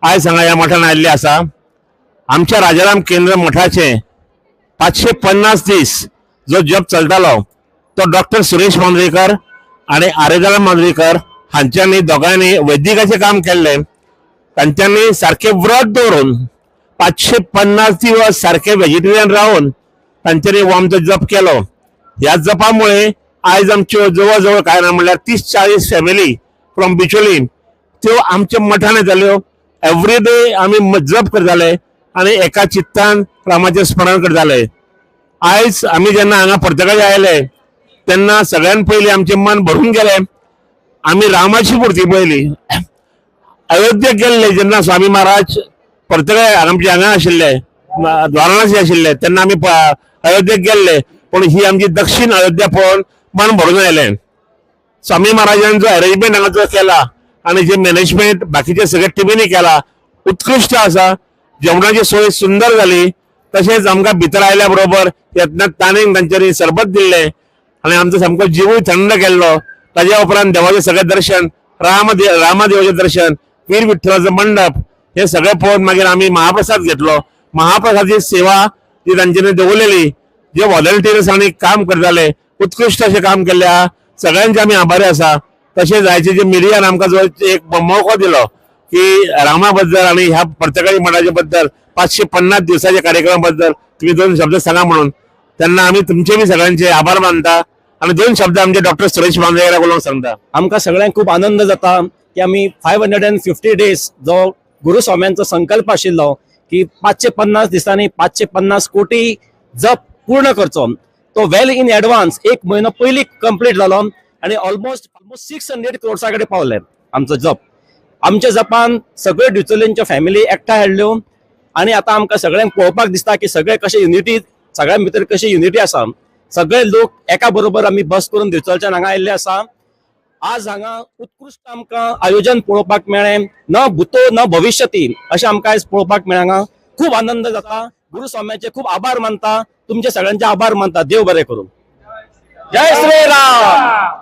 आयज हांगा ह्या मठान आयिल्ले आसा. आमच्या राजाराम केंद्र मठाचे 550 दीस जो जप चलतालो तो डॉक्टर सुरेश मांद्रेकर आनी आरेदाराम मांद्रेकर हांच्यांनी दोगांयनी वैदिकाचें काम केल्लें. तांच्यांनी सारकें व्रत दवरून 550 दिवस सारके वेजिटेरियन रावन तांच्यांनी हो आमचो जप केलो. ह्या जपामुळे आयज आमच्यो जवळ जवळ काय ना म्हणल्यार 30-40 फॅमिली फ्रॉम बिचोली त्यो आमच्या मठान येताल्यो. एवरी डे आमी जप करताले आनी एका चित्तान रामाचें स्मरण करताले. आयज आमी जेन्ना हांगा पर्तगाळी आयले तेन्ना सगळ्यान पयलीं आमचें मन भरून गेलें. आमी रामाची मुर्ती पळयली. अयोध्येक गेल्ले जेन्ना स्वामी महाराज पर्तगाळी आमचे हांगा आशिल्ले, वाराणसी आशिल्ले, तेन्ना आमी अयोध्येक गेल्ले, पूण ही आमची दक्षिण अयोध्या पळोवन मन भरून आयलें. स्वामी महाराजान जो अरेंजमेंट हांगा जो केला आनी जे मॅनेजमेंट बाकीचे सगळे टिमींनी केला उत्कृश्ट आसा. जेवणाची सोय सुंदर जाली. तशेंच आमकां भितर आयल्या बरोबर येतना ताणें तांच्यांनी सरबत दिल्लें आनी आमचो सामको जिवूय थंड केल्लो. ताज्या उपरांत देवाचें सगळें दर्शन, रामादेवाचें दर्शन, वीर विठ्ठलाचो मंडप हे सगळें पळोवन मागीर आमी महाप्रसाद घेतलो. महाप्रसादाची सेवा जी तांच्यांनी दवरलेली, जे व्हॉलंटियर्स आनी काम करताले उत्कृश्ट अशें काम केल्लें आहा. सगळ्यांचे आमी आभारी आसा. तशेंच आयचे जे मिडियान आमकां जो एक मौको दिलो की रामा बद्दल आनी ह्या पर्तगाळी मठाचे बद्दल 550 दिवसाच्या कार्यक्रमा बद्दल तुम्ही 2 शब्द सांगा म्हणून, तेन्ना आमी तुमचे बी सगळ्यांचे आभार मानता आनी 2 शब्द आमचे डॉक्टर सुरेश मांद्रेकर उलोवंक सांगता. आमकां सगळ्यांक खूब आनंद जाता की आमी 550 डेज जो गुरुस्वाम्यांचो संकल्प आशिल्लो की 550 दिसांनी 550 कोटी जप पूर्ण करचो, तो वेल इन एडवान्स 1 म्हयनो पयलीं कंप्लीट जालो आनी ऑलमोस्ट 600 क्रोर्सा कडेन पावले आमचो जप. आमच्या जपान सगळे डिचोलेंच्यो फॅमिली एकठांय हाडल्यो आनी आतां आमकां सगळ्यांक पळोवपाक दिसता की सगळे कशे युनिटी, सगळ्यां भितर कशी युनिटी आसा. सगळे लोक एका बरोबर आमी बस करून दिवचलच्यान हांगा आयिल्ले आसा. आज हांगा उत्कृश्ट आमकां आयोजन पळोवपाक मेळ्ळें. न भूतो न भविष्यती अशें आमकां आयज पळोवपाक मेळ्ळें. हांगा खूब आनंद जाता. गुरुस्वाम्याचे खूब आभार मानता, तुमचे सगळ्यांचे आभार मानता. देव बरें करूं. जय श्रीराम.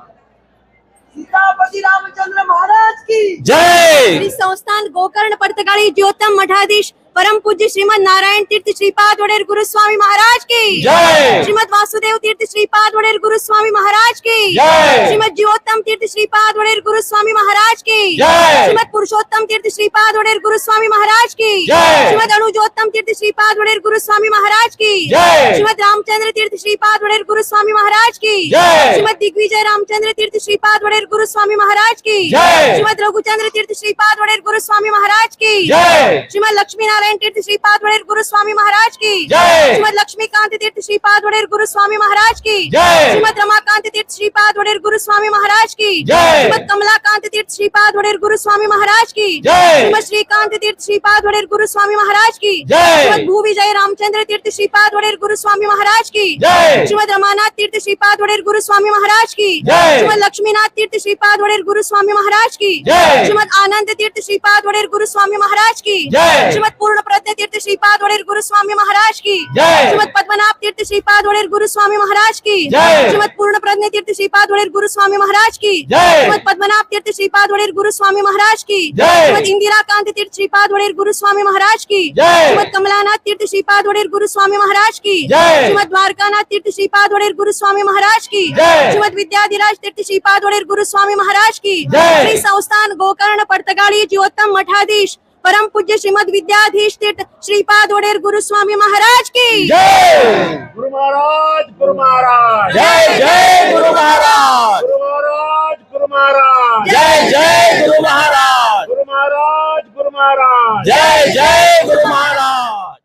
सीतापति रामचंद्र महाराज की जय. श्री संस्थान गोकर्ण पर्तगाळी ज्योतम मठाधीश परम पूज्य श्रीमद नारायण तीर्थ श्रीपाद वडेर गुरुस्वामी महाराज की जय. श्रीमद वासुदेव तीर्थ श्रीपाद वडेर गुरुस्वामी महाराज की जय. श्रीमद जीवोत्तम तीर्थ श्रीपाद वडेर गुरुस्वामी महाराज की जय. श्रीमद पुरुषोत्तम तीर्थ श्रीपाद वडेर गुरुस्वामी महाराज की जय. श्रीमद अनुजोत्तम तीर्थ श्रीपाद वडेर गुरुस्वामी महाराज की जय. श्रीमद रामचंद्र तीर्थ श्रीपाद वडेर गुरुस्वामी महाराज की जय. श्रीमद दिग्विजय रामचंद्र तीर्थ श्रीपाद वडेर गुरुस्वामी महाराज की जय. श्रीमद रघुचंद्र तीर्थ श्रीपाद वडेर गुरुस्वामी महाराज की जय. श्रीमद लक्ष्मी नारायण तीर्थ श्रीपाद वडेर गुरुस्वामी महाराज की जय. श्रीमद लक्ष्मीकांत तीर्थ श्रीपाद वडेर गुरुस्वामी महाराज की जय. श्रीमद रमाकांत तीर्थ श्रीपाद वडेर गुरुस्वामी महाराज की जय. श्रीमद कमलाकांत तीर्थ श्रीपाद वडेर गुरुस्वामी महाराज की जय. श्रीमद श्रीकांत तीर्थ श्रीपाद वडेर गुरुस्वामी महाराज की जय. श्रीमद भूविजय रामचंद्र तीर्थ श्रीपाद वडेर गुरुस्वामी महाराज की जय. श्रीमद रमानाथ तीर्थ श्रीपाद वडेर गुरुस्वामी महाराज की जय. श्रीमद लक्ष्मीनाथ तीर्थ श्रीपाद वडेर गुरुस्वामी महाराज की जय. श्रीमद आनंद तीर्थ श्रीपाद वडेर गुरुस्वामी महाराज की जय. श्रीमद पूर्ण प्रज्ञ तीर्थ श्रीपाद वडेर गुरुस्वामी महाराज की जय. श्रीमद पद्मनाभ तीर्थ श्रीपाद वडेर गुरुस्वामी महाराज की जय. श्रीमद पूर्ण प्रज्ञ तीर्थ श्रीपाद वडेर गुरुस्वामी महाराज की जय. श्रीमद पद्मनाभ तीर्थ श्रीपाद वडेर गुरुस्वामी महाराज की जय. श्रीमद इंदिरा कांत तीर्थ श्रीपाद वडेर गुरुस्वामी महाराज की जय. श्रीमद कमलानाथ तीर्थ श्रीपाद वडेर गुरुस्वामी महाराज की जय. श्रीमद द्वारकानाथ तीर्थ श्रीपाद वडेर गुरुस्वामी महाराज की जय. श्रीमद विद्याधिराज तीर्थ श्रीपाद वडेर गुरुस्वामी महाराज की जय. श्री संस्थान गोकर्ण पर्तगाळी जीवोत्तम मठाधीश परम पूज्य श्रीमद विद्याधीश तीर्थ श्रीपाद वडेर गुरुस्वामी महाराज की जय. गुरु महाराज, गुरु महाराज, जय जय गुरु महाराज, गुरु महाराज, गुरु महाराज, जय जय गुरु महाराज, गुरु महाराज, गुरु महाराज, जय जय गुरु महाराज.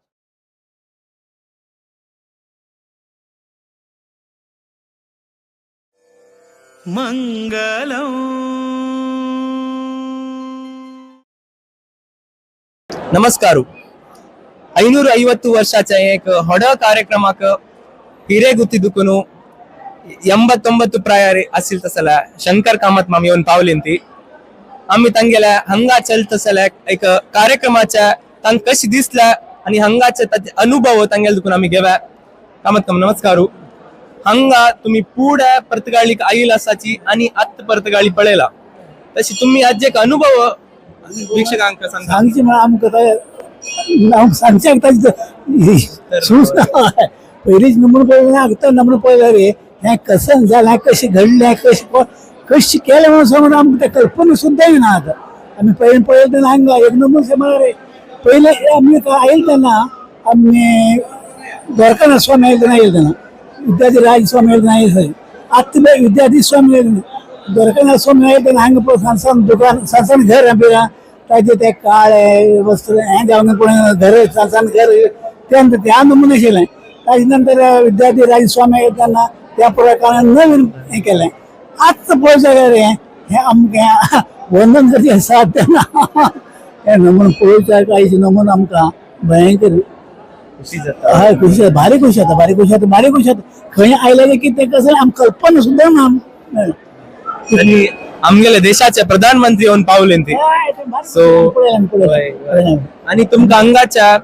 मंगलम. नमस्कार. 550 ವರ್ಷಾಚ एक ಹೊಡ ಕಾರ್ಯಕ್ರಮಕ್ಕೆ ಹಿರೇಗುತ್ತಿದ್ದಕ್ಕೂ 89 ಪ್ರಾಯ ಅಸಿಲ್ ತಸಲ ಶಂಕರ್ ಕಾಮತ್ ಮಾಮಿ ಒಂದು ಪಾವಲಿಂತಿ आम्ही तांगेल्या हंगा चलतसल्या एक कार्यक्रमाच्या तांक कशी दिसला आणि हंगाचे ताचे अनुभव तांगेले दुखून आम्ही घेव्या. कामत काम नमस्कार. हंगा तुम्ही पुढे पर्तगाळीक आईल असाची आणि आत पर्तगाळी पळयला तशी तुम्ही आज एक अनुभव वीक्षकांक सांगता. सांगची म्हळ्यार आमकां सांगच्याक ताजी सूच ना. पयलींच नमून पळयलें, आतां नमून पळयलें रे हें कसन जालें, कशें घडलें, कशें कशें केलें म्हणून सांगून आमकां तें कल्पना सुद्दां येना आतां. आमी पयलीं पळयलें तेन्ना हांगा एक नमून म्हळ्यार पयले आमी आयले तेन्ना आमी द्वारकानाथ स्वामी आयले तेन्ना येयले तेन्ना विद्याधीराज स्वामी आयले तेन्ना येयले आतां विद्याधीश स्वामी आयले तेन्ना द्वारकानाथ स्वामी आयले तेन्ना हांगा पळय सान सान दुकान सान सान घर आमी ताजे ते काळे वस्त्र हें जावन पळय घर सान सान घर त्या नमुने आशिल्लें. ताजे नंतर विद्याधीराज स्वामी आयले तेन्ना त्या प्रकारान नवीन हें केलें. आतां पळोवंक जाल्यार हें आमकां वंदन करचें साध्य ना. हें नमून पळोवच्या कांय नमून आमकां भयंकर खुशी जाता. हय खुशी जाता, भारी खुशी जाता, भारी खुशी जाता, भारी खुशी जाता. खंय आयले की तें कसं आमकां कल्पना सुद्दां ना. आनी आमगेले देशाचे प्रधानमंत्री येवन पावले ती. सो आनी तुमकां हांगाच्या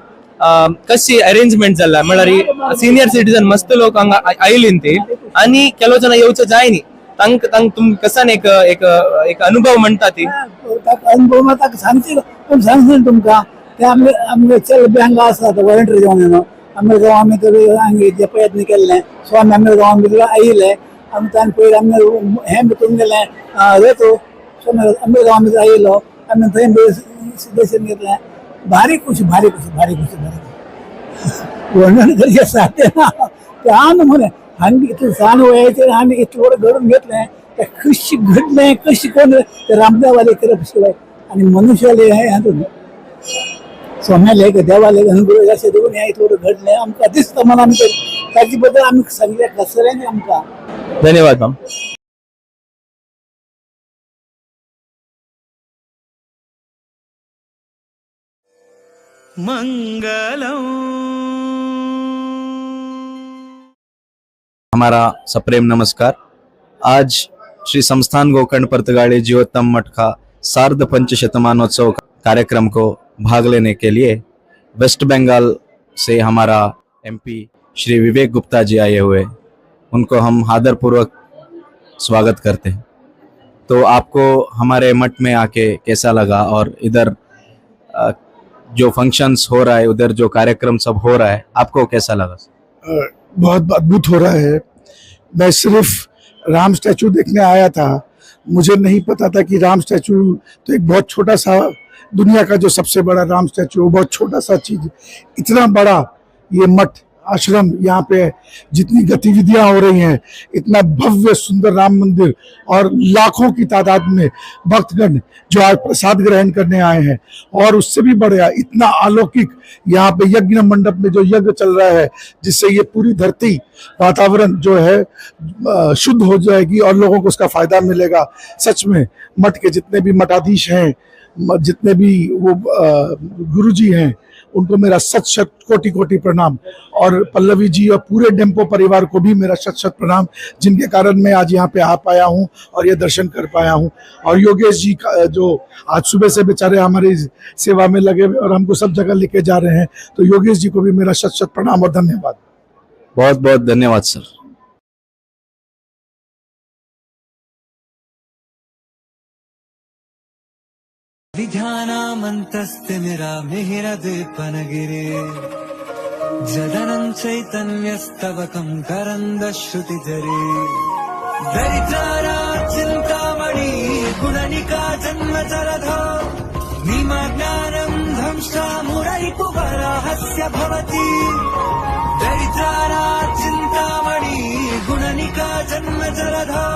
कशी अरेंजमेंट जाला म्हळ्यार सिनियर सिटीजन मस्त लोक हांगा आयलीन ती आनी ಕೆಲವು ಜನ येवचो जाय न्ही तांक तांक तुम कसान एक एक एक अनुभव म्हणटा ती. अनुभव मात ताका सांगचे कोण सांगचे तुमकां ते आमगे आमगे चल बी हांगा आसा आतां वॉलंटियर जावन न्हू आमगे गांव आमी तर हांगा जे प्रयत्न केल्ले स्वामी आमगे गांवान भितर आयिल्ले आमी तांणी पयलीं आमगे हें भितर गेलें रथ स्वामी आमगे गांवान भितर आयिल्लो आमी थंय दर्शन घेतलें. भारी खुशी भारी खुशी भारी खुशी भारी खुशी वर्णन करचें साध्य ना. त्या नमुने हांगा इतलें सान वयाचेर आमी इतलें व्हड घडून घेतलें तें कशें घडलें कशें कोण ते रामदेवाले करप शिवाय आनी मनुष्याले हें हातून स्वाम्याले देवाले अनुग्रह अशें देखून हें इतलें व्हड घडलें आमकां दिसता म्हणून आमी ताजे बद्दल आमी सगळे कसलें आमकां. धन्यवाद मॅम. मंगलम. हमारा सप्रेम नमस्कार. आज श्री संस्थान गोकर्ण पर्तगाळी जीवोत्तम मठ का सार्ध पंचशतमानोत्सव कार्यक्रम को भाग लेने के लिए वेस्ट बंगाल से हमारा एमपी श्री विवेक गुप्ता जी आए हुए, उनको हम आदरपूर्वक स्वागत करते हैं. तो आपको हमारे मठ में आके कैसा लगा और इधर जो फंक्शंस हो रहा है, उधर जो कार्यक्रम सब हो रहा है, आपको कैसा लगा? बहुत अद्भुत हो रहा है. मैं सिर्फ राम स्टैचू देखने आया था, मुझे नहीं पता था कि राम स्टैचू तो एक बहुत छोटा सा, दुनिया का जो सबसे बड़ा राम स्टैचू, वो बहुत छोटा सा चीज, इतना बड़ा ये मठ आश्रम, यहाँ पे जितनी गतिविधियाँ हो रही हैं, इतना भव्य सुंदर राम मंदिर और लाखों की तादाद में भक्तगण जो आज प्रसाद ग्रहण करने आए हैं, और उससे भी बढ़िया इतना अलौकिक यहाँ पे यज्ञ मंडप में जो यज्ञ चल रहा है, जिससे ये पूरी धरती वातावरण जो है शुद्ध हो जाएगी और लोगों को उसका फायदा मिलेगा। सच में मठ के जितने भी मठाधीश हैं, जितने भी वो गुरुजी हैं, उनको मेरा सत शत कोटि कोटि प्रणाम, और पल्लवी जी और पूरे डेम्पो परिवार को भी मेरा शत शत प्रणाम, जिनके कारण मैं आज यहाँ पे आ पाया हूँ और ये दर्शन कर पाया हूँ। और योगेश जी का जो आज सुबह से बेचारे हमारी सेवा में लगे हुए और हमको सब जगह लेके जा रहे हैं, तो योगेश जी को भी मेरा शत शत प्रणाम और धन्यवाद। बहुत बहुत धन्यवाद सर। विध्यानामन्तस्तिमिरामिहिरद्वीपनगिरे जदनं चैतन्यस्तवकं करन्दश्रुतिझरे दरिद्राणां चिन्तामणि गुणनिका जन्मजलधौ निमज्ञानं ध्वंष्टामुरैपुवराहस्य भवति। दरिद्राणां चिन्तामणि गुणनिका जन्मजलधौ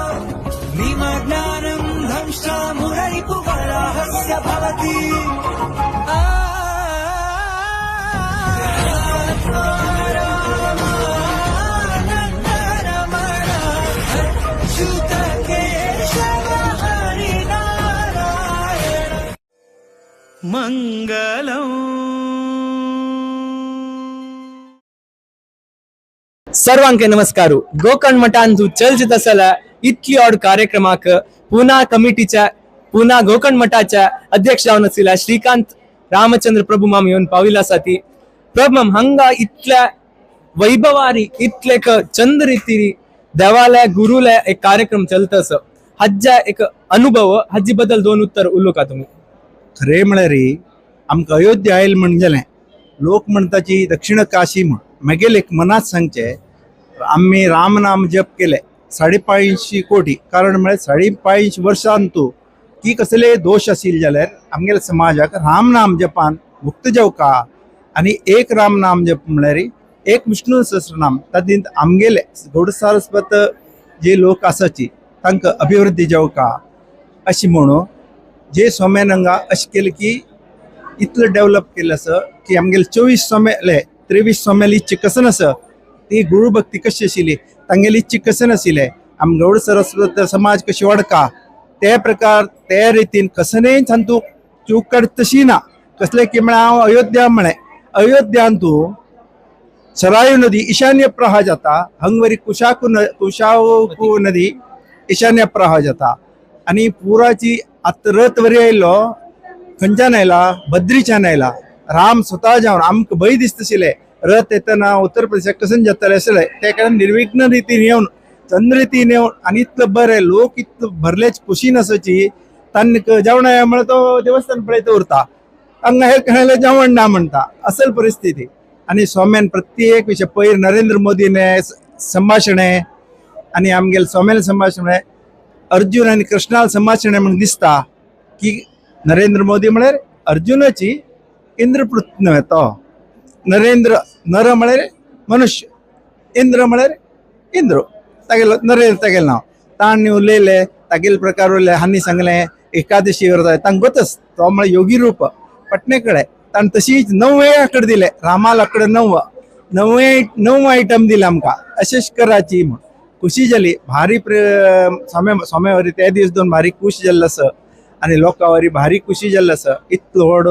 निमज्ञानं ध्वंष्टामुरैपुवराहस्य भवति। मंगलम. सर्वांके नमस्कार. गोकर्ण मठांतू चलचित आसला इतली ऑड कार्यक्रमाक पुना कमिटीच्या पुना गोकर्ण मठाच्या अध्यक्ष जावन आशिल्ल्या श्रीकांत रामचंद्र प्रभू माम येवन पाविल्लो आसा. ती प्रभू माम हांगा इतल्या वैभवारी इतले चंद रितीरी देवालय गुरुले एक कार्यक्रम चलता आसा, हाज्या एक अनुभव हाजी बद्दल दोन उत्तर उलोवका तुमी. खरें म्हळ्यार आमकां अयोध्या आयल म्हण जालें, लोक म्हणटाची दक्षिण काशी म्हण, मागीर एक मनात सांगचें आमी राम नाम जप केलें 550 कोटी, कारण म्हळ्यार 550 वर्सां तूं की कसले दोश आशिल्ले जाल्यार आमगेल्या समाजाक राम नाम जपान मुक्त जावका आनी एक राम नाम जप म्हळ्यार एक विष्णू सहस्रनाम तातूंत आमगेले गौड सारस्वत जे लोक आसाची तांकां अभिवृद्धी जावका अशें म्हणून जे स्वाम्यान हांगा अशें केलें की इतलें डेवलप केल्लें आसा की आमगेले 24 स्वाम्याले 23 स्वाम्याली इच्छा कसन आसा ती गुरुभक्ती कशी आशिल्ली, तांगेली इच्छा कसन आशिल्लें आम गौड सरस्वत समाज कशी वाडका ते प्रकार ते रितीन कसनेय तांतू चूक काड तशी ना. कसले की म्हळ्यार हांव अयोध्या म्हळें, अयोध्यान तूं सरायू नदी ईशान्य प्रवाह जाता, हंगवरी कुशाकू नदी ईशान्य प्रवाह जाता आनी पुराची आतां रथ वरी आयलो खंयच्यान आयला, बद्रीच्यान आयला. राम स्वता जावन आमकां भंय दिसताशिल्लें रथ येतना उत्तर प्रदेशाक कसन जातलें आसलें, ते कारण निर्विघ्न रितीन येवन चंद्र रितीन येवन आनी इतलो बरें लोक इतलो भरलेच खुशीन आसाची तांकां जेवण म्हळ्यार तो देवस्थान पळयत उरता, हांगा हेर कोणाले जेवण ना म्हणटा असल परिस्थिती. आनी स्वाम्यान प्रत्येक विशय पयर नरेंद्र मोदीने संभाशणे आनी आमगेले स्वाम्याले संभाशणे अर्जुन आनी कृष्णाल संभाशणे म्हण दिसता की नरेंद्र मोदी म्हळ्यार अर्जुनाची इंद्रपुत्र न्हय तो, नरेंद्र नर म्हळ्यार मनुष्य, इंद्र म्हळ्यार इंद्र, तागेलो नरेंद्र तागेलें नांव. तांणी उलयले तागेले प्रकार उरले, हांणी सांगलें एकादशी व्रत तांकां गोतच तो म्हळ्यार योगी रूप पटणे कडेन ताणें तशीच 9 आंकडे दिले, रामाल आंकडे 9 आयटम दिले आमकां अशेंच कराची म्हूण खुशी जाली भारी. स्वाम्यावरी ते दीस दोन भारी खूश जाल्लो आसा आनी लोकां वरी भारी खुशी जाल्लो आसा. इतलो व्हड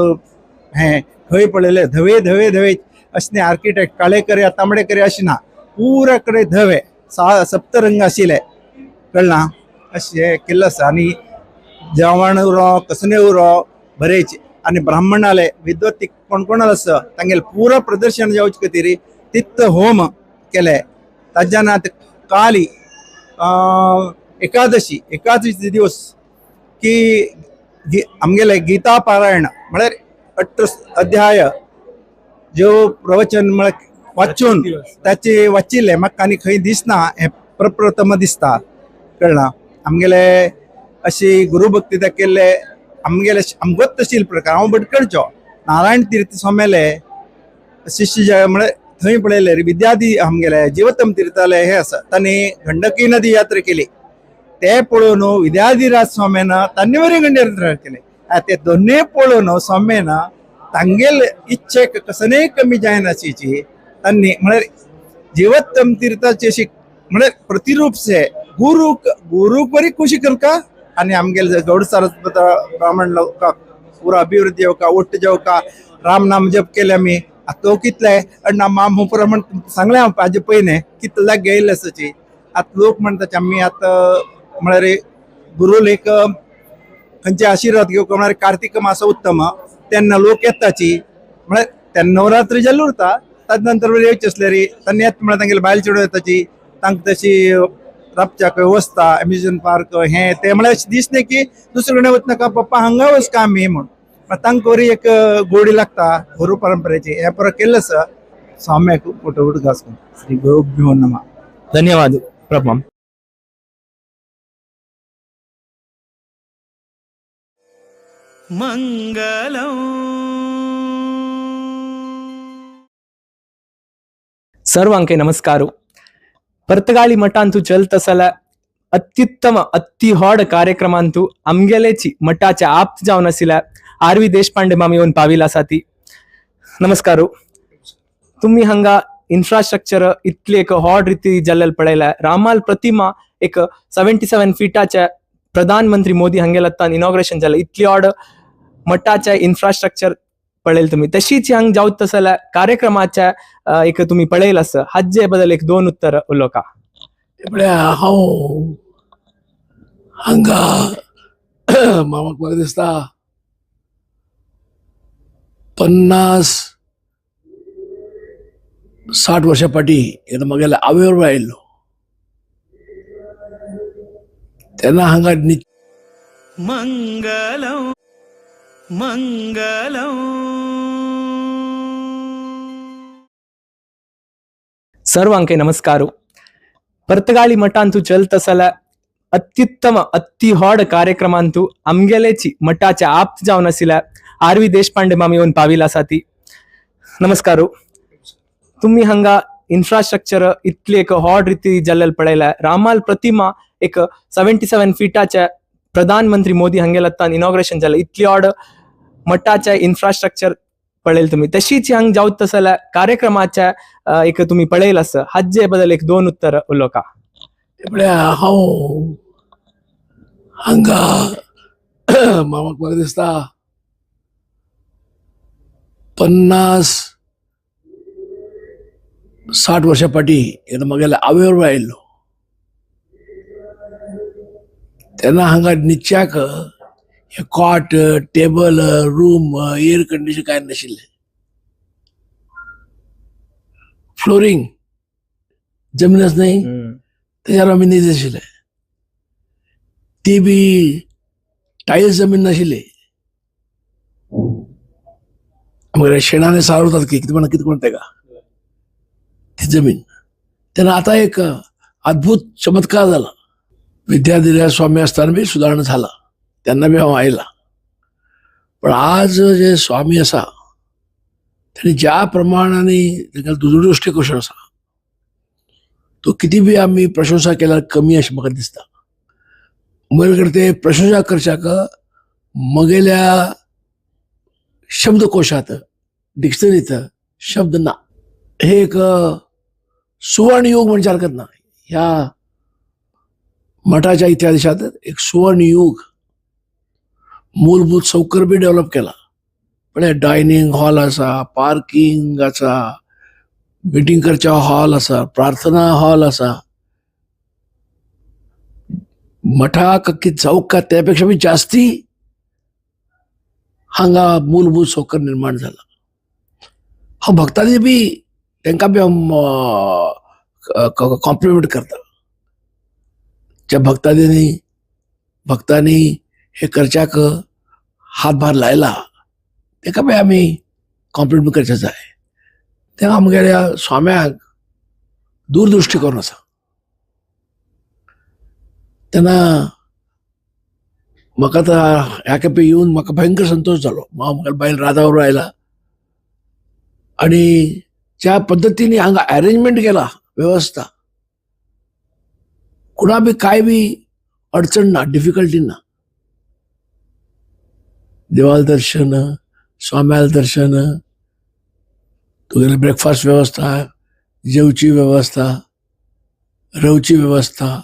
हें खंय पळयलें धवे धवे धवे अशें न्ही, आर्किटेक्ट काळे करे तांबडे करे अशें ना, पुरा कडेन धवे सप्तरंग आशिल्ले कळना अशें केल्लें आसा. आनी जेवण उरो कसने उरो बरेच आनी ब्राह्मणाले विद्वत्ती कोण कोणाल आसा तांगेलें पुरो प्रदर्शन जावचे खातीर तित्त होम केले. ताज्यान आतां काली एकादशी एकादशी दिवस की आमगेले गीता पारायण म्हळ्यार 18 अध्याय ज्यो प्रवचन म्हळ्यार वाचून ताचे वाचिल्लें म्हाका आनी खंय दिसना हें प्रप्रथम दिसता कळना. आमगेले अशी गुरुभक्ती त्या केल्ले आमगेले आमगोच तशील प्रकार. हांव भटकडचो नारायण तीर्थ स्वाम्याले शिष्य म्हळ्यार थंय पळयलें विद्यादी आमगेले जिवोत्तम तीर्थाले हे आसा तांणी गंडकी नदी यात्रा केली ते पळोवन विद्याधिराज स्वाम्यान तांणी बरी गंडी यात्रा केली. ते दोनूय पळोवन स्वाम्यान तांगेले इच्छेक कसनेय कमी जायनाशीची तांणी म्हळ्यार जिवोत्तम तीर्थाची अशी म्हळ्यार प्रतिरूप से गुरूक गुरूक बरी खुशी करका आनी आमगेले गौड सारस्वत ब्राह्मण लोकांक पुरो अभिवृद्धी जावका ओट्ट जावका राम नाम जप केले आमी. आतां तो कितले अण्णा माम पुरो म्हण सांगलें हांव हाजे पयलें कितले लागीं येयल्ले आसाची. आतां लोक म्हणटा आमी आतां म्हळ्यार गुरूल एक खंयचे आशिर्वाद घेवंक म्हळ्यार कार्तिक मास उत्तम तेन्ना लोक येताची म्हळ्यार तेन्ना नवरात्री जाल्ली उरता ताजे नंतर येवचे आसले रे तेन्ना येता म्हळ्यार तांगेले बायल चेडूं येताची तांकां तशी राबच्याक वेवस्था अम्युजमेंट पार्क हें तें म्हळ्यार अशें दिसलें की दुसरे कडेन वचनाका पप्पा हांगा वच का आमी म्हूण तांकां बरी एक गोडी लागता गुरू परंपरेची हें परत केल्लें आसा. स्वाम्याक फोटो घास श्री गुरुभ्यो नमः. धन्यवाद प्रभम. मंगलम. सर्वांके नमस्कार. पर्तगाळी मठांतू चलत आसल्या अत्युत्तम अति व्हड कार्यक्रमांतू आमगेलेची मठाचे आप्त जावन आशिल्ल्या आर व्ही देशपांडे मामी येवन पाविल आसा ती. नमस्कार. तुम्ही हांगा इन्फ्रास्ट्रक्चर इतली एक व्हड रिती जाल्लें पळयल्या. रामाल प्रतिमा एक 77 फिटाच्या प्रधानमंत्री मोदी हांगेल्या हातान इनॉग्रेशन जालें. इतली व्हड मठाचे इन्फ्रास्ट्रक्चर पळयलें तुमी. तशीच हांगा जावत आसल्या कार्यक्रमाच्या एक तुमी पळयला आसा हाजे बद्दल एक दोन उत्तर उलोवका. म्हळ्यार हांव हांगा मामाक म्हाका दिसता 50-60 वर्सां फाटीं एकदां म्हगेल्या आवय बरोबर आयिल्लो तेन्ना हांगा मंगलम मंगलम. सर्वांके नमस्कार. पर्तगाळी मठांतू चलत आसल्या अत्युत्तम अति व्हड कार्यक्रमांतु आमगेलेची मठाचे आप्त जावन आशिल्ल्या आर वी देशपांडे मामी येवन पाविल आसा ती. नमस्कार. तुम्ही हांगा इन्फ्रास्ट्रक्चर इतली एक व्हड रिती जाल्लेल पळयल्या. रामाल प्रतिमा एक 77 फिटाच्या प्रधानमंत्री मोदी हांगेल्या इनॉग्रेशन जालें. इतली व्हड मठाचे इन्फ्रास्ट्रक्चर पळयल तुम्ही. तशीच हांग जावत तसल्या कार्यक्रमाच्या एक तुम्ही पळयल आसा. हाजे बद्दल एक दोन उत्तर उलोवका. म्हळ्यार हांव हांगा मामाक म्हाका दिसता 50-60 वर्सां फाटीं एकदां म्हगेल्या आवय बरोबर आयिल्लो. तेन्ना हांगा निच्याक हे cot, table, room, air condition कांय नाशिल्लें. फ्लोरींग जमीन न्हय तेच्यार आमी न्हीद आशिल्ले. ती बी टायल्स जमीन नाशिल्ली. आमगेले शेणाने सारवतात की कितें म्हणा कितें म्हणटा तेका ती जमीन. तेन्ना आतां एक अद्भुत चमत्कार जाला. विद्याधिराज स्वामी आसतना बी सुदारणा जाला, तेन्ना बी हांव आयला. पण आज जे स्वामी आसा तेणी ज्या प्रमाणाने तांकां दूरदृष्टी कशें आसा तो कितें बी आमी प्रशंसा केल्यार कमी अशें म्हाका दिसता. म्हजे कडेन ते प्रशंसा करच्याक म्हगेल्या शब्दकोशांत, डिक्शनरींत शब्द ना. हे एक सुवर्णयुग म्हणचे हरकत ना. ह्या मठाच्या इतिहासांत एक सुवर्णयुग. मूलभूत सौकर्य बी डेव्हलप केला. म्हळ्यार डायनींग हॉल आसा, पार्किंग आसा, मिटींग करच्या हॉल आसा, प्रार्थना हॉल आसा. मठाक कितें जावंक का त्या पेक्षा बी जास्ती हांगा मूलभूत सौकर्य निर्माण जाला. हांव भक्तांनी बी तांकां बी हांव कॉम्प्लिमेंट करता. ज्या भक्तांनी हे करच्याक हातभार लायला ताका बी आमी कॉम्प्लिमेंट करचे जाय. तेन्ना आमगेल्या स्वाम्याक दूरदृष्टी करून आसा. तेन्ना म्हाका आतां ह्या खेपे येवन म्हाका भयंकर संतोश जालो. हांव म्हगेल्या बायल राधा बरोबर आयला आनी ज्या पद्दतीन हांगा अरेंजमेंट केला, वेवस्था, कुणा बी काय बी अडचण ना, डिफिकल्टी ना. देवाल दर्शन, स्वाम्याल दर्शन, तुगेले ब्रेकफास्ट वेवस्था, जेवची वेवस्था, रावची वेवस्था.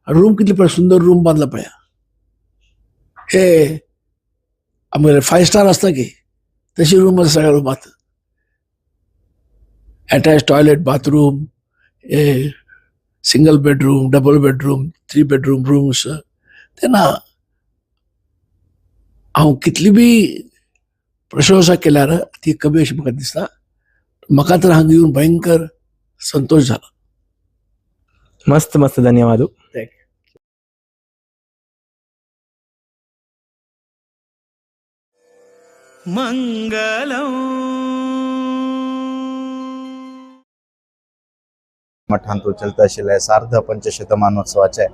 रूम कितले पळय सुंदर रूम बांदला पळया. हे आमगेले 5 स्टार आसता की तशी रूम आसा सगळ्या रुमांत. अटॅच टॉयलेट, बाथरूम, हे single bedroom, double bedroom, 3 bedroom rooms. तेन्ना हांव कितली बी प्रशंसा केल्यार ती कमी अशी म्हाका दिसता. म्हाका तर हांगा येवन भयंकर संतोश जाला. मस्त मस्त धन्यवाद. मंगलम. मठांतू चलता आशिल्ले सार्ध पंचशतमानोत्सवाचे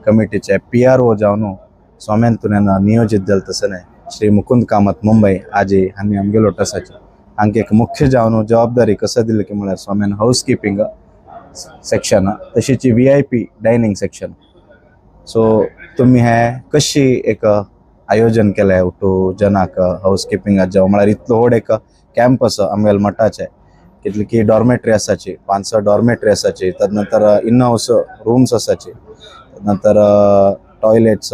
कमिटीचे PRO जावन स्वाम्यांतून नियोजित जालें तसलें श्री मुकुंद कामत मुंबई आजी हांणी आमगेलो ट्रस्टाचे हांकां एक मुख्य जावन जबाबदारी कसो दिली की म्हळ्यार स्वाम्यान हावस किपिंग सेक्शन तशीच VIP dining section. सो तुमी हें कशी एक आयोजन केलें टू जनाक हावस किपिंगाक जावं म्हळ्यार इतलो व्हड एक कॅम्प आसा आमगेल्या मठाचें, कितली की डॉर्मेटरी आसाची, 5-6 डॉर्मेटरी आसाची, तदनंतर इन हावस रूम्स आसाची, तदनंतर टॉयलेट्स,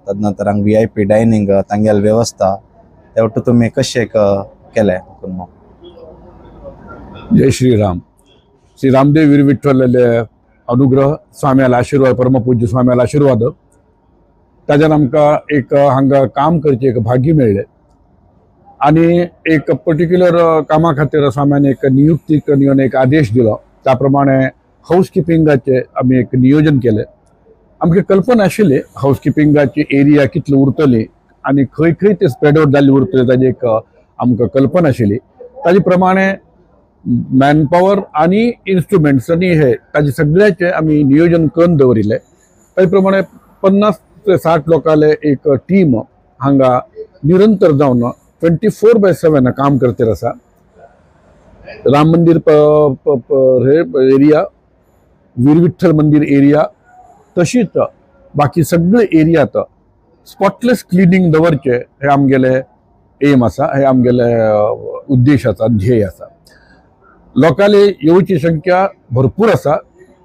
तदनंतर हांगा VIP dining, तांगेली वेवस्था, ते वट्टू तुमी कशें एक केलें? जय श्री राम. श्री रामदेव वीर विठ्ठलाले अनुग्रह, स्वाम्याला आशीर्वाद, परमपूज्य स्वाम्याला आशीर्वाद, ताज्यान आमकां एक हांगा काम करचें एक भाग्य मेळ्ळें आनी एक पर्टिक्युलर कामा खातीर स्वाम्यान एक नियुक्ती करून एक आदेश दिलो. त्या प्रमाणे हावस किपिंगाचें आमी एक नियोजन केलें. आमकां कल्पना आशिल्ली हावस किपिंगाची एरिया कितली उरतली आनी खंय खंय ते स्प्रेड आवट जाल्ली उरतली ताजी एक आमकां कल्पना आशिल्ली. ताजे प्रमाणे मॅनपावर आनी इन्स्ट्रुमेंट्स आनी हे ताजे सगळ्याचें आमी नियोजन करून दवरिल्लें. ताजे प्रमाणे 50 ते 60 लोकांले एक टीम हांगा निरंतर जावन 24/7 काम करते आसा. राम मंदिर एरिया, वीर विठ्ठल मंदिर एरिया, तशीच बाकी सगळे एरियात स्पॉटलेस क्लिनिंग दवरचे हे आमगेले एम आसा, हे आमगेले उद्देश आसा, ध्येय आसा. लोकांले येवची संख्या भरपूर आसा.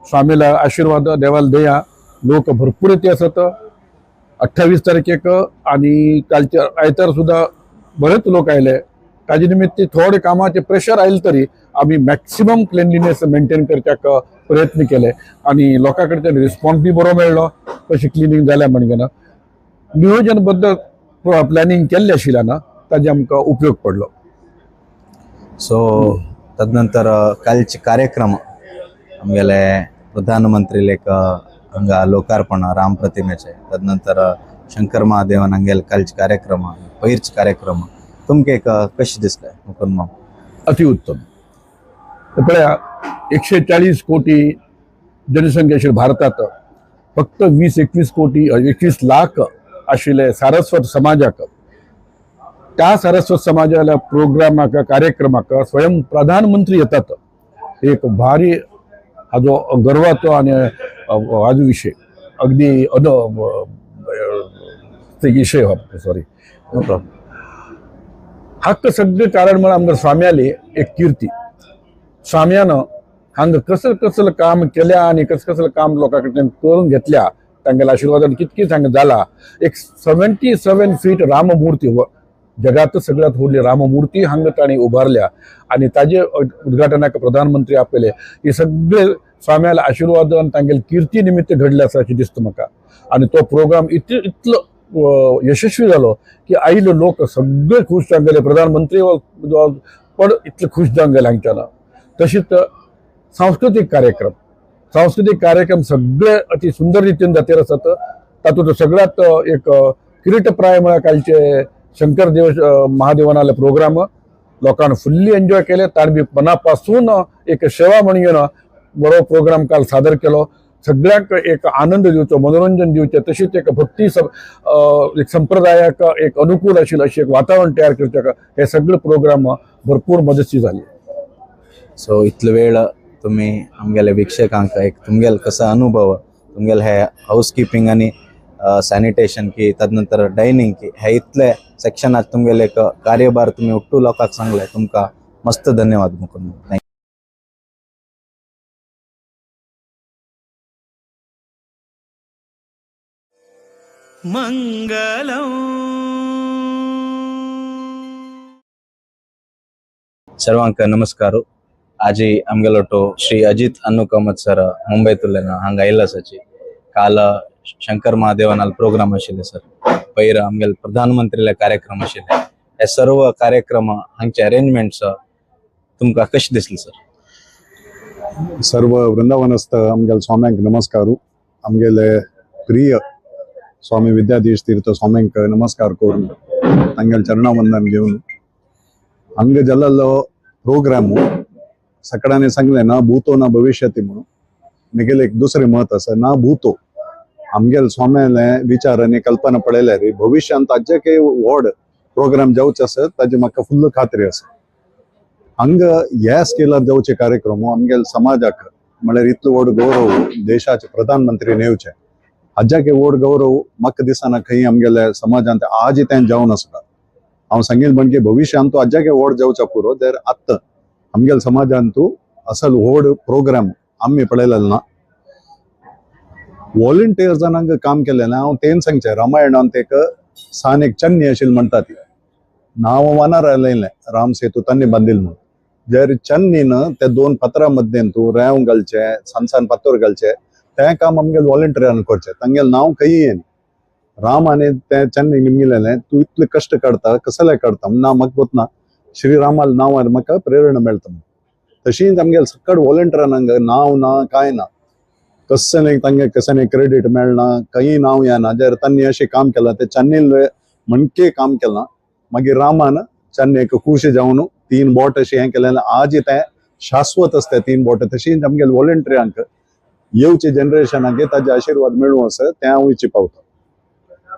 स्वामीला आशीर्वाद, देवाला दया, लोक भरपूर येते आसत. 28 तारखेक आनी कालच्या आयतार सुद्दां बरेच लोक आयले. ताजे निमित्त थोडे कामाचे प्रेशर आयले तरी आमी मॅक्सिमम क्लिनलीनेस मेंटेन करच्याक प्रयत्न केले आनी लोकां कडच्यान रिस्पॉन्स बी बरो मेळ्ळो. कशी क्लिनींग जाल्या म्हणगेना नियोजनबद्ध प्लॅनिंग केल्लें आशिल्ल्यान ताजे आमकां उपयोग पडलो. सो तदनंतर कालचे कार्यक्रम आमगेले प्रधानमंत्री लेक हांगा लोकार्पण राम प्रतिमेचे, तदनंतर शंकर महादेवन हांगेले कालचे कार्यक्रम, पयरचे कार्यक्रम तुमकां एक कशें दिसलें मुकुंद माम? अतिउत्तम. पळया, 140 कोटी जनसंख्या आशिल्ल्या भारतात फक्त 20-21 कोटी 21 लाख आशिल्ले सारस्वत समाजाक, त्या सारस्वत समाजाच्या प्रोग्रामाक, कार्यक्रमाक स्वयं प्रधानमंत्री येतात. एक भारी हाजो गर्वाचो आनी हाजो विशय, अगदी विशय हो, सॉरी नो प्रॉब्लम. हाका सगळें कारण म्हळ्यार आमकां स्वाम्याली एक कीर्ती. स्वाम्यान हांगा कसले कसले काम केल्या आनी कसले कसले काम लोकां कडल्यान करून घेतल्या, तांगेल्या आशिर्वादान कितकीच हांगा जाला. एक 77 फीट राममूर्ती, जगात सगळ्यात व्हडली राममूर्ती हांगा तांणी उबारल्या आनी ताजे उद्घाटनाक प्रधानमंत्री आपयले. हे सगळे स्वाम्याल्या आशिर्वादान तांगेले कीर्ती निमित्त घडले आसा अशें दिसता म्हाका. आनी तो प्रोग्राम इतलो यशस्वी जालो की आयिल्ले लोक सगळे खूश जावन गेले. प्रधानमंत्री पण इतले खूश जावन गेले हांगच्यान. तशीच सांस्कृतीक कार्यक्रम, सांस्कृतीक कार्यक्रम सगळे अति सुंदर रितीन जातीर आसात. तातूंत सगळ्यात एक किरीटप्राय म्हळ्यार कालचे शंकर देव महादेवनाले प्रोग्राम लोकांनी फुल्ली एन्जॉय केले. ताणें बी मनापासून एक सेवा म्हणून घेवन बरो प्रोग्राम काल सादर केलो. सगळ्यांक एक आनंद दिवचो, मनोरंजन दिवचें, तशीच एक भक्ती एक संप्रदायाक एक अनुकूल आशिल्लें अशें एक वातावरण तयार करचें, हे सगळे प्रोग्राम भरपूर मदती जाली. सो इतलो वेळ तुमी आमगेले वीक्षकांक एक तुमगेले कसो अनुभव, तुमगेले हे हावस किपिंग आनी सॅनिटेशन की तदनंतर डायनिंग की हे इतले सेक्शनात तुमगेले एक कार्यभार तुमी उट्टू लोकांक सांगले, तुमकां मस्त धन्यवाद मुकुंद. Thank. मंगलम. सर्वांक नमस्कार. आजी आमगेलोटो श्री अजित अन्नू कामत सर मुंबयतुल्ल्यान हांगा आयिल्लो आसाची. काल शंकर महादेवनाल प्रोग्राम आशिल्ले सर, पयर आमगेले प्रधानमंत्रीले कार्यक्रम आशिल्ले. हे सर्व कार्यक्रम हांगचे अरेंजमेंट्स तुमकां कशें दिसले सर? सर्व वृंदावनस्थ आमगेले स्वाम्यांक नमस्कार. आमगेले प्रिय स्वामी विद्याधीश तीर्थ स्वाम्यांक नमस्कार करून तांगेले चरणावंदन घेवन हांगा जाल्लो प्रोग्राम सगळ्यांनी सांगलें ना भूतो ना भविष्यती म्हणून. म्हगेलें एक दुसरें मत आसा, ना भूतो आमगेले स्वाम्याले विचार आनी कल्पना पळयल्यार भविष्यांत ताजे काही व्हड प्रोग्राम जावचे आसा ताजी म्हाका फुल्ल खात्री आसा. हांगा ह्या स्केलार जावचे कार्यक्रम आमगेले समाजाक म्हळ्यार इतलो व्हड गौरव देशाचे प्रधानमंत्री नेवचे, हाज्याक व्हड गौरव म्हाका दिसना खंय आमगेल्या समाजांत आज तें जावन आसता. हांव सांगील म्हणजे भविष्यांत तो हाज्याक व्हड जावच्या पुरो तर आत्तां आमगेल्या समाजांत असल व्हड प्रोग्राम आमी पळयलेलो ना. वॉलंटियर्सान हांगा काम केलें ना. हांव तें सांगचें, रामायणांत एक सान एक चन्नी आशिल्ली म्हणटा ती, नांव वानार आयलें राम सेतू तांणी बांदिल म्हणून. जर चन्नीन त्या दोन पत्रां मद्देन तूं रेंव घालचें, सान सान पातोर घालचें, तें काम आमगेले वॉलंटियरान करचें. तांगेलें नांव खंय येना. राम आनी तें चन्नी निमगिलेलें, तूं इतले कश्ट काडटा, कसले काडटा ना म्हाका गोतना, श्रीरामाल नांवार म्हाका प्रेरणा मेळटा. तशीच आमगेले सकट वॉलंटियरान हांगा नांव ना कांय ना, कसलें तांगे कसलें क्रेडीट मेळना, खंय नांव येना. जर तांणी अशें काम केलां तें चन्नीन म्हणके काम केलां. मागीर रामान चन्नेक खूश जावन 3 बोट अशें हें केलें, आज तें शाश्वत आसता 3 बोट. तशीच आमगेले वॉलंटियरांक येवचे जनरेशनाक ताजे आशिर्वाद मेळूं आसा तें हांव इच्छी पावता.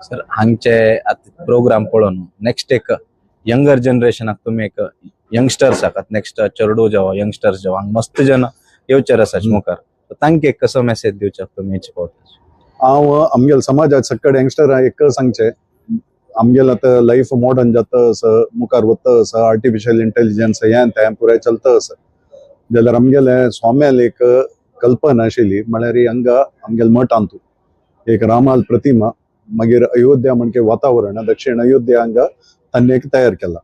सर, हांगचे आतां प्रोग्राम पळोवन नेक्स्ट एक यंगर जनरेशनाक तुमी एक यंगस्टर्स आसात, नेक्स्ट चेडू जावं यंगस्टर्स जावं, हांगा मस्त जन येवचेर आसात मुखार, तांकां एक कसो मेसेज दिवच्याक तुमी इच्छी पावता? हांव आमगेल समाजात सक्कड यंगस्टरां एक सांगचें, आमगेल आतां लायफ मॉडर्न जाता आसा, मुखार वता आसा, आर्टिफिशियल इंटेलिजन्स हें तें पुराय चलता आसा, जाल्यार आमगेले स्वाम्याल एक कल्पना आशिल्ली म्हळ्यार हांगा आमगेल मठांतू एक रामाल प्रतिमा, मागीर अयोध्या म्हणके वातावरण, दक्षिण अयोध्या हांगा तांणी एक तयार केला.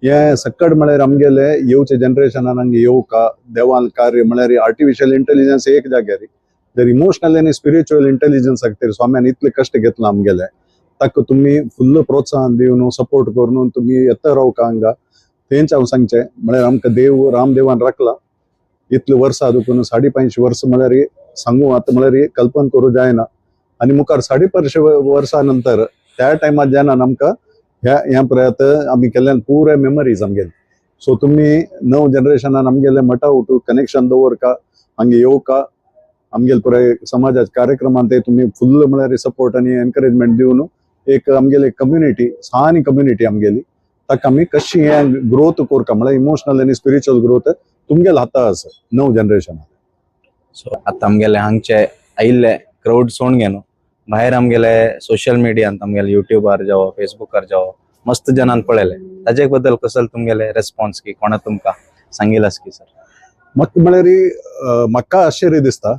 हें सक्कड म्हळ्यार आमगेले येवचे जनरेशनान हांगा येवका देवान कार्य म्हळ्यार आर्टिफिशियल इंटेलिजन्स एक जाग्यार जर इमोशनल आनी स्पिरिच्युअल इंटेलिजन्स खातीर स्वाम्यान इतले कश्ट घेतला आमगेले, ताका तुमी फुल्ल प्रोत्साहन दिवन सपोर्ट करून तुमी येता रावका हांगा. तेंच हांव सांगचें म्हळ्यार आमकां देव रामदेवान राखला इतले वर्सां दुखून 550 वर्सां म्हळ्यार सांगू आतां म्हळ्यार कल्पना करूं जायना. आनी मुखार 550 वर्सां नंतर त्या टायमार जेन्ना आमकां ह्या ह्या पळय आमी केल्ल्यान पुराय मेमरीज आमगेली. सो तुमी नव जनरेशनान आमगेले मठा उठू कनेक्शन दवरका, हांगा येवका, आमगेले पुराय समाजाच्या कार्यक्रमान ते तुमी फुल्ल म्हळ्यार सपोर्ट आनी एनकरेजमेंट दिवन एक आमगेली कम्युनिटी सानी कम्युनिटी आमगेली ताका आमी कशी हें ग्रोथ करका म्हळ्यार इमोशनल आनी स्पिरिच्युअल ग्रोथ तुमगेले हाता आसा नव जनरेशनान. सो आतां आमगेले हांगचे आयिल्ले क्रावड सोण घेनो भायर आमगेले सोशल मिडियांत आमगेले युट्यूबार जावं फेसबुकार जावं मस्त जनान पळयले, ताजे बद्दल कसल तुमगेले रेस्पॉन्स की कोणा तुमकां सांगिलास की सर? म्हाका म्हळ्यार म्हाका आश्चर्य दिसता,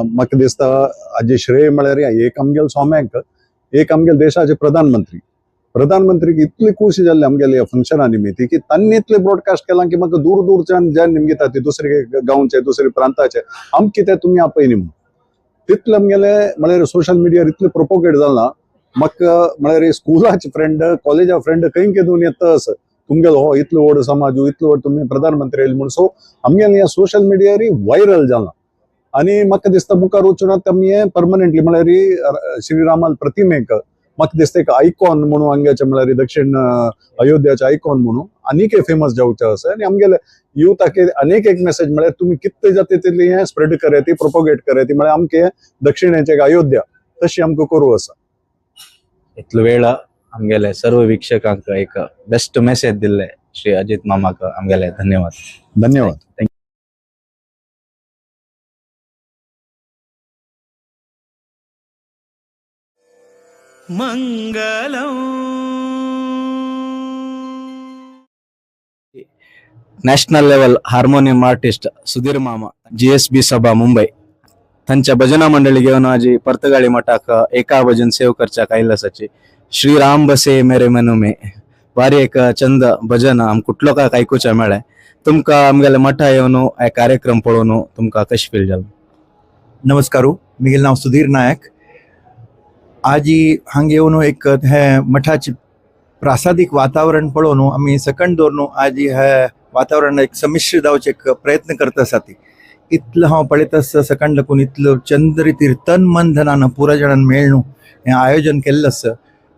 म्हाका दिसता हाजे श्रेय म्हळ्यार एक आमगेले स्वाम्यांक, एक आमगेले देशाचे प्रधानमंत्री, प्रधानमंत्रीक इतली खुशी जाल्ली आमगेले ह्या फंक्शना निमित्ती की तांणी इतले ब्रॉडकास्ट केलां की म्हाका दूर दूरच्यान जे निमगिता ती दुसरे गांवचे दुसरे प्रांताचे आमकां कितें तुमी आपयनी म्हणून तितले आमगेले म्हळ्यार सोशल मिडियार इतले प्रोपोगेट जाला. म्हाका म्हळ्यार स्कुलाचे फ्रेंड कॉलेजा फ्रेंड खंय केदून येता आसा तुमगेलो हो इतलो व्हड समाज इतलो व्हड तुमी प्रधानमंत्री येयले म्हूण. सो आमगेले ह्या सोशल मिडियार व्हायरल जाला आनी म्हाका दिसता मुखार वचून आमी हें परमनंटली म्हळ्यार श्रीरामाल प्रतिमेक म्हाका दिसता एक आयकॉन म्हणून हांगाचे म्हळ्यार दक्षिण अयोध्याचे आयकॉन म्हणून आनीक फेमस जावचें आसा. आनी आमगेले युथाक अनेक एक मेसेज म्हळ्यार तुमी कितले जाता तितली हें स्प्रेड कराय, प्रोपोगेट कराय, म्हळ्यार आमचे दक्षिणेचे एक अयोध्या तशी आमकां करूं आसा. इतलो वेळ आमगेले सर्व वीक्षकांक एक बेस्ट मेसेज दिल्ले श्री अजित मामाक आमगेले धन्यवाद. धन्यवाद. मंगलम. National level harmonium artist Sudhir मामा GSB सभा मुंबई थंच्या भजना मंडळी घेवन आजी पर्तगाळी मठाक एका भजन सेव करच्याक आयिल्लो आसाची श्री राम बसे मेरे मनु में बारी एक चंद भजन आम कुठलो काय आयकुच्या मेळ्ळें. तुमकां आमगेले मठा येवन हे कार्यक्रम पळोवन तुमकां कशें फील जालें? नमस्कार, म्हगेलें नांव सुधीर नायक. आजी हांगा येवन एक हे मठाचे प्रासादीक वातावरण पळोवन आमी सकंड दवरून आजी हे वातावरण एक संमिश्र जावचे एक प्रयत्न करता आसा. ती इतलो हांव पळयत आसता सकंड लागून इतलो चंद रितीर तन मन धनान पुरा जाणान मेळ्ळू हें आयोजन केल्लें आसा.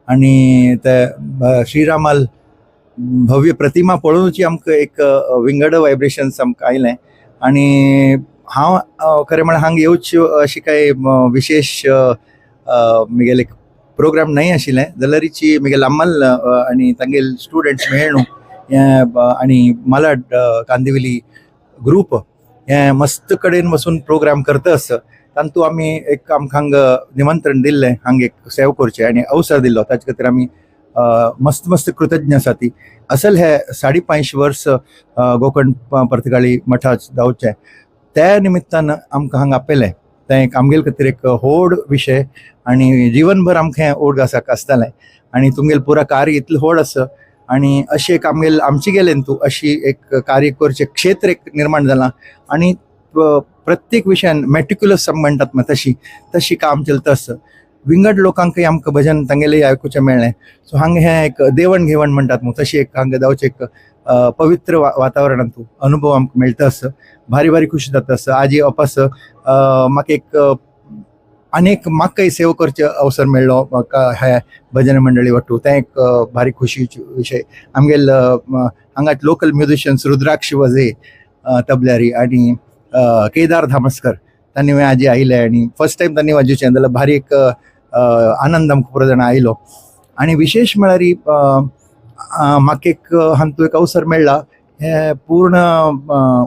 आनी ते श्रीरामाल भव्य प्रतिमा पळोवनूच आमकां एक विंगड वायब्रेशन्स आमकां आयलें. आनी हांव खरें म्हळ्यार हांगा येवच्यो अशी कांय विशेश म्हगेले प्रोग्राम न्हय आशिल्लें जाल्यारीची म्हगेले अम्मल आनी तांगेले स्टुडंट्स मेळ्ळू हें आनी मालाड कांदिवली ग्रूप हें मस्त कडेन वचून प्रोग्राम करता आसा. तातूंत आमी एक आमकां हांगा निमंत्रण दिल्लें हांगा एक सेव करचें आनी अवसर दिल्लो, ताचे खातीर आमी मस्त मस्त कृतज्ञ आसा. ती असल हे 550 वर्स गोकर्ण पर्तगाळी मठाच जावचें त्या निमित्तान आमकां हांगा आपयलें तें एक आमगेले खातीर एक व्हड विशय आनी जिवनभर आमकां हें ओड घासाक आसतलें. आनी तुमगेलें पुरा कार्य इतलें व्हड आसा आनी अशें एक आमगेले आमचे गेलें तूं अशी एक कार्य करचें क्षेत्र एक निर्माण जालां आनी प्रत्येक विशयान मॅटिक्युलस म्हणटात मग तशी तशी काम चलता आसा. विंगड लोकांकय आमकां भजन तांगेलें आयकुचें मेळ्ळें. सो हांगा हें एक देवण घेवण म्हणटात मग तशी एक हांगा जावचें एक पवित्र वातावरणांत अनुभव आमकां मेळटा आसा. भारी भारी खुशी जाता आसा. आजी अपास म्हाका एक अनेक म्हाकाय सेव करचे अवसर मेळ्ळो म्हाका हे भजन मंडळी वट्टू तें एक भारी खुशीचो विशय. आमगेल हांगा लोकल म्युजिशियन्स रुद्राक्ष वझे तबल्यारी आनी केदार धामस्कर तांणी आजी आयले आनी फर्स्ट टायम तांणी वाजोवचें जाल्यार भारी एक आनंद आमकां पुरो जाणां आयलो. आनी विशेश म्हळ्यार म्हाका एक हांतू एक अवसर मेळ्ळा हे पूर्ण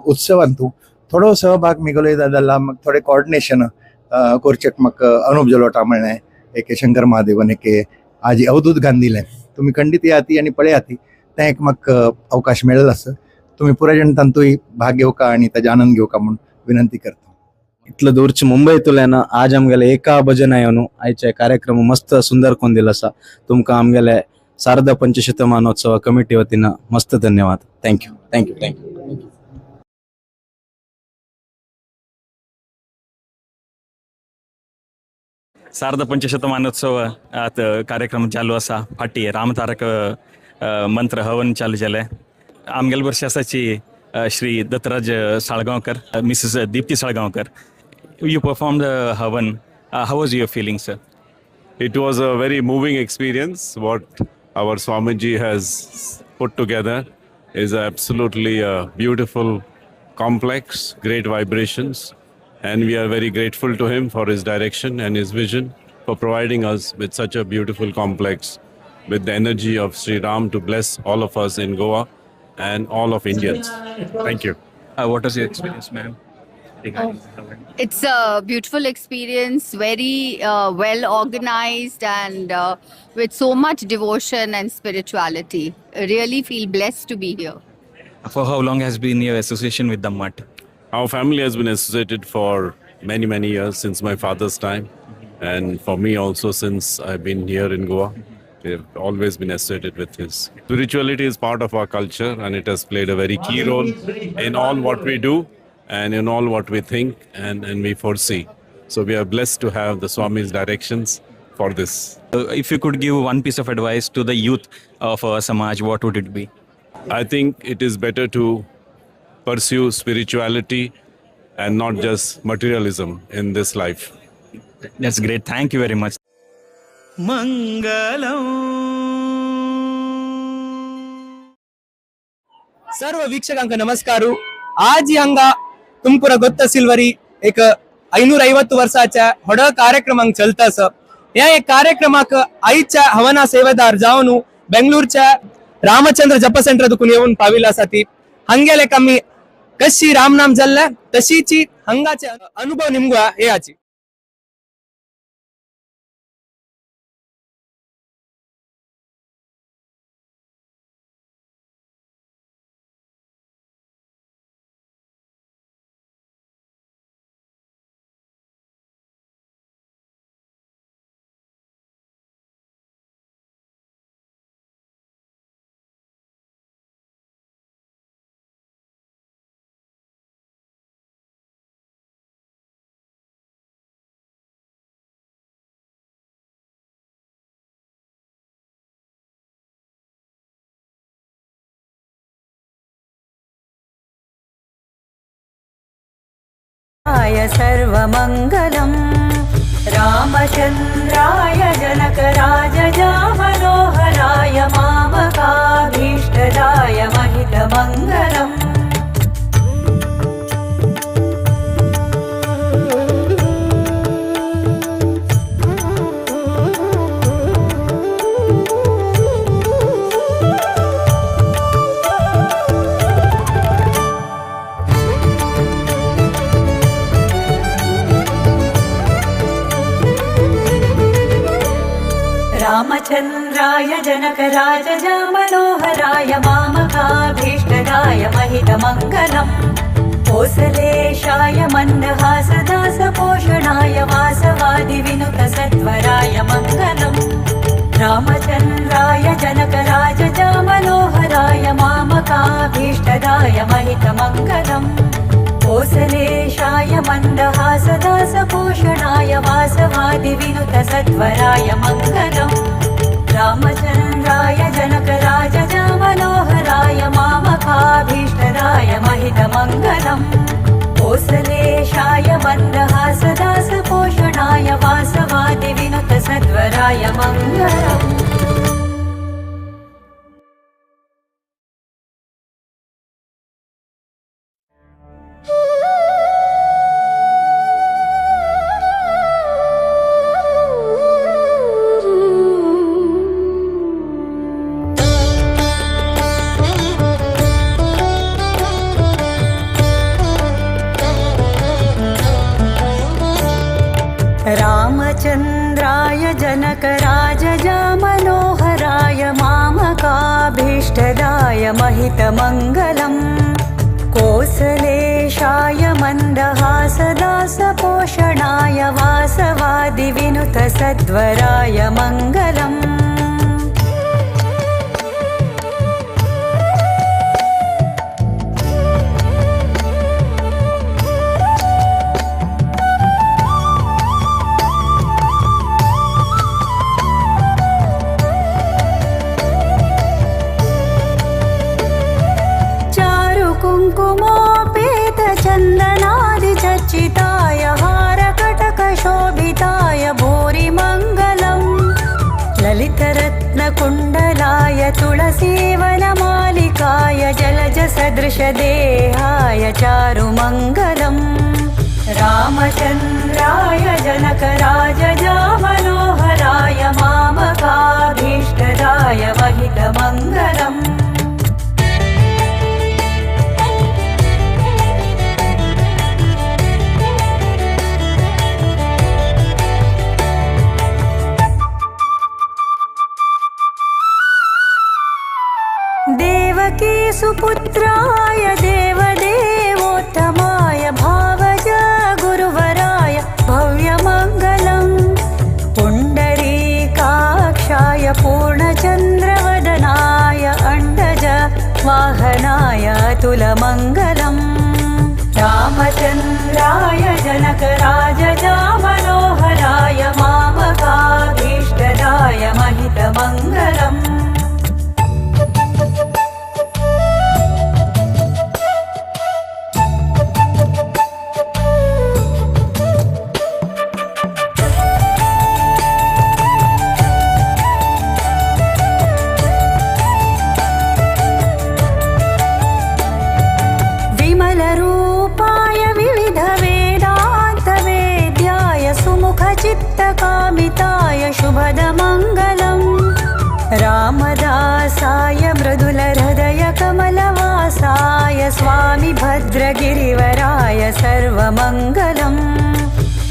उत्सवांतू थोडो सहभाग मिगलो जाला, थोडे कोऑर्डिनेशन करचेक म्हाका अनुप जलोटा म्हणलें, एक शंकर महादेवन, एक आजी अवधूत गांधीलें. तुमी खंडीत येयाती आनी पळयाती, तें एक म्हाका अवकाश मेळ्ळो आसा. तुमी पुराय जाण तांतूय भाग घेवका आनी ताजे आनंद घेवका म्हूण विनंती करता. इतलो दूरची मुंबयतल्यान आज आमगेले एका भजन येवन आयचे कार्यक्रम मस्त सुंदर कोन दिलो आसा. तुमकां आमगेले शारदा पंचशतमानोत्सव कमिटी वतीन मस्त धन्यवाद. Thank you thank you thank you. Sharada पंचशतमानोत्सव आत कार्यक्रम चालू आसा. फाटी रामतारक मंत्र हवन चालू जालें. आमगेले वर्ष आसाची Shri Dattaraj Salgaonkar, Mrs Deepti Salgaonkar. You perform the havan, how was your feeling sir? It was a very moving experience. What our Swamiji has put together is absolutely a beautiful complex, great vibrations, and we are very grateful to him for his direction and his vision for providing us with such a beautiful complex with the energy of Sri Ram to bless all of us in Goa and all of Indians. Thank you. What was your experience, ma'am? It's a beautiful experience, very well organized and with so much devotion and spirituality. I really feel blessed to be here. For how long has been your association with the mutt? Our family has been associated for many, many years, since my father's time. And for me also, since I've been here in Goa, we have always been associated with his. Spirituality is part of our culture and it has played a very key role in all what we do and in all what we think and we foresee. So we are blessed to have the Swami's directions for this. If you could give one piece of advice to the youth of our Samaj, what would it be? I think it is better to pursue spirituality and not just materialism in this life. That's great. Thank you very much. Mangalam. सर्व वीक्षकांक नमस्कार. आज हांगा तुमपुरा गोत्त silvery एक 550 वर्षाच्या व्हड कार्यक्रमांक चलता आसा. ह्या एक कार्यक्रमाक आयच्या हवना सेवेदार जावन बेंगळूरच्या रामचंद्र जप सेंटर दुकून येवन पाविल्लो आसा. ती हांगेले आमी कशी रामनाम जाल्ले तशीची हांगाचे अनुभव निमगो हे आची. सर्वमंगलम रामचंद्राय जनकराजजा मनोहराय मामकाभीष्टदाय महितमंगलम. रामचंद्राय जनकराजजा मनोहराय मामकाभीष्टदाय महितमंगलम. कोसलेशाय मन्दहासदासपोषणाय वासवादिविनुतसत्वराय मंगलम. रामचंद्राय जनकराजजा मनोहराय मामकाभीष्टदाय महितमंगलम. कोसलेशाय मन्दहासदासपोषणाय वासवादिविनुतसत्वराय मंगलम. रामचंद्राय जनकराजजा मनोहराय मामकाभीष्टदाय महितमंगलम. कोसलेशाय मन्दहासदासपोषणाय वासवादिविनुतसत्वराय मंगलम. जनकराजजामनोहराय मामकाभीष्टदाय महितमङ्गलम् कोसलेशाय मन्दहासदासपोषणाय वासवादिविनुतसद्वराय मङ्गलम्। कुङ्कुमोपेतचन्दनादिचर्चिताय हारकटकशोभिताय भूरिमङ्गलम् ललितरत्नकुण्डलाय तुलसीवनमालिकाय जलजसदृशदेहाय चारुमङ्गलम्। रामचन्द्राय जनकराजजामनोहराय मामकाभीष्टदाय महितमङ्गलम्। देवकी सुपुत्राय देवदेवोत्तमाय भावज गुरुवराय भव्यमङ्गलम् पुण्डरीकाक्षाय पूर्णचन्द्रवदनाय अण्डज वाहनाय अतुलमङ्गलम्। रामचन्द्राय जनकराजजामनोहराय मामकाभीष्टदाय महितमङ्गलम्। विमलरूपाय विविधवेदान्तवेद्याय सुमुखचित्तकामिताय शुभदमङ्गलम् रामदासाय मृदुलहृदयकमलवासाय स्वामि भद्रगिरिवराय सर्वमङ्गलम्।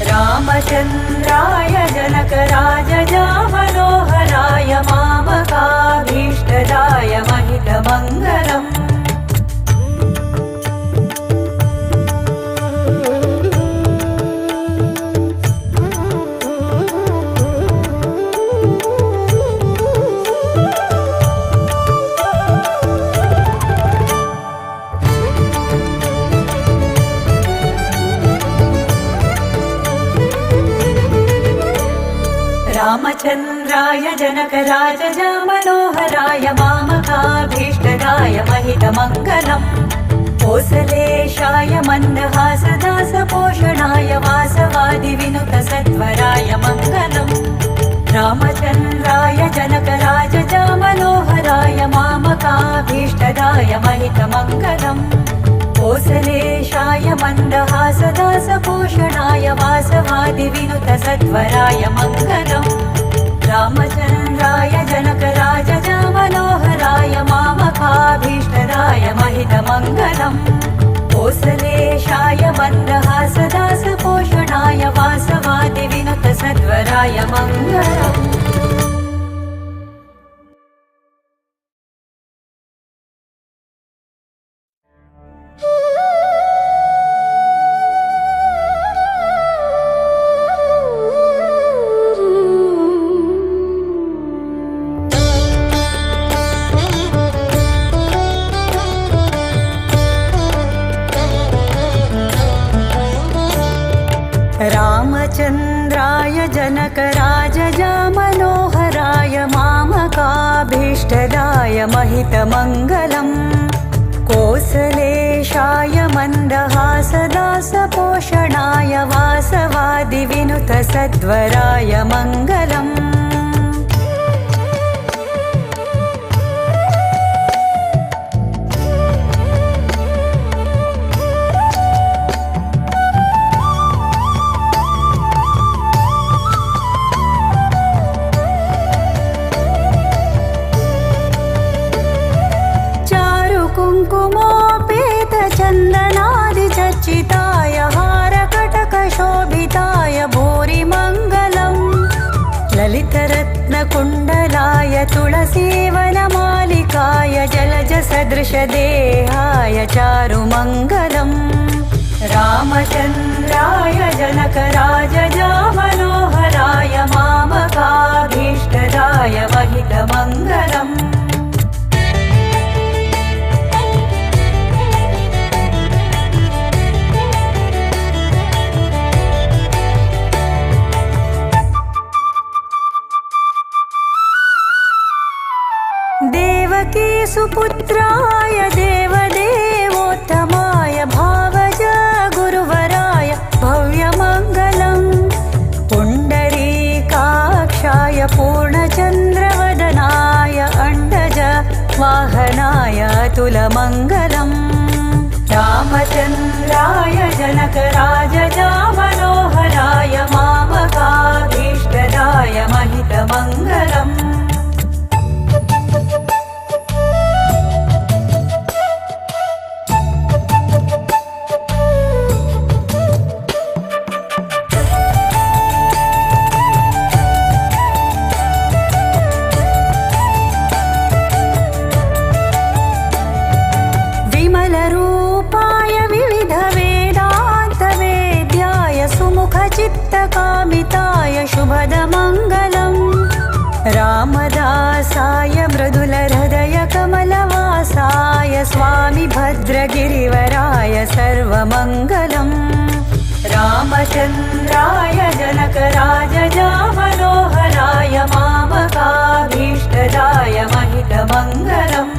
रामचन्द्राय जनकराजजामनोहराय मामकाभीष्टदाय महितमङ्गलम्। रामचन्द्राय जनकराजजामनोहराय मामकाभीष्टदाय महितमङ्गलम् कोसलेशाय मन्दहासदासपोषणाय वासवादिविनुतसत्वराय मङ्गलम्। रामचन्द्राय जनकराजजामनोहराय मामकाभीष्टदाय महितमङ्गलम् कोसलेशाय मन्दहासदासपोषणाय वासवादिविनुतसत्वराय मङ्गलम्। रामचन्द्राय जनकराजजामनोहराय मामकाभीष्टदाय महितमङ्गलम् कोसलेशाय मन्दहासदासपोषणाय वासवादिविनुतसद्वराय मङ्गलम्। रामचन्द्राय जनकराजजामनोहराय मामकाभीष्टदाय महितमङ्गलम् कोसलेशाय मन्दहासदासपोषणाय वासवादिविनुतसद्वराय मङ्गलम्। कुङ्कुमोपेतचन्दनादिचर्चिताय हारकटकशोभिताय भूरिमङ्गलम् ललितरत्नकुण्डलाय तुलसीवनमालिकाय जलजसदृशदेहाय चारुमङ्गलम्। रामचन्द्राय जनकराजजामनोहराय मामकाभीष्टदाय महितमङ्गलम्। देवकी सुपुत्राय देवदेवोत्तमाय भावज गुरुवराय भव्यमङ्गलम्। पुण्डरीकाक्षाय पूर्णचन्द्रवदनाय अण्डज वाहनाय अतुलमङ्गलम्। रामचन्द्राय जनकराजजामनोहराय मामकाभीष्टदाय महितमङ्गलम्। विमलरूपाय विविधवेदान्तवेद्याय सुमुखचित्तकामिताय शुभदमङ्गलम्। रामदासाय मृदुलहृदयकमलवासाय स्वामि भद्रगिरिवराय सर्वमङ्गलम्। रामचन्द्राय जनकराजजामनोहराय मामकाभीष्टदाय महितमङ्गलम्।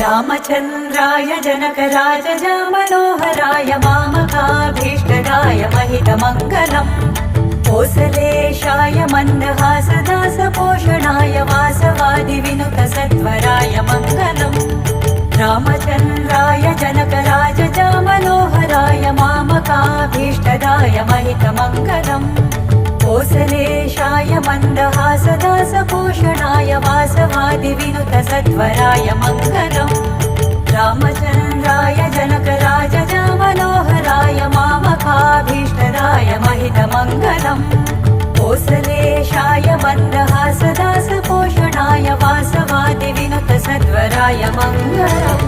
रामचन्द्राय जनकराजजामनोहराय मामकाभीष्टदाय महितमङ्गलम्। कोसलेशाय मन्दहासदासपोषणाय वासवादिविनुतसत्वराय मङ्गलम्। रामचन्द्राय जनकराजजामनोहराय मामकाभीष्टदाय महितमङ्गलम्। कोसलेशाय मन्दहासदासपोषणाय वासवादिविनुतसत्वराय मङ्गलम्। रामचन्द्राय जनकराजजामनोहराय मामकाभीष्टदाय महितमङ्गलम्। कोसलेशाय मन्दहासदासपोषणाय वासवादिविनुतसद्वराय मङ्गलम्।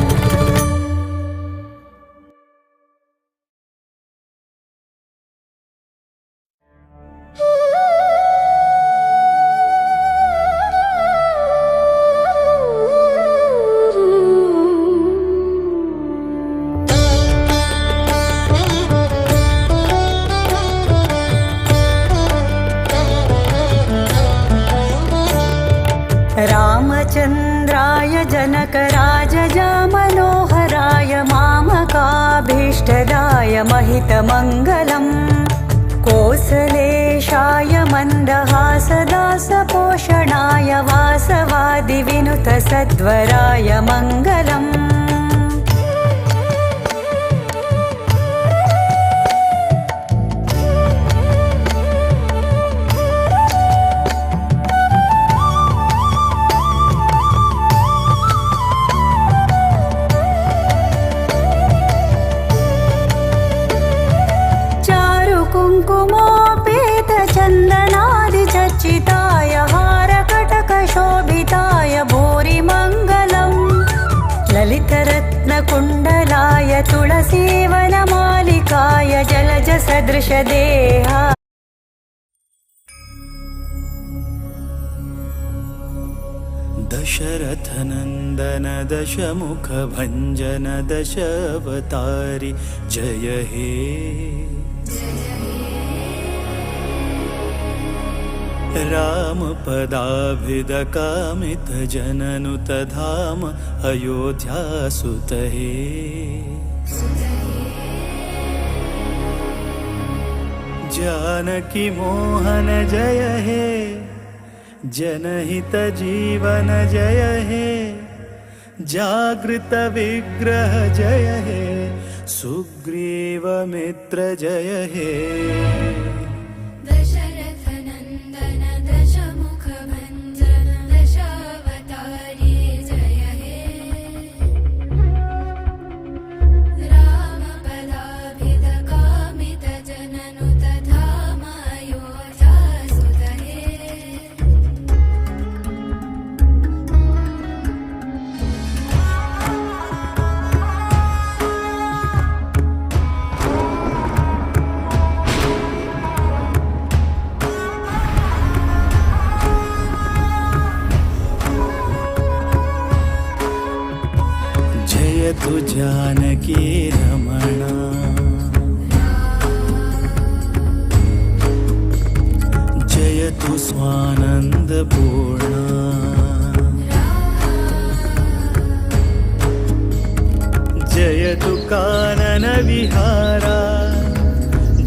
रामचन्द्राय जनकराजजामनोहराय मामकाभीष्टदाय महितमङ्गलम्। कोसलेशाय मन्दहासदासपोषणाय वासवादिविनुतसद्वराय मङ्गलम्। कुङ्कुमोपेतचन्दनादिचर्चिताय हारकटकशोभिताय भूरिमङ्गलम्। ललितरत्नकुण्डलाय तुलसीवनमालिकाय जलजसदृशदेहाय दशरथनन्दन दशमुखभञ्जन दशावतारि जय हे। रामपदाभिदकामितजननुतधाम अयोध्यासुत हे। जानकी मोहन जय हे, जनहित जीवन जय हे, जागृत विग्रह जय हे सुग्रीव मित्र जय हे। दशरथ नंदन दशमुख भंजन दशावतारी जय हे। राम पदाभिध कामित जननुत धाम अयोध्या सुत हे। जयतु जानकी रमणा जयतु स्वानंद पूर्णा जयतु कानन विहारा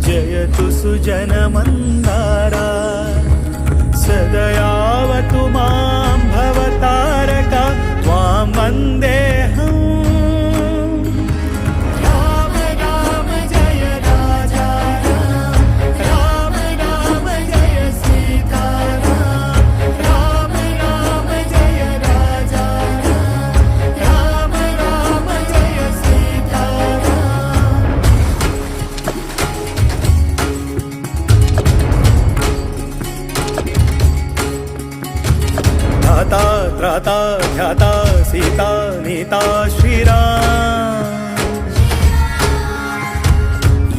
जयतु सुजन मंदारा सदयावतु मां भवतारका त्वां वन्देऽहम्। राम राम जय राजा राम, राम राम जय सीता राम, राम राम जय राजा राम, राम राम जय सीता राम। धाता त्राता ध्याता सीता नीता श्रीराम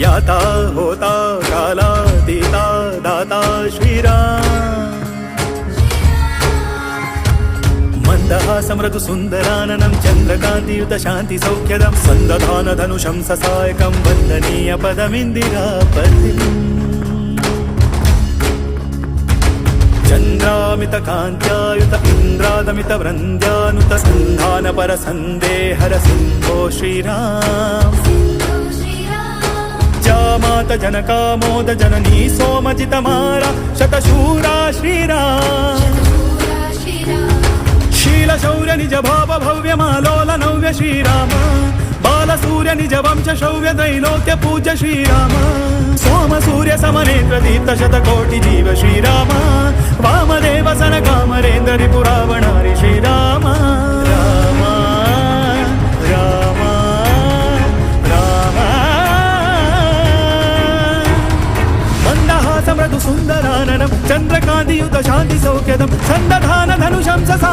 याता होता काला तीता दाता श्रीराम। मंदहासमृदु सुन्दराननं चन्द्रकान्तियुत शान्ति सौख्यदं सन्दधान धनुषं ससायकं वन्दनीय पदमिन्दिरापतिम्। चन्द्रामित कान्त्यायुत इन्द्रादमित वृन्द्यानुत सन्धान पर सन्देहर सिन्धो श्रीराम। जामात जनकामोद जननी सोमजितमारा शतशूरा श्रीराम। शीलशौर्य निज भाव भव्यमालोल नव्य श्रीराम बालसूर्य निज वंश शौर्य त्रैलोक्य पूज्य श्रीराम। सोम सूर्य समनेत्र दीप्त शतकोटि जीव श्रीराम वामदेव सन कामरेन्द्र रिपुरावणारि श्रीराम। राम राम राम मंदहास मृदु सुन्दराननं चन्द्रकान्तियुत शान्ति सौख्यदं सन्दधान धनुषं ससा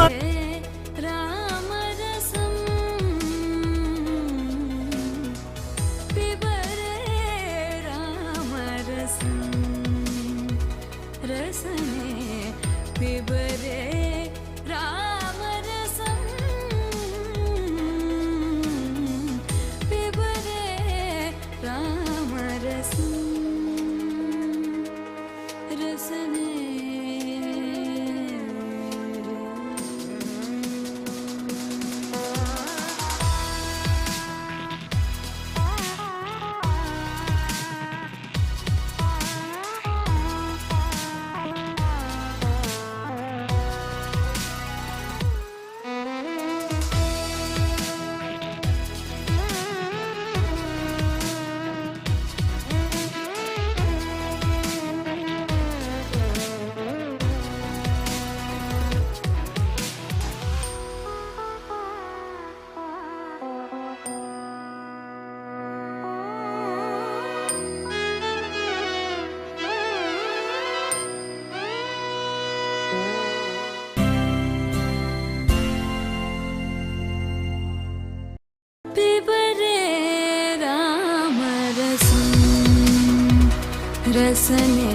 रसने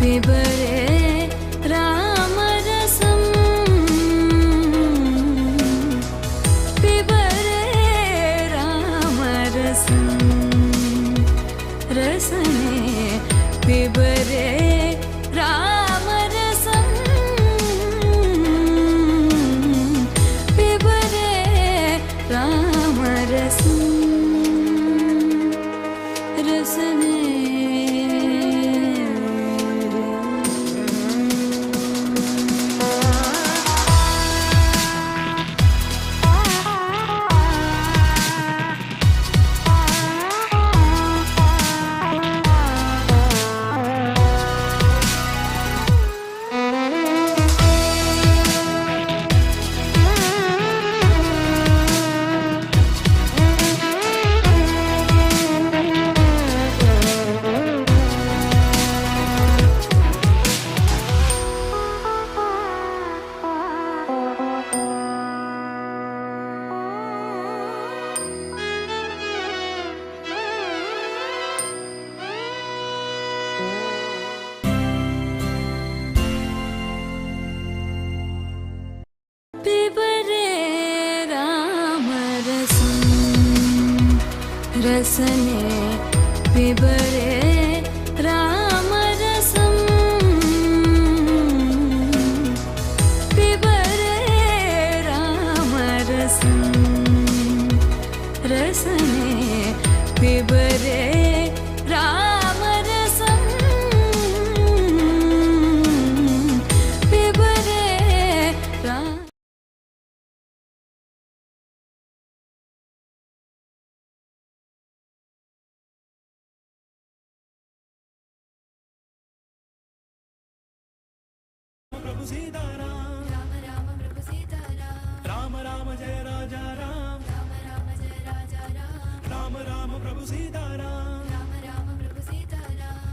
पिबरे राम रसम पिबरे राम रसम रसने पिबरे राम रसम पिबरे राम रसम रसने। रसने पिबरे राम रसम पिबरे राम रसम रसने पिबरे राम रसम पिबरे राम। प्रभु सीताराम राम राम प्रभु सीताराम राम राम जय राजा राम राम राम जय राजा राम राम राम प्रभु सीताराम राम राम प्रभु सीताराम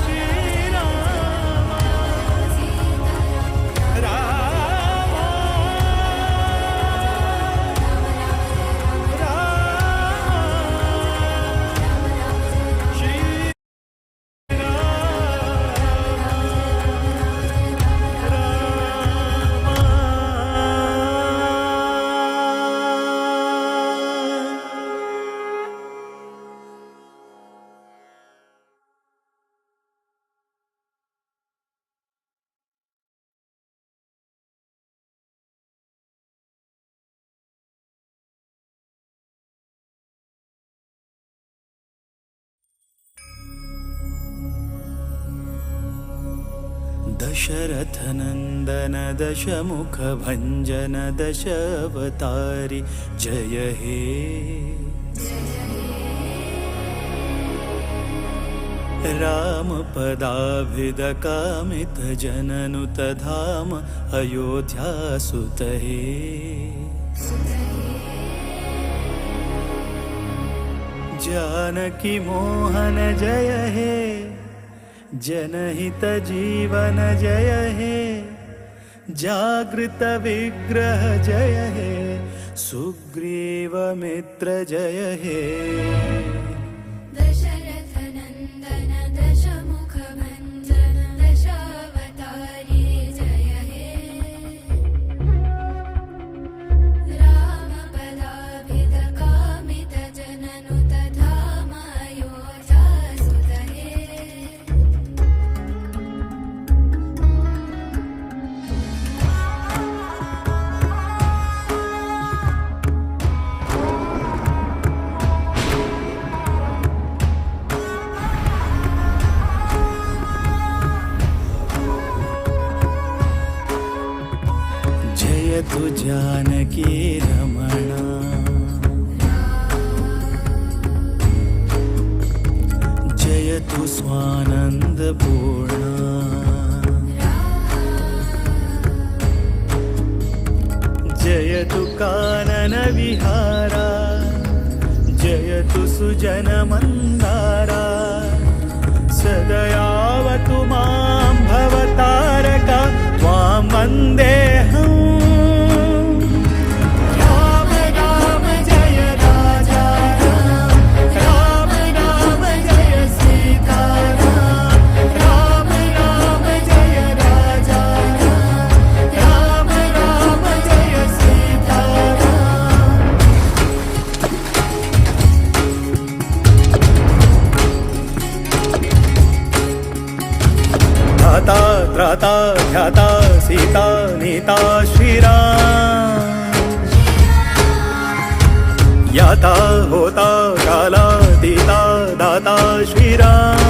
श्री राम राम श्री दशरथ नंदन दशमुख भंजन दशावतारी जय हे। राम पदाभिद कामित जननुत धाम अयोध्या सुत हे। जानकी मोहन जय हे, जनहित जीवन जय हे, जागृत विग्रह जय हे, सुग्रीव मित्र जय हे। दशरथ नंदन दशमुख भंजन दशावतारी जय हे। राम पदाभिद कामित जननुत धाम अयोध्या सुत हे। जयतु जानकी रमणा, जयतु स्वानंद पूर्णा, जयतु कानन विहारा, जयतु सुजन मंदारा, सदयावतु मां भवतारका त्वां वन्देऽहम्। राम राम जय राजा राम, राम राम जय सीता राम, राम राम जय राजा राम, राम राम जय सीता राम। धाता त्राता ध्याता सीता नीता श्रीराम, याता होता काला तीता दाता श्रीराम।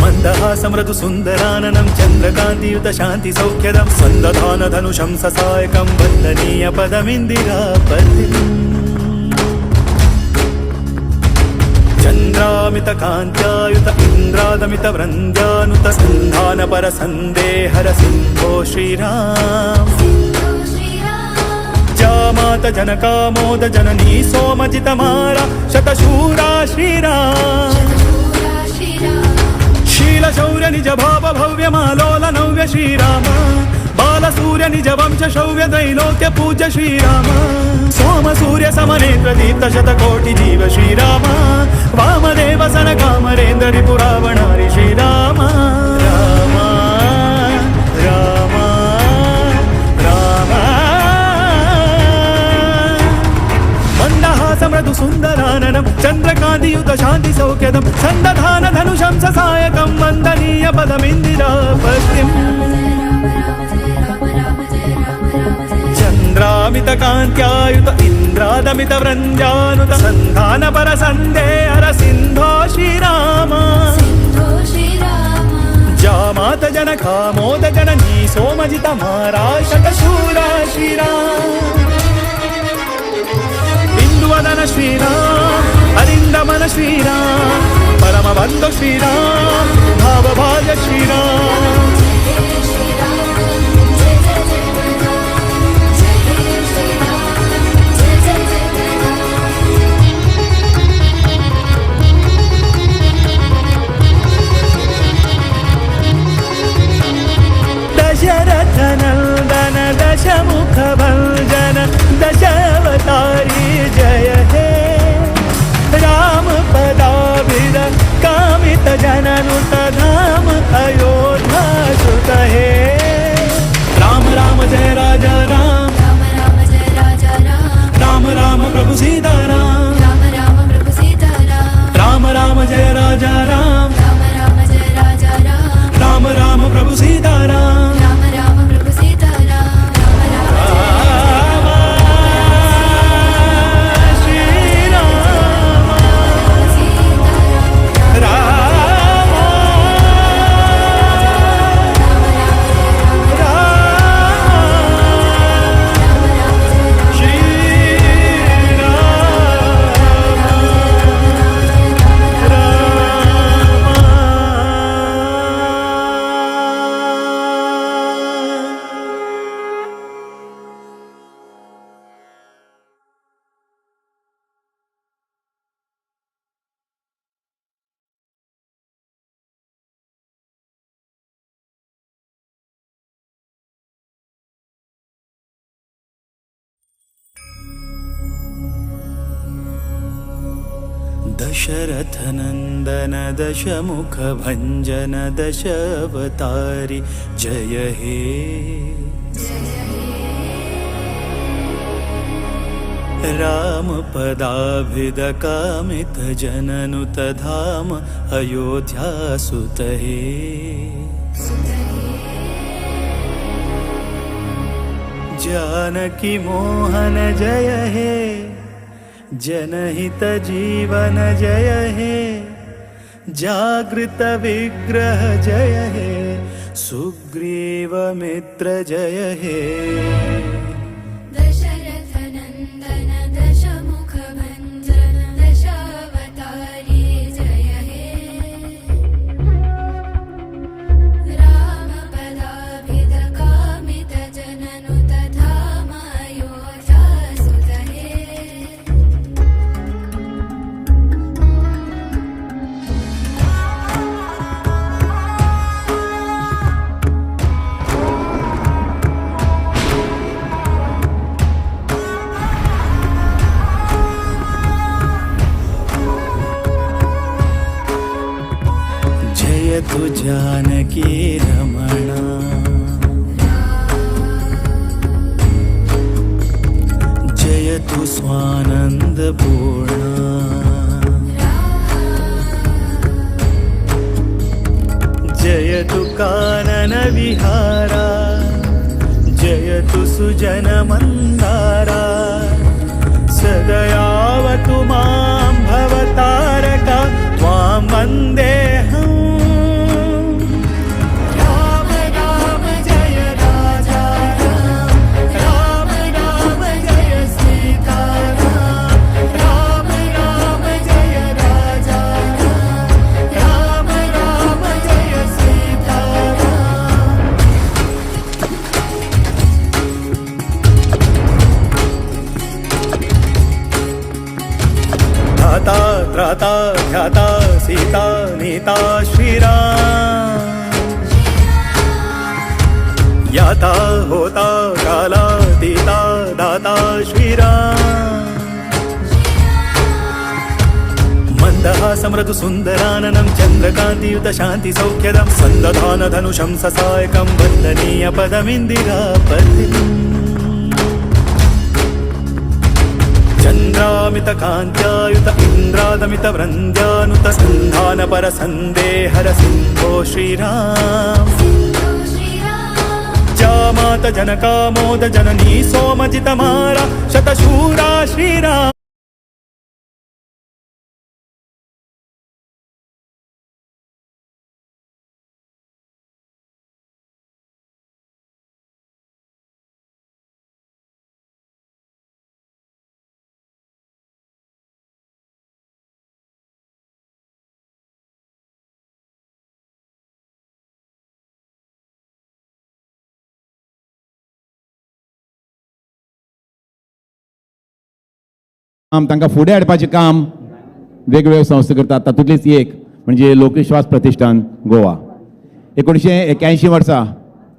मंदहासमृदु सुन्दराननं चन्द्रकान्तियुत शान्ति सौख्यदं सन्दधान धनुषं ससायकं वन्दनीय पदमिन्दिरापतिम्। चन्द्रामित कान्त्यायुत इन्द्रादमित वृन्द्यानुत सन्धान पर सन्देहर सिन्धो श्रीराम। जामात जनकामोद जननी सोमजितमारा शतशूरा श्रीराम। शील शौर्य निज भाव भव्य मालोल नव्य श्रीराम, बाल सूर्य निज वंश शौर्य त्रैलोक्य पूज्य श्रीराम। सोम सूर्य समनेत्र दीप्त शतकोटि जीव श्रीराम, वामदेव सन कामरेन्द्र रिपुरावणारि श्रीराम। राम राम राम। चंद्रकांतियुत शांति सौख्यदं संदधान धनुषं ससायकं वन्दनीय पदमिन्दिरापतिम्। चंद्रामित कांत्यायुत इंद्रादमित वृंजानुत संधान पर संदेहर सिंधो श्रीराम। जामात जनका मोद जननी सोमजित माराशत शूरा श्रीराम। बिंदुवदन श्रीराम अरिंदमन श्रीराम परम बंधु श्रीराम भावभाज श्रीराम। दशरथ नंदन दशमुख भंजन दशावतारी जय हे। राम पदाभिद कामित जननुत धाम अयोध्या सुत हे। राम राम जय राजा राम, राम राम जय राजा राम, राम राम प्रभु सीता राम, राम राम प्रभु सीता राम, राम राम जय राजा राम, राम राम जय राजा राम, राम राम प्रभु सीता राम, राम राम प्रभु सीता राम, राम राम श्री राम राम राम श्री राम राम। दशरथ नंदन दशमुख भंजन दशावतारी जय हे। राम पदाभिद कामित जननुत धाम अयोध्या सुत हे। जानकी मोहन जय हे, जनहित जीवन जय हे, जागृत विग्रह जय हे, सुग्रीव मित्र जय हे। दशरथ नंदन दशमुख भंजन दशावतारी जय हे। राम पदाभिद कामित जननुत धाम अयोध्या सुत हे। जयतु जानकी रमणा, जयतु स्वानंद पूर्णा, जयतु कानन विहारा, जयतु सुजन मंदारा, सदयावतु मां भवतारका त्वां वन्देऽहम्। राम राम जय राजा राम, राम राम जय सीता राम, राम राम जय राजा राम, राम राम जय सीता राम। धाता त्राता ध्याता सीता नीता श्रीराम, याता होता काला तीता दाता श्रीराम। मंदहासमृदु सुन्दराननं चन्द्रकान्तियुत शान्ति सौख्यदं सन्दधान धनुषं ससायकं वन्दनीय पदमिन्दिरापतिम्। इन्द्रामित कान्त्यायुत इन्द्रादमित वृन्द्यानुत सन्धान पर सन्देहर सिन्धो श्रीराम। जामात जनकामोद जननी सोमजित मारा शतशूरा श्रीराम। तांकां फुडें हाडपाचें काम वेगवेगळ्यो संस्था करतात. तातूंतलीच एक म्हणजे लोकविश्वास प्रतिष्ठान गोवा. 1981 वर्सा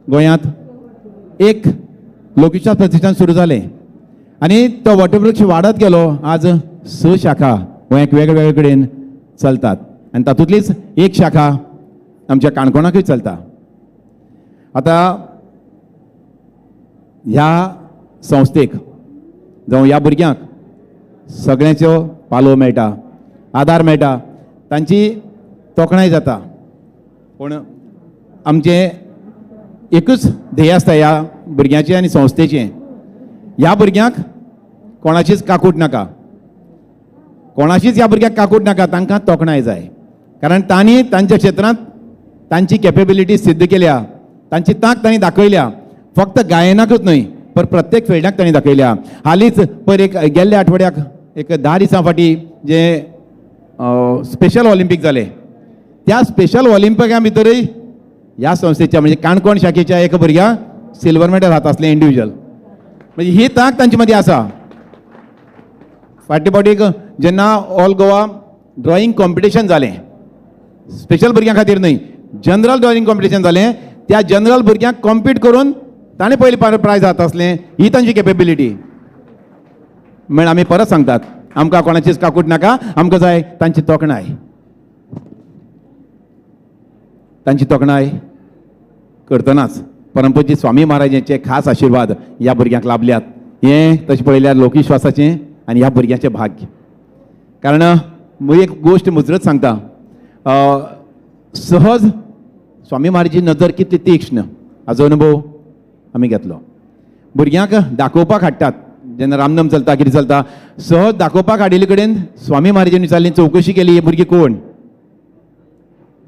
गोंयांत एक लोकविश्वास प्रतिष्ठान सुरू जालें आनी तो वटवृक्ष वाडत गेलो. आज 6 शाखा गोंयांत वेगवेगळे कडेन चलतात आनी तातूंतलीच एक शाखा आमच्या काणकोणाकूय चलता. आतां ह्या संस्थेक जावं ह्या भुरग्यांक सगळ्यांचो पालव मेळटा, आदार मेळटा, तांची तोखणाय जाता. पूण आमचें एकूच ध्येय आसता ह्या भुरग्यांचें आनी संस्थेचें, ह्या भुरग्यांक कोणाचीच काकूट नाका, कोणाचीच ह्या भुरग्यांक काकूट नाका, तांकां तोखणाय जाय. कारण तांणी तांच्या क्षेत्रांत तांची कॅपेबिलिटी सिद्ध केल्या, तांची तांक तांणी दाखयल्या. फक्त गायनाकूच न्हय पर प्रत्येक फिल्डाक तांणी दाखयल्या. हालींच पर एक गेल्ल्या आठवड्याक एक 10 दिसां फाटीं जे स्पेशल ऑलिम्पीक जाले त्या स्पेशल ऑलिम्पिका भितरूय ह्या संस्थेच्या म्हणजे काणकोण शाखेच्या एका भुरग्याक सिल्वर मेडल हातासलें इंडिविज्युअल. म्हणजे ही तांक तांचे मदीं आसा. फाटले फावटी जेन्ना ऑल गोवा ड्रॉइंग कॉम्पिटिशन जालें, स्पेशल भुरग्यां खातीर न्हय, जनरल ड्रॉइंग कॉम्पिटिशन जालें, त्या जनरल भुरग्यांक कॉम्पीट करून ताणें पयलीं प्रायज हातासलें. ही तांची कॅपेबिलिटी. म्हण आमी परत सांगतात, आमकां कोणाचीच काकूट नाका, आमकां जाय तांची तोखणाय. तांची तोखणाय करतनाच परमपूज्य स्वामी महाराजांचे खास आशिर्वाद ह्या भुरग्यांक लाभल्यात. हें तशें पळयल्यार लोकविश्वासाचें आनी ह्या भुरग्यांचें भाग्य. कारण एक गोश्ट मुजरत सांगता, सहज स्वामी महाराजांची नदर कितली तीक्ष्ण हाजो अनुभव आमी घेतलो. भुरग्यांक दाखोवपाक हाडटात जेन्ना रामनम चलता कितें चलता, सहज दाखोवपाक हाडिल्ले कडेन स्वामी महाराजांनी विचारली, चवकशी केली ही भुरगीं कोण,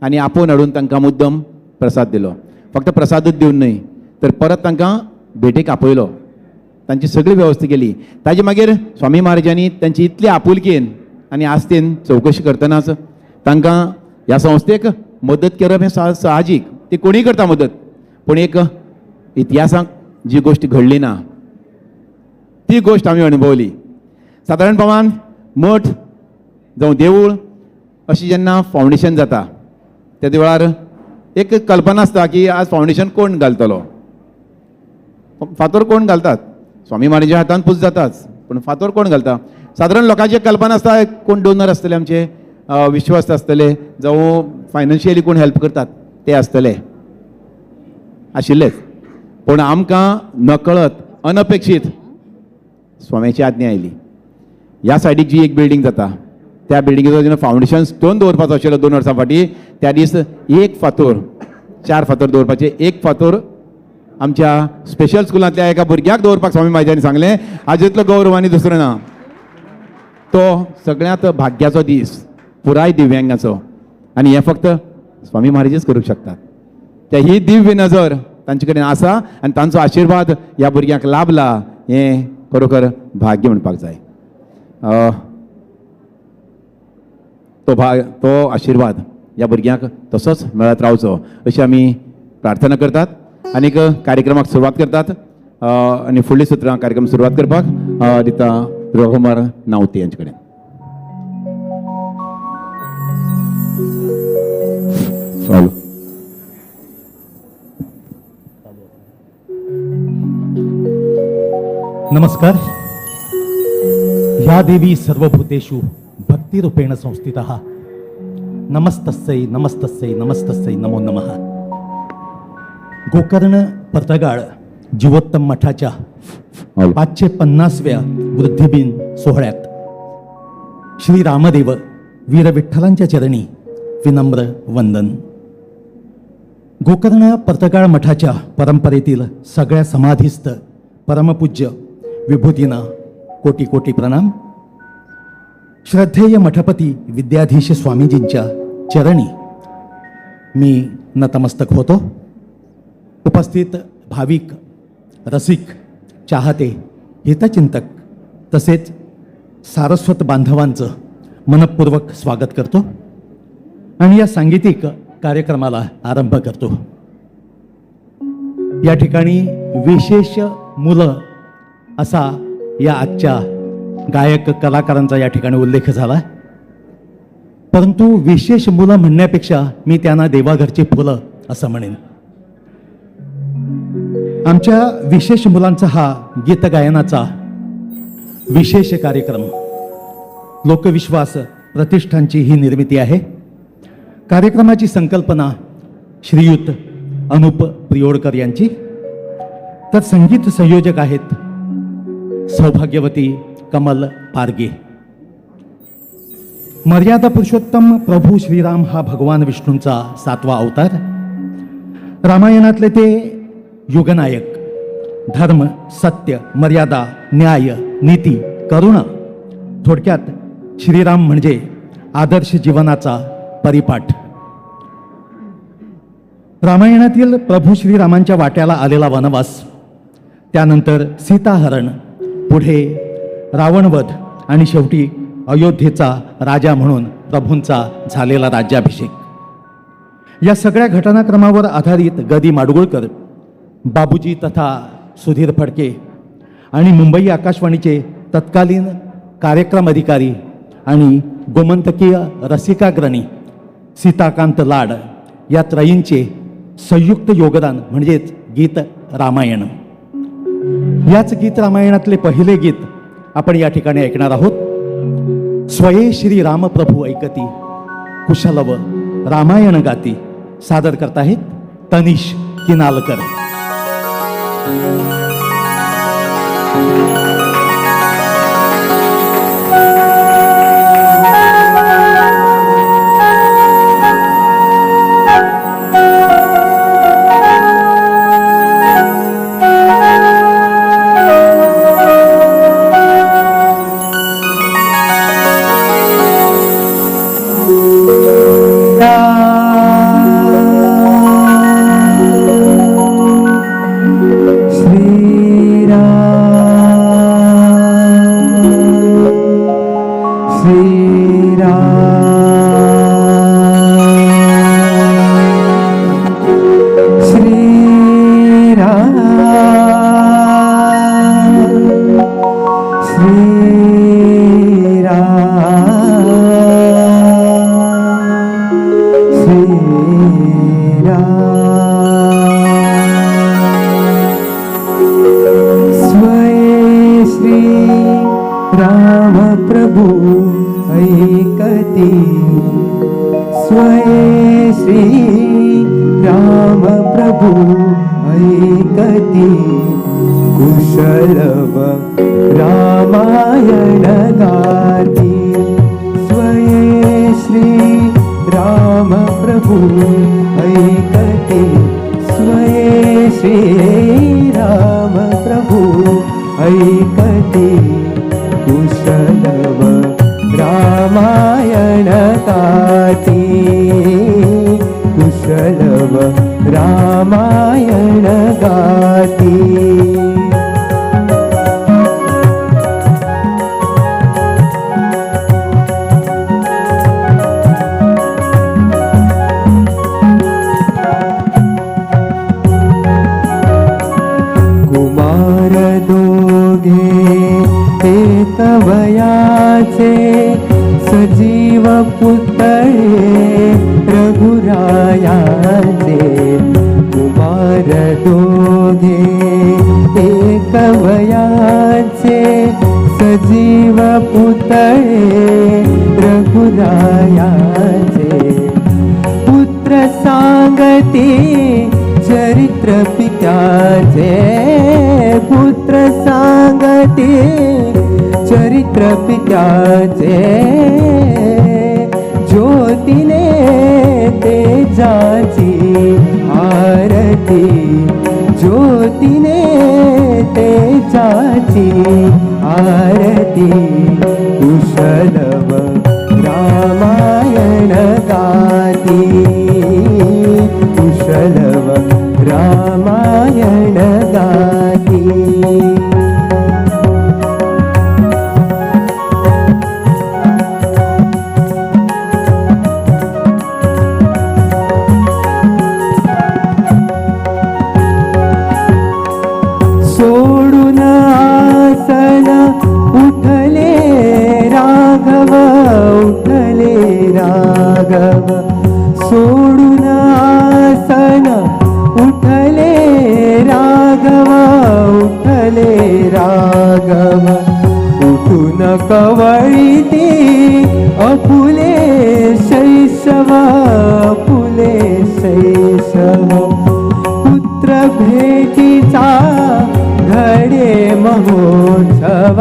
आनी आपोवन हाडून तांकां मुद्दम प्रसाद दिलो. फक्त प्रसादूच दिवन न्हय तर परत तांकां भेटेक आपयलो, तांची सगळी वेवस्था केली. ताजे मागीर स्वामी महाराजांनी तांची इतली आपुलकेन आनी आस्थेन चवकशी करतनाच तांकां ह्या संस्थेक मदत करप हें साहजीक, ती कोणीय करता मदत, पूण एक इतिहासाक जी गोश्ट घडली ना ती गोश्ट आमी अणभवली. सादारणपणान मठ जावं देवूळ अशें जेन्ना फावंडेशन जाता त्या वेळार एक कल्पना आसता की आज फावंडेशन कोण घालतलो, फातोर कोण घालतात, स्वामी महाराजाच्या हातान पूज जाताच पूण फातोर कोण घालता. सादारण लोकांची कल्पना आसता कोण डोनर आसतले, आमचे विश्वस्त आसतले, जावं फायनान्शियली कोण हेल्प करतात ते आसतले आशिल्लेच. पूण आमकां नकळत अनपेक्षीत स्वाम्याची आज्ञा आयली. ह्या सायडीक जी एक बिल्डींग जाता त्या बिल्डिंगेचो जेन्ना फावंडेशन स्टोन दवरपाचो आशिल्लो 2 वर्सां फाटीं, त्या दीस एक फातोर, 4 फातोर दवरपाचे, एक फातोर आमच्या स्पेशल स्कुलांतल्या एका भुरग्याक दवरपाक स्वामी महाराजांनी सांगलें. हाजेंतलो गौरव आनी दुसरो ना. तो सगळ्यांत भाग्याचो दीस पुराय दिव्यांगाचो, आनी हें फक्त स्वामी महाराजच करूंक शकतात. त्या ही दिव्य नजर तांचे कडेन आसा आनी तांचो आशिर्वाद ह्या भुरग्यांक लाभला हें खरोखर भाग्य म्हणपाक जाय. तो आशिर्वाद ह्या भुरग्यांक तसोच मेळत रावचो अशी आमी प्रार्थना करतात आनीक कार्यक्रमाक सुरवात करतात. आनी फुडली सुत्रां कार्यक्रम सुरवात करपाक दिता रघुकुमार नावते यांचे कडेन. चालू. नमस्कार. या देवी सर्वभूतेषु भक्तिरूपेण संस्थितः नमस्तस्यै नमस्तस्यै नमस्तस्यै नमो नमः. गोकर्ण पर्तगाळ जीवोत्तम मठाच्या 550व्या वृद्धिबिन सोहळ्यात श्री रामदेव वीर विठ्ठलांच्या चरणी विनम्र वंदन. गोकर्ण पर्तगाळ मठाच्या परंपरेतील सगळ्या समाधीस्थ परमपूज्य विभूतींना कोटी कोटी प्रणाम. श्रद्धेय मठपती विद्याधीश स्वामीजींच्या चरणी मी नतमस्तक होतो. उपस्थित भाविक, रसिक, चाहते, हितचिंतक तसेच सारस्वत बांधवांचं मनपूर्वक स्वागत करतो आणि या सांगीतिक कार्यक्रमाला आरंभ करतो. या ठिकाणी विशेष मुलं असा या आजच्या गायक कलाकारांचा या ठिकाणी उल्लेख झाला, परंतु विशेष मुलं म्हणण्यापेक्षा मी त्यांना देवाघरची फुलं असं म्हणेन. आमच्या विशेष मुलांचा हा गीतगायनाचा विशेष कार्यक्रम लोकविश्वास प्रतिष्ठानची ही निर्मिती आहे. कार्यक्रमाची संकल्पना श्रीयुत अनुप प्रियोडकर यांची, तर संगीत संयोजक आहेत सौभाग्यवती कमल पारगे. मर्यादा पुरुषोत्तम प्रभू श्रीराम हा भगवान विष्णूंचा सातवा अवतार. रामायणातले ते युगनायक. धर्म, सत्य, मर्यादा, न्याय, नीती, करुणा, थोडक्यात श्रीराम म्हणजे आदर्श जीवनाचा परिपाठ. रामायणातील प्रभू श्रीरामांच्या वाट्याला आलेला वनवास, त्यानंतर सीताहरण, पुढे रावणवध आणि शेवटी अयोध्येचा राजा म्हणून प्रभूंचा झालेला राज्याभिषेक, या सगळ्या घटनाक्रमावर आधारित गदी माडगुळकर, बाबूजी तथा सुधीर फडके आणि मुंबई आकाशवाणीचे तत्कालीन कार्यक्रम अधिकारी आणि गोमंतकीय रसिकाग्रणी सीताकांत लाड या त्रयींचे संयुक्त योगदान म्हणजेच गीत रामायण. याच गीत रामायणातले पहिले गीत आपण या ठिकाणी ऐकणार आहोत. स्वये श्री रामप्रभू ऐकती कुशलव रामायण गाती, सादर करत आहेत तनिष किनालकर. पुत्र पित्याचे ज्योतीने तेजाची आरती ज्योतीने तेजाची आरती कुशलव रामायण गाती कुशलव रामायण गाती। सोडून आसन उठले राघव उठले राघव सोडून आसन उठले राघव उठले राघव उठून कवळीती अपुले शैशव अपुले शैशव पुत्र भेटीचा घडे महोत्सव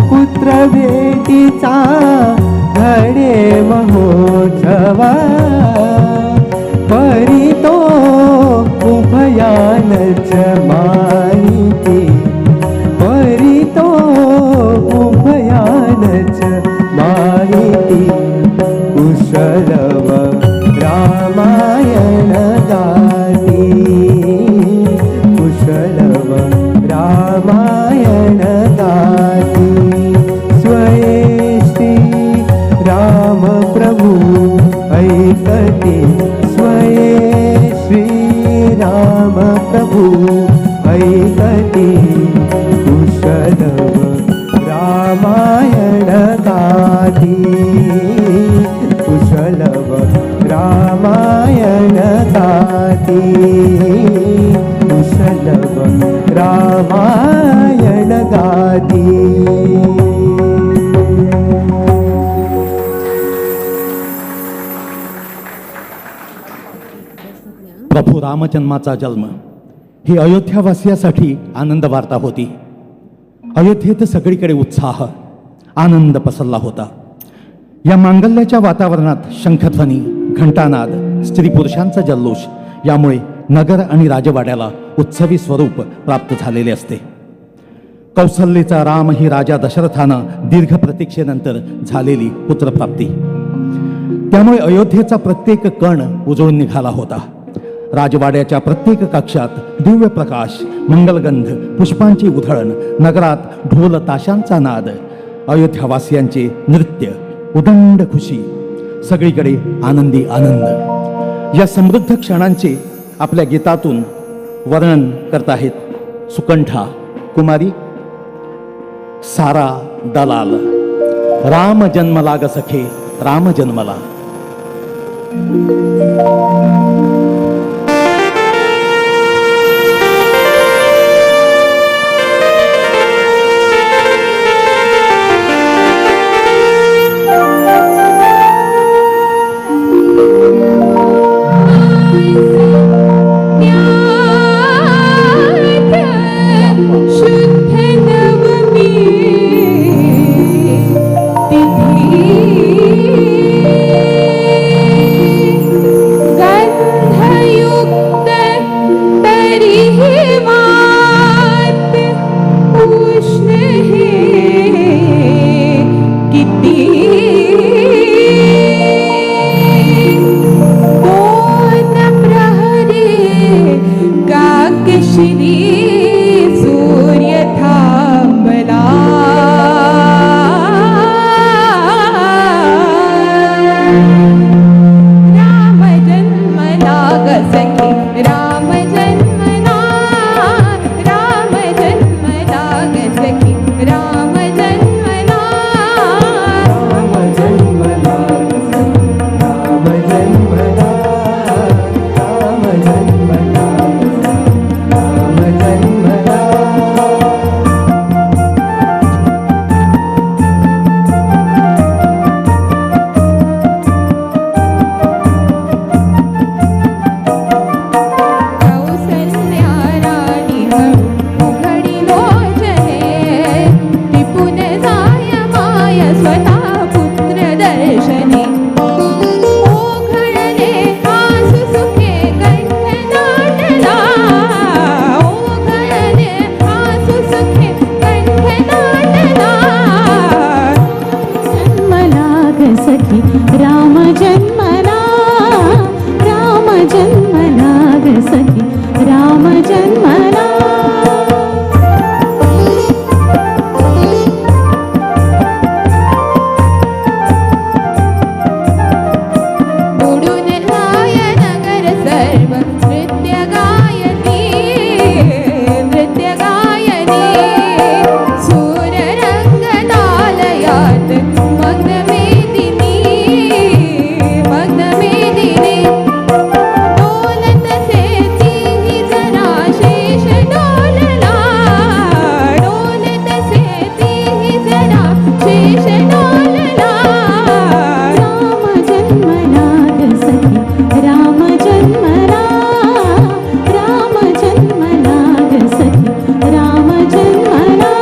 पुत्र भेटीचा घडे महोत्सव परी तो उभयानच माहिती परी तो उभयानच माहिती कुशलव रामायण गाती कुशलव रामायण गाती। स्वये श्री राम प्रभु ऐकते स्वये श्री राम प्रभु ऐकते कुशलव रामायण गाती कुशलव रामायण गाती कुशलव रामायण गाती। प्रभू रामजन्माचा जन्म ही अयोध्यावासियासाठी आनंद वार्ता होती. अयोध्येत सगळीकडे उत्साह आनंद पसरला होता. या मांगल्याच्या वातावरणात शंखध्वनी, घंटानाद, स्त्री पुरुषांचा जल्लोष यामुळे नगर आणि राजवाड्याला उत्सवी स्वरूप प्राप्त झालेले असते. कौसल्येचा राम ही राजा दशरथानं दीर्घ प्रतीक्षेनंतर झालेली पुत्रप्राप्ती, त्यामुळे अयोध्येचा प्रत्येक कण उजळून निघाला होता. राजवाड्याच्या प्रत्येक कक्षात दिव्य प्रकाश, मंगलगंध, पुष्पांची उधळण, नगरात ढोल ताशांचा नाद, अयोध्यावासियांचे नृत्य, उदंड खुशी, सगळीकडे आनंदी आनंद. या समृद्ध क्षणांचे आपल्या गीतातून वर्णन करत आहेत सुकंठा कुमारी सारा दलाल. राम जन्मला ग सखे, राम जन्मला. शुद्ध नवमी तिथी गंधयु सखी राम जन्मला, राम जन्मला ग सखी राम जन्मला। बुडून राय नगर सर्व नृत्य गायती, नृत्य गायनी। सूररंग तालयात मग्न मेदिनी, मग्न मेदिनी। डोलत सेती ही जरा शेष डोलला, डोलत सेती ही जरा शेष डोलला। राम जन्मला ग सखी राम जन्मला, राम जन्मला ग सखी राम जन्मला।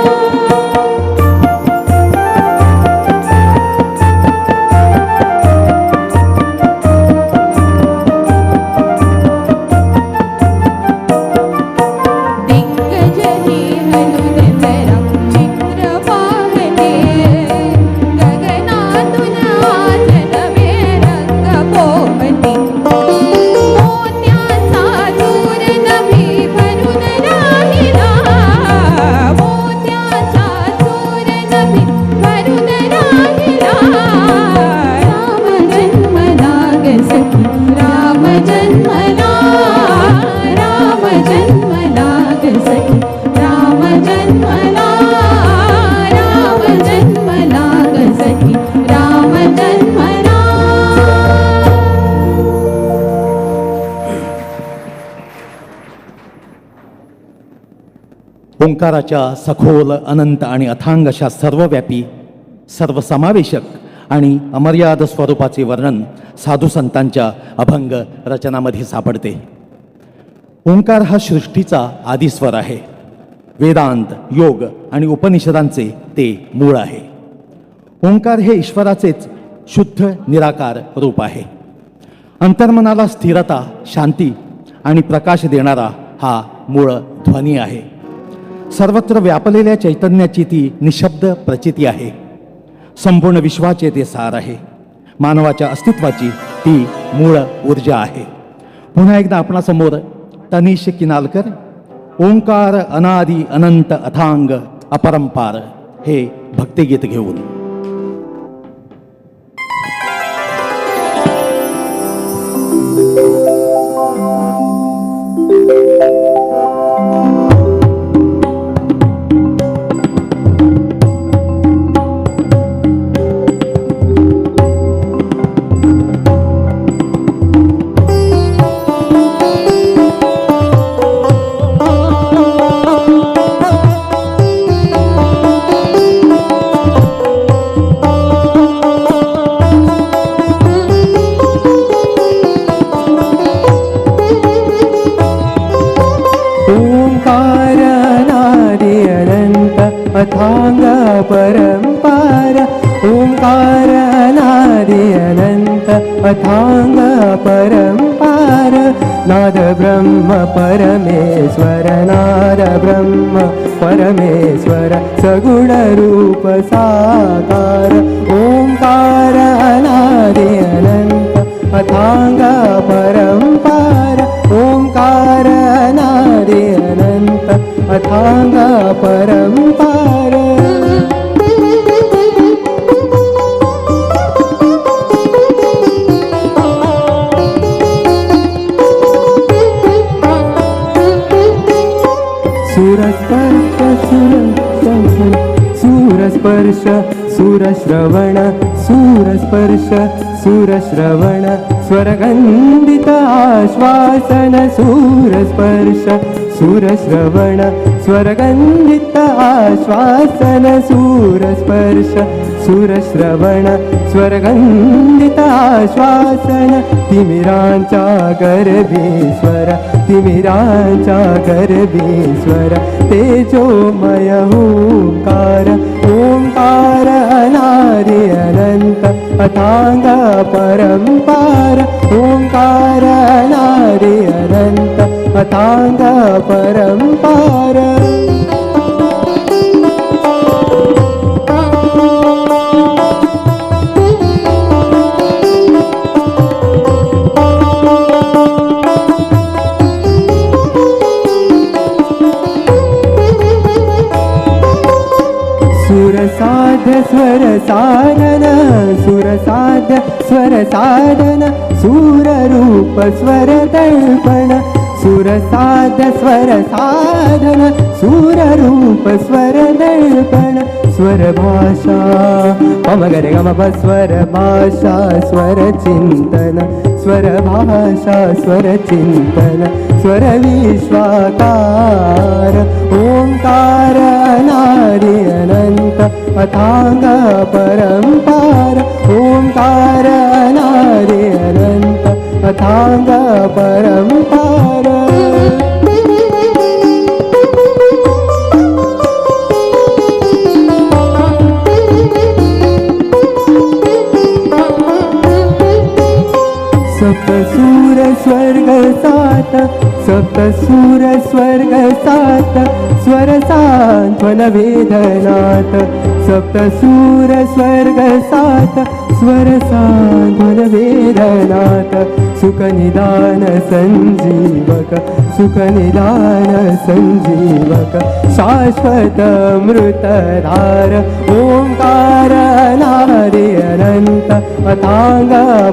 दिग्गज ही हलून जरा चित्र पाहले, गगनातून आज नवे रंग पोहती। मोत्याचा चूर नभी भरून राहिला, मोत्याचा चूर नभी भरून राहिला। राम जन्मला ग सखी राम जन्मला, राम जन्मला ग सखी राम जन्मला, राम जन्मला ग सखी राम जन्मला। ओंकाराच्या सखोल, अनंत आणि अथांग अशा सर्वव्यापी, सर्वसमावेशक आणि अमर्याद स्वरूपाचे वर्णन साधू संतांच्या अभंग रचनामध्ये सापडते. ओंकार हा सृष्टीचा आदिस्वर आहे. वेदांत, योग आणि उपनिषदांचे ते मूळ आहे. ओंकार हे ईश्वराचेच शुद्ध निराकार रूप आहे. अंतर्मनाला स्थिरता, शांती आणि प्रकाश देणारा हा मूळ ध्वनी आहे. सर्वत्र व्यापलेल्या चैतन्याची ती निशब्द प्रचिती आहे. संपूर्ण विश्वाचे ते सार आहे. मानवाच्या अस्तित्वाची ती मूळ ऊर्जा आहे. पुन्हा एकदा आपणासमोर तनिष किनालकर, ओंकार अनादि अनंत अथांग अपरंपार हे भक्तिगीत घेऊन. ओंकार अनादि अनंत अथांग परंपार, ओंकार अनादि अनंत अथांग परंपार। नाद ब्रह्म परमेश्वर, नाद ब्रह्म परमेश्वर, सगुण रूप साकार। ओंकार अनादि अनंत अथांग परंपार, ओंकार अनादि अनंत अथांग परंपार। सुरस्पर्श सुरश्रवण, सुरस्पर्श सुरश्रवण, सुरस्पर्श सुरश्रवण, स्वरगंधित आश्वासन। सुरस्पर्श सुरश्रवण, स्वरगंधित आश्वासन। सुरस्पर्श सुरश्रवण, स्वरगंधित आश्वासन। तिमिरांचा गर्भेश्वर, तिमिरांचा गर्भेश्वर, तेजोमय ओंकार। ओंकार अनादि अनंत अथांग परंपार, ओंकार अनादि अनंत अथांग परंपार। स्वर साधन सुर साध्य स्वर साधन सुर रूप स्वर दर्पण सुर साध्य स्वर साधन सुर रूप स्वर दर्पण स्वर भाषा पमगरे गम प स्वर भाषा स्वर चिंतन स्वर भाषा स्वर चिंतन स्वर विश्वाकार ओंकार अनादि अनंत अथांग परंपार ओंकार अनादि अनंत अथांग परंपार। सप्तसूर स्वर्ग सात सप्तसूर स्वर्ग सात स्वर सांत्वन वेदनाथ सप्तसूर स्वर्ग सात स्वर सांत्वन वेदनाथ सुख निदान संजीवक सुख निदान संजीवक शाश्वत अमृतधार ओंकार अनादि अनंत अथांग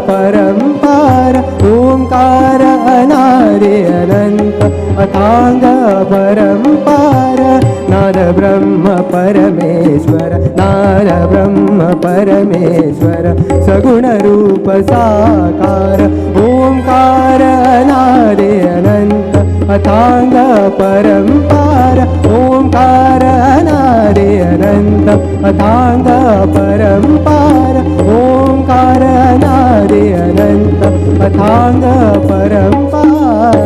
परंपार ओंकार अनादि अनंत अथांग परंपार। नाद ब्रह्म परमेश्वर नाद ब्रह्म परमेश्वर सगुण रूप साकार ओंकार अनादि अनंत अथांग परंपार ओंकार अनादि अनंत अथांग परंपार ओंकार अनादि अनंत अथांग परंपार।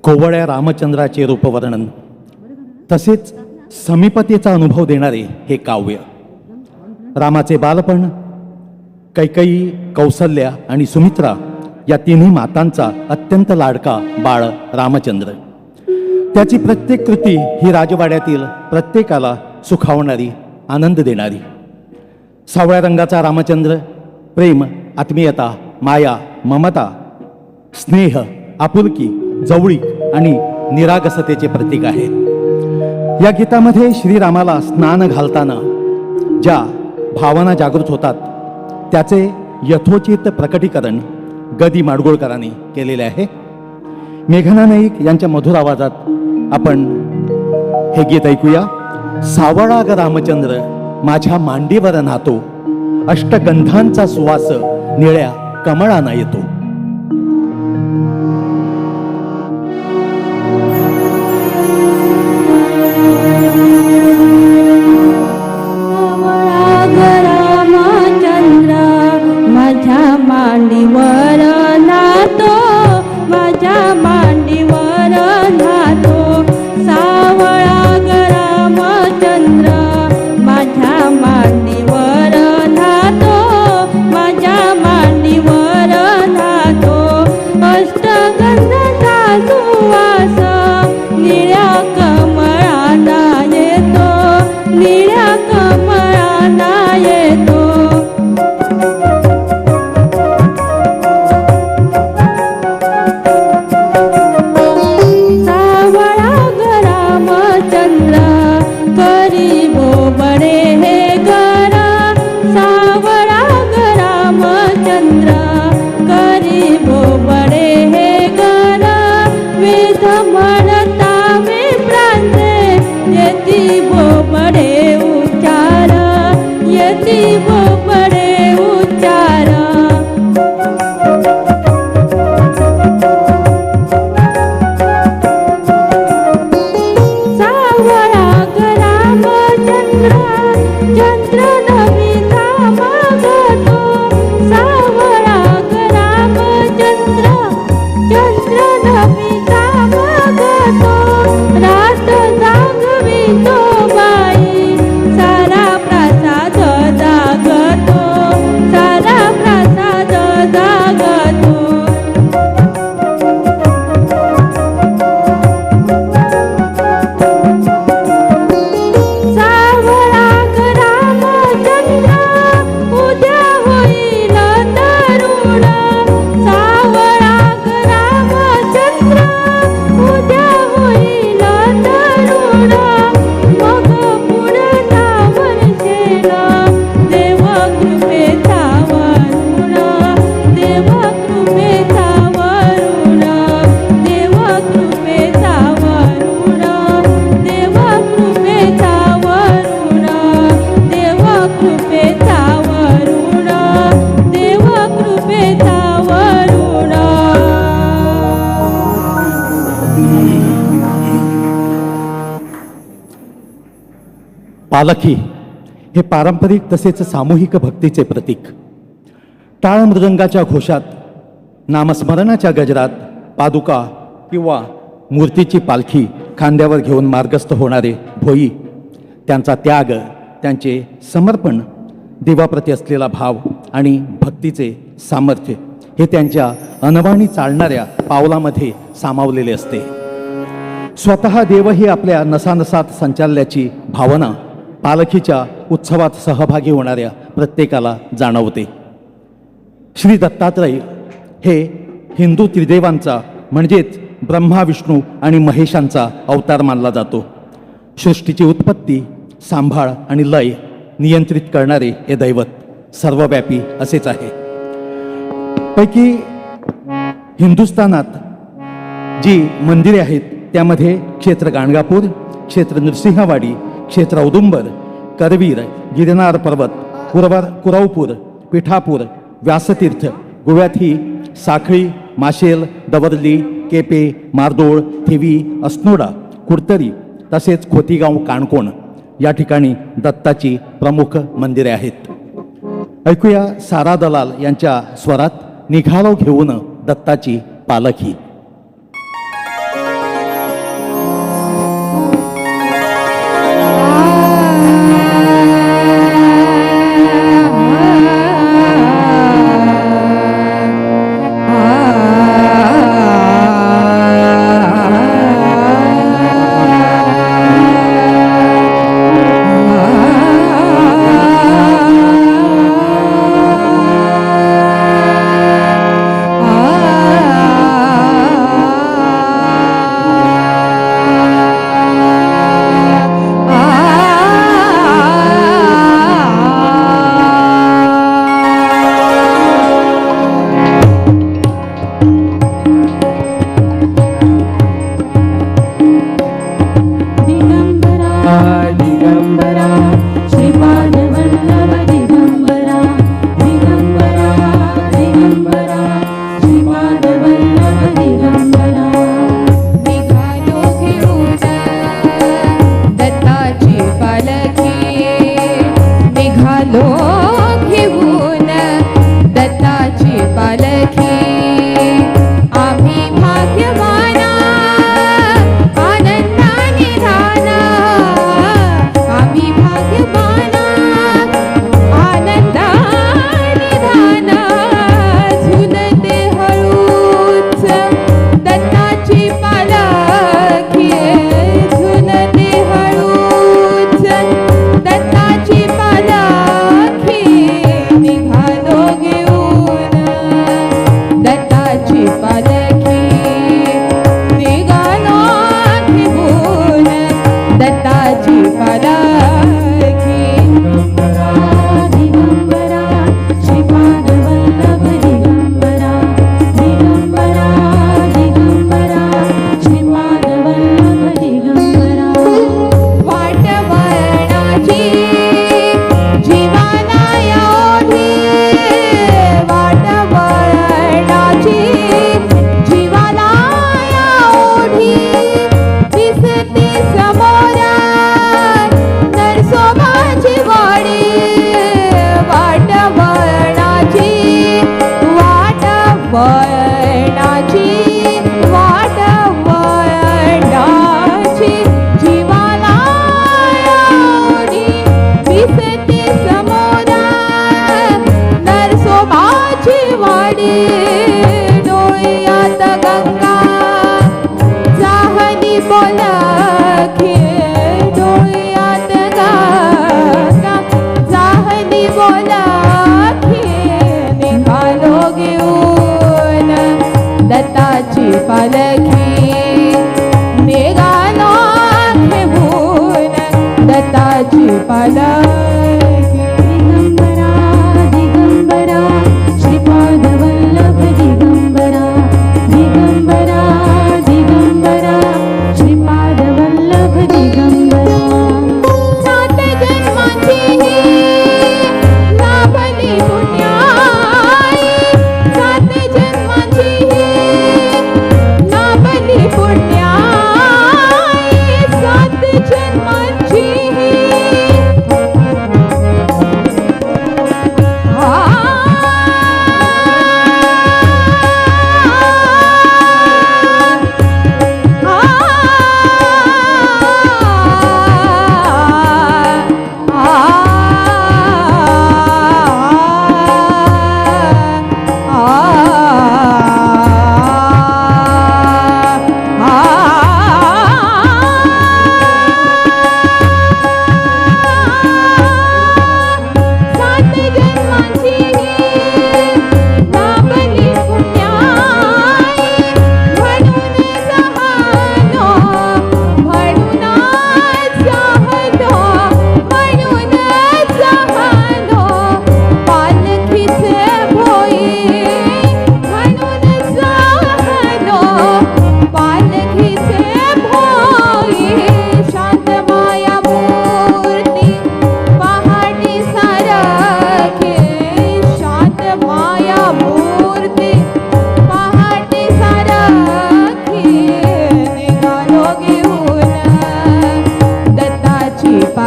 कोवळ्या रामचंद्राचे रूपवर्णन तसेच समीपतेचा अनुभव देणारे हे काव्य. रामाचे बालपण, कैकेयी, कौसल्या आणि सुमित्रा या तिन्ही मातांचा अत्यंत लाडका बाळ रामचंद्र. त्याची प्रत्येक कृती ही राजवाड्यातील प्रत्येकाला सुखावणारी, आनंद देणारी. सावळ्या रंगाचा रामचंद्र प्रेम, आत्मीयता, माया, ममता, स्नेह, आपुलकी, जवळीक आणि निरागसतेचे प्रतीक आहे. या गीतामध्ये श्रीरामाला स्नान घालताना ज्या भावना जागृत होतात त्याचे यथोचित प्रकटीकरण गदी माडगुळकरांनी केलेले आहे. मेघना नाईक यांच्या मधुर आवाजात आपण हे गीत ऐकूया. सावळा ग रामचंद्र माझ्या मांडीवर नातो, अष्टगंधांचा सुवास निळ्या कमळांना येतो. रामचंद्र माझ्या मांडीवर नातो, माझ्या मांडीवर नातो, सावळा ग रामचंद्र माझ्या मांडीवर नातो, माझ्या मांडीवर नातो. पालखी हे पारंपरिक तसेच सामूहिक भक्तीचे प्रतीक. टाळ मृदंगाच्या घोषात, नामस्मरणाच्या गजरात पादुका किंवा मूर्तीची पालखी खांद्यावर घेऊन मार्गस्थ होणारे भोई, त्यांचा त्याग, त्यांचे समर्पण, देवाप्रती असलेला भाव आणि भक्तीचे सामर्थ्य हे त्यांच्या अनवाणी चालणाऱ्या पावलामध्ये सामावलेले असते. स्वतः देवही आपल्या नसानसात संचारल्याची भावना पालखीच्या उत्सवात सहभागी होणाऱ्या प्रत्येकाला जाणवते. श्री दत्तात्रय हे हिंदू त्रिदेवांचा म्हणजेच ब्रह्मा, विष्णू आणि महेशांचा अवतार मानला जातो. सृष्टीची उत्पत्ती, सांभाळ आणि लय नियंत्रित करणारे हे दैवत सर्वव्यापी असेच आहे. पैकी हिंदुस्थानात जी मंदिरे आहेत त्यामध्ये क्षेत्र गाणगापूर, क्षेत्र नृसिंहवाडी, क्षेत्र औदुंबर, करवीर, गिरनार पर्वत, कुरवपूर, पिठापूर, व्यासतीर्थ, गोव्यात ही साखळी, माशेल, दवर्ली, केपे, मार्दोळ, थेवी, अस्नोडा, कुडतरी तसेच खोतीगाव, काणकोण या ठिकाणी दत्ताची प्रमुख मंदिरे आहेत. ऐकूया सारा दलाल यांच्या स्वरात निघालो घेऊन दत्ताची पालखी. दिगंबरा दिगंबरा श्रीपादवल्लभ दिगंबरा दिगंबरा दिगंबरा श्रीपादवल्लभ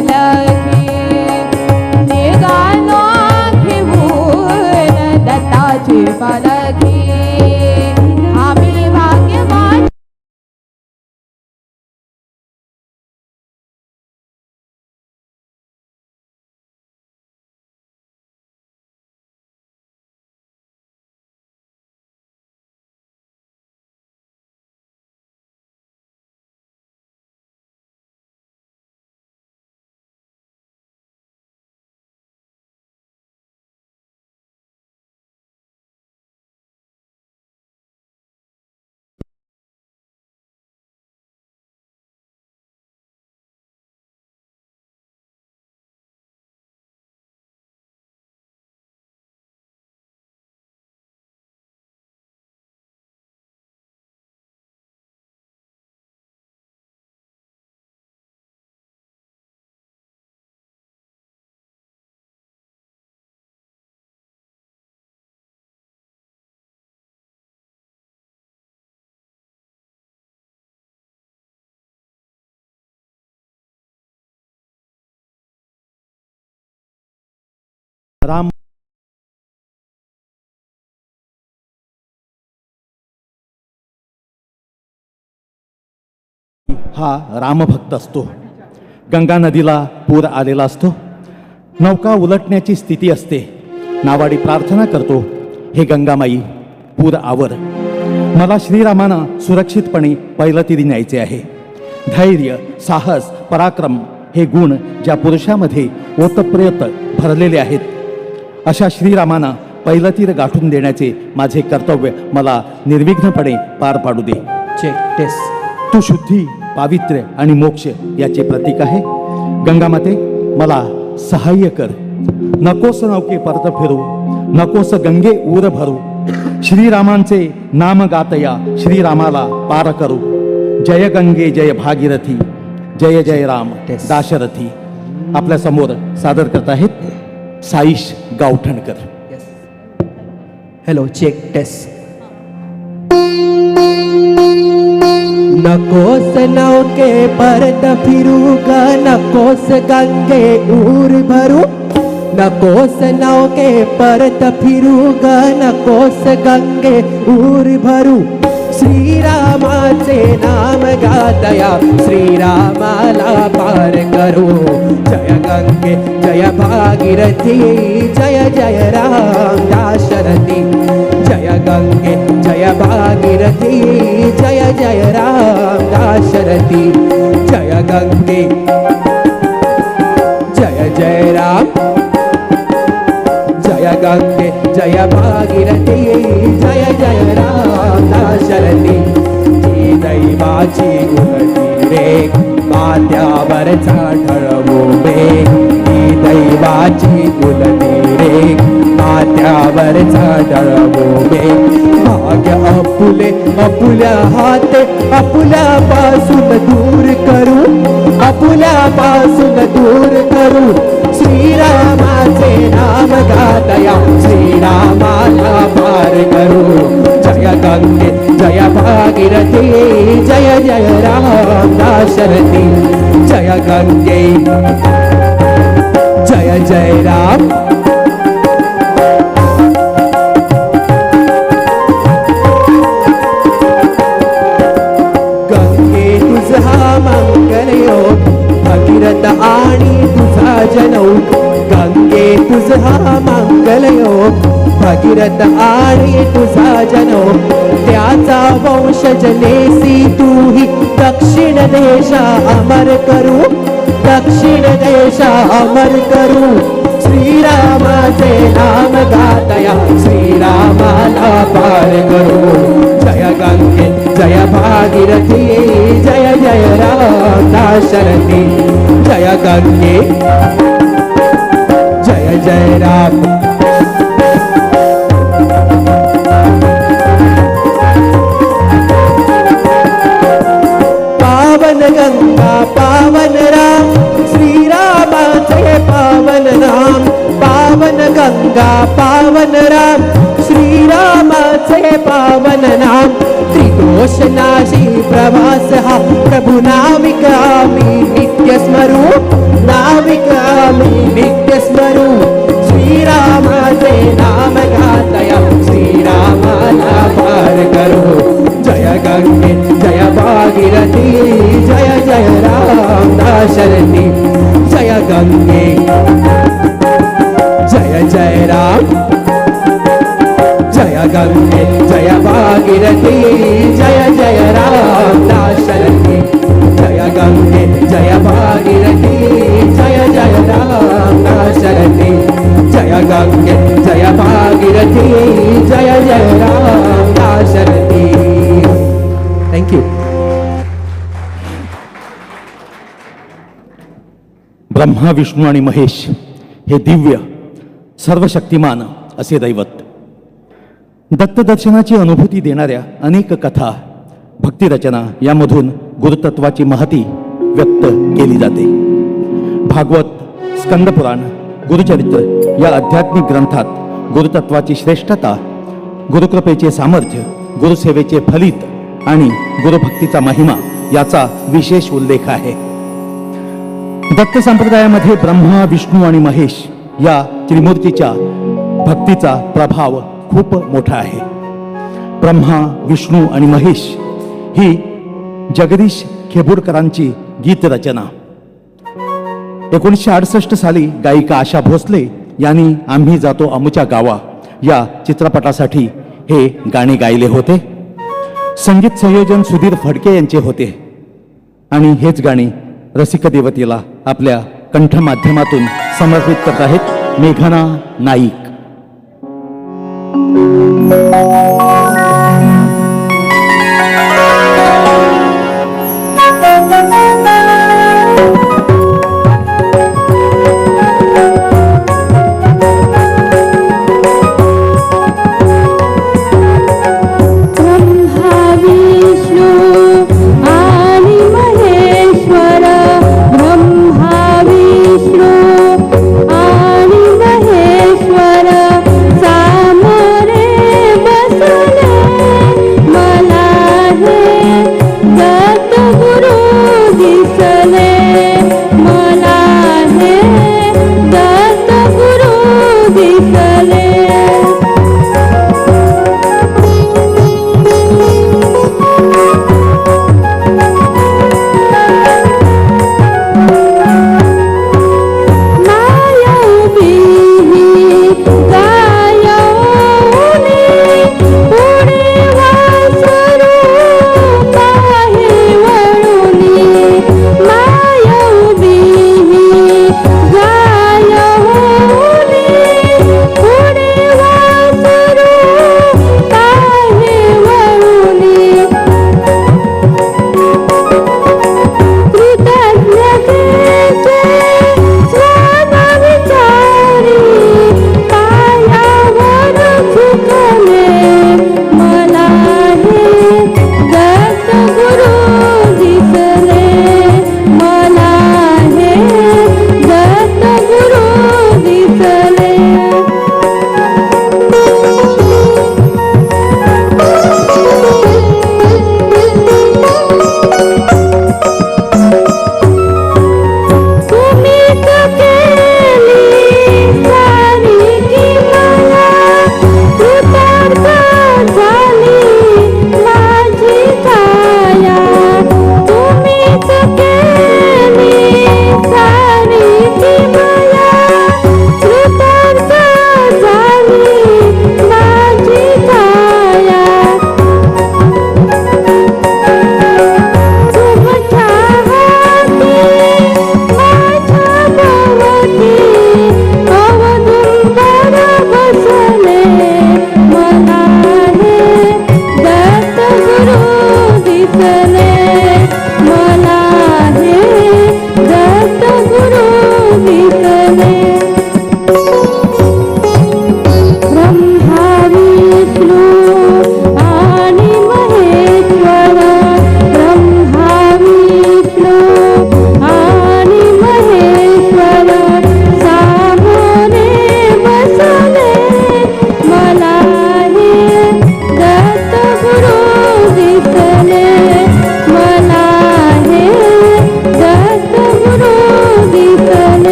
पालखी, निघालो घेऊन दत्ताची पालखी, आम्ही भाग्यवान. राम हा रामभक्त असतो. गंगा नदीला पूर आलेला असतो, नौका उलटण्याची स्थिती असते. नावाडी प्रार्थना करतो, हे गंगामाई पूर आवर, मला श्रीरामानं सुरक्षितपणे पैलतीरी न्यायचे आहे. धैर्य, साहस, पराक्रम हे गुण ज्या पुरुषामध्ये ओतप्रेत भरलेले आहेत, अशा श्रीरामानं पैलतीर गाठून देण्याचे माझे कर्तव्य मला निर्विघ्नपणे पार पाडू दे. Check test. तू शुद्धी, पावित्र्य आणि मोक्ष याचे प्रतीक आहे. गंगामाते मला सहाय्य कर. नकोस नौके परत फिरू, नकोस गंगे ऊर भरू, श्रीरामांचे नाम गातया श्रीरामाला पार करू. जय गंगे जय भागीरथी, जय जय राम दाशरथी. आपल्या समोर सादर करत आहेत Saish Gaothankar. Hello, check test. नकोस नौके परत फिरू ग, नकोस गंगे ऊर भरू, नकोस नौके परत फिरू ग, नकोस गंगे ऊर भरू. श्रीरामाचे नाम गातया श्रीरामाला पार करू. जय गंगे जय भागीरथी, जय जय राम दाशरथी. जय गंगे जय भागीरथी, जय जय राम दाशरथी. जय गंगे जय जय राम, जय गंगे जय भागीरथी, जय जय राम दाशरथी. जी दैवाची उलटी रेख, माथ्यावरचा ढळवू मेघ. ही दैवाची उलटी रेख, माथ्यावरचा ढळवू मेघ. भाग्य आपुले आपुल्या हाते, आपुल्यापासून दूर करू, आपुल्यापासून दूर करू. श्रीरामाचे नाम गातया श्रीरामाला पार करू. जय गंगे जय भागीरथी, जय जय राम दाशरथी. जय गंगे जय जय राम. गंगे तुझा मंगलयोग, भगीरथ आणि तुझा जनौ. गंगे तुझा मंगलयोग, भगीरथ आणि तुझा जनौ. त्याचा वंशज नेसी तूही, दक्षिण देशा अमर करू, दक्षिण देशा अमर करू. श्रीरामाचे नाम गातया श्रीरामाला पार करू. जय गंगे जय भागीरथी, जय जय राम दाशरथी. जय गंगे जय जय राम. पावन गंगा पावन राम, श्रीरामाचे पावन नाम. पावन गंगा पावन राम, श्रीरामाचे पावन नाम. त्रिदोष नाशी प्रवास हा, प्रभु नामिक आम्ही नित्य स्मरू, नाव दाशरथी जय गंगे जय जय राम जय गंगे जय भागीरथी जय जय राम दाशरथी जय गंगे जय भागीरथी जय जय राम दाशरथी जय गंगे जय भागीरथी जय जय Ram Dasharathi. Thank you. Brahma Vishnu आणि महेश हे दिव्य सर्वशक्तिमान असे दैवत. दत्तदर्शनाची अनुभूती देणाऱ्या अनेक कथा, भक्तिरचना यामधून गुरुतत्वाची महती व्यक्त केली जाते. भागवत, स्कंदपुराण, गुरुचरित्र या आध्यात्मिक ग्रंथात गुरुतत्वाची श्रेष्ठता, गुरुकृपेचे सामर्थ्य, गुरुसेवेचे फलित आणि गुरुभक्तीचा महिमा याचा विशेष उल्लेख आहे. दत्त संप्रदायामध्ये ब्रह्मा, विष्णू आणि महेश या त्रिमूर्तीच्या भक्तीचा प्रभाव खूप मोठा आहे. ब्रह्मा, विष्णू आणि महेश ही जगदीश खेबुडकरांची गीतरचना. 1968 साली गायिका आशा भोसले यांनी आम्ही जातो अमुच्या गावा या चित्रपटासाठी हे गाणे गायले होते. संगीत संयोजन सुधीर फडके यांचे होते आणि हेच गाणे रसिकदेवतेला आपल्या कंठ माध्यमातून समर्पित करत आहेत मेघना नाईक. ब्रह्मा विष्णू आणि महेश्वर, ब्रह्मा विष्णू आणि महेश्वर सामोरे बसले मला हे दत्तगुरु दिसले.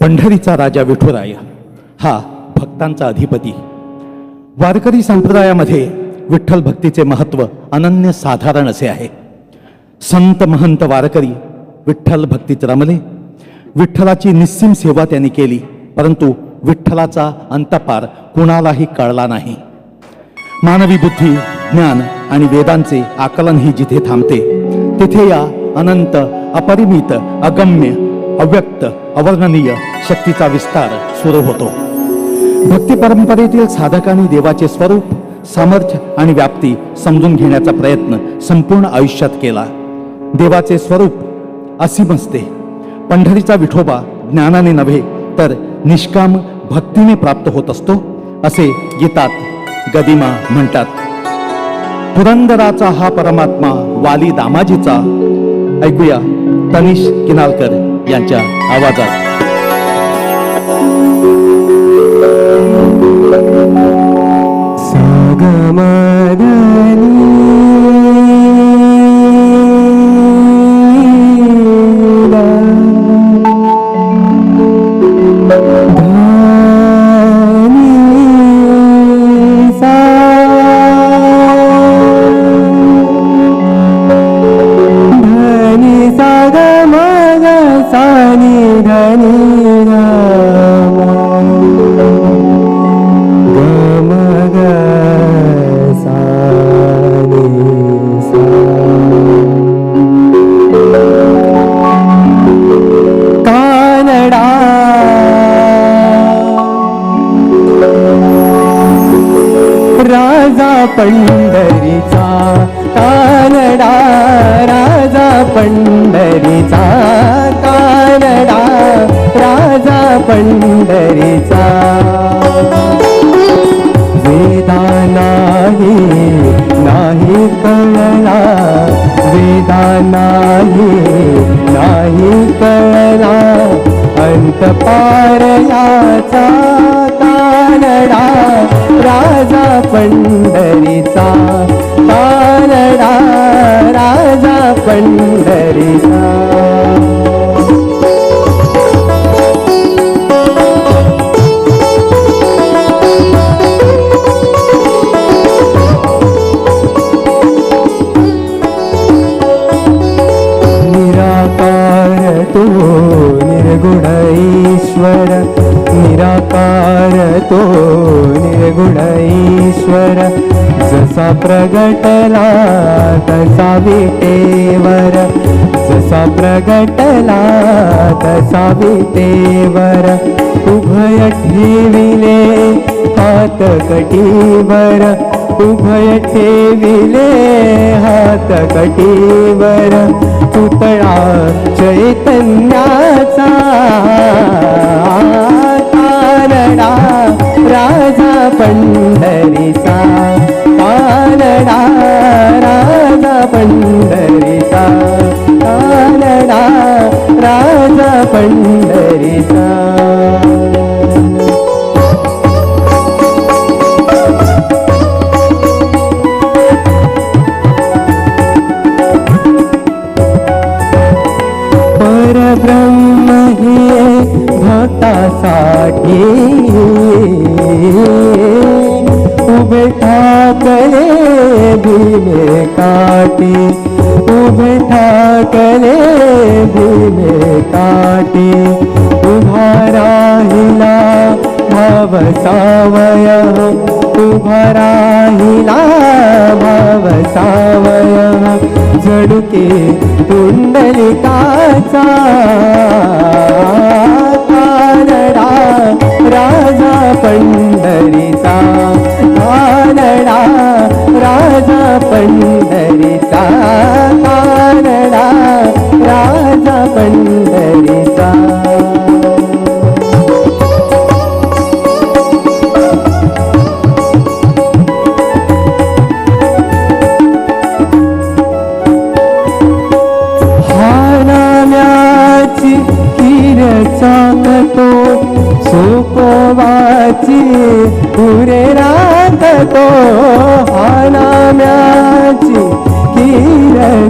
पंढरीचा राजा विठुराय हा भक्तांचा अधिपती. वारकरी संप्रदायामध्ये विठ्ठल भक्तीचे महत्त्व अनन्य साधारण असे आहे. संत महंत वारकरी विठ्ठल भक्तीत रमले. विठ्ठलाची निस्सीम सेवा त्यांनी केली, परंतु विठ्ठलाचा अंतपार कुणालाही कळला नाही. मानवी बुद्धी, ज्ञान आणि वेदांचे आकलनही जिथे थांबते तिथे या अनंत, अपरिमित, अगम्य, अव्यक्त, अवर्णनीय शक्तीचा विस्तार सुरू होतो. भक्ती परंपरेतील साधकांनी देवाचे स्वरूप, सामर्थ्य आणि व्याप्ती समजून घेण्याचा प्रयत्न संपूर्ण आयुष्यात केला. देवाचे स्वरूप असीम असते. पंढरीचा विठोबा ज्ञानाने नव्हे तर निष्काम भक्तीने प्राप्त होत असतो, असे गीतात गदिमा म्हणतात. पुरंदराचा हा परमात्मा वाली दामाजीचा. ऐकूया तनिष किनालकर यांच्या आवाजात. पंढरीचा कानडा, राजा पंढरीचा कानडा, राजा पंढरीचा. वेदा नाही नाही कळला, वेदा नाही नाही कळला, अंत पार याचा कानडा, राजा पंढरीचा कानडा, राजा पंढरीचा. निराकार तो निर्गुण ईश्वर, निराकार तो निर्गुण ईश्वर, जसा प्रगटला तसा विटेवर, जसा प्रगटला तसा विटेवर. उभय ठेविले हात कटीवर, उभय ठेविले हात कटीवर, पुतळा चैतन्याचा कानडा, राजा पंढरीचा कानडा, राजा पंढरीचा कानडा, राजा पंढरीचा. परब्रह्म हे भक्तासाठी उभे ठाकले भीमे काठी, उभे ठाकले भीमे काठी, उभा राहिला भाव सावय, उभा राहिला भाव सावय, झडुके पुंडलिकाचा कानडा, राजा पंढरीचा कानडा, राजा पंढरीचा कानडा, राजा पंढरीचा. चाकतो सोकोवाची पुरे राखतो, हा नाम्याची किर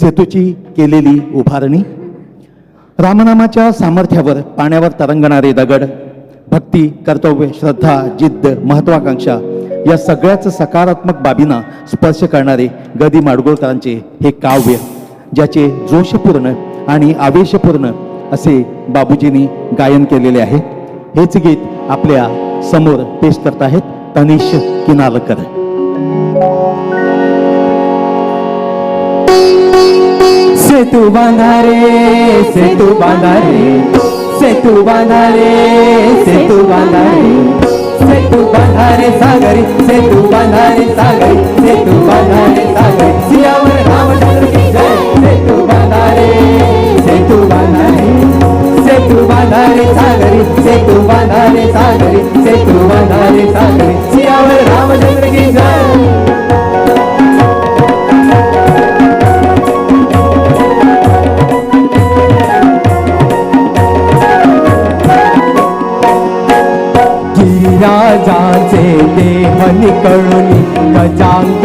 सेतूची केलेली उभारणी. रामनामाच्या सामर्थ्यावर पाण्यावर तरंगणारे दगड, भक्ती, कर्तव्य, श्रद्धा, जिद्द, महत्वाकांक्षा या सगळ्याच सकारात्मक बाबींना स्पर्श करणारे गदी माडगुळकरांचे हे काव्य, ज्याचे जोशपूर्ण आणि आवेशपूर्ण असे बाबूजींनी गायन केलेले आहे. हेच गीत आपल्या समोर पेश करत आहेत तनिष किनालकर. सेतू बांधा रे, सेतू बांधा रे, सेतू बांधा रे, सेतू बांधा रे, सेतू बांधा रे सागरी, सेतू बांधा रे सागरी, सेतू बांधा रे सागरी, सियावर रामचंद्र की जय. सेतू बांधा रे, सेतू बांधा रे, सेतू बांधा रे सागरी, सेतू बांधा रे सागरी, सेतू बांधा रे सागरी, सियावर रामचंद्र की जय. गिरिराजाचे देह निकळून गजांग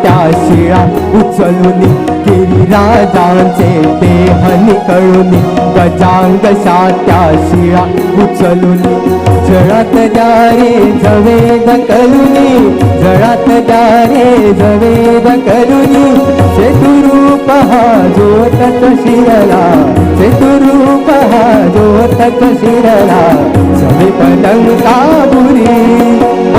त्या शिळा उचलून, गिरिराजाचे देह निकळून गजांग त्या शिळा उचलून, जळात द्यारे जवे दकलुनी, जळात द्यारे जवे दकलुनी, सेतुरूप हा ज्योतच शिरला, सेतुरूप हा ज्योतच शिरला, समीप लंकापुरी.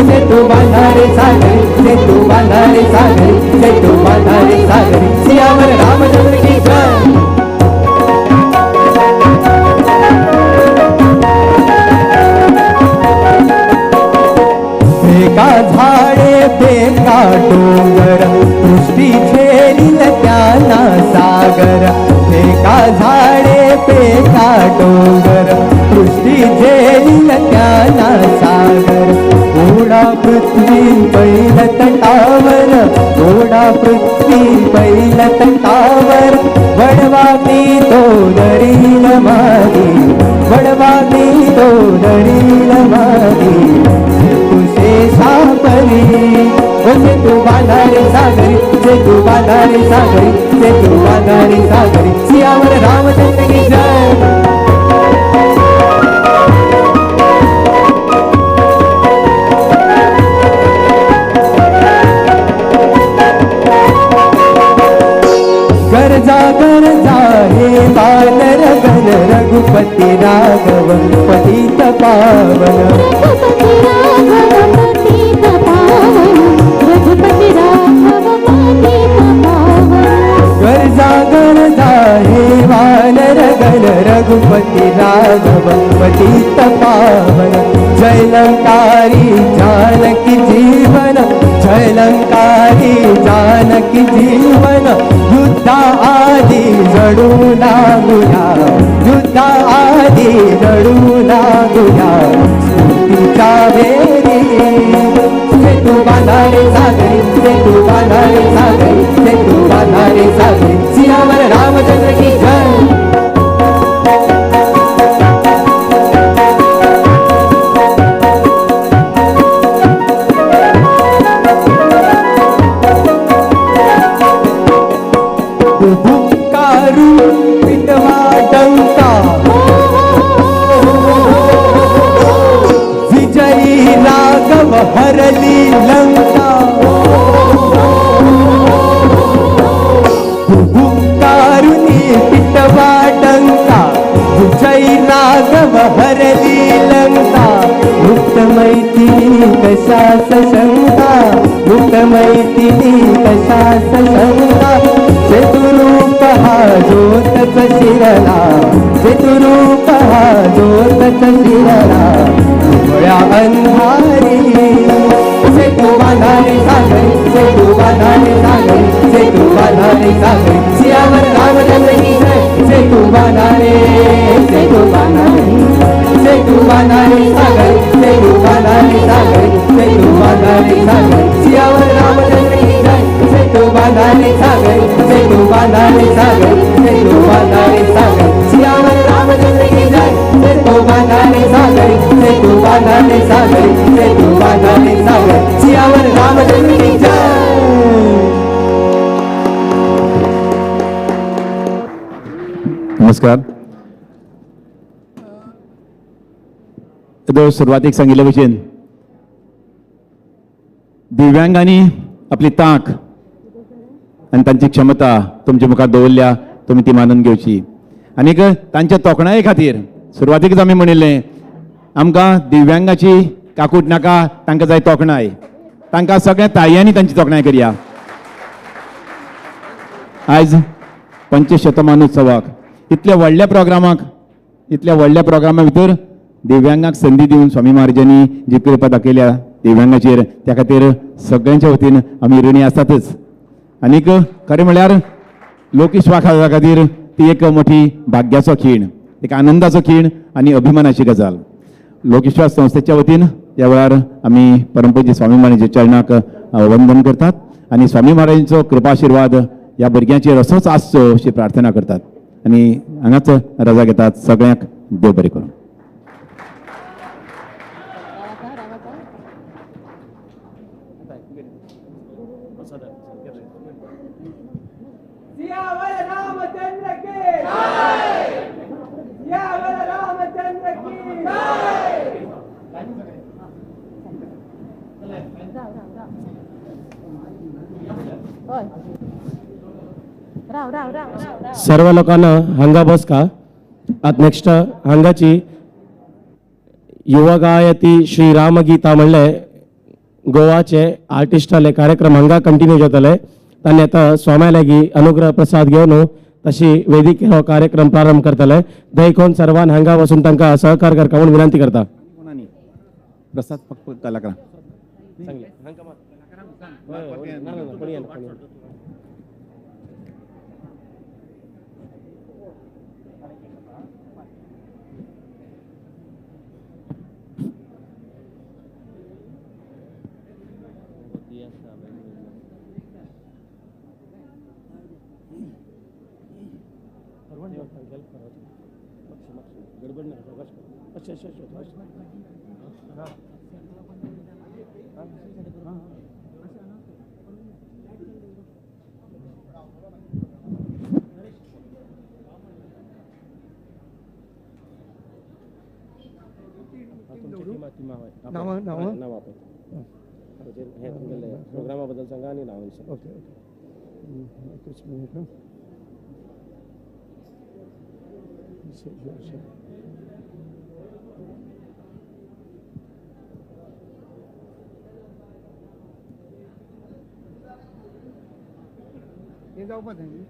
सेतू बांधा रे सागरी, सेतू बांधा रे सागरी, सेतू बांधा रे सागरी, सियावर रामचंद्र की जय. फेका झाडे फेका डोंगर, दृष्टी झेलील त्यांना सागर, फेका झाडे फेका डोंगर, दृष्टी झेलील त्यांना सागर, ओढा पृथ्वी पैल तटावर, ओढा पृथ्वी पैल तटावर, वडवामी तो दरील मारी, वडवामी तो दरील मारी, सेतु शेषापरी. सेतू बांधा रे सागरी, सेतू बांधा रे सागरी, सेतू बांधा रे सागरी, सियावर रामचंद्र की जय. गरजा गरजा हे वानर गण, रघुपति राघव पतित पावन, रघुपति राघव पतित पावन, रघुपति राघव पतित पावन. गरजा गरजा हे वानर गण, रघुपति राघव पतित पावन, जय लंकारी जानकी जीवन, जय लंकारी जानकी जीवन, युद्धा आदी जडू लागुया, युद्धा आदी जडू लागुया, स्फूर्तीच्या भेरी. सेतू बांधा रे सागरी, सेतू बांधा रे सागरी, सेतू बांधा रे सागरी, सियावर रामचंद्र की जय. बुभुकारू पिटवा डंका, विजयी राघव हरली लंका, बुभुकारुनी पिटवा डंका, विजयी राघव हरली लंका, मुक्त मैथिली कशास शंका, मुक्त मैथिली कशास शंका, सेतुरूप हा ज्योतच शिरला, सेतुरूप हा ज्योतच शिरला, डोळ्या अंधारी. सेतू बांधा रे सागरी, सेतू बांधा रे सागरी, सेतू बांधा रे सागरी, सियावर रामचंद्र की जय. सेतू बांधा रे, सेतू बांधा रे, सेतू बांधा रे सागरी, सेतू बांधा रे सागरी, सेतू बांधा रे सागरी, सियावर रामचंद्र की जय. सेतू बांधा रे सागरी, सेतू बांधा रे सागरी, सेतू बांधा रे सागरी, सियावर रामचंद्र की जय. सेतू बांधा रे सागरी, सेतू बांधा रे सागरी, सेतू बांधा रे सागरी, सियावर रामचंद्र की जय. नमस्कार. सुरवातीक सांगिल्ले भशेन दिव्यांगांनी आपली तांक आनी तांची क्षमता तुमच्या मुखार दवरल्या, तुमी ती मानून घेवची. आनीक तांच्या तोखणाये खातीर सुरवातीकच आमी म्हणिल्लें, आमकां दिव्यांगाची काकूट नाका, तांकां जाय तोखणाय. तांकां सगळ्या ताळयांनी तांची तोखणाय करया. आयज पंचशतमानोत्सवाक इतल्या व्हडल्या प्रोग्रामाक, इतल्या व्हडल्या प्रोग्रामा भितर दिव्यांगाक संदी दिवन स्वामी महाराजांनी जी कृपा दाखयल्या दिव्यांगाचेर, त्या खातीर सगळ्यांच्या वतीन आमी ऋणी आसातच. आनीक खरें म्हळ्यार लोकविश्वा खातीर ती एक मोठी भाग्याचो खीण, एक आनंदाचो खीण आनी अभिमानाची गजाल. लोकविश्वास संस्थेच्या वतीन ह्या वेळार आमी परमपूज्य स्वामी महाराजांच्या चरणाक वंदन करतात आनी स्वामी महाराजांचो कृपाआशिर्वाद ह्या भुरग्यांचेर असोच आसचो अशी प्रार्थना करतात आनी हांगाच रजा घेतात. सगळ्यांक देव बरें करूं. सर्व लोकांना हांगा बसका. आतां नेक्स्ट हांगाची युवा गायती श्री रामगीता म्हणले गोवाचे आर्टिस्टाले कार्यक्रम हांगा कंटिन्यू जातले. तांणी आतां स्वाम्या लागीं अनुग्रह प्रसाद घेवन तशी वेदिक हो कार्यक्रम प्रारंभ करतले. देखून सर्वान हांगा वचून तांकां सहकार करता म्हणून विनंती करता. प्रसाद फक्त कलाकार प्रोग्रामा बद्दल सांगा आनी नांव. ओके ओके, एकच मिनिट. हें जावपा जाय न्ही,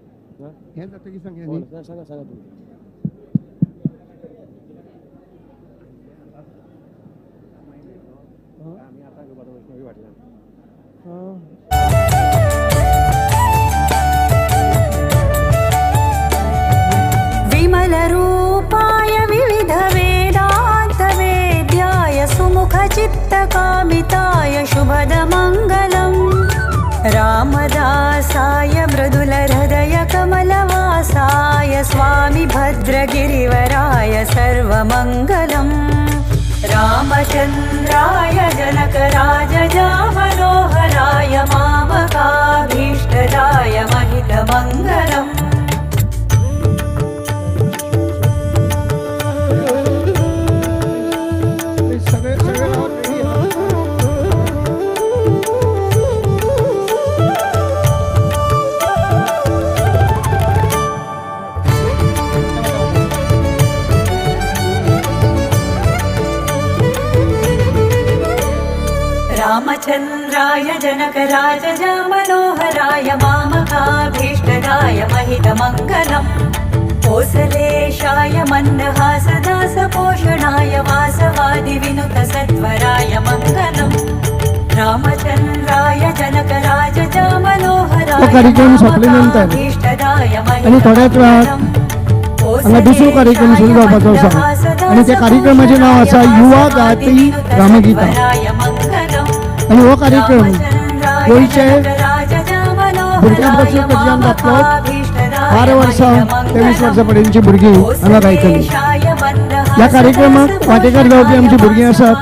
हें जातकीर सांगया न्ही. सांगा सांगा तुमी. विमलरूपाय विविधवेदान्तवेद्याय सुमुखचित्तकामिताय शुभदमङ्गलम् रामदासाय मृदुलहृदयकमलवासाय स्वामि भद्रगिरिवराय सर्वमङ्गलम् रामचन्द्राय जनकराजजामनोहराय मामकाभीष्टदाय महितमङ्गलम्. रामचन्द्राय जनकराजजामनोहराय मामकाभीष्टदाय महितमङ्गलम् कोसलेशाय मन्दहासदासपोषणाय वासवादिविनुतसत्वराय मङ्गलम् रामचन्द्राय जनकराजजामनोहराय कार्यक्रम सोंपले मामकाभीष्टदाय आनी थोड्याच वेळात हांगा दुसरो कार्यक्रम सुरू जावपाचो आसा आनी त्या कार्यक्रमाचें नांव आसा युवा गायत्री रामगीता. आनी हो कार्यक्रम गोंयचे भुरग्यां पासून कडल्यान जातलो. 12 वर्सां ते 20 वर्सां पर्यंतची भुरगीं हांगा गायतलीं. ह्या कार्यक्रमाक वांटेकार जावपी आमची भुरगीं आसात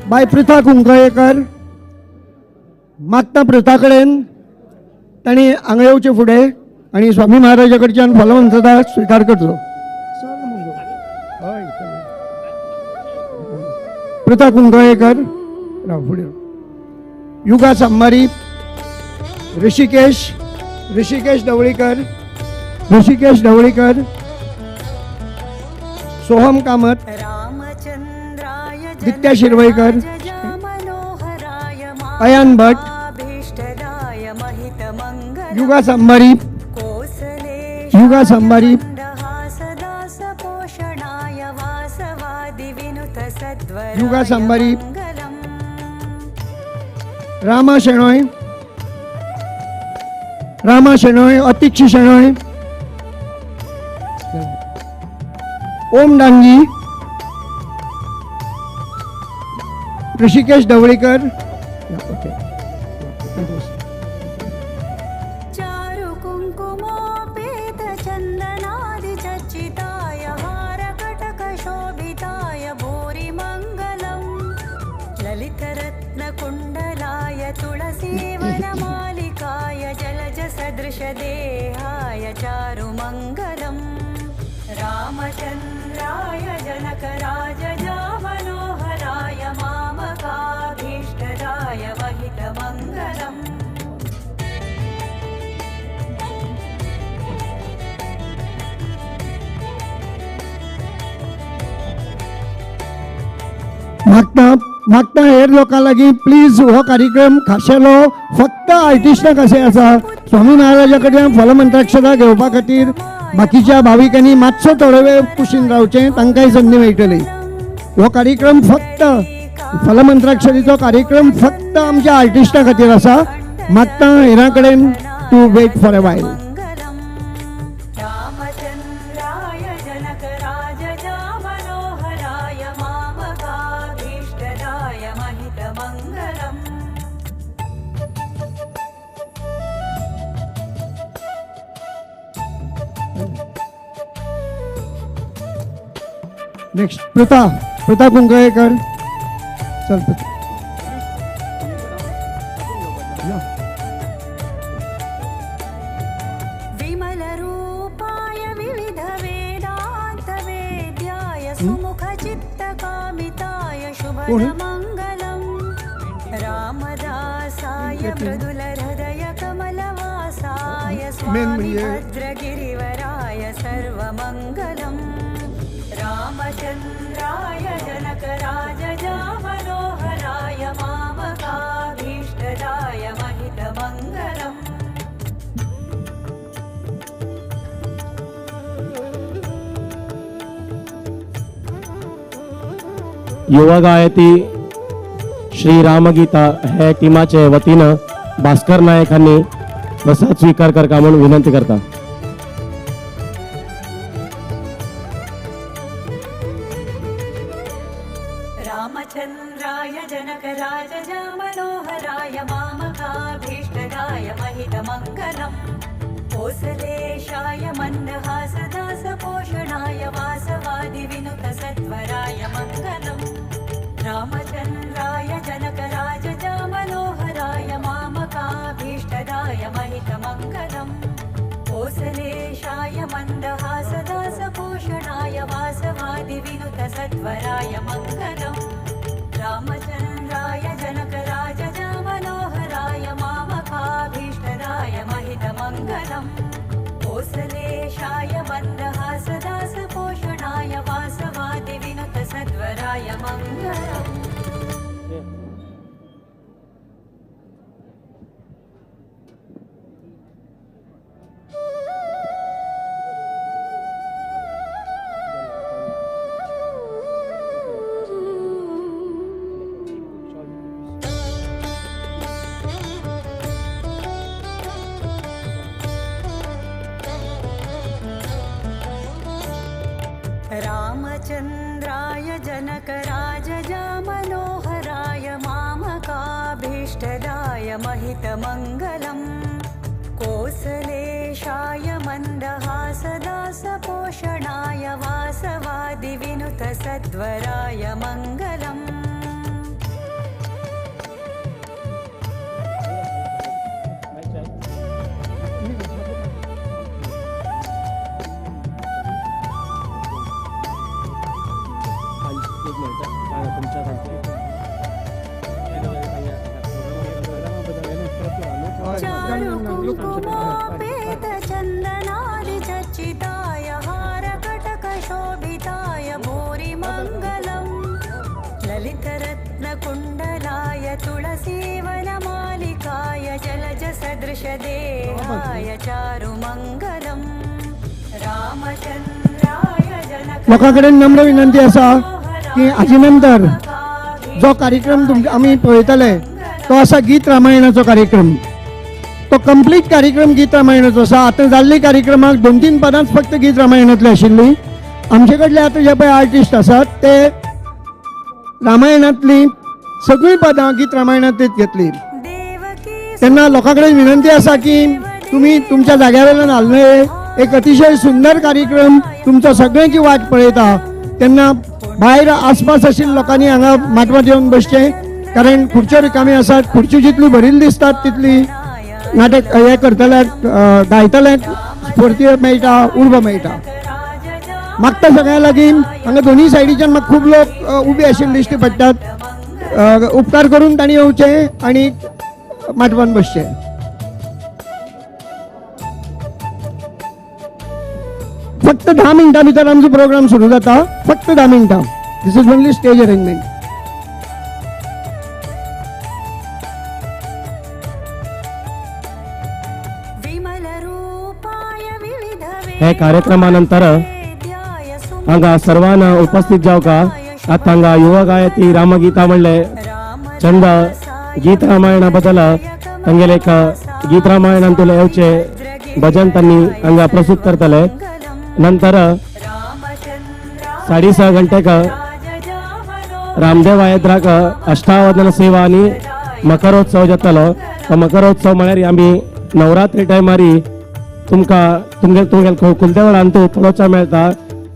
बाय प्रथा कुंकळेकर. मागता प्रथा कडेन तांणी हांगा येवचें फुडें आनी स्वामी महाराजा कडच्यान फलमंत्रता स्विकार करचो. प्रथा कुंकळेकर, राव फुडें, युगा सांबारी, ऋषिकेश, ऋषिकेश ढवळीकर, ऋषिकेश ढवळीकर, सोहम कामत, दित्या शिरवईकर, अयान भट, युगा सांबारी, युगा सांबारी, युगा सांबारी, रामा शेणोय, रामा शेणोय, अतिक्षी शेणोय, ओम डांगी, ऋषिकेश ढवळीकर. ओके. देहाय चारुमङ्गलम् रामचन्द्राय जनकराजजा मनोहराय मामकाभीष्टदाय महितमङ्गलम्. मागता मागता हेर लोकां लागीं प्लीज हो कार्यक्रम खाशेलो फक्त आर्टिस्टां कशें आसा. स्वामी महाराजा कडल्यान फलमंत्राक्षरा घेवपा खातीर बाकीच्या भाविकांनी मातसो थोडो वेळ कुशीन रावचें, तांकांय संदी मेळटली. हो कार्यक्रम फक्त फलमंत्राक्षरीचो कार्यक्रम फक्त आमच्या आर्टिस्टां खातीर आसा. मागता हेरां कडेन to wait for a while. Next Pratha, Pratha Kunkalekar. चल प्रथा. विमलरूपाय विविध वेदान्त वेद्याय सुमुख चित्तकामिताय शुभमङ्गलम् रामदासाय मृदुल हृदय कमलवासाय स्वामी भद्रगिरिवराय सर्वमङ्गलम् रामचन्द्राय जनकराजजा मनोहराय मामकाभीष्टदाय महितमङ्गलम्. युवा गायती श्री रामगीता हे टिमाचे वतीन भास्कर नायक हांणी प्रसाद स्वीकार करता म्हणून विनंती करता. रामचन्द्राय जनकराजजा मनोहराय मामकाभीष्टदाय महितमङ्गलम् कोसलेशाय मन्दहासदासपोषणाय वासवादिविनुतसत्वराय मङ्गलम् रामचन्द्राय जनकराजजा मनोहराय मामकाभीष्टदाय महितमङ्गलम् कोसलेशाय मन्दहासदासपोषणाय वासवादिविनुतसत्वराय मङ्गलम् रामचन्द्राय जनकराजजा मनोहराय मामकाभीष्टदाय महितमङ्गलम् कोसलेशाय मन्दहासदासपोषणाय वासवादिविनुतसद्वराय मङ्गलम्. रामचन्द्राय जनकराजजा मनोहराय मामकाभीष्टदाय महितमङ्गलम् कोसलेशाय मन्दहासदासपोषणाय वासवादिविनुतसद्वराय मङ्गलम्. चन्दनादिचर्चिताय हारकटकशोभिताय भूरिमङ्गलम् ललितरत्नकुण्डलाय तुलसीवनमालिकाय जलजसदृशदेहाय चारुमङ्गलम् रामचन्द्राय जनक लोकां कडेन नम्र विनंती आसा की हाजे नंतर जो कार्यक्रम तुमचे आमी पळयतले तो आसा गीत रामायणाचो कार्यक्रम. तो कंप्लीट कार्यक्रम गीत रामायणाचो आसा. आतां जाल्ले कार्यक्रमाक 2-3 पदांच फक्त गीत रामायणांतली आशिल्ली. आमचे कडले आतां जे पळय आर्टिस्ट आसात ते रामायणांतली सगळीं पदां गीत रामायणांतलीच घेतली. तेन्ना लोकां कडेन विनंती आसा की तुमी तुमच्या जाग्या वयल्यान हालले. एक अतिशय सुंदर कार्यक्रम तुमचो सगळ्यांची वाट पळयता. तेन्ना भायर आसपास आशिल्ल्या लोकांनी हांगा माटवात येवन बसचें, कारण खुर्च्यो रिकामी आसात. खुर्च्यो जितली भरिल्ली दिसतात तितली नाटक हें करतल्याक गायतल्याक स्फूर्ती मेळटा, उर्बा मेळटा. मागता सगळ्यां लागीं हांगा दोनूय सायडीच्यान म्हाका खूब लोक उबे आशिल्ले दिश्टी पडटात. उपकार करून तांणी येवचें आनी माटवान बसचें. फक्त 10 मिनटां भितर आमचो प्रोग्राम सुरू जाता. फक्त 10 मिनटां. This is only stage arrangement. हे कार्यक्रमानंतर हांगा सर्वांना उपस्थित जावका. आतां हांगा युवा गायती रामगीता म्हणले छंद गीत रामायणा बद्दल तांगेले एक गीत रामायणांतले येवचे भजन तांणी हांगा प्रस्तुत करतले. नंतर 6:30 घंटेक रामदेव आयद्राक अष्टावधान सेवा आनी मकरोत्सव जातलो. तो मकरोत्सव म्हळ्यार आमी नवरात्री टायमारी तुमकां तुमगे तुमगे कुलदेवळांत पळोवचा मेळटा.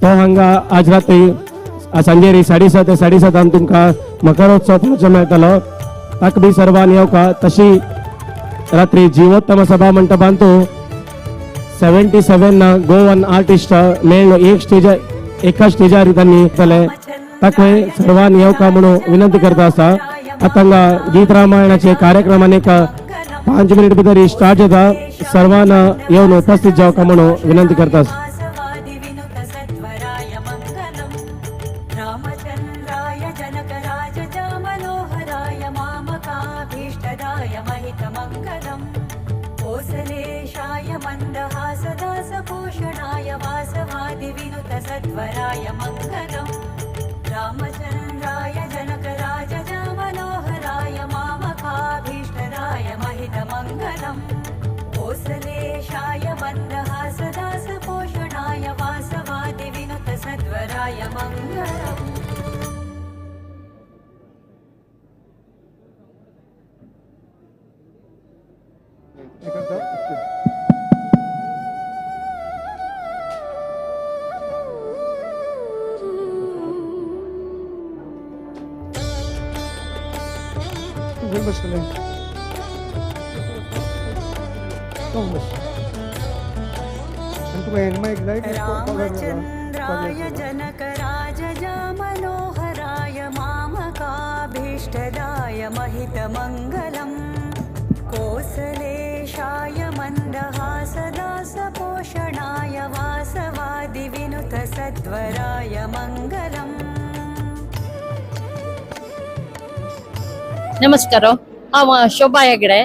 तो हांगा आज रात्री सांजेरी 7:30 ते 7:30 तुमकां मकरोत्सव पळोवचो मेळटलो. ताका बी सर्वांनी येवका. तशी रात्री जीवोत्तम सभा मंडपांत 77 गोवन आर्टिस्ट मेळ्ळो एक स्टेज एका स्टेजार तांणी जाले. ताका सर्वांनी येवका म्हणून विनंती करता आसा. आतां हांगा गीत रामायणाचे कार्यक्रमान एक 5 मिनिट भितर स्टार्ट जाता. सर्वांना येवन उपस्थित जावका म्हणून विनंती करता. रामचन्द्राय जनकराजजा मनोहराय मामकाभीष्टदाय महितमङ्गलम् कोसलेशाय मन्दहासदासपोषणाय वासवादिविनुतसद्वराय मङ्गलम्. नमस्कार, हांव शोभा हेगडे,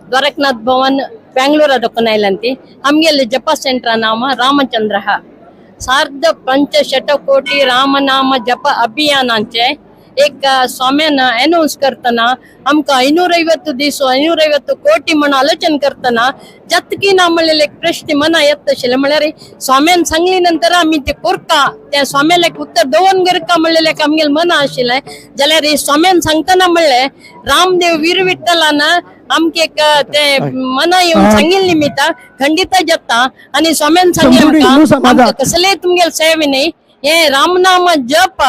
द्वारकनाथ भवन ಬೆಂಗಳೂರ ದೊಕ್ಕನೈಲಂತಿ. ನಮಗೆಲ್ಲಿ ಜಪ ಸೆಂಟರ್ ನಾಮ ರಾಮಚಂದ್ರ 5.5 ಕೋಟಿ ರಾಮನಾಮ ಜಪ ಅಭಿಯಾನಾಂचे एक स्वाम्यान अनाउन्स करतना आमकां 550 दीस 550 कोटी म्हण आलोचन करतना जातकी ना म्हणलेले एक प्रश्न मना येता आशिल्लें. म्हळ्यार स्वाम्यान सांगली नंतर आमी ते कोरता त्या स्वाम्याला एक उत्तर दवरून करता म्हणलेलें एक आमगेले मना आशिल्लें. जाल्यार स्वाम्यान सांगतना म्हणलें रामदेव वीर विठ्ठलान आमके एक ते मना येवन सांगिल्ले निमित्त खंडित जाता आनी स्वाम्यान सांगलें आमकां कसलेय तुमगेले सेवे न्ही, हे रामनाम जप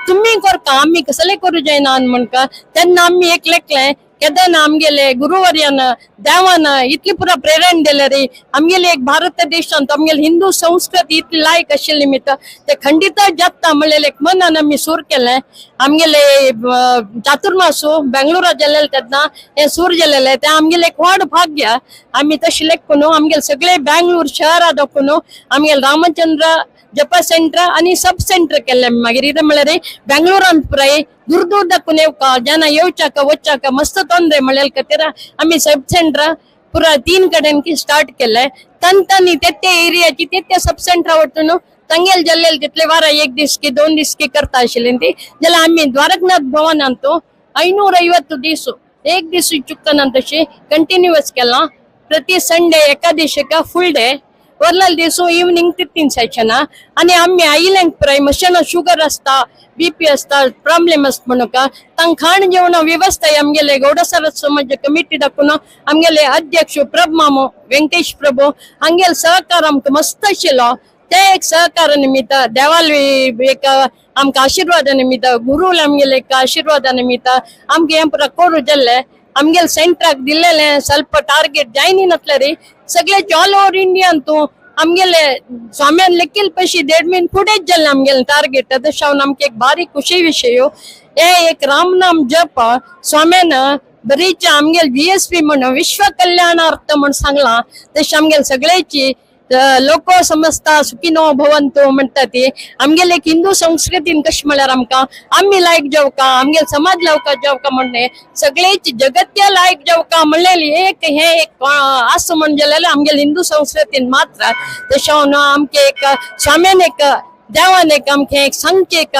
तुम्ही करता आम्ही कसले करू जायना म्हणका. तेन्ना आमी एक लेखलें केदन आमगेले गुरुवर्यान देवान इतली पुरा प्रेरण दिले रे आमगेले एक भारत देशांत आमगेले हिंदू संस्कृती इतली लायक आशिल्ली निमित्त ते खंडित जाता म्हणलेले एक मनान आमी सूर केलें. आमगेले चातुर्मासू बेंगळुरा जालेले तेन्ना हे सूर जालेले ते आमगेले एक व्हड भाग्य. आमी तशें लेखून आमगेले सगळे बेंगळूर शहरा दाखोवन आमगेले रामचंद्र जप सेंटर आणि सब सेंटर केले. मागीर कितें म्हळ्यार बेंगळुरान पुराय दूर दूर दाखोवन येवका जेन्ना येवच्याक वच्चाक मस्त तोंदरे म्हणलेले खातीर आमी सब सेंटर पुरा 3 कडेन की स्टार्ट केले. तन तनी ते ते एरियाची ते ते सब सेंटर वचून तांगेले जाल्ले तितले वारा 1 दीस की 2 दीस की करता आशिल्ले ती. जाल्यार आमी द्वारकनाथ भवनांत 550 दीस 1 दीस चुकना तशी कंटिन्युअस केलां. प्रति संडे एकादशीक फुल डे वरलाल दिवस इवनिंग 3 सेशन. आनी आमी आयिल्ल्यांक पुराय मशेन शुगर आसता बीपी आसता प्रॉब्लेम आसता म्हणून तांकां खाण जेवण वेवस्था आमगेले गौडसरस समाज कमिटी दाखोवन आमगेले अध्यक्ष प्रभु मामो वेंकटेश प्रभू हांगेले सहकार आमकां मस्त आशिल्लो. ते एक सहकार निमित्त देवाल एक आमकां आशिर्वादा निमित्त गुरूल आमगेले एक आशिर्वादा निमित्त आमकां हें पुरा करूं जाल्लें. आमगेले सेंटराक दिल्लेलें ಸ್ವಲ್ಪ ಟಾರ್ಗೆಟ್ ಜಾಯ್ನ್ नासले रे सगळे ऑल ओवर इंडियान तूं आमगेले स्वाम्यान लेखील पशी 1.5 महिने फुडेंच जाल्लें आमगेलें टार्गेट. तशें हांव आमकां एक बारीक खुशी विशय हे एक रामनाम जप स्वाम्यान बरीच आमगेले VSP म्हण विश्व कल्याणार्थ म्हण सांगलां. तशें आमगेले सगळ्याची लोक समजता सुखिनो भवंतु म्हणटा ती आमगेले एक हिंदू संस्कृतीन कशें म्हळ्यार आमकां आमी लायक जेवका आमगेले समाज लावका जेवका म्हणणे सगळेच जगत्य लायक जेवका म्हणलेली एक हे एक आस म्हण जाल्यार आमगेले हिंदू संस्कृतीन मात्र. तशें आमके एक स्वाम्यान एक देवान एक आमकां एक सांगचें एक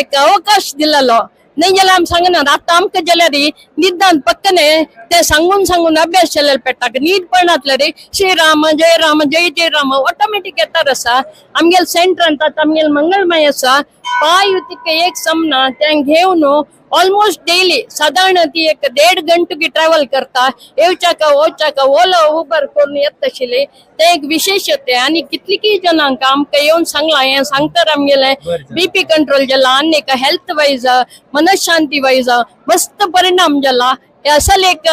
एक अवकाश दिलेलो नाही जाल्यार आमी सांगना. आतां आमकां जाल्यार निदान पक्कने ते सांगून सांगून अभ्यास जालेले पेट्टा नीट पडनातले रे श्री राम जय राम जय जय राम ऑटोमॅटीक येता आसा. आमगेले सेंटरांत आतां आमगेले मंगलमय आसा पांय तिका एक समना तें घेवन ऑलमोस्ट डेली सादारण ती एक 1.5 घंटो ट्रॅव्हल करता येवच्याक वच्याक ओला उबर करून येता आशिल्ली. ते एक विशेष ते आनी कितलीकी जणांक आमकां येवन सांगलां हें सांगता आमगेलें बीपी कंट्रोल जाला आनी एक हेल्थ वायज मनशांती वायज मस्त परिणाम जाला. हे असल एक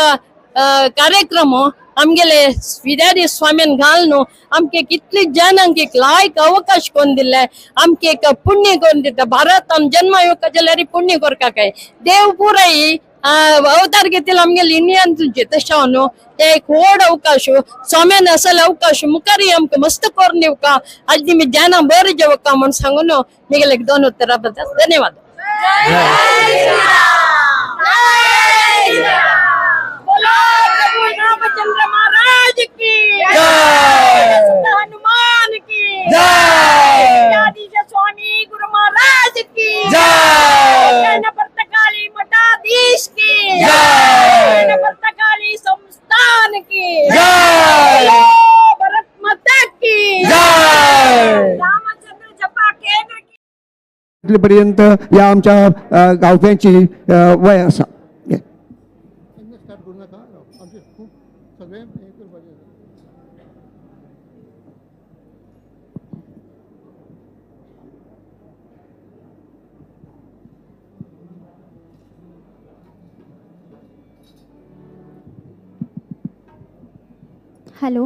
कार्यक्रम आमगेले विद्यार्थी स्वाम्यान घाल न्हू आमके कितले जणांक एक लायक अवकाश कोण दिले आमके एक पुण्य कोण दिता. भारतान जन्म येवका जाल्यार पुण्य करका काय देव पुराय अवतार घेतले आमगेले इंडियान तुमचे तशें न्हू ते एक व्हड अवकाश स्वाम्यान असल अवकाश मुखारय आमकां मस्त करून दिवका आज निमी ज्ञाना बरें जेवका म्हूण सांगून मिगेले एक 2 उत्तरां बद्दल धन्यवाद. रामचंद्र महाराज की जय, हनुमान की जय, स्वामी गुरु महाराज की जय, पर्तकाली मठाधीश की जय, पर्तकाली संस्थान की जय, भरत माता की जय, रामचंद्र जपा केंद्र की. पर्यंत या आमच्या गावप्यांची वय आसा. हॅलो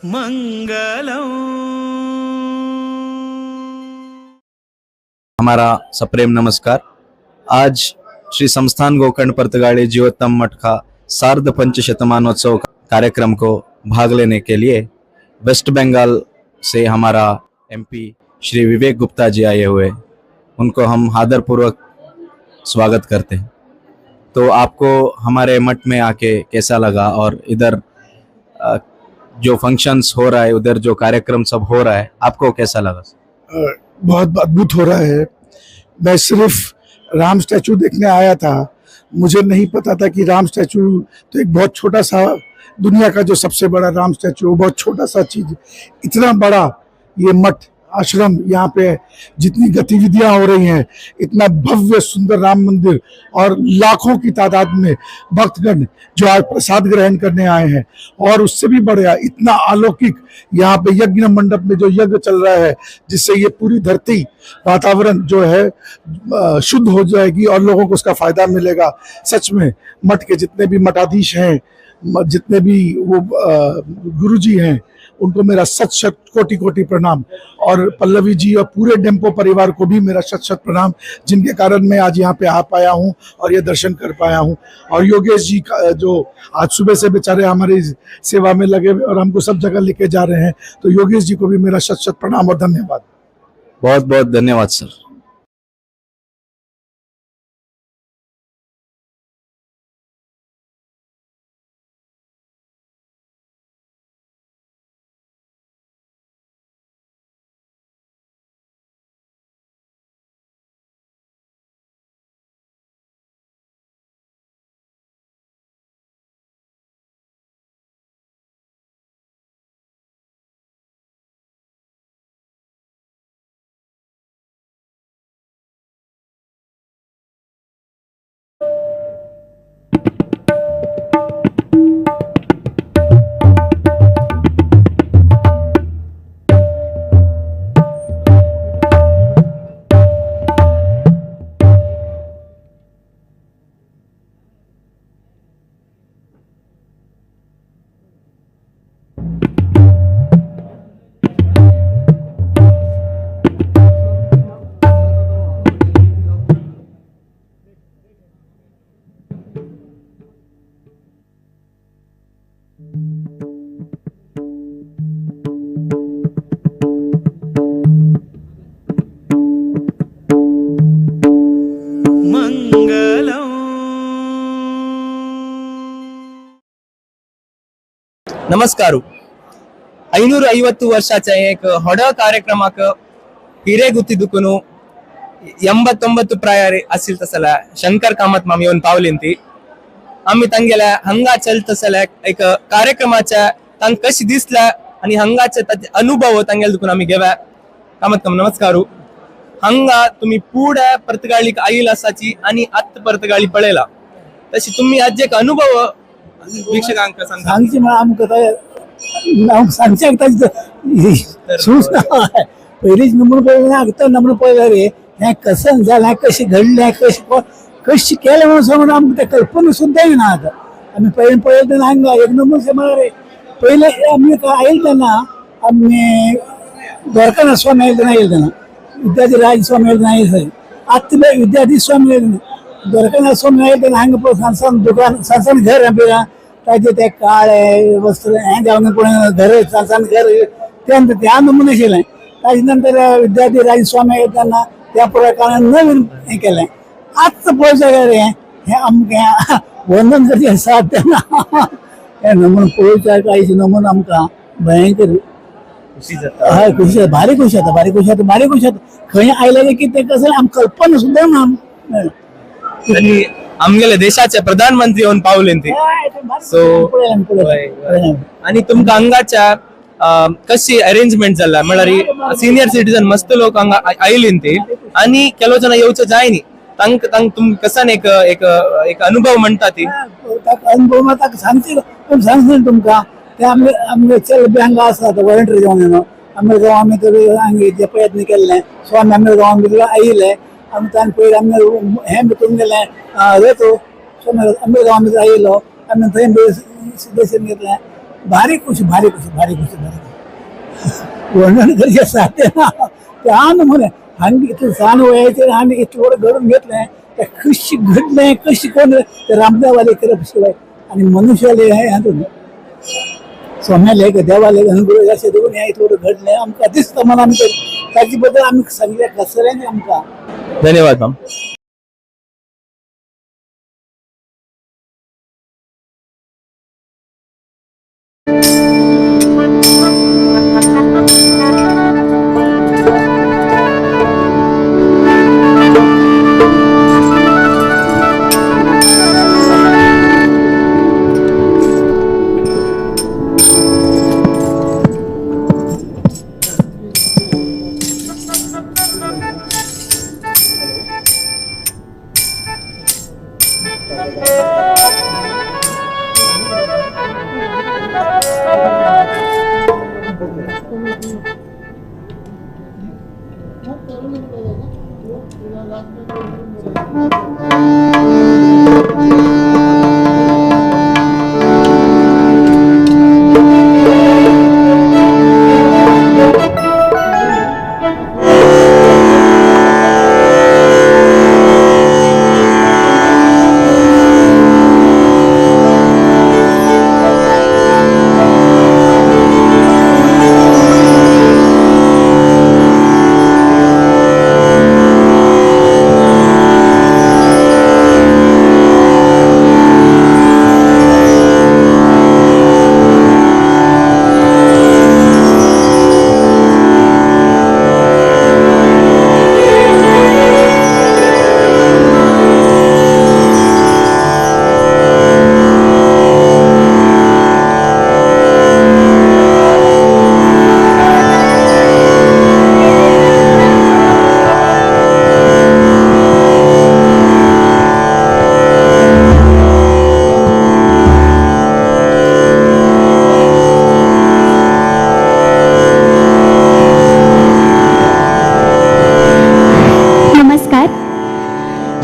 मंगलम। हमारा सप्रेम नमस्कार। आज श्री संस्थान गोकर्ण पर्तगाड़ी जीवोत्तम मठ का सार्ध पंचशतमानोत्सव कार्यक्रम को भाग लेने के लिए वेस्ट बंगाल से हमारा एमपी श्री विवेक गुप्ता जी आए हुए, उनको हम आदरपूर्वक स्वागत करते हैं। तो आपको हमारे मठ में आके कैसा लगा और इधर जो फंक्शंस हो रहा है, उधर जो कार्यक्रम सब हो रहा है, आपको कैसा लगा? बहुत अद्भुत हो रहा है। मैं सिर्फ राम स्टैचू देखने आया था, मुझे नहीं पता था कि राम स्टैचू तो एक बहुत छोटा सा, दुनिया का जो सबसे बड़ा राम स्टैचू, वो बहुत छोटा सा चीज़, इतना बड़ा ये मठ आश्रम, यहाँ पे जितनी गतिविधियाँ हो रही हैं, इतना भव्य सुंदर राम मंदिर और लाखों की तादाद में भक्तगण जो आज प्रसाद ग्रहण करने आए हैं, और उससे भी बढ़िया इतना अलौकिक यहाँ पे यज्ञ मंडप में जो यज्ञ चल रहा है, जिससे ये पूरी धरती वातावरण जो है शुद्ध हो जाएगी और लोगों को उसका फायदा मिलेगा। सच में मठ के जितने भी मठाधीश हैं, जितने भी वो गुरुजी हैं, उनको मेरा सत शत कोटि कोटि प्रणाम, और पल्लवी जी और पूरे डेम्पो परिवार को भी मेरा शत शत प्रणाम, जिनके कारण मैं आज यहाँ पे आ पाया हूँ और ये दर्शन कर पाया हूँ। और योगेश जी का जो आज सुबह से बेचारे हमारी सेवा में लगे हुए और हमको सब जगह लेके जा रहे हैं, तो योगेश जी को भी मेरा शत शत प्रणाम और धन्यवाद। बहुत बहुत धन्यवाद सर। नमस्कार। 550 ವರ್ಷಾಚ एक ಹೊಡ ಕಾರ್ಯಕ್ರಮಕ್ಕೆ ಹಿರೇಗುತ್ತಿದ್ದಕ್ಕೂ 89 ಪ್ರಾಯ ಅಸಿಲ್ ತಸಲ ಶಂಕರ್ ಕಾಮತ್ ಮಾಮಿ ಒಂದು ಪಾವಲಿಂತಿ आम्ही तांगेल्या हंगा चलतसले एक कार्यक्रमाच्या तांक कशी दिसला आणि हंगाचे ताचे अनुभव तांगेले दुखून आम्ही घेव्या। कामत काम नमस्कार। हंगा तुम्ही पुढे पर्तगाळीक आईल आसाची आणि आत पर्तगाळी पळयला, तशी तुम्ही आज एक अनुभव वीक्षकांक सांगता। सांगची म्हळ्यार आमकां सांगच्याक ताजे सूचना पयलींच नमून पळयलें, आतां नमून पळयल्यार रे हें कशें जालें, हें कशें घडलें, कशें कशें केलें म्हणून समज आमकां तें कल्पना सुद्दां येना। आतां आमी पयलीं पळयलें तेन्ना हांगा एक नमून म्हळ्यार रे पयलें आमी आयले तेन्ना आमी द्वारकानाथ स्वामी आयले तेन्ना आयले तेन्ना विद्याधीराज स्वामी आयले तेन्ना आयले, आतां विद्याधीश स्वामी आयले तेन्ना द्वारकानाथ स्वामी आयले तेन्ना हांगा पळय सान सान दुकान, सान सान घर ताजे ते काळे वस्त्र हें जावन पळय घर, सान सान घर त्या नमुने आशिल्लें। ताजे नंतर विद्याधीराज स्वामी आयले तेन्ना त्या प्रकारान नवीन हें केलें। आतां पळोवंक जाल्यार हें आमकां वंदन करचें आसा तेन्ना हें नमून पळोवच्याक आयचें नमून आमकां भयंकर खुशी जाता। हय खुशी जाता, भारी खुशी जाता, भारी खुशी जाता, भारी खुशी जाता। खंय आयलें की तें कसलें आमकां कल्पना सुद्दां ना। आणि आमगेले देशाचे प्रधानमंत्री येवन पावले ती, सो आणि तुमकां हांगाच्या कशी अरेंजमेंट जाला म्हळ्यार सिनियर सिटीजन मस्त लोक हांगा आयली ती आणि ಕೆಲವು ಜನ येवचे जाय न्ही, तांक तांक तुम कसान एक एक एक अनुभव म्हणटा ती अनुभव मात सांगची पूण सांगना तुमकां ते आमगे आमगे चल बी हांगा आसा आतां वॉलंटियर जावन न्हू आमगे गांव आमी तर हांगा जे प्रयत्न केल्ले सो आमी आमगे गांवान भितर आयिल्ले आमी तांकां पयलीं आमगे हें भितर गेलें रेतो, सो आमगे गांवान भितर आयिल्लो आमी थंय दर्शन घेतलें। भारी खुशी, भारी खुशी, भारी खुशी, भारी खुशी. वर्णन करचे साध्य ना. त्या नमुने हांगा इतलें सान वयाचेर आमी इतलें व्हड घडून घेतलें, ते कशी घडलें कशी कोण ते रामदेवाले करप शिवाय आनी मनुष्याले हें हातून स्वाम्याले देवाले अनुग्रह अशें दवरून हें इतलें व्हड घडलें आमकां दिसता मनान. ताचे बद्दल आमी सांगले कसलें आमकां. धन्यवाद मॅम.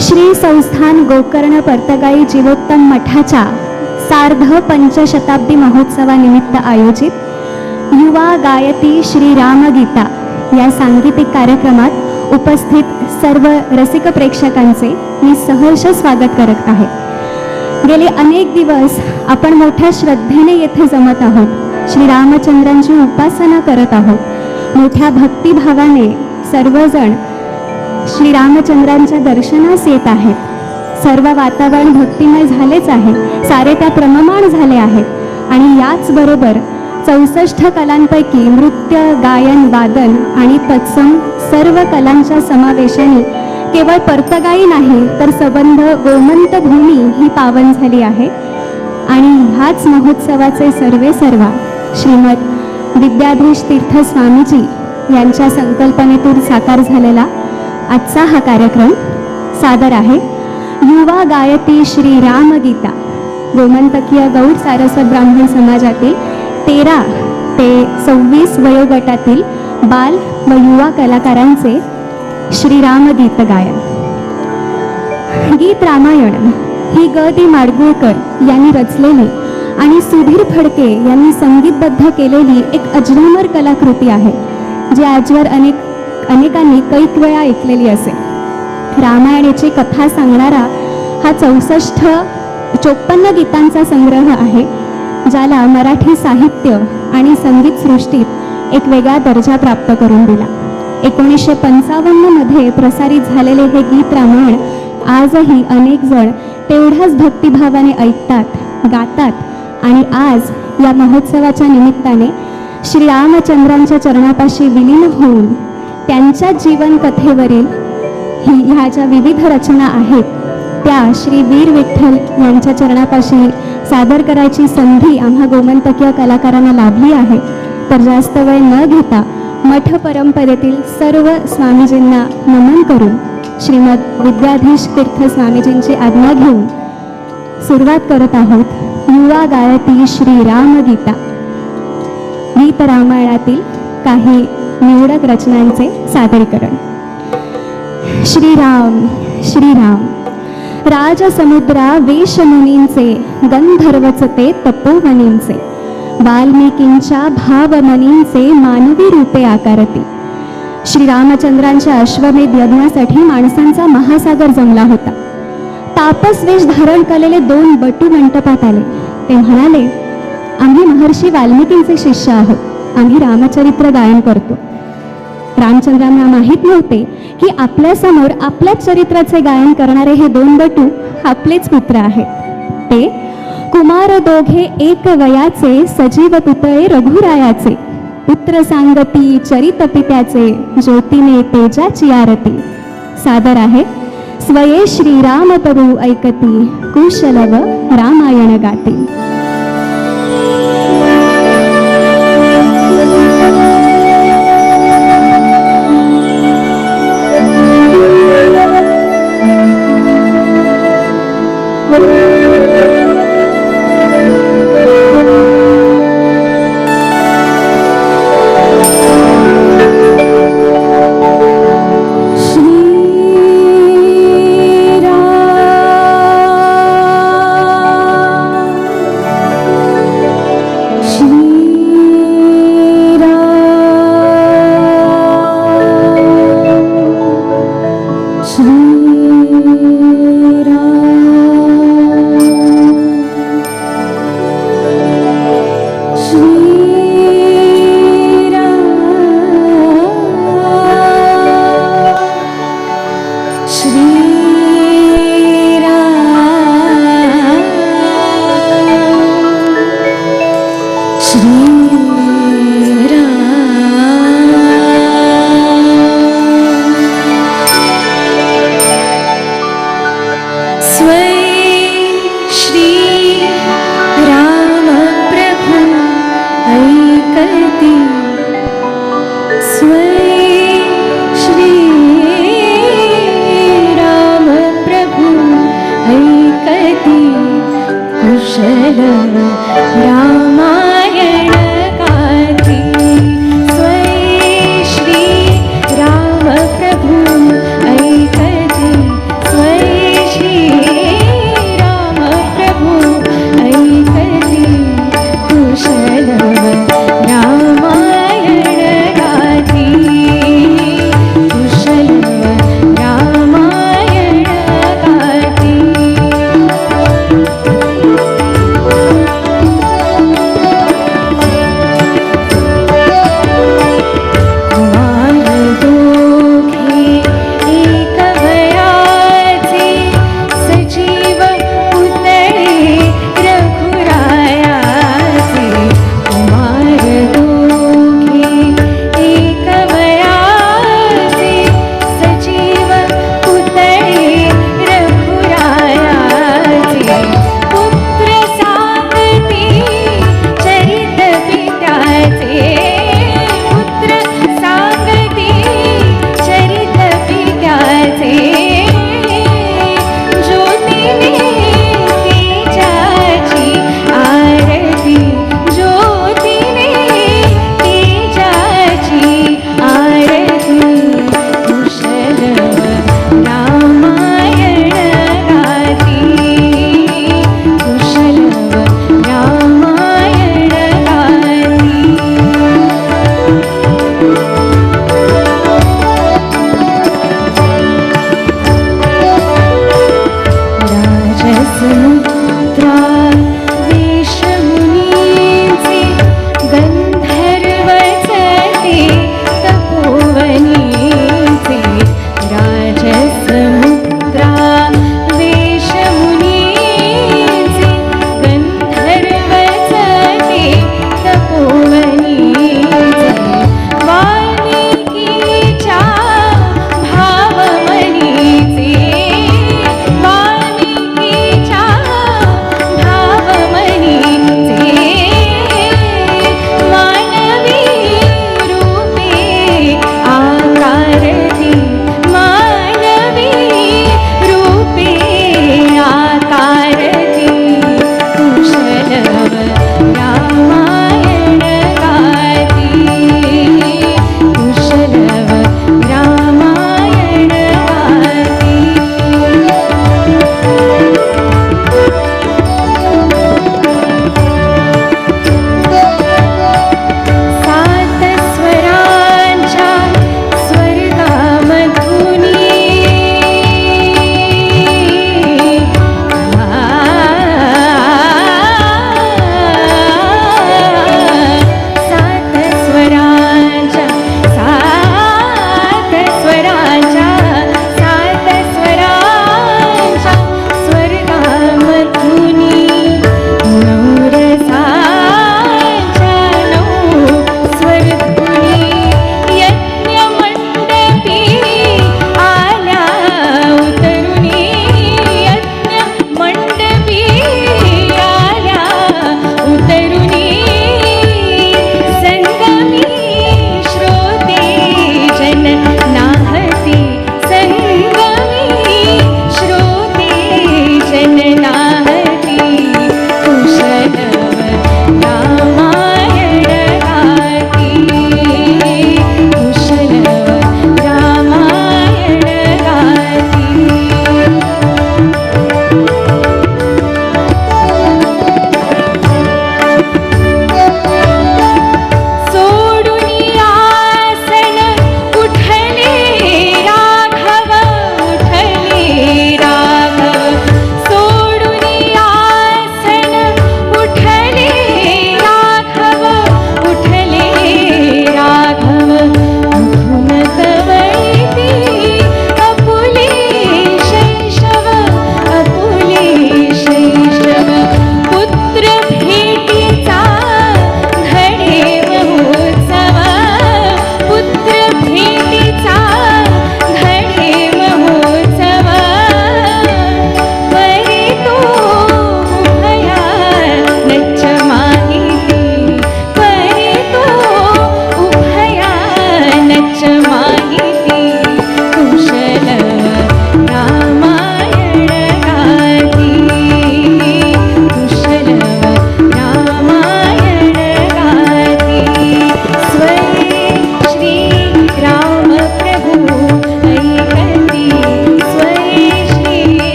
श्री संस्थान गोकर्ण पर्तगाई जीवोत्तम मठाच्या सार्ध पंचशताब्दी महोत्सवानिमित्त आयोजित युवा गायती श्री रामगीता या सांगीतिक कार्यक्रमात उपस्थित सर्व रसिक प्रेक्षकांचे मी सहर्ष स्वागत करत आहे. गेले अनेक दिवस आपण मोठ्या श्रद्धेने येथे जमत आहोत, श्री रामचंद्रांची उपासना करत आहोत. मोठ्या भक्तिभावाने सर्वजण श्री रामचंद्रांच्या दर्शनास येत आहेत. सर्व वातावरण भक्तिमय झालेच आहे, सारे त्या प्रमाण झाले आहेत. आणि याचबरोबर 64 कलांपैकी नृत्य, गायन, वादन आणि तत्सम सर्व कलांच्या समावेशाने केवळ पर्तगाई नाही तर सबंध गोमंत भूमी ही पावन झाली आहे. आणि ह्याच महोत्सवाचे सर्वे सर्वा श्रीमद विद्याधीश तीर्थ स्वामीजी यांच्या संकल्पनेतून साकार झालेला आजचा हा कार्यक्रम सादर आहे. युवा गायती श्री रामगीता गोमंतकीय गौड सारस्वत ब्राह्मण समाजातील 13 ते 26 वयोगटातील बाल व युवा कलाकारांचे श्री रामगीत गायन. गीत रामायण ही ग दी माडगुळकर यांनी रचलेली आणि सुधीर फडके यांनी संगीतबद्ध केलेली एक अजरामर कलाकृती आहे, जी आजवर अनेकांनी कैक वेळा ऐकलेली असेल. रामायणाची कथा सांगणारा हा 54 गीतांचा संग्रह आहे, ज्याला मराठी साहित्य आणि संगीत सृष्टीत एक वेगळा दर्जा प्राप्त करून दिला. 1955 मध्ये प्रसारित झालेले हे गीत रामायण आजही अनेक जण तेवढ्याच भक्तिभावाने ऐकतात, गातात. आणि आज या महोत्सवाच्या निमित्ताने श्री रामचंद्रांच्या चरणापाशी विलीन होऊन त्यांच्या जीवनकथेवरील ह्या ज्या विविध रचना आहेत त्या श्री वीर विठ्ठल यांच्या चरणापाशी सादर करायची संधी आम्हा गोमंतकीय कलाकारांना लाभली आहे. तर जास्त वेळ न घेता मठ परंपरेतील सर्व स्वामीजींना नमन करून श्रीमद विद्याधीश तीर्थ स्वामीजींची आज्ञा घेऊन सुरुवात करत आहोत. युवा गायती श्री रामगीता गीत रामायणातील काही निवडक रचनांचे सादरीकरण. श्रीराम श्रीराम. राजसमुद्रा वेशमुनींचे गंधर्वच ते तपोवनींचे वाल्मिकींच्या भावमनींचे मानवी रूपे आकारती. श्रीरामचंद्रांच्या अश्वमेध यज्ञासाठी माणसांचा महासागर जमला होता. तापस वेश धारण केलेले दोन बटू मंटपात आले. ते म्हणाले, आम्ही महर्षी वाल्मिकींचे शिष्य आहोत, आम्ही रामचरित्र गायन करतो. रामचंद्रांना माहीत नव्हते की आपल्यासमोर आपल्याच चरित्राचे गायन करणारे हे दोन बटू आपलेच पुत्र आहेत. ते कुमार दोघे एक वयाचे, सजीव पुतळे रघुरायाचे, पुत्र सांगती चरित पित्याचे, ज्योतीने तेजाची आरती. सादर आहे स्वये श्रीराम प्रभू ऐकती, कुशलव रामायण गाती. रामायण गाती. स्वये श्री राम प्रभु ऐकती, स्वये श्री राम प्रभु ऐकती, कुशल रामायण गाती, कुशल रामायण गाती.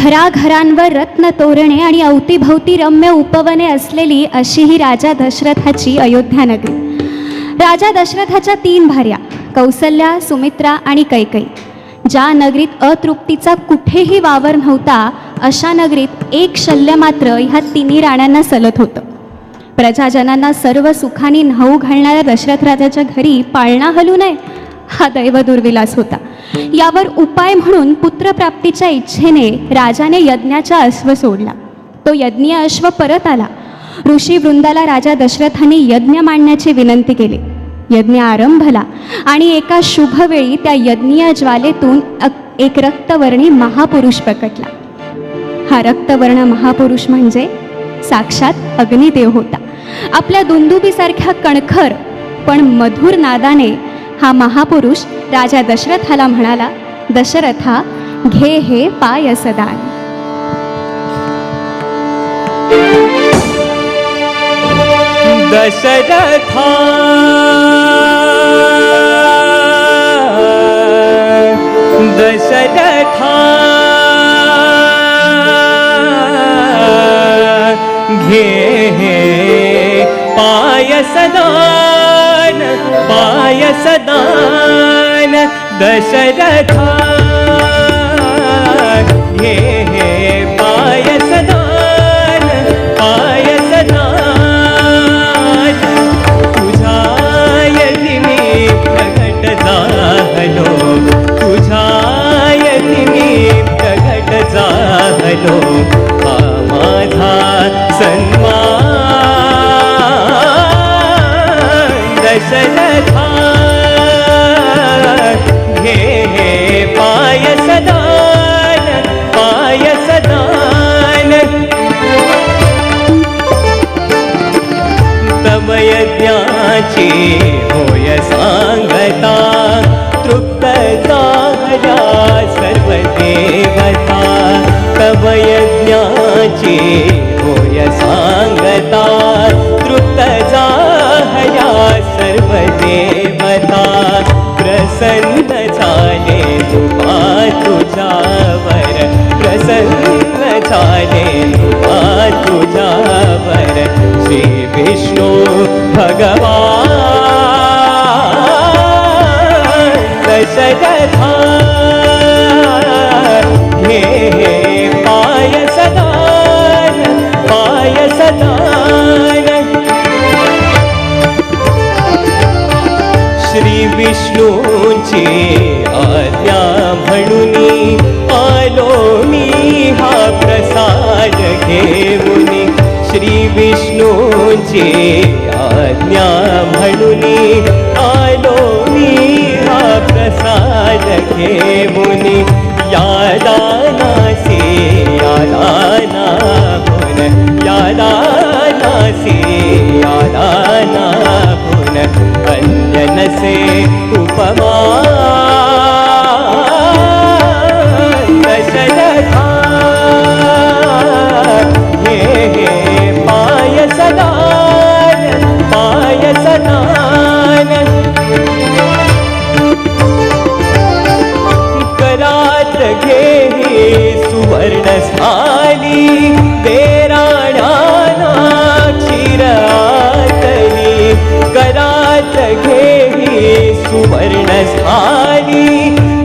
घराघरांवर रत्न तोरणे आणि अवतीभवती रम्य उपवने असलेली अशी ही राजा दशरथाची अयोध्या नगरी. राजा दशरथाच्या 3 भार्या कौसल्या, सुमित्रा आणि कैकेयी. ज्या नगरीत अतृप्तीचा कुठेही वावर नव्हता अशा नगरीत एक शल्य मात्र ह्या तिन्ही राण्यांना सलत होतं. प्रजाजनांना सर्व सुखाने न्हाऊ घालणाऱ्या दशरथ राजाच्या घरी पाळणा हलू नये हा दैव दुर्विलास होता. यावर उपाय म्हणून पुत्रप्राप्तीच्या इच्छेने राजाने यज्ञाचा अश्व सोडला. तो यज्ञीय अश्व परत आला. ऋषी वृंदाला राजा दशरथाने यज्ञ मांडण्याची विनंती केली. यज्ञ आरंभला आणि एका शुभवेळी त्या यज्ञीय ज्वालेतून एक रक्तवर्णी महापुरुष प्रकटला. हा रक्तवर्ण महापुरुष म्हणजे साक्षात अग्निदेव होता. आपल्या दुंदुबीसारख्या कणखर पण मधुर नादाने हा महापुरुष राजा दशरथाला म्हणाला, दशरथा घे हे पायसदान. दशरथा दशरथा घे पायसदान पायसदान दशरथा घे पायसदान पायसदान तुझ्या यती मी प्रगट झालो तुझ्या यती मी प्रगट झालो हा माझा सन्मान दशरथा घे पायसदान पायसदान तव यज्ञाची होय सांगता तृप्त झाल्या सर्व देवता तव यज्ञाची होय सांगता तृप्त झाल्या सर्व देवता प्रसन्न झाले कृपा तुझ्यावर प्रसन्न झाले कृपा तुझ्यावर श्री विष्णू भगवान दशरथा घे पायसदान पायसदान श्री विष्णूची आज्ञा म्हणूनी आलो मी हा प्रसाद घेऊनी श्री विष्णूची आज्ञा म्हणूनी आलो मी हा प्रसाद घेऊनी या दानासी या दानाहुन या दानासी या दानाहुन अन्य नसे उपमा दशरथा हे पायसदान पायसदान करात घे सुवर्ण स्थाली देराणाना क्षीर आतली करात घे सुवर्ण स्थाली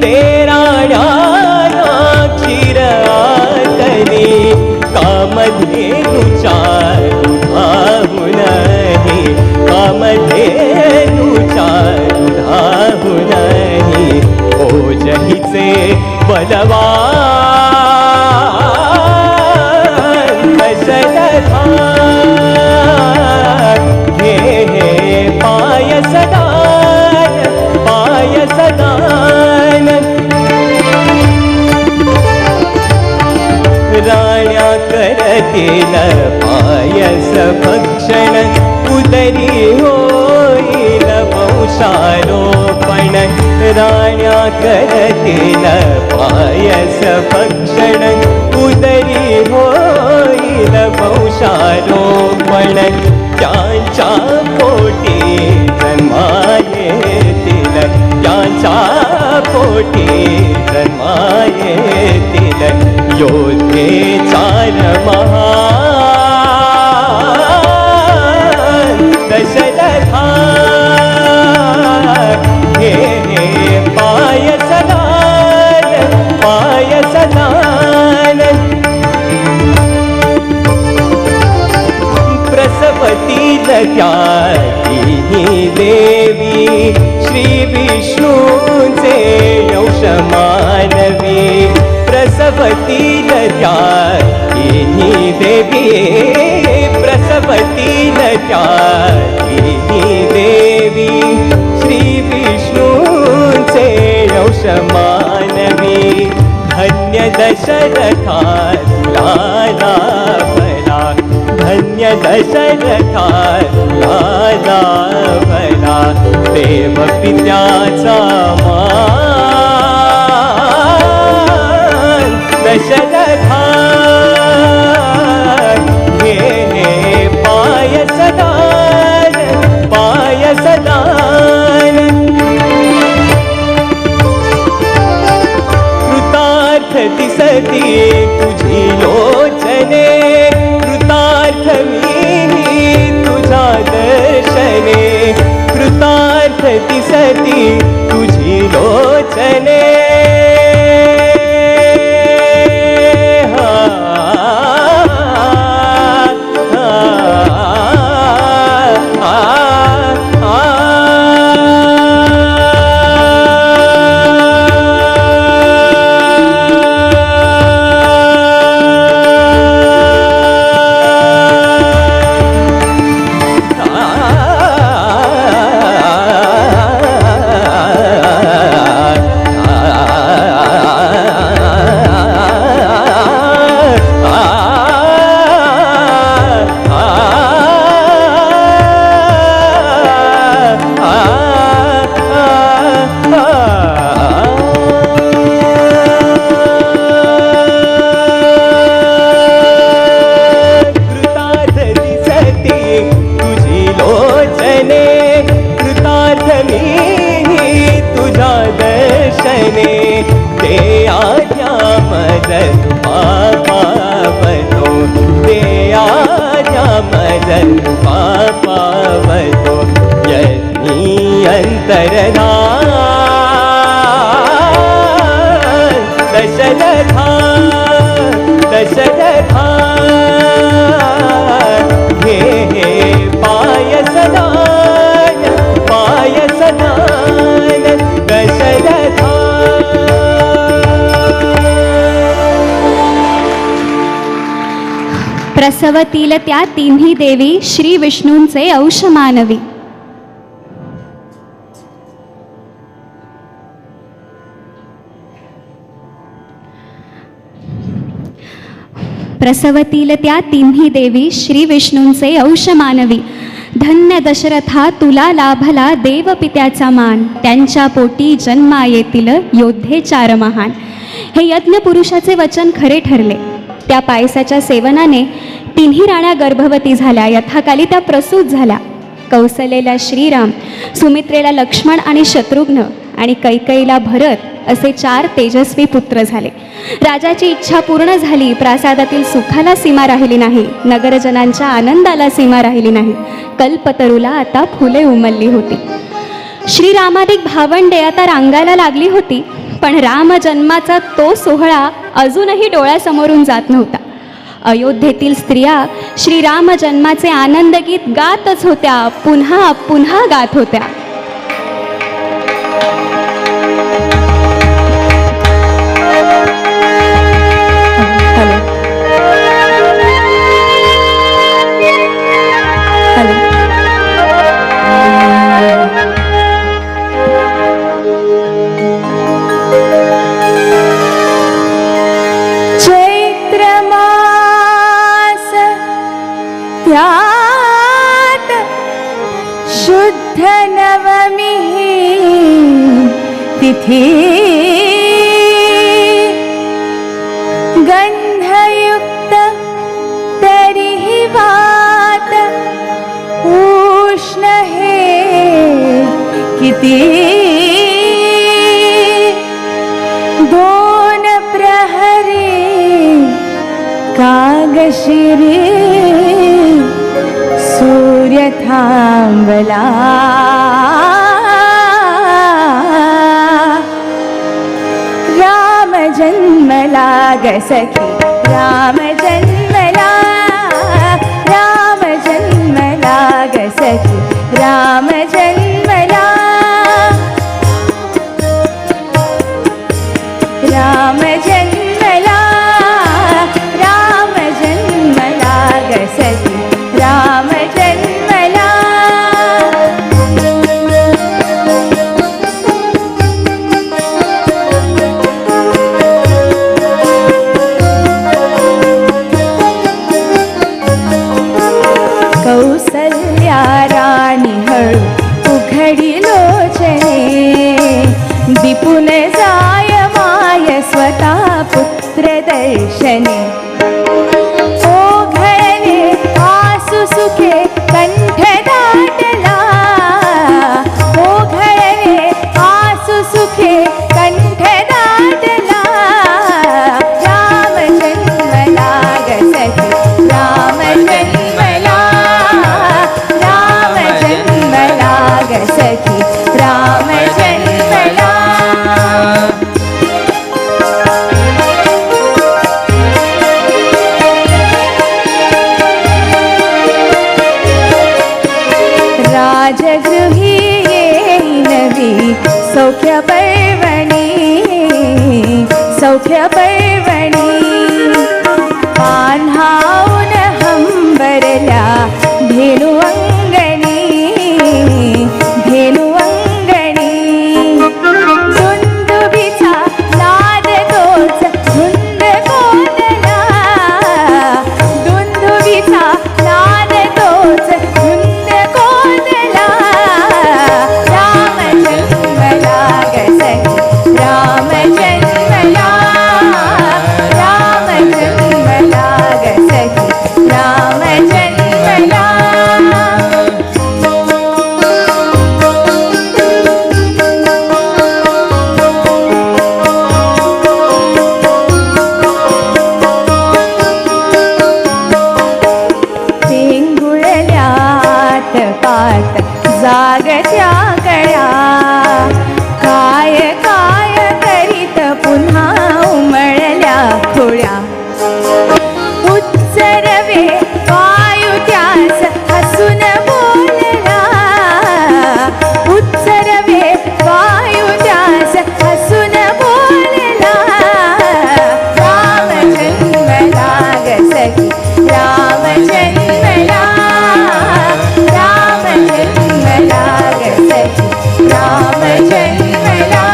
देराणाना क्षीर आतली कामधेनुच्या दुधाहुनही कामधेनुच्या दुधाहुनही ओजहीचे बलवान दशरथा घे पायसदान पायसदान राण्या करतील पायस भक्षण उदरी होईल वंशारोपण राण्या करतील पायस भक्षण उदरी होईल वंशारोपण त्यांच्या पोटी जन्मा येतील त्यांच्या पोटी जन्मा येतील योधे चार महान दशरथा हे पाय सदान पाय सदान। प्रसवती त्या तिन्ही देवी श्री विष्णूचे अंश मानवी। प्रसवती त्या तिन्ही देवी प्रसवती त्या तिन्ही देवी श्री विष्णूचे अंश मानवी। धन्य दशरथा तुला लाभला धन्य दशरथा तुला लाभला देव पित्याचा मान दशरथा हे पाय सदान पाय सदान। कृतार्थ दिसती तुझी लोचने कृतार्थ मी तुझ्या दर्शने कृतार्थ दिसती तुझी लोचने। हा हा हा हा कृतार्थ दिसती तुझी लोचने कृतार्थ मी तुझ्या दर्शने। ते आज्ञा मज पावतो ते आज्ञा मज पावतो यज्ञी अंतर्धान दशरथा दशरथा हे पाय सदान पाय सदान दशरथा। प्रसवतील त्या तिन्ही देवी श्री विष्णूंचे अंश मानवी। प्रसवतील त्या तिन्ही देवी श्री विष्णूंचे अंश मानवी। धन्य दशरथा तुला लाभला देवपित्याचा मान, त्यांच्या पोटी जन्मा येतील योद्धे चार महान। हे यज्ञ पुरुषाचे वचन खरे ठरले। त्या पायसाच्या सेवनाने तिन्ही राण्या गर्भवती झाल्या, यथाकाली त्या प्रसूत झाल्या। कौसलेला श्रीराम, सुमित्रेला लक्ष्मण आणि शत्रुघ्न आणि कैकेयीला भरत असे चार तेजस्वी पुत्र झाले। राजाची इच्छा पूर्ण झाली। प्रासादातील सुखाला सीमा राहिली नाही, नगरजनांच्या आनंदाला सीमा राहिली नाही। कल्पतरूला आता फुले उमलली होती। श्रीरामादिक भावंडे आता रांगायला लागली होती, पण रामजन्माचा तो सोहळा अजूनही डोळ्यासमोरून जात नव्हता। अयोध्येतील स्त्रिया श्रीरामजन्माचे आनंदगीत गातच होत्या, पुन्हा पुन्हा गात होत्या। हॅलो हॅलो चैत्रमास त्यात शुद्ध नवमी तिथी गंधयुक्त तरीही वात उष्ण हे किती दोन प्रहरी ग शिरी सूर्य थांबला, राम जन्मला ग सखी, राम जन्मला, राम जन्मला ग सखी, राम जन्मला, राम जन्मला, राम जन्मला ग सखी, राम जन्मला। कौसल्या राणी हळू उघडी लोचने, दिपून जाय माय स्वतः पुत्र दर्शने। ओघळले आसू सुखे कंठ दाटला, ओघळले आसू सुखे कंठ दाटला, राम जन्मला ग सखी, राम जन्मला, राम जन्मला ग सखी, राम जन्मला। राजगृही येई नवी सौख्य पर्वणी, सौख्य पर्वणी, पान्हाऊन हंबरल्या धेनु अंगणी, धेनु अंगणी। दुंदुबीचा नाद तोच धुंद कोंदला, दुंदुबीचा नाद तोच धुंद कोंदला, राम जन्मला ग सखी, राम जन्मला, राम जन्मला ग सखी, राम जन्मला। पेंगुळल्यात पात जागत्या कळ्या, काय काय करीत पुन्हा उमळल्या खोळ्या। उच्चरवे वायू त्यास हसून बोलला, उच्चरवे वायू त्यास हसून बोलला, राम जन्मला ग सखी, राम जन्मला, राम जन्मला ग सखी, राम जन्मला।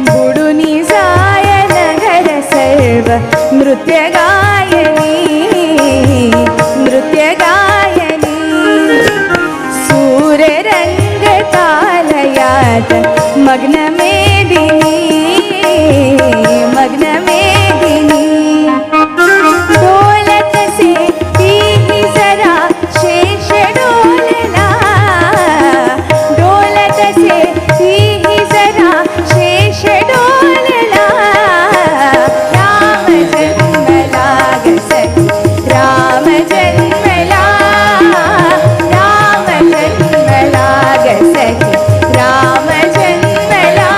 बुडूनी जाय नगर सर्व नृत्य गायनी, नृत्य गायनी, सूर रंग तालयात मग्न मेदिनी, मग्न मेदिनी। डोलतसे तीही जरा शेष डोलला, डोलतसे तीही जरा शेष डोलला, राम जन्मला ग सखी, राम जन्मला, राम जन्मला ग सखी, राम जन्मला,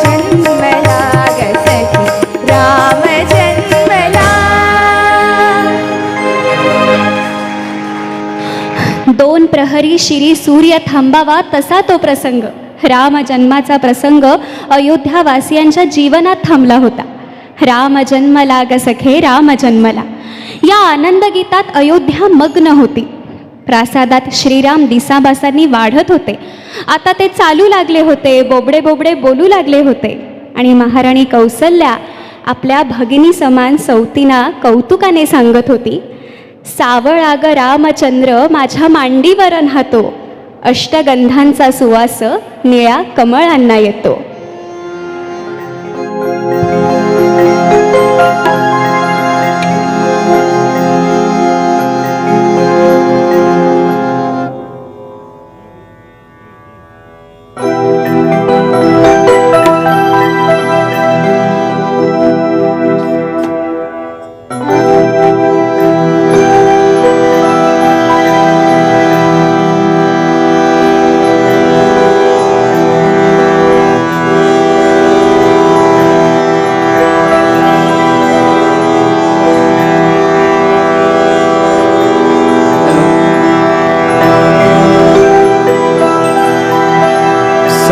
जन्मला ग सखी, राम जन्मला। दोन प्रहरी शिरी सूर्य थांबावा तसा तो प्रसंग, राम जन्माचा प्रसंग अयोध्यावासियांच्या जीवनात थांबला होता। राम जन्मला ग सखे राम जन्मला या आनंदगीतात अयोध्या मग्न होती। प्रासादात श्रीराम दिसाबासांनी वाढत होते. आता ते चालू लागले होते, बोबडे बोबडे बोलू लागले होते आणि महाराणी कौसल्या आपल्या भगिनी समान सौतीना कौतुकाने सांगत होती, सावळा ग रामचंद्र माझ्या मांडीवर न्हातो, अष्टगंधांचा सुवास निळ्या कमळांना येतो.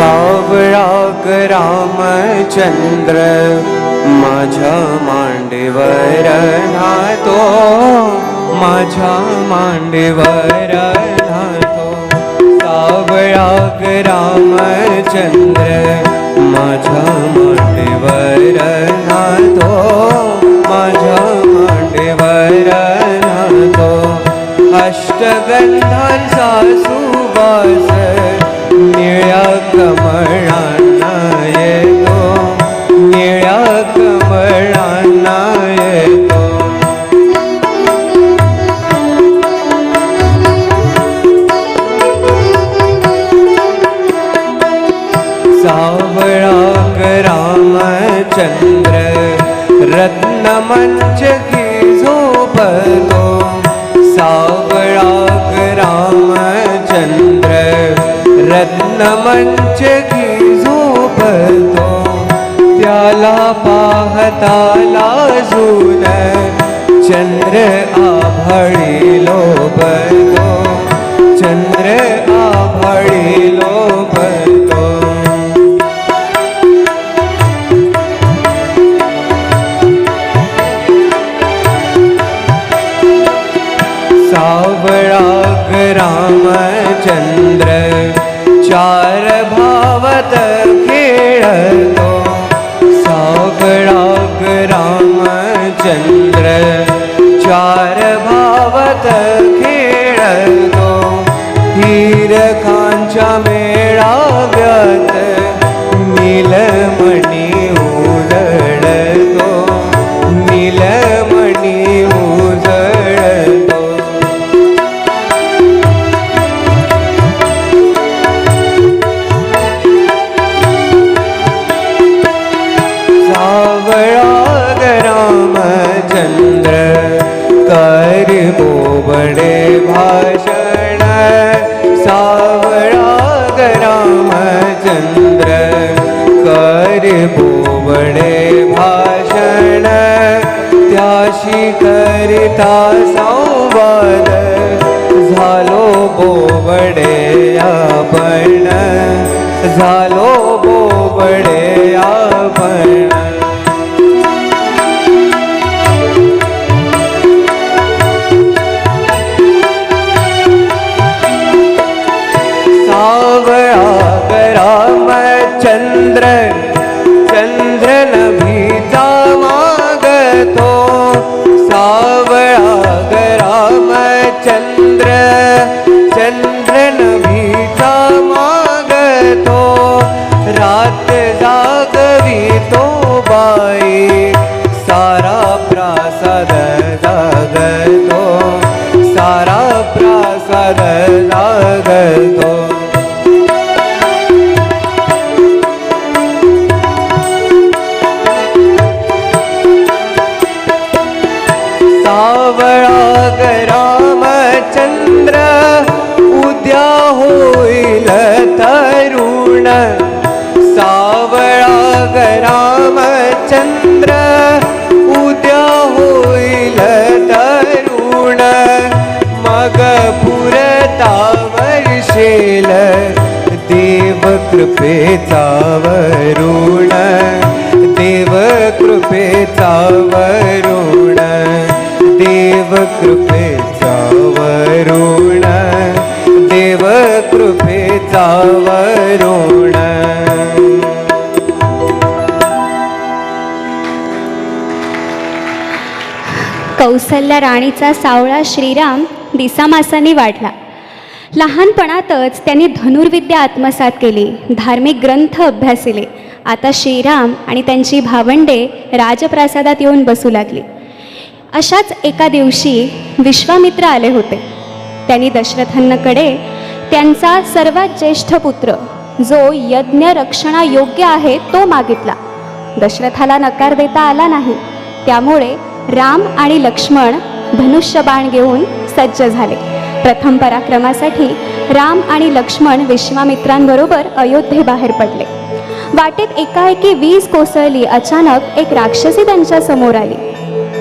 सावळा ग रामचंद्र माझ्या मांडीवर न्हातो, माझ्या मांडीवर न्हातो। सावळा ग रामचंद्र माझ्या मांडीवर न्हातो, माझ्या मांडीवर न्हातो। अष्टगंधांचा सुवास निळ्या कमळांना येतो, निळ्या कमळांना येतो। सावळा ग रामचंद्र रत्नमंच की झोपतो, सावळा ग रामचंद्र रत्नमंच की झोपतो। त्याला पाहता लाजून चंद्र आभाळी लोभतो, चंद्र आभाळी लोभतो। सावळा ग रामचंद्र चार भावत खेळतो, सावळा ग रामचंद्र चार भावत खेळतो। हिरखांच्या मेळाव्यात नीलमणी उजळतो, नीलमणी उजळतो। सावळा ग रामचंद्र कर बोबडे भाषण, सावळा ग रामचंद्र कर बोबडे भाषण। त्याशी करिता संवाद झालो बोबडे आपण, झालो बोबडे आपण। सावळा ग रामचंद्र चंद्र नभीचा मागतो, सावळा ग रामचंद्र चंद्र नभीचा मागतो। रात जागवितो बाई सारा प्रासाद जागतो, सारा प्रासाद जागतो। सावळा ग रामचंद्र उद्या होईल तरुण, सावळा ग रामचंद्र उद्या होईल तरुण। मग पुरता वर्षेल देव कृपेचा वरुण, देव कृपेचा वरुण, देव कृपेचा वरुण, देव कृपेचा वरुण। कौसल्या राणीचा सावळा श्रीराम दिसामासांनी वाढला. लहानपणातच त्यांनी धनुर्विद्या आत्मसात केली, धार्मिक ग्रंथ अभ्यासिले. आता श्रीराम आणि त्यांची भावंडे राजप्रासादात येऊन बसू लागली. अशाच एका दिवशी विश्वामित्र आले होते. त्यांनी दशरथांकडे त्यांचा सर्वात ज्येष्ठ पुत्र, जो यज्ञ रक्षणायोग्य आहे, तो मागितला. दशरथाला नकार देता आला नाही. त्यामुळे राम आणि लक्ष्मण धनुष्यबाण घेऊन सज्ज झाले. प्रथम पराक्रमासाठी राम आणि लक्ष्मण विश्वामित्रांबरोबर अयोध्येबाहेर पडले. वाटेत एकाएकी वीज कोसळली. अचानक एक राक्षसी त्यांच्या समोर आली.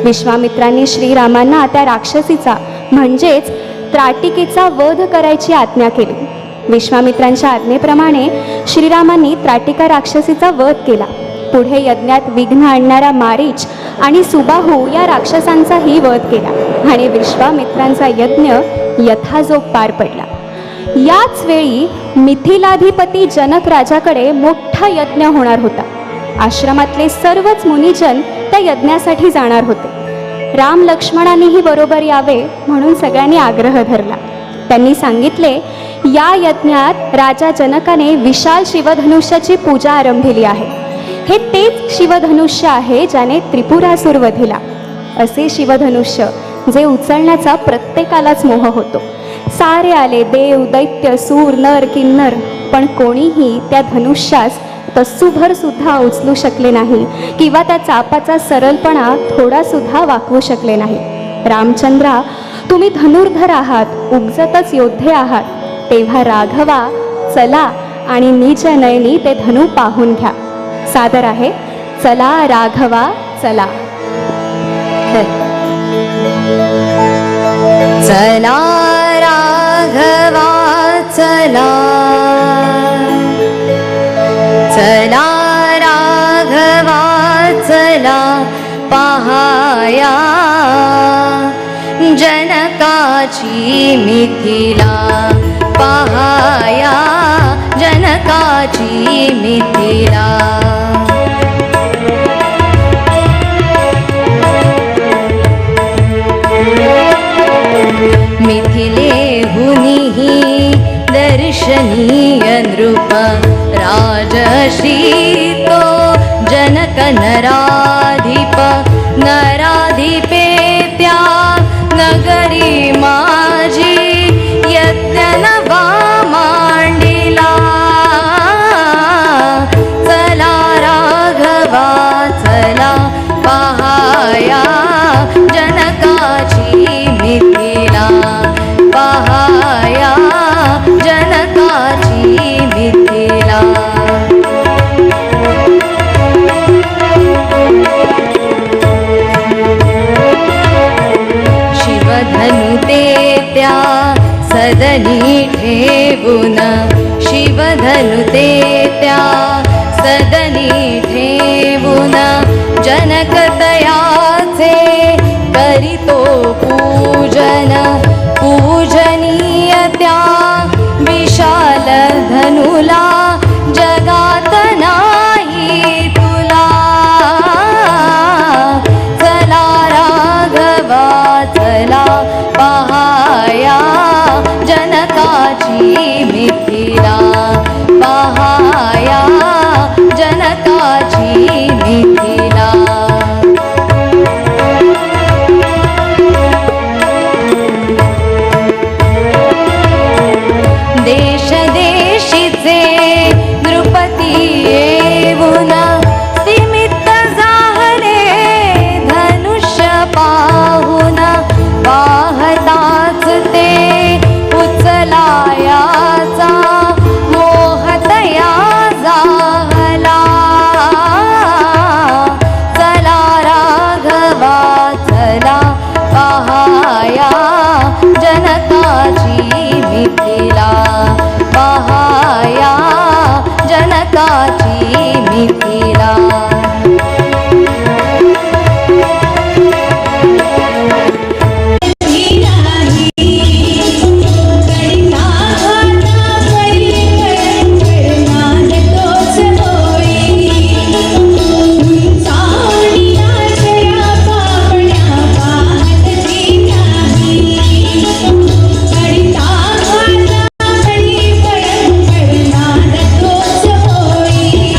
विश्वामित्रांनी श्रीरामांना त्या राक्षसीचा म्हणजेच त्राटिकेचा वध करायची आज्ञा केली. विश्वामित्रांच्या आज्ञेप्रमाणे श्रीरामांनी त्राटिका राक्षसीचा वध केला. पुढे यज्ञात विघ्न आणणारा मारीच आणि सुबाहू या राक्षसांचाही वध केला आणि विश्वामित्रांचा यज्ञ यथाजोग पार पडला. याच वेळी मिथिलाधिपती जनक राजाकडे मोठा यज्ञ होणार होता. आश्रमातले सर्वच मुनिजन त्या यज्ञासाठी जाणार होते. राम लक्ष्मणांनीही बरोबर यावे म्हणून सगळ्यांनी आग्रह धरला. त्यांनी सांगितले, या यज्ञात राजा जनकाने विशाल शिवधनुष्याची पूजा आरंभिली आहे. हे तेच शिवधनुष्य आहे ज्याने त्रिपुरासूर वधिला. असे शिवधनुष्य जे उचलण्याचा प्रत्येकालाच मोह होतो. सारे आले, देव, दैत्य, सूर, नर, किन्नर, पण कोणीही त्या धनुष्यास तस्सुभर सुद्धा उचलू शकले नाही किंवा त्या चापाचा सरलपणा थोडासुद्धा वाकवू शकले नाही. रामचंद्रा, तुम्ही धनुर्धर आहात, उपजतच योद्धे आहात, तेव्हा राघवा चला आणि निज नयनी ते धनु पाहून घ्या. सादर आहे चला राघवा चला. चला राघवा चला, चला राघवा चला पहाया जनकाची मिथिला, पहाया जनकाची मिथिला. मिथिलेहुनिहि दर्शनीय नृप राजश्री तो जनक नराधिप, नराधिपे त्या नगरी माझी यज्ञ नवा मांडिला. चला राघवा चला पहाया जनकाची मिथिला, पहाया जनकाची मिथिला. शिवधनु ते त्या सदनी ठेवून, शिवधनु ते त्या सदनी ठेवून, जनकतयाचे करीतो पूजन, पूजनीय त्या विशाल धनुला जगात नाही तुला. चला राघवा चला पहाया जनकाची मिथिला, पहाया जनकाची मिथिला. देश देशीचे नृपती येऊन सीमित झाले धनुष्य पाहून, पाहताच ते उचलायाचा मोहतया झाला. चला राघवा चला पहाया जनकाची मिथिला, पहाया जनकाची मिथिला. तोच होई.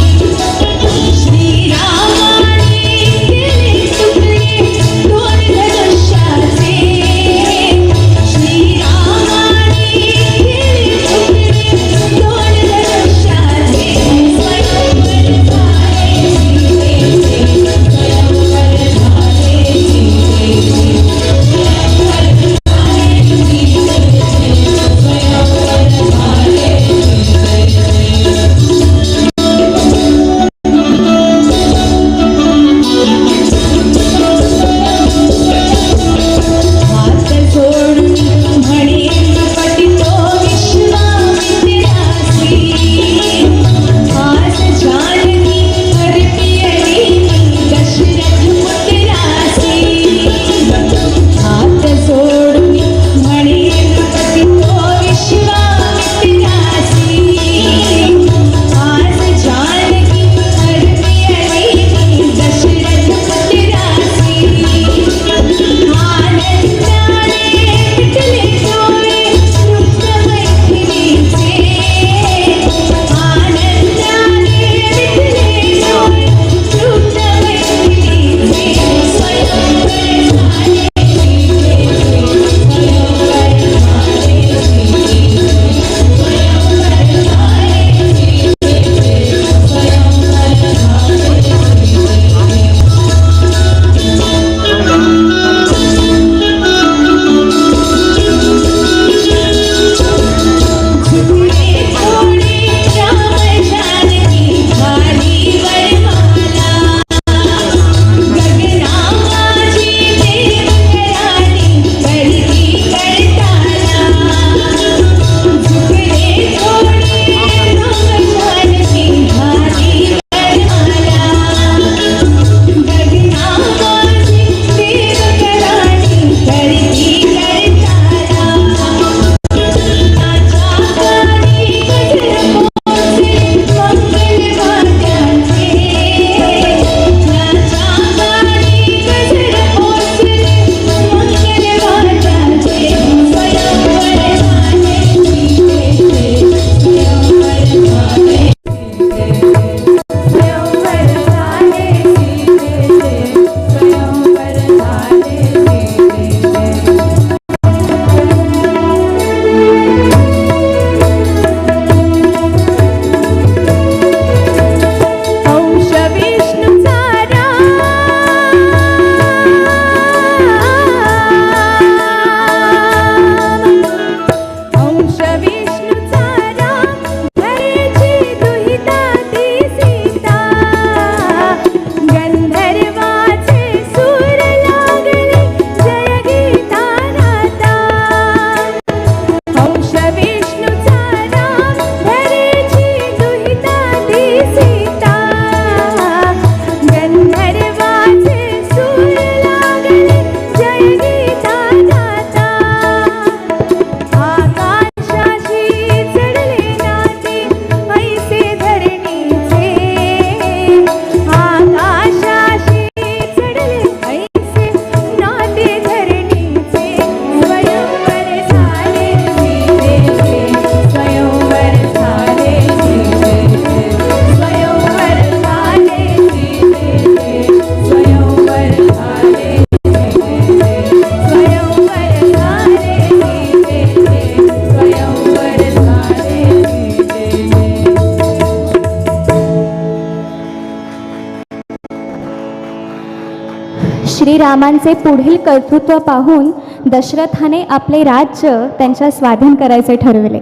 श्रीरामांचे पुढील कर्तृत्व पाहून दशरथाने आपले राज्य त्यांच्या स्वाधीन करायचे ठरविले.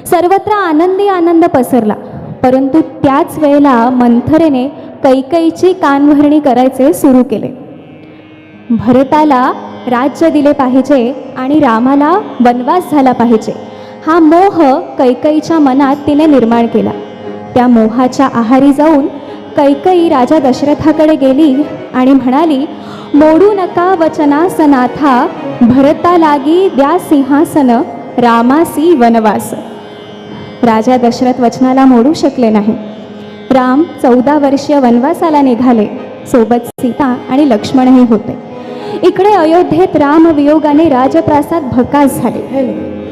सर्वत्र आनंदी आनंद पसरला. परंतु त्याच वेळेला मंथरेने कैकेयीची कानभरणी करायचे सुरू केले. भरताला राज्य दिले पाहिजे आणि रामाला वनवास झाला पाहिजे हा मोह कैकेयीच्या मनात तिने निर्माण केला. त्या मोहाच्या आहारी जाऊन कैकेयी राजा दशरथाकडे गेली आणि म्हणाली, मोडू नका वचनासनाथा, भरता लागी द्या सिंहासन, रामासी वनवास. राजा दशरथ वचनाला मोडू शकले नाही. राम 14 वर्षीय वनवासाला निघाले. सोबत सीता आणि लक्ष्मणही होते. इकडे अयोध्येत रामवियोगाने राजप्रासाद भकास झाले.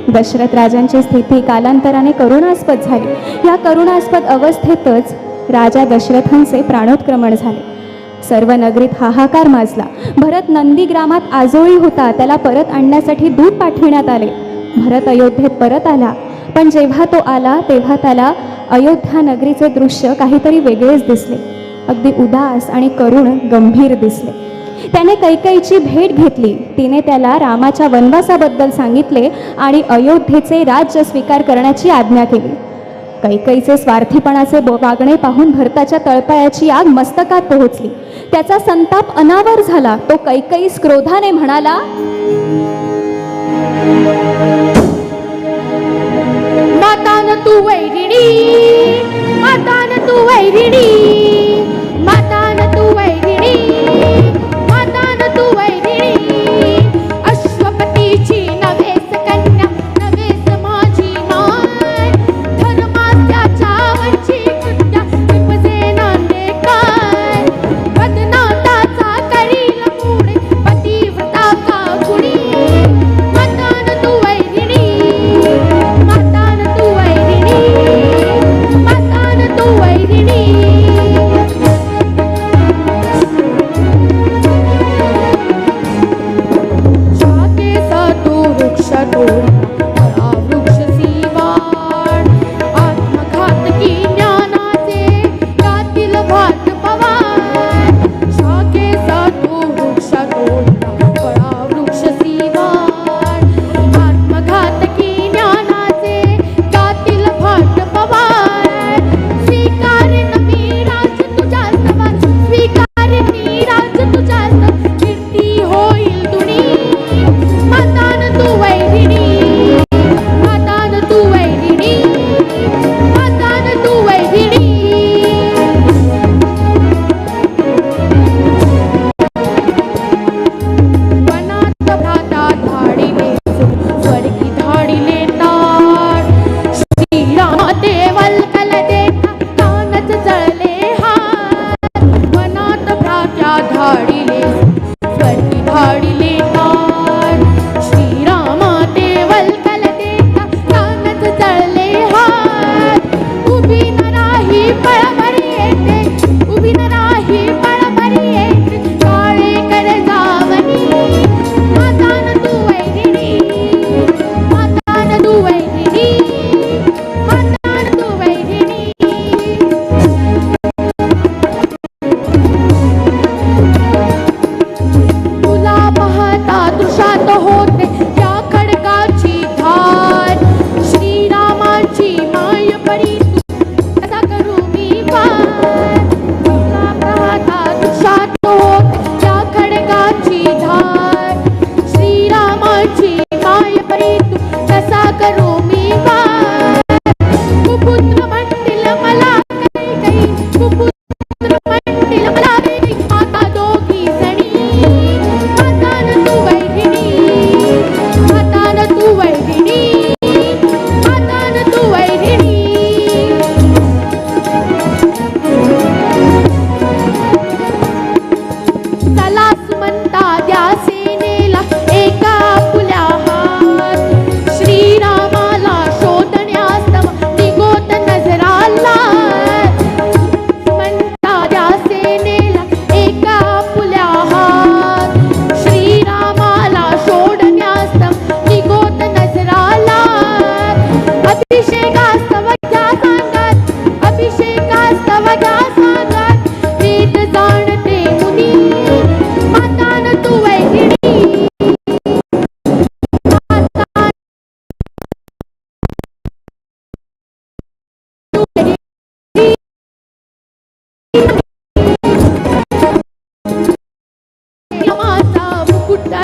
दशरथ राजांची स्थिती कालांतराने करुणास्पद झाली. या करुणास्पद अवस्थेतच राजा दशरथांचे प्राणोत्क्रमण झाले. सर्व नगरीत हाहाकार माजला. भरत नंदीग्रामात आजोळी होता. त्याला परत आणण्यासाठी दूत पाठविण्यात आले. भरत अयोध्येत परत आला, पण जेव्हा तो आला तेव्हा त्याला अयोध्या नगरीचे दृश्य काहीतरी वेगळेच दिसले. अगदी उदास आणि करुण गंभीर दिसले. त्याने कैकेयीची भेट घेतली. तिने त्याला रामाच्या वनवासाबद्दल सांगितले आणि अयोध्येचे राज्य स्वीकार करण्याची आज्ञा केली. कैकेयीचे स्वार्थीपणाचे वागणे पाहून भरताच्या तळपायाची आग मस्तकात पोहोचली. त्याचा संताप अनावर झाला. तो कैकेयीस क्रोधाने म्हणाला, मातान तू वैरिणी, मातान तू वैरिणी, मातान तू वैरिणी, मातान तू वैरिणी. अश्वपतीची नवेस कन्या, नवेस माझी माय, धर्मात्याच्या वंची कृत्या निपजे नांदे काय. बदनाताचा करील पुढे पतिव्रता का कुणी. मातान तू वैरिणी, मातान तू वैरिणी, मातान तू वैरिणी. शाकेसा तू वृक्ष तोड, वृक्ष सीवाड, आत्मघातकी ज्ञान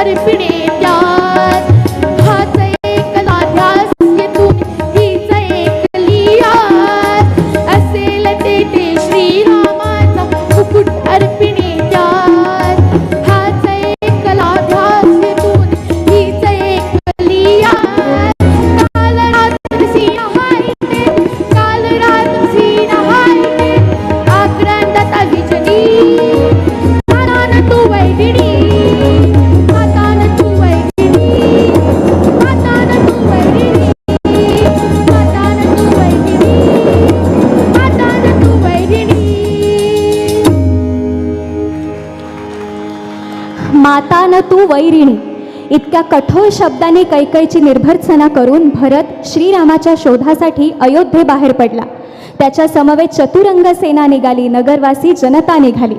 अर्पिणे त्यास. हाच एकला ध्यास येथून हीच एकली आस, असेल तेथे श्रीरामाचा मुकुट अर्पिणे त्यास. हाच एकला ध्यास येथून हीच एकली आस. काल रात्र सिंहाईते, काल रात्र सिंहाईते, आक्रंदता विजनी, मातान तू वैरिणी, मातान तू वैरिणी, मातान तू वैरिणी, मातान तू वैरिणी, मातान तू वैरिणी. माता न तू वैरिणी इतक्या कठोर शब्दांनी कैकेयीची निर्भर्त्सना करून भरत श्रीरामाच्या शोधासाठी अयोध्येबाहेर पडला. त्याच्या समवेत चतुरंग सेना निघाली, नगरवासी जनता निघाली.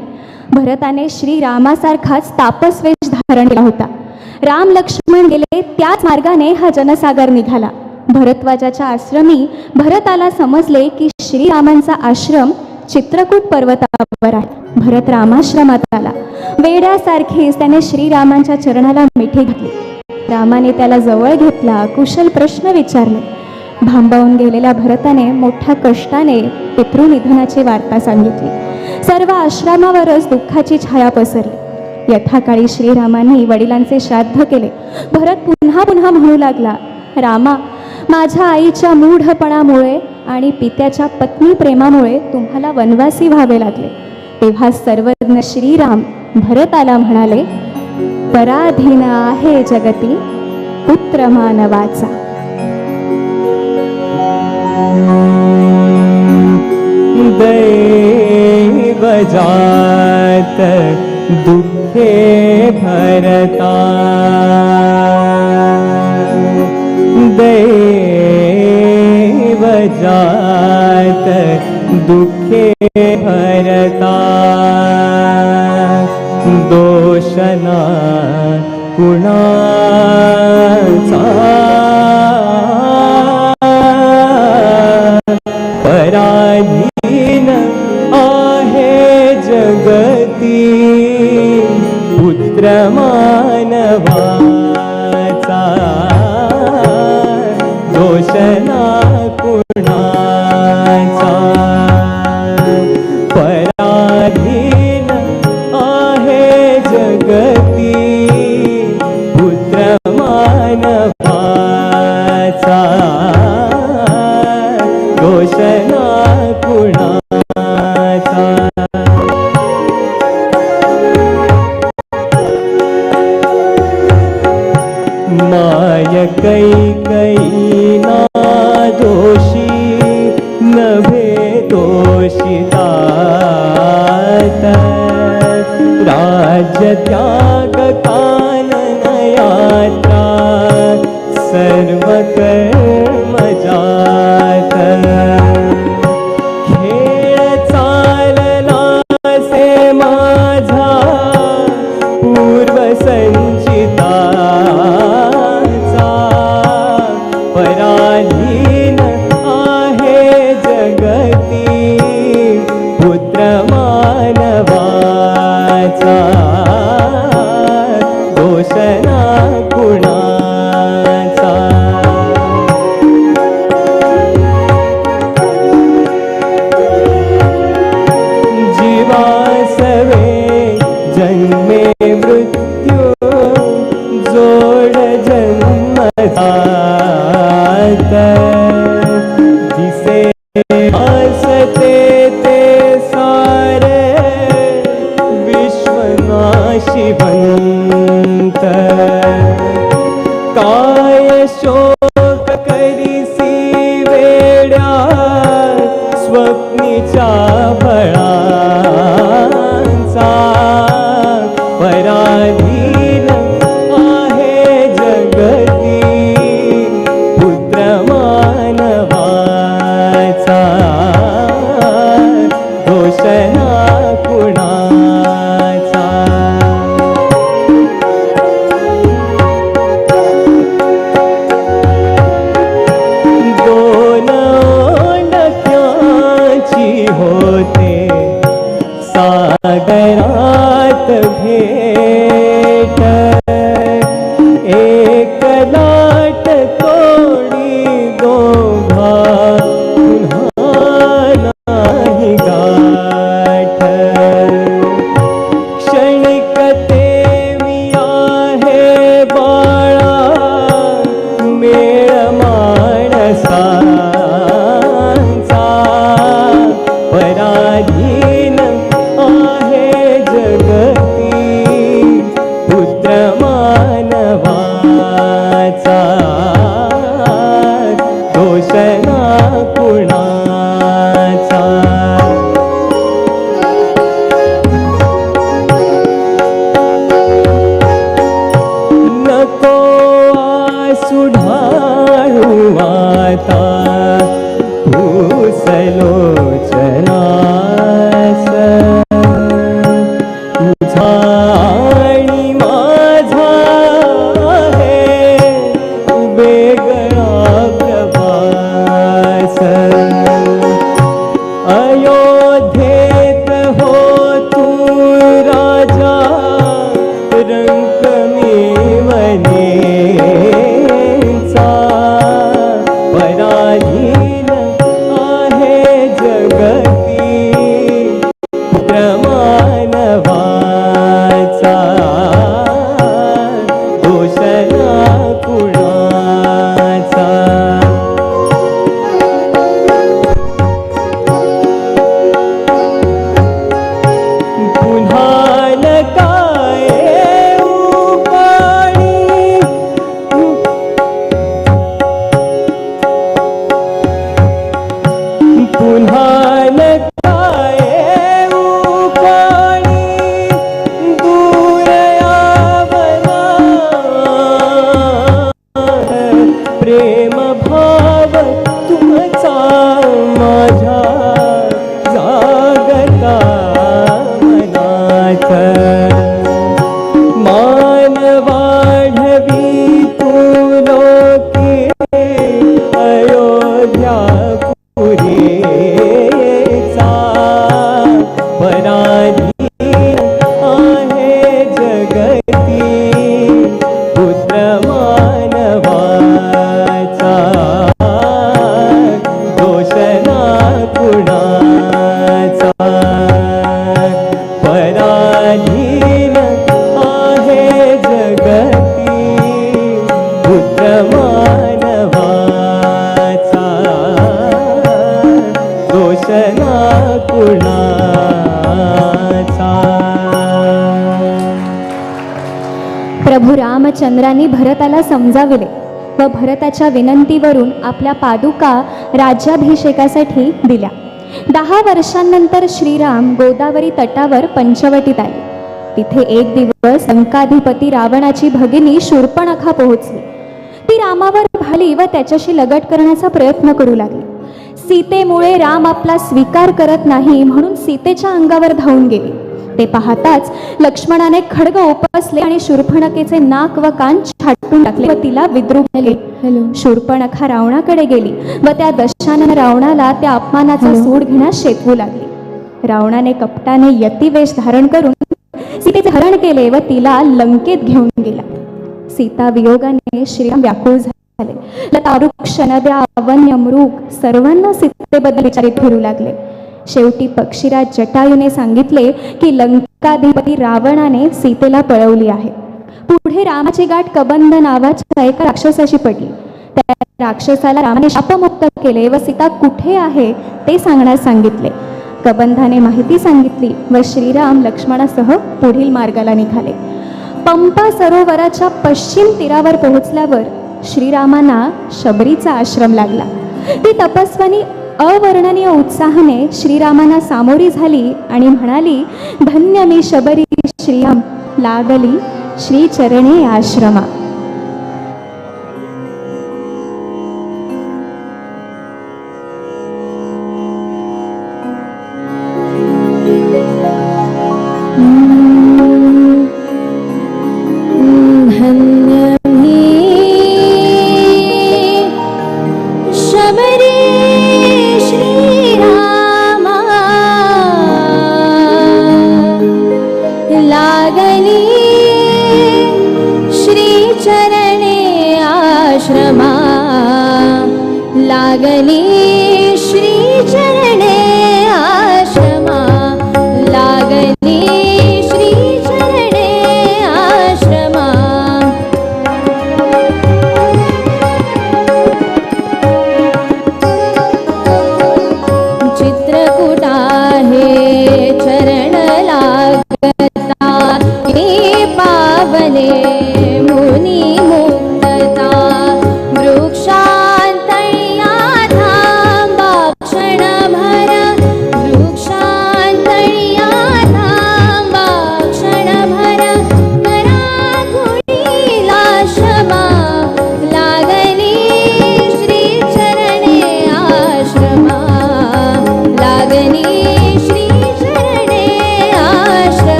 भरताने श्रीरामासारखाच तापसवेष धारण केला होता. राम लक्ष्मण गेले त्याच मार्गाने हा जनसागर निघाला. भरद्वाजाच्या आश्रमी भरताला समजले की श्रीरामांचा आश्रम चित्रकूट पर्वतावर आहे. भरत रामाश्रमात आला. वेड्यासारखीच त्याने श्रीरामांच्या चरणाला मिठी घातली. रामाने त्याला जवळ घेतला, कुशल प्रश्न विचारले. भांबावून गेलेल्या भरताने मोठ्या कष्टाने पितृनिधनाची वार्ता सांगितली. सर्व आश्रमावरच दुःखाची छाया पसरली. यथाकाळी श्रीरामांनी वडिलांचे श्राद्ध केले. भरत पुन्हा पुन्हा म्हणू लागला, रामा, माझ्या आईच्या मूढपणामुळे आणि पित्याच्या पत्नी प्रेमामुळे तुम्हाला वनवासी व्हावे लागले. तेव्हा सर्वज्ञ श्रीराम भरताला म्हणाले, पराधीन आहे जगती पुत्र मानवाचा. दैवजात दुःखे भरता, दैवजात दुःखे भरता, दोषना कुणाचा, पराधीन आहे जगती पुत्र मानवाचा, दोषना कुणाचा, पराधीन आहे जगती पुत्र मानवाचा, दोषना कुणाचा. माय कैकेयी ना दोषी नभे दोषितात, राज्य त्याग कानन यात्रा सर्व कर्म जात. खेळ चालला से माझा पूर्व संचिताचा, पराधीन आहे जगती पुत्र मानवाचा, दोषना कुणाचा. जीवासवे जन्मे मृत्यू जोड जन्म जात, जिसे असते ते सारे विश्वनाशिवंत. काय शोक करीसी वेड्या स्वप्नीच्या फळांचा, पराधीन आहे जगती पुत्र मानवाचा, दोषना कुणाचा. दोन ओंडक्याची होते सागरात भेट, लोचनास तुझा आणि माझा आहे वेगळा प्रवास. अयोध्येत हो तू राजा रंक मी वनेचा, पराधीन आहे जगती प्रमाणवाचा, दोष ना कुणाचा. पुन्हा नका येऊ पाणी, पुन्हा नका येऊ पाणी दूर यावना, प्रेम भाव तुमचा माझ्या जागता मनात. मान वाढवी तू लोकी अयोध्या पुरीचा, पराधीन आहे जगती पुत्र मानवाचा, दोष ना कुणाचा. पराधीन आहे जगती पुत्र मानवाचा, दोष ना कुणाचा. प्रभू रामचंद्रांनी भरताला समजाविले व भरताच्या विनंतीवरून आपल्या पादुका राज्याभिषेकासाठी दिल्या. 10 वर्षांनंतर श्रीराम गोदावरी तटावर पंचवटीत आले. तिथे एक दिवस लंकाधिपती रावणाची भगिनी शूर्पणखा पोहोचली. ती रामावर भाली व त्याच्याशी लगट करण्याचा प्रयत्न करू लागली. सीतेमुळे राम आपला स्वीकार करत नाही म्हणून सीतेच्या अंगावर धावून गेली. ते पाहताच लक्ष्मणाने खड्ग उपसले आणि शूर्पणखेचे नाक व कान छाटून टाकले व तिला विद्रुपले. शूर्पणखा रावणाकडे गेली व त्या दशानन रावणाला त्या अपमानाचा सूड घेण्यास शेतवू लागली. रावणाने कपटाने यतिवेश धारण करून सीतेचे हरण केले व तिला लंकेत घेऊन गेला. सीता वियोगाने श्रीराम व्याकुळ झाले. लता, वृक्ष, नद्या, वन्य मृग सर्वांना सीतेबद्दल विचारित फिरू लागले. शेवटी पक्षीराज जटायूने सांगितले की लंकाधिपती रावणाने सीतेला पळवली आहे. पुढे रामाची गाठ कबंध नावाच्या एका राक्षसाशी पडली. त्या राक्षसाला रामाने शापमुक्त केले व सीता कुठे आहे ते सांगण्यास सांगितले. कबंधाने माहिती सांगितली व श्रीराम लक्ष्मणासह पुढील मार्गाला निघाले. पंपा सरोवराच्या पश्चिम तीरावर पोहोचल्यावर श्रीरामांना शबरीचा आश्रम लागला. ती तपस्वनी अवर्णनीय उत्साहाने श्रीरामांना सामोरी झाली आणि म्हणाली, धन्य मी शबरी श्रीराम, लागली श्रीचरणे आश्रमा. धन्य मी शबरी श्रीरामा, लागली श्रीचरणे आश्रमा, लागली श्रीचरणे आश्रमा, लागली श्रीचरणे आश्रमा. चित्रकूट आहे चरण लागता, हे पावले मुनी मुक्तता, वृक्षांतया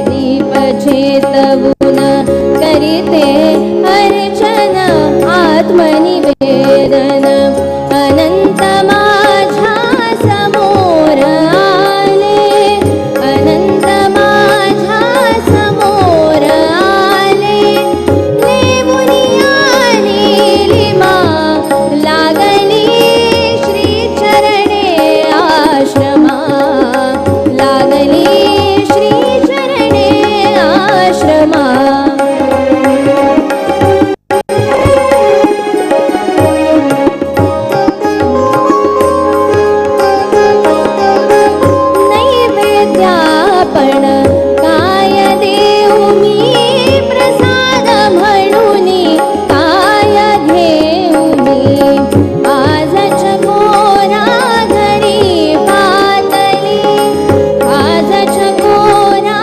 दीप चेतवून करीते अर्चन आत्मनिवेदन अनंत माझ्या समोर आले अनंत माझ्या समोर आले लेऊनिया नीलिमा लागली श्री चरणे आश्रमा लागली श्री चरणे आश्रमा. नैवेद्यापण काय देऊ मी प्रसाद म्हणून काय घेऊ मी आज चकोरा घरी पातली आज चकोरा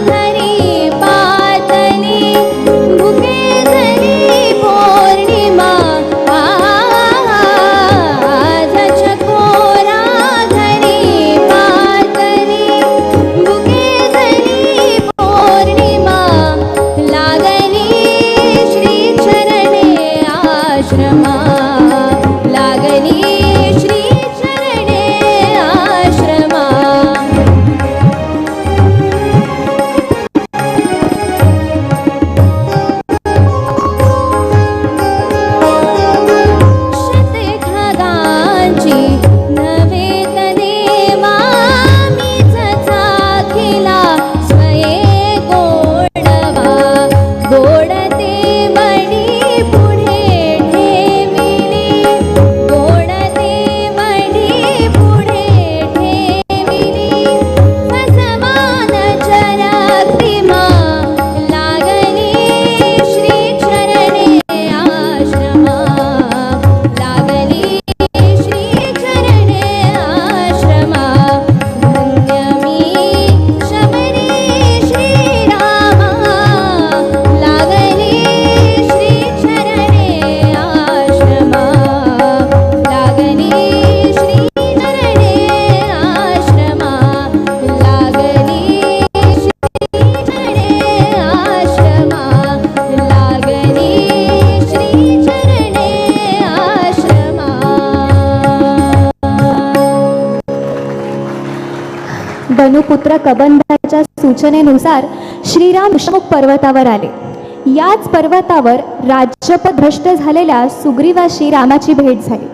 घरी पातली भुके जरी पौर्णिमा आज चकोरा घरी पातली भुके जरी पौर्णिमा लागली श्री चरणे आश्रमा लागली श्री चरणे आश्रमा. शतखगांची नव्हे देवा मीच चाखिला स्वये गोडवा गोड ते मणी पुढे ठेविली गोड ते मणी पुढे ठेविली फसवान चरक्तिमा लागली श्री चरणे आश्रमा लागली श्री चरणे आश्रमा. धन्य मी शबरी श्रीरामा लागली श्री चरणे आश्रमा लागली श्री चरणे आश्रमा लागली श्री चरणे आश्रमा लागली श्री चरणे आश्रमा. धनुपुत्र कबंधाच्या सूचनेनुसार श्रीराम ऋषमुख पर्वतावर आले. याच पर्वतावर राज्यपद भ्रष्ट झालेल्या सुग्रीवाशी रामाची भेट झाली.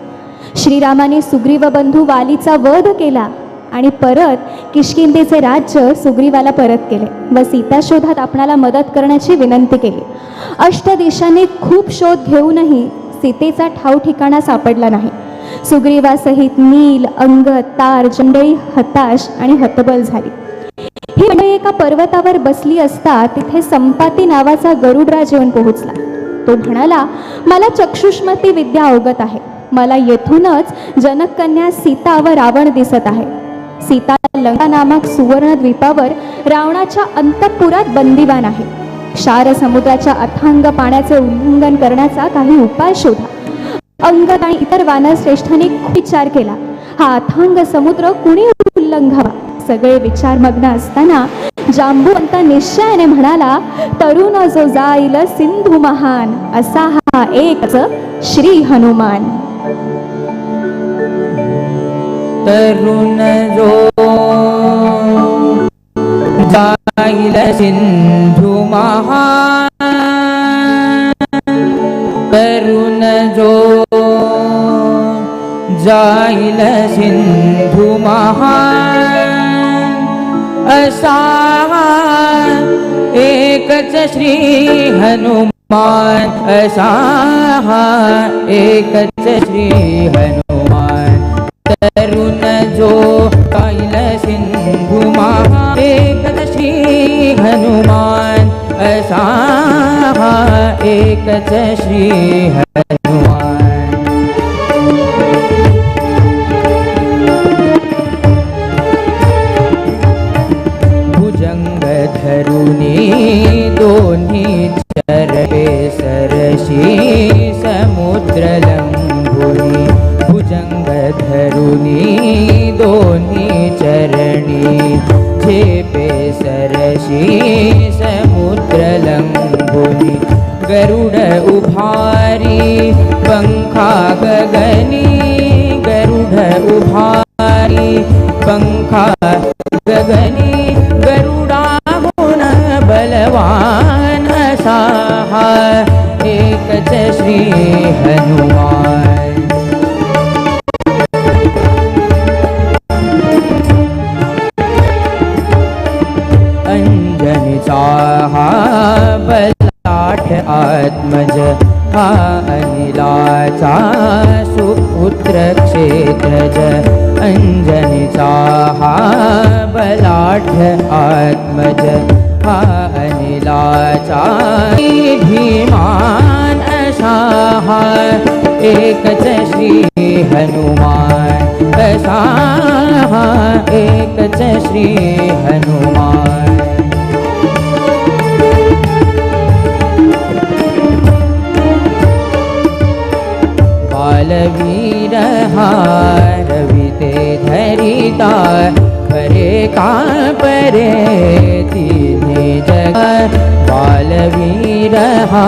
श्रीरामाने सुग्रीव बंधू वालीचा वध केला आणि परत किष्किंधेचे राज्य सुग्रीवाला परत केले व सीता शोधात आपणाला मदत करण्याची विनंती केली. अष्टदिशांनी खूप शोध घेऊनही सीतेचा ठाव ठिकाणा सापडला नाही. सुग्रीवासहित नील अंगद तार जंडळी हताश आणि हतबल झाली. ही मंडळी एका पर्वतावर बसली असता तिथे संपाती नावाचा गरुडराज येऊन पोहोचला. तो म्हणाला, मला चक्षुष्मती विद्या अवगत आहे. मला येथूनच जनककन्या सीता व रावण दिसत आहे. सीता लंका नामक सुवर्ण द्वीपावर रावणाच्या अंतःपुरात बंदिवान आहे. क्षार समुद्राच्या अथांग पाण्याचे उल्लंघन करण्याचा काही उपाय शोधा. अंगद आणि इतर वानरश्रेष्ठांनी खूप विचार केला. हा अथांग समुद्र कुणी उल्लंघावा? सगळे विचारमग्न असताना जांबुवंत निश्चयाने म्हणाला, तरुण जो जाईल सिंधू महान, असा हा एकच श्री हनुमान. तरुण जो जाईल सिंधू महान तरुण जो जाईल सिंधू महान असा एकच श्री हनुमान असा एकच श्री हनुमान तरुण जो जाईल सिंधू महान एकच श्री हनुमान असा एकच श्री हनुमान. भुजंग धरुणी दोन्ही चरवे सरशी समुद्र लंघुनी भुजंग धरुणी दोन्ही चरणी झेपे सरशी समुद्र लंघुनी गरुड उभारी पंखा गगनी गरुड उभारी पंखा गगनी गरुडाहुन बलवान असा हा एकच श्री हनुमान. अंजनीचा हा बलाढ्य आत्मज हा अनिलाचा सुपुत्र क्षेत्रज अंजनीचा हा बलाढ्य आत्मज हा अनिलाचा भीमान असा हा एकच श्री हनुमान असा हा एकच श्री हनुमान. बालवीर हा रविते धरिता परे का परे तिन्ही जग बालवीर हा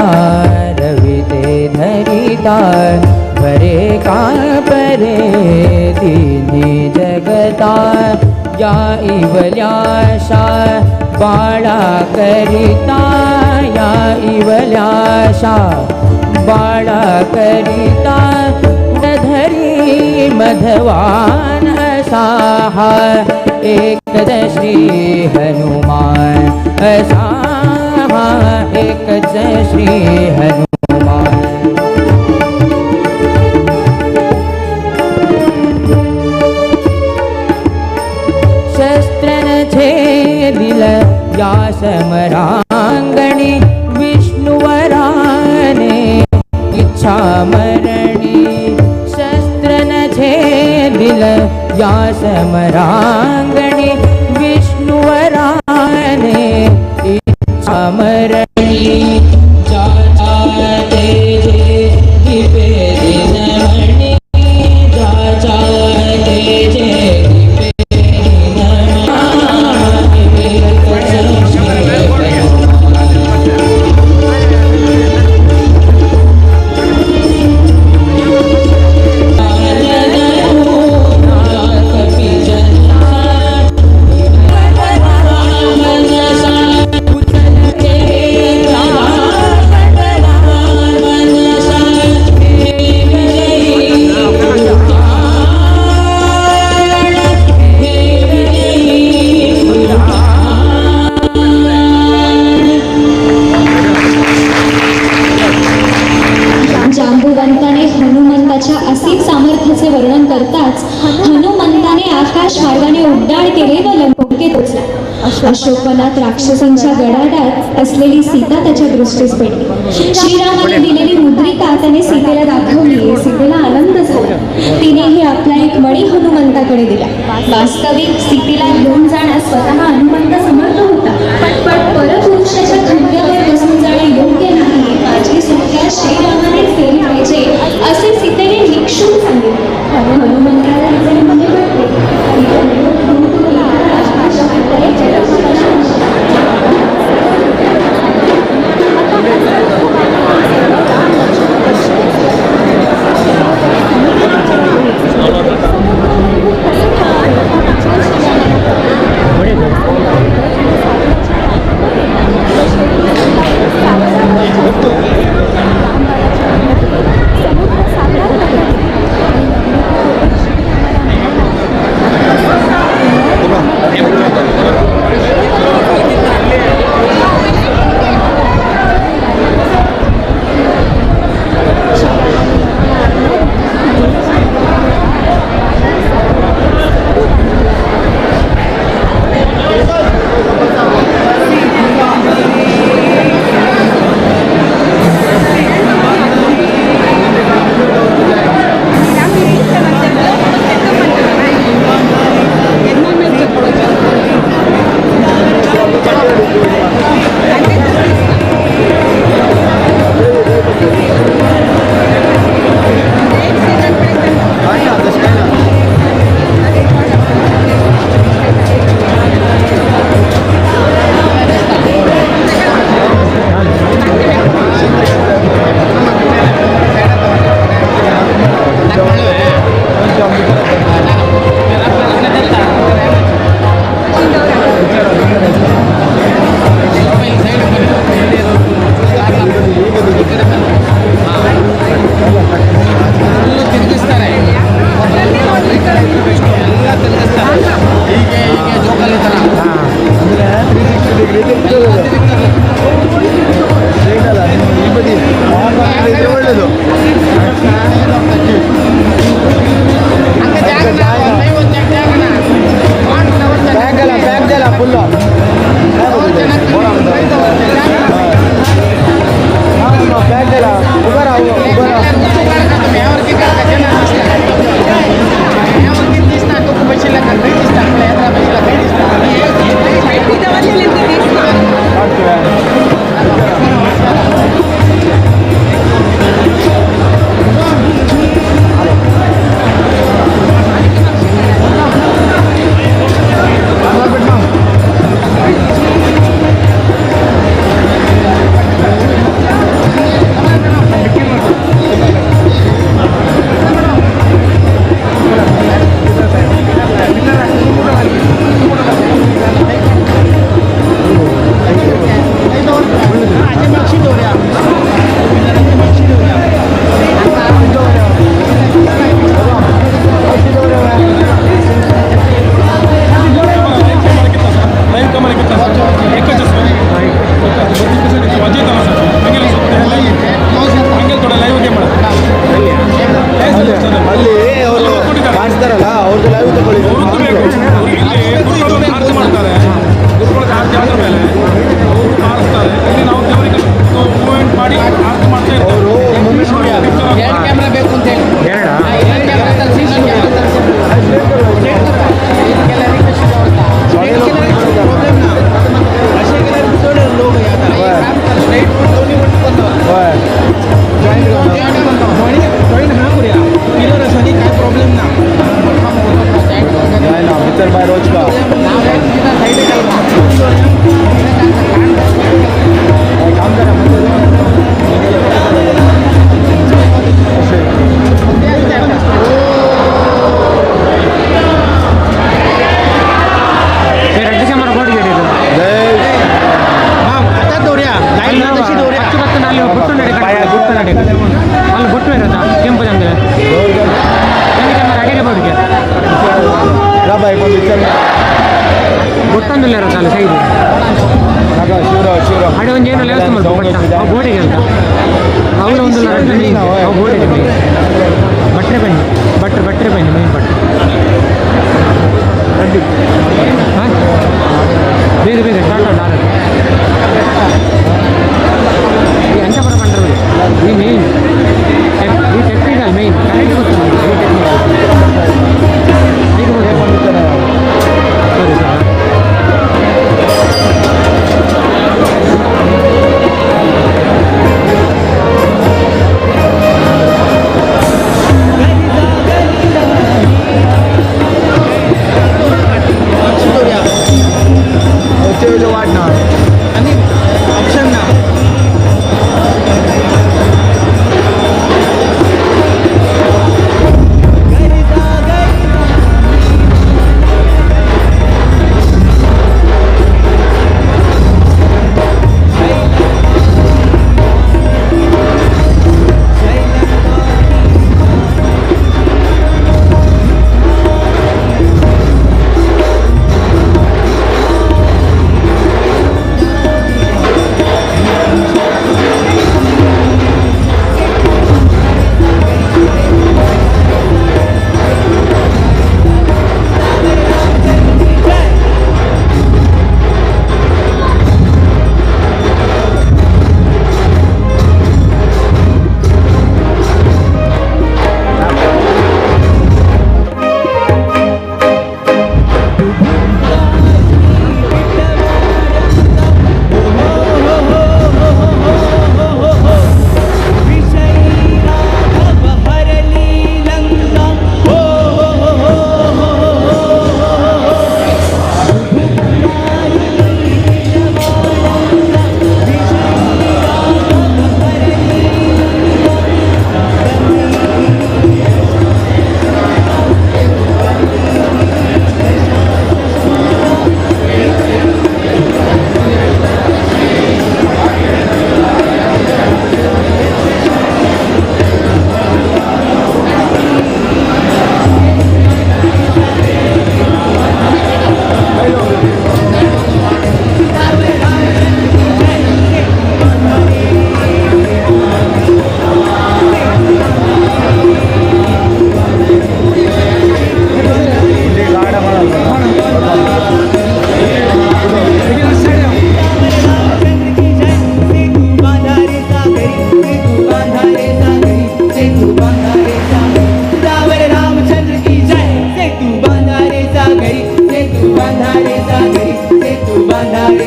रविते धरिता परे का परे तिन्ही जगता या इवल्याशा बाळा करिता या इवल्याशा बाळा करिता धरी मधवान असा हा एकच श्री हनुमान असा हा एकच श्री हनुमान. शस्त्रन छेदिल या समरांगणी विष्णुवराने इच्छा मरणी शस्त्रन छेदिल या समरांगणी विष्णुवराने इच्छा मरणी जाता तेजे दिपे दिनमणि जाता तेजे दिपे जांबुवंताने हनुमंताच्या असीम सामर्थ्याचे वर्णन करताच हनुमंताने आकाश मार्गाने उड्डाण केले व लंकेत पोचला. अशोकवनात राक्षसांच्या गडाडात असलेली सीता त्याच्या दृष्टीस पडली. श्रीरामाने दिलेली मुद्रिका त्याने सीतेला दाखवली. सीतेला आनंद झाला. तिनेही आपला एक मणी हनुमंताकडे दिला. वास्तविक सीतेला घेऊन जाण्यास स्वतः हनुमंत समर्थ होता, पण परपुरुषाच्या खांद्यावर बसून जाणे योग्य नाही. माझी सुटका श्रीरामानेच केली पाहिजे असे सीतेने निक्षून सांगितले. हनुमंताला तिचे म्हणणे पडले. ಒಳ್ಳೆಯದು. ಬ್ಯಾಗ್ ಅಲ್ಲ, ಫುಲ್ಲು ಬ್ಯಾಗ್ ಅಲ್ಲ. ಉಬರ ಉಬರ. ಅಲ್ಲಿ ಅವರು ಕಾಣಿಸ್ತಾರಲ್ಲ, ಅವ್ರದ್ದು ಲೈವ್ ತಗೊಳ್ಳಿ.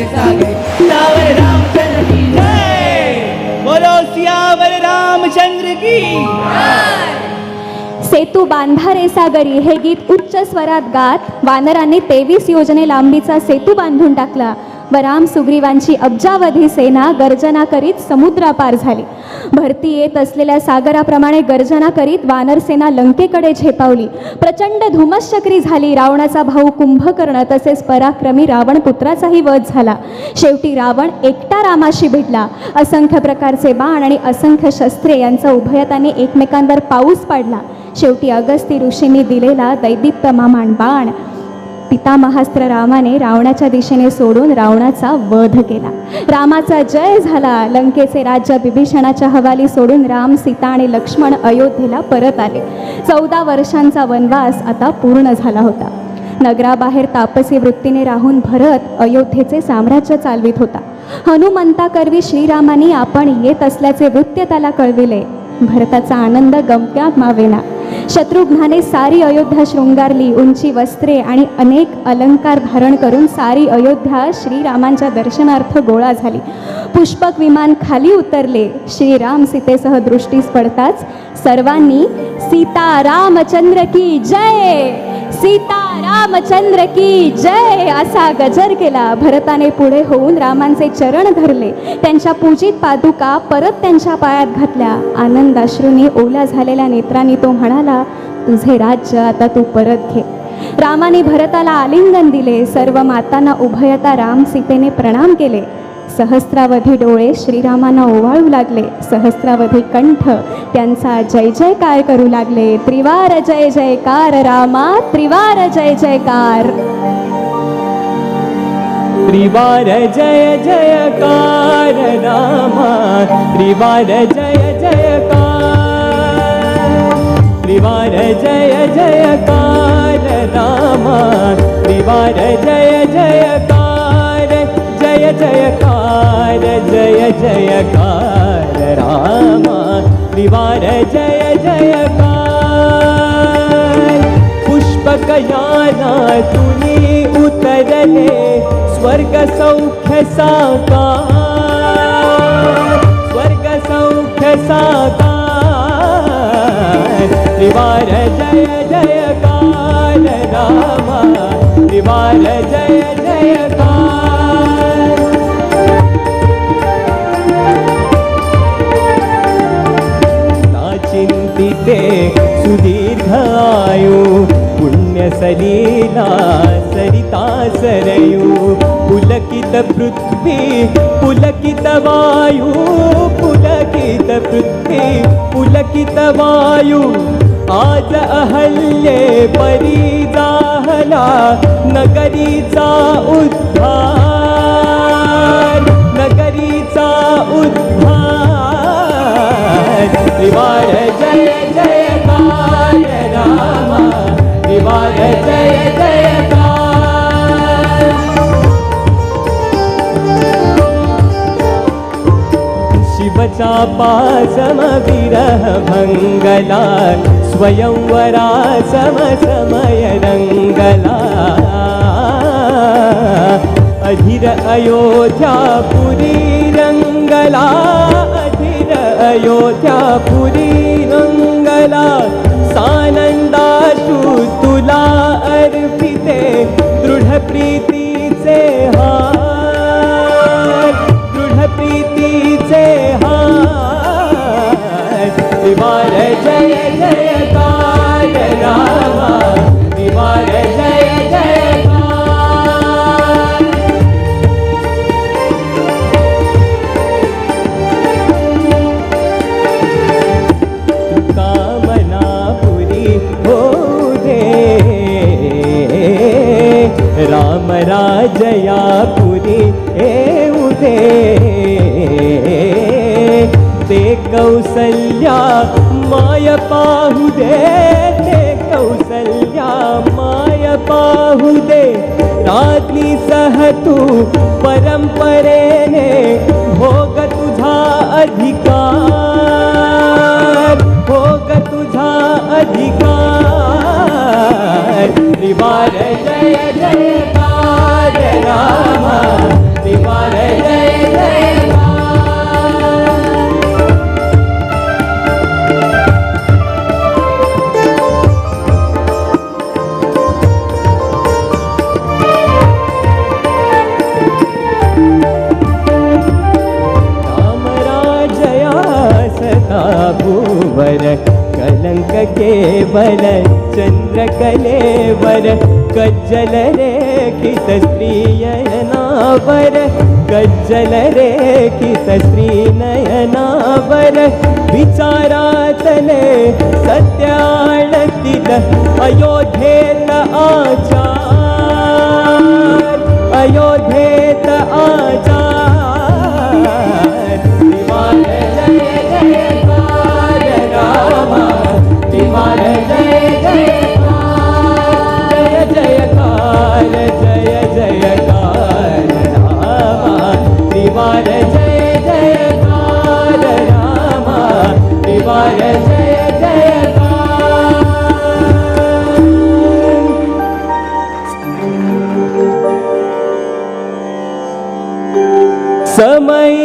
सागरी। सियावर रामचंद्र की जय, बोलो सियावर रामचंद्र की। सेतू बांधा रे सागरी हे गीत उच्च स्वरात गात वानरांनी 23 योजने लांबीचा सेतू बांधून टाकला व राम सुग्रीवांची अब्जावधी सेना गर्जना करीत समुद्रापार झाली। भरती येत असलेल्या सागराप्रमाणे गर्जना करीत वानरसेना लंकेकडे झेपावली। प्रचंड धुमश्चक्री झाली। रावणाचा भाऊ कुंभकर्ण तसेच पराक्रमी रावण पुत्राचाही वध झाला। शेवटी रावण एकटा रामाशी भेटला। असंख्य प्रकारचे बाण आणि असंख्य शस्त्रे यांचा उभयताने एकमेकांवर पाऊस पाडला। शेवटी अगस्ती ऋषींनी दिलेला दैदिप्यमान बाण पितामहास्त्र रामाने रावणाच्या दिशेने सोडून रावणाचा वध केला। रामाचा जय झाला। लंकेचे राज्य बिभीषणाच्या हवाली सोडून राम, सीता आणि लक्ष्मण अयोध्येला परत आले। 14 वर्षांचा वनवास आता पूर्ण झाला होता। नगराबाहेर तापसी वृत्तीने राहून भरत अयोध्येचे साम्राज्य चालवित होता। हनुमंताकरवी श्रीरामांनी आपण येत असल्याचे वृत्त त्याला कळविले। भरताचा आनंद गमक्यात मावेना। शत्रुघ्नाने सारी अयोध्या शृंगारली। उंची वस्त्रे आणि अनेक अलंकार धारण करून सारी अयोध्या श्रीरामांच्या दर्शनार्थ गोळा झाली। पुष्पक विमान खाली उतरले। श्रीराम सीतेसह दृष्टीस पडताच सर्वांनी सीता रामचंद्र की जय, सीता रामचंद्र की जय असा गजर केला। भरताने पुढे होऊन रामांचे चरण धरले। त्यांच्या पूजित पादुका परत त्यांच्या पायात घातल्या। आनंदाश्रूंनी ओल्या झालेल्या नेत्रांनी तो म्हणाला, तुझे राज्य आता तू परत घे। रामाने भरताला आलिंगन दिले। सर्व मातांना उभयता राम सीतेने प्रणाम केले। सहस्रावधी डोळे श्रीरामांना ओवाळू लागले। सहस्रावधी कंठ त्यांचा जय जयकार करू लागले। त्रिवार जय जयकार रामा, त्रिवार जय जयकार, त्रिवार जय जयकार रामा, त्रिवार जय जयकार, त्रिवार जय जयकार रामा, त्रिवार जय जयकार, जय जयकार, जय जयकार रामा, त्रिवार जय जयकार। पुष्पकयाना तुनी उतरले स्वर्ग सौख्य साकार, स्वर्ग सौख्य साकार, त्रिवार जय जयकार रामा, त्रिवार जय जयकार। चिंतिते सुदीर्घ आयु पुण्य सलीला सरिता सरयू, पुलकित पृथ्वी पुलकित वायु, पुलकित पृथ्वी पुलकित वायु, आज अहल्ये परी जाहला नगरीचा उद्धार, नगरीचा उद्धार, त्रिवार जय जयकार रामा, त्रिवार जय जयकार। शिवचापासम विरह भंगला, स्वयंवरा सम समय रंगला, अधीर अयोध्यापुरी रंगला, अधीर अयोध्यापुरी रंगला, सानंदाशु तुला अर्पिते दृढ प्रीतीचे हार, दृढ प्रीतीचे हार, त्रिवार जय जयकार रामा, त्रिवार जय जयकार। कामना पुरी हो दे राम राजया पुरी येऊ दे, ते कौसल्या माय पाहू दे, ते कौसल्या माय पाहू दे, राज्ञी सह तू परंपरेने भोग तुझा अधिकार, भोग तुझा अधिकार, त्रिवार जय जयकार रामा, त्रिवार केवल चंद्रकलेवर कज्जल रेखित स्त्रीयनावर कज्जल रेखित स्त्रीनयनावर विचारातले सत्याणतील अयोध्येत आचार अयोध्येत आचार त्रिवार जय जयकार रामा त्रिवार जय जयकार जय जयकार जय जयकार रामा त्रिवार जय जयकार रामा त्रिवार जय जयकार. समय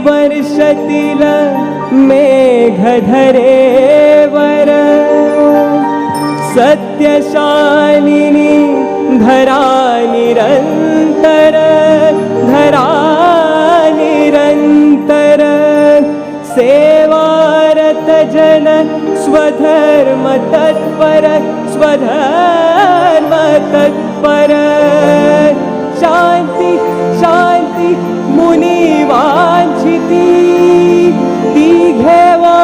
वर्षतील मेघधरेवर सत्यशालिनी धरा निरंतर धरा निरंतर सेवारत जन स्वधर्म तत्पर स्वधर्म तत्पर शांति शांति मुनि वांछिती ती घेवो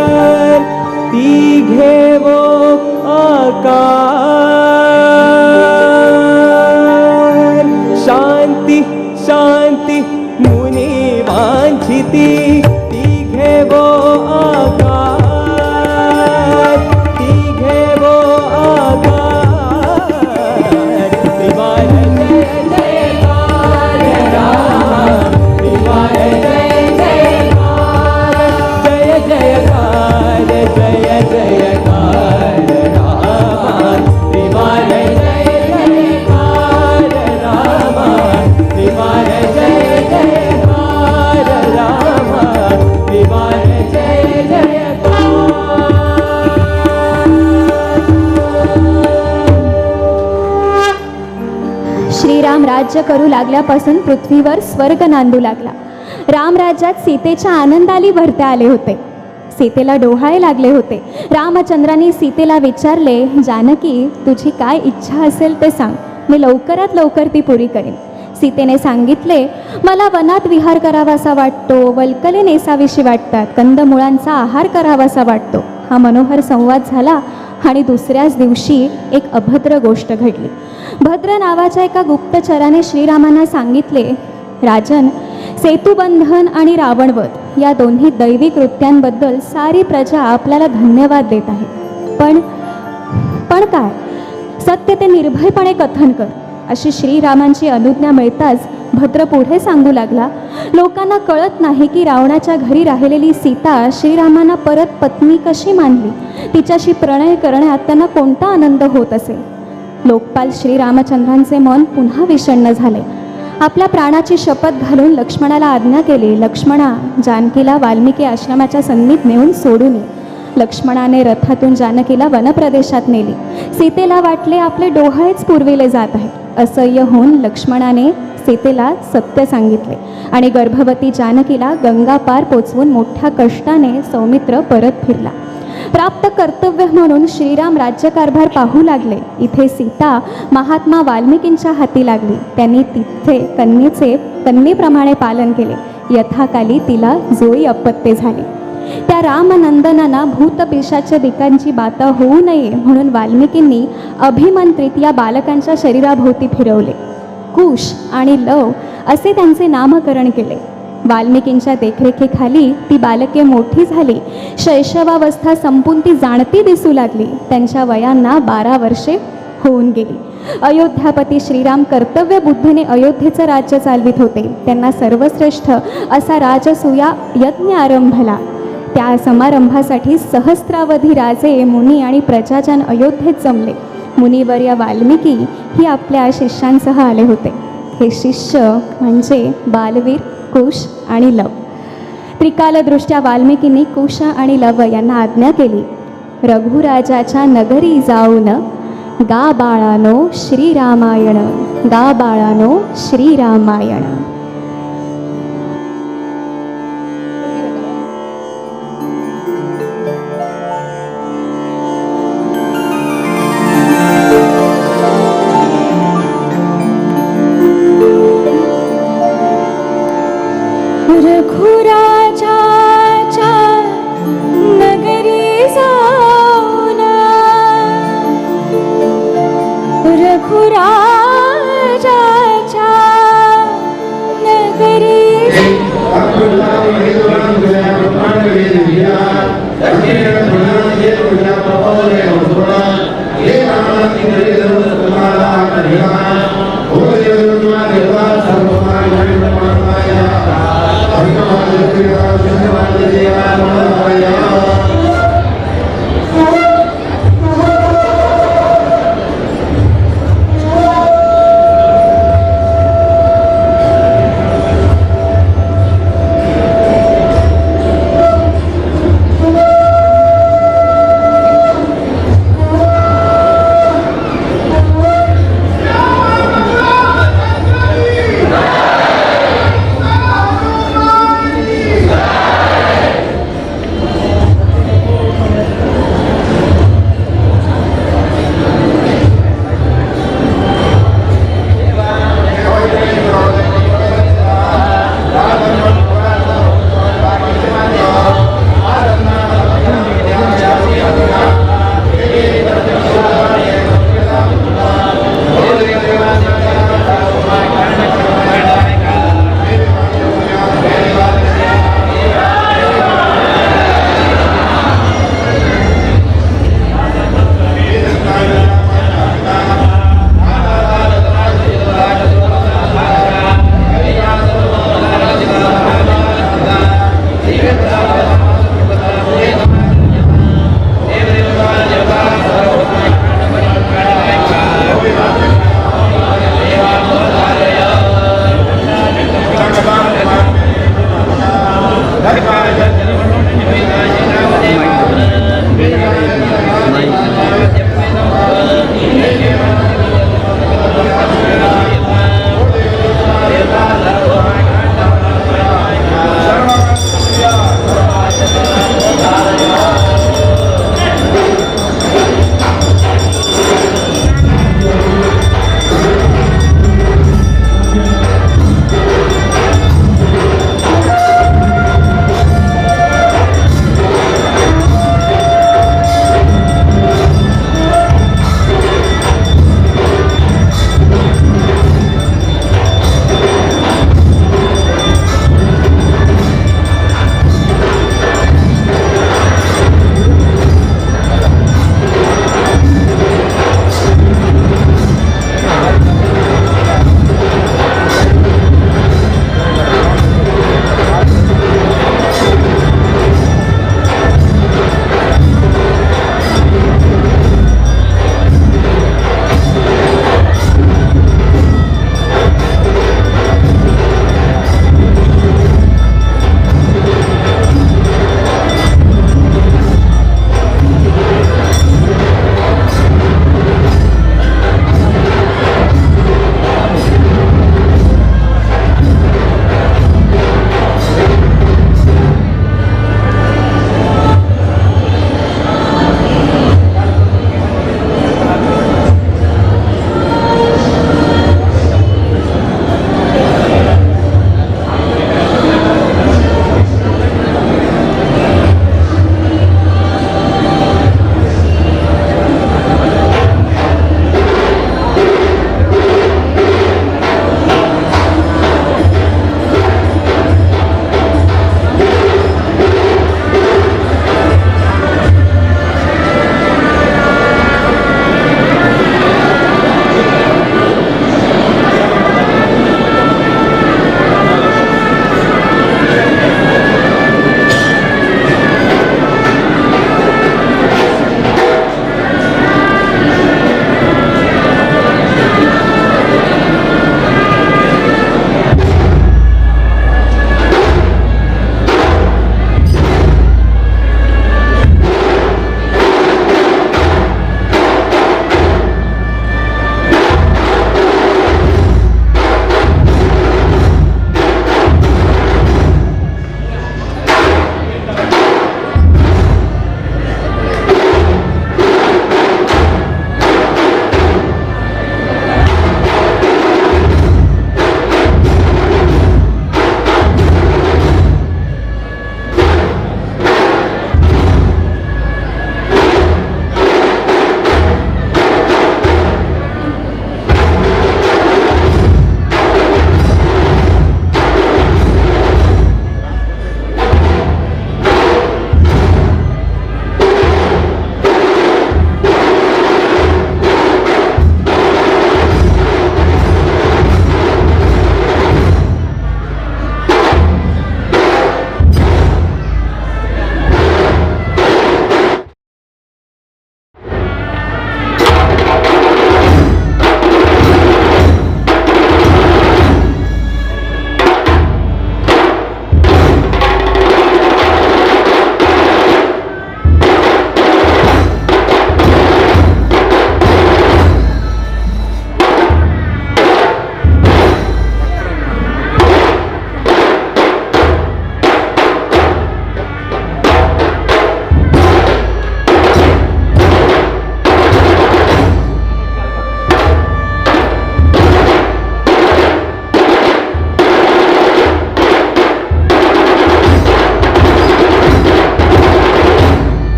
आकार ती घेवो आकार शांति शांति मुनि वांछिती ती घेवो आकार ती घेवो आकार त्रिवार जय जयकार रामा त्रिवार जय जयकार जय जयकार जय जयकार रामा त्रिवार जय जयकार रामा त्रिवार जय जयकार रामा त्रिवार जय जयकार. श्रीराम राज्य करू लागल्यापासून पृथ्वीवर स्वर्ग नांदू लागला. रामराज्यात सीतेच्या आनंदाली भरते आले होते. सीतेला डोहाळे लागले होते. रामचंद्रांनी सीतेला विचारले, जानकी तुझी काय इच्छा असेल ते सांग, मी लवकरात लवकर ती पुरी करेन. सीतेने सांगितले, मला वनात विहार करावासा वाटतो, वल्कले नेसावीशी वाटतात, कंदमुळांचा आहार करावासा वाटतो. हा मनोहर संवाद झाला आणि दुसऱ्याच दिवशी एक अभद्र गोष्ट घडली. भद्र नावाच्या एका गुप्तचराने श्रीरामांना सांगितले, राजन, सेतुबंधन आणि रावणवध या दोन्ही दैवी कृत्यांबद्दल सारी प्रजा आपल्याला धन्यवाद देत आहे. पण पण काय, सत्य ते निर्भयपणे कथन कर, अशी श्रीरामांची अनुज्ञा मिळताच भद्र पुढे सांगू लागला, लोकांना कळत नाही की रावणाच्या घरी राहिलेली सीता श्रीरामांना परत पत्नी कशी मानली, तिच्याशी प्रणय करण्यात त्यांना कोणता आनंद होत असेल. लोकपाल श्रीरामचंद्रांचे मन पुन्हा विषण्ण झाले. आपल्या प्राणाची शपथ घालून लक्ष्मणाला आज्ञा केली, लक्ष्मणा, जानकीला वाल्मिकी आश्रमाच्या संधीत नेऊन सोडून ये. लक्ष्मणाने रथातून जानकीला वनप्रदेशात नेली. सीतेला वाटले आपले डोहाळेच पुरविले जात आहेत. असह्य होऊन लक्ष्मणाने सीतेला सत्य सांगितले आणि गर्भवती जानकीला गंगापार पोचवून मोठ्या कष्टाने सौमित्र परत फिरला. प्राप्त कर्तव्य म्हणून श्रीराम राज्यकारभार पाहू लागले. इथे सीता महात्मा वाल्मिकींच्या हाती लागली. त्यांनी तिथे कन्येप्रमाणे पालन केले. यथाकाली तिला जोई अपत्य झाले. त्या रामनंदनांना भूतपिशाच्या दिकांची बाता होऊ नये म्हणून वाल्मिकींनी अभिमंत्रित या बालकांच्या शरीराभोवती फिरवले. कुश आणि लव असे त्यांचे नामकरण केले. वाल्मिकींच्या देखरेखीखाली ती बालके मोठी झाली. शैशवावस्था संपून ती जाणती दिसू लागली. त्यांच्या वयांना 12 वर्षे होऊन गेली. अयोध्यापती श्रीराम कर्तव्य बुद्धीने अयोध्येचं राज्य चालवित होते. त्यांना सर्वश्रेष्ठ असा राजसूया यज्ञ आरंभला. त्या समारंभासाठी सहस्रावधी राजे, मुनी आणि प्रजाजन अयोध्येत जमले. मुनिवर्य वाल्मिकी ही आपल्या शिष्यांसह आले होते. हे शिष्य म्हणजे बालवीर कुश आणि लव. त्रिकालदृष्ट्या वाल्मिकींनी कुश आणि लव यांना आज्ञा केली, रघुराजाच्या नगरी जाऊन गा बाळानो श्रीरामायण, गा बाळानो श्रीरामायण. रघुराजाच्या नगरी.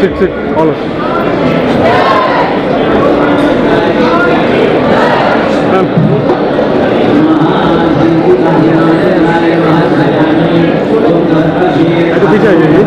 Sit, sit, all of you. Ma'am. पीछे आ जाइए।